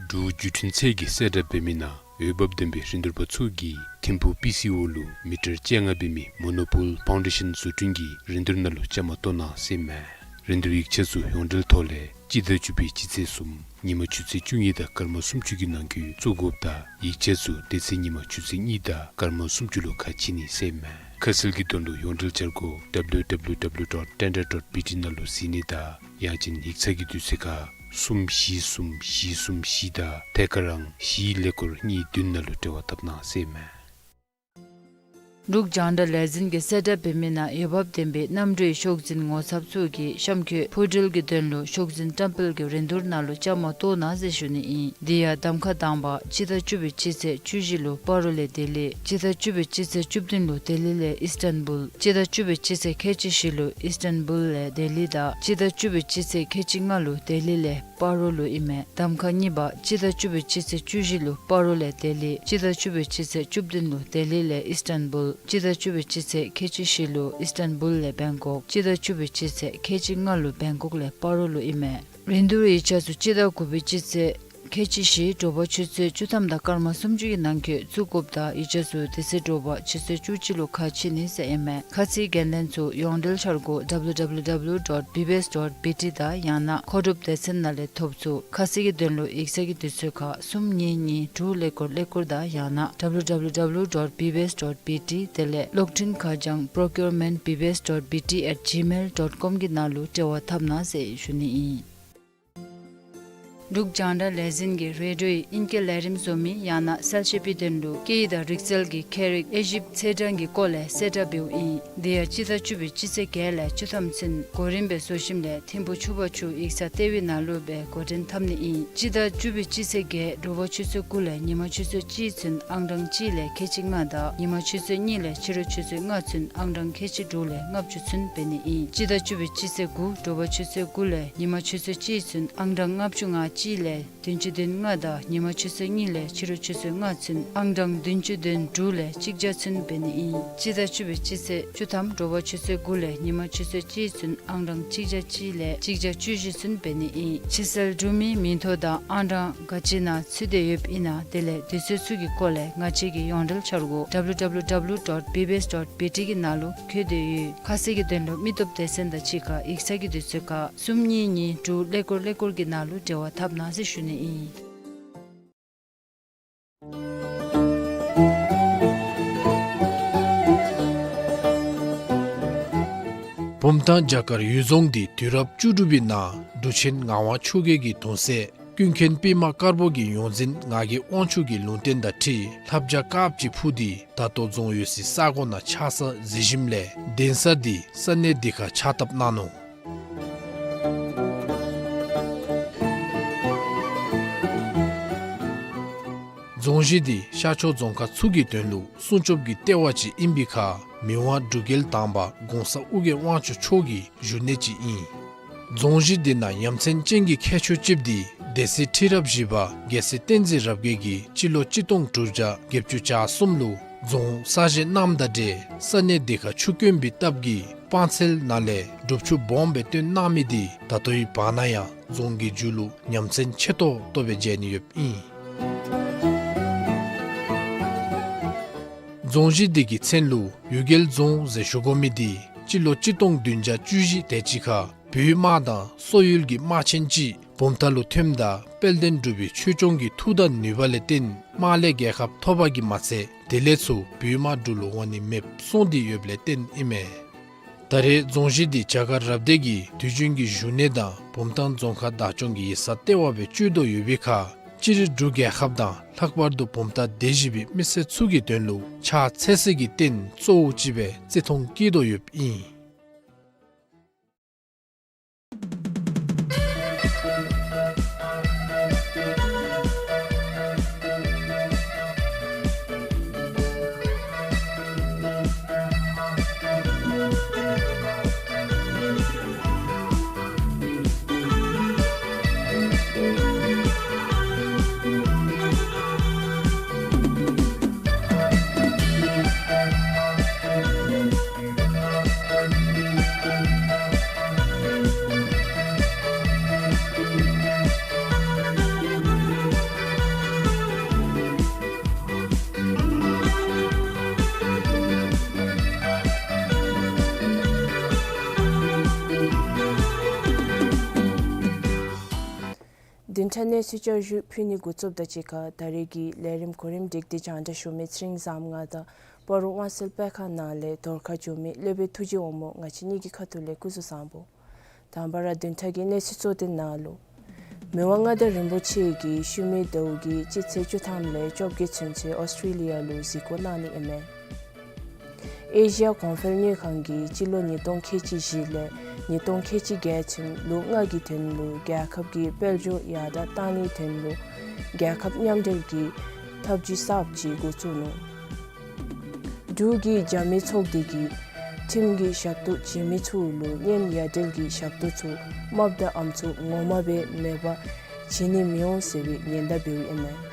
འབྲུག་བརྒྱུད་འཕྲིན་ཚད་ཀྱིས་གསལ་བསྒྲགས་འབད་མི་ནང་འོས་འབབ་ལྡན་པའི་རིན་བསྡུར་པ་ཚུ་གིས་ཐིམ་ཕུག་པི་སི་ཨོ་ལུ་མི་ཊར་བཅོ་ལྔ་འབད་མི་མོ་ནོ་པོལ་ཕའུན་ཌེ་ཤཱན་བཟོ་སྐྲུན་གྱི་རིན་བསྡུར་ནང་ལུ་བཅའ་མར་གཏོགས་གནང་ཟེར་ཨིན་མས། རིན་བསྡུར་ཡིག་ཆ་ཚུ་ཡོངས་འབྲེལ་ཐོག་ལས་སྤྱི་ཟླ་བཅུ་པའི་སྤྱི་ཚེས་གསུམ་ཉིན་མ་ཆུ་ཚོད་བཅུ་གཉིས་དང་སྐར་མ་སུམ་ཅུ་གི་ནང་འཁོད་བཙུགས་དགོཔ་དང་ཡིག་ཆ་ཚུ་དེ་ཚེ་ཉིན་མ་ཆུ་ཚོད་གཉིས་དང་སྐར་མ་སུམ་ཅུ་ལུ་ཁ་ཕྱེ་ནི་ཟེར་ཨིན་མས། ཁ་གསལ་གྱི་དོན་ལུ་ཡོངས་འབྲེལ་འཆར་སྒོ་ཌབ་ལུ་ཌབ་ལུ་ཌབ་ལུ་ཌོཊ་ཊེན་ཌར་ཌོཊ་བི་ཊི་ནང་ལུ་གཟིགས་ནི་དང་ཡང་ཅིན་ཡིག་ཚང་གི་དུས་ཚོད་ཁར་གསུམ་བཞི་གསུམ་བཞི་གསུམ་བཞི་དང་ཐད་ཀར་རང་བཞི་ཀླད་ཀོར་གཉིས་བདུན་ནང་ལུ་འབྲེལ་བ་འཐབ་གནང་ཟེར་ཨིན་མས། འབྲུག་རྒྱང་བསྒྲགས་ལས་འཛིན་གྱིས་གསལ་བསྒྲགས་འབད་མི་ནང་འོས་འབབ་ལྡན་པའི་གནམ་གྲུའི་ཤོག་འཛིན་ངོ་ཚབ་ཚུ་གིས་གཤམ་འཁོད་འཕུར་འགྲུལ་གྱི་དོན་ལུ་ཤོག་འཛིན་བཀྲམ་སྤེལ་གྱི་རིན་བསྡུར་ནང་ལུ་བཅའ་མར་གཏོགས་གནང་ཟེར་ཞུ་ནི་ཨིན། དེ་ཡང་གདམ་ཁ་དང་པ་སྤྱི་ཟླ་བཅུ་པའི་སྤྱི་ཚེས་བཅུ་བཞི་ལུ་སྤ་རོ་ལས་ལྡི་ལི། སྤྱི་ཟླ་བཅུ་པའི་སྤྱི་ཚེས་བཅུ་བདུན་ལུ་ལྡི་ལི་ལས་ཨིས་ཊན་བུལ། སྤྱི་ཟླ་བཅུ་པའི་སྤྱི་ཚེས་ཁལ་གཅིག་བཞི་ལུ་ཨིས་ཊན་བུལ་ལས་ལྡི་ལི་དང་སྤྱི་ཟླ་བཅུ་པའི་སྤྱི་ཚེས་ཁལ་གཅིག་ལྔ་ལུ་ལྡི་ལི་ལས་སྤ་རོ་ལུ་ཨིན་མས། གདམ་ཁ་གཉིས་པ་སྤྱི་ཟླ་བཅུ་པའི་སྤྱི་ཚེས་བཅུ་བཞི་ལུ་སྤ་རོ་ལས་ལྡི་ལི། སྤྱི་ཟླ་བཅུ་པའི་སྤྱི་ཚེས་བཅུ་བདུན་ལུ་ལྡི་ལི་ལས་ཨིས་ཊན་བུལ། སྤྱི་ཟླ་བཅུ་པའི་སྤྱི་ཚེས་ཁལ་གཅིག་བཞི་ལུ་ཨིས་ཊན་བུལ་ལས་བེང་ཀོག། སྤྱི་ཟླ་བཅུ་པའི་སྤྱི་ཚེས་ཁལ་གཅིག་ལྔ་ལུ་བེང་ཀོག་ལས་སྤ་རོ་ལུ་ཨིན་མས། རིན་བསྡུར་ཡིག་ཆ་ཚུ་སྤྱི་ཟླ་དགུ་པའི་སྤྱི་ཚེས་ ཁལ་གཅིག་བཞི་དྲོ་པ་ཆུ་ཚོད་བཅུ་ཐམ་དང་སྐར་མ་སུམ་ཅུ་གི་ནང་འཁོད་བཙུགས་དགོཔ་དང་ཡིག་ཆ་ཚུ་དེ་ཚེ་དྲོ་པ་ཆུ་ཚོད་བཅུ་གཅིག་ལུ་ཁ་ཕྱེ་ནི་ཟེར་ཨིན་མས། ཁ་ཚིག་འགན་ལེན་ཚུ་ཡོངས་འབྲེལ་འཆར་སྒོ་W W W dot B B S dot B T དང་ཡང་ན་མཁོ་སྒྲུབ་སྡེ་ཚན་ནང་ལས་ཐོབ་ཚུགས། ཁ་གསལ་གྱི་དོན་ལུ་ཡིག་ཚང་གི་དུས་ཚོད་ཁར་གསུམ་གཉིས་གཉིས་དྲུག་ཀླད་ཀོར་ཀླད་ཀོར་དང་ཡང་ན་W W W dot B B S dot B T དེ་ལས་གློག་འཕྲིན་ཁ་བྱང་procurement B B S dot B T at gmail dot com གི་ནང་ལུ་འབྲེལ་བ་འཐབ་གནང་ཟེར་ཞུ་ནི་ཨིན། འབྲུག་རྒྱང་བསྒྲགས་ལས་འཛིན་གྱིས་རེ་ཌིའོ་ཡི་ཨིང་སྐད་ལས་རིམ་བཟོ་མི་ཡང་ན་གསལ་བཤད་པའི་དོན་ལུ་སྐད་ཡིག་དང་རིག་རྩལ་གྱི་ཁྱད་རིག་དབྱེ་ཞིབ་ཚེས་གྲངས་ཀྱི་སྐོར་ལས་གསལ་བསྒྲགས་འབདཝ་ཨིན། དེ་ཡང་སྤྱི་ཟླ་བཅུ་པའི་སྤྱི་ཚེས་བརྒྱད་ལས་བཅུ་ཐམ་ཚུན་གོ་རིམ་སྦེ་བཟོ་ཞིནམ་ལས་ཐིམ་ཕུ་ཆུ་བར་ཆུ་ཡིག་ཚང་ལྟེ་བའི་ནང་ལུ་སྦེ་འགོ་འདྲེན་འཐབ་ནི་ཨིན། སྤྱི་ཟླ་བཅུ་པའི་སྤྱི་ཚེས་བརྒྱད་དྲོ་པ་ཆུ་ཚོད་དགུ་ལས་ཉིན་མ་ཆུ་ཚོད་གཅིག་ཚུན་ཨང་གྲངས་གཅིག་ལས་ཁལ་གཅིག་ལྔ་དང་ཉིན་མ་ཆུ་ཚོད་གཉིས་ལས་ཕྱི་རུ་ཆུ་ཚོད་ལྔ་ཚུན་ཨང་གྲངས་ཁལ་གཅིག་དྲུག་ལས་ལྔ་བཅུ་ཚུན་འབད་ནི་ཨིན། སྤྱི་ཟླ་བཅུ་པའི་སྤྱི་ཚེས་དགུ་དྲོ་པ་ཆུ་ཚོད་དགུ་ལས་ཉིན་མ་ཆུ་ཚོད་གཅིག་ཚུན་ཨང་གྲངས་ལྔ་བཅུ་ང་གཅིག་ལས་བདུན་ཅུ་དོན་ལྔ་དང་ཉིན་མ་ཆུ་ཚོད་གཉིས་ལས་ཕྱི་རུ་ཆུ་ཚོད་ལྔ་ཚུན་ཨང་གྲངས་བདུན་ཅུ་དོན་དྲུག་ལས་གཅིག་བརྒྱ་ཚུན་འབད་ནི་ཨིན། སྤྱི་ཟླ་བཅུ་པའི་སྤྱི་ཚེས་བཅུ་ཐམ་དྲོ་པ་ཆུ་ཚོད་དགུ་ལས་ཉིན་མ་ཆུ་ཚོད་གཅིག་ཚུན་ཨང་གྲངས་གཅིག་བརྒྱ་གཅིག་ལས་གཅིག་བརྒྱ་བཅུ་བཞི་ཚུན་འབད་ནི་ཨིན། ཕྱིར་སེལ་གྲུབ་མིའི་མིང་ཐོ་དང་ཨང་གྲངས་ག་ཅི་ནང་ཚུད་དེ་ཡོདཔ་ཨིན་ན་དེ་ལས་དུས་ཚོད་ཚུ་གི་སྐོར་ལས་ང་བཅས་ཀྱི་ཡོངས་འབྲེལ་འཆར་སྒོ་W W W dot B B S dot B T གི་ནང་ལུ་བཀོད་དེ་ཡོད། ཁ་གསལ་གྱི་དོན་ལུ་མི་སྟོབས་སྡེ་ཚན་དང་གཅིག་ཁར་ཡིག་ཚང་གི་དུས་ཚོད་ཁར་གསུམ་གཉིས་གཉིས་དྲུག་ཀླད་ཀོར་ཀླད་ཀོར་གྱི་ནང་ལུ་འབྲེལ་བ་འཐབ་གནང་ཟེར་ཞུ་ནི་ཨིན། བུམ་ཐང་རྒྱ་གར་གཡུལ་རྫོང་འདི་དུས་རབས་བཅུ་དྲུག་པའི་ནང་འབྲུག་ཆེན་ངག་དབང་ཆོས་རྒྱལ་གྱི་གདུང་སྲས་ཀུན་མཁྱེན་པདྨ་དཀར་པོ་གི་ཡོངས་འཛིན་ངག་གི་དབང་ཕྱུག་གི་ལུང་བསྟན་དང་འཁྲིལ་ལྷ་བྱ་དཀརཔོ་ཅིག་འཕུར་ཏེ་ད་ལྟོ་རྫོང་ཡོད་སའི་ས་གོ་ནང་ཆགས་ས་གཟིགས་ཞིནམ་ལས་གདན་ས་འདི་ས་གནས་འདི་ཁར་ཕྱག་བཏབ་གནང་ནུག། རྫོང་གཞི་འདི་ཤར་ཕྱོགས་རྫོང་ཁག་ཚུ་གི་དོན་ལུ་སྲུང་སྐྱོབ་ཀྱི་ལྟེ་བ་ཅིག་ཨིན་པའི་ཁར་མི་དབང་འབྲུག་རྒྱལ་དང་པ་གོང་ས་ཨོ་རྒྱན་དབང་ཕྱུག་མཆོག་གི་བཞུགས་གནས་ཅིག་ཨིན། རྫོང་གཞི་འདི་ནང་ཡ་མཚན་ཅན་གྱི་ཁྱད་ཆོས་ཅིག་འདི་སྡེ་སྲིད་ཁྲི་རབས་བཞི་པ་རྒྱལ་སྲས་བསྟན་འཛིན་རབ་རྒྱས་ཀྱིས་སྤྱི་ལོ་གཅིག་སྟོང་དྲུག་བརྒྱ་བརྒྱད་ཅུ་གྱ་གསུམ་ལུ་རྫོང་གསར་བཞེངས་གནངམ་དང་འབྲེལ་ས་གནས་འདི་ཁར་ཆུ་དཀོན་པའི་སྟབས་ཀྱིས་སྤང་ཚལ་ནང་ལས་སྒྲུབ་ཆུ་སྦོམ་སྦེ་བཏོན་གནང་མི་འདི་ད་ལྟོའི་བར་ན་ཡང་རྫོང་གི་མཇུག་ལུ་ཡ་མཚན་ཆེ་ཏོག་ཏོ་སྦེ་མཇལ་ནི་ཡོདཔ་ཨིན། རྫོང་གཞི་འདི་གི་མཚན་ལུ་གཡུལ་རྒྱལ་རྫོང་ཟེར་ཞུ་དགོ་མི་འདི་སྤྱི་ལོ་གཅིག་སྟོང་བདུན་བརྒྱ་བཅུ་བཞི་དེ་ཅིག་ཁར་བོད་དམག་དང་སོག་ཡུལ་གྱི་དམག་ཆེན་ཅིག་བུམ་ཐང་ལུ་ཐོནམ་ད་དཔལ་ལྡན་འབྲུག་པའི་ཆོས་སྐྱོང་གི་མཐུ་དང་ནུས་པ་ལས་བརྟེན་དམག་ལས་རྒྱལ་ཁ་ཐོབ་པ་གིས་མ་ཚད་དེ་ལས་ཚུར་བོད་དམག་འབྲུག་ལུ་འོང་ནི་མེདཔ་སོང་སྟེ་ཡོདཔ་ལས་བརྟེན་ཨིན་མས། ད་རེས་རྫོང་གཞི་འདི་རྒྱ་གར་རབ་སྡེ་གི་དུས་རྒྱུན་གྱི་བཞུགས་གནས་དང་བུམ་ཐང་རྫོང་ཁག་བདག་སྐྱོང་གི་ཡིག་ཚང་ལྟེ་བ་སྦེ་སྤྱོད་དོ་ཡོད་པའི་ཁར་སྤྱིར་འབྲུག་རྒྱལ་ཁབ་དང་ལྷག་པར་དུ་བུམ་ཐང་སྡེ་བཞི་པའི་མི་སེར་ཚུ་གི་དོན་ལུ་ཕྱག་འཚལ་སའི་རྟེན་གཙོ་བོ་ཅིག་སྦེ་བརྩི་མཐོང་བསྐྱེད་དོ་ཡོདཔ་ཨིན། བདུན་ཕྲག་གནས་ཚུལ་བསྐྱར་ཞུ་ཕུལ་ནི་འགོ་བཙུགསཔ་དང་གཅིག་ཁར་ད་རེས་ཀྱི་ལས་རིམ་གོ་རིམ་སྒྲིག་སྟེ་སྙན་ཞུ་མི་ཚེ་རིང་བཟངམོ་ང་དང་སྤ་རོ་དབང་གསལ་དཔེ་ཁང་ནང་ལས་རྫོང་ཁ་འགྱོ་མི་སློབ་དཔོན་ཐུགས་རྗེ་དབང་མོ་ང་བཅས་གཉིས་ཀྱི་ཁ་ཐུག་ལས་སྐུ་གཟུགས་བཟང་པོ། དང་པ་ར་བདུན་ཕྲག་གི་གནས་ཚུལ་གཙོ་དོན་ནང་ལུ། མི་དབང་མངའ་བདག་རིན་པོ་ཆེ་གིས་ཤུལ་མའི་ཟླཝ་གི་སྤྱི་ཚེས་བཅུ་ཐམ་ལས་བཅོ་བརྒྱད་ཚུན་ཚོད་ཨོསི་ཊྲེ་ལི་ཡ་ལུ་གཟིགས་སྐོར་གནང་ནི་ཨིན་མས། ཨེ་ཤི་ཡ་གོང་འཕེལ་དངུལ་ཁང་གིས་སྤྱི་ལོ་ཉིས་སྟོང་ཁལ་གཅིག་བཞི་ལས་ཉིས་སྟོང་ཁལ་གཅིག་བརྒྱད་ཚུན་ལོ་ལྔ་གི་དོན་ལུ་རྒྱལ་ཁབ་ཀྱི་དཔལ་འབྱོར་ཡར་དྲག་གཏང་ནིའི་དོན་ལུ་རྒྱལ་ཁབ་མཉམ་འབྲེལ་གྱི་ཐབས་ཇུས་གསརཔ་ཅིག་འགོ་བཙུགས་ནུག། འབྲུག་གི་རྒྱབ་མི་ཚོགས་སྡེ་གིས་ཁྲིམས་ཀྱི་ཞབས་ཏོག་བྱིན་མི་ཚུ་ལུ་གཉེན་ཡ་བྲལ་གྱི་ཞབས་ཏོག་ཚུ་རྨགཔ་དང་ཨམ་སྲུ་ངོ་མ་སྦེ་མེདཔ་བྱིན་ནི་མི་འོང་ཟེར་བའི་ཉེན་བརྡ་འབདཝ་ཨིན་མས།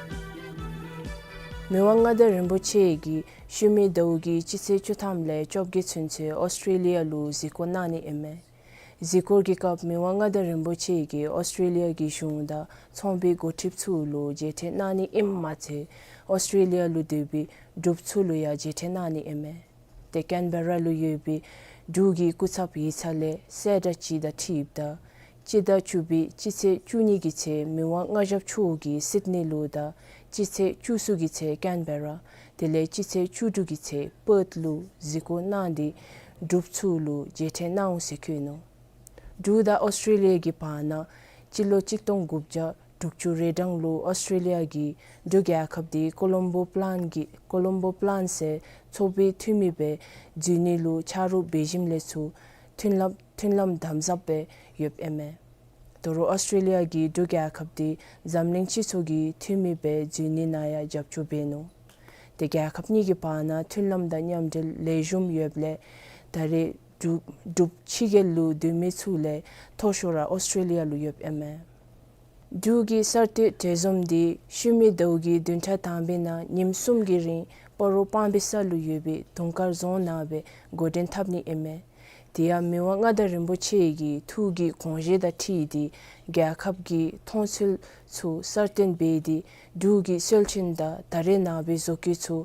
མི་དབང་མངའ་བདག་རིན་པོ་ཆེ་གིས་ཤུལ་མའི་ཟླཝ་གི་སྤྱི་ཚེས་བཅུ་ཐམ་ལས་བཅོ་བརྒྱད་ཚུན་ཚོད་ཨོསི་ཊྲེ་ལི་ཡ་ལུ་གཟིགས་སྐོར་གནང་ནི་ཨིན་མས། གཟིགས་སྐོར་གྱི་སྐབས་མི་དབང་མངའ་བདག་རིན་པོ་ཆེ་གིས་ཨོསི་ཊྲེ་ལི་ཡ་གི་གཞུང་དང་ཚོང་པའི་འགོ་ཁྲིདཔ་ཚུ་ལུ་མཇལ་འཕྲད་གནང་ནི་ཨིནམ་མ་ཚད་ཨོསི་ཊྲེ་ལི་ཡ་ལུ་སྡོད་པའི་འབྲུགཔ་ཚུ་ལུ་ཡང་མཇལ་འཕྲད་གནང་ནི་ཨིན་མས། ཏེ་ཀེན་བེ་ར་ལུ་ཡོད་པའི་འབྲུག་གི་སྐུ་ཚབ་ཡིག་ཚང་ལས་གསལ་བསྒྲགས་ཅིག་དང་འཁྲིལཝ་ད་སྤྱི་ཟླ་བཅུ་པའི་སྤྱི་ཚེས་བཅུ་གཉིས་ཀྱི་ཚེ་མི་དབང་མངའ་ཞབས་མཆོག་གིས་སིཌ་ནི་ལུ་དང་སྤྱི་ཚེས་བཅུ་གསུམ་གྱི་ཚེ་ཀེན་བེ་ར་དེ་ལས་སྤྱི་ཚེས་བཅུ་དྲུག་གི་ཚེ་པརཐ་ལུ་གཟིགས་སྐོར་གནང་སྟེ་འབྲུགཔ་ཚུ་ལུ་མཇལ་འཕྲད་གནང་འོང་ཟེར་བཀོད་ནུག། འབྲུག་དང་ཨོསི་ཊྲེ་ལི་ཡ་གི་བར་ན་སྤྱི་ལོ་གཅིག་སྟོང་དགུ་བརྒྱ་དྲུག་ཅུ་རེ་གྲངས་ལུ་ཨོསི་ཊྲེ་ལི་ཡ་གིས་འབྲུག་རྒྱལ་ཁབ་དེ་ཀོ་ལོམ་བོ་པི་ལཱན་གྱི་ཀོ་ལོམ་བོ་པི་ལཱན་ཟེར་ཚོགས་པའི་འཐུས་མི་སྦེ་འཛུལ་ནི་ལུ་ཆ་རོགས་འབད་ཞིནམ་ལས་ཚུར་མཐུན་ལམ་མཐུན་ལམ་དམ་ཟབ་སྦེ་ཡོདཔ་ཨིན་མས། དོ་རུང་ཨོསི་ཊྲེ་ལི་ཡ་གིས་འབྲུག་རྒྱལ་ཁབ་དེ་འཛམ་གླིང་སྤྱི་ཚོགས་ཀྱི་འཐུས་མི་སྦེ་འཛུལ་ནི་ནང་ཡང་རྒྱབ་སྐྱོར་འབད་ནུག། ཏེ་རྒྱལ་ཁབ་གཉིས་ཀྱི་བར་ན་མཐུན་ལམ་དང་མཉམ་འབྲེལ་ལེགས་ཤོམ་ཡོདཔ་ལས་ད་རེས་འབྲུག་འབྲུགཔ་ཕྱི་རྒྱལ་ལུ་སྡོད་མི་ཚུ་ལས་མཐོ་ཤོས་ར་ཨོསི་ཊྲེ་ལི་ཡ་ལུ་ཡོདཔ་ཨིན་མས། འབྲུག་གི་གསར་གཏོད་འབྲས་འཛོམས་དེ་ཤུལ་མའི་ཟླཝ་གི་བདུན་ཕྲག་དང་པའི་ནང་ཉིནམ་གསུམ་གྱི་རིང་སྤ་རོ་སྤང་སྦིས་ས་ལུ་ཡོད་པའི་དུང་དཀར་རྫོང་ནང་སྦེ་འགོ་འདྲེན་འཐབ་ནི་ཨིན་མས། དེ་ཡང་མི་དབང་མངའ་བདག་རིན་པོ་ཆེ་གི་ཐུགས་ཀྱི་དགོངས་བཞེད་དང་འཁྲིལ་ཏེ་རྒྱལ་ཁབ་ཀྱི་མཐོང་ཚུལ་ཚུ་གསལ་སྟོན་འབད་དེ་འབྲུག་གི་སྲོལ་རྒྱུན་དང་ད་རེས་ནངས་པའི་བཟོ་བཀོད་ཚུ་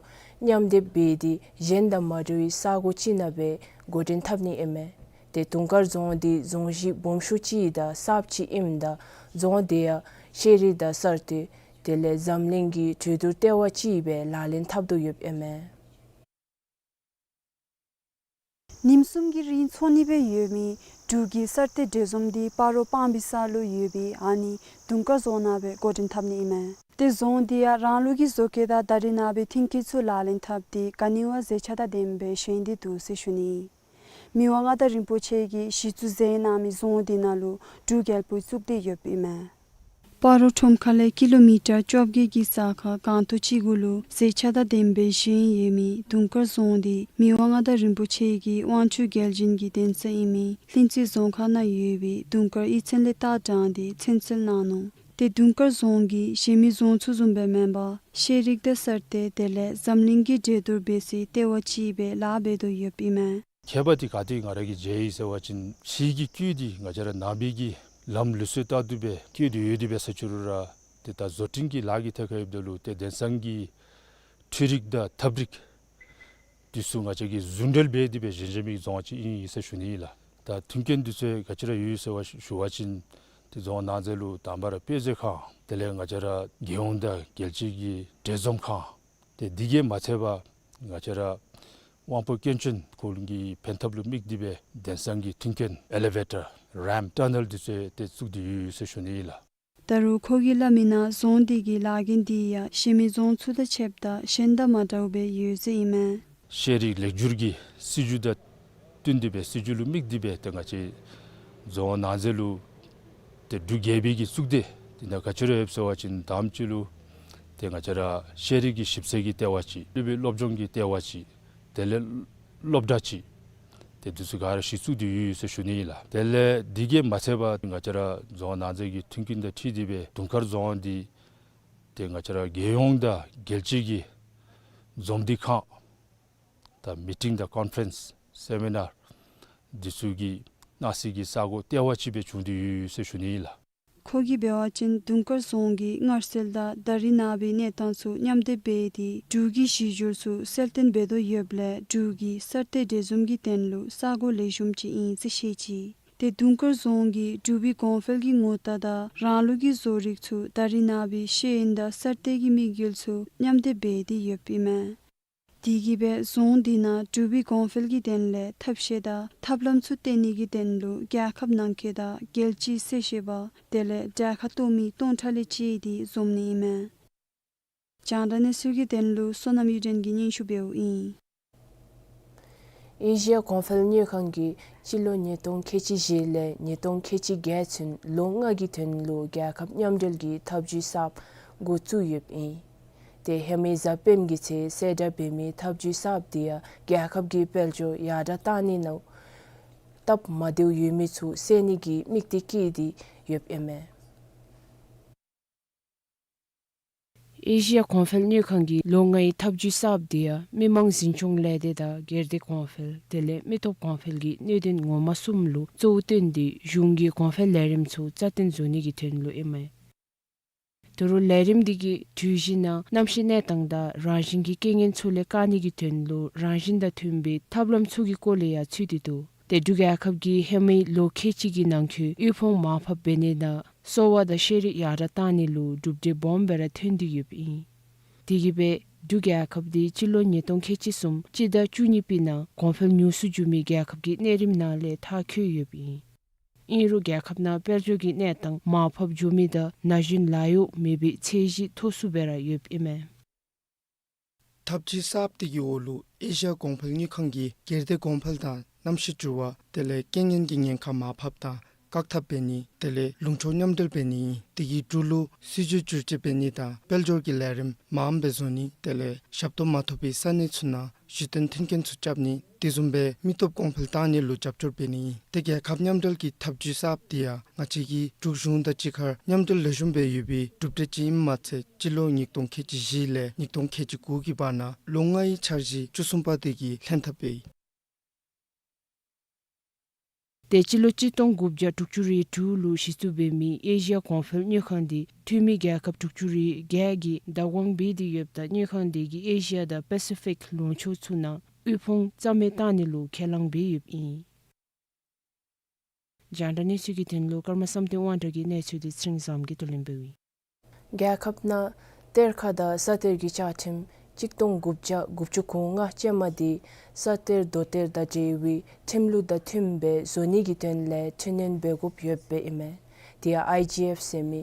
མཉམ་སྡེབ་འབད་དེ་གཞན་དང་མ་འདྲ་བའི་ས་གོ་ཅིག་ནང་སྦེ་འགོ་འདྲེན་འཐབ་ནི་ཨིན་མས། ཏེ་དུང་དཀར་རྫོང་འདི་རྫོང་གཞི་སྦོམ་ཤོས་ཅིག་དང་གསརཔ་ཅིག་ཨིནམ་ད་རྫོང་དེ་ཡང་ཤེས་རིག་དང་གསར་གཏོད་དེ་ལས་འཛམ་གླིང་གི་གྲོས་བསྡུར་ལྟེ་བ་ཅིག་སྦེ་ལག་ལེན་འཐབ་དོ་ཡོདཔ་ཨིན་མས། ཉིནམ་གསུམ་གྱི་རིང་འཚོགས་ནི་སྦེ་ཡོད་མི་འབྲུག་གི་གསར་གཏོད་འབྲས་འཛོམས་འདི་སྤ་རོ་སྤང་སྦིས་ས་ལུ་ཡོད་པའི་ཨ་ནི་དུང་དཀར་རྫོང་ནང་སྦེ་འགོ་འདྲེན་འཐབ་ནི་ཨིན་མས། ཏེ་རྫོང་འདི་ཡང་རང་ལུགས་ཀྱི་བཟོ་བཀོད་དང་ད་རེས་ནངས་པའི་མཐུན་རྐྱེན་ཚུ་ལག་ལེན་འཐབ་སྟེ་ག་ནི་བ་མཛེས་ཆ་དང་ལྡནམ་སྦེ་བཞེངས་ཏེ་འདུག་ཟེར་ཞུ་ནི། མི་དབང་མངའ་བདག་རིན་པོ་ཆེ་གིས་གཞི་བཙུགས་མཛད་གནང་མི་རྫོང་འདི་ནང་ལུ་འབྲུག་རྒྱལ་པོའི་གཙུག་སྡེ་ཡོདཔ་ཨིན་མས། སྤ་རོ་ཁྲོམ་ཁ་ལས་ཀི་ལོ་མི་ཊར་བཅོ་བརྒྱད་ཀྱི་ས་ཁར་སྒང་ཏོག་ཅིག་གུ་ལུ་མཛེས་ཆ་དང་ལྡནམ་སྦེ་བཞེངས་ཡོད་མི་དུང་དཀར་རྫོང་འདི་མི་དབང་མངའ་བདག་རིན་པོ་ཆེ་གི་དབང་ཕྱུག་རྒྱལ་བྱོན་གྱི་གདན་ས་ཨིན་མི་ལྷུན་རྩེ་རྫོང་ཁག་ནང་ཡོད་པའི་དུང་དཀར་གཡུས་ཚན་ལས་བཏགས་དྲངས་ཏེ་ཚུན་གསོལ་གནང་ནུག། ཏེ་དུང་དཀར་རྫོང་གིས་གཞན་མི་རྫོང་ཚུ་བཟུམ་སྦེ་མེན་པར་ཤེས་རིག་དང་གསར་གཏོད་དེ་ལས་འཛམ་གླིང་གི་གྲོས་བསྡུར་འབད་སའི་ལྟེ་བ་ཅིག་སྦེ་ལཱ་འབད་དོ་ཡོདཔ་ཨིན་མས། ཁྱད་པར་འདི་ག་ཏེ་ང་ར་གིས་མཇལ་ཡི་ཟེར་བ་ཅིན་ཕྱི་གི་སྐུད་འདི་ང་བཅས་ར་ནང་པའི་གི་ལམ་ལུགས་སྲོལ་ལྟར་དུ་སྦེ་བཀོད་དེ་ཡོད་དེ་འབད་ས་ཅིག་རུང་ར་ཏེ་ད་བཟོ་སྐྲུན་གྱི་ལཱ་གི་ཐད་ཁར་ཡོདཔ་ད་ལུ་ཏེ་དེང་སང་གི་འཕྲུལ་རིག་དང་ཐབས་རིག་འདི་ཚུ་ང་བཅས་ཀྱིས་ཟུང་འབྲེལ་འབད་དེ་སྦེ་བཞེངས་བཞེངས་མི་རྫོང་ཅིག་ཨིན་ཟེར་ཞུ་ནི་ཨིན་ལགས། ད་མཐུན་རྐྱེན་འདི་ཚུ་ག་ཅི་ར་ཡོད་ཟེར་བ་ཞུ་བ་ཅིན་ཏེ་རྫོང་ནང་གསེས་ལུ་དང་པ་ར་དཔེ་མཛོད་ཁང་དེ་ལས་ང་བཅས་ར་རྒྱལ་ཡོངས་དང་རྒྱལ་སྤྱི་གི་འབྲེལ་འཛོམས་ཁང་ཏེ་འདི་གིས་མ་ཚད་པར་ང་བཅས་ར་དབང་པོ་སྐྱོན་ཅན་ཁོང་གི་ཕན་ཐབས་ལུ་དམིགས་ཏེ་སྦེ་དེང་སང་གི་མཐུན་རྐྱེན་ཨེ་ལི་ཝེ་ཊར་རེམཔ་ཊ་ནེལ་འདི་ཚུ་ཏེ་བཙུགས་ཏེ་ཡོད་ཟེར་ཞུ་ནི་ཨིན་ལགས། ད་རུང་ཁོ་གིས་སླབ་མི་ནང་རྫོང་འདི་གི་ལཱ་འགན་འདི་ཡང་གཞན་མི་རྫོང་ཚུ་དང་ཕྱདཔ་ད་གཞན་དང་མ་འདྲཝ་སྦེ་ཡོད་ཟེར་ཨིན་མས། ཤེས་རིག་ལེགས་བསྒྱུར་གྱི་སྲིད་བྱུས་དང་བསྟུན་ཏེ་སྦེ་སྲིད་བྱུས་ལུ་དམིགས་ཏེ་སྦེ་ཏེ་ང་བཅས་རྫོང་ནང་གསེས་ལུ་ཏེ་འབྲུག་རྒྱལ་པོའི་གི་གཙུག་སྡེ་འདི་ནང་ག་ཅི་ར་ཡོདཔ་ཟེར་བ་ཅིན་དང་པ་ཅིག་ལུ་ཏེ་ང་བཅས་ར་ཤེས་རིག་གི་ཞིབ་འཚོལ་གྱི་ལྟེ་བ་ཅིག་སློབ་དཔོན་སློབ་སྦྱོང་གི་ལྟེ་བ་ཅིག་དེ་ལས་སློབ་གྲྭ་ཅིག་ཏེ་འདི་ཚུ་ག་ར་གཞི་བཙུགས་ཏེ་ཡོད་ཡོད་ཟེར་ཞུ་ནི་ཨིན་ལགས། དེ་ལས་འདི་གིས་མ་ཚད་པར་ང་བཅས་ར་རྫོང་ནང་གསེས་ཀྱི་མཐུན་རྐྱེན་དང་འཁྲིལ་ཏེ་སྦེ་དུང་དཀར་རྫོང་འདི་ཏེ་ང་བཅས་ར་རྒྱལ་ཡོངས་དང་རྒྱལ་སྤྱི་གི་འཛོམས་འདུ་ཁང་དང་མི་ཊིང་དང་ཀོན་ཕ་རེནསི་སེ་མི་ནར་འདི་ཚུ་གི་གནང་སའི་གི་ས་གོ་ལྟེ་བ་ཅིག་སྦེ་བྱུང་སྟེ་ཡོད་ཡོད་ཟེར་ཞུ་ནི་ཨིན་ལགས། ཁོ་གིས་འབད་བ་ཅིན་དུང་དཀར་རྫོང་གིས་སྔར་སྲོལ་དང་ད་རེས་ནངས་པའི་གནས་སྟངས་ཚུ་མཉམ་སྡེབ་འབད་དེ་འབྲུག་གི་གཞི་འགྱུར་ཚུ་གསལ་སྟོན་འབད་དོ་ཡོདཔ་ལས་འབྲུག་གི་གསར་གཏོད་འབྲེལ་འཛོམས་ཀྱི་དོན་ལུ་ས་གོ་ལེགས་ཤོམ་ཅིག་ཨིན་ཟེར་བཤད་ཅི། ཏེ་དུང་དཀར་རྫོང་གིས་འབྲུག་པའི་གོང་འཕེལ་གྱི་ངོ་རྟགས་དང་རང་ལུགས་ཀྱི་བཟོ་རིག་ཚུ་ད་རེས་ནངས་པའི་ཤེས་ཡོན་དང་གསར་གཏོད་ཀྱི་དམིགས་ཡུལ་ཚུ་མཉམ་སྡེབ་འབད་དེ་ཡོདཔ་ཨིན་མས། དེ་གིས་སྦེ་རྫོང་འདི་ནང་འབྲུག་པའི་གོང་འཕེལ་གྱི་དོན་ལས་ཐབས་ཤེས་དང་ཐབས་ལམ་ཚུ་སྟོན་ནི་གི་དོན་ལུ་རྒྱལ་ཁབ་ནང་འཁོད་དང་རྒྱལ་སྤྱིའི་གསལ་བཤད་པ་དེ་ལས་གྲལ་ཁར་གཏོགས་མི་སྟོང་ཕྲག་ལས་བཅད་དེ་འཛོམས་ནི་ཨིན་མས། རྒྱང་བསྒྲགས་གནས་ཚུལ་གྱི་དོན་ལུ་བསོད་ནམས་གཡུ་སྒྲོན་གྱིས་སྙན་ཞུ་འབདཝ་ཨིན། ཨེ་ཤི་ཡ་གོང་འཕེལ་དངུལ་ཁང་གིས་སྤྱི་ལོ་ཉིས་སྟོང་ཁལ་གཅིག་བཞི་ལས་ཉིས་སྟོང་ཁལ་གཅིག་བརྒྱད་ཚུན་ལོ་ལྔ་གི་དོན་ལུ་རྒྱལ་ཁབ་མཉམ་འབྲེལ་གྱི་ཐབས་བྱུས་གསརཔ་འགོ་བཙུགས་ཡོདཔ་ཨིན། ཏེ་ཧེ་མའི་གཟའ་སྤེནམ་གྱི་ཚེ་གསལ་བསྒྲགས་འབད་མི་ཐབས་བྱུས་གསརཔ་དེ་ཡང་རྒྱལ་ཁབ་ཀྱི་དཔལ་འབྱོར་ཡར་དྲག་གཏང་ནི་ནང་སྟབས་མ་བདེཝ་ཡོད་མི་ཚུ་སེལ་ནི་གི་དམིགས་གཏད་བསྐྱེད་དེ་ཡོདཔ་ཨིན་མས། ཨེ་ཤི་ཡ་གོང་འཕེལ་དངུལ་ཁང་གི་ལོ་ལྔའི་ཐབས་ཇུས་གསརཔ་འདི་ཡང་མི་མང་འཛིན་སྐྱོང་ལས་སྡེ་དང་སྒེར་སྡེ་གོང་འཕེལ་དེ་ལས་མི་སྟོབས་གོང་འཕེལ་གྱི་གནད་དོན་ངོ་མ་གསུམ་ལུ་གཙོ་བོ་བཏོན་ཏེ་གཞུང་གི་གོང་འཕེལ་ལས་རིམ་ཚུ་རྩ་བརྟན་བཟོ་ནི་གི་དོན་ལུ་ཨིན་མས། ད་རུང་ལས་རིམ་འདི་གི་གྲོས་གཞི་ནང་གནམ་གཤིས་གནས་སྟངས་དང་རང་བཞིན་གྱི་རྐྱེན་ངན་ཚུ་ལས་བཀག་ནི་གི་དོན་ལུ་རང་བཞིན་དང་མཐུན་པའི་ཐབས་ལམ་ཚུ་གི་སྐོར་ལས་ཡང་ཚུད་དེ་འདུག། ཏེ་འབྲུག་རྒྱལ་ཁབ་ཀྱིས་ཧེ་མའི་ལོ་ཁལ་གཅིག་གི་ནང་འཁོད་དབུལ་ཕོངས་མར་ཕབ་འབད་ནི་དང་གསོ་བ་དང་ཤེས་རིག་ཡར་དྲགས་གཏང་ནི་ལུ་གྲུབ་འབྲས་སྦོམ་སྦེ་ར་ཐོན་ཏེ་ཡོདཔ་ཨིན། དེ་གིས་སྦེ་འབྲུག་རྒྱལ་ཁབ་འདི་སྤྱི་ལོ་ཉིས་སྟོང་ཁལ་གཅིག་གསུམ་སྤྱི་ཟླ་བཅུ་གཉིས་པའི་ནང་གོང་འཕེལ་ཉུང་སུ་འགྱོ་མི་རྒྱལ་ཁབ་ཀྱི་གནས་རིམ་ནང་ལས་མཐར་འཁྱོལ་ཡོདཔ་ཨིན། ཨིན་རུང་རྒྱལ་ཁབ་ནང་དཔལ་འབྱོར་གྱི་གནས་སྟངས་མར་ཕབ་འགྱོ་མི་དང་ན་གཞོན་ལཱ་གཡོག་མེད་པའི་ཚད་གཞི་མཐོ་སུ་སྦེ་ར་ཡོདཔ་ཨིན་མས། ཐབས་ཇུས་གསརཔ་དེ་གི་འོག་ལུ་ཨེ་ཤི་ཡ་གོང་འཕེལ་དངུལ་ཁང་གིས་སྒེར་སྡེ་གོང་འཕེལ་དང་གནམ་གཤིས་འགྱུར་བ་དེ་ལས་རྐྱེན་ངན་གྱི་ཉེན་ཁ་མར་ཕབ་དང་བཀག་ཐབས་འབད་ནི་དེ་ལས་ལུང་ཕྱོགས་མཉམ་འབྲེལ་འབད་ནི་ཨིན། དེ་གིས་འབྲུག་ལུ་སྲིད་བྱུས་བསྒྱུར་བཅོས་འབད་ནི་དང་དཔལ་འབྱོར་གྱི་ལས་རིམ་མངམ་སྦེ་བཟོ་ནི་དེ་ལས་ཞབས་ཏོག་མ་ཐོབ་པའི་ས་གནས་ཚུ་ནང་གཞི་རྟེན་མཐུན་རྐྱེན་ཚུ་རྐྱབ་ནི་དེ་བཟུམ་སྦེ་མི་སྟོབས་གོང་འཕེལ་གཏང་ནི་ལུ་རྒྱབ་སྐྱོར་འབད་ནི་ཨིན། ཏེ་རྒྱལ་ཁབ་མཉམ་འབྲེལ་གྱི་ཐབས་ཇུས་གསརཔ་དེ་ཡང་ང་བཅས་ཀྱི་འབྲུག་གཞུང་དང་གཅིག་ཁར་མཉམ་འབྲེལ་ལེགས་ཤོམ་སྦེ་ཡོད་པའི་གྲུབ་འབྲས་ཅིག་ཨིནམ་མ་ཚད་སྤྱི་ལོ་ཉིས་སྟོང་ཁལ་གཅིག་བཞི་ལས་ཉིས་སྟོང་ཁལ་གཅིག་དགུ་གི་བར་ན་ལོ་ལྔའི་འཆར་གཞི་བཅུ་གསུམ་པ་དེ་གི་ལྷན་ཐབས་འབད་ཡི། ཏེ་སྤྱི་ལོ་གཅིག་སྟོང་དགུ་བརྒྱ་དྲུག་ཅུ་རེ་དྲུག་ལུ་གཞི་བཙུགས་འབད་མི་ཨེ་ཤི་ཡ་གོང་འཕེལ་དངུལ་ཁང་འདི་འཐུས་མི་རྒྱལ་ཁབ་དྲུག་ཅུ་རེ་བརྒྱད་ཀྱིས་བདག་དབང་འབད་དེ་ཡོདཔ་ད་དངུལ་ཁང་འདི་གིས་ཨེ་ཤི་ཡ་དང་པེ་སི་ཕིག་ལུང་ཕྱོགས་ཚུ་ནང་དབུལ་ཕོངས་རྩ་མེད་གཏང་ནི་ལུ་ཁས་བླངས་འབད་ཡོདཔ་ཨིན། རྒྱང་བསྒྲགས་གནས་ཚུལ་གྱི་དོན་ལུ་ཀརྨ་བསམ་གཏན་དབང་གྲགས་ཀྱི་གནས་ཚུལ་འདི་ཚེ་རིང་བཟངམོ་གིས་བསྡུ་ལེན་འབདཝ་ཨིན། རྒྱལ་ཁབ་ནང་གཏེར་ཁ་དང་ས་གཏེར་གྱི་བཅའ་ཁྲིམས་གཅིག་སྟོང་དགུ་བརྒྱ་དགུ་བཅུ་གོ་ལྔ་ཅན་མ་འདི་ས་གཏེར་རྡོ་གཏེར་དང་འབྲེལ་བའི་ཁྲིམས་ལུགས་དང་མཐུནམ་སྦེ་བཟོ་ནི་གི་དོན་ལས་འཕྲི་སྣོན་འབད་དགོཔ་ཡོདཔ་ཨིན་མས། དེ་ཡང་ཨའི་ཇི་ཨེཕ་ཟེར་མི་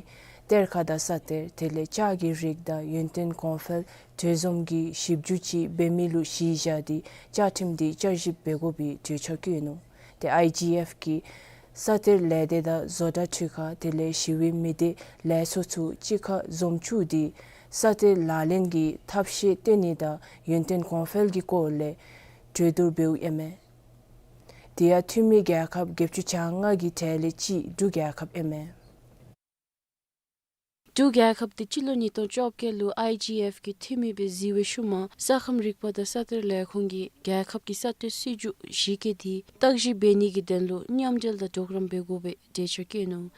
གཏེར་ཁ་དང་ས་གཏེར་དེ་ལས་ལྕགས་ཀྱི་རིགས་དང་ཡུན་བརྟན་གོང་འཕེལ་གྲོས་འཛོམས་ཀྱིས་ཞིབ་འཇུག་ཅིག་འབད་མི་ལུ་གཞི་བཞག་སྟེ་བཅའ་ཁྲིམས་འདི་བསྐྱར་ཞིབ་འབད་དགོ་པའི་གྲོས་འཆར་བཀོད་ནུག། ཏེ་ཨའི་ཇི་ཨེཕ་གིས་ས་གཏེར་ལས་སྡེ་དང་བཟོ་གྲྭ་འཕྲུལ་ཁང་དེ་ལས་ཞི་བའི་མི་སྡེ་ལས་ཚོགས་ཚུ་གཅིག་ཁར་འཛོམས་བཅུག་སྟེ་ས་གཏེར་ལག་ལེན་གྱི་ཐབས་ཤེས་བཏོན་ནི་དང་ཡུན་བརྟན་གོང་འཕེལ་གྱི་སྐོར་ལས་གྲོས་བསྡུར་འབདཝ་ཨིན་མས། དེ་ཡང་འཐུས་མི་རྒྱལ་ཁབ་བརྒྱད་ཅུ་གྱ་ལྔ་གི་གྲས་ལས་གཅིག་འབྲུག་རྒྱལ་ཁབ་ཨིན་མས། འབྲུག་རྒྱལ་ཁབ་འདི་སྤྱི་ལོ་ཉིས་སྟོང་བཅོ་བརྒྱད་ལུ་ཨའི་ཇི་ཨེཕ་གི་འཐུས་མི་སྦེ་གཟིགས་པའི་ཤུལ་མ་ས་ཁམས་རིག་པ་དང་ས་གཏེར་ལས་ཁུངས་ཀྱིས་རྒྱལ་ཁབ་ཀྱི་ས་གཏེར་སྲིད་བྱུས་གཞི་བཀོད་དེ་བརྟག་ཞིབ་འབད་ནི་གི་དོན་ལུ་མཉམ་འབྲེལ་དང་གྲོགས་རམ་འབད་དགོ་པའི་གྲོས་འཆར་བཀོད་ནུག།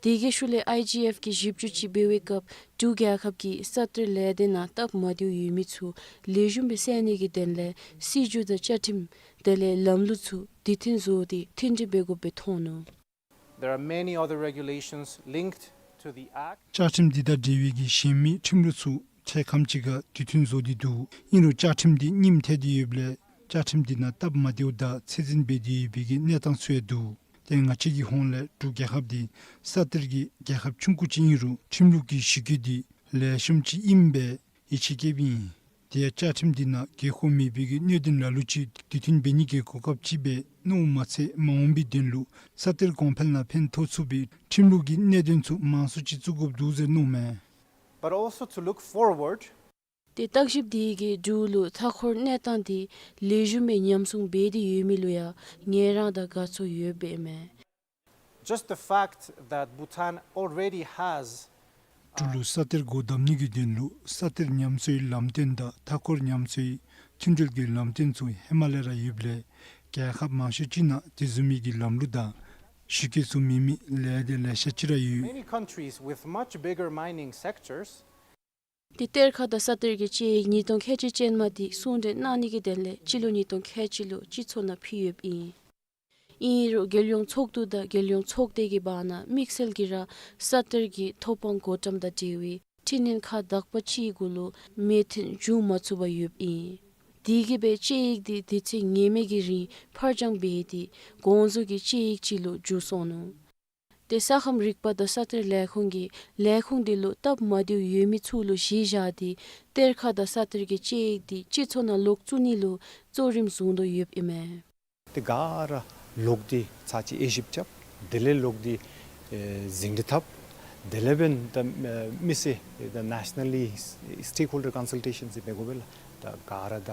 དེ་གི་ཤུལ་ལས་ཨའི་ཇི་ཨེཕ་གིས་ཞིབ་འཇུག་ཅིག་འབད་བའི་སྐབས་འབྲུག་རྒྱལ་ཁབ་ཀྱི་ས་གཏེར་ལས་སྡེ་ནང་སྟབས་མ་བདེཝ་ཡོད་མི་ཚུ་ལེགས་ཤོམ་སྦེ་སེལ་ནི་གི་དོན་ལས་སྲིད་བྱུས་དང་བཅའ་ཁྲིམས་དེ་ལས་ལམ་ལུགས་ཚུ་དུས་མཐུན་བཟོ་སྟེ་མཐུན་སྒྲིལ་འབད་དགོཔ་སྦེ་མཐོང་ནུག། There are many other regulations linked to the act. བཅའ་ཁྲིམས་འདི་དང་འབྲེལ་བའི་གི་གཞན་མི་ཁྲིམས་ལུགས་ཚུ་འཕྲལ་ཁམས་ཅིག་ཁར་དུས་མཐུན་བཟོ་སྟེ་འདུག། ཨིན་རུང་བཅའ་ཁྲིམས་འདི་རྙིངམ་ཐལ་ཏེ་ཡོདཔ་ལས་བཅའ་ཁྲིམས་འདི་ནང་སྟབས་མ་བདེཝ་དང་ཚད་འཛིན་འབད་དེ་ཡོད་པའི་གི་གནས་སྟངས་ཚུ་ཡང་འདུག། ཏེ་ང་བཅས་ཀྱི་ཧོངས་ལས་འབྲུག་རྒྱལ་ཁབ་འདི་ས་གཏེར་གྱི་རྒྱལ་ཁབ་ཆུང་ཀུ་ཅིག་ཨིན་རུང་ཁྲིམས་ལུགས་ཀྱི་གཞི་བཀོད་འདི་ལེགས་ཤོམ་ཅིག་ཨིནམ་སྦེ་ཡིད་ཆེས་བསྐྱེདཔ་ཨིན། དེ་ཡང་བཅའ་ཁྲིམས་འདི་ནང་དགོས་མཁོ་མེད་པའི་གི་གནད་དོན་ལ་ལུ་ཅིག་དུས་མཐུན་འབད་ནི་གི་གོ་སྐབས་ཅིག་སྦེ་མནོཝ་མ་ཚད་མ་འོངས་པའི་དོན་ལུ་ས་གཏེར་གོང་འཕེལ་ནང་ཕན་ཐོགས་ཚུགས་པའི་ཁྲིམས་ལུགས་ཀྱི་གནད་དོན་ཚུ་མང་སུ་ཅིག་བཙུགས་དགོཔ་འདུག་ཟེར་མནོཝ་མས། But also to look forward. ཏེ་བརྟག་ཞིབ་དེ་གིས་འབྲུག་ལུ་མཐའ་འཁོར་གནས་སྟངས་དེ་ལེགས་ཤོམ་སྦེ་ཉམས་སྲུང་འབད་དེ་ཡོད་མི་ལུ་ཡང་ངལ་རངས་དང་དགའ་ཚོར་ཡོདཔ་ཨིན་མས། Just the fact that Bhutan already has འབྲུག་ལུ་ས་གཏེར་སྒོ་བསྡམ་ནི་གི་དོན་ལུ་ས་གཏེར་ཉམས་གསོའི་ལམ་སྟོན་དང་མཐའ་འཁོར་ཉམས་གསོའི་མཐུན་འབྲེལ་གྱི་ལམ་སྟོན་ཚུ་ཧེ་མ་ལས་ར་ཡོདཔ་ལས་རྒྱལ་ཁབ་མང་ཤོས་ཅིག་ནང་དེ་བཟུམ་མའི་གི་ལམ་ལུགས་དང་གཞི་བཀོད་ཚུ་མེད་མི་ལས་སྡེ་ལེ་ཤ་ཅིག་ར་ཡོད། Many countries with much bigger mining sectors. ཏེ་གཏེར་ཁ་དང་ས་གཏེར་གྱི་དཔྱད་ཡིག་ཉིས་སྟོང་ཁལ་གཅིག་ཅན་མ་དེ་གསུང་གྲོས་གནང་ནི་གི་དོན་ལས་སྤྱི་ལོ་ཉིས་སྟོང་ཁལ་གཅིག་ལུ་སྤྱི་ཚོགས་ནང་ཕུལ་ཡོདཔ་ཨིན། ཨིན་རུང་རྒྱལ་ཡོངས་ཚོགས་འདུ་དང་རྒྱལ་ཡོངས་ཚོགས་སྡེ་གི་བར་ན་དམིགས་བསལ་གྱིས་ར་ས་གཏེར་གྱི་ཐོབ་དབང་བགོ་བཀྲམ་དང་འབྲེལ་བའི་འཕྲི་སྣོན་ཁག་དག་པ་ཅིག་གུ་ལུ་མོས་མཐུན་འབྱུང་མ་ཚུགས་པར་ཡོདཔ་ཨིན། དེ་གིས་སྦེ་དཔྱད་ཡིག་དེ་དུས་ཚོད་ངེས་མེད་ཀྱི་རིང་ཕར་འགྱངས་འབད་དེ་དགོངས་རྫོགས་ཀྱི་དཔྱད་ཡིག་ཅིག་ལུ་འགྱུར་སོང་ནུག། ཏེ་ས་ཁམས་རིག་པ་དང་ས་གཏེར་ལས་ཁུངས་ཀྱིས་ལས་ཁུངས་དེ་ལུ་སྟབས་མ་བདེཝ་ཡོད་མི་ཚུ་ལུ་གཞི་བཞག་སྟེ་གཏེར་ཁ་དང་ས་གཏེར་གྱི་དཔྱད་ཡིག་དེ་སྤྱི་ཚོགས་ནང་ལོག་བཙུགས་ནི་ལུ་གཙོ་རིམ་བཟུང་དོ་ཡོདཔ་ཨིན་མས། དེ་ག་ར་ལོག་སྟེ་ཚར་གཅིག་དབྱེ་ཞིབ་རྐྱབ། དེ་ལས་ལོག་སྟེ་ཨེ་ཟིན་བྲིས་འཐབ། དེ་ལས་འབདན་ད་མི་སེར་ད་ནེ་ཤ་ནལ་ལི་སི་ཊེག་ཧོལ་ཌར་ཀོན་སལ་ཊེ་ཤཱན་ཟེར་འབད་དགོ་པས་ལགས། ད་ག་ར་ད་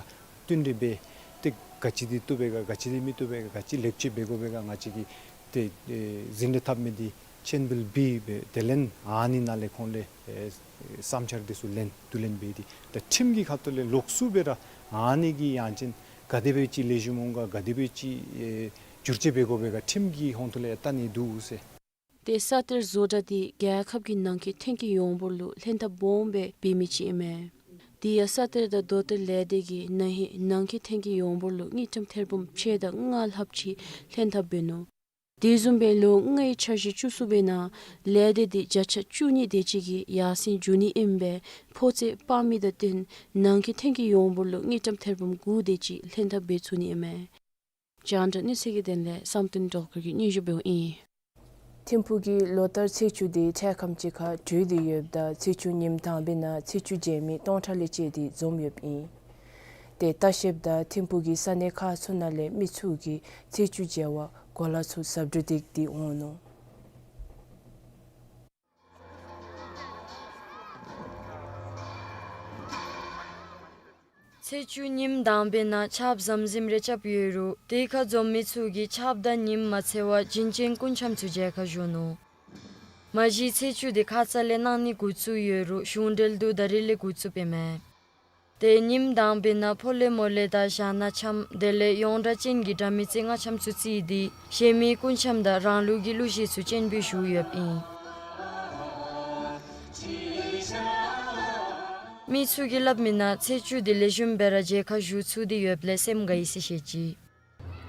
བསྟུན་གྲོས་འབད་དེ་ག་ཅི་འདི་བཏུབ་པས་ག་ག་ཅི་འདི་མི་བཏུབ་པས་ག་ག་ཅི་ལེགས་བཅོས་འབད་དགོ་པས་ག་ང་བཅས་ཀྱིས་ཏེ་ཨེ་ཟིན་བྲིས་འཐབ་མི་འདི་ སྤྱན་འབུལ་འབད་སྦེ་དེ་ལས་ཨ་ནི་ནང་ལས་ཁོང་ལས་ཨེ་བསམ་འཆར་འདི་ཚུ་ལེན་བསྡུ་ལེན་འབད་དེ་ད་ཁྲིམས་ཀྱི་ཁ་ཐུག་ལས་ལོགས་སུ་སྦེ་ར་ཨ་ནི་གི་ཡང་ཅིན་ག་དེ་སྦེ་ཅིག་ལེགས་ཤོམ་འོང་ག་ག་དེ་སྦེ་ཅིག་ཨེ་བསྒྱུར་བཅོས་འབད་དགོ་པས་ག་ཁྲིམས་ཀྱི་ཧོང་ཐུག་ལས་ཨེ་བལྟ་ནི་འདུག་ཟེར། ཏེ་ས་གཏེར་བཟོ་གྲྭ་འདི་རྒྱལ་ཁབ་ཀྱི་ནང་འཁོད་ཐོན་སྐྱེད་ཡོངས་འབོར་ལུ་ལྷན་ཐབས་སྦོམ་སྦེ་འབད་མི་ཅིག་ཨིན་མས། དེ་ཡང་ས་གཏེར་དང་རྡོ་གཏེར་ལས་སྡེ་གིས་ན་ཧིང་ནང་འཁོད་ཐོན་སྐྱེད་ཡོངས་འབོར་ལུ་དངུལ་ཀྲམ་ཐེར་འབུམ་ཕྱེད་དང་ལྔ་ལྷགཔ་ཅིག་ལྷན་ཐབས་འབད་ནུག། དེ་བཟུམ་སྦེ་ལོ་ལྔའི་འཆར་གཞི་བཅུ་གསུམ་པའི་ནང་ལས་སྡེ་འདི་བརྒྱ་ཆ་བཅུ་གཉིས་དེ་ཅིག་གིས་ཡར་སེང་འགྱོ་ནི་ཨིན་པས། ཕོ་ཚོད་སྤར་མི་དང་བསྟུན་ནང་འཁོད་ཐོན་སྐྱེད་ཡོངས་འབོར་ལུ་དངུལ་ཀྲམ་ཐེར་འབུམ་དགུ་དེ་ཅིག་ལྷན་ཐབས་འབད་ཚུགས་ནི་ཨིན་མས། རྒྱང་བསྒྲགས་གནས་ཚུལ་གྱི་དོན་ལས་བསམ་གཏན་སྒྲོལ་དཀར་གྱིས་སྙན་ཞུ་འབདཝ་ཨིན། ཐིམ་ཕུག་གི་ལོ་ལྟར་ཚེས་བཅུ་འདི་འཕྲལ་ཁམས་ཅིག་ཁར་གྲོལ་ཏེ་ཡོདཔ་ད་ཚེས་བཅུ་ཉིནམ་དང་པའི་ནང་ཚེས་བཅུ་མཇལ་མི་སྟོང་ཕྲག་ལས་བཅད་དེ་འཛོམས་ཡོདཔ་ཨིན། ཏེ་ལྟ་བཤལཔ་དང་ཐིམ་ཕུག་གི་ས་གནས་ཁག་ཚུ་ནང་ལས་མི་ཚུ་གིས་ཚེས་བཅུ་མཇལ་བར་གོ་ལ་ཚུ་གཟབ་སྤྲོས་འདེགས་ཏེ་འོང་ནུག། ཚེས་བཅུ་ཉིནམ་དང་པའི་ནང་ཆརཔ་ཟམ་ཟིམ་རེ་རྐྱབ་ཡོད་རུང་དེ་ཁར་འཛོམས་མི་ཚུ་གིས་ཆརཔ་དང་ཉིམ་མ་འཚེར་བར་བྱིན་ཅན་སྐུ་འཆམ་ཚུ་མཇལ་ཁར་བཞུགས་ནུག། མ་གཞི་ཚེས་བཅུ་འདི་ཁ་ཙ་ལས་གནང་ནི་འགོ་བཙུགས་ཡོད་རུང་གཞུང་འབྲེལ་དུ་ད་རིས་ལས་འགོ་བཙུགསཔ་ཨིན་མས། ཏེ་ཉིནམ་དང་པའི་ནང་ཕོ་ལེ་མོ་ལེ་དང་ཞྭ་ནག་འཆམ་དེ་ལས་ཡོངས་གྲགས་ཅན་གྱི་དགྲ་མེད་རྩེ་ལྔ་འཆམ་ཚུ་བརྩིས་ཏེ་གཞན་མི་སྐུ་འཆམ་དང་རང་ལུགས་ཀྱི་གླུ་གཞས་ཚུ་སྤྱན་འབུལ་ཞུ་ཡོདཔ་ཨིན། མི་ཚུ་གིས་སླབ་མིའི་ནང་ཚེས་བཅུ་འདི་ལེགས་ཤོམ་སྦེ་ར་མཇལ་ཁར་བཞུགས་ཚུགས་ཏེ་ཡོདཔ་ལས་སེམས་དགའ་ཡི་ཟེར་བཤད་ཅི།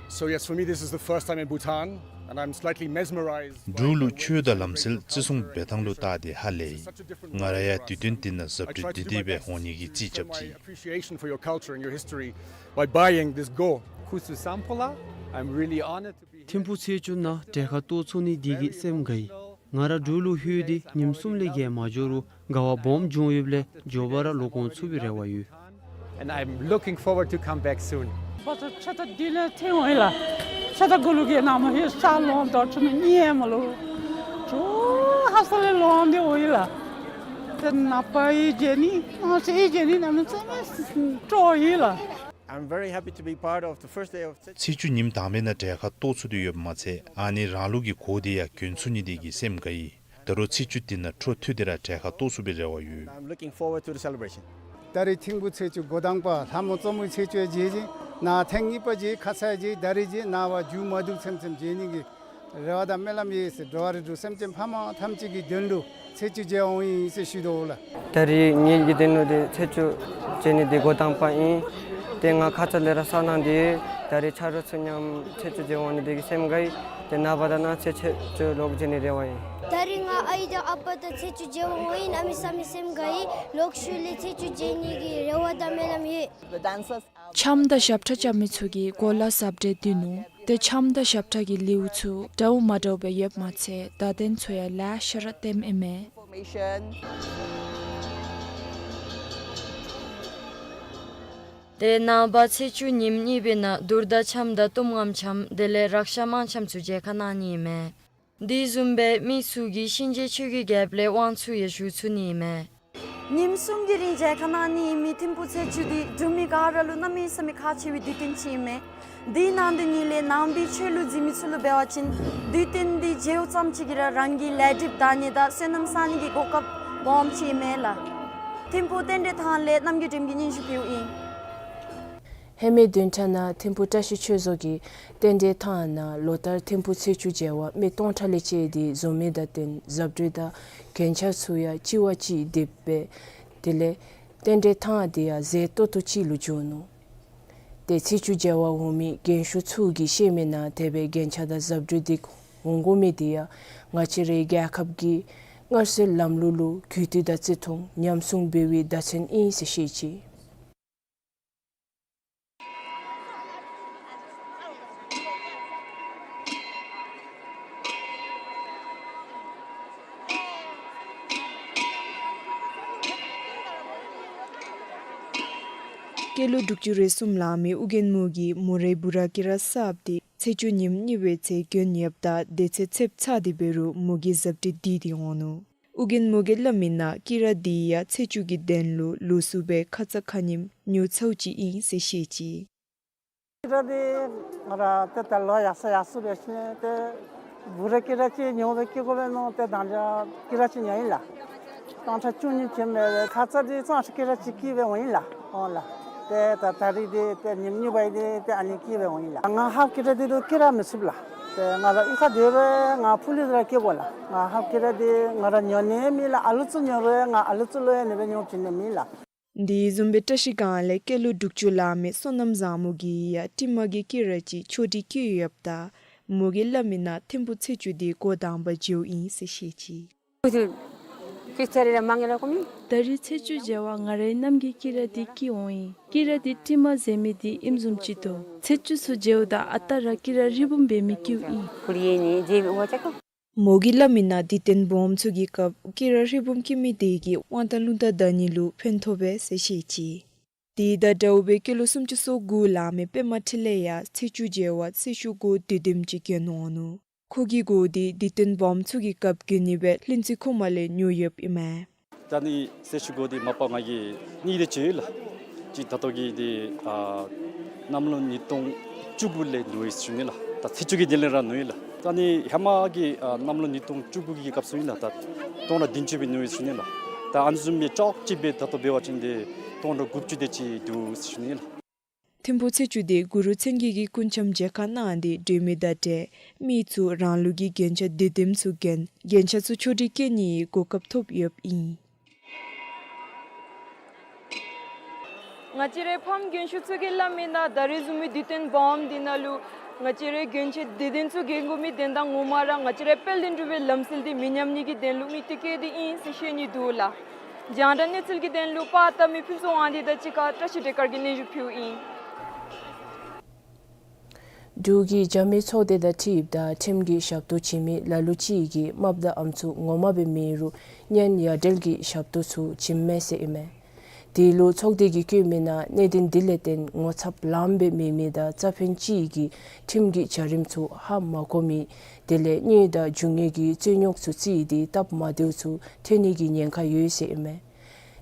So yes, for me this is the first time in Bhutan, and I'm slightly mesmerized by འབྲུག་ལུ་ཆོས་དང་ལམ་སྲོལ་བརྩི་སྲུང་འབད་ཐངས་ལུ་བལྟ་སྟེ་ཧ་ལས་ཡི། ང་ར་ཡང་དུས་སྟོན་འདི་ནང་གཟབ་སྤྲོས་འདི་འདི་སྦེ་འོང་ནི་གི་རྩིས་རྐྱབ་ཅི། Appreciation for your culture and your history by buying this go. Khusu Sampola, I'm really honored to be here. ཐིམ་ཕུག་ཚེས་བཅུ་ནང་གྲལ་ཁར་གཏོགས་ཚུགས་ནི་འདི་གིས་སེམས་དགའ་ཡི། ང་ར་འབྲུག་ལུ་ལྷོད་དེ་ཉིནམ་གསུམ་ལས་བརྒལ་མ་འགྱོ་རུང་དགའ་བ་སྦོམ་བྱུང་ཡོདཔ་ལས་མགྱོགས་པ་ར་ལོག་འོང་ཚུགས་པའི་རེ་བ་ཡོད། And I'm looking forward to come back soon. ཕོ་ཚོད་ཕྱེད་དང་བདུན་ལས་ཐོན་འོང་ཡི་ལགས། ཕྱེད་དང་དགུ་ལུ་གིས་ནཱ་མར་ཧེ་ས་ལོང་དོ་ཆུ་མི་ཉལ་མ་ལུ། ཆུ་ཧ་ས་ལས་ལོང་སྟེ་འོང་ཡི་ལགས། ཏེ་ནཱ་པ་ཡི་མཇལ་ནི་ནང་སེ་ཡི་མཇལ་ནི་གནམ་མེད་ས་མེད་སྤྲོ་ཡི་ལགས། I'm very happy to be part of the first day of ཚེས་བཅུ་ཉིནམ་དང་པའི་ནང་གྲལ་ཁར་གཏོགས་ཚུགས་ཏེ་ཡོདཔ་མ་ཚད་ཨ་ནི་རང་ལུགས་ཀྱི་གོ་འདི་ཡང་གྱོན་ཚུགས་ནི་འདི་གིས་སེམས་དགའ་ཡི། ད་རུང་ཚེས་བཅུ་འདི་ནང་འཕྲོ་མཐུད་དེ་ར་གྲལ་ཁར་གཏོགས་ཚུགས་པའི་རེ་བ་ཡོད། I'm looking forward to the celebration. ད་རིས་ཐིམ་ཕུག་ཚེས་བཅུ་འགོ་དང་པ་ལྷ་མོ་གཙོ་མོའི་ཚེས་བཅུ་མཇལ་ཅི། ནཱ་ཐེངས་གཉིས་པ་མཇལ། ཁ་ཙ་མཇལ་ད་རིས་མཇལ་ནངས་པ་མཇུག་མ་བསྡུ་ཚེམ་ཚེམ་མཇལ་ནི་གི་རེ་བ་དང་སྨོན་ལམ་ཡོད་ཟེར། འགྲོ་བ་རིགས་དྲུག་སེམས་ཅན་ཕ་མ་ཐམས་ཅད་ཀྱི་དོན་ལུ་ཚེས་བཅུ་མཇལ་འོང་ཡི་ཟེར་ཞུ་དོ་ལགས། ད་རིས་ངེ་གི་དོན་ལུ་འདི་ཚེས་བཅུ་མཇལ་ནི་འདི་འགོ་དང་པ་ཨིན། ཏེ་ང་ཁ་ཙ་ལས་ར་བསམ་གནང་སྟེ་ད་རིས་ཆ་རོགས་ཚུ་མཉམ་ཚེས་བཅུ་མཇལ་འོང་ནི་འདི་གིས་སེམས་དགའ་ཡི། ཏེ་ནངས་པ་དང་གནངས་ཚེ་ཚེས་བཅུ་ལོག་མཇལ་ནི་རེ་བ་ཨིན། ད་རིས་ང་ཨའི་དང་ཨ་པ་དང་ཚེས་བཅུ་མཇལ་འོང་ཡི། གནམ་མེད་ས་མེད་སེམས་དགའ་ཡི། ལོག་ཤུལ་ལས་ཚེས་བཅུ་མཇལ་ནི་གི་རེ་བ་དང་སྨོན་ལམ་ཡོད། འཆམ་དང་ཞབས་ཁྲ་རྐྱབ་མི་ཚུ་གིས་གོ་ལ་གཟབ་སྤྲས་འདི་ནུག། ཏེ་འཆམ་དང་ཞབས་ཁྲ་གི་ལེའུ་ཚུ་འདྲཝ་མ་འདྲཝ་སྦེ་ཡོདཔ་མ་ཚད་བརྡ་དོན་ཚུ་ཡང་ལེ་ཤ་ར་ལྡནམ་ཨིན་མས། ཏེ་ནངས་པ་ཚེས་བཅུ་ཉིནམ་གཉིས་པའི་ནང་དུར་དང་འཆམ་དང་གཏུམ་རྔམ་འཆམ་དེ་ལས་རཀ་ཤ་དམར་འཆམ་ཚུ་མཇལ་ཁ་གནང་ནི་ཨིན་མས། འདི་བཟུམ་སྦེ་མི་ཚུ་གིས་གཤིན་རྗེ་ཆོས་ཀྱི་རྒྱལཔོ་ལས་དབང་ཚུ་ཡང་ཞུ་ཚུགས་ནི་ཨིན་མས། ཉིནམ་གསུམ་གྱི་རིང་མཇལ་ཁ་གནང་ནི་ཨིན་མི་ཐིམ་ཕུག་ཚེས་བཅུ་འདི་འབྲུག་མི་ག་ར་ལུ་གནམ་མེད་ས་མེད་ཁག་ཆེ་བའི་དུས་སྟོན་ཅིག་ཨིན་མས། དེ་ནང་དོན་ཉིད་ལས་ནང་པའི་ཆོས་ལུགས་འཛིན་མི་ཚུ་ལུ་འབད་བ་ཅིན་དུས་སྟོན་འདི་མཇལཝ་ཙམ་ཅིག་གིས་ར་རང་གི་ལས་སྒྲིབ་དག་ནི་དང་བསོད་ནམས་བསག་ནི་གི་གོ་སྐབས་སྦོམ་ཅིག་ཨིན་མས་ལགས། ཐིམ་ཕུག་རྟེན་འབྲེལ་ཐང་ལས་རྣམ་རྒྱལ་སྒྲོལམ་གྱིས་སྙན་ཞུ་ཕུལཝ་ཨིན། ཧེ་མའི་བདུན་ཕྲག་ནང་ཐིམ་ཕུག་བཀྲ་ཤིས་ཆོས་རྫོང་གི་རྟེན་འབྲེལ་ཐང་ནང་ལོ་ལྟར་ཐིམ་ཕུག་ཚེས་བཅུ་མཇལ་བར་མི་སྟོང་ཕྲག་ལས་བཅད་དེ་འཛོམས་མི་དང་བསྟུན་གཟབ་སྤྲོས་དང་རྒྱན་ཆ་ཚུ་ཡང་གཅིག་བ་གཅིག་བསྡེབས་པས། དེ་ལས་རྟེན་འབྲེལ་ཐང་འདི་ཡང་མཛེས་ཏོག་ཏོ་ཅིག་ལུ་གྱུར་ནུག། ཏེ་ཚེས་བཅུ་མཇལ་བར་འོང་མི་རྒན་ཤོས་ཚུ་གིས་བཤད་མིའི་ནང་དེ་སྦེ་རྒྱན་ཆ་དང་གཟབ་སྤྲོས་འདི་འོང་དགོ་མི་འདི་ཡང་ང་བཅས་རའི་རྒྱལ་ཁབ་ཀྱི་སྔར་སྲོལ་ལམ་ལུགས་ལུ་གུས་བཏུད་དང་བརྩི་མཐོང་ཉམས་སྲུང་འབད་བའི་བརྡ་མཚོན་ཨིན་ཟེར་བཤད་ཅི། སྐྱེས་ལོ་དྲུག་ཅུ་རེ་གསུམ་ལང་མི་ཨོ་རྒྱན་མོ་གིས་མོ་རའི་བུ་ར་སྐྱེས་ར་གསརཔ་འདི་ཚེས་བཅུ་ཉིནམ་གཉིས་པའི་ཚེ་གྱོན་ཡོདཔ་ད་དེ་ཚེ་ཚེབ་ཚར་ཏེ་འབད་རུང་མོ་གིས་གཟབ་སྤྲས་འདི་འདི་འོང་ནུག། ཨོ་རྒྱན་མོ་གིས་སླབ་མིའི་ནང་སྐྱེས་ར་འདི་ཡང་ཚེས་བཅུ་གི་དོན་ལུ་ལོགས་སུ་སྦེ་ཁ་ཙ་ཁ་ཉིནམ་ཉོ་ཚརཝ་ཅིག་ཨིན་ཟེར་བཤད་ཅི། སྐྱེས་ར་འདི་ང་ར་ཏེ་ད་ལོ་ཡར་སོང་ཡར་སོང་འབད་ཞིནམ་ཏེ་ འབུ་ར་ཀི་ར་གཅིག་ཉོ་སྦེ་སྐྱེལ་དགོ་པས་མནོ་སྟེ་ད་ལྟོ་ཀི་ར་གཅིག་ཉོ་ཡི་ལགས། སྟོང་ཕྲག་བཅུ་གཉིས་ཅན་མས། ཁ་ཙ་འདི་ཙང་ཤོས་ཀི་ར་གཅིག་སྐྱེལ་སྦེ་འོང་ཡི་ལགས། འོང་ལགས། ཏེ་ད་ད་རིས་འདི་ཏེ་ཉིནམ་གཉིས་པ་འདི་ཏེ་ཨ་ནི་སྐྱེལ་སྦེ་འོང་ཡི་ལགས། ང་ཧཱཔ་ཀི་ར་འདི་ཏེ་སྐྱེལ་ར་མི་ཚུགས་ལགས། ཏེ་ང་ར་གཡུས་ཁར་སྡོད་རུང་ང་ཕུག་ལུ་ར་སྐྱེལ་དགོ་ལགས། ང་ཧཱཔ་ཀི་ར་འདི་ང་ར་ཉོ་ནི་མེད་ལགས། ཨ་ལུ་ཚུ་ཉོ་རུང་ང་ཨ་ལུ་ཚུ་ལུ་ཡང་ཨ་ནི་སྦེ་ཉོ་བྱིན་ནི་མེད་ལགས། དེ་བཟུམ་སྦེ་བཀྲ་ཤིས་སྒང་ལས་སྐྱེས་ལོ་དྲུག་ཅུ་ལང་མི་བསོད་ནམས་བཟང་མོ་གིས་ཡང་ཊིམ་གི་ཀི་ར་ཅིག་ཆོག་སྒྲིག་བཀོད་ཡོདཔ་ད་མོ་གིས་སླབ་མི་ནང་ཐིམ་ཕུག་ཚེས་བཅུ་འདི་འགོ་དང་པ་མཇལཝ་ཨིན་ཟེར་བཤད་ཅི། ད་རིས་ཚེས་བཅུ་མཇལ་བར་ང་རའི་རྣམ་རྒྱལ་ཀི་ར་འདི་སྐྱེལ་འོང་ཡི། ཀི་ར་འདི་ཊིམ་ཟེར་མི་འདི་ཨིནམ་བཟུམ་ཅིག་འདུག། ཚེས་བཅུ་ཚུ་མཇལཝ་ད་ཨ་རྟག་ར་ཀི་ར་རི་བུམ་འབད་མི་སྐྱེལཝ་ཨིན། མོ་གིས་སླབ་མི་ནང་དུས་སྟོན་སྦོམ་ཚུ་གི་སྐབས་ཀི་ར་རི་བུམ་སྐྱེལ་མི་དེ་གིས་དབང་ཐང་རླུང་རྟ་བདའ་ནི་ལུ་ཕན་ཐོགས་པས་ཟེར་བཤད་ཅི། དེ་དང་འདྲཝ་སྦེ་སྐྱེས་ལོ་སུམ་ཅུ་སོ་དགུ་ལང་མི་པདྨ་འཕྲིན་ལས་ཡང་ཚེས་བཅུ་མཇལ་བར་ཚེས་བཅུ་གི་དུས་དེབ་ཅིག་གྱོན་འོང་ནུག། ཁོ་གིས་གོ་དེ་དུས་སྟོན་སྦོམ་ཚུ་གི་སྐབས་གྱོན་ནི་སྦེ་ལྷུན་རྩེ་ཁོག་མ་ལས་ཉོ་ཡོདཔ་ཨིན་མས། ད་ནི་ཚེས་བཅུ་གི་དེ་མ་པ་ང་གིས་གཉིས་དེ་ཅིག་ལགས། གཅིག་ད་ལྟོ་གི་དེ་ཨ་གནམ་ལོ་ཉིས་སྟོང་བཅུ་དགུ་ལས་ཉོ་ཡི་ཟེར་ཞུ་ནི་ལགས། ད་ཚེས་བཅུ་གི་དེ་ལས་ར་ཉོ་ཡི་ལགས། ད་ནི་ཧེ་མ་གི་ཨ་གནམ་ལོ་ཉིས་སྟོང་བཅུ་དགུ་གི་སྐབས་སུ་ཨིན་ན་ད་སྟོང་ཕྲག་བདུན་ཅུ་སྦེ་ཉོ་ཡི་ཟེར་ཞུ་ནི་ལགས། ད་ཨ་ནི་བཟུམ་སྦེ་ཅོག་གཅིག་སྦེ་ད་ལྟོ་འབད་བ་ཅིན་དེ་སྟོང་ཕྲག་དགུ་བཅུ་དེ་ཅིག་འདུག་ཟེར་ཞུ་ནི་ལགས། ཐིམ་ཕུག་ཚེས་བཅུ་དེ་གུ་རུ་མཚན་བརྒྱད་ཀྱི་སྐུ་འཆམ་མཇལ་ཁ་གནང་སྟེ་སྒྲོལ་མའི་བརྡ་སྤྲོད་མི་ཚུ་རང་ལུགས་ཀྱི་རྒྱན་ཆ་དུས་དེབ་ཚུ་གྱོན་རྒྱན་ཆ་ཚུ་ཆོག་སྒྲིག་བཀོད་ནིའི་གོ་སྐབས་ཐོབ་ཡོདཔ་ཨིན། ང་བཅས་རའི་ཕམ་རྒན་ཤོས་ཚུ་གིས་སླབ་མི་ནང་ད་རིས་བཟུམ་མའི་དུས་སྟོན་སྦོམ་འདི་ནང་ལུ་ང་བཅས་རའི་རྒྱན་ཆ་དུས་དེབ་ཚུ་གྱོན་དགོ་མི་དོན་དག་ངོ་མ་ར་ང་བཅས་རའི་དཔལ་ལྡན་འབྲུག་པའི་ལམ་སྲོལ་འདི་མི་ཉམས་ནི་གི་དོན་ལུ་དམིགས་གཏད་བསྐྱེད་དེ་ཨིན་ཟེར་བཤད་ནི་འདུག་ལགས། རྒྱང་བསྒྲགས་གནས་ཚུལ་གྱི་དོན་ལུ་པར་བཏབ་མི་ཕུན་ཚོགས་དབང་འདུས་དང་གཅིག་ཁར་བཀྲ་ཤིས་སྒྲོལ་དཀར་གྱིས་སྙན་ཞུ་ཕུལཝ་ཨིན། འབྲུག་གི་རྒྱབ་མི་ཚོགས་སྡེ་དང་འཁྲིལཝ་ད་ཁྲིམས་ཀྱི་ཞབས་ཏོག་བྱིན་མི་ལ་ལུ་ཅིག་གིས་རྨགཔ་དང་ཨམ་སྲུ་ངོ་མ་སྦེ་མེད་རུང་གཉེན་ཡ་བྲལ་གྱི་ཞབས་ཏོག་ཚུ་བྱིནམ་མས་ཟེར་ཨིན་མས། དེ་ལུ་ཚོགས་སྡེ་གིས་བཀོད་མི་ནང་གནད་དོན་འདི་ལས་བརྟེན་ངོ་ཚབ་ལངམ་སྦེ་མེད་མི་དང་རྩ་ཕན་ཅིག་གིས་ཁྲིམས་ཀྱི་བྱ་རིམ་ཚུ་ཧ་མ་གོ་མི་དེ་ལས་གཉེན་དང་རྒྱུ་དངོས་ཀྱི་རྩོད་རྙོག་ཚུ་རྩིས་ཏེ་སྟབས་མ་བདེཝ་ཚུ་ཐོན་ནི་གི་ཉེན་ཁ་ཡོད་ཟེར་ཨིན་མས།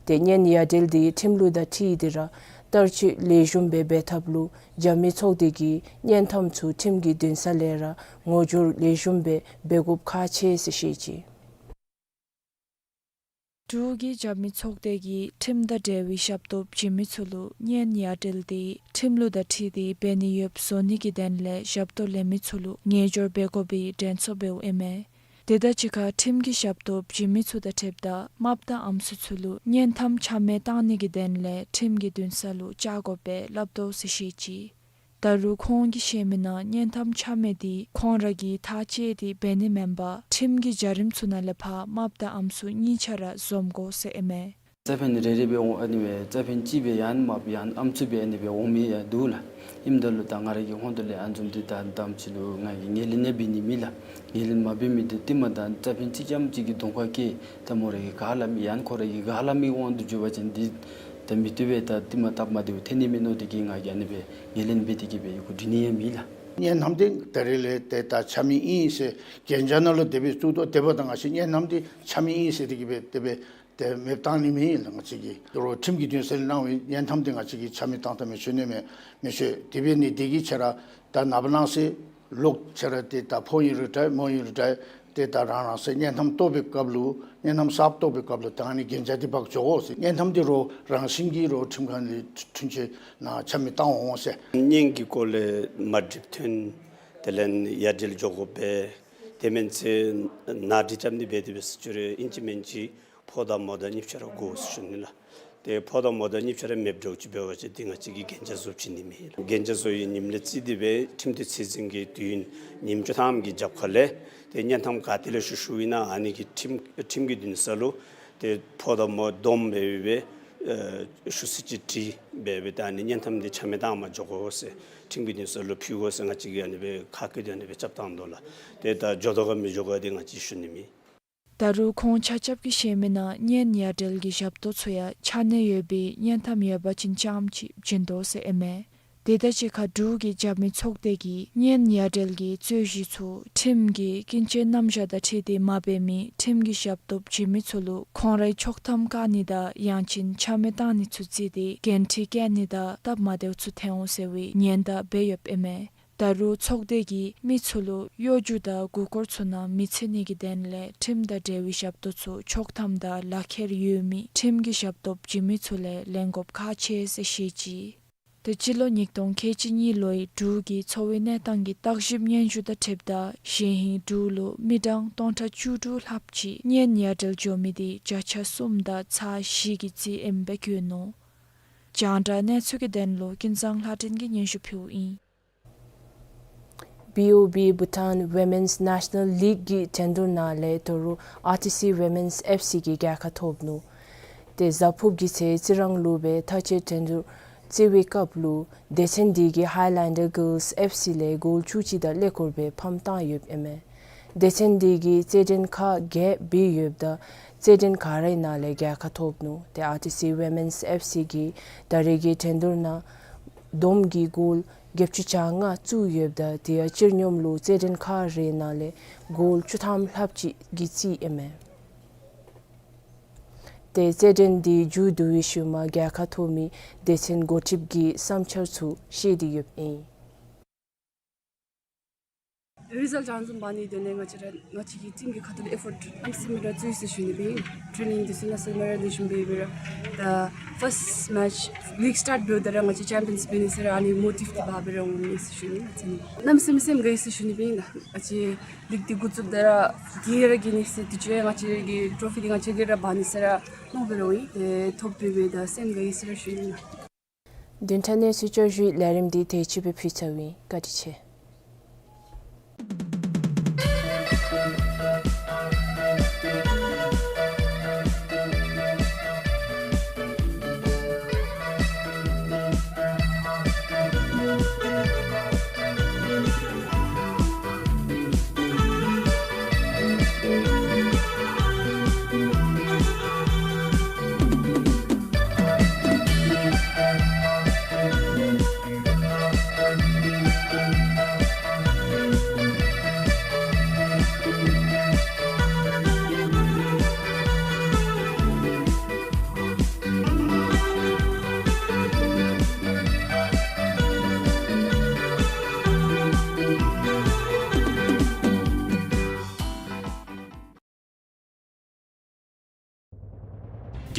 ཏེ་གཉེན་ཡ་བྲལ་འདི་ཁྲིམས་ལུགས་དང་འཁྲིལ་ཏེ་ར་བསྟར་སྤྱོད་ལེགས་ཤོམ་སྦེ་འབད་ཐབས་ལུ་རྒྱབ་མི་ཚོགས་སྡེ་གིས་གཉེན་འཐམ་ཚུ་ཁྲིམས་ཀྱི་འདུན་ས་ལས་ར་ངོ་སྦྱོར་ལེགས་ཤོམ་སྦེ་འབད་དགོཔ་ཁག་ཆེ་ཟེར་བཤད་ཅི། འབྲུག་གི་རྒྱབ་མི་ཚོགས་སྡེ་གིས་ཁྲིམས་དང་འབྲེལ་བའི་ཞབས་ཏོག་བྱིན་མི་ཚུ་ལུ་གཉེན་ཡ་བྲལ་འདི་ཁྲིམས་ལུགས་དང་འཁྲིལ་ཏེ་འབད་ནི་ཡོདཔ་བཟོ་ནི་གི་དོན་ལས་ཞབས་ཏོག་ལེན་མི་ཚུ་ལུ་ངེས་སྦྱོར་འབད་དགོ་པའི་དྲན་གསོ་འབདཝ་ཨིན་མས། དེ་དང་གཅིག་ཁར་ཁྲིམས་ཀྱི་ཞབས་ཏོག་བྱིན་མི་ཚུ་དང་འཁྲིལཝ་ད་རྨགཔ་དང་ཨམ་སྲུ་ཚུ་ལུ་གཉེན་འཐམ་ཆ་མེད་བཏང་ནི་གི་དོན་ལས་ཁྲིམས་ཀྱི་འདུན་ས་ལུ་བཅར་དགོ་པས་སླབ་དོ་ཟེར་བཤད་ཅི། ད་རུང་ཁོང་གིས་བཤད་མི་ནང་གཉེན་འཐམ་ཆ་མེད་འདི་ཁོང་ར་གིས་ཐག་བཅད་དེ་འབད་ནི་མེན་པར་ཁྲིམས་ཀྱི་བྱ་རིམ་ཚུ་ནང་ལས་ཕར་རྨགཔ་དང་ཨམ་སྲུ་གཉིས་ཆ་ར་འཛོམས་དགོ་ཟེར་ཨིན་མས། རྩ་ཕན་རེ་རེ་སྦེ་འོང་། ཨ་ནི་སྦེ་རྩ་ཕན་གཅིག་སྦེ་ཡང་རྨགཔ་ཡང་ཨམ་སྲུ་སྦེ་ཨ་ནི་སྦེ་འོང་མི་ཡང་འདུག་ལགས། ཨིནམ་ད་ལུ་ད་ང་ར་གིས་ཧོང་ཏོ་ལས་ཨ་ནི་བཟུམ་འདི་ད་དམ་ཚིག་ལུ་ང་གིས་ངོས་ལེན་ཡང་འབད་ནི་མེད་ལགས། ངོས་ལེན་མ་འབད་མི་འདི་ཏེ་མ་ད་རྩ་ཕན་གཅིག་ཙམ་ཅིག་གིས་གདོང་ཁར་བཀལ་ད་མོ་ར་གིས་ག་སླབ་མི་ཡང་ཁོ་ར་གིས་ག་སླབ་མི་དབང་དུ་འགྱུར་བ་ཅིན་འདི་ད་མི་བཏུབ་པས། ད་ཏེ་མ་སྟབས་མ་བདེཝ་ཐོན་ནི་མས་མནོ་སྟེ་གིས་ང་གིས་ཨ་ནི་སྦེ་ངོས་ལེན་འབད་དེ་གིས་སྦེ་ཡི་གུ་འབྲི་ནི་ཡང་མེད་ལགས། གཉེན་འཐམ་འདི་ད་རེས་ལས་ཏེ་ད་ཆ་མེད་ཨིན་ཟེར་གན་རྒྱ་ནང་ལུ་དེ་སྦེ་བཙུགས་དོ། དེ་འབདཝ་ད་ང་བཅས་གཉེན་འཐམ་འདི་ཆ་མེད་ཨིན་ཟེར་དེ་གིས་སྦེ་དེ་སྦེ་ཏེ་མེདཔ་བཏང་ནི་མེད་ལགས། ང་བཅས་ཀྱིས་རོགས་ཁྲིམས་ཀྱི་འདུན་ས་ལས་གནང་བའི་གཉེན་འཐམ་འདི་ང་བཅས་ཀྱིས་ཆ་མེད་བཏང་ད་མི་ཆོག་ནི་མས། མི་ཆོག། དེ་འབད་ནི་འདི་གིས་ཁྱེད་ར་ད་ནངས་པ་གནངས་ཚེ་ལོག་ཁྱེད་ར་ཏེ་ད་ཕོ་ཨིན་རུང་འདྲ་མོ་ཨིན་རུང་འདྲ་ཏེ་ད་རང་རང་སོའི་གཉེན་འཐམ་གཏོགས་པའི་སྐབས་ལུ་གཉེན་འཐམ་གསརཔ་གཏོགས་པའི་སྐབས་ལུ་ད་ཨ་ནི་གན་རྒྱ་འདི་འབག་འགྱོ་དགོ་ཟེར། གཉེན་འཐམ་འདི་རོགས་རང་བཞིན་གྱིས་རོགས་ཁྲིམས་ཁང་ལས་འཁྲུན་ཆོད་ནང་ཆ་མེད་བཏང་འོང་ཟེར། གཉེན་གྱི་སྐོར་ལས་མ་འགྲིགཔ་ཐོན་དེ་ལས་ཡ་བྲལ་འགྱོ་དགོ་པས། དེ་མེན་ཚེ་ནང་འགྲིག་རྐྱབ་ནི་འབད་དེ་འབད་ཟེར་ཅི་རུང་ཨིན་ཅི་མིན་ཅི་ཕོ་དང་མོ་དང་གཉིས་ཆ་ར་དགོ་ཟེར་ཞུ་ནི་ལགས། ཏེ་ཕོ་དང་མོ་དང་གཉིས་ཆ་ར་མེདཔ་འདྲཝ་ཅིག་འབད་བ་ཅིན་ཏེ་ང་བཅས་ཀྱིས་གན་རྒྱ་བཟོ་བྱིན་ནི་མེད་ལགས། གན་རྒྱ་བཟོ་བའི་ཉིནམ་ལས་བརྩིས་ཏེ་སྦེ་ཁྲིམས་སྡེ་ཚད་འཛིན་གྱི་དུས་ཡུན་ཉིནམ་བཅུ་ཐམ་གྱི་རྒྱབ་ཁ་ལས་ཏེ་གཉེན་འཐམ་ག་ཏེ་ལས་ཞུ་ཞུཝ་ཨིན་ན་ཨ་ནི་གི་ཁྲིམས་ཁྲིམས་ཀྱི་འདུན་ས་ལུ་ཏེ་ཕོ་དང་མོ་བསྡོམས་སྦེ་སྦེ་ཨེ་ཞུ་ཚིག་ཅིག་བྲིས་སྦེ་སྦེ་ད་ཨ་ནི་གཉེན་འཐམ་འདི་ཆ་མེད་བཏང་མ་འགྱོ་དགོ་ཟེར་ཁྲིམས་ཀྱི་འདུན་ས་ལུ་ཕུལ་དགོ་ཟེར་ང་བཅས་ཀྱིས་ཨ་ནི་སྦེ་ཁ་བཀོད་དེ་ཨ་ནི་སྦེ་རྐྱབ་བཏང་དོ་ལགས། ཏེ་ད་འགྱོ་དོ་ག་མི་འགྱོ་ག་འདི་ང་བཅས་ཞུ་ནི་མེད། ད་རུང་ཁོང་ཆ་ཁྱབ་ཀྱིས་བཤད་མི་ནང་གཉེན་ཡ་བྲལ་གྱི་ཞབས་ཏོག་ཚུ་ཡང་ཆ་གནས་ཡོད་པའི་གཉེན་འཐམ་ཡོད་པ་ཅིན་རྐྱངམ་ཅིག་བྱིན་དོ་ཟེར་ཨིན་མས། དེ་དང་གཅིག་ཁར་འབྲུག་གི་རྒྱབ་མི་ཚོགས་སྡེ་གིས་གཉེན་ཡ་བྲལ་གྱི་རྩོད་གཞི་ཚུ་ཁྲིམས་ཀྱི་ཀུན་སྤྱོད་རྣམ་གཞག་དང་འཁྲིལ་ཏེ་མ་འབད་མི་ཁྲིམས་ཀྱི་ཞབས་ཏོག་བྱིན་མི་ཚུ་ལུ་ཁོང་རའི་ཆོག་ཐམ་བཀག་ནི་དང་ཡང་ཅིན་ཆ་མེད་བཏང་ནི་ཚུ་བརྩིས་ཏེ་འགན་འཁྲི་བཀལ་ནི་དང་སྟབས་མ་བདེཝ་ཚུ་ཐོན་འོང་ཟེར་བའི་ཉེན་བརྡ་འབད་ཡོདཔ་ཨིན་མས། ད་རུང་ཚོགས་སྡེ་གིས་མི་ཚུ་ལུ་གཡོ་སྒྱུ་དང་མགུ་སྐོར་ཚུ་ནང་མི་ཚུད་ནི་གི་དོན་ལས་ཁྲིམས་དང་འབྲེལ་བའི་ཞབས་ཏོག་ཚུ་ཆོག་ཐམ་དང་ལག་ཁྱེར་ཡོད་མི་ཁྲིམས་ཀྱི་ཞབས་ཏོག་བྱིན་མི་ཚུ་ལས་ལེན་དགོཔ་ཁག་ཆེ་ཟེར་བཤད་ཅི། ཏེ་སྤྱི་ལོ་ཉིས་སྟོང་ཁལ་གཅིག་གཉིས་ལོའི་འབྲུག་གི་འཚོ་བའི་གནས་སྟངས་ཀྱི་བརྟག་ཞིབ་སྙན་ཞུ་དང་འཁྲིལཝ་ད་གཞེས་ཧིང་འབྲུག་ལུ་མི་གྲངས་སྟོང་ཕྲག་བཅུ་དྲུག་ལྷགཔ་ཅིག་གཉེན་ཡ་བྲལ་འགྱོ་མི་དེ་བརྒྱ་ཆ་གསུམ་དང་ཚག་བཞི་གི་རྩིས་ཨིནམ་སྦེ་བཀོད་ནུག། རྒྱང་བསྒྲགས་གནས་ཚུལ་གྱི་དོན་ལུ་ཀུན་བཟང་ལྷ་སྒྲོན་གྱིས་སྙན་ཞུ་ཕུལཝ་ཨིན། བི་ཨོ་བི་Bhutan Women's National League གི་འགྲན་བསྡུར་ནང་ལས་ད་རུང་ཨར་ཊི་སི་Women's ཨེཕ་སི་གིས་རྒྱལ་ཁ་ཐོབ་ནུག། ཏེ་གཟའ་ཕུརཔ་གི་ཚེ་རྩི་རང་ལུ་སྦེ་མཐའ་དཔྱད་འགྲན་བསྡུར་རྩེ་བའི་སྐབས་ལུ་སྡེ་ཚན་འདི་གིས་Highlander Girls ཨེཕ་སི་ལས་གོལ་བཅུ་གཅིག་དང་ཀླད་ཀོར་སྦེ་ཕམ་བཏང་ཡོདཔ་ཨིན་མས། སྡེ་ཚན་འདི་གིས་རྩེད་འགྲན་ཁག་བརྒྱད་འབད་ཡོདཔ་ད་རྩེད་འགྲན་ག་རའི་ནང་ལས་རྒྱལ་ཁ་ཐོབ་ནུག། ཏེ་ཨར་ཊི་སི་Women's ཨེཕ་སི་གིས་ད་རེས་ཀྱི་འགྲན་བསྡུར་ནང་བསྡོམས་ཀྱིས་གོལ་བརྒྱད་ཅུ་གྱ་ལྔ་བཙུགས་ཡོདཔ་ད་དེ་ཡང་སྤྱིར་སྙོམས་ལུ་རྩེད་འགྲན་ཁག་རེའི་ནང་ལས་གོལ་བཅུ་ཐམ་ལྷགཔ་ཅིག་གི་རྩིས་ཨིན་མས། ཏེ་རྩེད་འགྲན་འདི་མཇུག་བསྡུ་བའི་ཤུལ་མ་རྒྱལ་ཁ་ཐོབ་མི་སྡེ་ཚན་འགོ་ཁྲིདཔ་གིས་བསམ་འཆར་ཚུ་བཤད་དེ་ཡོདཔ་ཨིན། རི་ཛལཊ་བྱང་འཛོམས་འབག་ནིའི་དོན་ལས་ང་བཅས་ར་ང་བཅས་ཀྱི་ཊིམ་གྱི་ཁ་ཐུག་ལས་ཨེ་ཕོརཊ་གནམ་མེད་ས་མེད་ར་བཙུགས་ཡི་ཟེར་ཞུ་ནི་སྦེ་ཨིན། ཊེ་ནིང་འདི་ཚུ་གནམ་མེད་ས་མེད་ར་ལེགས་ཤོམ་སྦེ་འབད་ར་ད་ཕརསཊ་མེཆ་ལིག་སི་ཊཱརཊ་འབདཝ་ད་ར་ང་བཅས་ཅེམ་པི་ཡཱནསི་འབད་ནི་ཟེར་ར་ཨ་ནི་མོ་ཊིབ་འདི་འབག་སྦེ་ར་འོང་ནི་ཟེར་ཞུ་ནི་ཨིན། ང་བཅས་གནམ་མེད་ས་མེད་སེམས་དགའ་ཡི་ཟེར་ཞུ་ནི་སྦེ་ཨིན། ང་བཅས་ལིག་འདི་འགོ་བཙུགསཔ་ད་ར་རྒྱལ་ར་རྒྱལ་ནི་ཟེར་དེ་ཚུ་ཡང་ང་བཅས་ཀྱི་ཊོ་ཕི་འདི་ང་བཅས་ཀྱིས་ར་འབག་ནི་ཟེར་ར་མནོ་སྦེ་ར་འོང་ཡི། ཏེ་ཐོབ་སྟེ་འབདཝ་ད་སེམས་དགའ་ཡི་ཟེར་ར་ཞུ་ནི་ཨིན། བདུན་ཕྲག་གནས་ཚུལ་བསྐྱར་ཞུའི་ལས་རིམ་འདི་དེ་ཅིག་སྦེ་ཕུལ་ཚརཝ་ཨིན། བཀའ་དྲིན་ཆེ།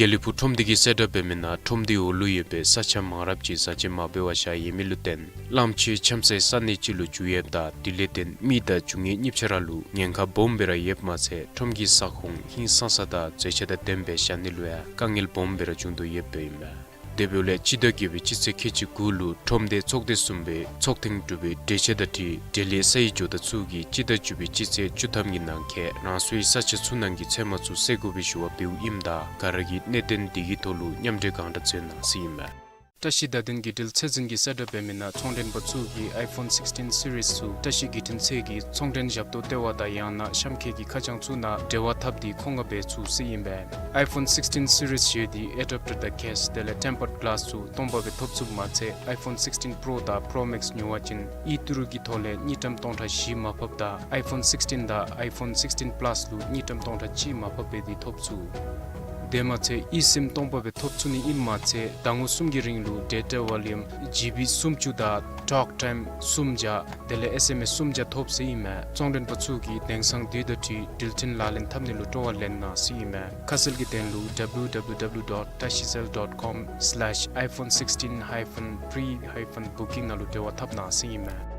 དགེ་ལེགས་ཕུག་ཁྲོམ་སྡེ་གིས་གསལ་བསྒྲགས་འབད་མི་ནང་ཁྲོམ་སྡེའི་འོག་ལུ་ཡོད་པའི་ས་ཆ་མང་རབས་ཅིག་བཟའ་ཆས་མ་འབད་བར་བཞག་ཡོད་མི་ལུ་བརྟེན་གླངམོ་ཆེ་འཁྱམ་སའི་ས་གནས་ཅིག་ལུ་འགྱུར་ཡོདཔ་ད་དེ་ལས་བརྟེན་མི་དང་རྒྱུ་དངོས་གཉིས་ཆ་ར་ལུ་ཉེན་ཁ་སྦོམ་སྦེ་ར་ཡོདཔ་མ་ཚད་ཁྲོམ་གྱི་ས་ཁོངས་ཧིང་སངས་ས་དང་མཛེས་ཆ་དང་ལྡནམ་སྦེ་བཞག་ནི་ལུ་ཡང་དཀའ་ངལ་སྦོམ་སྦེ་ར་བྱུང་དོ་ཡོདཔ་ཨིན་མས། དེ་འབདཝ་ལས་སྤྱི་ཟླ་བརྒྱད་པའི་སྤྱི་ཚེས་ཁལ་གཅིག་དགུ་ལུ་ཁྲོམ་སྡེ་ཚོགས་སྡེ་གསུམ་པའི་ཚོགས་ཐེངས་དྲུག་པའི་གྲོས་ཆོད་དང་འཁྲིལ་འབྲེལ་ཡོད་ས་ཡི་ཇོ་བདག་ཚུ་གིས་སྤྱི་ཟླ་བཅུ་པའི་སྤྱི་ཚེས་བཅུ་ཐམ་གྱི་ནང་འཁོད་རང་སོའི་ས་ཆ་ཚུ་ནང་གི་ཚལ་མ་ཚུ་སེལ་དགོ་པའི་ཞུ་བ་འབདཝ་ཨིནམ་ད་ག་ར་གིས་གནད་དོན་འདི་གི་ཐོག་ལུ་མཉམ་འབྲེལ་གང་དྲག་མཛད་གནང་ཟེར་ཨིན་མས། བཀྲ་ཤིས་བརྡ་དོན་བརྒྱུད་འབྲེལ་ཚད་འཛིན་གྱིས་གསལ་བསྒྲགས་འབད་མི་ནང་ཚོང་མགྲོན་པ་ཚུ་གིས་ཨའི་ཕོན་སིགསི་ཊིན་སི་རིསི་ཚུ་བཀྲ་ཤིས་བརྒྱུད་འཕྲིན་ཚད་ཀྱི་ཚོང་མགྲོན་ཞབས་ཏོག་ལྟེ་བ་དང་ཡང་ན་གཤམ་འཁོད་ཀྱི་ཁ་བྱང་ཚུ་ནང་འབྲེལ་བ་འཐབ་སྟེ་མཁོ་མངགས་འབད་ཚུགས་ཟེར་ཨིན་པས། ཨའི་ཕོན་སིགསི་ཊིན་སི་རིསི་བཞེས་ཏེ་ཨེ་ཌེབ་ཊར་དང་ཀེསི་དེ་ལས་ཊེམ་པརཌ་གི་ལཱསི་ཚུ་སྟོང་པ་སྦེ་ཐོབ་ཚུགསཔ་མ་ཚད་ཨའི་ཕོན་སིགསི་ཊིན་པྲོ་དང་པྲོ་མེགསི་ཉོ་བ་ཅིན་ཨི་ཊི་རུ་གི་ཐོག་ལས་དངུལ་ཀྲམ་སྟོང་ཕྲག་བཞི་མར་ཕབ་དང་ཨའི་ཕོན་སིགསི་ཊིན་དང་ཨའི་ཕོན་སིགསི་ཊིན་པ་ལཱསི་ལུ་དངུལ་ཀྲམ་སྟོང་ཕྲག་གཅིག་མར་ཕབ་འབད་དེ་ཐོབ་ཚུགས། དེ་མ་ཚད་ཨི་སིམ་སྟོང་པ་སྦེ་ཐོབ་ཚུགས་ནི་ཨིནམ་མ་ཚད་ཟླ་ངོ་གསུམ་གྱི་རིང་ལུ་ཌེ་ཊ་ཝོ་ལུམ་ཇི་བི་སུམ་ཅུ་དང་ཊོག་ཊའིམ་སུམ་བརྒྱ་དེ་ལས་ཨེསི་ཨེམ་ཨེསི་སུམ་བརྒྱ་ཐོབ་ཟེར་ཨིན་མས། ཚོང་མགྲོན་པ་ཚུ་གིས་དེང་སང་དུས་དང་འཁྲིལ་འགྲུལ་འཕྲིན་ལག་ལེན་འཐབ་ནི་ལུ་སྤྲོ་བ་ལེན་གནང་ཟེར་ཨིན་མས། ཁ་གསལ་གྱི་དོན་ལུ་W W W dot tashicell dot com slash iPhone sixteen hyphen pre hyphen booking ནང་ལུ་འབྲེལ་བ་འཐབ་གནང་ཟེར་ཨིན་མས།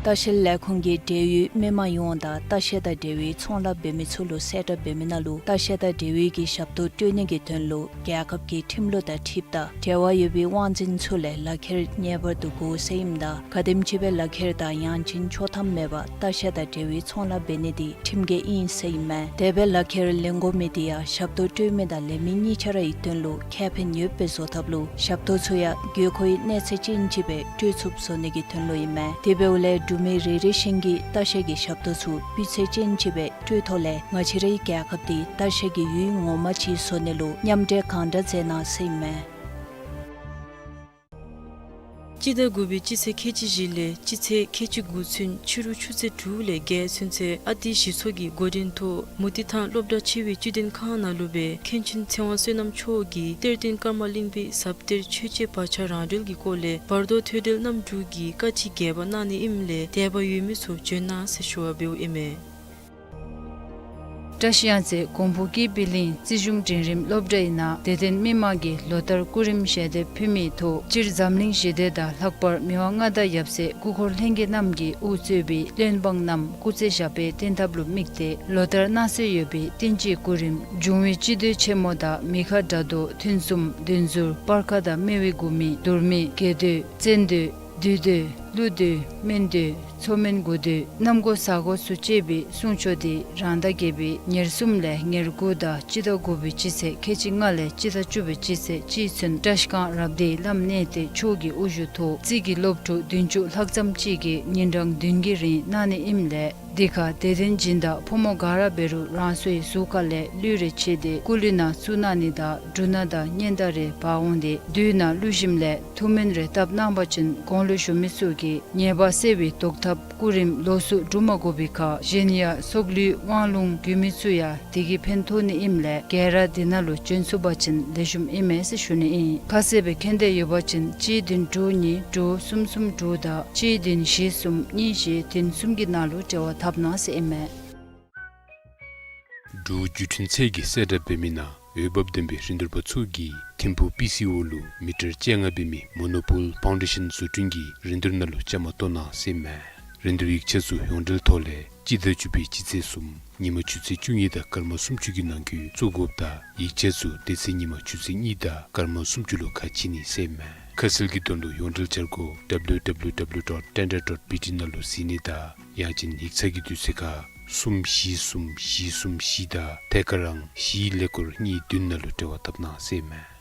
ལྟ་བཤལ་ལས་ཁུངས་ཀྱིས་འབྲེལ་ཡོད་མི་མང་ཡོངས་དང་ལྟ་བཤལ་དང་འབྲེལ་བའི་ཚོང་ལཱ་འབད་མི་ཚུ་ལུ་གསལ་བསྒྲགས་འབད་མི་ནང་ལུ་ལྟ་བཤལ་དང་འབྲེལ་བའི་གི་ཞབས་ཏོག་སྤྲོད་ནི་གི་དོན་ལུ་རྒྱལ་ཁབ་ཀྱི་ཁྲིམས་ལུགས་དང་འཁྲིལཝ་ད་འབྲེལ་བ་ཡོད་པའི་དབང་འཛིན་ཚུ་ལས་ལག་ཁྱེར་ངེས་པར་དུ་དགོ་ཟེར་ཨིནམ་ད་ག་དེམ་ཅིག་སྦེ་ལག་ཁྱེར་དང་ཡང་ཅིན་ཆོག་ཐམ་མེད་པར་ལྟ་བཤལ་དང་འབྲེལ་བའི་ཚོང་ལཱ་འབད་ནི་འདི་ཁྲིམས་འགལ་ཨིན་ཟེར་ཨིན་མས། དེ་སྦེ་ལག་ཁྱེར་ལེན་དགོ་མི་འདི་ཡང་ཞབས་ཏོག་སྤྲོད་མི་དང་ལེན་མི་གཉིས་ཆ་ར་གི་དོན་ལུ་ཁེ་ཕན་ཡོདཔ་སྦེ་བཟོ་ཐབས་ལུ་ཞབས་ཏོག་ཚུ་ཡང་དགོས་མཁོའི་གནས་ཚད་ཅན་ཅིག་སྦེ་སྤྲོད་ཚུགསཔ་བཟོ་ནི་གི་དོན་ལུ་ཨིན་མས། དེ་འབདཝ་ལས་འབྲུག་མི་རེ་རེ་བཞིན་གྱིས་ལྟ་བཤལ་གྱི་ཞབས་ཏོག་ཚུ་སྤུས་ཚད་ཅན་ཅིག་སྦེ་སྤྲོད་ཐོག་ལས་ང་བཅས་རའི་རྒྱལ་ཁབ་འདི་ལྟ་བཤལ་གྱི་ཡུལ་ངོ་མ་ཅིག་བཟོ་ནི་ལུ་མཉམ་འབྲེལ་གང་དྲག་མཛད་གནང་ཟེར་ཨིན་མས། སྤྱི་ཟླ་དགུ་པའི་སྤྱི་ཚེས་ཁལ་གཅིག་བཞི་ལས་སྤྱི་ཚེས་ཁལ་གཅིག་དགུ་ཚུན་ཕྱི་རུ་ཆུ་ཚོད་དྲུག་ལས་བརྒྱད་ཚུན་ཚོད་ཨ་ཏི་གཞི་ཚོགས་ཀྱི་འགོ་འདྲེན་ཐོག་མུ་ཏིག་ཐང་སློབ་གྲྭ་ཆེ་བའི་སྤྱི་དོན་ཁང་ནང་ལུ་སྦེ་མཁན་ཆེན་ཚེ་དབང་བསོད་ནམས་མཆོག་གིས་གཏེར་སྟོན་ཀརྨ་གླིང་པའི་ཟབ་གཏེར་ཆོས་འཆད་བག་ཆགས་རང་གྲོལ་གྱི་སྐོར་ལས་བར་དོ་ཐོས་གྲོལ་རྣམ་དྲུག་གི་བཀའ་ཅི་རྒྱས་པ་གནང་ནི་ཨིནམ་ལས་དད་པ་ཡོད་མི་ཚུ་བྱོན་གནང་ཟེར་ཞུ་བ་འབདཝ་ཨིན་མས། བཀྲ་ཤིས་གཡང་རྩེ་གོང་ཕུ་ཀི་པི་ལིང་རྩིས་གཞུང་འབྲིང་རིམ་སློབ་གྲྭའི་ནང་དད་ལྡན་མི་མང་གིས་ལོ་ལྟར་སྐུ་རིམ་ཞལ་འདེབས་ཕུལ་མིའི་ཐོག་སྤྱིར་འཛམ་གླིང་ཞི་བདེ་དང་ལྷག་པར་མི་དབང་མངའ་བདག་ཡབ་སྲས་སྐུ་འཁོར་ལྷན་རྒྱས་རྣམས་ཀྱིས་དབུ་གཙོས་པའི་བློན་འབངས་རྣམས་སྐུ་ཚེ་ཞབས་པད་བརྟན་ཐབས་ལུ་དམིགས་ཏེ་ལོ་ལྟར་གནང་སྲོལ་ཡོད་པའི་བསྟན་སྤྱིའི་སྐུ་རིམ་འབྱུང་བའི་སྤྱི་མདོས་ཆེན་མོ་དང་མི་ཁ་དགྲ་བཟློག་ཐུན་གསུམ་བདུན་ཟུར་སྤར་ཁ་དང་སྨེ་བའི་དགུ་མི་དུར་མི་དགེ་མདོས་བཙན་མདོས་བདུད་མདོས་ཀླུ་མདོས་སྨན་མདོས་མཚོ་སྨན་དགུ་མདོས་གནམ་སྒོ་ས་སྒོ་ཚུ་བཅས་པའི་གསུང་ཆོག་འདི་རང་ཟླ་བརྒྱད་པའི་ཉེར་གསུམ་ལས་ཉེར་དགུ་དང་སྤྱི་ཟླ་དགུ་པའི་སྤྱི་ཚེས་ཁལ་གཅིག་ལྔ་ལས་སྤྱི་ཟླ་བཅུ་པའི་སྤྱི་ཚེས་གཅིག་ཚུན་བཀྲ་ཤིས་སྒང་རབ་སྡེའི་བླམ་གནས་བརྟན་མཆོག་གི་དབུ་བཞུགས་ཐོག་རྩིས་ཀྱི་སློབ་ཕྲུག་བདུན་ཅུ་ལྷག་ཙམ་ཅིག་གིས་ཉིན་གྲངས་བདུན་གྱི་རིང་གནང་ནི་ཨིནམ་ལས་འདི་ཁར་དད་ལྡན་སྦྱིན་བདག་ཕོ་མོ་ག་ར་འབད་རུང་རང་སོའི་གཟུགས་ཁ་ལས་ལུས་རེ་ཕྱེ་སྟེ་སྐུ་ལུས་ནང་བཙུགས་གནང་ནི་དང་འབྲུ་སྣ་དང་སྙན་དར་རེ་འབག་འོང་སྟེ་བདུད་ནང་བླུགས་ཞིནམ་ལས་ཐུགས་སྨོན་རེ་བཏབ་གནང་པ་ཅིན་གོང་ལུ་ཞུ་མི་ཚུ་གི་ཉེས་པ་སེལ་བའི་བཟློག་ཐབས་སྐུ་རིམ་ལོགས་སུ་སྒྲུབ་མ་དགོ་པའི་ཁར་གཞན་ཡང་སྲོག་ལུས་དབང་ལུང་རྒྱུད་མི་ཚུ་ཡང་དེ་གིས་ཕན་ཐོགས་ནི་ཨིནམ་ལས་ག་ར་འདི་ནང་ལུ་བྱོན་ཚུགས་པ་ཅིན་ལེགས་ཤོམ་ཨིན་མས་ཟེར་ཞུ་ནི་ཨིན། ཁ་གསལ་སྦེ་མཁྱེན་འདོད་ཡོད་པ་ཅིན་གཅིག་བདུན་དྲུག་གཉིས་དྲུག་གསུམ་གསུམ་དྲུག་དང་གཅིག་བདུན་བཞི་གསུམ་གཉིས་བཞི་བདུན་གསུམ་གྱི་ནང་ལུ་འབྲེལ་བ་འཐབ་གནང་ཟེར་ཨིན་མས། འབྲུག་བརྒྱུད་འཕྲིན་ཚད་ཀྱིས་གསལ་བསྒྲགས་འབད་མི་ནང་འོས་འབབ་ལྡན་པའི་རིན་བསྡུར་པ་ཚུ་གིས་ཐིམ་ཕུག་པི་སི་ཨོ་ལུ་མི་ཊར་བཅོ་ལྔ་འབད་མི་མོ་ནོ་པོལ་ཕའུན་ཌེ་ཤན་བཟོ་སྐྲུན་གྱི་རིན་བསྡུར་ནང་ལུ་བཅའ་མར་གཏོགས་གནང་ཟེར་ཨིན་མས། རིན་བསྡུར་ཡིག་ཆ་ཚུ་ཡོངས་འབྲེལ་ཐོག་ལས་སྤྱི་ཟླ་བཅུ་པའི་སྤྱི་ཚེས་གསུམ་ཉིན་མ་ཆུ་ཚོད་བཅུ་གཉིས་དང་སྐར་མ་སུམ་ཅུ་གི་ནང་འཁོད་བཙུགས་དགོཔ་དང་ཡིག་ཆ་ཚུ་དེ་ཚེ་ཉིན་མ་ཆུ་ཚོད་གཉིས་དང་སྐར་མ་སུམ་ཅུ་ལུ་ཁ་ཕྱེ་ནི་ཟེར་ཨིན་མས། ཁ་གསལ་གྱི་དོན་ལུ་ཡོངས་འབྲེལ་འཆར་སྒོ་W W W dot tender dot B T ནང་ལུ་གཟིགས་ནི་དང་ཡང་ཅིན་ཡིག་ཚང་གི་དུས་ཚོད་ཁར་གསུམ་བཞི་གསུམ་བཞི་གསུམ་བཞི་དང་ཐད་ཀར་རང་བཞི་ཀླད་ཀོར་གཉིས་བདུན་ནང་ལུ་འབྲེལ་བ་འཐབ་གནང་ཟེར་ཨིན་མས།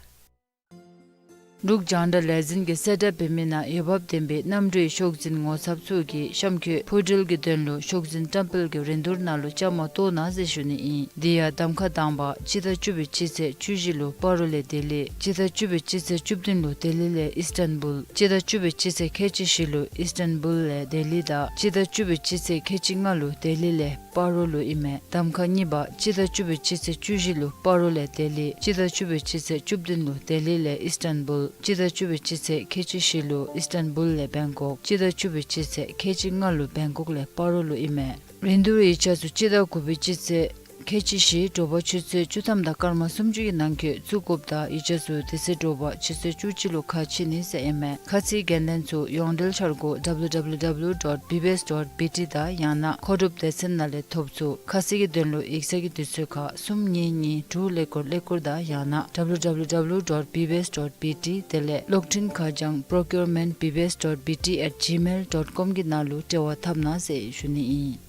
འབྲུག་རྒྱང་བསྒྲགས་ལས་འཛིན་གྱིས་གསལ་བསྒྲགས་འབད་མི་ནང་འོས་འབབ་ལྡན་པའི་གནམ་གྲུའི་ཤོག་འཛིན་ངོ་ཚབ་ཚུ་གིས་གཤམ་འཁོད་འཕུར་འགྲུལ་གྱི་དོན་ལུ་ཤོག་འཛིན་བཀྲམ་སྤེལ་གྱི་རིན་བསྡུར་ནང་ལུ་བཅའ་མར་གཏོགས་གནང་ཟེར་ཞུ་ནི་ཨིན། དེ་ཡང་གདམ་ཁ་དང་པ་སྤྱི་ཟླ་བཅུ་པའི་སྤྱི་ཚེས་བཅུ་བཞི་ལུ་སྤ་རོ་ལས་ལྡི་ལི། སྤྱི་ཟླ་བཅུ་པའི་སྤྱི་ཚེས་བཅུ་བདུན་ལུ་ལྡི་ལི་ལས་ཨིས་ཊན་བུལ། སྤྱི་ཟླ་བཅུ་པའི་སྤྱི་ཚེས་ཁལ་གཅིག་བཞི་ལུ་ཨིས་ཊན་བུལ་ལས་ལྡི་ལི་དང་སྤྱི་ཟླ་བཅུ་པའི་སྤྱི་ཚེས་ཁལ་གཅིག་ལྔ་ལུ་ལྡི་ལི་ལས་སྤ་རོ་ལུ་ཨིན་མས། གདམ་ཁ་གཉིས་པ་སྤྱི་ཟླ་བཅུ་པའི་སྤྱི་ཚེས་བཅུ་བཞི་ལུ་སྤ་རོ་ལས་ལྡི་ལི། སྤྱི་ཟླ་བཅུ་པའི་སྤྱི་ཚེས་བཅུ་བདུན་ལུ་ལྡི་ལི་ལས་ཨིས་ཊན་བུལ། སྤྱི་ཟླ་བཅུ་པའི་སྤྱི་ཚེས་ཁལ་གཅིག་བཞི་ལུ་ཨིས་ཊན་བུལ་ལས་བེང་ཀོག། སྤྱི་ཟླ་བཅུ་པའི་སྤྱི་ཚེས་ཁལ་གཅིག་ལྔ་ལུ་བེང་ཀོག་ལས་སྤ་རོ་ལུ་ཨིན་མས། རིན་བསྡུར་ཡིག་ཆ་ཚུ་སྤྱི་ཟླ་དགུ་པའི་སྤྱི་ཚེས་ཁལ་གཅིག་བཞི་དྲོ་པ་ཆུ་ཚོད་བཅུ་ཐམ་དང་སྐར་མ་སུམ་ཅུ་གི་ནང་འཁོད་བཙུགས་དགོཔ་དང་ཡིག་ཆ་ཚུ་དེ་ཚེ་དྲོ་པ་ཆུ་ཚོད་བཅུ་གཅིག་ལུ་ཁ་ཕྱེ་ནི་ཟེར་ཨིན་མས། ཁ་ཚིག་འགན་ལེན་ཚུ་ཡོངས་འབྲེལ་འཆར་སྒོ་W W W dot B B S dot B T དང་ཡང་ན་མཁོ་སྒྲུབ་སྡེ་ཚན་ནང་ལས་ཐོབ་ཚུགས། ཁ་གསལ་གྱི་དོན་ལུ་ཡིག་ཚང་གི་དུས་ཚོད་ཁར་གསུམ་གཉིས་གཉིས་དྲུག་ཀླད་ཀོར་ཀླད་ཀོར་དང་ཡང་ན་W W W dot B B S dot B T དེ་ལས་གློག་འཕྲིན་ཁ་བྱང་procurement B B S dot B T at gmail dot com གི་ནང་ལུ་འབྲེལ་བ་འཐབ་གནང་ཟེར་ཞུ་ནི་ཨིན།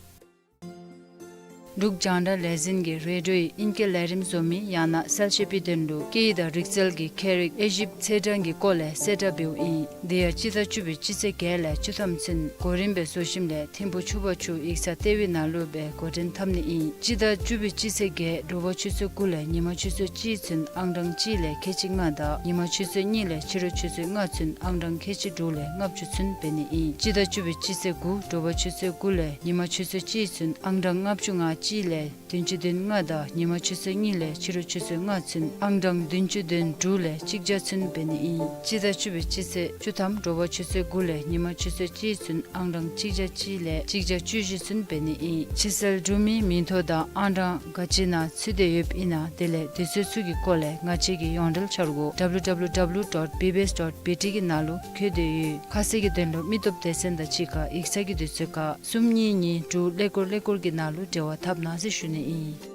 འབྲུག་རྒྱང་བསྒྲགས་ལས་འཛིན་གྱིས་རེ་ཌིའོ་ཡི་ཨིང་སྐད་ལས་རིམ་བཟོ་མི་ཡང་ན་གསལ་བཤད་པའི་དོན་ལུ་སྐད་ཡིག་དང་རིག་རྩལ་གྱི་ཁྱད་རིག་དབྱེ་ཞིབ་ཚེས་གྲངས་ཀྱི་སྐོར་ལས་གསལ་བསྒྲགས་འབདཝ་ཨིན། དེ་ཡང་སྤྱི་ཟླ་བཅུ་པའི་སྤྱི་ཚེས་བརྒྱད་ལས་བཅུ་ཐམ་ཚུན་གོ་རིམ་སྦེ་བཟོ་ཞིནམ་ལས་ཐིམ་ཕུག་ཆུ་བར་ཆུ་ཡིག་ཚང་ལྟེ་བའི་ནང་ལུ་སྦེ་འགོ་འདྲེན་འཐབ་ནི་ཨིན། སྤྱི་ཟླ་བཅུ་པའི་སྤྱི་ཚེས་བརྒྱད་དྲོ་པ་ཆུ་ཚོད་དགུ་ལས་ཉིན་མ་ཆུ་ཚོད་གཅིག་ཚུན་ཨང་གྲངས་གཅིག་ལས་ཁལ་གཅིག་ལྔ་དང་ཉིན་མ་ཆུ་ཚོད་གཉིས་ལས་ཕྱི་རུ་ཆུ་ཚོད་ལྔ་ཚུན་ཨང་གྲངས་ཁལ་གཅིག་དྲུག་ལས་ལྔ་བཅུ་ཚུན་འབད་ནི་ཨིན། སྤྱི་ཟླ་བཅུ་པའི་སྤྱི་ཚེས་དགུ་དྲོ་པ་ཆུ་ཚོད་དགུ་ལས་ཉིན་མ་ཆུ་ཚོད་གཅིག་ཚུན་ཨང་གྲངས་ལྔ་བཅུ་ང་གཅིག་ལས་བདུན་ཅུ་དོན་ལྔ་དང་ཉིན་མ་ཆུ་ཚོད་གཉིས་ལས་ཕྱི་རུ་ཆུ་ཚོད་ལྔ་ཚུན་ཨང་གྲངས་བདུན་ཅུ་དོན་དྲུག་ལས་གཅིག་བརྒྱ་ཚུན་འབད་ནི་ཨིན། སྤྱི་ཟླ་བཅུ་པའི་སྤྱི་ཚེས་བཅུ་ཐམ་དྲོ་པ་ཆུ་ཚོད་དགུ་ལས་ཉིན་མ་ཆུ་ཚོད་གཅིག་ཚུན་ཨང་གྲངས་གཅིག་བརྒྱ་གཅིག་ལས་གཅིག་བརྒྱ་བཅུ་བཞི་ཚུན་འབད་ནི་ཨིན། ཕྱིར་སེལ་གྲུབ་མིའི་མིང་ཐོ་དང་ཨང་གྲངས་ག་ཅི་ནང་ཚུད་དེ་ཡོདཔ་ཨིན་ན་དེ་ལས་དུས་ཚོད་ཚུ་གི་སྐོར་ལས་ང་བཅས་ཀྱི་ཡོངས་འབྲེལ་འཆར་སྒོ་W W W dot B B S dot B T གི་ནང་ལུ་བཀོད་དེ་ཡོད། ཁ་གསལ་གྱི་དོན་ལུ་མི་སྟོབས་སྡེ་ཚན་དང་གཅིག་ཁར་ཡིག་ཚང་གི་དུས་ཚོད་ཁར་གསུམ་གཉིས་གཉིས་དྲུག་ཀླད་ཀོར་ཀླད་ཀོར་གྱི་ནང་ལུ་འབྲེལ་བ་འཐབ་གནང་ཟེར་ཞུ་ནི་ཨིན།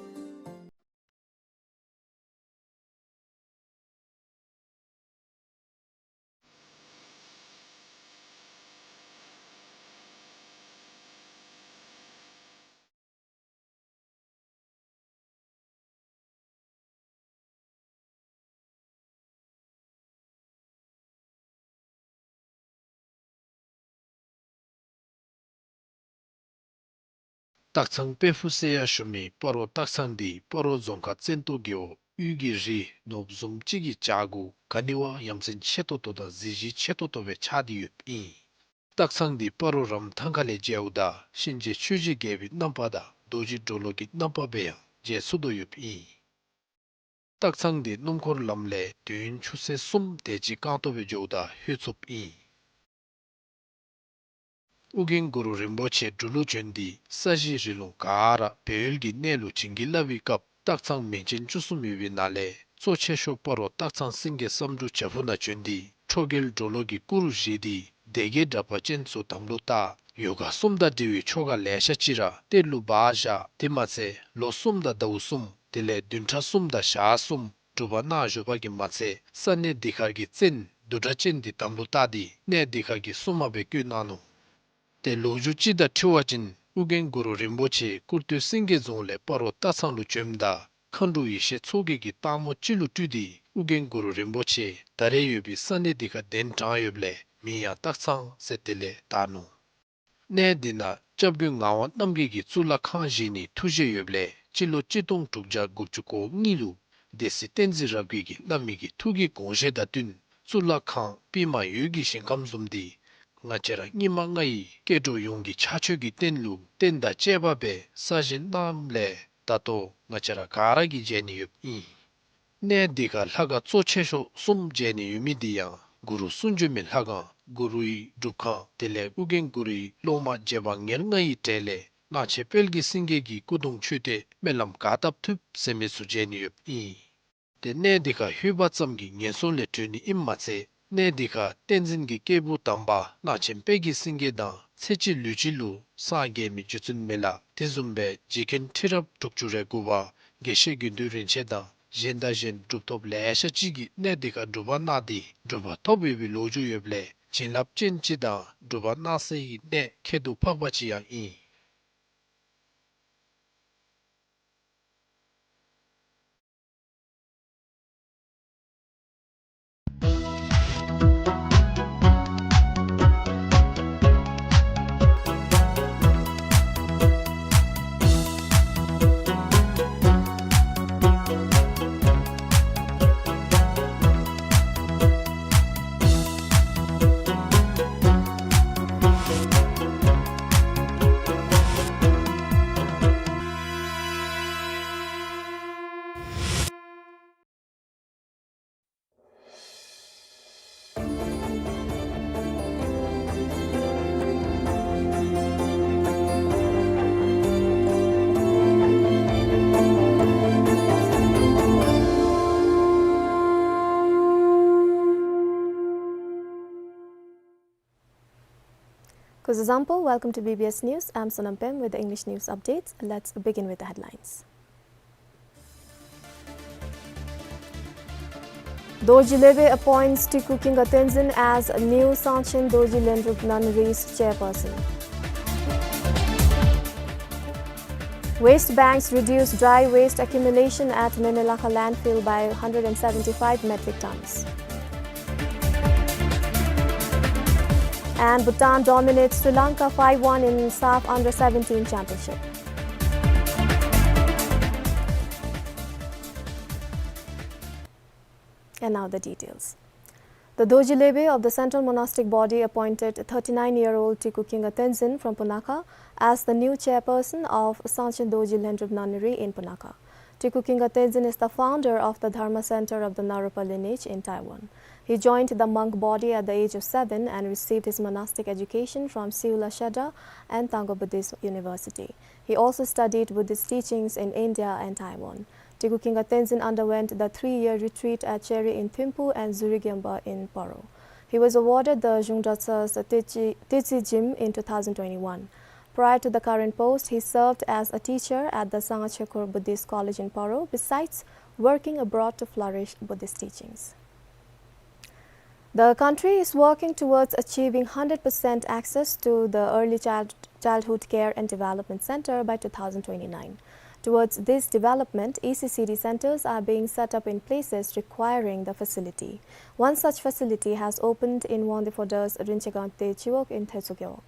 སྟག་ཚང་དཔལ་ཕུག་ཟེར་ཡང་ཞུ་མི་སྤ་རོ་སྟག་ཚང་འདི་སྤ་རོ་རྫོང་ཁག་བཙན་ཏོ་རྒེད་འོག་ དབུས་ཀྱི་རི་ནོར་བུ་བཟུམ་ཅིག་གི་བྱག་གུ་ག་ནི་བ་ཡ་མཚན་ཆེ་ཏོག་ཏོ་དང་གཟི་བརྗིད་ཆེ་ཏོག་ཏོ་སྦེ་ཆགས་ཏེ་ཡོདཔ་ཨིན། སྟག་ཚང་འདི་སྤ་རོ་རམ་ཐང་ཁ་ལས་མཇལཝ་ད་གཤིན་རྗེ་ཆོས་རྗེ་རྒྱལ་པོའི་རྣམ་པ་དང་རྡོ་རྗེ་གྲོ་ལོད་ཀྱི་རྣམ་པ་སྦེ་ཡང་མཇལ་ཚུགས་དོ་ཡོདཔ་ཨིན། སྟག་ཚང་འདི་སྣུམ་འཁོར་ལམ་ལས་དུས་ཡུན་ཆུ་ཚོད་གསུམ་དེ་ཅིག་རྐང་སྟོང་སྦེ་འགྱོཝ་ད་ལྷོད་ཚུགསཔ་ཨིན། ཨོ་རྒྱན་གུ་རུ་རིན་པོ་ཆེ་འབྲུག་ལུ་བྱོན་ཏེ་ས་གཞི་རི་ལུང་ག་ར་སྦས་ཡུལ་གྱི་གནས་ལུ་བྱིན་གྱིས་བརླབས་པའི་སྐབས་སྟག་ཚང་མིང་ཅན་བཅུ་གསུམ་ཡོད་པའི་ནང་ལས་གཙོ་ཆེ་ཤོས་སྤ་རོ་སྟག་ཚང་སེང་གེ་བསམ་འགྲུབ་བྱག་ཕུག་ནང་བྱོན་ཏེ་ཁྲོ་རྒྱལ་གྲོ་ལོད་ཀྱི་སྐུ་རུ་བཞེངས་ཏེ་སྡེ་བརྒྱད་དྲེགས་པ་ཅན་ཚུ་དམ་ལུ་བཏགས། ཡོ་ག་གསུམ་དང་འབྲེལ་བའི་ཆོ་ག་ལེ་ཤ་ཅིག་ར་གཏེར་ལུ་སྦ་བཞག། དེ་མ་ཚད་ལོ་གསུམ་དང་ཟླཝ་གསུམ་དེ་ལས་བདུན་ཕྲག་གསུམ་དང་ཞག་གསུམ་སྒྲུབ་པ་གནང་བཞུགས་པ་གིས་མ་ཚད་ས་གནས་འདི་ཁར་གྱི་བཙན་བདུད་དྲེགས་ཅན་འདི་དམ་ལུ་བཏགས་ཏེ་གནས་འདི་ཁར་གྱི་སྲུང་མ་སྦེ་བསྐོས་གནང་ནུག། ཏེ་ལོ་རྒྱུས་ཅིག་དང་འཁྲིལ་བ་ཅིན་ཨོ་རྒྱན་གུ་རུ་རིན་པོ་ཆེ་ཀུར་སྟོད་སེང་གེ་རྫོང་ལས་སྤ་རོ་སྟག་ཚང་ལུ་བྱོནམ་ད་མཁའ་འགྲོ་ཡེ་ཤེས་མཚོ་རྒྱལ་གྱིས་སྟག་མོ་ཅིག་ལུ་སྤྲུལ་ཏེ་ཨོ་རྒྱན་གུ་རུ་རིན་པོ་ཆེ་ད་རེས་ཡོད་པའི་ས་གནས་འདི་ཁར་གདན་དྲངས་ཡོདཔ་ལས་མིང་ཡང་སྟག་ཚང་ཟེར་དེ་ལས་བཏགས་ནུག། གནས་འདི་ནང་སྐྱབས་མགོན་ངག་དབང་རྣམ་རྒྱལ་གྱིས་གཙུག་ལག་ཁང་བཞེངས་ནིའི་ཐུགས་བཞེད་ཡོདཔ་ལས་སྤྱི་ལོ་གཅིག་སྟོང་དྲུག་བརྒྱ་དགུ་བཅུ་གོ་གཉིས་ལུ་སྡེ་སྲིད་བསྟན་འཛིན་རབ་རྒྱས་ཀྱིས་བླ་མའི་གི་ཐུགས་ཀྱི་དགོངས་བཞེད་དང་བསྟུན་གཙུག་ལག་ཁང་པདྨ་འོད་ཀྱི་ཞིང་ཁམས་བཟུམ་འདི་ང་བཅས་ར་སྙིགས་མ་ལྔ་ཡི་སྐྱེ་འགྲོ་ཡོངས་ཀྱི་ཕྱག་མཆོད་ཀྱི་རྟེན་ལུ་རྟེན་དང་བཅས་པ་སྦེ་གསར་བཞེངས་གནངམ་ལས་ད་ལྟོ་ང་བཅས་ར་ག་ར་གིས་མཇལ་ནི་ཡོདཔ་ཨིན། གནས་འདི་ཁར་ལྷ་ཁང་གཙོ་ཆེ་ཤོས་གསུམ་མཇལ་ནི་ཡོད་མི་འདི་ཡང་གུ་རུ་གསུང་བྱོན་མའི་ལྷ་ཁང་གུ་རུའི་སྒྲུབ་ཁང་དེ་ལས་ཨོ་རྒྱན་གུ་རུའི་སློབ་མ་རྗེ་འབངས་ཉེར་ལྔ་ཡི་གྲས་ལས་གླང་ཆེན་དཔལ་གྱི་སེང་གེ་གི་སྐུ་གདུང་མཆོད་རྟེན་སྨོན་ལམ་ག་བཏབ་ཐུབ་ཟེར་མི་ཚུ་མཇལ་ནི་ཡོདཔ་ཨིན། ཏེ་གནས་འདི་ཁར་ལྷོད་པ་ཙམ་གྱིས་ངན་སོང་ལས་གྲོལ་ནི་ཨིནམ་མ་ཚད་གནས་འདི་ཁར་བསྟན་འཛིན་གྱི་སྐྱེས་བུ་དམ་པ་གླང་ཆེན་དཔལ་གྱི་སེང་གེ་དང་ཚེ་གཅིག་ལུས་གཅིག་ལུ་སངས་རྒྱས་མི་རྗེ་བཙུན་མི་ལ་དེ་བཟུམ་སྦེ་རྗེ་མཁན་ཁྲི་རབས་དྲུག་ཅུ་རེ་དགུ་པ་དགེ་བཤེས་དགེ་འདུན་རིན་ཆེན་དང་གཞན་དང་གཞན་གྲུབ་ཐོབ་ལེ་ཤ་ཅིག་གིས་གནས་འདི་ཁར་སྒྲུབ་པ་གནང་སྟེ་གྲུབ་པ་ཐོབ་ཡོད་པའི་ལོ་རྒྱུས་ཡོདཔ་ལས་བྱིན་རླབས་ཅན་ཅིག་དང་སྒྲུབ་པ་གནང་སའི་གནས་ཁྱད་དུ་འཕགས་པ་ཅིག་ཡང་ཨིན། Kuzuzangpo, welcome to B B S News. I'm Sonam Pem with the English news updates. Let's begin with the headlines. Dorji Lebe appoints Teku Khyinga Tenzin as new Sangchen Dorji Lendrup Nunnery's chairperson. Waste banks reduce dry waste accumulation at Memelakha landfill by hundred and seventy-five metric tons. And Bhutan dominates Sri Lanka five one in SAFF under seventeen championship. And now the details. The Dorji Lebe of the Central Monastic Body appointed thirty-nine-year-old Teku Khyinga Tenzin from Punakha as the new chairperson of Sangchen Dorji Lendrup Nunnery in Punakha. Teku Khyinga Tenzin is the founder of the Dharma Center of the Naropa lineage in Taiwan. He joined the monk body at the age of seven and received his monastic education from Siula Shadra and Tango Buddhist University. He also studied Buddhist teachings in India and Taiwan. Teku Khyinga Tenzin underwent the three-year retreat at Cheri in Thimphu and Zuri Gyempa in Paro. He was awarded the Zhungdratsa's Tetsi, Tetsi Jim in two thousand twenty-one. Prior to the current post, he served as a teacher at the Sangha Chekhor Buddhist College in Paro, besides working abroad to flourish Buddhist teachings. The country is working towards achieving hundred percent access to the Early Child, Childhood Care and Development Center by two thousand twenty-nine. Towards this development, E C C D centers are being set up in places requiring the facility. One such facility has opened in Wangdue Phodra's Rinche Gamte Chiwog in Theitso Gewog.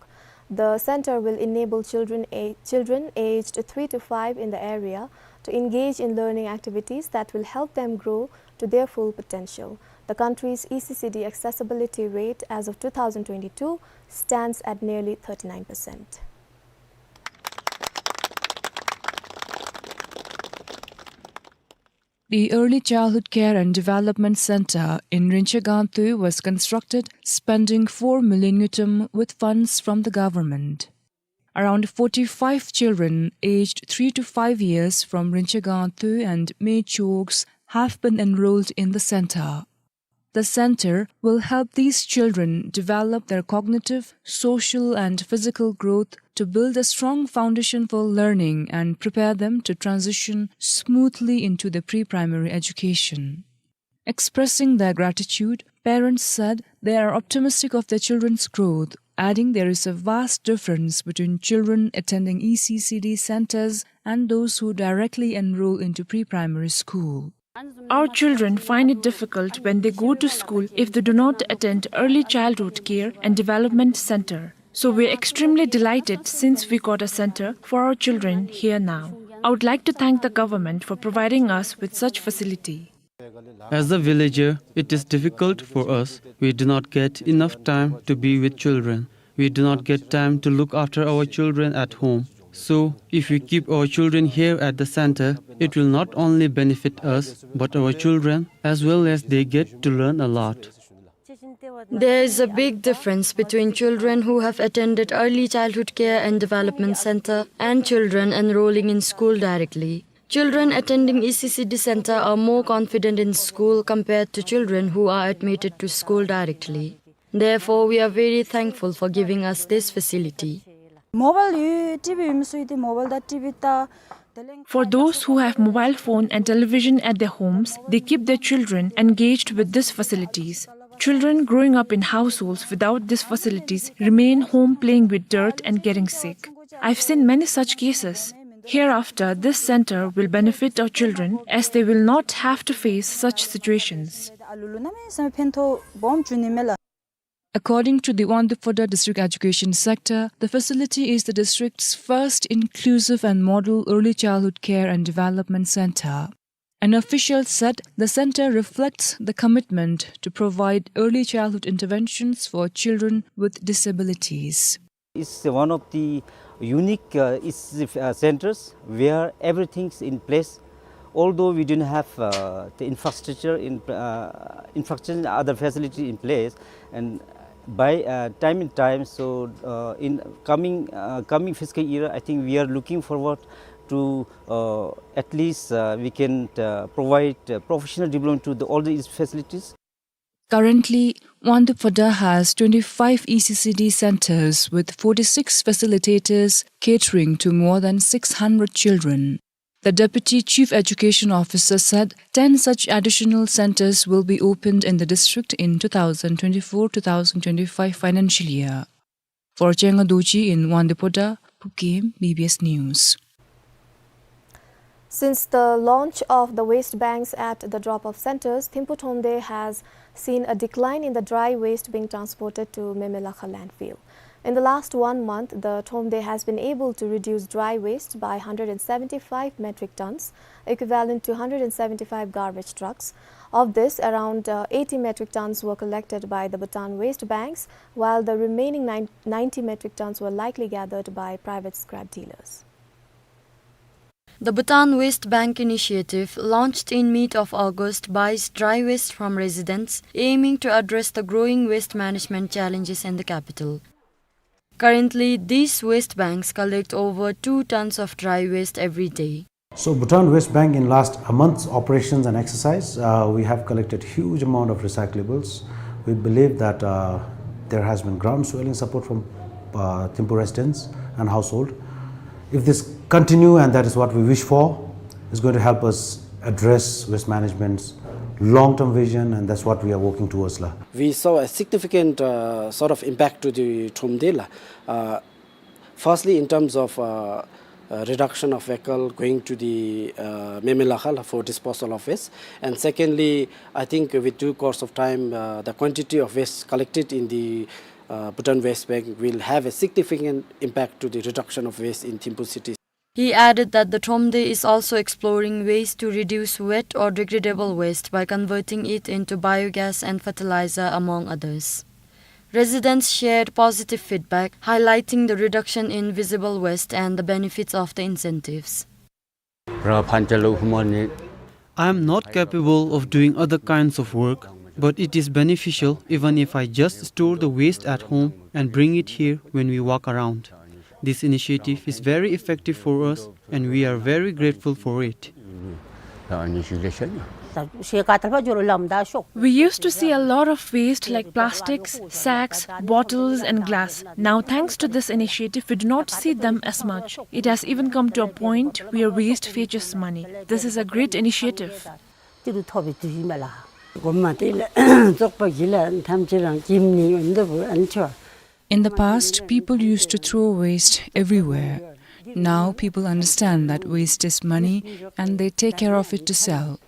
The center will enable children a-, children aged three to five in the area to engage in learning activities that will help them grow to their full potential. The country's E C C D accessibility rate as of two thousand twenty-two stands at nearly thirty-nine percent. The Early Childhood Care and Development Center in Rinche Gaon Tuye was constructed, spending four million ngultrum with funds from the government. Around forty-five children aged three to five years from Rinche Gaon Tuye and Mechokes have been enrolled in the center. The center will help these children develop their cognitive, social, and physical growth to build a strong foundation for learning and prepare them to transition smoothly into the pre-primary education. Expressing their gratitude, parents said they are optimistic of their children's growth, adding there is a vast difference between children attending E C C D centers and those who directly enroll into pre-primary school. Our children find it difficult when they go to school if they do not attend Early Childhood Care and Development Center. So we're extremely delighted since we got a center for our children here now. I would like to thank the government for providing us with such facility. As a villager, it is difficult for us. We do not get enough time to be with children. We do not get time to look after our children at home. So, if we keep our children here at the center, it will not only benefit us, but our children as well, as they get to learn a lot. There is a big difference between children who have attended Early Childhood Care and Development Center and children enrolling in school directly. Children attending E C C D center are more confident in school compared to children who are admitted to school directly. Therefore, we are very thankful for giving us this facility. Mobile ཡོད་ཊི་ཝི་ཡོད་མི་ཚུ་གིས་ཊི་ཝི་དང་ཊི་ཝི་ལྟ། For those who have mobile phone and television at their homes, they keep their children engaged with these facilities. Children growing up in households without these facilities remain home playing with dirt and getting sick. I've seen many such cases. Hereafter, this center will benefit our children as they will not have to face such situations. According to the Wangdue Phodrang District Education Sector, the facility is the district's first inclusive and model early childhood care and development center. An official said the center reflects the commitment to provide early childhood interventions for children with disabilities. It's one of the unique, uh, it's, uh, centers where everything's in place. Although we didn't have, uh, the infrastructure in, uh, infrastructure and other facility in place, and by, uh, time in time, so, uh, in coming, uh, coming fiscal year, I think we are looking forward to, uh, at least, uh, we can, uh, provide, uh, professional development to the, all these facilities. Currently, Wangdue Phodrang has twenty-five E C C D centers with forty-six facilitators catering to more than six hundred children. The Deputy Chief Education Officer said ten such additional centers will be opened in the district in two thousand twenty-four two thousand twenty-five financial year. For Chenga Dorji in Wangdue Phodrang, Phukem, B B S News. Since the launch of the waste banks at the drop-off centers, Thimphu Thromde has seen a decline in the dry waste being transported to Memelakha landfill. In the last one month, the Thromde has been able to reduce dry waste by hundred and seventy-five metric tons, equivalent to hundred and seventy-five garbage trucks. Of this, around, uh, eighty metric tons were collected by the Bhutan waste banks, while the remaining nine, ninety metric tons were likely gathered by private scrap dealers. The Bhutan Waste Bank initiative, launched in mid of August, buys dry waste from residents, aiming to address the growing waste management challenges in the capital. Currently, these waste banks collect over two tons of dry waste every day. So Bhutan Waste Bank, in last a month's operations and exercise, uh, we have collected huge amount of recyclables. We believe that, uh, there has been ground swelling support from, uh, Thimphu residents and household. If this continue, and that is what we wish for, it's going to help us address waste management's long-term vision, and that's what we are working towards la. We saw a significant, uh, sort of impact to the Thromde la. Uh, Firstly, in terms of, uh, uh, reduction of vehicle going to the, uh, Memelakha for disposal of waste, and secondly, I think with due course of time, uh, the quantity of waste collected in the, uh, Bhutan Waste Bank will have a significant impact to the reduction of waste in Thimphu city. He added that the Thromde is also exploring ways to reduce wet or degradable waste by converting it into biogas and fertilizer, among others. Residents shared positive feedback, highlighting the reduction in visible waste and the benefits of the incentives. I am not capable of doing other kinds of work, but it is beneficial even if I just store the waste at home and bring it here when we walk around. This initiative is very effective for us, and we are very grateful for it. We used to see a lot of waste like plastics, sacks, bottles, and glass. Now, thanks to this initiative, we do not see them as much. It has even come to a point where waste fetches money. This is a great initiative. In the past, people used to throw waste everywhere. Now people understand that waste is money and they take care of it to sell.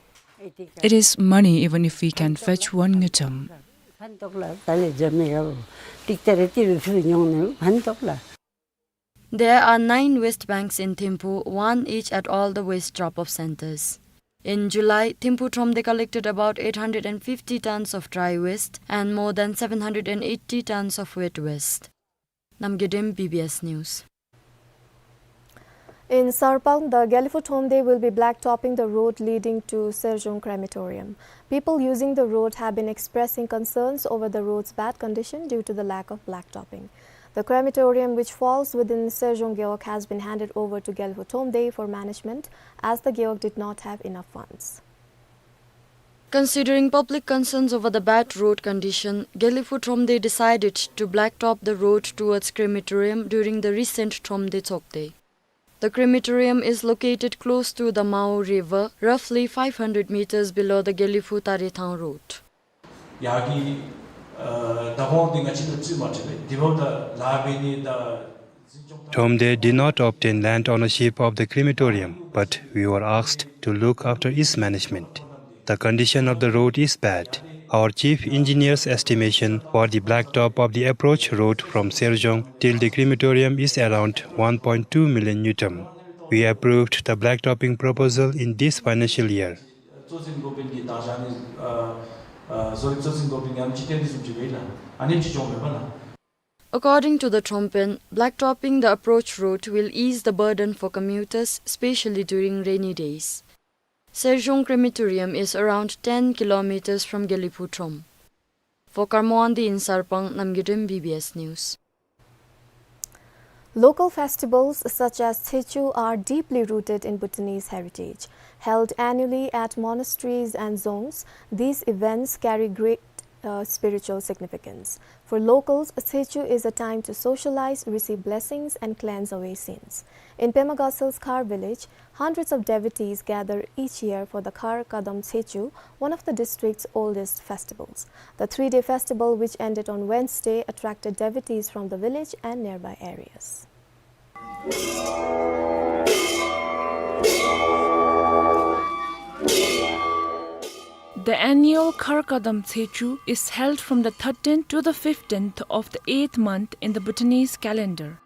It is money even if we can fetch one ngultrum. There are nine waste banks in Thimphu, one each at all the waste drop-off centers. In July, Thimphu Thromde collected about eight hundred and fifty tons of dry waste and more than seven hundred and eighty tons of wet waste. Namgay Dem, B B S News. In Sarpang, the Gelephu Thromde will be blacktopping the road leading to Serjong Crematorium. People using the road have been expressing concerns over the road's bad condition due to the lack of blacktopping. The crematorium, which falls within Serjong Gewog, has been handed over to Gelephu Thromde for management, as the Gewog did not have enough funds. Considering public concerns over the bad road condition, Gelephu Thromde decided to blacktop the road towards crematorium during the recent Thromde Tshogde. The crematorium is located close to the Mao River, roughly five hundred meters below the Gelephu Tarethang road. ཡ་གི་ཨ་ད་གོང་འདི་ང་བཅས་ལུ་རྩིས་མ་ཁྲིད་པས། འདི་འབདཝ་ད་ལཱ་འབད་ནི་ད་འཛིན་སྐྱོང་ད། Thromde did not obtain land ownership of the crematorium, but we were asked to look after its management. The condition of the road is bad. Our chief engineer's estimation for the blacktop of the approach road from Serjong till the crematorium is around one point two million ngultrum. We approved the blacktopping proposal in this financial year. གཙོ་འཛིན་འགོ་དཔོན་གྱིས་བདག་ཅག་ནི་ཨ་ཨ་བཟོ་རིག་གཙོ་འཛིན་འགོ་དཔོན་གྱིས་ཨ་ནི་ཅིག་བཏོན་ཏེ་བཟུམ་ཅིག་འབད་ལགས། ཨ་ནེམ་ཅིག་བྱུངམ་མས་པ་ལགས། According to the Thrompen, blacktopping the approach road will ease the burden for commuters, especially during rainy days. Serjong Crematorium is around ten kilometers from Gelephu Throm. For Karmo Wangdi in Sarpang, Namgay Dem, B B S News. Local festivals such as Tsechu are deeply rooted in Bhutanese heritage. Held annually at monasteries and dzongs, these events carry great, uh, spiritual significance. For locals, Tsechu is a time to socialize, receive blessings, and cleanse away sins. In Pema Gatsel's Khar village, hundreds of devotees gather each year for the Khar Kadam Tsechu, one of the district's oldest festivals. The three-day festival, which ended on Wednesday, attracted devotees from the village and nearby areas. The annual Khar Kadam Tsechu is held from the thirteenth to the fifteenth of the eighth month in the Bhutanese calendar.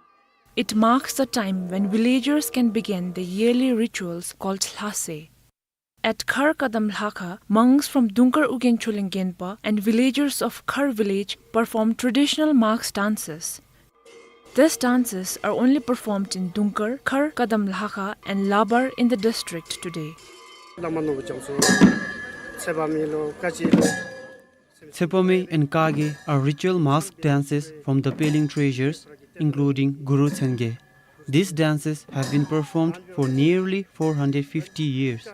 It marks the time when villagers can begin the yearly rituals called Lhase. At Khar Kadam Lhakha, monks from Dungkar Ugyen Choling Genpa and villagers of Khar village perform traditional mask dances. These dances are only performed in Dungkar, Khar Kadam Lhakha and Labar in the district today. Tsepame and Kage are ritual mask dances from the Pelin treasures, including Guru Tsenge. These dances have been performed for nearly four hundred fifty years.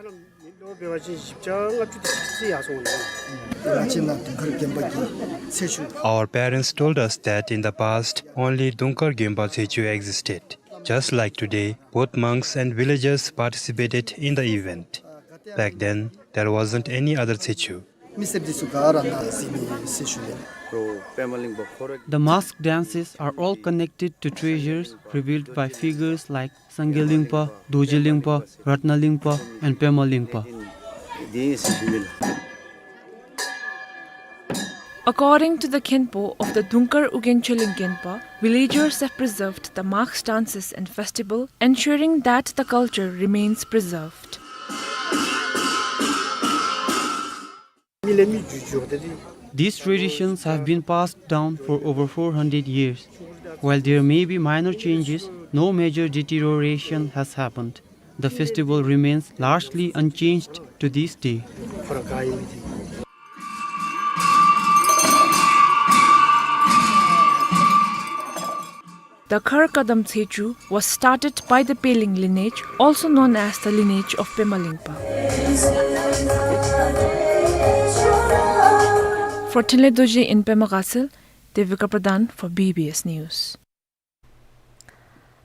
Our parents told us that in the past, only Dungkar Genpa Tsechu existed. Just like today, both monks and villagers participated in the event. Back then, there wasn't any other Tsechu. The mask dances are all connected to treasures revealed by figures like Sangay Lingpa, Dorje Lingpa, Ratna Lingpa, and Pema Lingpa. According to the Khenpo of the Dungkar Ugyen Choleng Genpa, villagers have preserved the mask dances and festival, ensuring that the culture remains preserved. These traditions have been passed down for over four hundred years. While there may be minor changes, no major deterioration has happened. The festival remains largely unchanged to this day. The Khar Kadam Tshechu was started by the Peling lineage, also known as the lineage of Pema Lingpa. For Thinley Dorji in Pema Gatshel, Devika Pradhan for B B S News.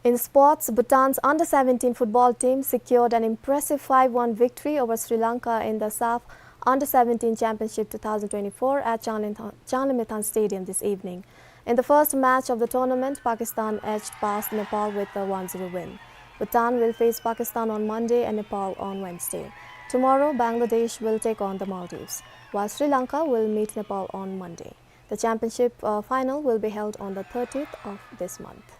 In sports, Bhutan's under seventeen football team secured an impressive five one victory over Sri Lanka in the SAFF Under seventeen Championship two thousand twenty-four at Changlimthan, Changlimthan Stadium this evening. In the first match of the tournament, Pakistan edged past Nepal with a one zero win. Bhutan will face Pakistan on Monday and Nepal on Wednesday. Tomorrow, Bangladesh will take on the Maldives, while Sri Lanka will meet Nepal on Monday. The championship, uh, final will be held on the thirtieth of this month.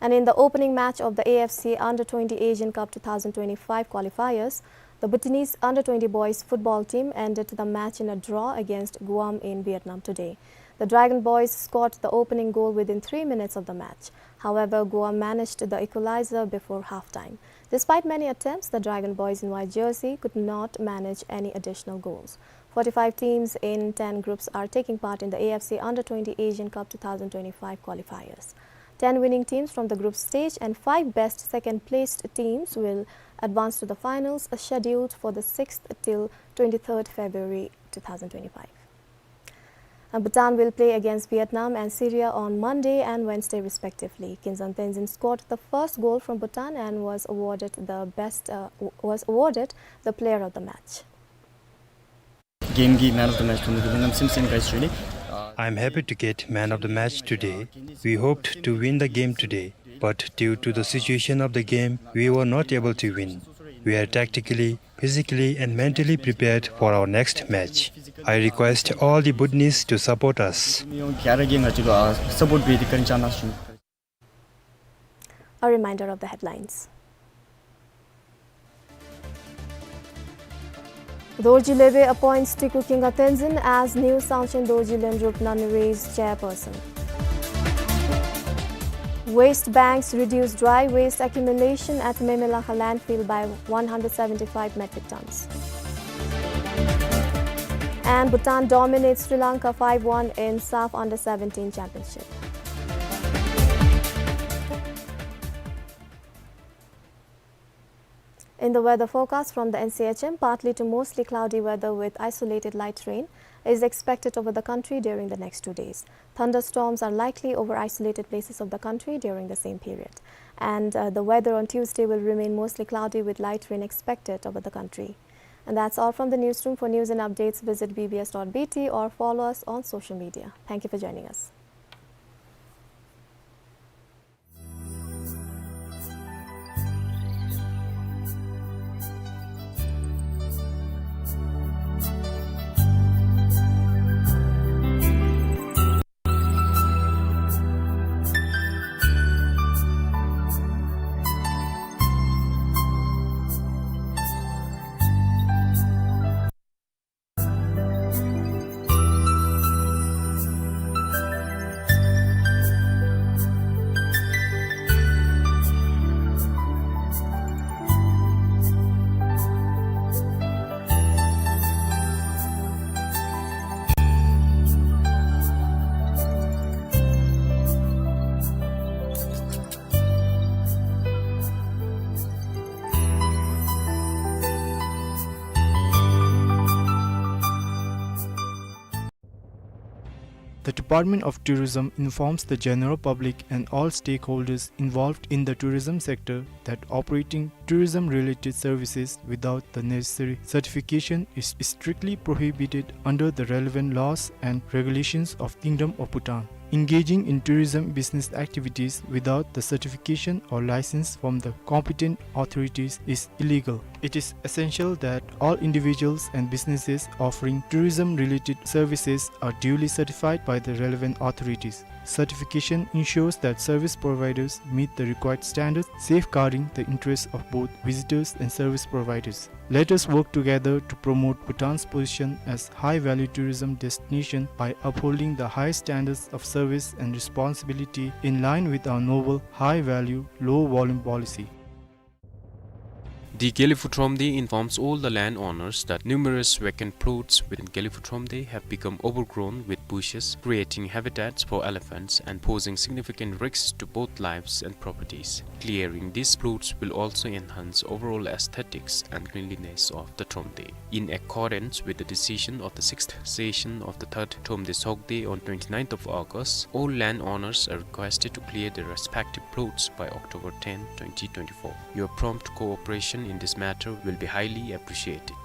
And in the opening match of the A F C Under twenty Asian Cup two thousand twenty-five qualifiers, the Bhutanese under twenty boys football team ended the match in a draw against Guam in Vietnam today. The Dragon Boys scored the opening goal within three minutes of the match. However, Guam managed the equalizer before halftime. Despite many attempts, the Dragon Boys in white jersey could not manage any additional goals. Forty-five teams in ten groups are taking part in the A F C Under twenty Asian Cup two thousand twenty-five qualifiers. Ten winning teams from the group stage and five best second-placed teams will advance to the finals, uh, scheduled for the sixth till twenty-third February two thousand twenty-five. Uh, Bhutan will play against Vietnam and Syria on Monday and Wednesday respectively. Kinzon Tenzin scored the first goal from Bhutan and was awarded the best, uh, w-, was awarded the player of the match. Game གི man of the match ཐོབ་ནི་འདི་གནམ་མེད་ས་མེད་དགའ་ཞུ་ནི། I'm happy to get man of the match today. We hoped to win the game today, but due to the situation of the game, we were not able to win. We are tactically, physically and mentally prepared for our next match. I request all the Bhutanese to support us. ཡོངས་ཀྱིས་ང་བཅས་ལུ་ཨ་སཔོརཊ་འབད་དེ་བཀའ་དྲིན་བསྐྱང་གནང་ཞུ་ནི། A reminder of the headlines. Dorji Lewe appoints Tiku Kinga Tenzin as new Sangchen Dorji Lendrup Nunnery's chairperson. Waste banks reduce dry waste accumulation at Memelakha landfill by one hundred seventy-five metric tons. And Bhutan dominates Sri Lanka five one in SAFF Under seventeen Championship. In the weather forecast from the N C H M, partly to mostly cloudy weather with isolated light rain is expected over the country during the next two days. Thunderstorms are likely over isolated places of the country during the same period. And, uh, the weather on Tuesday will remain mostly cloudy with light rain expected over the country. And that's all from the newsroom. For news and updates, visit B B S dot B T or follow us on social media. Thank you for joining us. The Department of Tourism informs the general public and all stakeholders involved in the tourism sector that operating tourism-related services without the necessary certification is strictly prohibited under the relevant laws and regulations of Kingdom of Bhutan. Engaging in tourism business activities without the certification or license from the competent authorities is illegal. It is essential that all individuals and businesses offering tourism-related services are duly certified by the relevant authorities. Certification ensures that service providers meet the required standards, safeguarding the interests of both visitors and service providers. Let us work together to promote Bhutan's position as high-value tourism destination by upholding the high standards of service and responsibility in line with our noble high-value, low-volume policy. The Gelephu Thromde informs all the landowners that numerous vacant plots within Gelephu Thromde have become overgrown with bushes, creating habitats for elephants and posing significant risks to both lives and properties. Clearing these plots will also enhance overall aesthetics and cleanliness of the Thromde. In accordance with the decision of the sixth session of the third Thromde Sogde on twenty-ninth of August, all landowners are requested to clear their respective plots by October tenth, twenty twenty-four. Your prompt cooperation in this matter will be highly appreciated.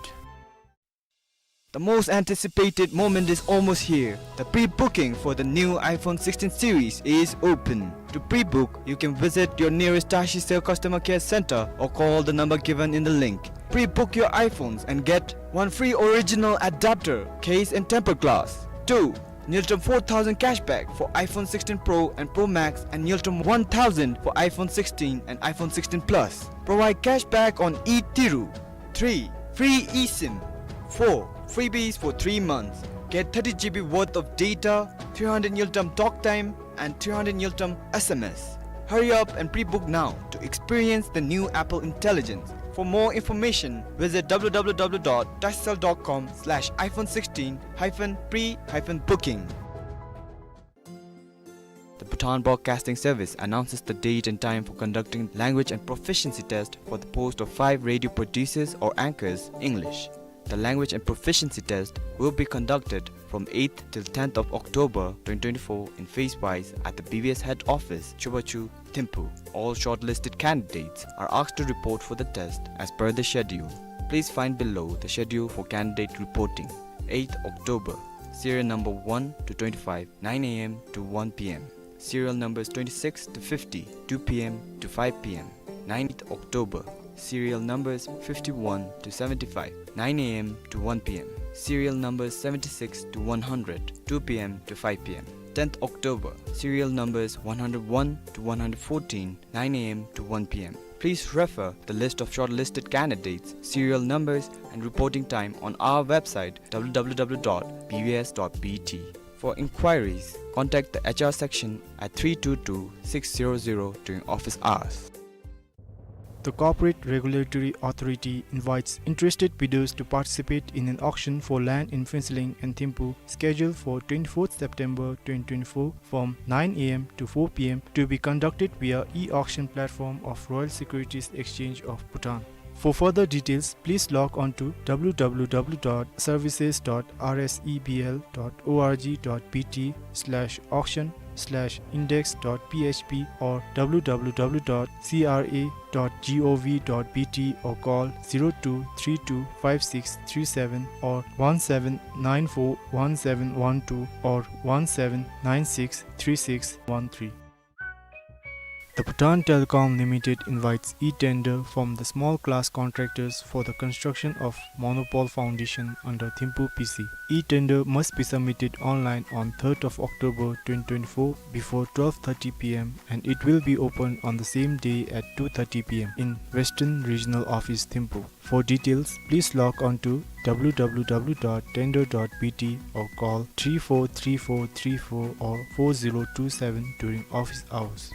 The most anticipated moment is almost here. The pre-booking for the new iPhone sixteen series is open. To pre-book, you can visit your nearest TashiCell customer care center or call the number given in the link. Pre-book your iPhones and get one free original adapter, case and tempered glass. Two, Ngultrum four thousand cashback for iPhone sixteen Pro and Pro Max and Ngultrum one thousand for iPhone sixteen and iPhone sixteen Plus. Provide cashback on e-Tiru. Three, free eSIM. Four, freebies for three months. Get thirty G B worth of data, three hundred Ngultrum talk time, and three hundred Ngultrum S M S. Hurry up and pre-book now to experience the new Apple Intelligence. For more information, visit w w w dot tashicell dot com slash iphone sixteen hyphen pre hyphen booking. The Bhutan Broadcasting Service announces the date and time for conducting language and proficiency test for the post of five radio producers or anchors, English. The language and proficiency test will be conducted from eighth till tenth of October twenty twenty-four in phase-wise at the B B S head office, Chubachu, Thimphu. All shortlisted candidates are asked to report for the test as per the schedule. Please find below the schedule for candidate reporting. Eighth October, serial number one to twenty-five, nine a m to one p m. Serial numbers twenty-six to fifty, two p m to five p m. Ninth October, serial numbers fifty-one to seventy-five, nine a m to one p m. Serial numbers seventy-six to one hundred, two p m to five p m. Tenth October, serial numbers one hundred one to one hundred fourteen, nine a m to one p m. Please refer the list of shortlisted candidates, serial numbers, and reporting time on our website, w w w dot b b s dot b t. For inquiries, contact the H R section at three two two six zero zero during office hours. The Corporate Regulatory Authority invites interested bidders to participate in an auction for land in Phuentsholing and Thimphu, scheduled for twenty-fourth September twenty twenty-four, from nine a m to four p m, to be conducted via e-auction platform of Royal Securities Exchange of Bhutan. For further details, please log on to w w w dot services dot r s e b l dot o r g dot b t slash auction slash index dot p h p or w w w dot c r a dot g o v dot b t or call zero two three two five six three seven or one seven nine four one seven one two or one seven nine six three six one three. The Bhutan Telecom Limited invites e-tender from the small class contractors for the construction of monopole foundation under Thimphu P C. E-tender must be submitted online on third of October twenty twenty-four before twelve thirty p m and it will be opened on the same day at two thirty p m in Western Regional Office, Thimphu. For details, please log on to w w w dot tender dot b t or call three four three four three four or four zero two seven during office hours.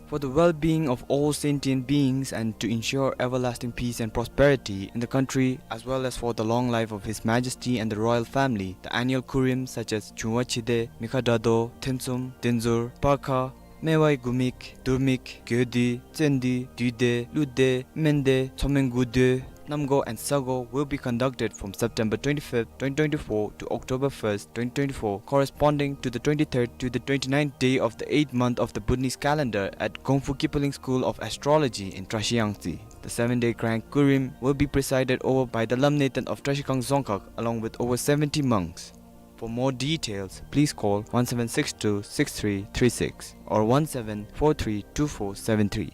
For the well-being of all sentient beings and to ensure everlasting peace and prosperity in the country, as well as for the long life of His Majesty and the royal family, the annual kurim such as Chungwa Chide, Mikha Dado, Thensum, Denzur, Parkha, Mewai Gumik, Durmik, Gyodi, Tsendi, Duide, Lude, Mende, Tsomen Gude, Namgo and Sago will be conducted from September twenty-fifth, twenty twenty-four to October first, twenty twenty-four, corresponding to the twenty-third to the twenty-ninth day of the eighth month of the Bhutanese calendar at Gongfu Kipling School of Astrology in Trashiyangtse. The seven-day grand kurim will be presided over by the Lamneten of Trashigang Dzongkhag along with over seventy monks. For more details, please call one seven six two six three three six or one seven four three two four seven three.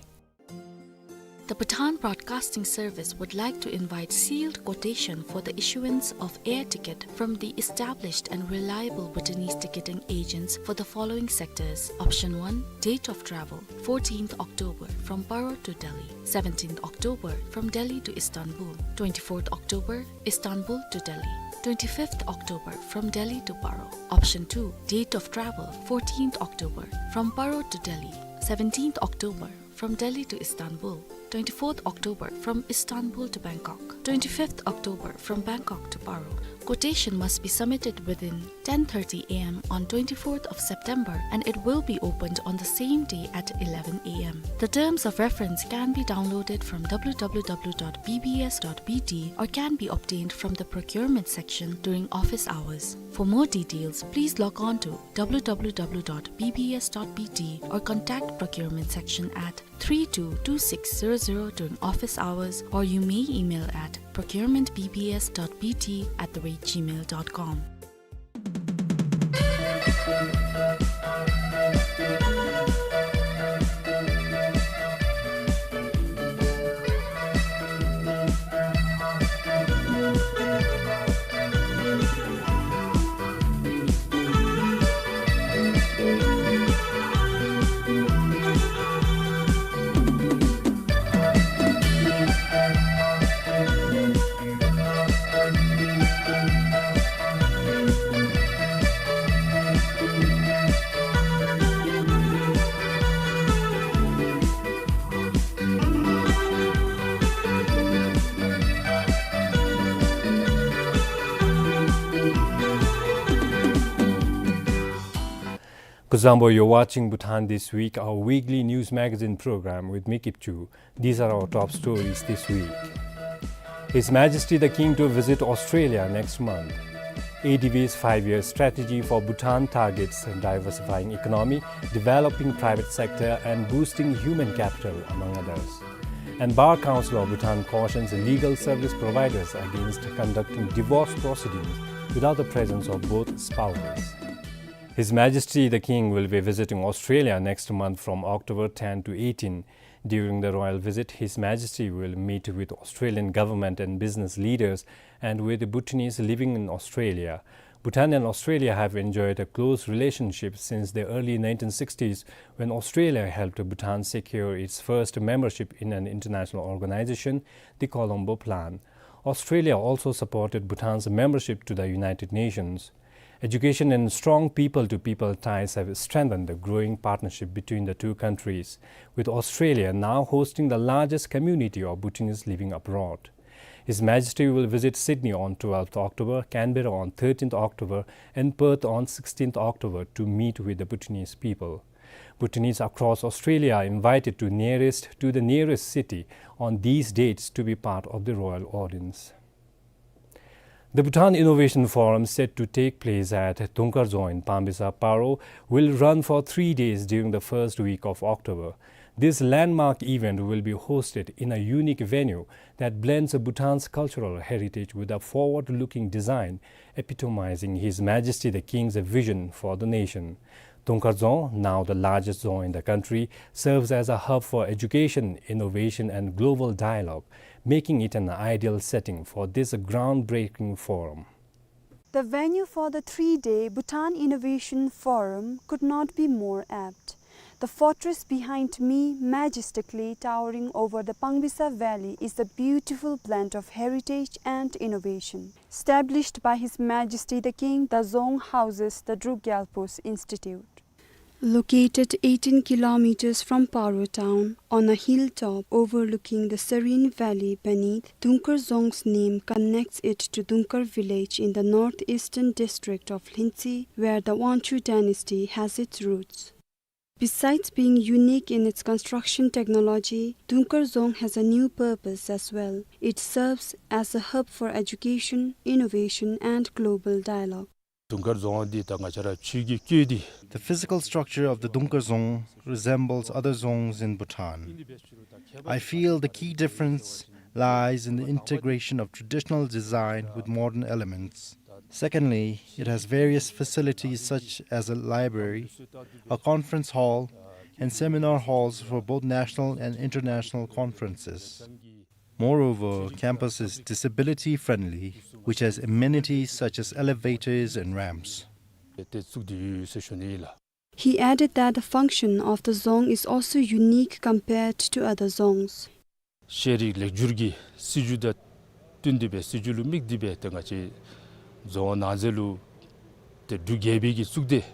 The Bhutan Broadcasting Service would like to invite sealed quotation for the issuance of air ticket from the established and reliable Bhutanese ticketing agents for the following sectors. Option one, date of travel, fourteenth October from Paro to Delhi, seventeenth October from Delhi to Istanbul, twenty-fourth October Istanbul to Delhi, twenty-fifth October from Delhi to Paro. Option two, date of travel, fourteenth October from Paro to Delhi, seventeenth October from Delhi to Istanbul, twenty-fourth October from Istanbul to Bangkok, twenty-fifth October from Bangkok to Paro. Quotation must be submitted within ten thirty A M on twenty-fourth of September, and it will be opened on the same day at eleven A M. The terms of reference can be downloaded from W W W dot B B S dot B T or can be obtained from the procurement section during office hours. For more details, please log on to W W W dot B B S dot B T or contact procurement section at three two two six zero zero during office hours, or you may email at procurement B B S dot B T at the rate gmail dot com. Kuzuzangpo, you're watching Bhutan This Week, our weekly news magazine program with me, Kipchu. These are our top stories this week. His Majesty the King to visit Australia next month. A D B's five-year strategy for Bhutan targets diversifying economy, developing private sector, and boosting human capital, among others. And Bar Council of Bhutan cautions legal service providers against conducting divorce proceedings without the presence of both spouses. His Majesty the King will be visiting Australia next month from October ten to eighteen. During the royal visit, His Majesty will meet with Australian government and business leaders and with Bhutanese living in Australia. Bhutan and Australia have enjoyed a close relationship since the early nineteen sixties, when Australia helped Bhutan secure its first membership in an international organization, the Colombo Plan. Australia also supported Bhutan's membership to the United Nations. Education and strong people-to-people ties have strengthened the growing partnership between the two countries, with Australia now hosting the largest community of Bhutanese living abroad. His Majesty will visit Sydney on twelfth October, Canberra on thirteenth October, and Perth on sixteenth October to meet with the Bhutanese people. Bhutanese across Australia are invited to nearest, to the nearest city on these dates to be part of the royal audience. The Bhutan Innovation Forum, set to take place at Dungkar Dzong in Pambiza, Paro, will run for three days during the first week of October. This landmark event will be hosted in a unique venue that blends Bhutan's cultural heritage with a forward-looking design, epitomizing His Majesty the King's vision for the nation. Dungkar Dzong, now the largest dzong in the country, serves as a hub for education, innovation, and global dialogue, making it an ideal setting for this groundbreaking forum. The venue for the three-day Bhutan Innovation Forum could not be more apt. The fortress behind me, majestically towering over the Pambiza Valley, is a beautiful blend of heritage and innovation. Established by His Majesty the King, the dzong houses the Druk Gyalpo's Institute. Located eighteen kilometers from Paro town, on a hilltop overlooking the serene valley beneath, Dungkar Dzong's name connects it to Dungkar village in the northeastern district of Lhintse, where the Wangchuh dynasty has its roots. Besides being unique in its construction technology, Dungkar Dzong has a new purpose as well. It serves as a hub for education, innovation, and global dialogue. དུང་དཀར་རྫོང་འདི་ད་ང་བཅས་ར་ཆོས་ཀྱི་སྐད་འདི། The physical structure of the Dungkar Dzong resembles other dzongs in Bhutan. I feel the key difference lies in the integration of traditional design with modern elements. Secondly, it has various facilities such as a library, a conference hall, and seminar halls for both national and international conferences. Moreover, campus is disability-friendly, which has amenities such as elevators and ramps. He added that the function of the dzong is also unique compared to other dzongs. ཤེས་རིག་ལེགས་བསྒྱུར་གྱི་སྲིད་བྱུས་དང་བསྟུན་ཏེ་སྦེ་སྲིད་བྱུས་ལུ་དམིགས་ཏེ་སྦེ་ཏེ་ང་བཅས་རྫོང་ནང་འཛིན་ལུ་ཏེ་འབྲུག་རྒྱལ་པོའི་གི་གཙུག་སྡེ།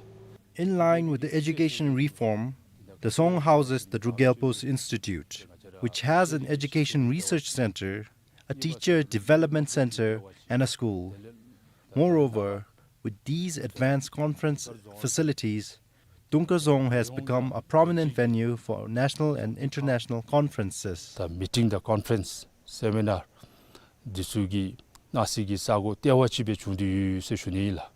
In line with the education reform, the dzong houses the Druk Gyalpo's Institute, which has an education research center, a teacher development center, and a school. Moreover, with these advanced conference facilities, Dungkar Dzong has become a prominent venue for national and international conferences. ད་མི་ཊིང་དང་ཀོན་ཕ་རེནསི་སེ་མི་ནར་འདི་ཚུ་གི་གནང་སའི་གི་ས་གོ་ལྟེ་བ་ཅིག་སྦེ་བྱུང་སྟེ་ཡོད་ཟེར་ཞུ་ནི་ཨིན་ལགས།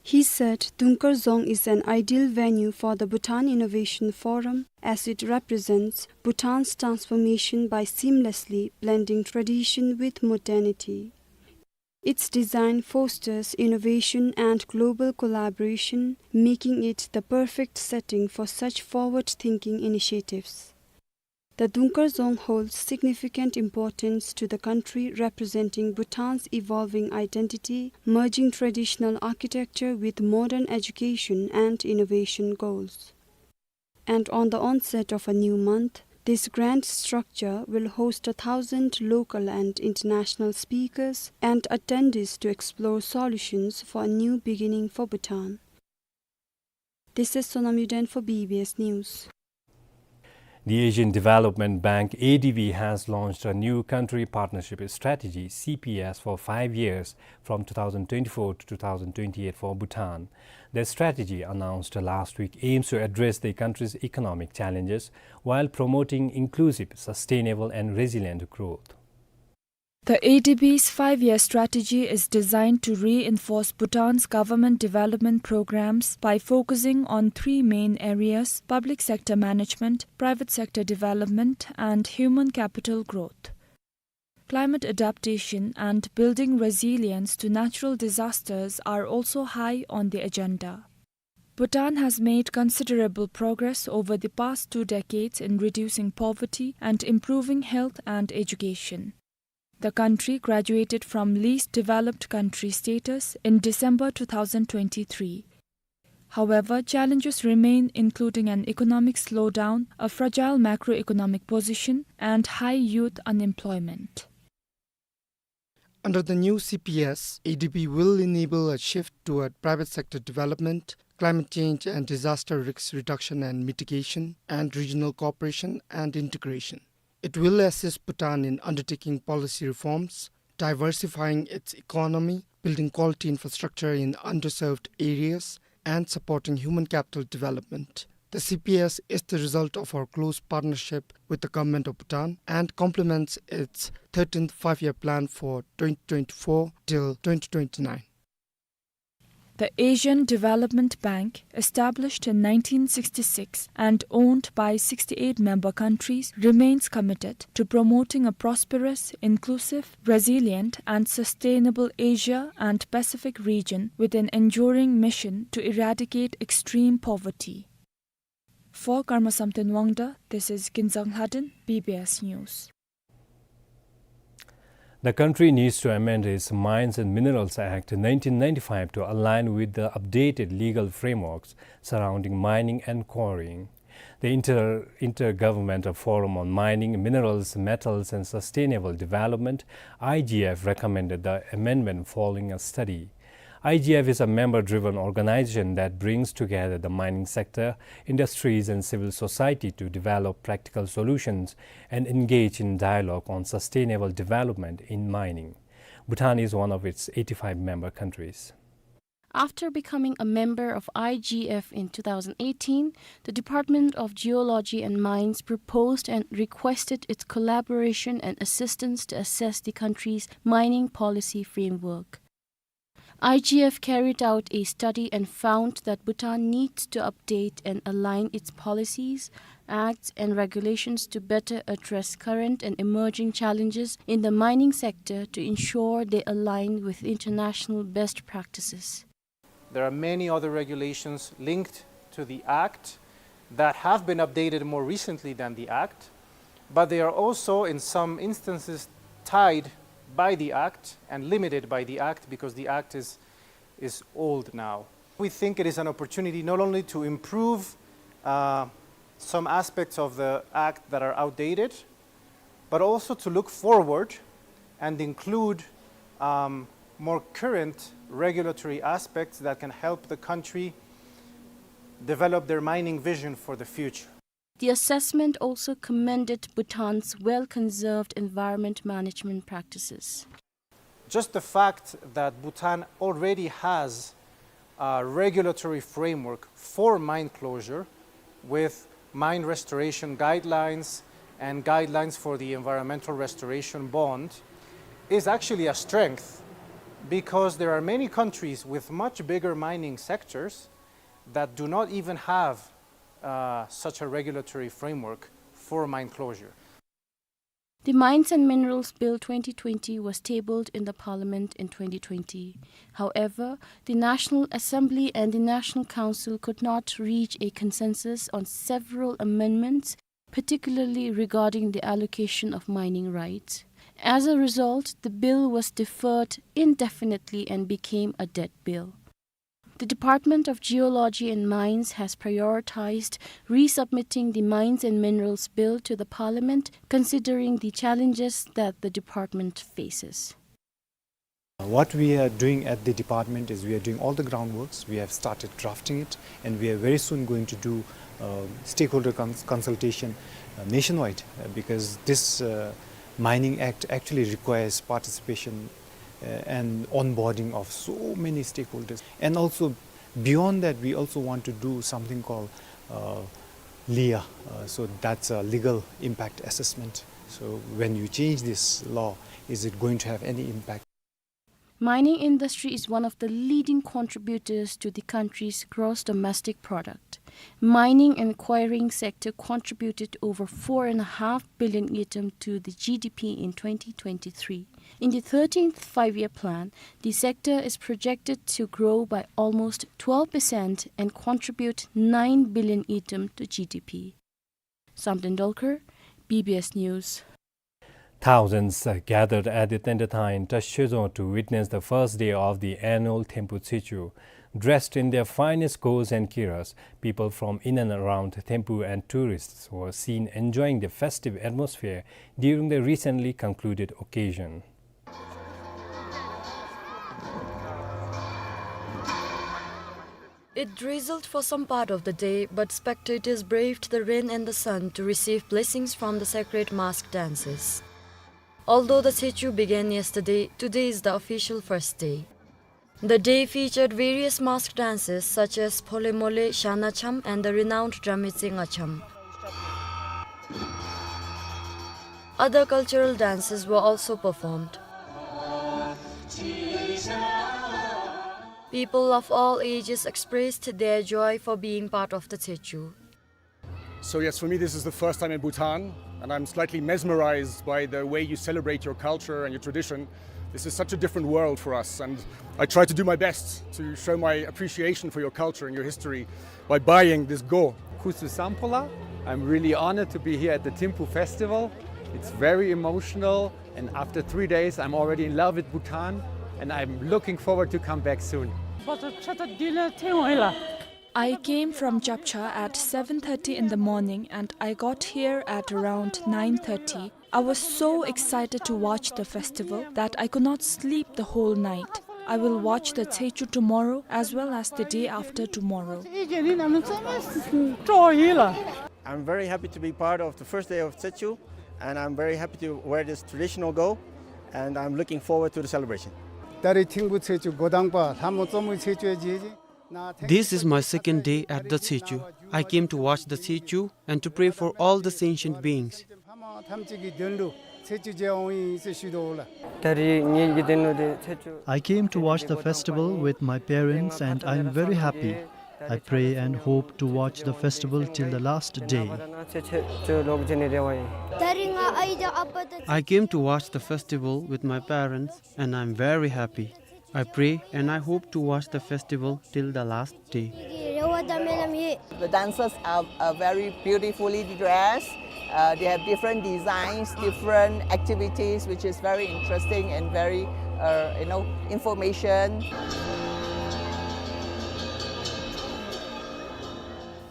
He said Dungkar Dzong is an ideal venue for the Bhutan Innovation Forum, as it represents Bhutan's transformation by seamlessly blending tradition with modernity. Its design fosters innovation and global collaboration, making it the perfect setting for such forward-thinking initiatives. The Dungkar Dzong holds significant importance to the country, representing Bhutan's evolving identity, merging traditional architecture with modern education and innovation goals. And on the onset of a new month, this grand structure will host a thousand local and international speakers and attendees to explore solutions for a new beginning for Bhutan. This is Sonam Yuden for B B S News. The Asian Development Bank, A D B, has launched a new country partnership strategy, C P S, for five years, from two thousand twenty-four to two thousand twenty-eight, for Bhutan. The strategy, announced last week, aims to address the country's economic challenges while promoting inclusive, sustainable, and resilient growth. The A D B's five-year strategy is designed to reinforce Bhutan's government development programs by focusing on three main areas: public sector management, private sector development, and human capital growth. Climate adaptation and building resilience to natural disasters are also high on the agenda. Bhutan has made considerable progress over the past two decades in reducing poverty and improving health and education. The country graduated from least developed country status in December two thousand twenty-three. However, challenges remain, including an economic slowdown, a fragile macroeconomic position, and high youth unemployment. Under the new C P S, A D B will enable a shift toward private sector development, climate change and disaster risk reduction and mitigation, and regional cooperation and integration. It will assist Bhutan in undertaking policy reforms, diversifying its economy, building quality infrastructure in underserved areas, and supporting human capital development. The C P S is the result of our close partnership with the Government of Bhutan and complements its thirteenth Five-Year Plan for twenty twenty-four till twenty twenty-nine. The Asian Development Bank, established in nineteen sixty-six and owned by sixty-eight member countries, remains committed to promoting a prosperous, inclusive, resilient, and sustainable Asia and Pacific region with an enduring mission to eradicate extreme poverty. For Karma Samten Wangda, this is Kinzang Lhaden, B B S News. The country needs to amend its Mines and Minerals Act nineteen ninety-five to align with the updated legal frameworks surrounding mining and quarrying. The Inter-, Intergovernmental Forum on Mining, Minerals, Metals and Sustainable Development, I G F, recommended the amendment following a study. I G F is a member-driven organization that brings together the mining sector, industries, and civil society to develop practical solutions and engage in dialogue on sustainable development in mining. Bhutan is one of its eighty-five member countries. After becoming a member of I G F in two thousand eighteen, the Department of Geology and Mines proposed and requested its collaboration and assistance to assess the country's mining policy framework. I G F carried out a study and found that Bhutan needs to update and align its policies, acts, and regulations to better address current and emerging challenges in the mining sector to ensure they align with international best practices. There are many other regulations linked to the Act, that have been updated more recently than the Act, but they are also, in some instances, tied by the Act and limited by the Act because the Act is, is old now. We think it is an opportunity not only to improve, uh, some aspects of the Act that are outdated, but also to look forward and include, um, more current regulatory aspects that can help the country develop their mining vision for the future. The assessment also commended Bhutan's well-conserved environment management practices. Just the fact that Bhutan already has a regulatory framework for mine closure with mine restoration guidelines and guidelines for the environmental restoration bond is actually a strength, because there are many countries with much bigger mining sectors that do not even have, uh, such a regulatory framework for mine closure. The Mines and Minerals Bill twenty twenty was tabled in the Parliament in twenty twenty. However, the National Assembly and the National Council could not reach a consensus on several amendments, particularly regarding the allocation of mining rights. As a result, the bill was deferred indefinitely and became a dead bill. The Department of Geology and Mines has prioritized resubmitting the Mines and Minerals Bill to the Parliament, considering the challenges that the department faces. What we are doing at the department is we are doing all the groundworks. We have started drafting it, and we are very soon going to do, uh, stakeholder cons-, consultation, uh, nationwide, uh, because this, uh, Mining Act actually requires participation, uh, and onboarding of so many stakeholders. And also, beyond that, we also want to do something called, uh, LIA. Uh, so that's a legal impact assessment. So when you change this law, is it going to have any impact? Mining industry is one of the leading contributors to the country's gross domestic product. Mining and quarrying sector contributed over four and a half billion ngultrum to the G D P in twenty twenty-three. In the thirteenth Five-Year Plan, the sector is projected to grow by almost twelve percent and contribute nine billion ngultrum to G D P. Samten Dolkar, B B S News. Thousands, uh, gathered at the Tendathang in Tashechung to witness the first day of the annual Thempu Tsechu. Dressed in their finest gos and kiras, people from in and around Thempu and tourists were seen enjoying the festive atmosphere during the recently concluded occasion. It drizzled for some part of the day, but spectators braved the rain and the sun to receive blessings from the sacred mask dances. Although the Tsechu began yesterday, today is the official first day. The day featured various mask dances such as Phole Mole, Shana Cham, and the renowned Dramitse Ngacham. Other cultural dances were also performed. People of all ages expressed their joy for being part of the Tsechu. So yes, for me this is the first time in Bhutan, and I'm slightly mesmerized by the way you celebrate your culture and your tradition. This is such a different world for us, and I try to do my best to show my appreciation for your culture and your history by buying this go. Khusu Samphola. I'm really honored to be here at the Thempu Festival. It's very emotional, and after three days, I'm already in love with Bhutan, and I'm looking forward to come back soon. I came from Chapcha at seven thirty in the morning and I got here at around nine thirty. I was so excited to watch the festival that I could not sleep the whole night. I will watch the Tsechu tomorrow as well as the day after tomorrow. I'm very happy to be part of the first day of Tsechu, and I'm very happy to wear this traditional go, and I'm looking forward to the celebration. ད་རེས་ཐིམ་ཕུ་ཚེ་ཆུ་འགོ་དང་པ་ལྷ་མོ་ཙོ་མོའི་ཚེ་ཆུ་ཡང་མཇལ་ཅི། This is my second day at the Tsechu. I came to watch the Tsechu and to pray for all the sentient beings. ལྷ་མོ་ཐམས་ཅད་ཀྱི་དོན་ལུ་ཚེ་ཆུ་མཇལ་འོང་ཡི་ཟེར་ཞུ་དོ་ལགས། ད་རེས་ངེའི་གི་དོན་ལུ་འདི་ཚེ་ཆུ། I came to watch the festival with my parents and I am very happy. I pray and hope to watch the festival till the last day. ད་རེས་ང་ཨའི་དང་ཨ་པ་དང་། I came to watch the festival with my parents and I am very happy. I pray and I hope to watch the festival till the last day. ངེའི་གི་རེ་བ་དང་སྨོན་ལམ་ཡོད། The dancers are, are very beautifully dressed. Uh, they have different designs, different activities, which is very interesting and very, uh, you know, information.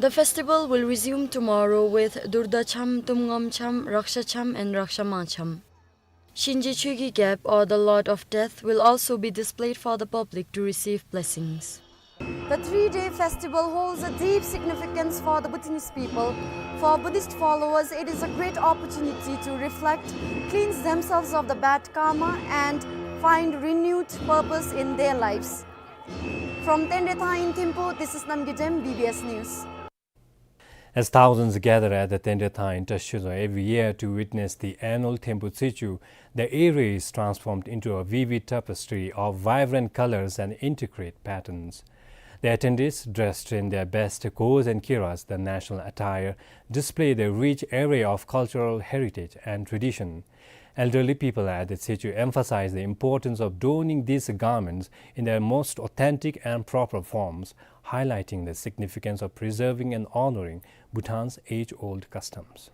The festival will resume tomorrow with Durda Cham, Tumngam Cham, Raksha Cham and Raksha Ma Cham. Shinji Chuigi Gap, or the Lord of Death, will also be displayed for the public to receive blessings. The three-day festival holds a deep significance for the Bhutanese people. For Buddhist followers, it is a great opportunity to reflect, cleanse themselves of the bad karma, and find renewed purpose in their lives. From Tenrethang in Thimphu, this is Namgay Dem, B B S News. As thousands gather at the Tenrethang in Trashidzong every year to witness the annual Thempu Tsechu, the area is transformed into a vivid tapestry of vibrant colors and intricate patterns. The attendees, dressed in their best kos and kiras, the national attire, display the rich array of cultural heritage and tradition. Elderly people at the Tsechu emphasize the importance of donning these garments in their most authentic and proper forms, highlighting the significance of preserving and honoring Bhutan's age-old customs.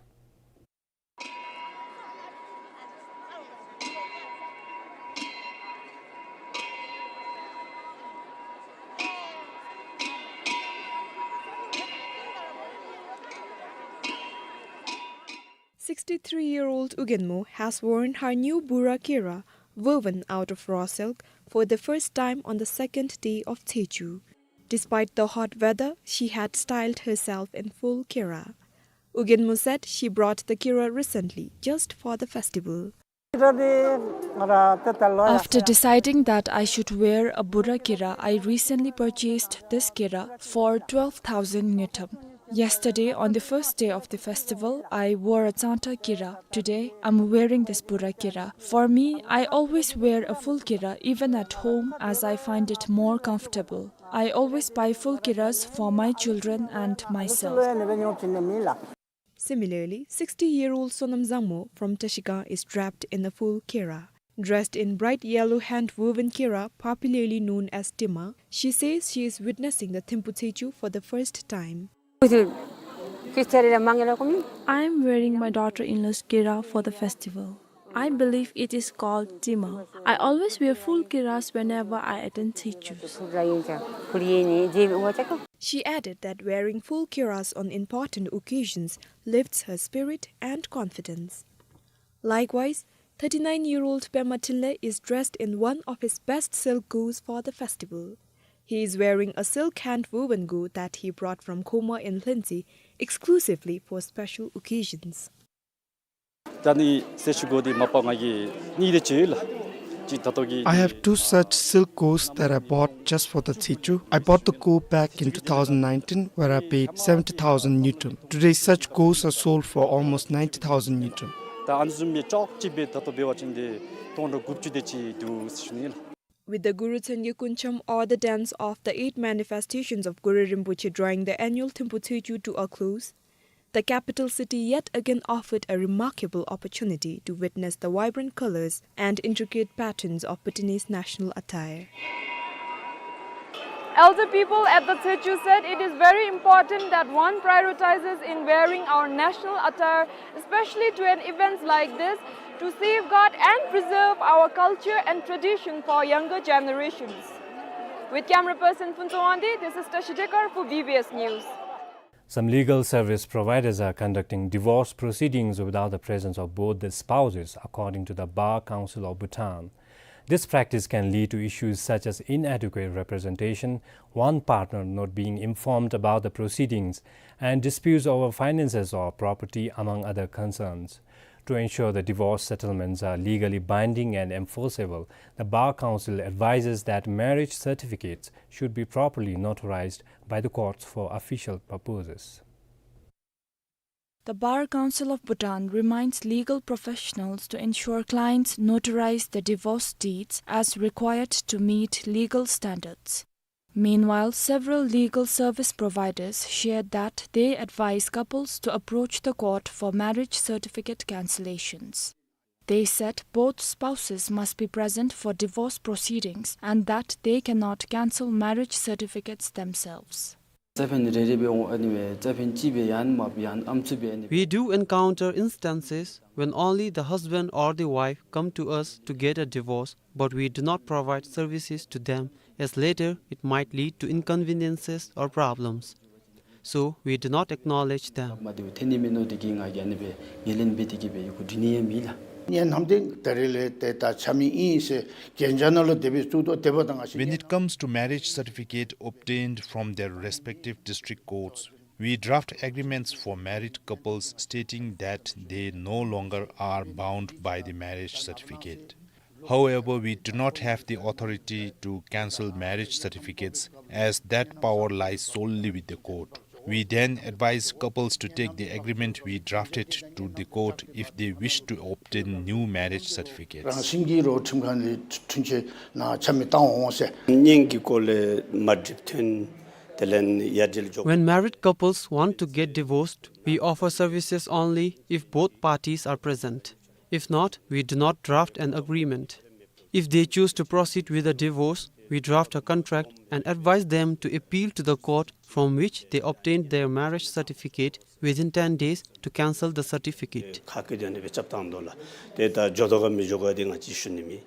Sixty-three-year-old Ugenmo has worn her new Bura Kira, woven out of raw silk, for the first time on the second day of Tsechu. Despite the hot weather, she had styled herself in full Kira. Ugenmo said she brought the Kira recently, just for the festival. After deciding that I should wear a Bura Kira, I recently purchased this Kira for twelve thousand ngultrum. Yesterday, on the first day of the festival, I wore a Tsangta Kira. Today, I'm wearing this Bura Kira. For me, I always wear a full Kira, even at home, as I find it more comfortable. I always buy full Kiras for my children and myself. Similarly, sixty-year-old Sonam Zangmo from Trashigang is draped in a full Kira. Dressed in bright yellow hand-woven Kira, popularly known as Tima, she says she is witnessing the Thempu Tsechu for the first time. I am wearing my daughter-in-law's Kira for the festival. I believe it is called Tima. I always wear full Kiras whenever I attend Tsechus. She added that wearing full Kiras on important occasions lifts her spirit and confidence. Likewise, thirty-nine-year-old Pema Thinley is dressed in one of his best silk gos for the festival. He is wearing a silk hand-woven go that he brought from Khoma in Lhuentse exclusively for special occasions. ད་ནི་ཟས་བཅུད་གོ་དེ་མ་པ་ང་གི་གཉིས་དེ་ཅིག་ལ་ཅིག་ད་ལྟོ་གི། I have two such silk gos that I bought just for the Tsechu. I bought the go back in two thousand nineteen, where I paid seventy thousand ngultrum. Today, such gos are sold for almost ninety thousand ngultrum. ད་ཨ་ནི་བཟུམ་མའི་ཅོག་ཅིག་སྦེ་ད་ལྟོ་འབད་བ་ཅིན་དེ་སྟོང་ཕྲག་དགུ་བཅུ་དེ་ཅིག་འདུག་ཟེར་ཞུ་ནི་ལགས། With the Guru Tsenge Kuncham, or the dance of the eight manifestations of Guru Rinpoche, drawing the annual Thempu Tsechu to a close, the capital city yet again offered a remarkable opportunity to witness the vibrant colors and intricate patterns of Bhutanese national attire. Elder people at the Tsechu said it is very important that one prioritizes in wearing our national attire, especially to an events like this, to safeguard and preserve our culture and tradition for younger generations. With camera person Phuntsog Wangdi, this is Tashi Dekar for B B S News. Some legal service providers are conducting divorce proceedings without the presence of both the spouses, according to the Bar Council of Bhutan. This practice can lead to issues such as inadequate representation, one partner not being informed about the proceedings, and disputes over finances or property, among other concerns. To ensure the divorce settlements are legally binding and enforceable, the Bar Council advises that marriage certificates should be properly notarized by the courts for official purposes. The Bar Council of Bhutan reminds legal professionals to ensure clients notarize the divorce deeds as required to meet legal standards. Meanwhile, several legal service providers shared that they advise couples to approach the court for marriage certificate cancellations. They said both spouses must be present for divorce proceedings and that they cannot cancel marriage certificates themselves. རྩ་ཕན་རེ་རེ་སྦེ་འོང་ཨ་ནི་སྦེ་རྩ་ཕན་ཅིག་སྦེ་ཡང་མ་ཡང་ཨམ་སྲུ་སྦེ་ཨ་ནི། We do encounter instances when only the husband or the wife come to us to get a divorce, but we do not provide services to them, as later it might lead to inconveniences or problems. So we do not acknowledge them. མ་དེ་ཐོན་ནི་མེན་ནོ་དེ་གིས་ང་གིས་ཨ་ནི་སྦེ་ངོས་ལེན་འབད་དེ་གིས་སྦེ་ཡི་གུ་འབྲི་ནི་ཡང་མེད་ལགས། ངེའི་ནམ་དེ་ད་རེས་ལས་ཏེ་ད་ཆ་མེད་ཨིན་ཟེར་གན་རྒྱ་ནང་ལུ་དེ་སྦེ་བཙུགས་དོ། དེ་འབདཝ་ད་ང་བཅས། When it comes to marriage certificate obtained from their respective district courts, we draft agreements for married couples stating that they no longer are bound by the marriage certificate. However, we do not have the authority to cancel marriage certificates, as that power lies solely with the court. We then advise couples to take the agreement we drafted to the court if they wish to obtain new marriage certificates. རང་བཞིན་གྱིས་རོགས་ཁྲིམས་ཁང་ལས་འཁྲུན་ཆོད་ནང་ཆ་མེད་བཏང་འོང་ཟེར། གཉེན་གྱི་སྐོར་ལས་མ་འགྲིགཔ་ཐོན་དེ་ལས་ཡ་འབྲེལ་འཇོག། When married couples want to get divorced, we offer services only if both parties are present. If not, we do not draft an agreement. If they choose to proceed with a divorce, we draft a contract and advise them to appeal to the court from which they obtained their marriage certificate within ten days to cancel the certificate. ཁ་སྐད་དེ་ཨ་ནི་སྦེ་རྐྱབ་བཏང་དོ་ལགས། ཏེ་ད་འགྱོ་དོ་ག་མི་འགྱོ་ག་དེ་ང་བཅས་ཞུ་ནི་མེད།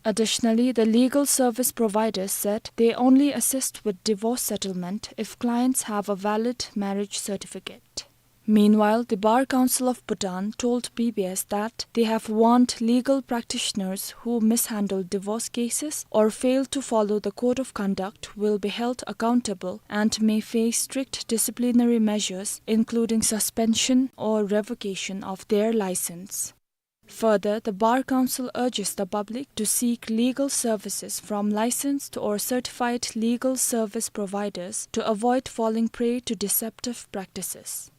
Additionally, the legal service providers said they only assist with divorce settlement if clients have a valid marriage certificate. Meanwhile, the Bar Council of Bhutan told B B S that they have warned legal practitioners who mishandle divorce cases or fail to follow the code of conduct will be held accountable and may face strict disciplinary measures, including suspension or revocation of their license. Further, the Bar Council urges the public to seek legal services from licensed or certified legal service providers to avoid falling prey to deceptive practices.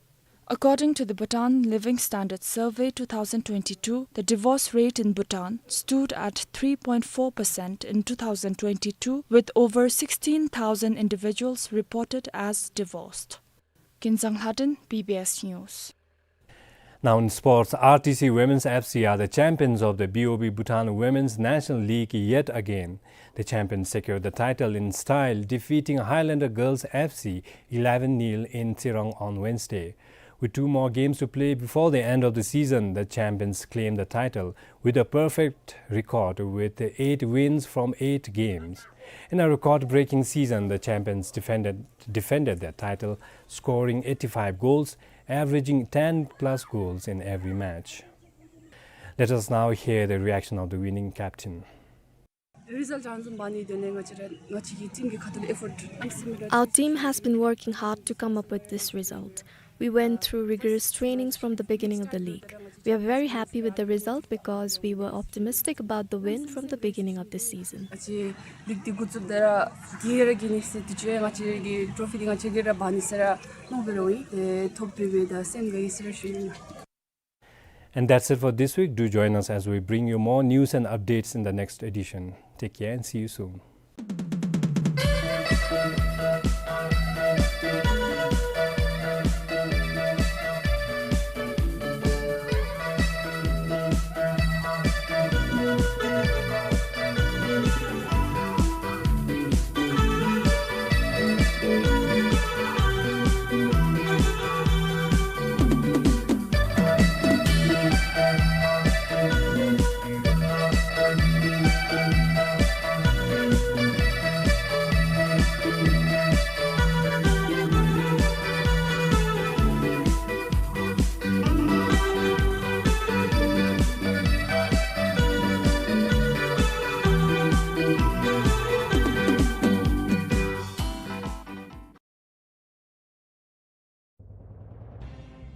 According to the Bhutan Living Standards Survey two thousand twenty-two, the divorce rate in Bhutan stood at three point four percent in two thousand twenty-two, with over sixteen thousand individuals reported as divorced. Kinzang Lhaden, B B S News. Now in sports, R T C Women's F C are the champions of the B O B Bhutan Women's National League yet again. The champions secured the title in style, defeating Highlander Girls F C eleven nil in Tsirang on Wednesday. With two more games to play before the end of the season, the champions claim the title with a perfect record with eight wins from eight games. In a record-breaking season, the champions defended, defended their title, scoring eighty-five goals, averaging ten plus goals in every match. Let us now hear the reaction of the winning captain. Result ཨ་ནི་བཟུམ་འབག་ནིའི་དོན་ལས་ང་བཅས་ར་ང་བཅས་ཀྱི་ཊིམ་གྱིས་ཁ་ཐུག་ལས་ཨེ་ཕོརཊ་ཨ་ནི་བཟུམ་ར། Our team has been working hard to come up with this result. We went through rigorous trainings from the beginning of the league. We are very happy with the result because we were optimistic about the win from the beginning of the season. ང་བཅས་ལིག་འདི་འགོ་བཙུགསཔ་ད་ར་རྒྱལ་ར་རྒྱལ་ནི་ཟེར་དུས་ཅི་ང་བཅས་ཀྱི་ཊོ་ཕི་འདི་ང་བཅས་ཀྱིས་ར་འབག་ནི་ཟེར་ར་མནོ་སྦེ་ར་ཨིན། ཏེ་ཐོབ་པའི་སྦེ་ད་སེམས་དགའ་ཡི་ཟེར་ར་ཞུ་ནི་ལགས། And that's it for this week. Do join us as we bring you more news and updates in the next edition. Take care and see you soon.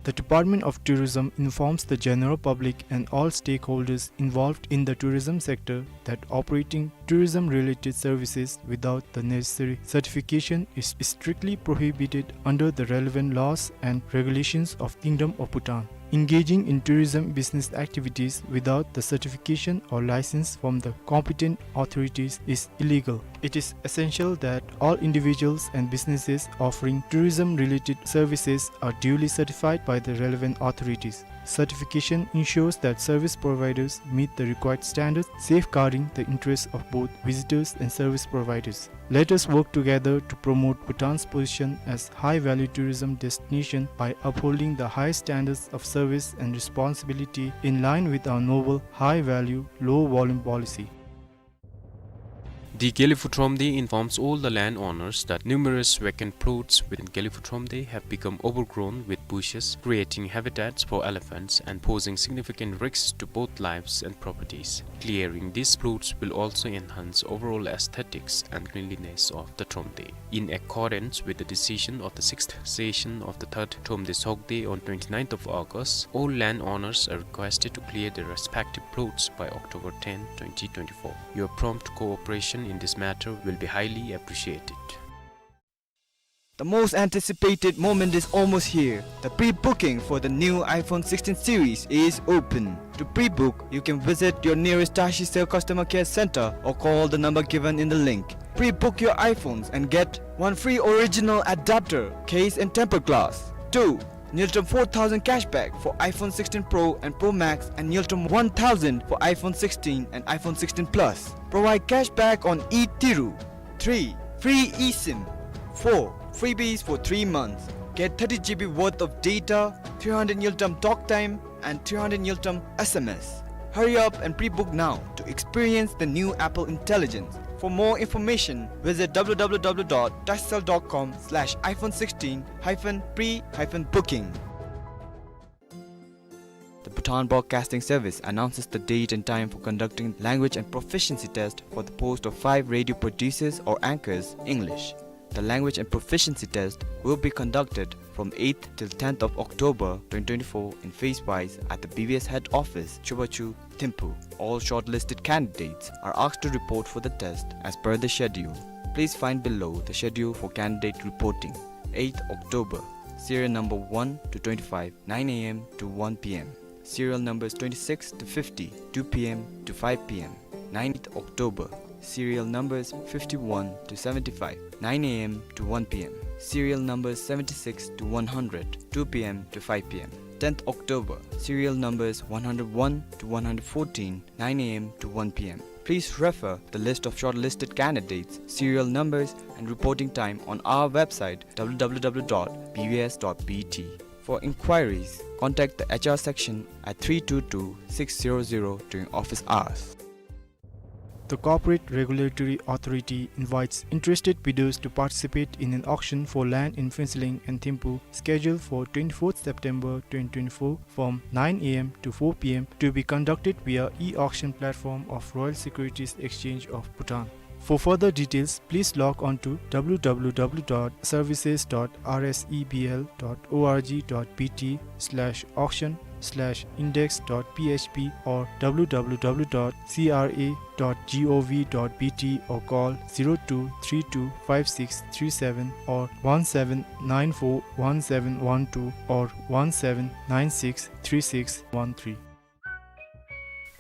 The Department of Tourism informs the general public and all stakeholders involved in the tourism sector that operating tourism-related services without the necessary certification is strictly prohibited under the relevant laws and regulations of Kingdom of Bhutan. Engaging in tourism business activities without the certification or license from the competent authorities is illegal. It is essential that all individuals and businesses offering tourism-related services are duly certified by the relevant authorities. Certification ensures that service providers meet the required standards, safeguarding the interests of both visitors and service providers. Let us work together to promote Bhutan's position as high-value tourism destination by upholding the high standards of service and responsibility in line with our noble high-value, low-volume policy. The Gelephu Thromde informs all the landowners that numerous vacant plots within Gelephu Thromde have become overgrown with bushes, creating habitats for elephants and posing significant risks to both lives and properties. Clearing these plots will also enhance overall aesthetics and cleanliness of the Thromde. In accordance with the decision of the sixth session of the third Thromde Sogde on twenty-ninth of August, all landowners are requested to clear their respective plots by October tenth, twenty twenty-four. Your prompt cooperation in this matter will be highly appreciated. The most anticipated moment is almost here. The pre-booking for the new iPhone sixteen series is open. To pre-book, you can visit your nearest Tashicell customer care center or call the number given in the link. Pre-book your iPhones and get one free original adapter, case and tempered glass. Two, Ngultrum four thousand cashback for iPhone sixteen Pro and Pro Max and Ngultrum one thousand for iPhone sixteen and iPhone sixteen Plus. Provide cashback on e-Tiru. Three, free eSIM. Four, freebies for three months. Get thirty G B worth of data, three hundred Ngultrum talk time, and three hundred Ngultrum S M S. Hurry up and pre-book now to experience the new Apple Intelligence. For more information, visit w w w dot tashicell dot com slash iphone sixteen hyphen pre hyphen booking. The Bhutan Broadcasting Service announces the date and time for conducting language and proficiency test for the post of five radio producers or anchors, English. The language and proficiency test will be conducted from eighth till tenth of October twenty twenty-four in phase wise at the B B S head office, Chubachu, Thimphu. All shortlisted candidates are asked to report for the test as per the schedule. Please find below the schedule for candidate reporting. Eighth October, serial number one to twenty-five, nine a m to one p m. Serial numbers twenty-six to fifty, two p m to five p m. Ninth October, serial numbers fifty-one to seventy-five, nine a m to one p m. Serial numbers seventy-six to one hundred, two p m to five p m. Tenth October, serial numbers one hundred one to one hundred fourteen, nine a m to one p m. Please refer the list of shortlisted candidates, serial numbers, and reporting time on our website, w w w dot b b s dot b t. For inquiries, contact the H R section at three two two six zero zero during office hours. The Corporate Regulatory Authority invites interested bidders to participate in an auction for land in Phuentsholing and Thimphu, scheduled for twenty-fourth September twenty twenty-four, from nine a m to four p m, to be conducted via e-auction platform of Royal Securities Exchange of Bhutan. For further details, please log on to w w w dot services dot r s e b l dot o r g dot b t slash auction slash index dot p h p or w w w dot c r a dot g o v dot b t or call zero two three two five six three seven or one seven nine four one seven one two or one seven nine six three six one three.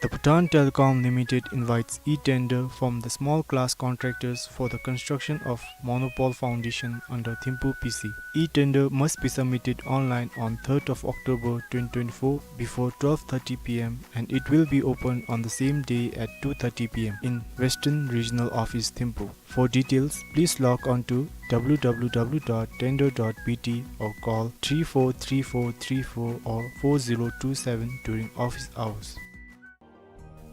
The Bhutan Telecom Limited invites e-tender from the small class contractors for the construction of monopole foundation under Thimphu P C. E-tender must be submitted online on third of October twenty twenty-four before twelve thirty p m and it will be opened on the same day at two thirty p m in Western Regional Office, Thimphu. For details, please log on to w w w dot tender dot b t or call three four three four three four or four zero two seven during office hours.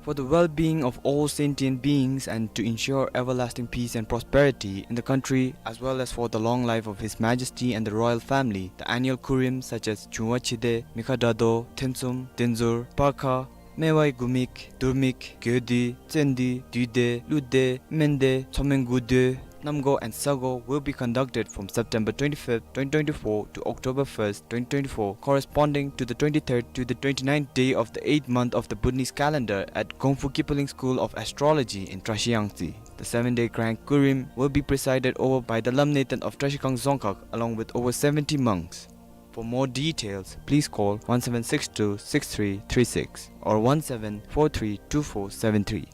For the well-being of all sentient beings and to ensure everlasting peace and prosperity in the country, as well as for the long life of His Majesty and the royal family, the annual Kurim such as Chungwa Chide, Mikha Dado, Thensum, Denzur, Parkha, Mewai Gumik, Durmik, Gyodi, Tsendi, Duide, Lude, Mende, Tsomen Gude, Namgo and Sago will be conducted from September twenty-fifth, twenty twenty-four to October first, twenty twenty-four, corresponding to the twenty-third to the twenty-ninth day of the eighth month of the Bhutanese calendar at Gongfu Kipling School of Astrology in Trashiyangtse. The seven-day Grand Kurim will be presided over by the Lamneten of Trashigang Dzongkhag along with over seventy monks. For more details, please call one seven six two six three three six or one seven four three two four seven three.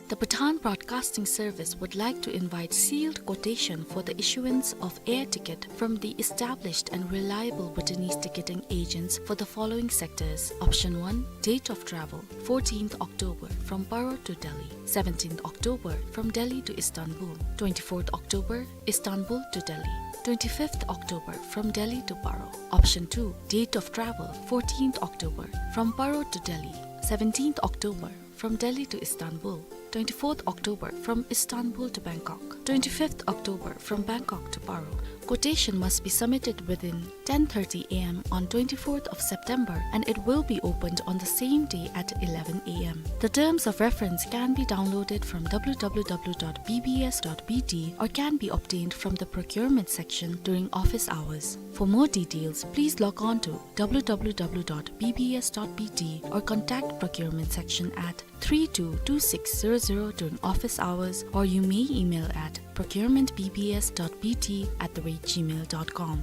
The Bhutan Broadcasting Service would like to invite sealed quotation for the issuance of air ticket from the established and reliable Bhutanese ticketing agents for the following sectors. Option one, date of travel, fourteenth October from Paro to Delhi, seventeenth October from Delhi to Istanbul, twenty-fourth October Istanbul to Delhi, twenty-fifth October from Delhi to Paro. Option two, date of travel, fourteenth October from Paro to Delhi, seventeenth October from Delhi to Istanbul, twenty-fourth October from Istanbul to Bangkok, twenty-fifth October from Bangkok to Paro. Quotation must be submitted within ten thirty A M on twenty-fourth of September, and it will be opened on the same day at eleven A M. The terms of reference can be downloaded from W W W dot B B S dot B T or can be obtained from the procurement section during office hours. For more details, please log on to W W W dot B B S dot B T or contact procurement section at three two two six zero zero during office hours, or you may email at procurement B B S dot B T at the rate gmail dot com.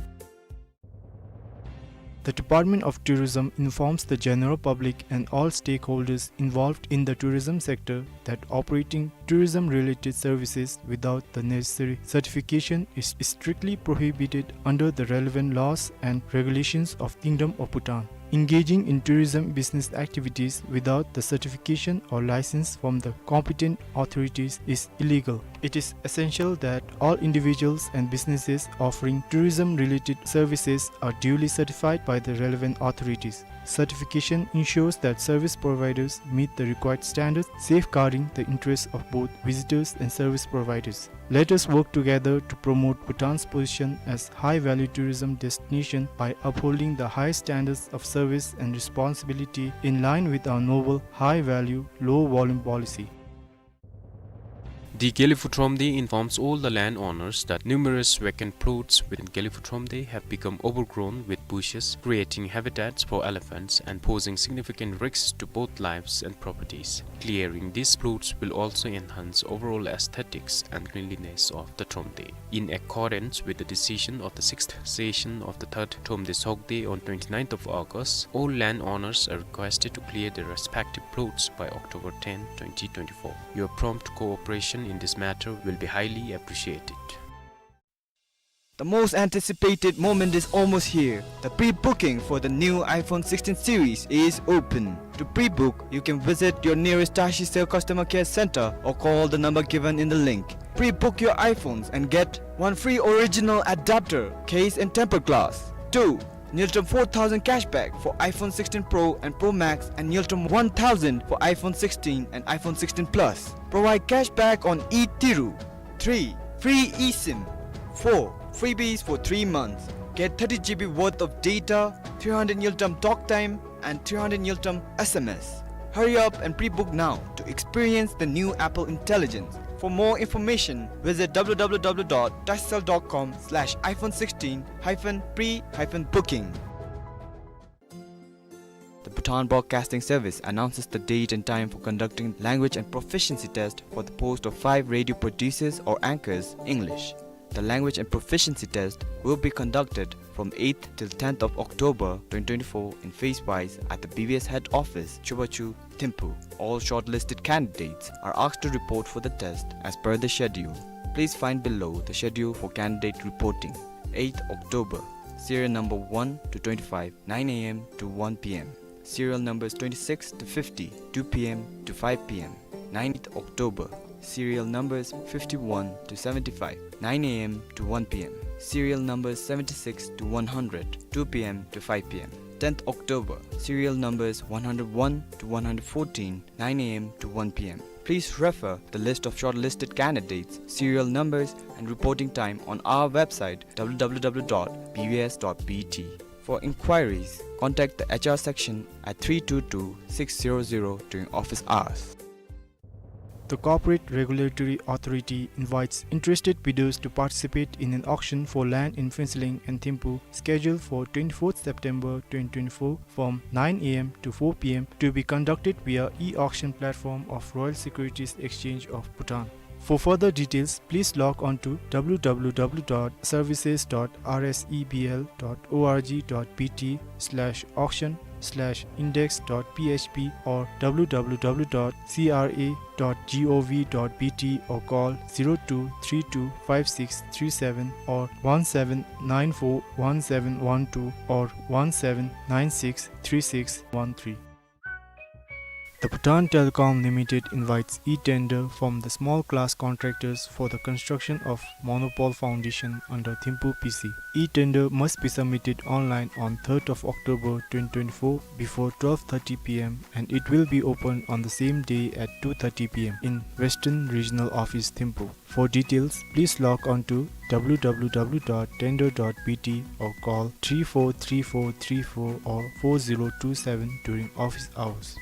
The Department of Tourism informs the general public and all stakeholders involved in the tourism sector that operating tourism-related services without the necessary certification is strictly prohibited under the relevant laws and regulations of Kingdom of Bhutan. Engaging in tourism business activities without the certification or license from the competent authorities is illegal. It is essential that all individuals and businesses offering tourism-related services are duly certified by the relevant authorities. Certification ensures that service providers meet the required standards, safeguarding the interests of both visitors and service providers. Let us work together to promote Bhutan's position as high-value tourism destination by upholding the high standards of service and responsibility in line with our noble high-value, low-volume policy. The Gelephu Thromde informs all the landowners that numerous vacant plots within Gelephu Thromde have become overgrown with bushes, creating habitats for elephants and posing significant risks to both lives and properties. Clearing these plots will also enhance overall aesthetics and cleanliness of the Thromde. In accordance with the decision of the sixth session of the third Thromde Sogde on twenty-ninth of August, all landowners are requested to clear their respective plots by October ten, twenty twenty-four. Your prompt cooperation in this matter will be highly appreciated. The most anticipated moment is almost here. The pre-booking for the new iPhone sixteen series is open. To pre-book, you can visit your nearest Tashicell customer care center or call the number given in the link. Pre-book your iPhones and get one free original adapter, case and tempered glass. Two, Ngultrum four thousand cashback for iPhone sixteen Pro and Pro Max and Ngultrum one thousand for iPhone sixteen and iPhone sixteen Plus. Provide cashback on e-Tiru. Three, free eSIM. Four, freebies for three months. Get thirty G B worth of data, three hundred Ngultrum talk time, and three hundred Ngultrum S M S. Hurry up and pre-book now to experience the new Apple Intelligence. For more information, visit W W W dot tashicell dot com slash iPhone sixteen hyphen pre hyphen booking. The Bhutan Broadcasting Service announces the date and time for conducting language and proficiency test for the post of five radio producers or anchors, English. The language and proficiency test will be conducted from eighth till tenth of October twenty twenty-four in phase-wise at the B B S head office, Chubachu, Thimphu. All shortlisted candidates are asked to report for the test as per the schedule. Please find below the schedule for candidate reporting. Eighth October, serial number one to twenty-five, nine A M to one P M. Serial numbers twenty-six to fifty, two P M to five P M. Ninth October, serial numbers fifty-one to seventy-five, nine A M to one P M. Serial numbers seventy-six to one hundred, two P M to five P M. Tenth October, serial numbers one hundred one to one hundred fourteen, nine A M to one P M. Please refer the list of shortlisted candidates, serial numbers, and reporting time on our website, W W W dot B B S dot B T. For inquiries, contact the H R section at three two two six zero zero during office hours. The Corporate Regulatory Authority invites interested bidders to participate in an auction for land in Phuentsholing and Thimphu, scheduled for twenty-fourth September twenty twenty-four, from nine A M to four P M, to be conducted via e-auction platform of Royal Securities Exchange of Bhutan. For further details, please log on to W W W dot services dot R S E B L dot org dot B T slash auction slash index dot P H P or W W W dot C R A dot G O V dot B T or call zero two three two five six three seven or one seven nine four one seven one two or one seven nine six three six one three. The Bhutan Telecom Limited invites e-tender from the small class contractors for the construction of monopole foundation under Thimphu P C. E-tender must be submitted online on third of October twenty twenty-four before twelve thirty P M and it will be opened on the same day at two thirty P M in Western Regional Office, Thimphu. For details, please log on to W W W dot tender dot B T or call three four three four three four or four zero two seven during office hours.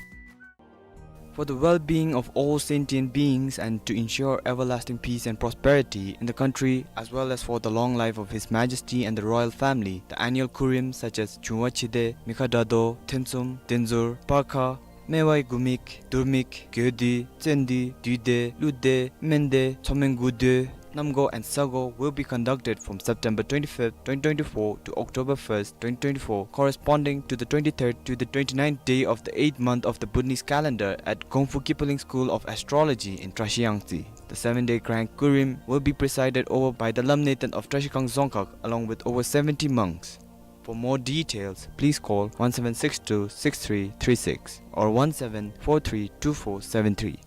For the well-being of all sentient beings and to ensure everlasting peace and prosperity in the country, as well as for the long life of His Majesty and the royal family, the annual kurim such as Chungwa Chide, Mikha Dado, Themtsum, Denzur, Parkha, Mewai Gumik, Durmik, Gyodi, Tsendi, Duide, Lude, Mende, Tsomeng Gude, Namgo and Sago will be conducted from September twenty-fifth, twenty twenty-four to October first, twenty twenty-four, corresponding to the twenty-third to the twenty-ninth day of the eighth month of the Bhutanese calendar at Gongfu Kipaling School of Astrology in Trashiyangtse. The seven-day grand kurim will be presided over by the Lamnatan of Trashikhang Dzongkhag along with over seventy monks. For more details, please call one seven six two six three three six or one seven four three two four seven three.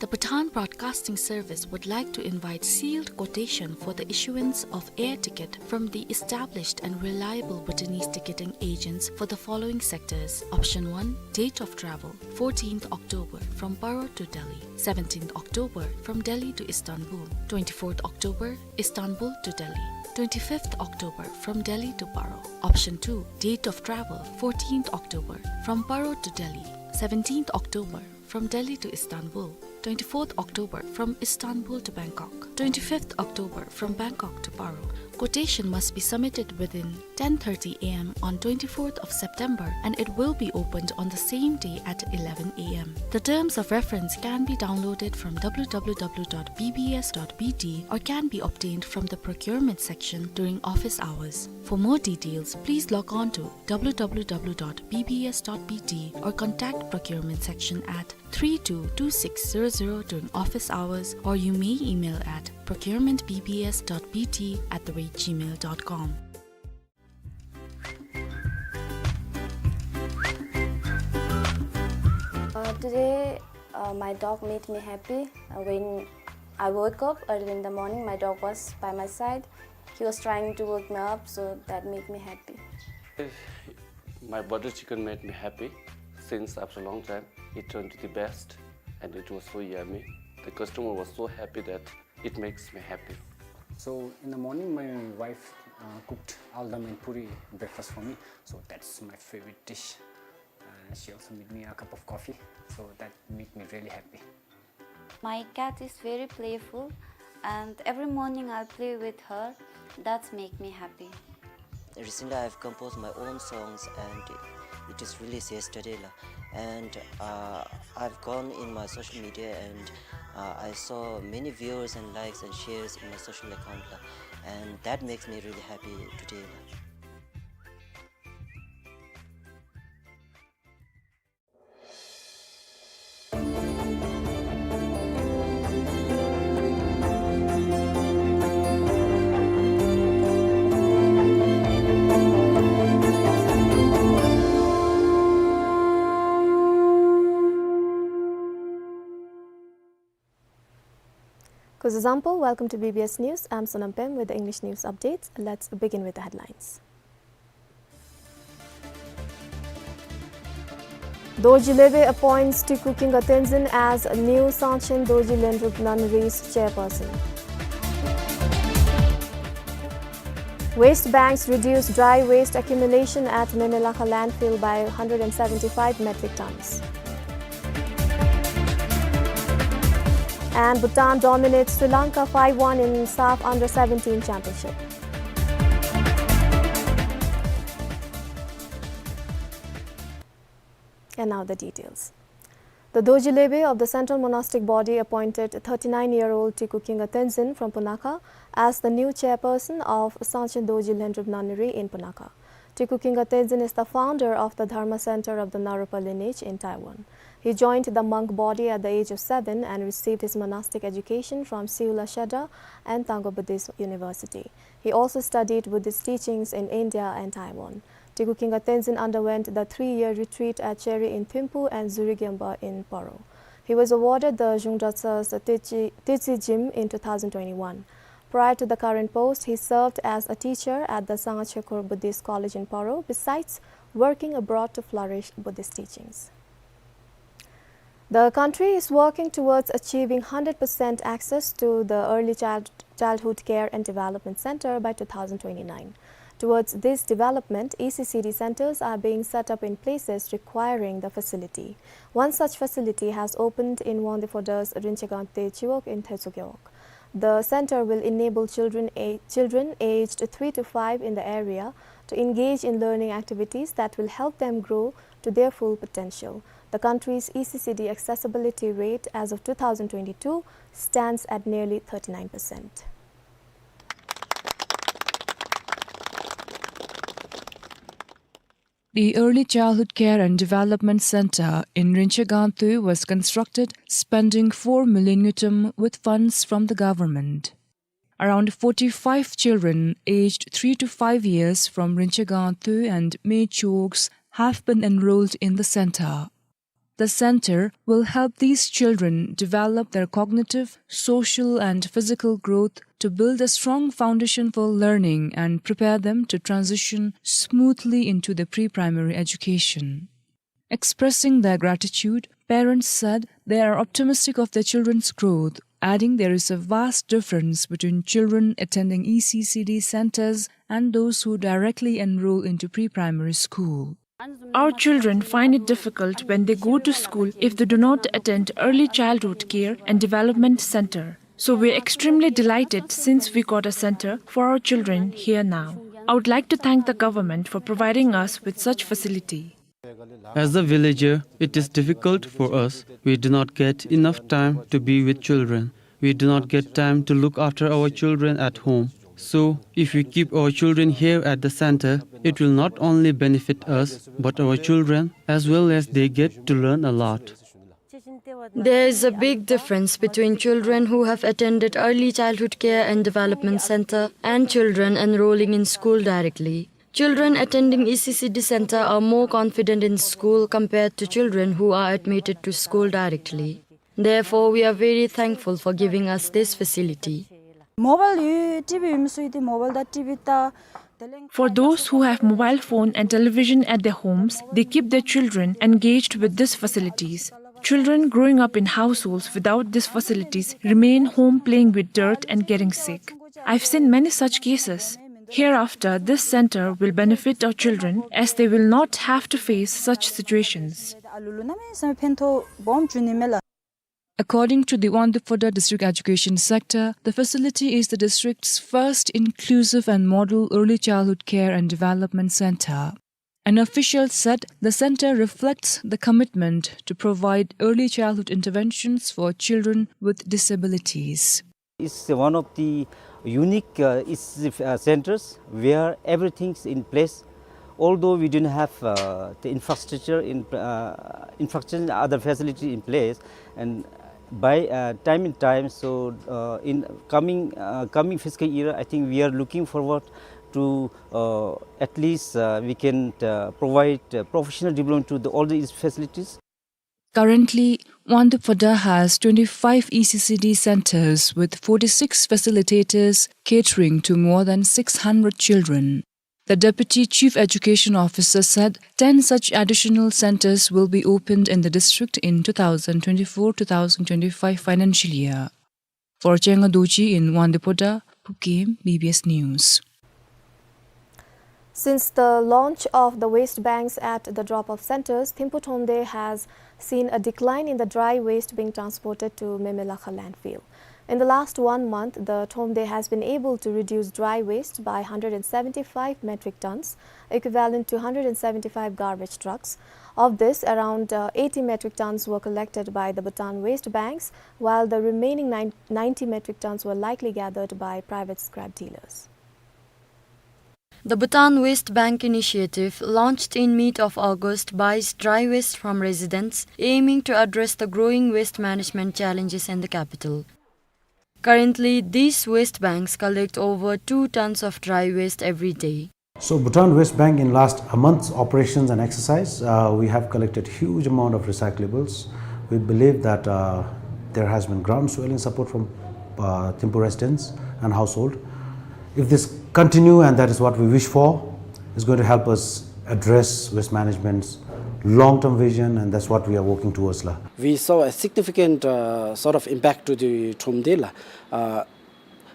The Bhutan Broadcasting Service would like to invite sealed quotation for the issuance of air ticket from the established and reliable Bhutanese ticketing agents for the following sectors. Option one, date of travel, fourteenth October from Paro to Delhi, seventeenth October from Delhi to Istanbul, twenty-fourth October, Istanbul to Delhi, twenty-fifth October from Delhi to Paro. Option two, date of travel, fourteenth October from Paro to Delhi, seventeenth October from Delhi to Istanbul, twenty-fourth October from Istanbul to Bangkok, twenty-fifth October from Bangkok to Paro. Quotation must be submitted within ten thirty A M on twenty-fourth of September and it will be opened on the same day at eleven A M. The terms of reference can be downloaded from W W W dot B B S dot B T or can be obtained from the procurement section during office hours. For more details, please log on to W W W dot B B S dot B T or contact procurement section at three two two six zero zero during office hours, or you may email at procurement B B S dot B T at the rate gmail dot com. Uh, today, uh, my dog made me happy. Uh, when I woke up early in the morning, my dog was by my side. He was trying to wake me up, so that made me happy. My butter chicken made me happy since after a long time. It turned to the best and it was so yummy. The customer was so happy that it makes me happy. So in the morning, my wife, uh, cooked aldam and puri breakfast for me. So that's my favorite dish. Uh, she also made me a cup of coffee. So that made me really happy. My cat is very playful, and every morning I play with her. That's make me happy. Recently, I've composed my own songs, and it is released yesterday, la. And, uh, I've gone in my social media, and, uh, I saw many viewers and likes and shares in my social account, la. And that makes me really happy today, la. Kuzuzangpo, welcome to B B S News. I'm Sonam Pem with the English news updates. Let's begin with the headlines. Dorji Lebe appoints Tiku Kinga Tenzin as new Sangchen Dorji Lendrup Nunnery's chairperson. Waste banks reduce dry waste accumulation at Memelakha landfill by hundred and seventy-five metric tons. And Bhutan dominates Sri Lanka five one in SAFF under seventeen championship. And now the details. The Dorji Lebe of the Central Monastic Body appointed thirty-nine-year-old Tiku Kinga Tenzin from Punakha as the new chairperson of Sangchen Dorji Lendrup Nunnery in Punakha. Teku Khinga Tenzin is the founder of the Dharma Center of the Naropa lineage in Taiwan. He joined the monk body at the age of seven and received his monastic education from Siula Shedar and Tangwa Buddhist University. He also studied Buddhist teachings in India and Taiwan. Teku Khinga Tenzin underwent the three-year retreat at Cheri in Thimphu and Zuri Gyemba in Paro. He was awarded the Zhungdratsa's Tetsi, Tetsi Jim in two thousand twenty-one. Prior to the current post, he served as a teacher at the Sangha Chekhor Buddhist College in Paro, besides working abroad to flourish Buddhist teachings. The country is working towards achieving hundred percent access to the Early Child, Childhood Care and Development Center by two thousand twenty-nine. Towards this development, E C C D centers are being set up in places requiring the facility. One such facility has opened in Wangdue Phodra's Rinchegang Twe Chiwog in Thetsuk Gewog. The center will enable children, a-, children aged three to five in the area to engage in learning activities that will help them grow to their full potential. The country's E C C D accessibility rate as of two thousand twenty-two stands at nearly thirty-nine percent. The Early Childhood Care and Development Center in Rinchegang Twe was constructed, spending four million ngultrum with funds from the government. Around forty-five children aged three to five years from Rinchegang Twe and Mei Chiwogs have been enrolled in the center. The center will help these children develop their cognitive, social, and physical growth to build a strong foundation for learning and prepare them to transition smoothly into the pre-primary education. Expressing their gratitude, parents said they are optimistic of their children's growth, adding there is a vast difference between children attending E C C D centers and those who directly enroll into pre-primary school. Our children find it difficult when they go to school if they do not attend Early Childhood Care and Development Center. So we're extremely delighted since we got a center for our children here now. I would like to thank the government for providing us with such facility. As a villager, it is difficult for us. We do not get enough time to be with children. We do not get time to look after our children at home. So, if we keep our children here at the center, it will not only benefit us, but our children as well, as they get to learn a lot. There is a big difference between children who have attended Early Childhood Care and Development Center and children enrolling in school directly. Children attending E C C D center are more confident in school compared to children who are admitted to school directly. Therefore, we are very thankful for giving us this facility. Mobile ཡོད་ཊི་ཝི་ཡོད་མི་ཚུ་གིས་ཊི་ཝི་དང་ཊི་ཝི་དང་དེ་ལས། For those who have mobile phone and television at their homes, they keep their children engaged with these facilities. Children growing up in households without these facilities remain home playing with dirt and getting sick. I've seen many such cases. Hereafter, this center will benefit our children as they will not have to face such situations. According to the Wangdue Phodrang District Education Sector, the facility is the district's first inclusive and model early childhood care and development center. An official said the center reflects the commitment to provide early childhood interventions for children with disabilities. It's one of the unique, uh, is, uh, centers where everything's in place. Although we didn't have, uh, the infrastructure in, uh, infrastructure and other facility in place, and by, uh, time in time, so, uh, in coming, uh, coming fiscal year, I think we are looking forward to, uh, at least, uh, we can, uh, provide, uh, professional development to the, all these facilities. Currently, Wangdue Phodrang has twenty-five E C C D centers with forty-six facilitators catering to more than six hundred children. The Deputy Chief Education Officer said ten such additional centers will be opened in the district in two thousand twenty-four two thousand twenty-five financial year. For Chenga Dorji in Wangdue Phodrang, Phubgim, B B S News. Since the launch of the waste banks at the drop-off centers, Thimphu Thromde has seen a decline in the dry waste being transported to Memelakha landfill. In the last one month, the Thromde has been able to reduce dry waste by hundred and seventy-five metric tons, equivalent to hundred and seventy-five garbage trucks. Of this, around, uh, eighty metric tons were collected by the Bhutan waste banks, while the remaining nine, ninety metric tons were likely gathered by private scrap dealers. The Bhutan Waste Bank initiative, launched in mid of August, buys dry waste from residents, aiming to address the growing waste management challenges in the capital. Currently, these waste banks collect over two tons of dry waste every day. So Bhutan Waste Bank, in last a month's operations and exercise, uh, we have collected huge amount of recyclables. We believe that, uh, there has been groundswell in support from, uh, Thimphu residents and household. If this continue, and that is what we wish for, it's going to help us address waste management's long-term vision, and that's what we are working towards la. We saw a significant, uh, sort of impact to the Thromde la. Uh,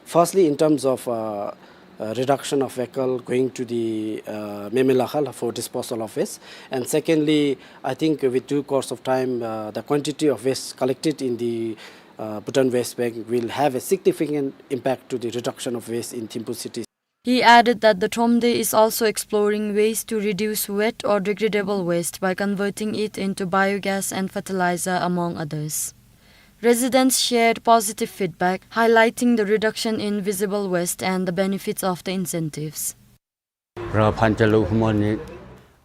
firstly, in terms of, uh, uh, reduction of vehicle going to the, uh, Memelakha la for disposal of waste. And secondly, I think with due course of time, uh, the quantity of waste collected in the, uh, Bhutan Waste Bank will have a significant impact to the reduction of waste in Thimphu city. He added that the Thromde is also exploring ways to reduce wet or degradable waste by converting it into biogas and fertilizer, among others. Residents shared positive feedback, highlighting the reduction in visible waste and the benefits of the incentives. I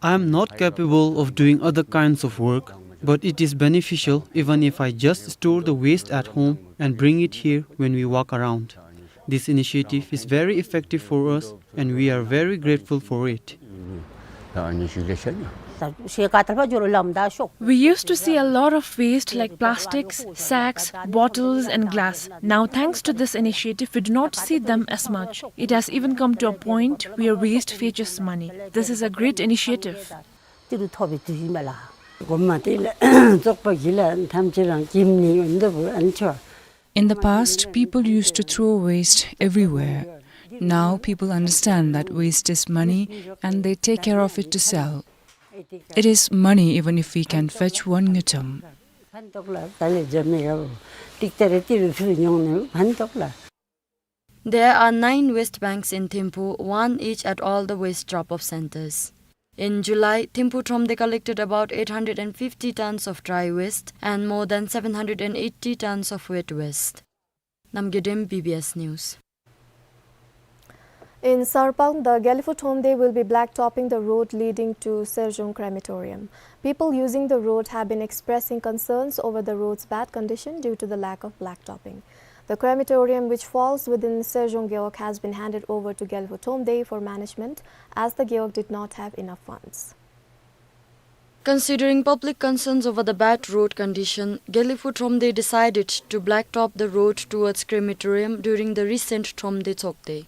am not capable of doing other kinds of work, but it is beneficial even if I just store the waste at home and bring it here when we walk around. This initiative is very effective for us, and we are very grateful for it. We used to see a lot of waste like plastics, sacks, bottles, and glass. Now, thanks to this initiative, we do not see them as much. It has even come to a point where waste fetches money. This is a great initiative. In the past, people used to throw waste everywhere. Now people understand that waste is money and they take care of it to sell. It is money even if we can fetch one ngultrum. There are nine waste banks in Thimphu, one each at all the waste drop-off centers. In July, Thimphu Thromde collected about eight hundred and fifty tons of dry waste and more than seven hundred and eighty tons of wet waste. Namgay Dem, B B S News. In Sarpang, the Gelephu Thromde will be blacktopping the road leading to Serjong Crematorium. People using the road have been expressing concerns over the road's bad condition due to the lack of blacktopping. The crematorium, which falls within Serjong Gewog, has been handed over to Gelephu Thromde for management, as the Gewog did not have enough funds. Considering public concerns over the bad road condition, Gelephu Thromde decided to blacktop the road towards crematorium during the recent Thromde Tshogde.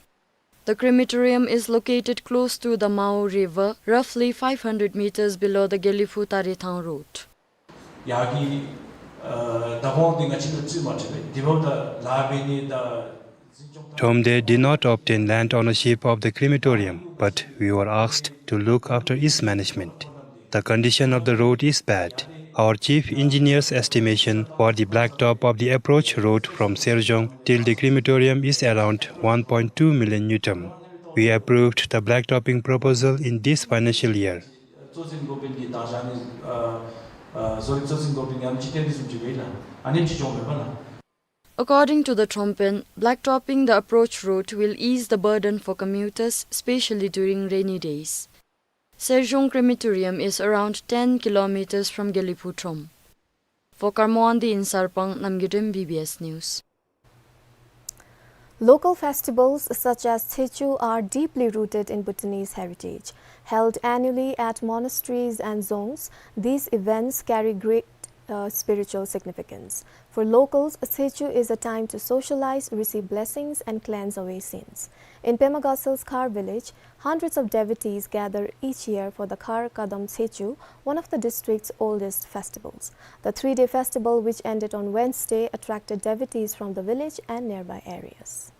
The crematorium is located close to the Mao River, roughly five hundred meters below the Gelephu Tarethang road. ཡ་གི་ཨ་ད་གོང་དེ་ང་ཅིག་ལ་རྩིས་མ་ཁྲིད་པས། དེ་འབདཝ་ད་ལཱ་འབད་ནི་ད། Thromde did not obtain land ownership of the crematorium, but we were asked to look after its management. The condition of the road is bad. Our chief engineer's estimation for the blacktop of the approach road from Serjong till the crematorium is around one point two million ngultrum. We approved the blacktopping proposal in this financial year. According to the Thrompen, blacktopping the approach road will ease the burden for commuters, especially during rainy days. Serjong Crematorium is around ten kilometers from Gelephu Throm. For Karmo Wangdi in Sarpang, Namgay Dem, B B S News. Local festivals such as Tsechu are deeply rooted in Bhutanese heritage. Held annually at monasteries and dzongs, these events carry great, uh, spiritual significance. For locals, Tsechu is a time to socialize, receive blessings, and cleanse away sins. In Pema Gosal's Khar village, hundreds of devotees gather each year for the Khar Kadam Tsechu, one of the district's oldest festivals. The three-day festival, which ended on Wednesday, attracted devotees from the village and nearby areas.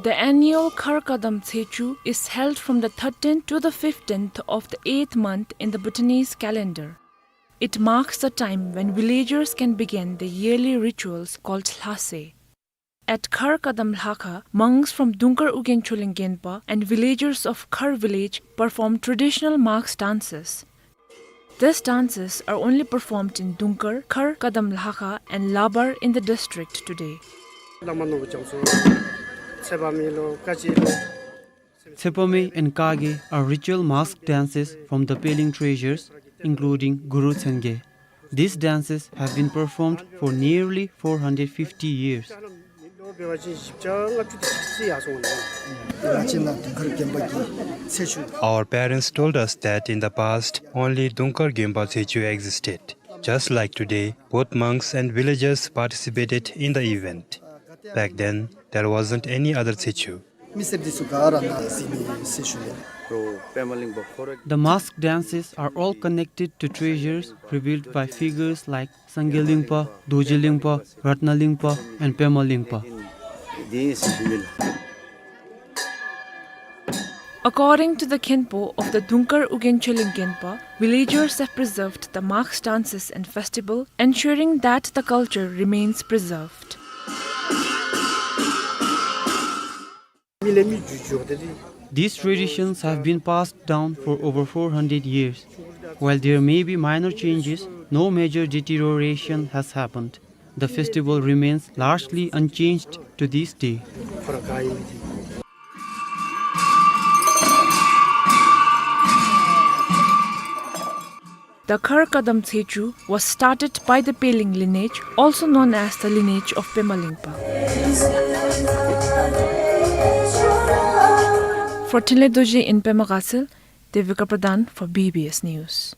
The annual Khar Kadam Tsechu is held from the thirteenth to the fifteenth of the eighth month in the Bhutanese calendar. It marks the time when villagers can begin the yearly rituals called Lhase. At Khar Kadam Lhakha, monks from Dungkar Ugyen Choling Genpa and villagers of Khar village perform traditional mask dances. These dances are only performed in Dungkar, Khar Kadam Lhakha and Labar in the district today. Tsepame and Kage are ritual mask dances from the Peleng treasures, including Guru Tsenge. These dances have been performed for nearly four hundred fifty years. Our parents told us that in the past, only Dungkar Gempa Tsechu existed. Just like today, both monks and villagers participated in the event. Back then, there wasn't any other Tsechu. The mask dances are all connected to treasures revealed by figures like Sangye Lingpa, Doji Lingpa, Ratna Lingpa, and Pema Lingpa. According to the Khenpo of the Dungkar Ugyen Cheleng Genpa, villagers have preserved the mask dances and festival, ensuring that the culture remains preserved. These traditions have been passed down for over four hundred years. While there may be minor changes, no major deterioration has happened. The festival remains largely unchanged to this day. The Khar Kadam Tsechu was started by the Peleng lineage, also known as the lineage of Pema Lingpa. For Thinley Dorji in Pema Castle, Devika Pradhan for B B S News.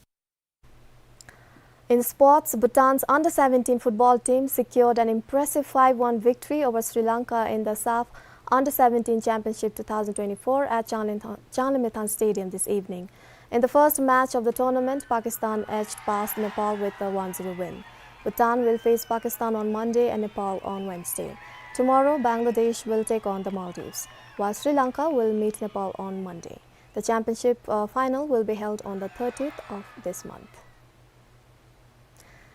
In sports, Bhutan's under seventeen football team secured an impressive five one victory over Sri Lanka in the SAFF Under seventeen Championship two thousand twenty-four at Changlimthan-, Changlimthan Stadium this evening. In the first match of the tournament, Pakistan edged past Nepal with a one zero win. Bhutan will face Pakistan on Monday and Nepal on Wednesday. Tomorrow, Bangladesh will take on the Maldives, while Sri Lanka will meet Nepal on Monday. The championship, uh, final will be held on the thirtieth of this month.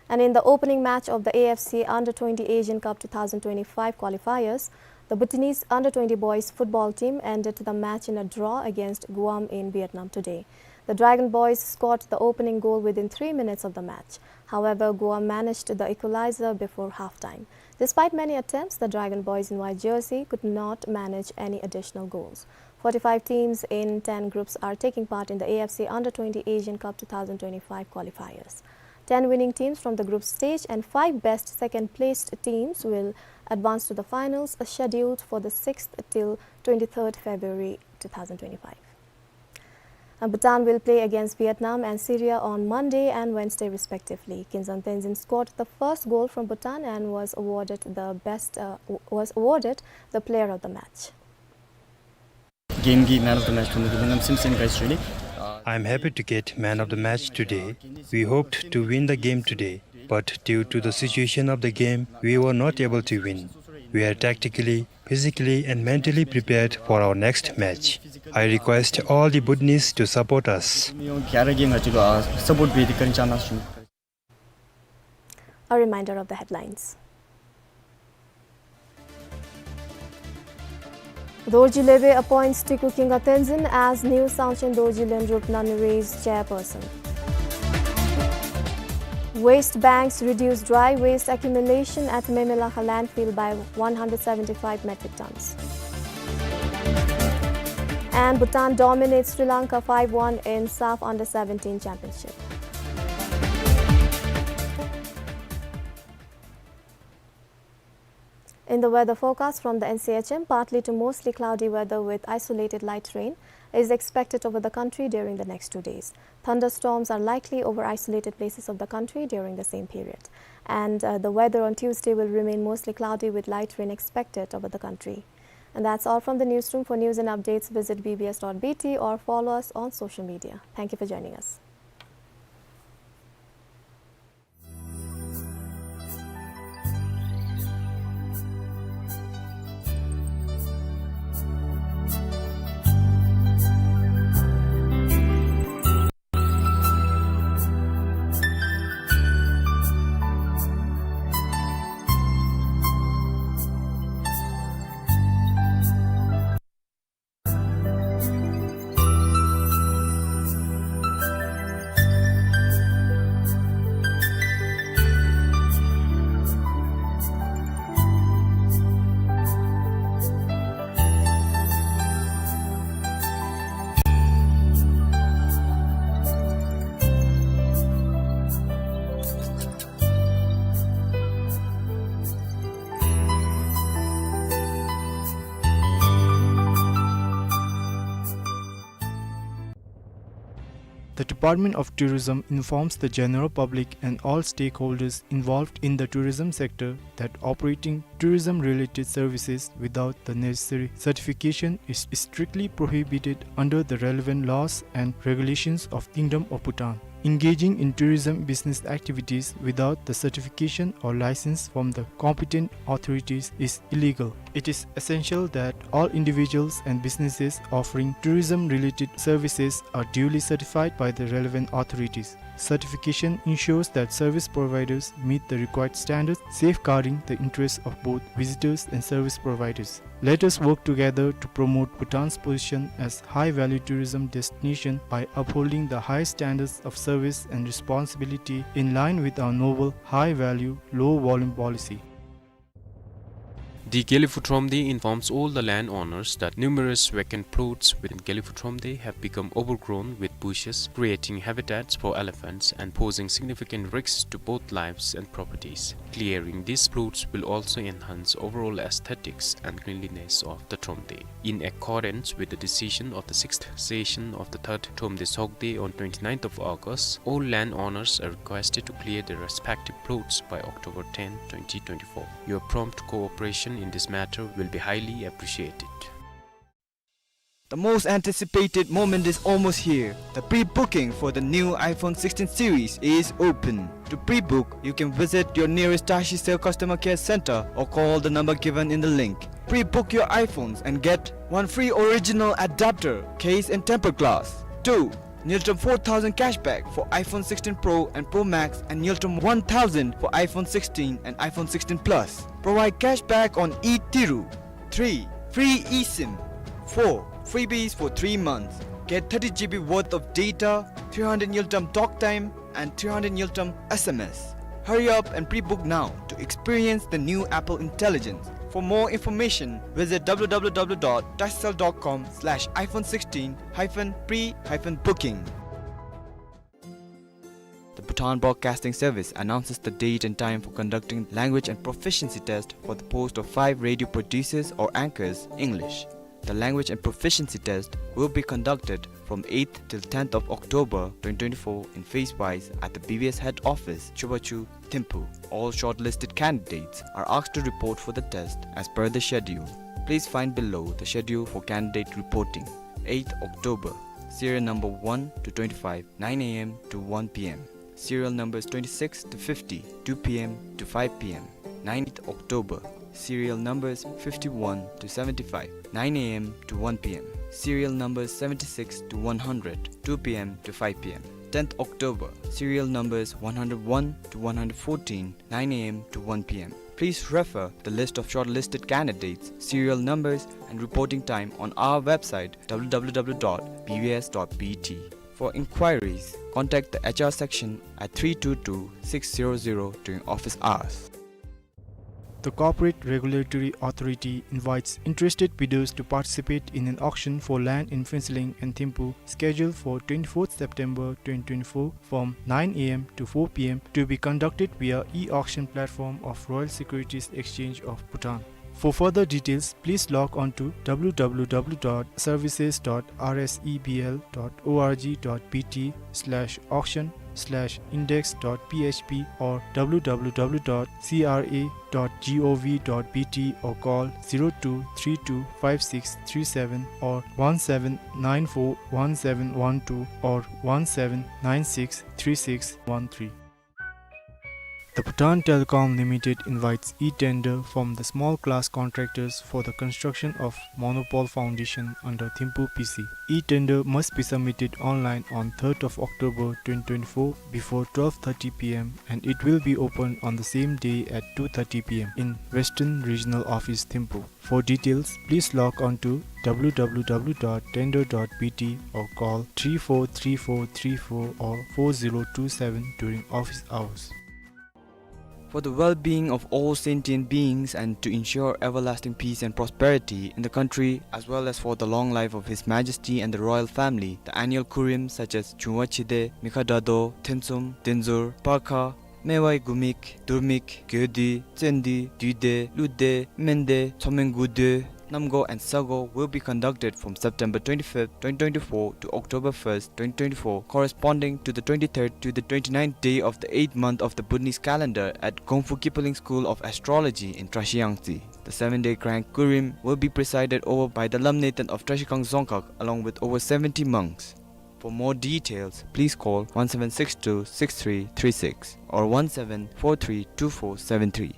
And in the opening match of the A F C Under twenty Asian Cup two thousand twenty-five qualifiers, the Bhutanese Under twenty boys football team ended the match in a draw against Guam in Vietnam today. The Dragon Boys scored the opening goal within three minutes of the match. However, Guam managed the equalizer before halftime. Despite many attempts, the Dragon Boys in white jersey could not manage any additional goals. Forty-five teams in ten groups are taking part in the A F C Under twenty Asian Cup two thousand twenty-five qualifiers. Ten winning teams from the group stage and five best second-placed teams will advance to the finals, uh, scheduled for the sixth till twenty-third February two thousand twenty-five. Uh, Bhutan will play against Vietnam and Syria on Monday and Wednesday respectively. Kinzon Tenzin scored the first goal from Bhutan and was awarded the best, uh, w-, was awarded the player of the match. Game གི་man of the match ཐོབ་མི་འདི་ནམ་སེམས་སེམས་དགའ་ཞུ་ནི། I'm happy to get man of the match today. We hoped to win the game today, but due to the situation of the game, we were not able to win. We are tactically, physically, and mentally prepared for our next match. I request all the Bhutanese to support us. A reminder of the headlines. Dorji Lebe appoints Tiku Kinga Tenzin as new Sangchen Dorji Lendrup Nunnery's chairperson. Waste banks reduce dry waste accumulation at Memelakha landfill by one hundred seventy-five metric tons. And Bhutan dominates Sri Lanka five one in SAFF Under seventeen Championship. In the weather forecast from the N C H M, partly to mostly cloudy weather with isolated light rain is expected over the country during the next two days. Thunderstorms are likely over isolated places of the country during the same period. And, uh, the weather on Tuesday will remain mostly cloudy with light rain expected over the country. And that's all from the newsroom. For news and updates, visit B B S dot B T or follow us on social media. Thank you for joining us. Department of Tourism informs the general public and all stakeholders involved in the tourism sector that operating tourism-related services without the necessary certification is strictly prohibited under the relevant laws and regulations of Kingdom of Bhutan. Engaging in tourism business activities without the certification or license from the competent authorities is illegal. It is essential that all individuals and businesses offering tourism-related services are duly certified by the relevant authorities. Certification ensures that service providers meet the required standards, safeguarding the interests of both visitors and service providers. Let us work together to promote Bhutan's position as high-value tourism destination by upholding the high standards of service and responsibility in line with our noble high-value, low-volume policy. The Gelephu Thromde informs all the landowners that numerous vacant plots within Gelephu Thromde have become overgrown with bushes, creating habitats for elephants and posing significant risks to both lives and properties. Clearing these plots will also enhance overall aesthetics and cleanliness of the Thromde. In accordance with the decision of the sixth session of the third Thromde Sogde on twenty-ninth of August, all landowners are requested to clear their respective plots by October tenth, twenty twenty-four. Your prompt cooperation in this matter will be highly appreciated. The most anticipated moment is almost here. The pre-booking for the new iPhone sixteen series is open. To pre-book, you can visit your nearest Tashi Cell customer care center or call the number given in the link. Pre-book your iPhones and get one free original adapter, case and tempered glass. Two, Ngultrum four thousand cashback for iPhone sixteen Pro and Pro Max and Ngultrum one thousand for iPhone sixteen and iPhone sixteen Plus. Provide cashback on e-Tiru. Three, free eSIM. Four, freebies for three months. Get thirty G B worth of data, three hundred Ngultrum talk time, and three hundred Ngultrum S M S. Hurry up and pre-book now to experience the new Apple Intelligence. For more information, visit w w w dot tashicell dot com slash iPhone sixteen hyphen pre hyphen booking. The Bhutan Broadcasting Service announces the date and time for conducting language and proficiency test for the post of five radio producers or anchors, English. The language and proficiency test will be conducted from eighth till tenth of October twenty twenty-four in phase-wise at the B B S head office, Chubachu, Thimphu. All shortlisted candidates are asked to report for the test as per the schedule. Please find below the schedule for candidate reporting. Eighth October, serial number one to twenty-five, nine A M to one P M. Serial numbers twenty-six to fifty, two P M to five P M. Ninth October, serial numbers fifty-one to seventy-five, nine A M to one P M. Serial numbers seventy-six to one hundred, two P M to five P M. Tenth October, serial numbers one hundred one to one hundred fourteen, nine A M to one P M. Please refer the list of shortlisted candidates, serial numbers, and reporting time on our website, w w w dot b b s dot b t. For inquiries, contact the H R section at three two two six zero zero during office hours. The Corporate Regulatory Authority invites interested bidders to participate in an auction for land in Phuentsholing and Thimphu, scheduled for twenty-fourth September twenty twenty-four, from nine A M to four P M, to be conducted via e-auction platform of Royal Securities Exchange of Bhutan. For further details, please log on to w w w dot services dot r s e b l dot o r g dot b t slash auction slash index dot p h p or w w w dot c r a dot g o v dot b t or call zero two three two five six three seven or one seven nine four one seven one two or one seven nine six three six one three. The Bhutan Telecom Limited invites e-tender from the small class contractors for the construction of monopole foundation under Thimphu P C. E-tender must be submitted online on third of October twenty twenty-four before twelve thirty p m and it will be opened on the same day at two thirty p m in Western Regional Office, Thimphu. For details, please log on to w w w dot tender dot b t or call three four three four three four or four zero two seven during office hours. For the well-being of all sentient beings and to ensure everlasting peace and prosperity in the country, as well as for the long life of His Majesty and the royal family, the annual kurim such as Chungwa Chide, Mikha Dado, Themtsum, Denzur, Parkha, Mewai Gumik, Durmik, Gyodi, Tsendi, Duide, Lude, Mende, Tsomen Gude, Namgo and Sago will be conducted from September twenty-fifth, twenty twenty-four to October first, twenty twenty-four, corresponding to the twenty-third to the twenty-ninth day of the eighth month of the Bhutanese calendar at Gongfu Kipaling School of Astrology in Trashiyangtse. The seven-day grand kurim will be presided over by the Lamnethan of Trashikhang Dzongkhag along with over seventy monks. For more details, please call one seven six two six three three six or one seven four three two four seven three.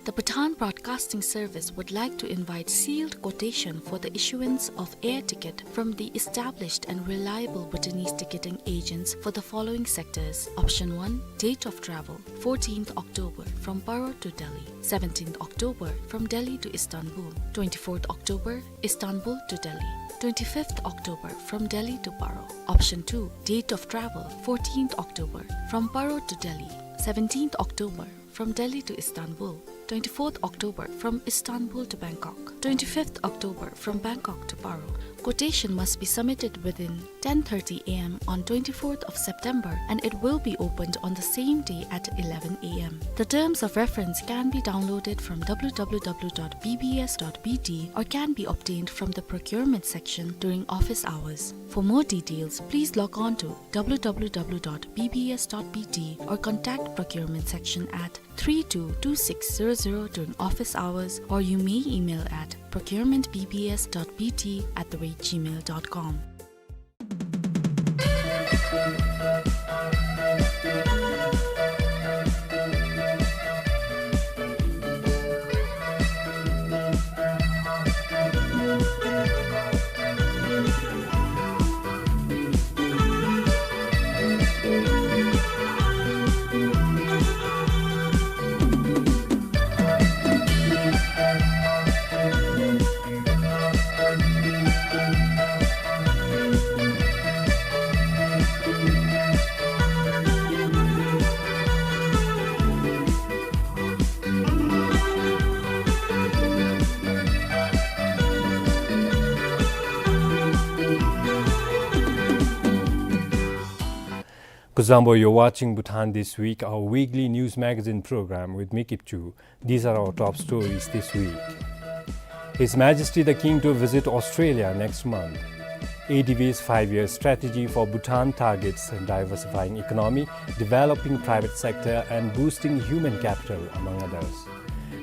The Bhutan Broadcasting Service would like to invite sealed quotation for the issuance of air ticket from the established and reliable Bhutanese ticketing agents for the following sectors. Option one, date of travel, fourteenth October from Paro to Delhi, seventeenth October from Delhi to Istanbul, twenty-fourth October Istanbul to Delhi, twenty-fifth October from Delhi to Paro. Option two, date of travel, fourteenth October from Paro to Delhi, seventeenth October from Delhi to Istanbul, twenty-fourth October from Istanbul to Bangkok, twenty-fifth October from Bangkok to Paro. Quotation must be submitted within ten thirty A M on twenty-fourth of September, and it will be opened on the same day at eleven A M. The terms of reference can be downloaded from W W W dot B B S dot B T or can be obtained from the procurement section during office hours. For more details, please log on to W W W dot B B S dot B T or contact procurement section at three two two six zero zero during office hours, or you may email at procurement B B S dot B T at the rate gmail dot com. Kuzuzangpo, you're watching Bhutan This Week, our weekly news magazine program with me, Kipchu. These are our top stories this week. His Majesty the King to visit Australia next month. A D B's five-year strategy for Bhutan targets diversifying economy, developing private sector, and boosting human capital, among others.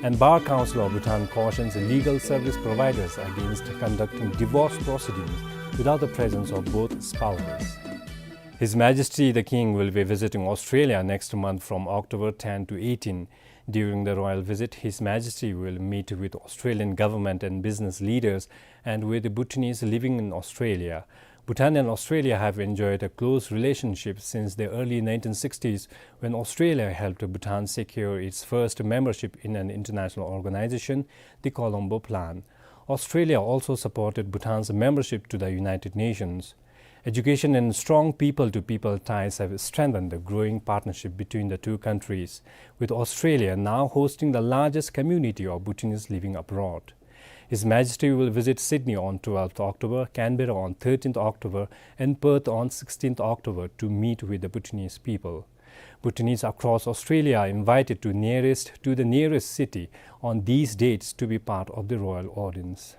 And Bar Council of Bhutan cautions legal service providers against conducting divorce proceedings without the presence of both spouses. His Majesty the King will be visiting Australia next month from October ten to eighteen. During the royal visit, His Majesty will meet with Australian government and business leaders and with Bhutanese living in Australia. Bhutan and Australia have enjoyed a close relationship since the early nineteen sixties, when Australia helped Bhutan secure its first membership in an international organization, the Colombo Plan. Australia also supported Bhutan's membership to the United Nations. Education and strong people-to-people ties have strengthened the growing partnership between the two countries, with Australia now hosting the largest community of Bhutanese living abroad. His Majesty will visit Sydney on twelfth October, Canberra on thirteenth October, and Perth on sixteenth October to meet with the Bhutanese people. Bhutanese across Australia are invited to nearest, to the nearest city on these dates to be part of the royal audience.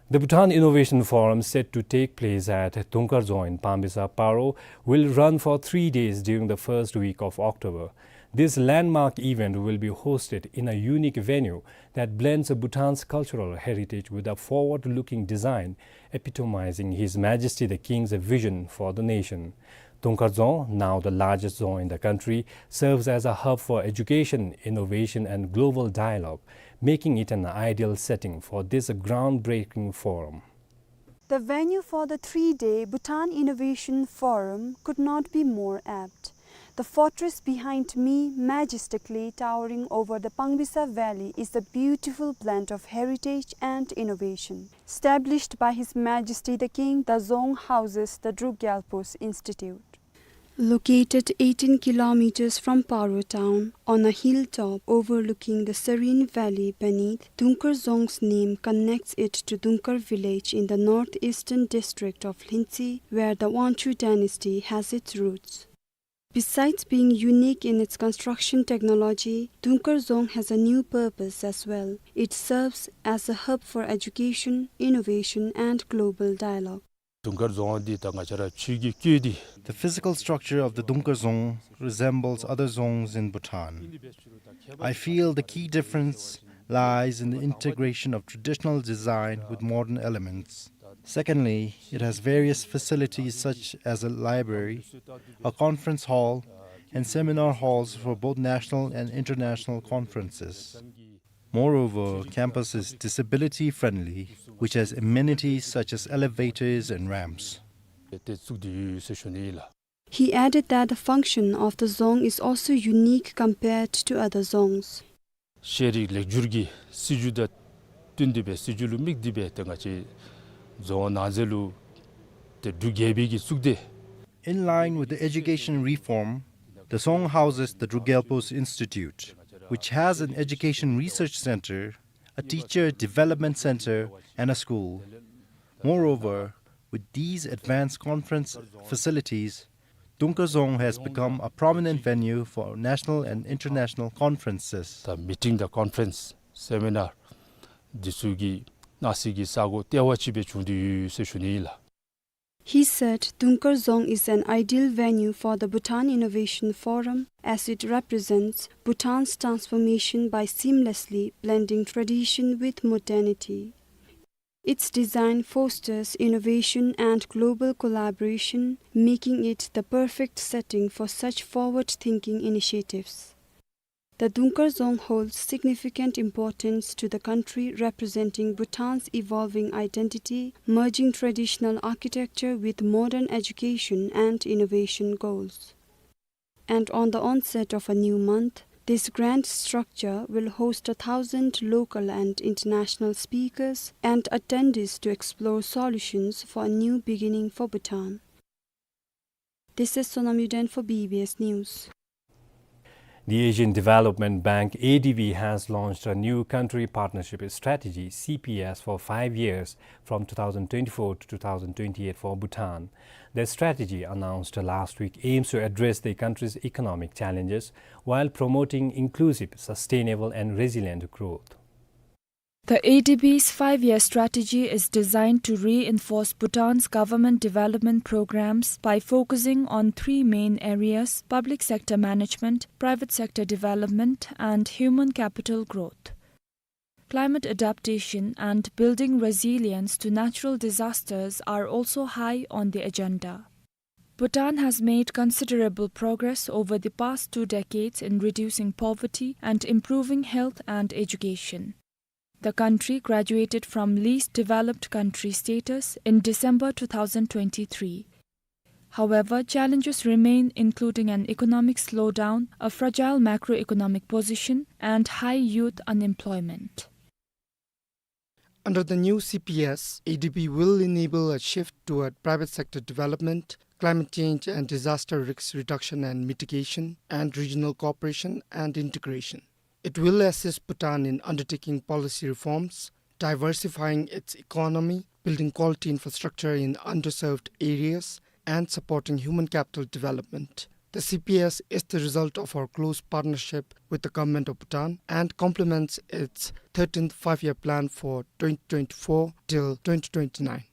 The Bhutan Innovation Forum, set to take place at Dungkar Dzong in Pambisaw, Paro, will run for three days during the first week of October. This landmark event will be hosted in a unique venue that blends Bhutan's cultural heritage with a forward-looking design, epitomizing His Majesty the King's vision for the nation. Dungkar Dzong, now the largest dzong in the country, serves as a hub for education, innovation, and global dialogue, making it an ideal setting for this groundbreaking forum. The venue for the three-day Bhutan Innovation Forum could not be more apt. The fortress behind me, majestically towering over the Pangbisaw Valley, is the beautiful blend of heritage and innovation. Established by His Majesty the King, the dzong houses the Druk Gyalpo's Institute. Located eighteen kilometers from Paro town, on a hilltop overlooking the serene valley beneath, Dungkar Dzong's name connects it to Dungkar village in the northeastern district of Lhintsey, where the Wangchuck dynasty has its roots. Besides being unique in its construction technology, Dungkar Dzong has a new purpose as well. It serves as a hub for education, innovation, and global dialogue. དུང་དཀར་རྫོང་འདི་ད་ང་བཅས་ར་ཆུ་གི་སྐྱོད་འདི། The physical structure of the Dungkar Dzong resembles other dzongs in Bhutan. I feel the key difference lies in the integration of traditional design with modern elements. Secondly, it has various facilities such as a library, a conference hall, and seminar halls for both national and international conferences. Moreover, campus is disability-friendly, which has amenities such as elevators and ramps. དེ་བཙུགས་ཏེ་ཡོད་ཟེར་ཞུ་ནི་ལགས། He added that the function of the dzong is also unique compared to other dzongs. ཤེས་རིག་ལེགས་བསྒྱུར་གྱི་སྲིད་བྱུས་དང་བསྟུན་ཏེ་སྦེ་སྲིད་བྱུས་ལུ་དམིགས་ཏེ་སྦེ་ཏེ་ང་བཅས་རྫོང་ནང་འཛིན་ལུ་ཏེ་འབྲུག་རྒྱལ་པོའི་གི་གཙུག་སྡེ། In line with the education reform, the dzong houses the Druk Gyalpo's Institute, which has an education research center, a teacher development center, and a school. Moreover, with these advanced conference facilities, Dungkar Dzong has become a prominent venue for national and international conferences. ད་མི་ཊིང་དང་ཀོན་ཕ་རེནསི་སེ་མི་ནར་འདི་ཚུ་གི་གནང་སའི་གི་ས་གོ་ལྟེ་བ་ཅིག་སྦེ་བྱུང་སྟེ་ཡོད་ཟེར་ཞུ་ནི་ཨིན་ལགས། He said Dungkar Dzong is an ideal venue for the Bhutan Innovation Forum, as it represents Bhutan's transformation by seamlessly blending tradition with modernity. Its design fosters innovation and global collaboration, making it the perfect setting for such forward-thinking initiatives. The Dungkar Dzong holds significant importance to the country, representing Bhutan's evolving identity, merging traditional architecture with modern education and innovation goals. And on the onset of a new month, this grand structure will host a thousand local and international speakers and attendees to explore solutions for a new beginning for Bhutan. This is Sonam Yuden for B B S News. The Asian Development Bank, A D B, has launched a new country partnership strategy, C P S, for five years from two thousand twenty-four to two thousand twenty-eight for Bhutan. The strategy, announced last week, aims to address the country's economic challenges while promoting inclusive, sustainable, and resilient growth. The A D B's five-year strategy is designed to reinforce Bhutan's government development programs by focusing on three main areas: public sector management, private sector development, and human capital growth. Climate adaptation and building resilience to natural disasters are also high on the agenda. Bhutan has made considerable progress over the past two decades in reducing poverty and improving health and education. The country graduated from least developed country status in December two thousand twenty-three. However, challenges remain, including an economic slowdown, a fragile macroeconomic position, and high youth unemployment. Under the new C P S, A D B will enable a shift toward private sector development, climate change and disaster risk reduction and mitigation, and regional cooperation and integration. It will assist Bhutan in undertaking policy reforms, diversifying its economy, building quality infrastructure in underserved areas, and supporting human capital development. The C P S is the result of our close partnership with the Government of Bhutan and complements its thirteenth Five-Year Plan for twenty twenty-four till twenty twenty-nine.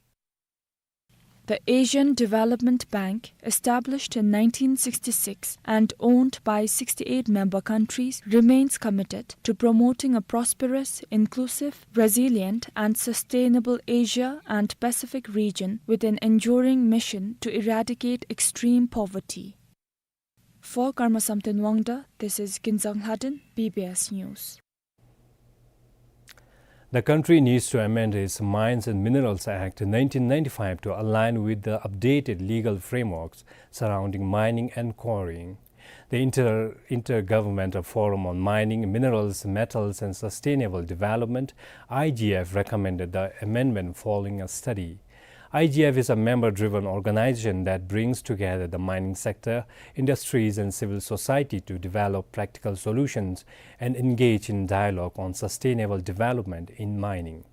The Asian Development Bank, established in nineteen sixty-six and owned by sixty-eight member countries, remains committed to promoting a prosperous, inclusive, resilient, and sustainable Asia and Pacific region with an enduring mission to eradicate extreme poverty. For Karma Samten Wangda, this is Kinzang Lhaden, B B S News. The country needs to amend its Mines and Minerals Act nineteen ninety-five to align with the updated legal frameworks surrounding mining and quarrying. The Inter-, Intergovernmental Forum on Mining, Minerals, Metals and Sustainable Development, I G F, recommended the amendment following a study. I G F is a member-driven organization that brings together the mining sector, industries, and civil society to develop practical solutions and engage in dialogue on sustainable development in mining.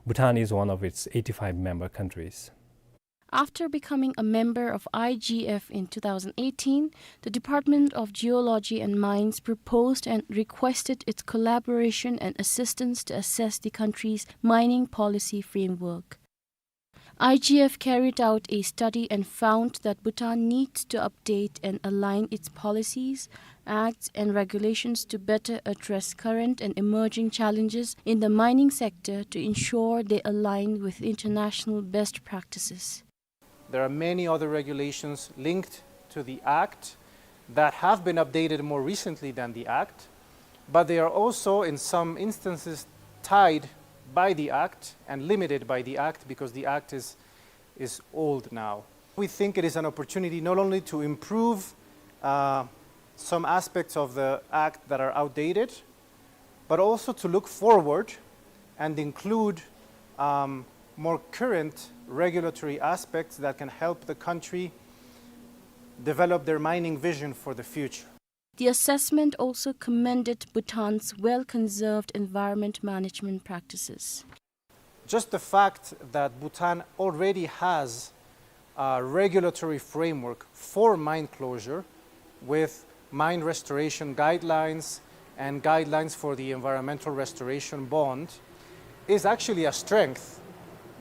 Bhutan is one of its eighty-five member countries. After becoming a member of I G F in two thousand eighteen, the Department of Geology and Mines proposed and requested its collaboration and assistance to assess the country's mining policy framework. I G F carried out a study and found that Bhutan needs to update and align its policies, acts, and regulations to better address current and emerging challenges in the mining sector to ensure they align with international best practices. There are many other regulations linked to the Act that have been updated more recently than the Act, but they are also, in some instances, tied by the Act and limited by the Act because the Act is, is old now. We think it is an opportunity not only to improve, uh, some aspects of the Act that are outdated, but also to look forward and include, um, more current regulatory aspects that can help the country develop their mining vision for the future. The assessment also commended Bhutan's well-conserved environment management practices. Just the fact that Bhutan already has a regulatory framework for mine closure with mine restoration guidelines and guidelines for the environmental restoration bond is actually a strength,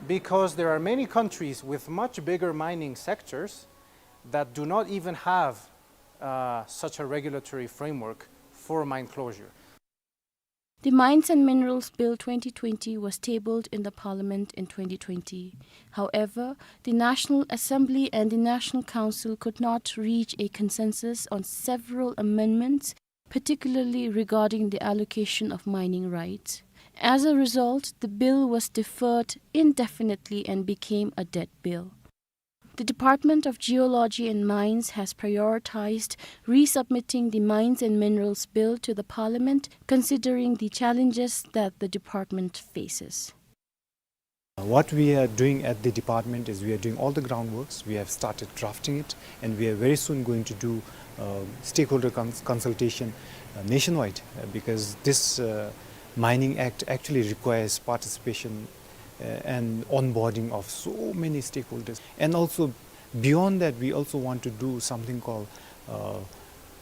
because there are many countries with much bigger mining sectors that do not even have, uh, such a regulatory framework for mine closure. The Mines and Minerals Bill twenty twenty was tabled in the Parliament in twenty twenty. However, the National Assembly and the National Council could not reach a consensus on several amendments, particularly regarding the allocation of mining rights. As a result, the bill was deferred indefinitely and became a dead bill. The Department of Geology and Mines has prioritized resubmitting the Mines and Minerals Bill to the Parliament, considering the challenges that the department faces. What we are doing at the department is we are doing all the groundworks. We have started drafting it, and we are very soon going to do, uh, stakeholder cons-, consultation, uh, nationwide, uh, because this, uh, Mining Act actually requires participation, uh, and onboarding of so many stakeholders. And also, beyond that, we also want to do something called, uh,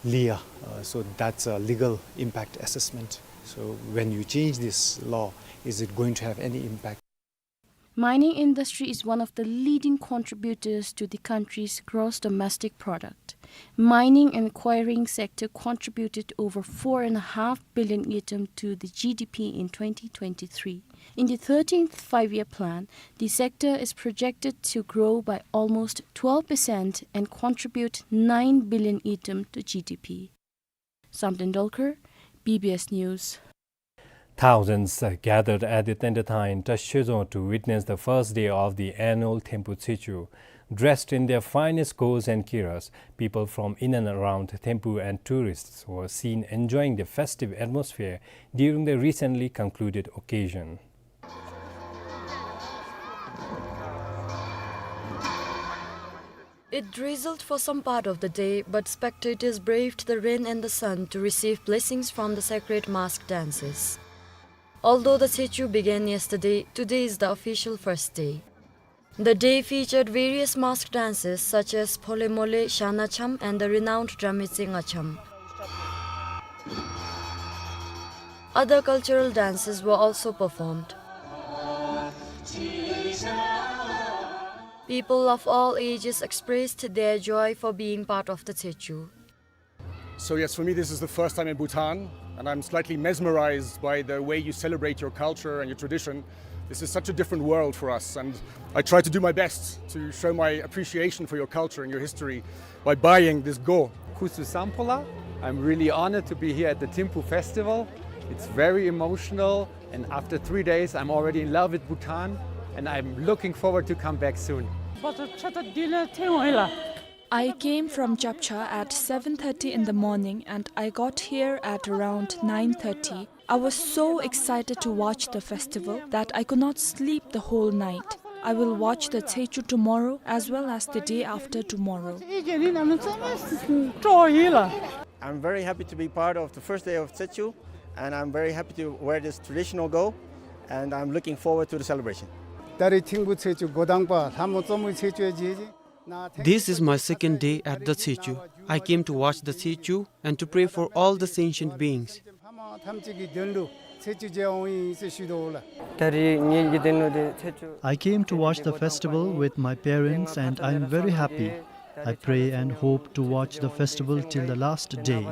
LIA. Uh, so that's a legal impact assessment. So when you change this law, is it going to have any impact? Mining industry is one of the leading contributors to the country's gross domestic product. Mining and quarrying sector contributed over four and a half billion ngultrum to the G D P in twenty twenty-three. In the thirteenth Five-Year Plan, the sector is projected to grow by almost twelve percent and contribute nine billion ngultrum to G D P. Samten Dolkar, B B S News. Thousands, uh, gathered at the Tendatha in Trashozho to witness the first day of the annual Thempu Tsechu. Dressed in their finest gos and kiras, people from in and around Thempu and tourists were seen enjoying the festive atmosphere during the recently concluded occasion. It drizzled for some part of the day, but spectators braved the rain and the sun to receive blessings from the sacred mask dances. Although the Tsechu began yesterday, today is the official first day. The day featured various mask dances such as Phole Mole, Shana Cham, and the renowned Dramitse Ngacham. Other cultural dances were also performed. People of all ages expressed their joy for being part of the Tsechu. So yes, for me this is the first time in Bhutan, and I'm slightly mesmerized by the way you celebrate your culture and your tradition. This is such a different world for us, and I try to do my best to show my appreciation for your culture and your history by buying this go. Khusu Samphola. I'm really honored to be here at the Thempu Festival. It's very emotional, and after three days, I'm already in love with Bhutan, and I'm looking forward to come back soon. I came from Chapcha at seven thirty in the morning, and I got here at around nine thirty. I was so excited to watch the festival that I could not sleep the whole night. I will watch the Tsechu tomorrow as well as the day after tomorrow. I'm very happy to be part of the first day of Tsechu, and I'm very happy to wear this traditional go, and I'm looking forward to the celebration. ད་རེས་ཐིམ་ཕུག་ཚེས་བཅུ་འགོ་དང་པ་ལྷ་མོ་གཙོ་མོའི་ཚེས་བཅུ་མཇལ་ཅི། This is my second day at the Tsechu. I came to watch the Tsechu and to pray for all the sentient beings. ཕ་མ་ཐམས་ཅད་ཀྱི་དོན་ལུ་ཚེས་བཅུ་མཇལ་འོང་ཡི་ཟེར་ཞུ་དོ་ལགས། ད་རེས་ངེ་གི་དོན་ལུ་འདི་ཚེས་བཅུ། I came to watch the festival with my parents and I am very happy. I pray and hope to watch the festival till the last day. ད་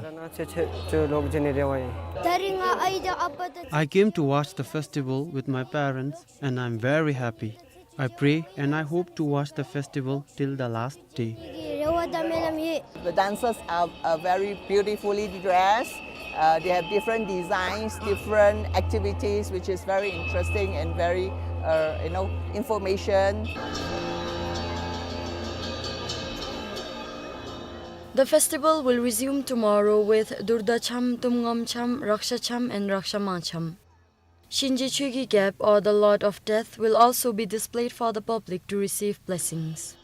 རེས་ང་ཨའི་དང་ཨ་པ་དང་། I came to watch the festival with my parents and I am very happy. I pray and I hope to watch the festival till the last day. རེ་བ་དང་སྨོན་ལམ་ཡོད། The dancers are, are very beautifully dressed. Uh, they have different designs, different activities, which is very interesting and very, uh, you know, information. The festival will resume tomorrow with Durda Cham, Tumngam Cham, Raksha Cham and Raksha Ma Cham. Shinje Chökyi Gap, or the Lord of Death, will also be displayed for the public to receive blessings.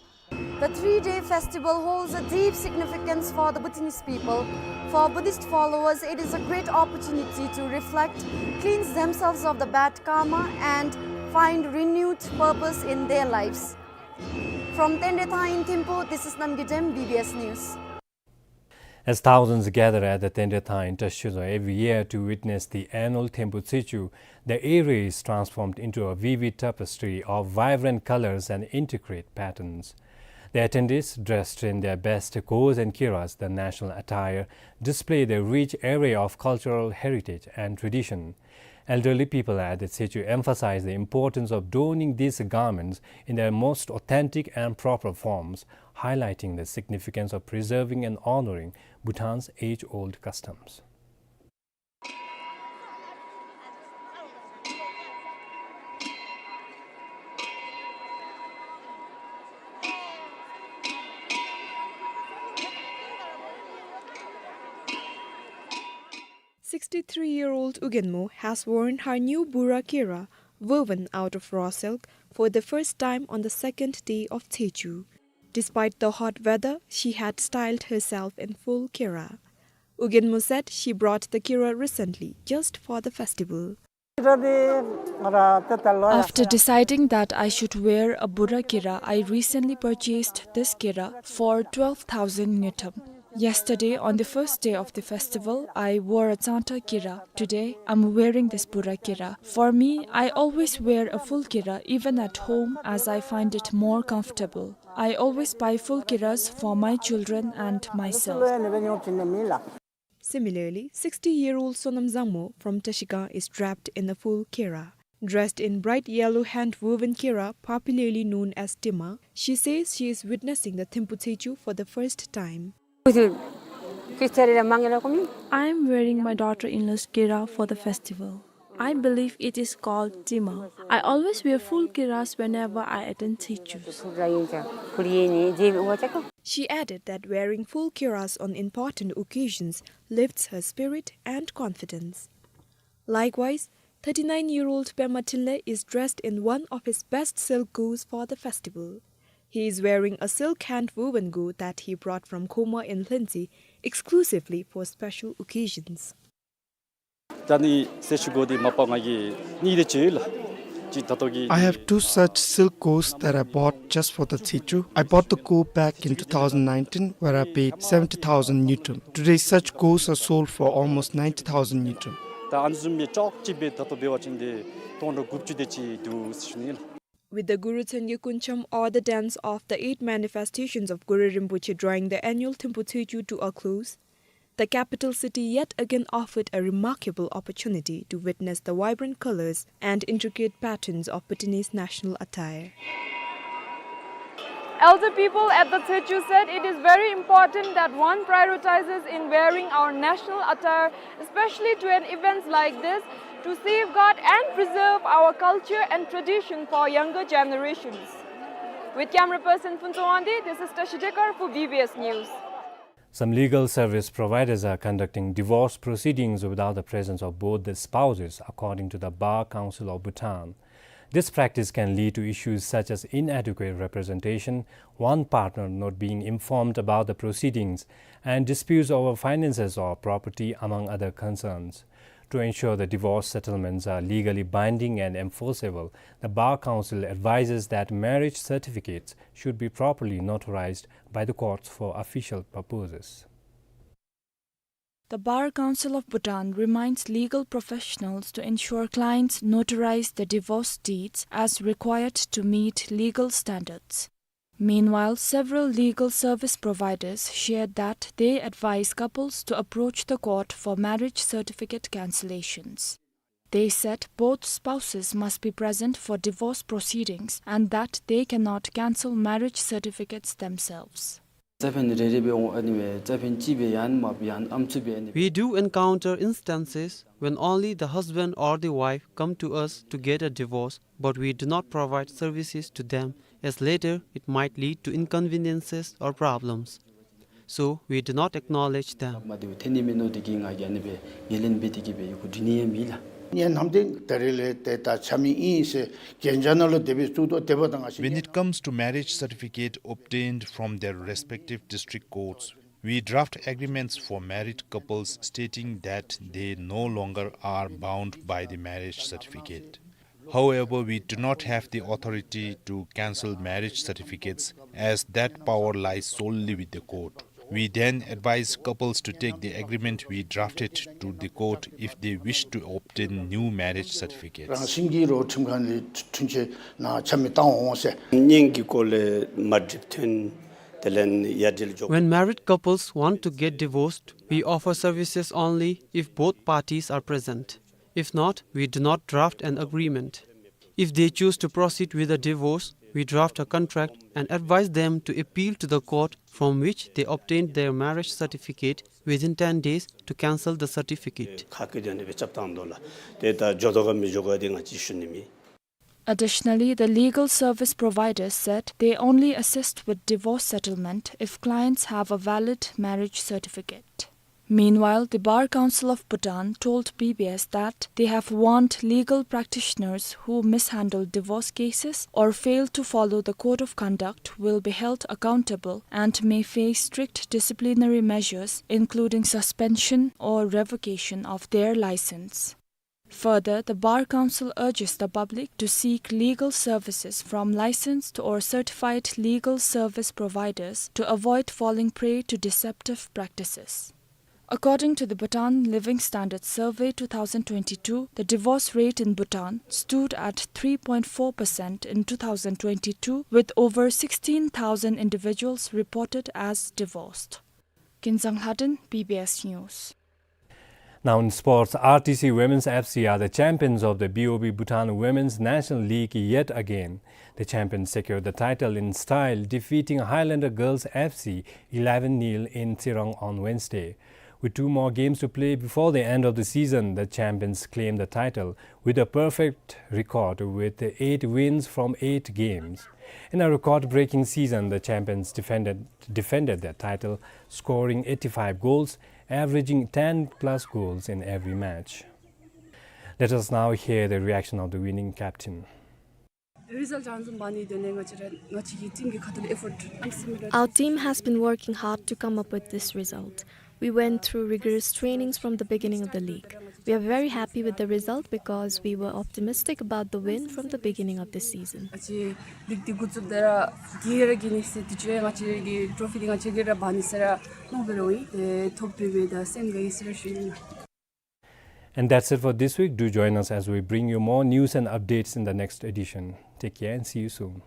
The three-day festival holds a deep significance for the Bhutanese people. For Buddhist followers, it is a great opportunity to reflect, cleanse themselves of the bad karma, and find renewed purpose in their lives. From Tenrethang in Thimphu, this is Namgay Dem, B B S News. As thousands gather at the Tenrethang in Trashidzong every year to witness the annual Thimphu Tsechu, the area is transformed into a vivid tapestry of vibrant colors and intricate patterns. The attendees, dressed in their best kos and kiras, the national attire, display the rich array of cultural heritage and tradition. Elderly people at the Tsechu emphasize the importance of donning these garments in their most authentic and proper forms, highlighting the significance of preserving and honoring Bhutan's age-old customs. Sixty-three-year-old Ugenmo has worn her new Bura Kira, woven out of raw silk, for the first time on the second day of Tsechu. Despite the hot weather, she had styled herself in full Kira. Ugenmo said she brought the Kira recently, just for the festival. After deciding that I should wear a Bura Kira, I recently purchased this Kira for twelve thousand ngultrum. Yesterday, on the first day of the festival, I wore a Tsangta Kira. Today, I'm wearing this Bura Kira. For me, I always wear a full Kira even at home as I find it more comfortable. I always buy full Kiras for my children and myself. Similarly, sixty-year-old Sonam Zangmo from Trashigang is draped in a full Kira. Dressed in bright yellow hand-woven Kira, popularly known as Tima, she says she is witnessing the Thimphu Tsechu for the first time. I am wearing my daughter-in-law's Kira for the festival. I believe it is called Tima. I always wear full Kiras whenever I attend Tsechus. She added that wearing full Kiras on important occasions lifts her spirit and confidence. Likewise, thirty-nine-year-old Pema Thinley is dressed in one of his best silk gos for the festival. He is wearing a silk hand-woven go that he brought from Khoma in Lhuentse exclusively for special occasions. ད་ནི་ཚེས་བཅུ་གོ་འདི་མ་པ་ང་གིས་གཉིས་དེ་ཅིག་ཡོད་ལགས། གཅིག་ད་ལྟོ་གི། I have two such silk gos that I bought just for the Tsechu. I bought the go back in two thousand nineteen, where I paid seventy thousand ngultrum. Today, such gos are sold for almost ninety thousand ngultrum. ད་ཨ་ནི་བཟུམ་མའི་ཅོག་གཅིག་སྦེ་ད་ལྟོ་འབད་བ་ཅིན་དེ་སྟོང་དང་དགུ་བཅུ་དེ་ཅིག་འདུག་ཟེར་ཞུ་ནི་ལགས། With the Guru Tsenge Kuncham, or the dance of the eight manifestations of Guru Rinpoche, drawing the annual Thimphu Tsechu to a close, the capital city yet again offered a remarkable opportunity to witness the vibrant colors and intricate patterns of Bhutanese national attire. Elder people at the Tsechu said it is very important that one prioritizes in wearing our national attire, especially to an events like this, to safeguard and preserve our culture and tradition for younger generations. With camera person Phuntsog Wangdi, this is Tashi Tekar for B B S News. Some legal service providers are conducting divorce proceedings without the presence of both the spouses, according to the Bar Council of Bhutan. This practice can lead to issues such as inadequate representation, one partner not being informed about the proceedings, and disputes over finances or property, among other concerns. To ensure the divorce settlements are legally binding and enforceable, the Bar Council advises that marriage certificates should be properly notarized by the courts for official purposes. The Bar Council of Bhutan reminds legal professionals to ensure clients notarize the divorce deeds as required to meet legal standards. Meanwhile, several legal service providers shared that they advise couples to approach the court for marriage certificate cancellations. They said both spouses must be present for divorce proceedings and that they cannot cancel marriage certificates themselves. རྩ་ཕན་རེ་རེ་སྦེ་འོང་། ཨ་ནི་སྦེ་རྩ་ཕན་གཅིག་སྦེ་ཡང་མ་ཡང་ཨམ་སྲུ་སྦེ་ཨ་ནི། We do encounter instances when only the husband or the wife come to us to get a divorce, but we do not provide services to them, as later it might lead to inconveniences or problems. So we do not acknowledge them. མ་དེ་སྦེ་ཐོན་ནི་མེད་མནོ་སྟེ་གིས་ང་གིས་ཨ་ནི་སྦེ་ངོས་ལེན་འབད་དེ་གིས་སྦེ་ཡི་གུ་འབྲི་ནི་ཡང་མེད་ལགས། ངེའི་ནམ་དེ་ད་རེས་ལས་ཏེ་ད་ཆ་མེད་ཨིན་ཟེར་གན་རྒྱ་ནང་ལུ་དེ་སྦེ་བཙུགས་དོ། དེ་འབདཝ་ད་ང་བཅས། When it comes to marriage certificate obtained from their respective district courts, we draft agreements for married couples stating that they no longer are bound by the marriage certificate. However, we do not have the authority to cancel marriage certificates, as that power lies solely with the court. We then advise couples to take the agreement we drafted to the court if they wish to obtain new marriage certificates. རང་བཞིན་གྱིས་རོགས་ཁྲིམས་ཁང་ལས་འཁྲུན་ཆོད་ནང་ཆ་མེད་བཏང་འོང་ཟེར། གཉེན་གྱི་སྐོར་ལས་མ་འགྲིགཔ་ཐོན་དེ་ལས་ཡ་འབྲེལ་འཇོག། When married couples want to get divorced, we offer services only if both parties are present. If not, we do not draft an agreement. If they choose to proceed with a divorce, we draft a contract and advise them to appeal to the court from which they obtained their marriage certificate within ten days to cancel the certificate. ཁ་སྐད་དེ་ཨ་ནི་སྦེ་རྐྱབ་བཏང་དོ་ལགས། ཏེ་ད་འགྱོ་དོ་ག་མི་འགྱོ་ག་དེ་ང་བཅས་ཞུ་ནི་མེད། Additionally, the legal service providers said they only assist with divorce settlement if clients have a valid marriage certificate. Meanwhile, the Bar Council of Bhutan told B B S that they have warned legal practitioners who mishandle divorce cases or fail to follow the code of conduct will be held accountable and may face strict disciplinary measures, including suspension or revocation of their license. Further, the Bar Council urges the public to seek legal services from licensed or certified legal service providers to avoid falling prey to deceptive practices. According to the Bhutan Living Standards Survey two thousand twenty-two, the divorce rate in Bhutan stood at three point four percent in two thousand twenty-two, with over sixteen thousand individuals reported as divorced. Kinzang Lhaden, B B S News. Now in sports, R T C Women's F C are the champions of the B O B Bhutan Women's National League yet again. The champions secured the title in style, defeating Highlander Girls F C eleven nil in Tsirang on Wednesday. With two more games to play before the end of the season, the champions claim the title with a perfect record with eight wins from eight games. In a record-breaking season, the champions defended, defended their title, scoring eighty-five goals, averaging ten plus goals in every match. Let us now hear the reaction of the winning captain. Result ཨ་ནི་བཟུམ་འབད་ནིའི་དོན་ལས་ང་བཅས་ར་ང་བཅས་ཀྱི་ཊིམ་གྱིས་ཁ་ཐུག་ལས་ཨེ་ཕོརཊ་ཨ་ནི་བཟུམ་ར། Our team has been working hard to come up with this result. We went through rigorous trainings from the beginning of the league. We are very happy with the result because we were optimistic about the win from the beginning of the season. ང་བཅས་ལིག་འདི་འགོ་བཙུགསཔ་ད་ར་རྒྱལ་ར་རྒྱལ་ནི་ཟེར་དུས་ཅི་ང་བཅས་ཀྱི་ཊོ་ཕི་འདི་ང་བཅས་ཀྱིས་ར་འབག་ནི་ཟེར་ར་མནོ་སྦེ་ར་འོང་ཡི། ཏེ་ཐོབ་སྦེ་འབདཝ་ད་སེམས་དགའ་ཡི་ཟེར་ར་ཞུ་ནི། And that's it for this week. Do join us as we bring you more news and updates in the next edition. Take care and see you soon.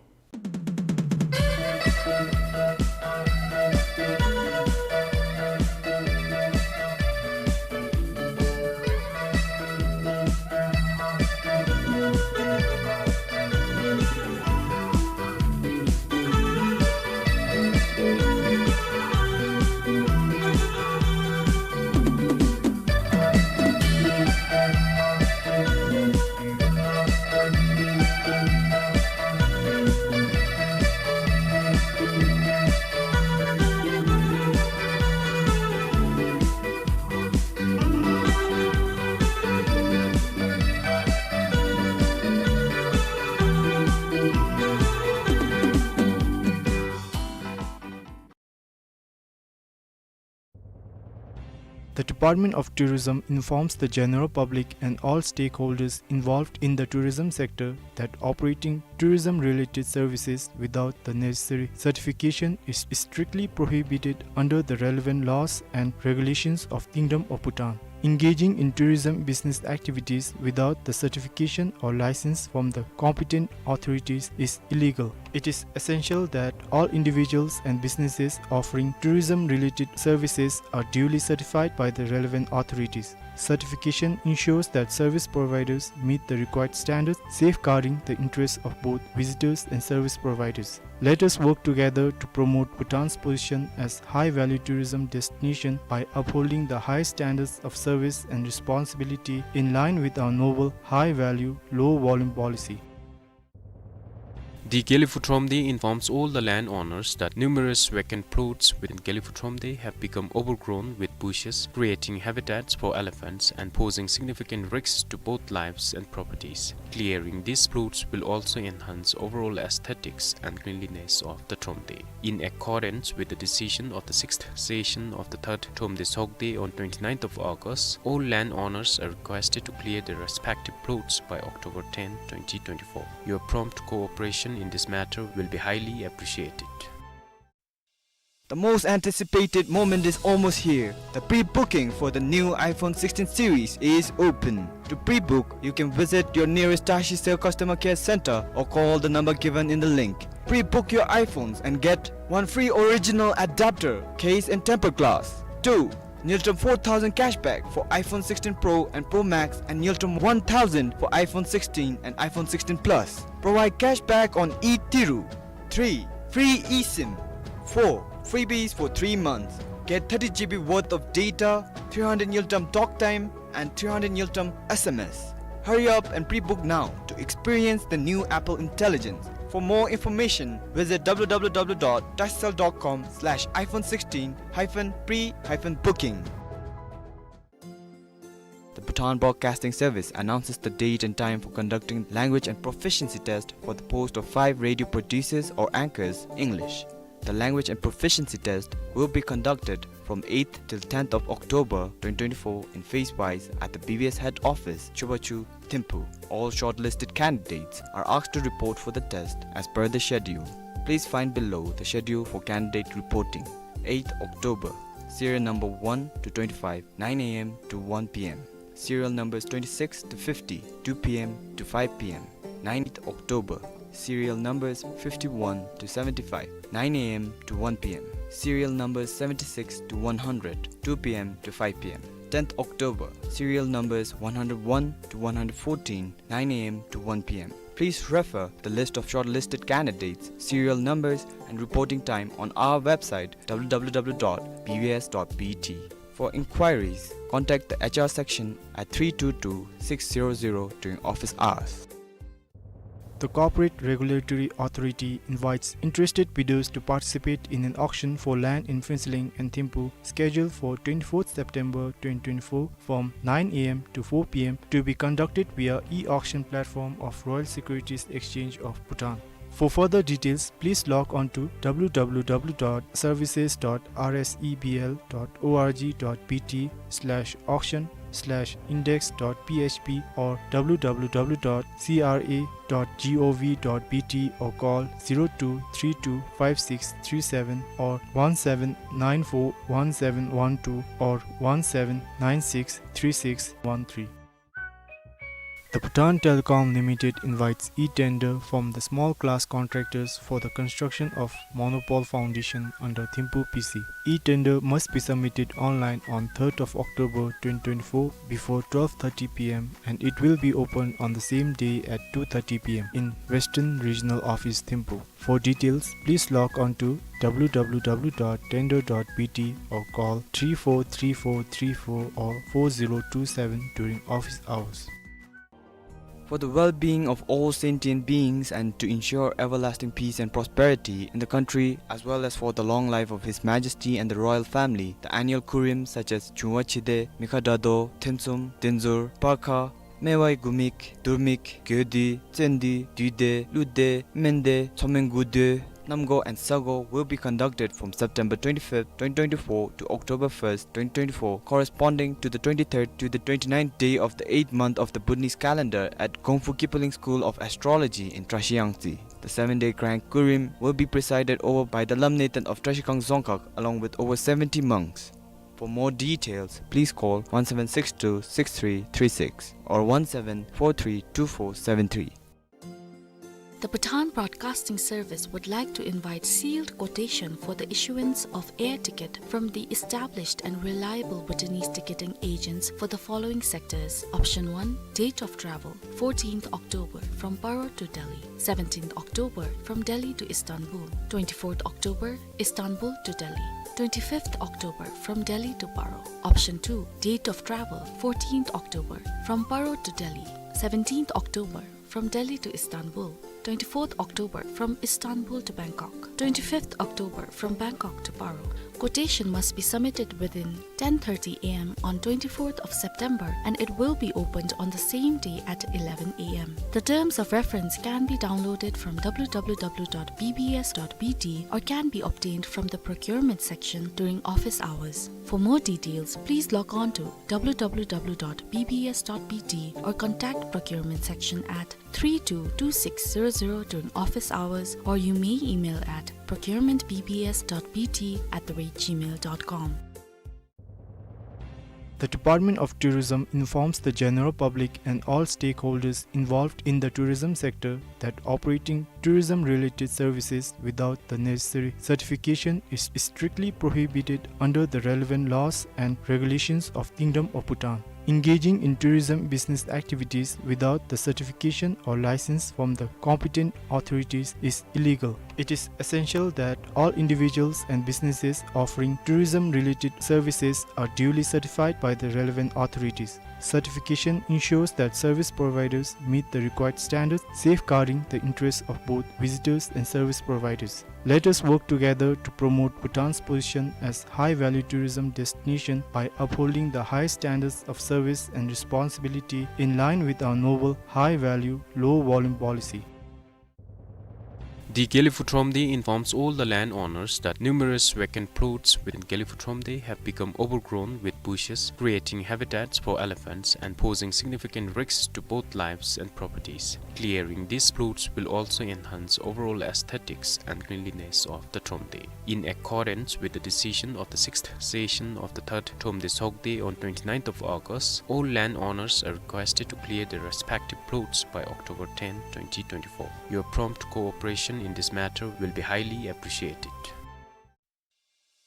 The Department of Tourism informs the general public and all stakeholders involved in the tourism sector that operating tourism-related services without the necessary certification is strictly prohibited under the relevant laws and regulations of Kingdom of Bhutan. Engaging in tourism business activities without the certification or license from the competent authorities is illegal. It is essential that all individuals and businesses offering tourism-related services are duly certified by the relevant authorities. Certification ensures that service providers meet the required standards, safeguarding the interests of both visitors and service providers. Let us work together to promote Bhutan's position as high-value tourism destination by upholding the high standards of service and responsibility in line with our noble high-value, low-volume policy. The Gelephu Thromde informs all the landowners that numerous vacant plots within Gelephu Thromde have become overgrown with bushes, creating habitats for elephants and posing significant risks to both lives and properties. Clearing these plots will also enhance overall aesthetics and cleanliness of the Thromde. In accordance with the decision of the sixth session of the third Thromde Sogde on twenty-ninth of August, all landowners are requested to clear their respective plots by October tenth, twenty twenty-four. Your prompt cooperation in this matter will be highly appreciated. The most anticipated moment is almost here. The pre-booking for the new iPhone sixteen series is open. To pre-book, you can visit your nearest Tashicell customer care center or call the number given in the link. Pre-book your iPhones and get one free original adapter, case and tempered glass. Two, Ngultrum four thousand cashback for iPhone sixteen Pro and Pro Max and Ngultrum one thousand for iPhone sixteen and iPhone sixteen Plus. Provide cashback on e-Tiru. Three, free eSIM. Four, freebies for three months. Get thirty G B worth of data, three hundred Ngultrum talk time, and three hundred Ngultrum S M S. Hurry up and pre-book now to experience the new Apple Intelligence. For more information, visit w w w dot tashicell dot com slash iphone sixteen hyphen pre hyphen booking. The Bhutan Broadcasting Service announces the date and time for conducting language and proficiency test for the post of five radio producers or anchors, English. The language and proficiency test will be conducted from eighth till tenth of October twenty twenty-four in phase wise at the B B S head office, Chubachu, Thimphu. All shortlisted candidates are asked to report for the test as per the schedule. Please find below the schedule for candidate reporting. Eighth October, serial number one to twenty-five, nine A M to one P M. Serial numbers twenty-six to fifty, two P M to five P M. Ninth October, serial numbers fifty-one to seventy-five, nine A M to one P M. Serial numbers seventy-six to one hundred, two P M to five P M. Tenth October, serial numbers one hundred one to one hundred fourteen, nine A M to one P M. Please refer the list of shortlisted candidates, serial numbers, and reporting time on our website, w w w dot b b s dot b t. For inquiries, contact the H R section at three two two six zero zero during office hours. The Corporate Regulatory Authority invites interested bidders to participate in an auction for land in Phuentsholing and Thimphu, scheduled for twenty-fourth September twenty twenty-four, from nine A M to four P M, to be conducted via e-auction platform of Royal Securities Exchange of Bhutan. For further details, please log on to w w w dot services dot r s e b l dot o r g dot b t slash auction slash index dot p h p or w w w dot c r a dot g o v dot b t or call zero two three two five six three seven or one seven nine four one seven one two or one seven nine six three six one three. The Bhutan Telecom Limited invites e-tender from the small class contractors for the construction of monopole foundation under Thimphu P C. E-tender must be submitted online on third of October twenty twenty-four before twelve thirty P M and it will be opened on the same day at two thirty P M in Western Regional Office, Thimphu. For details, please log on to w w w dot tender dot b t or call three four three four three four or four zero two seven during office hours. For the well-being of all sentient beings and to ensure everlasting peace and prosperity in the country as well as for the long life of His Majesty and the royal family, the annual kurim such as Chungwa Chide, Mikha Dado, Themtsum, Denzur, Parkha, Mewai Gumik, Durmik, Gyodi, Tsendi, Duide, Lude, Mende, Tsomen Gude, Namgo and Sago will be conducted from September twenty-fifth, twenty twenty-four to October first, twenty twenty-four, corresponding to the twenty-third to the twenty-ninth day of the eighth month of the Bhutanese calendar at Gongfu Kipling School of Astrology in Trashiyangtse. The seven-day Grand Kurim will be presided over by the Lamnathan of Trashigang Dzongkhag along with over seventy monks. For more details, please call one seven six two six three three six or one seven four three two four seven three. The Bhutan Broadcasting Service would like to invite sealed quotation for the issuance of air ticket from the established and reliable Bhutanese ticketing agents for the following sectors. Option one, date of travel, fourteenth October from Paro to Delhi, seventeenth October from Delhi to Istanbul, twenty-fourth October Istanbul to Delhi, twenty-fifth October from Delhi to Paro. Option two, date of travel, fourteenth October from Paro to Delhi, seventeenth October from Delhi to Istanbul, twenty-fourth October from Istanbul to Bangkok, twenty-fifth October from Bangkok to Paro. Quotation must be submitted within ten thirty A M on twenty-fourth of September, and it will be opened on the same day at eleven A M. The terms of reference can be downloaded from W W W dot B B S dot B T or can be obtained from the procurement section during office hours. For more details, please log on to W W W dot B B S dot B T or contact procurement section at three two two six zero zero during office hours, or you may email at procurement B B S dot B T at the rate gmail dot com. The Department of Tourism informs the general public and all stakeholders involved in the tourism sector that operating tourism-related services without the necessary certification is strictly prohibited under the relevant laws and regulations of Kingdom of Bhutan. Engaging in tourism business activities without the certification or license from the competent authorities is illegal. It is essential that all individuals and businesses offering tourism-related services are duly certified by the relevant authorities. Certification ensures that service providers meet the required standards, safeguarding the interests of both visitors and service providers. Let us work together to promote Bhutan's position as high-value tourism destination by upholding the high standards of service and responsibility in line with our noble high-value, low-volume policy. The Gelephu Thromde informs all the landowners that numerous vacant plots within Gelephu Thromde have become overgrown with bushes, creating habitats for elephants and posing significant risks to both lives and properties. Clearing these plots will also enhance overall aesthetics and cleanliness of the Thromde. In accordance with the decision of the sixth session of the third Thromde Sogde on twenty-ninth of August, all landowners are requested to clear their respective plots by October tenth, twenty twenty-four. Your prompt cooperation in this matter will be highly appreciated.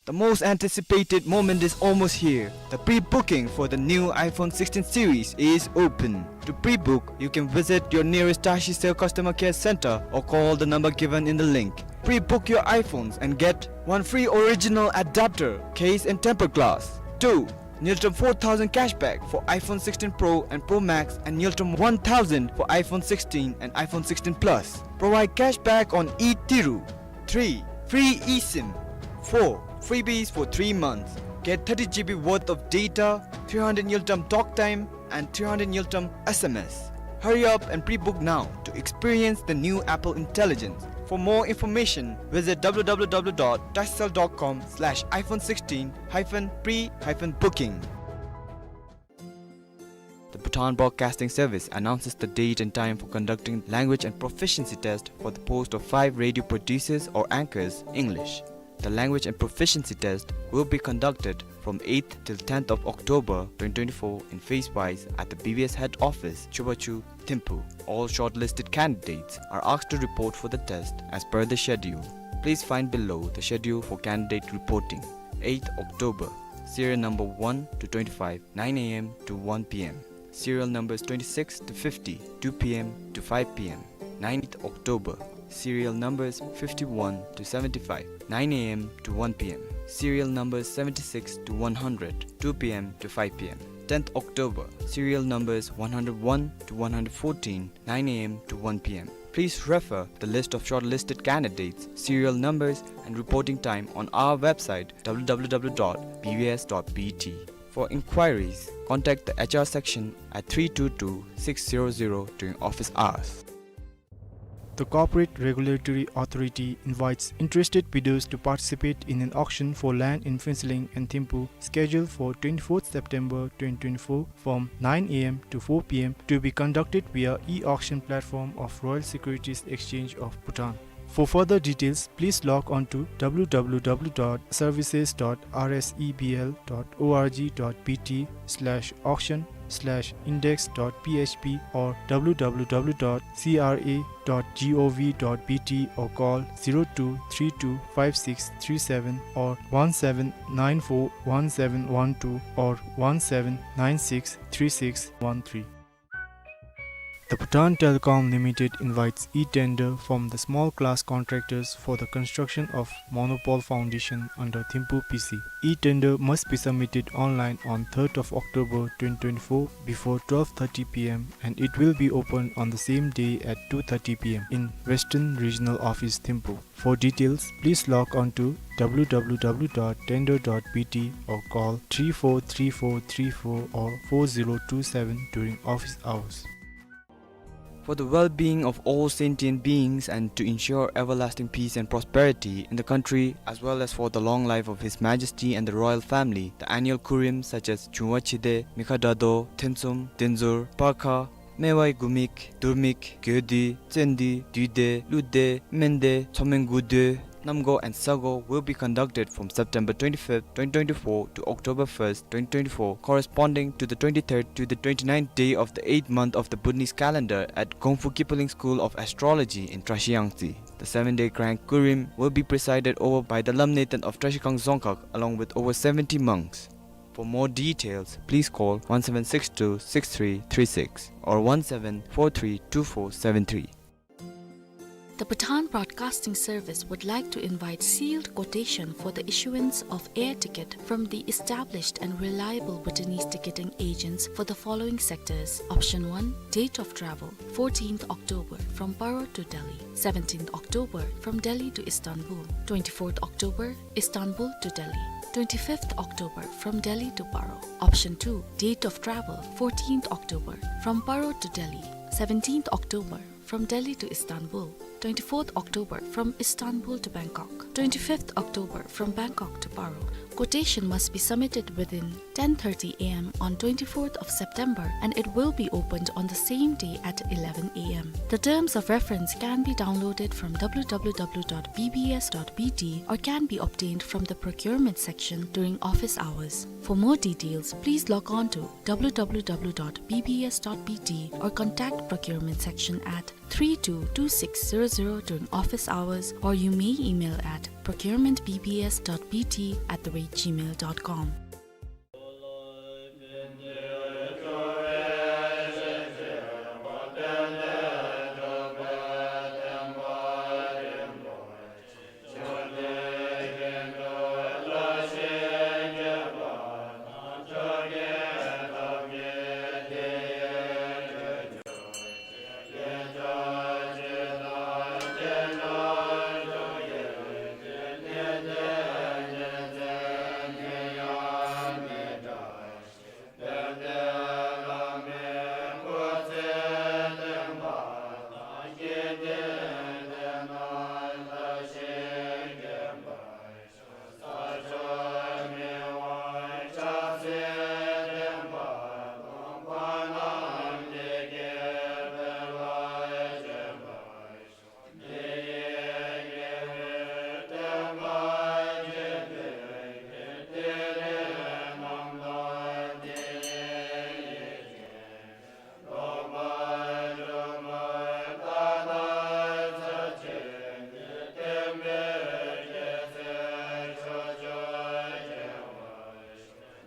The most anticipated moment is almost here. The pre-booking for the new iPhone sixteen series is open. To pre-book, you can visit your nearest Tashicell customer care center or call the number given in the link. Pre-book your iPhones and get: one, free original adapter, case and tempered glass. Two, Ngultrum four thousand cashback for iPhone sixteen Pro and Pro Max and Ngultrum one thousand for iPhone sixteen and iPhone sixteen Plus. Provide cashback on e-Tiru. Three, free eSIM. Four, freebies for three months. Get thirty G B worth of data, three hundred Ngultrum talk time, and three hundred Ngultrum S M S. Hurry up and pre-book now to experience the new Apple Intelligence. For more information, visit W W W dot tashicell dot com slash iPhone sixteen hyphen pre hyphen booking. The Bhutan Broadcasting Service announces the date and time for conducting language and proficiency test for the post of five radio producers or anchors, English. The language and proficiency test will be conducted from eighth till tenth of October twenty twenty-four in phase-wise at the B B S head office, Chubachu, Thimphu. All shortlisted candidates are asked to report for the test as per the schedule. Please find below the schedule for candidate reporting. Eighth October, serial number one to twenty-five, nine A M to one P M. Serial numbers twenty-six to fifty, two P M to five P M. Ninth October, serial numbers fifty-one to seventy-five, nine A M to one P M. Serial numbers seventy-six to one hundred, two P M to five P M. Tenth October, serial numbers one hundred one to one hundred fourteen, nine A M to one P M. Please refer the list of shortlisted candidates, serial numbers, and reporting time on our website, W W W dot B B S dot B T. For inquiries, contact the H R section at three two two six zero zero during office hours. The Corporate Regulatory Authority invites interested bidders to participate in an auction for land in Phuentsholing and Thimphu, scheduled for twenty-fourth September twenty twenty-four, from nine A M to four P M, to be conducted via e-auction platform of Royal Securities Exchange of Bhutan. For further details, please log on to W W W dot services dot R S E B L dot org dot B T slash auction slash index dot P H P or W W W dot C R A dot gov dot B T or call zero two three two five six three seven or one seven nine four one seven one two or one seven nine six three six one three. The Bhutan Telecom Limited invites e-tender from the small class contractors for the construction of monopole foundation under Thimphu P C. E-tender must be submitted online on third of October twenty twenty-four before twelve thirty P M, and it will be opened on the same day at two thirty P M in Western Regional Office, Thimphu. For details, please log on to W W W dot tender dot B T or call three four three four three four or four zero two seven during office hours. For the well-being of all sentient beings and to ensure everlasting peace and prosperity in the country, as well as for the long life of His Majesty and the royal family, the annual Kurim such as Chungwa Chide, Mikha Dado, Thensum, Denzur, Parkha, Mewai Gumik, Durmik, Gyodi, Tsendi, Duide, Lude, Mende, Tsomeng Gude, Namgo and Sago will be conducted from September twenty-fifth, twenty twenty-four to October first, twenty twenty-four, corresponding to the twenty-third to the twenty-ninth day of the eighth month of the Bhutanese calendar at Gongfu Kipling School of Astrology in Trashiyangtse. The seven-day Grand Kurim will be presided over by the Lamneten of Trashikang Dzongkhag along with over seventy monks. For more details, please call one seven six two six three three six or one seven four three two four seven three. The Bhutan Broadcasting Service would like to invite sealed quotation for the issuance of air ticket from the established and reliable Bhutanese ticketing agents for the following sectors. Option one, date of travel, fourteenth October from Paro to Delhi, seventeenth October from Delhi to Istanbul, twenty-fourth October Istanbul to Delhi, twenty-fifth October from Delhi to Paro. Option two, date of travel, fourteenth October from Paro to Delhi, seventeenth October from Delhi to Istanbul, twenty-fourth October from Istanbul to Bangkok, twenty-fifth October from Bangkok to Paro. Quotation must be submitted within ten thirty A M on twenty-fourth of September, and it will be opened on the same day at eleven A M. The terms of reference can be downloaded from W W W dot B B S dot B T or can be obtained from the procurement section during office hours. For more details, please log on to W W W dot B B S dot B T or contact procurement section at three two two six zero zero during office hours, or you may email at procurement B B S dot B T at the rate gmail dot com.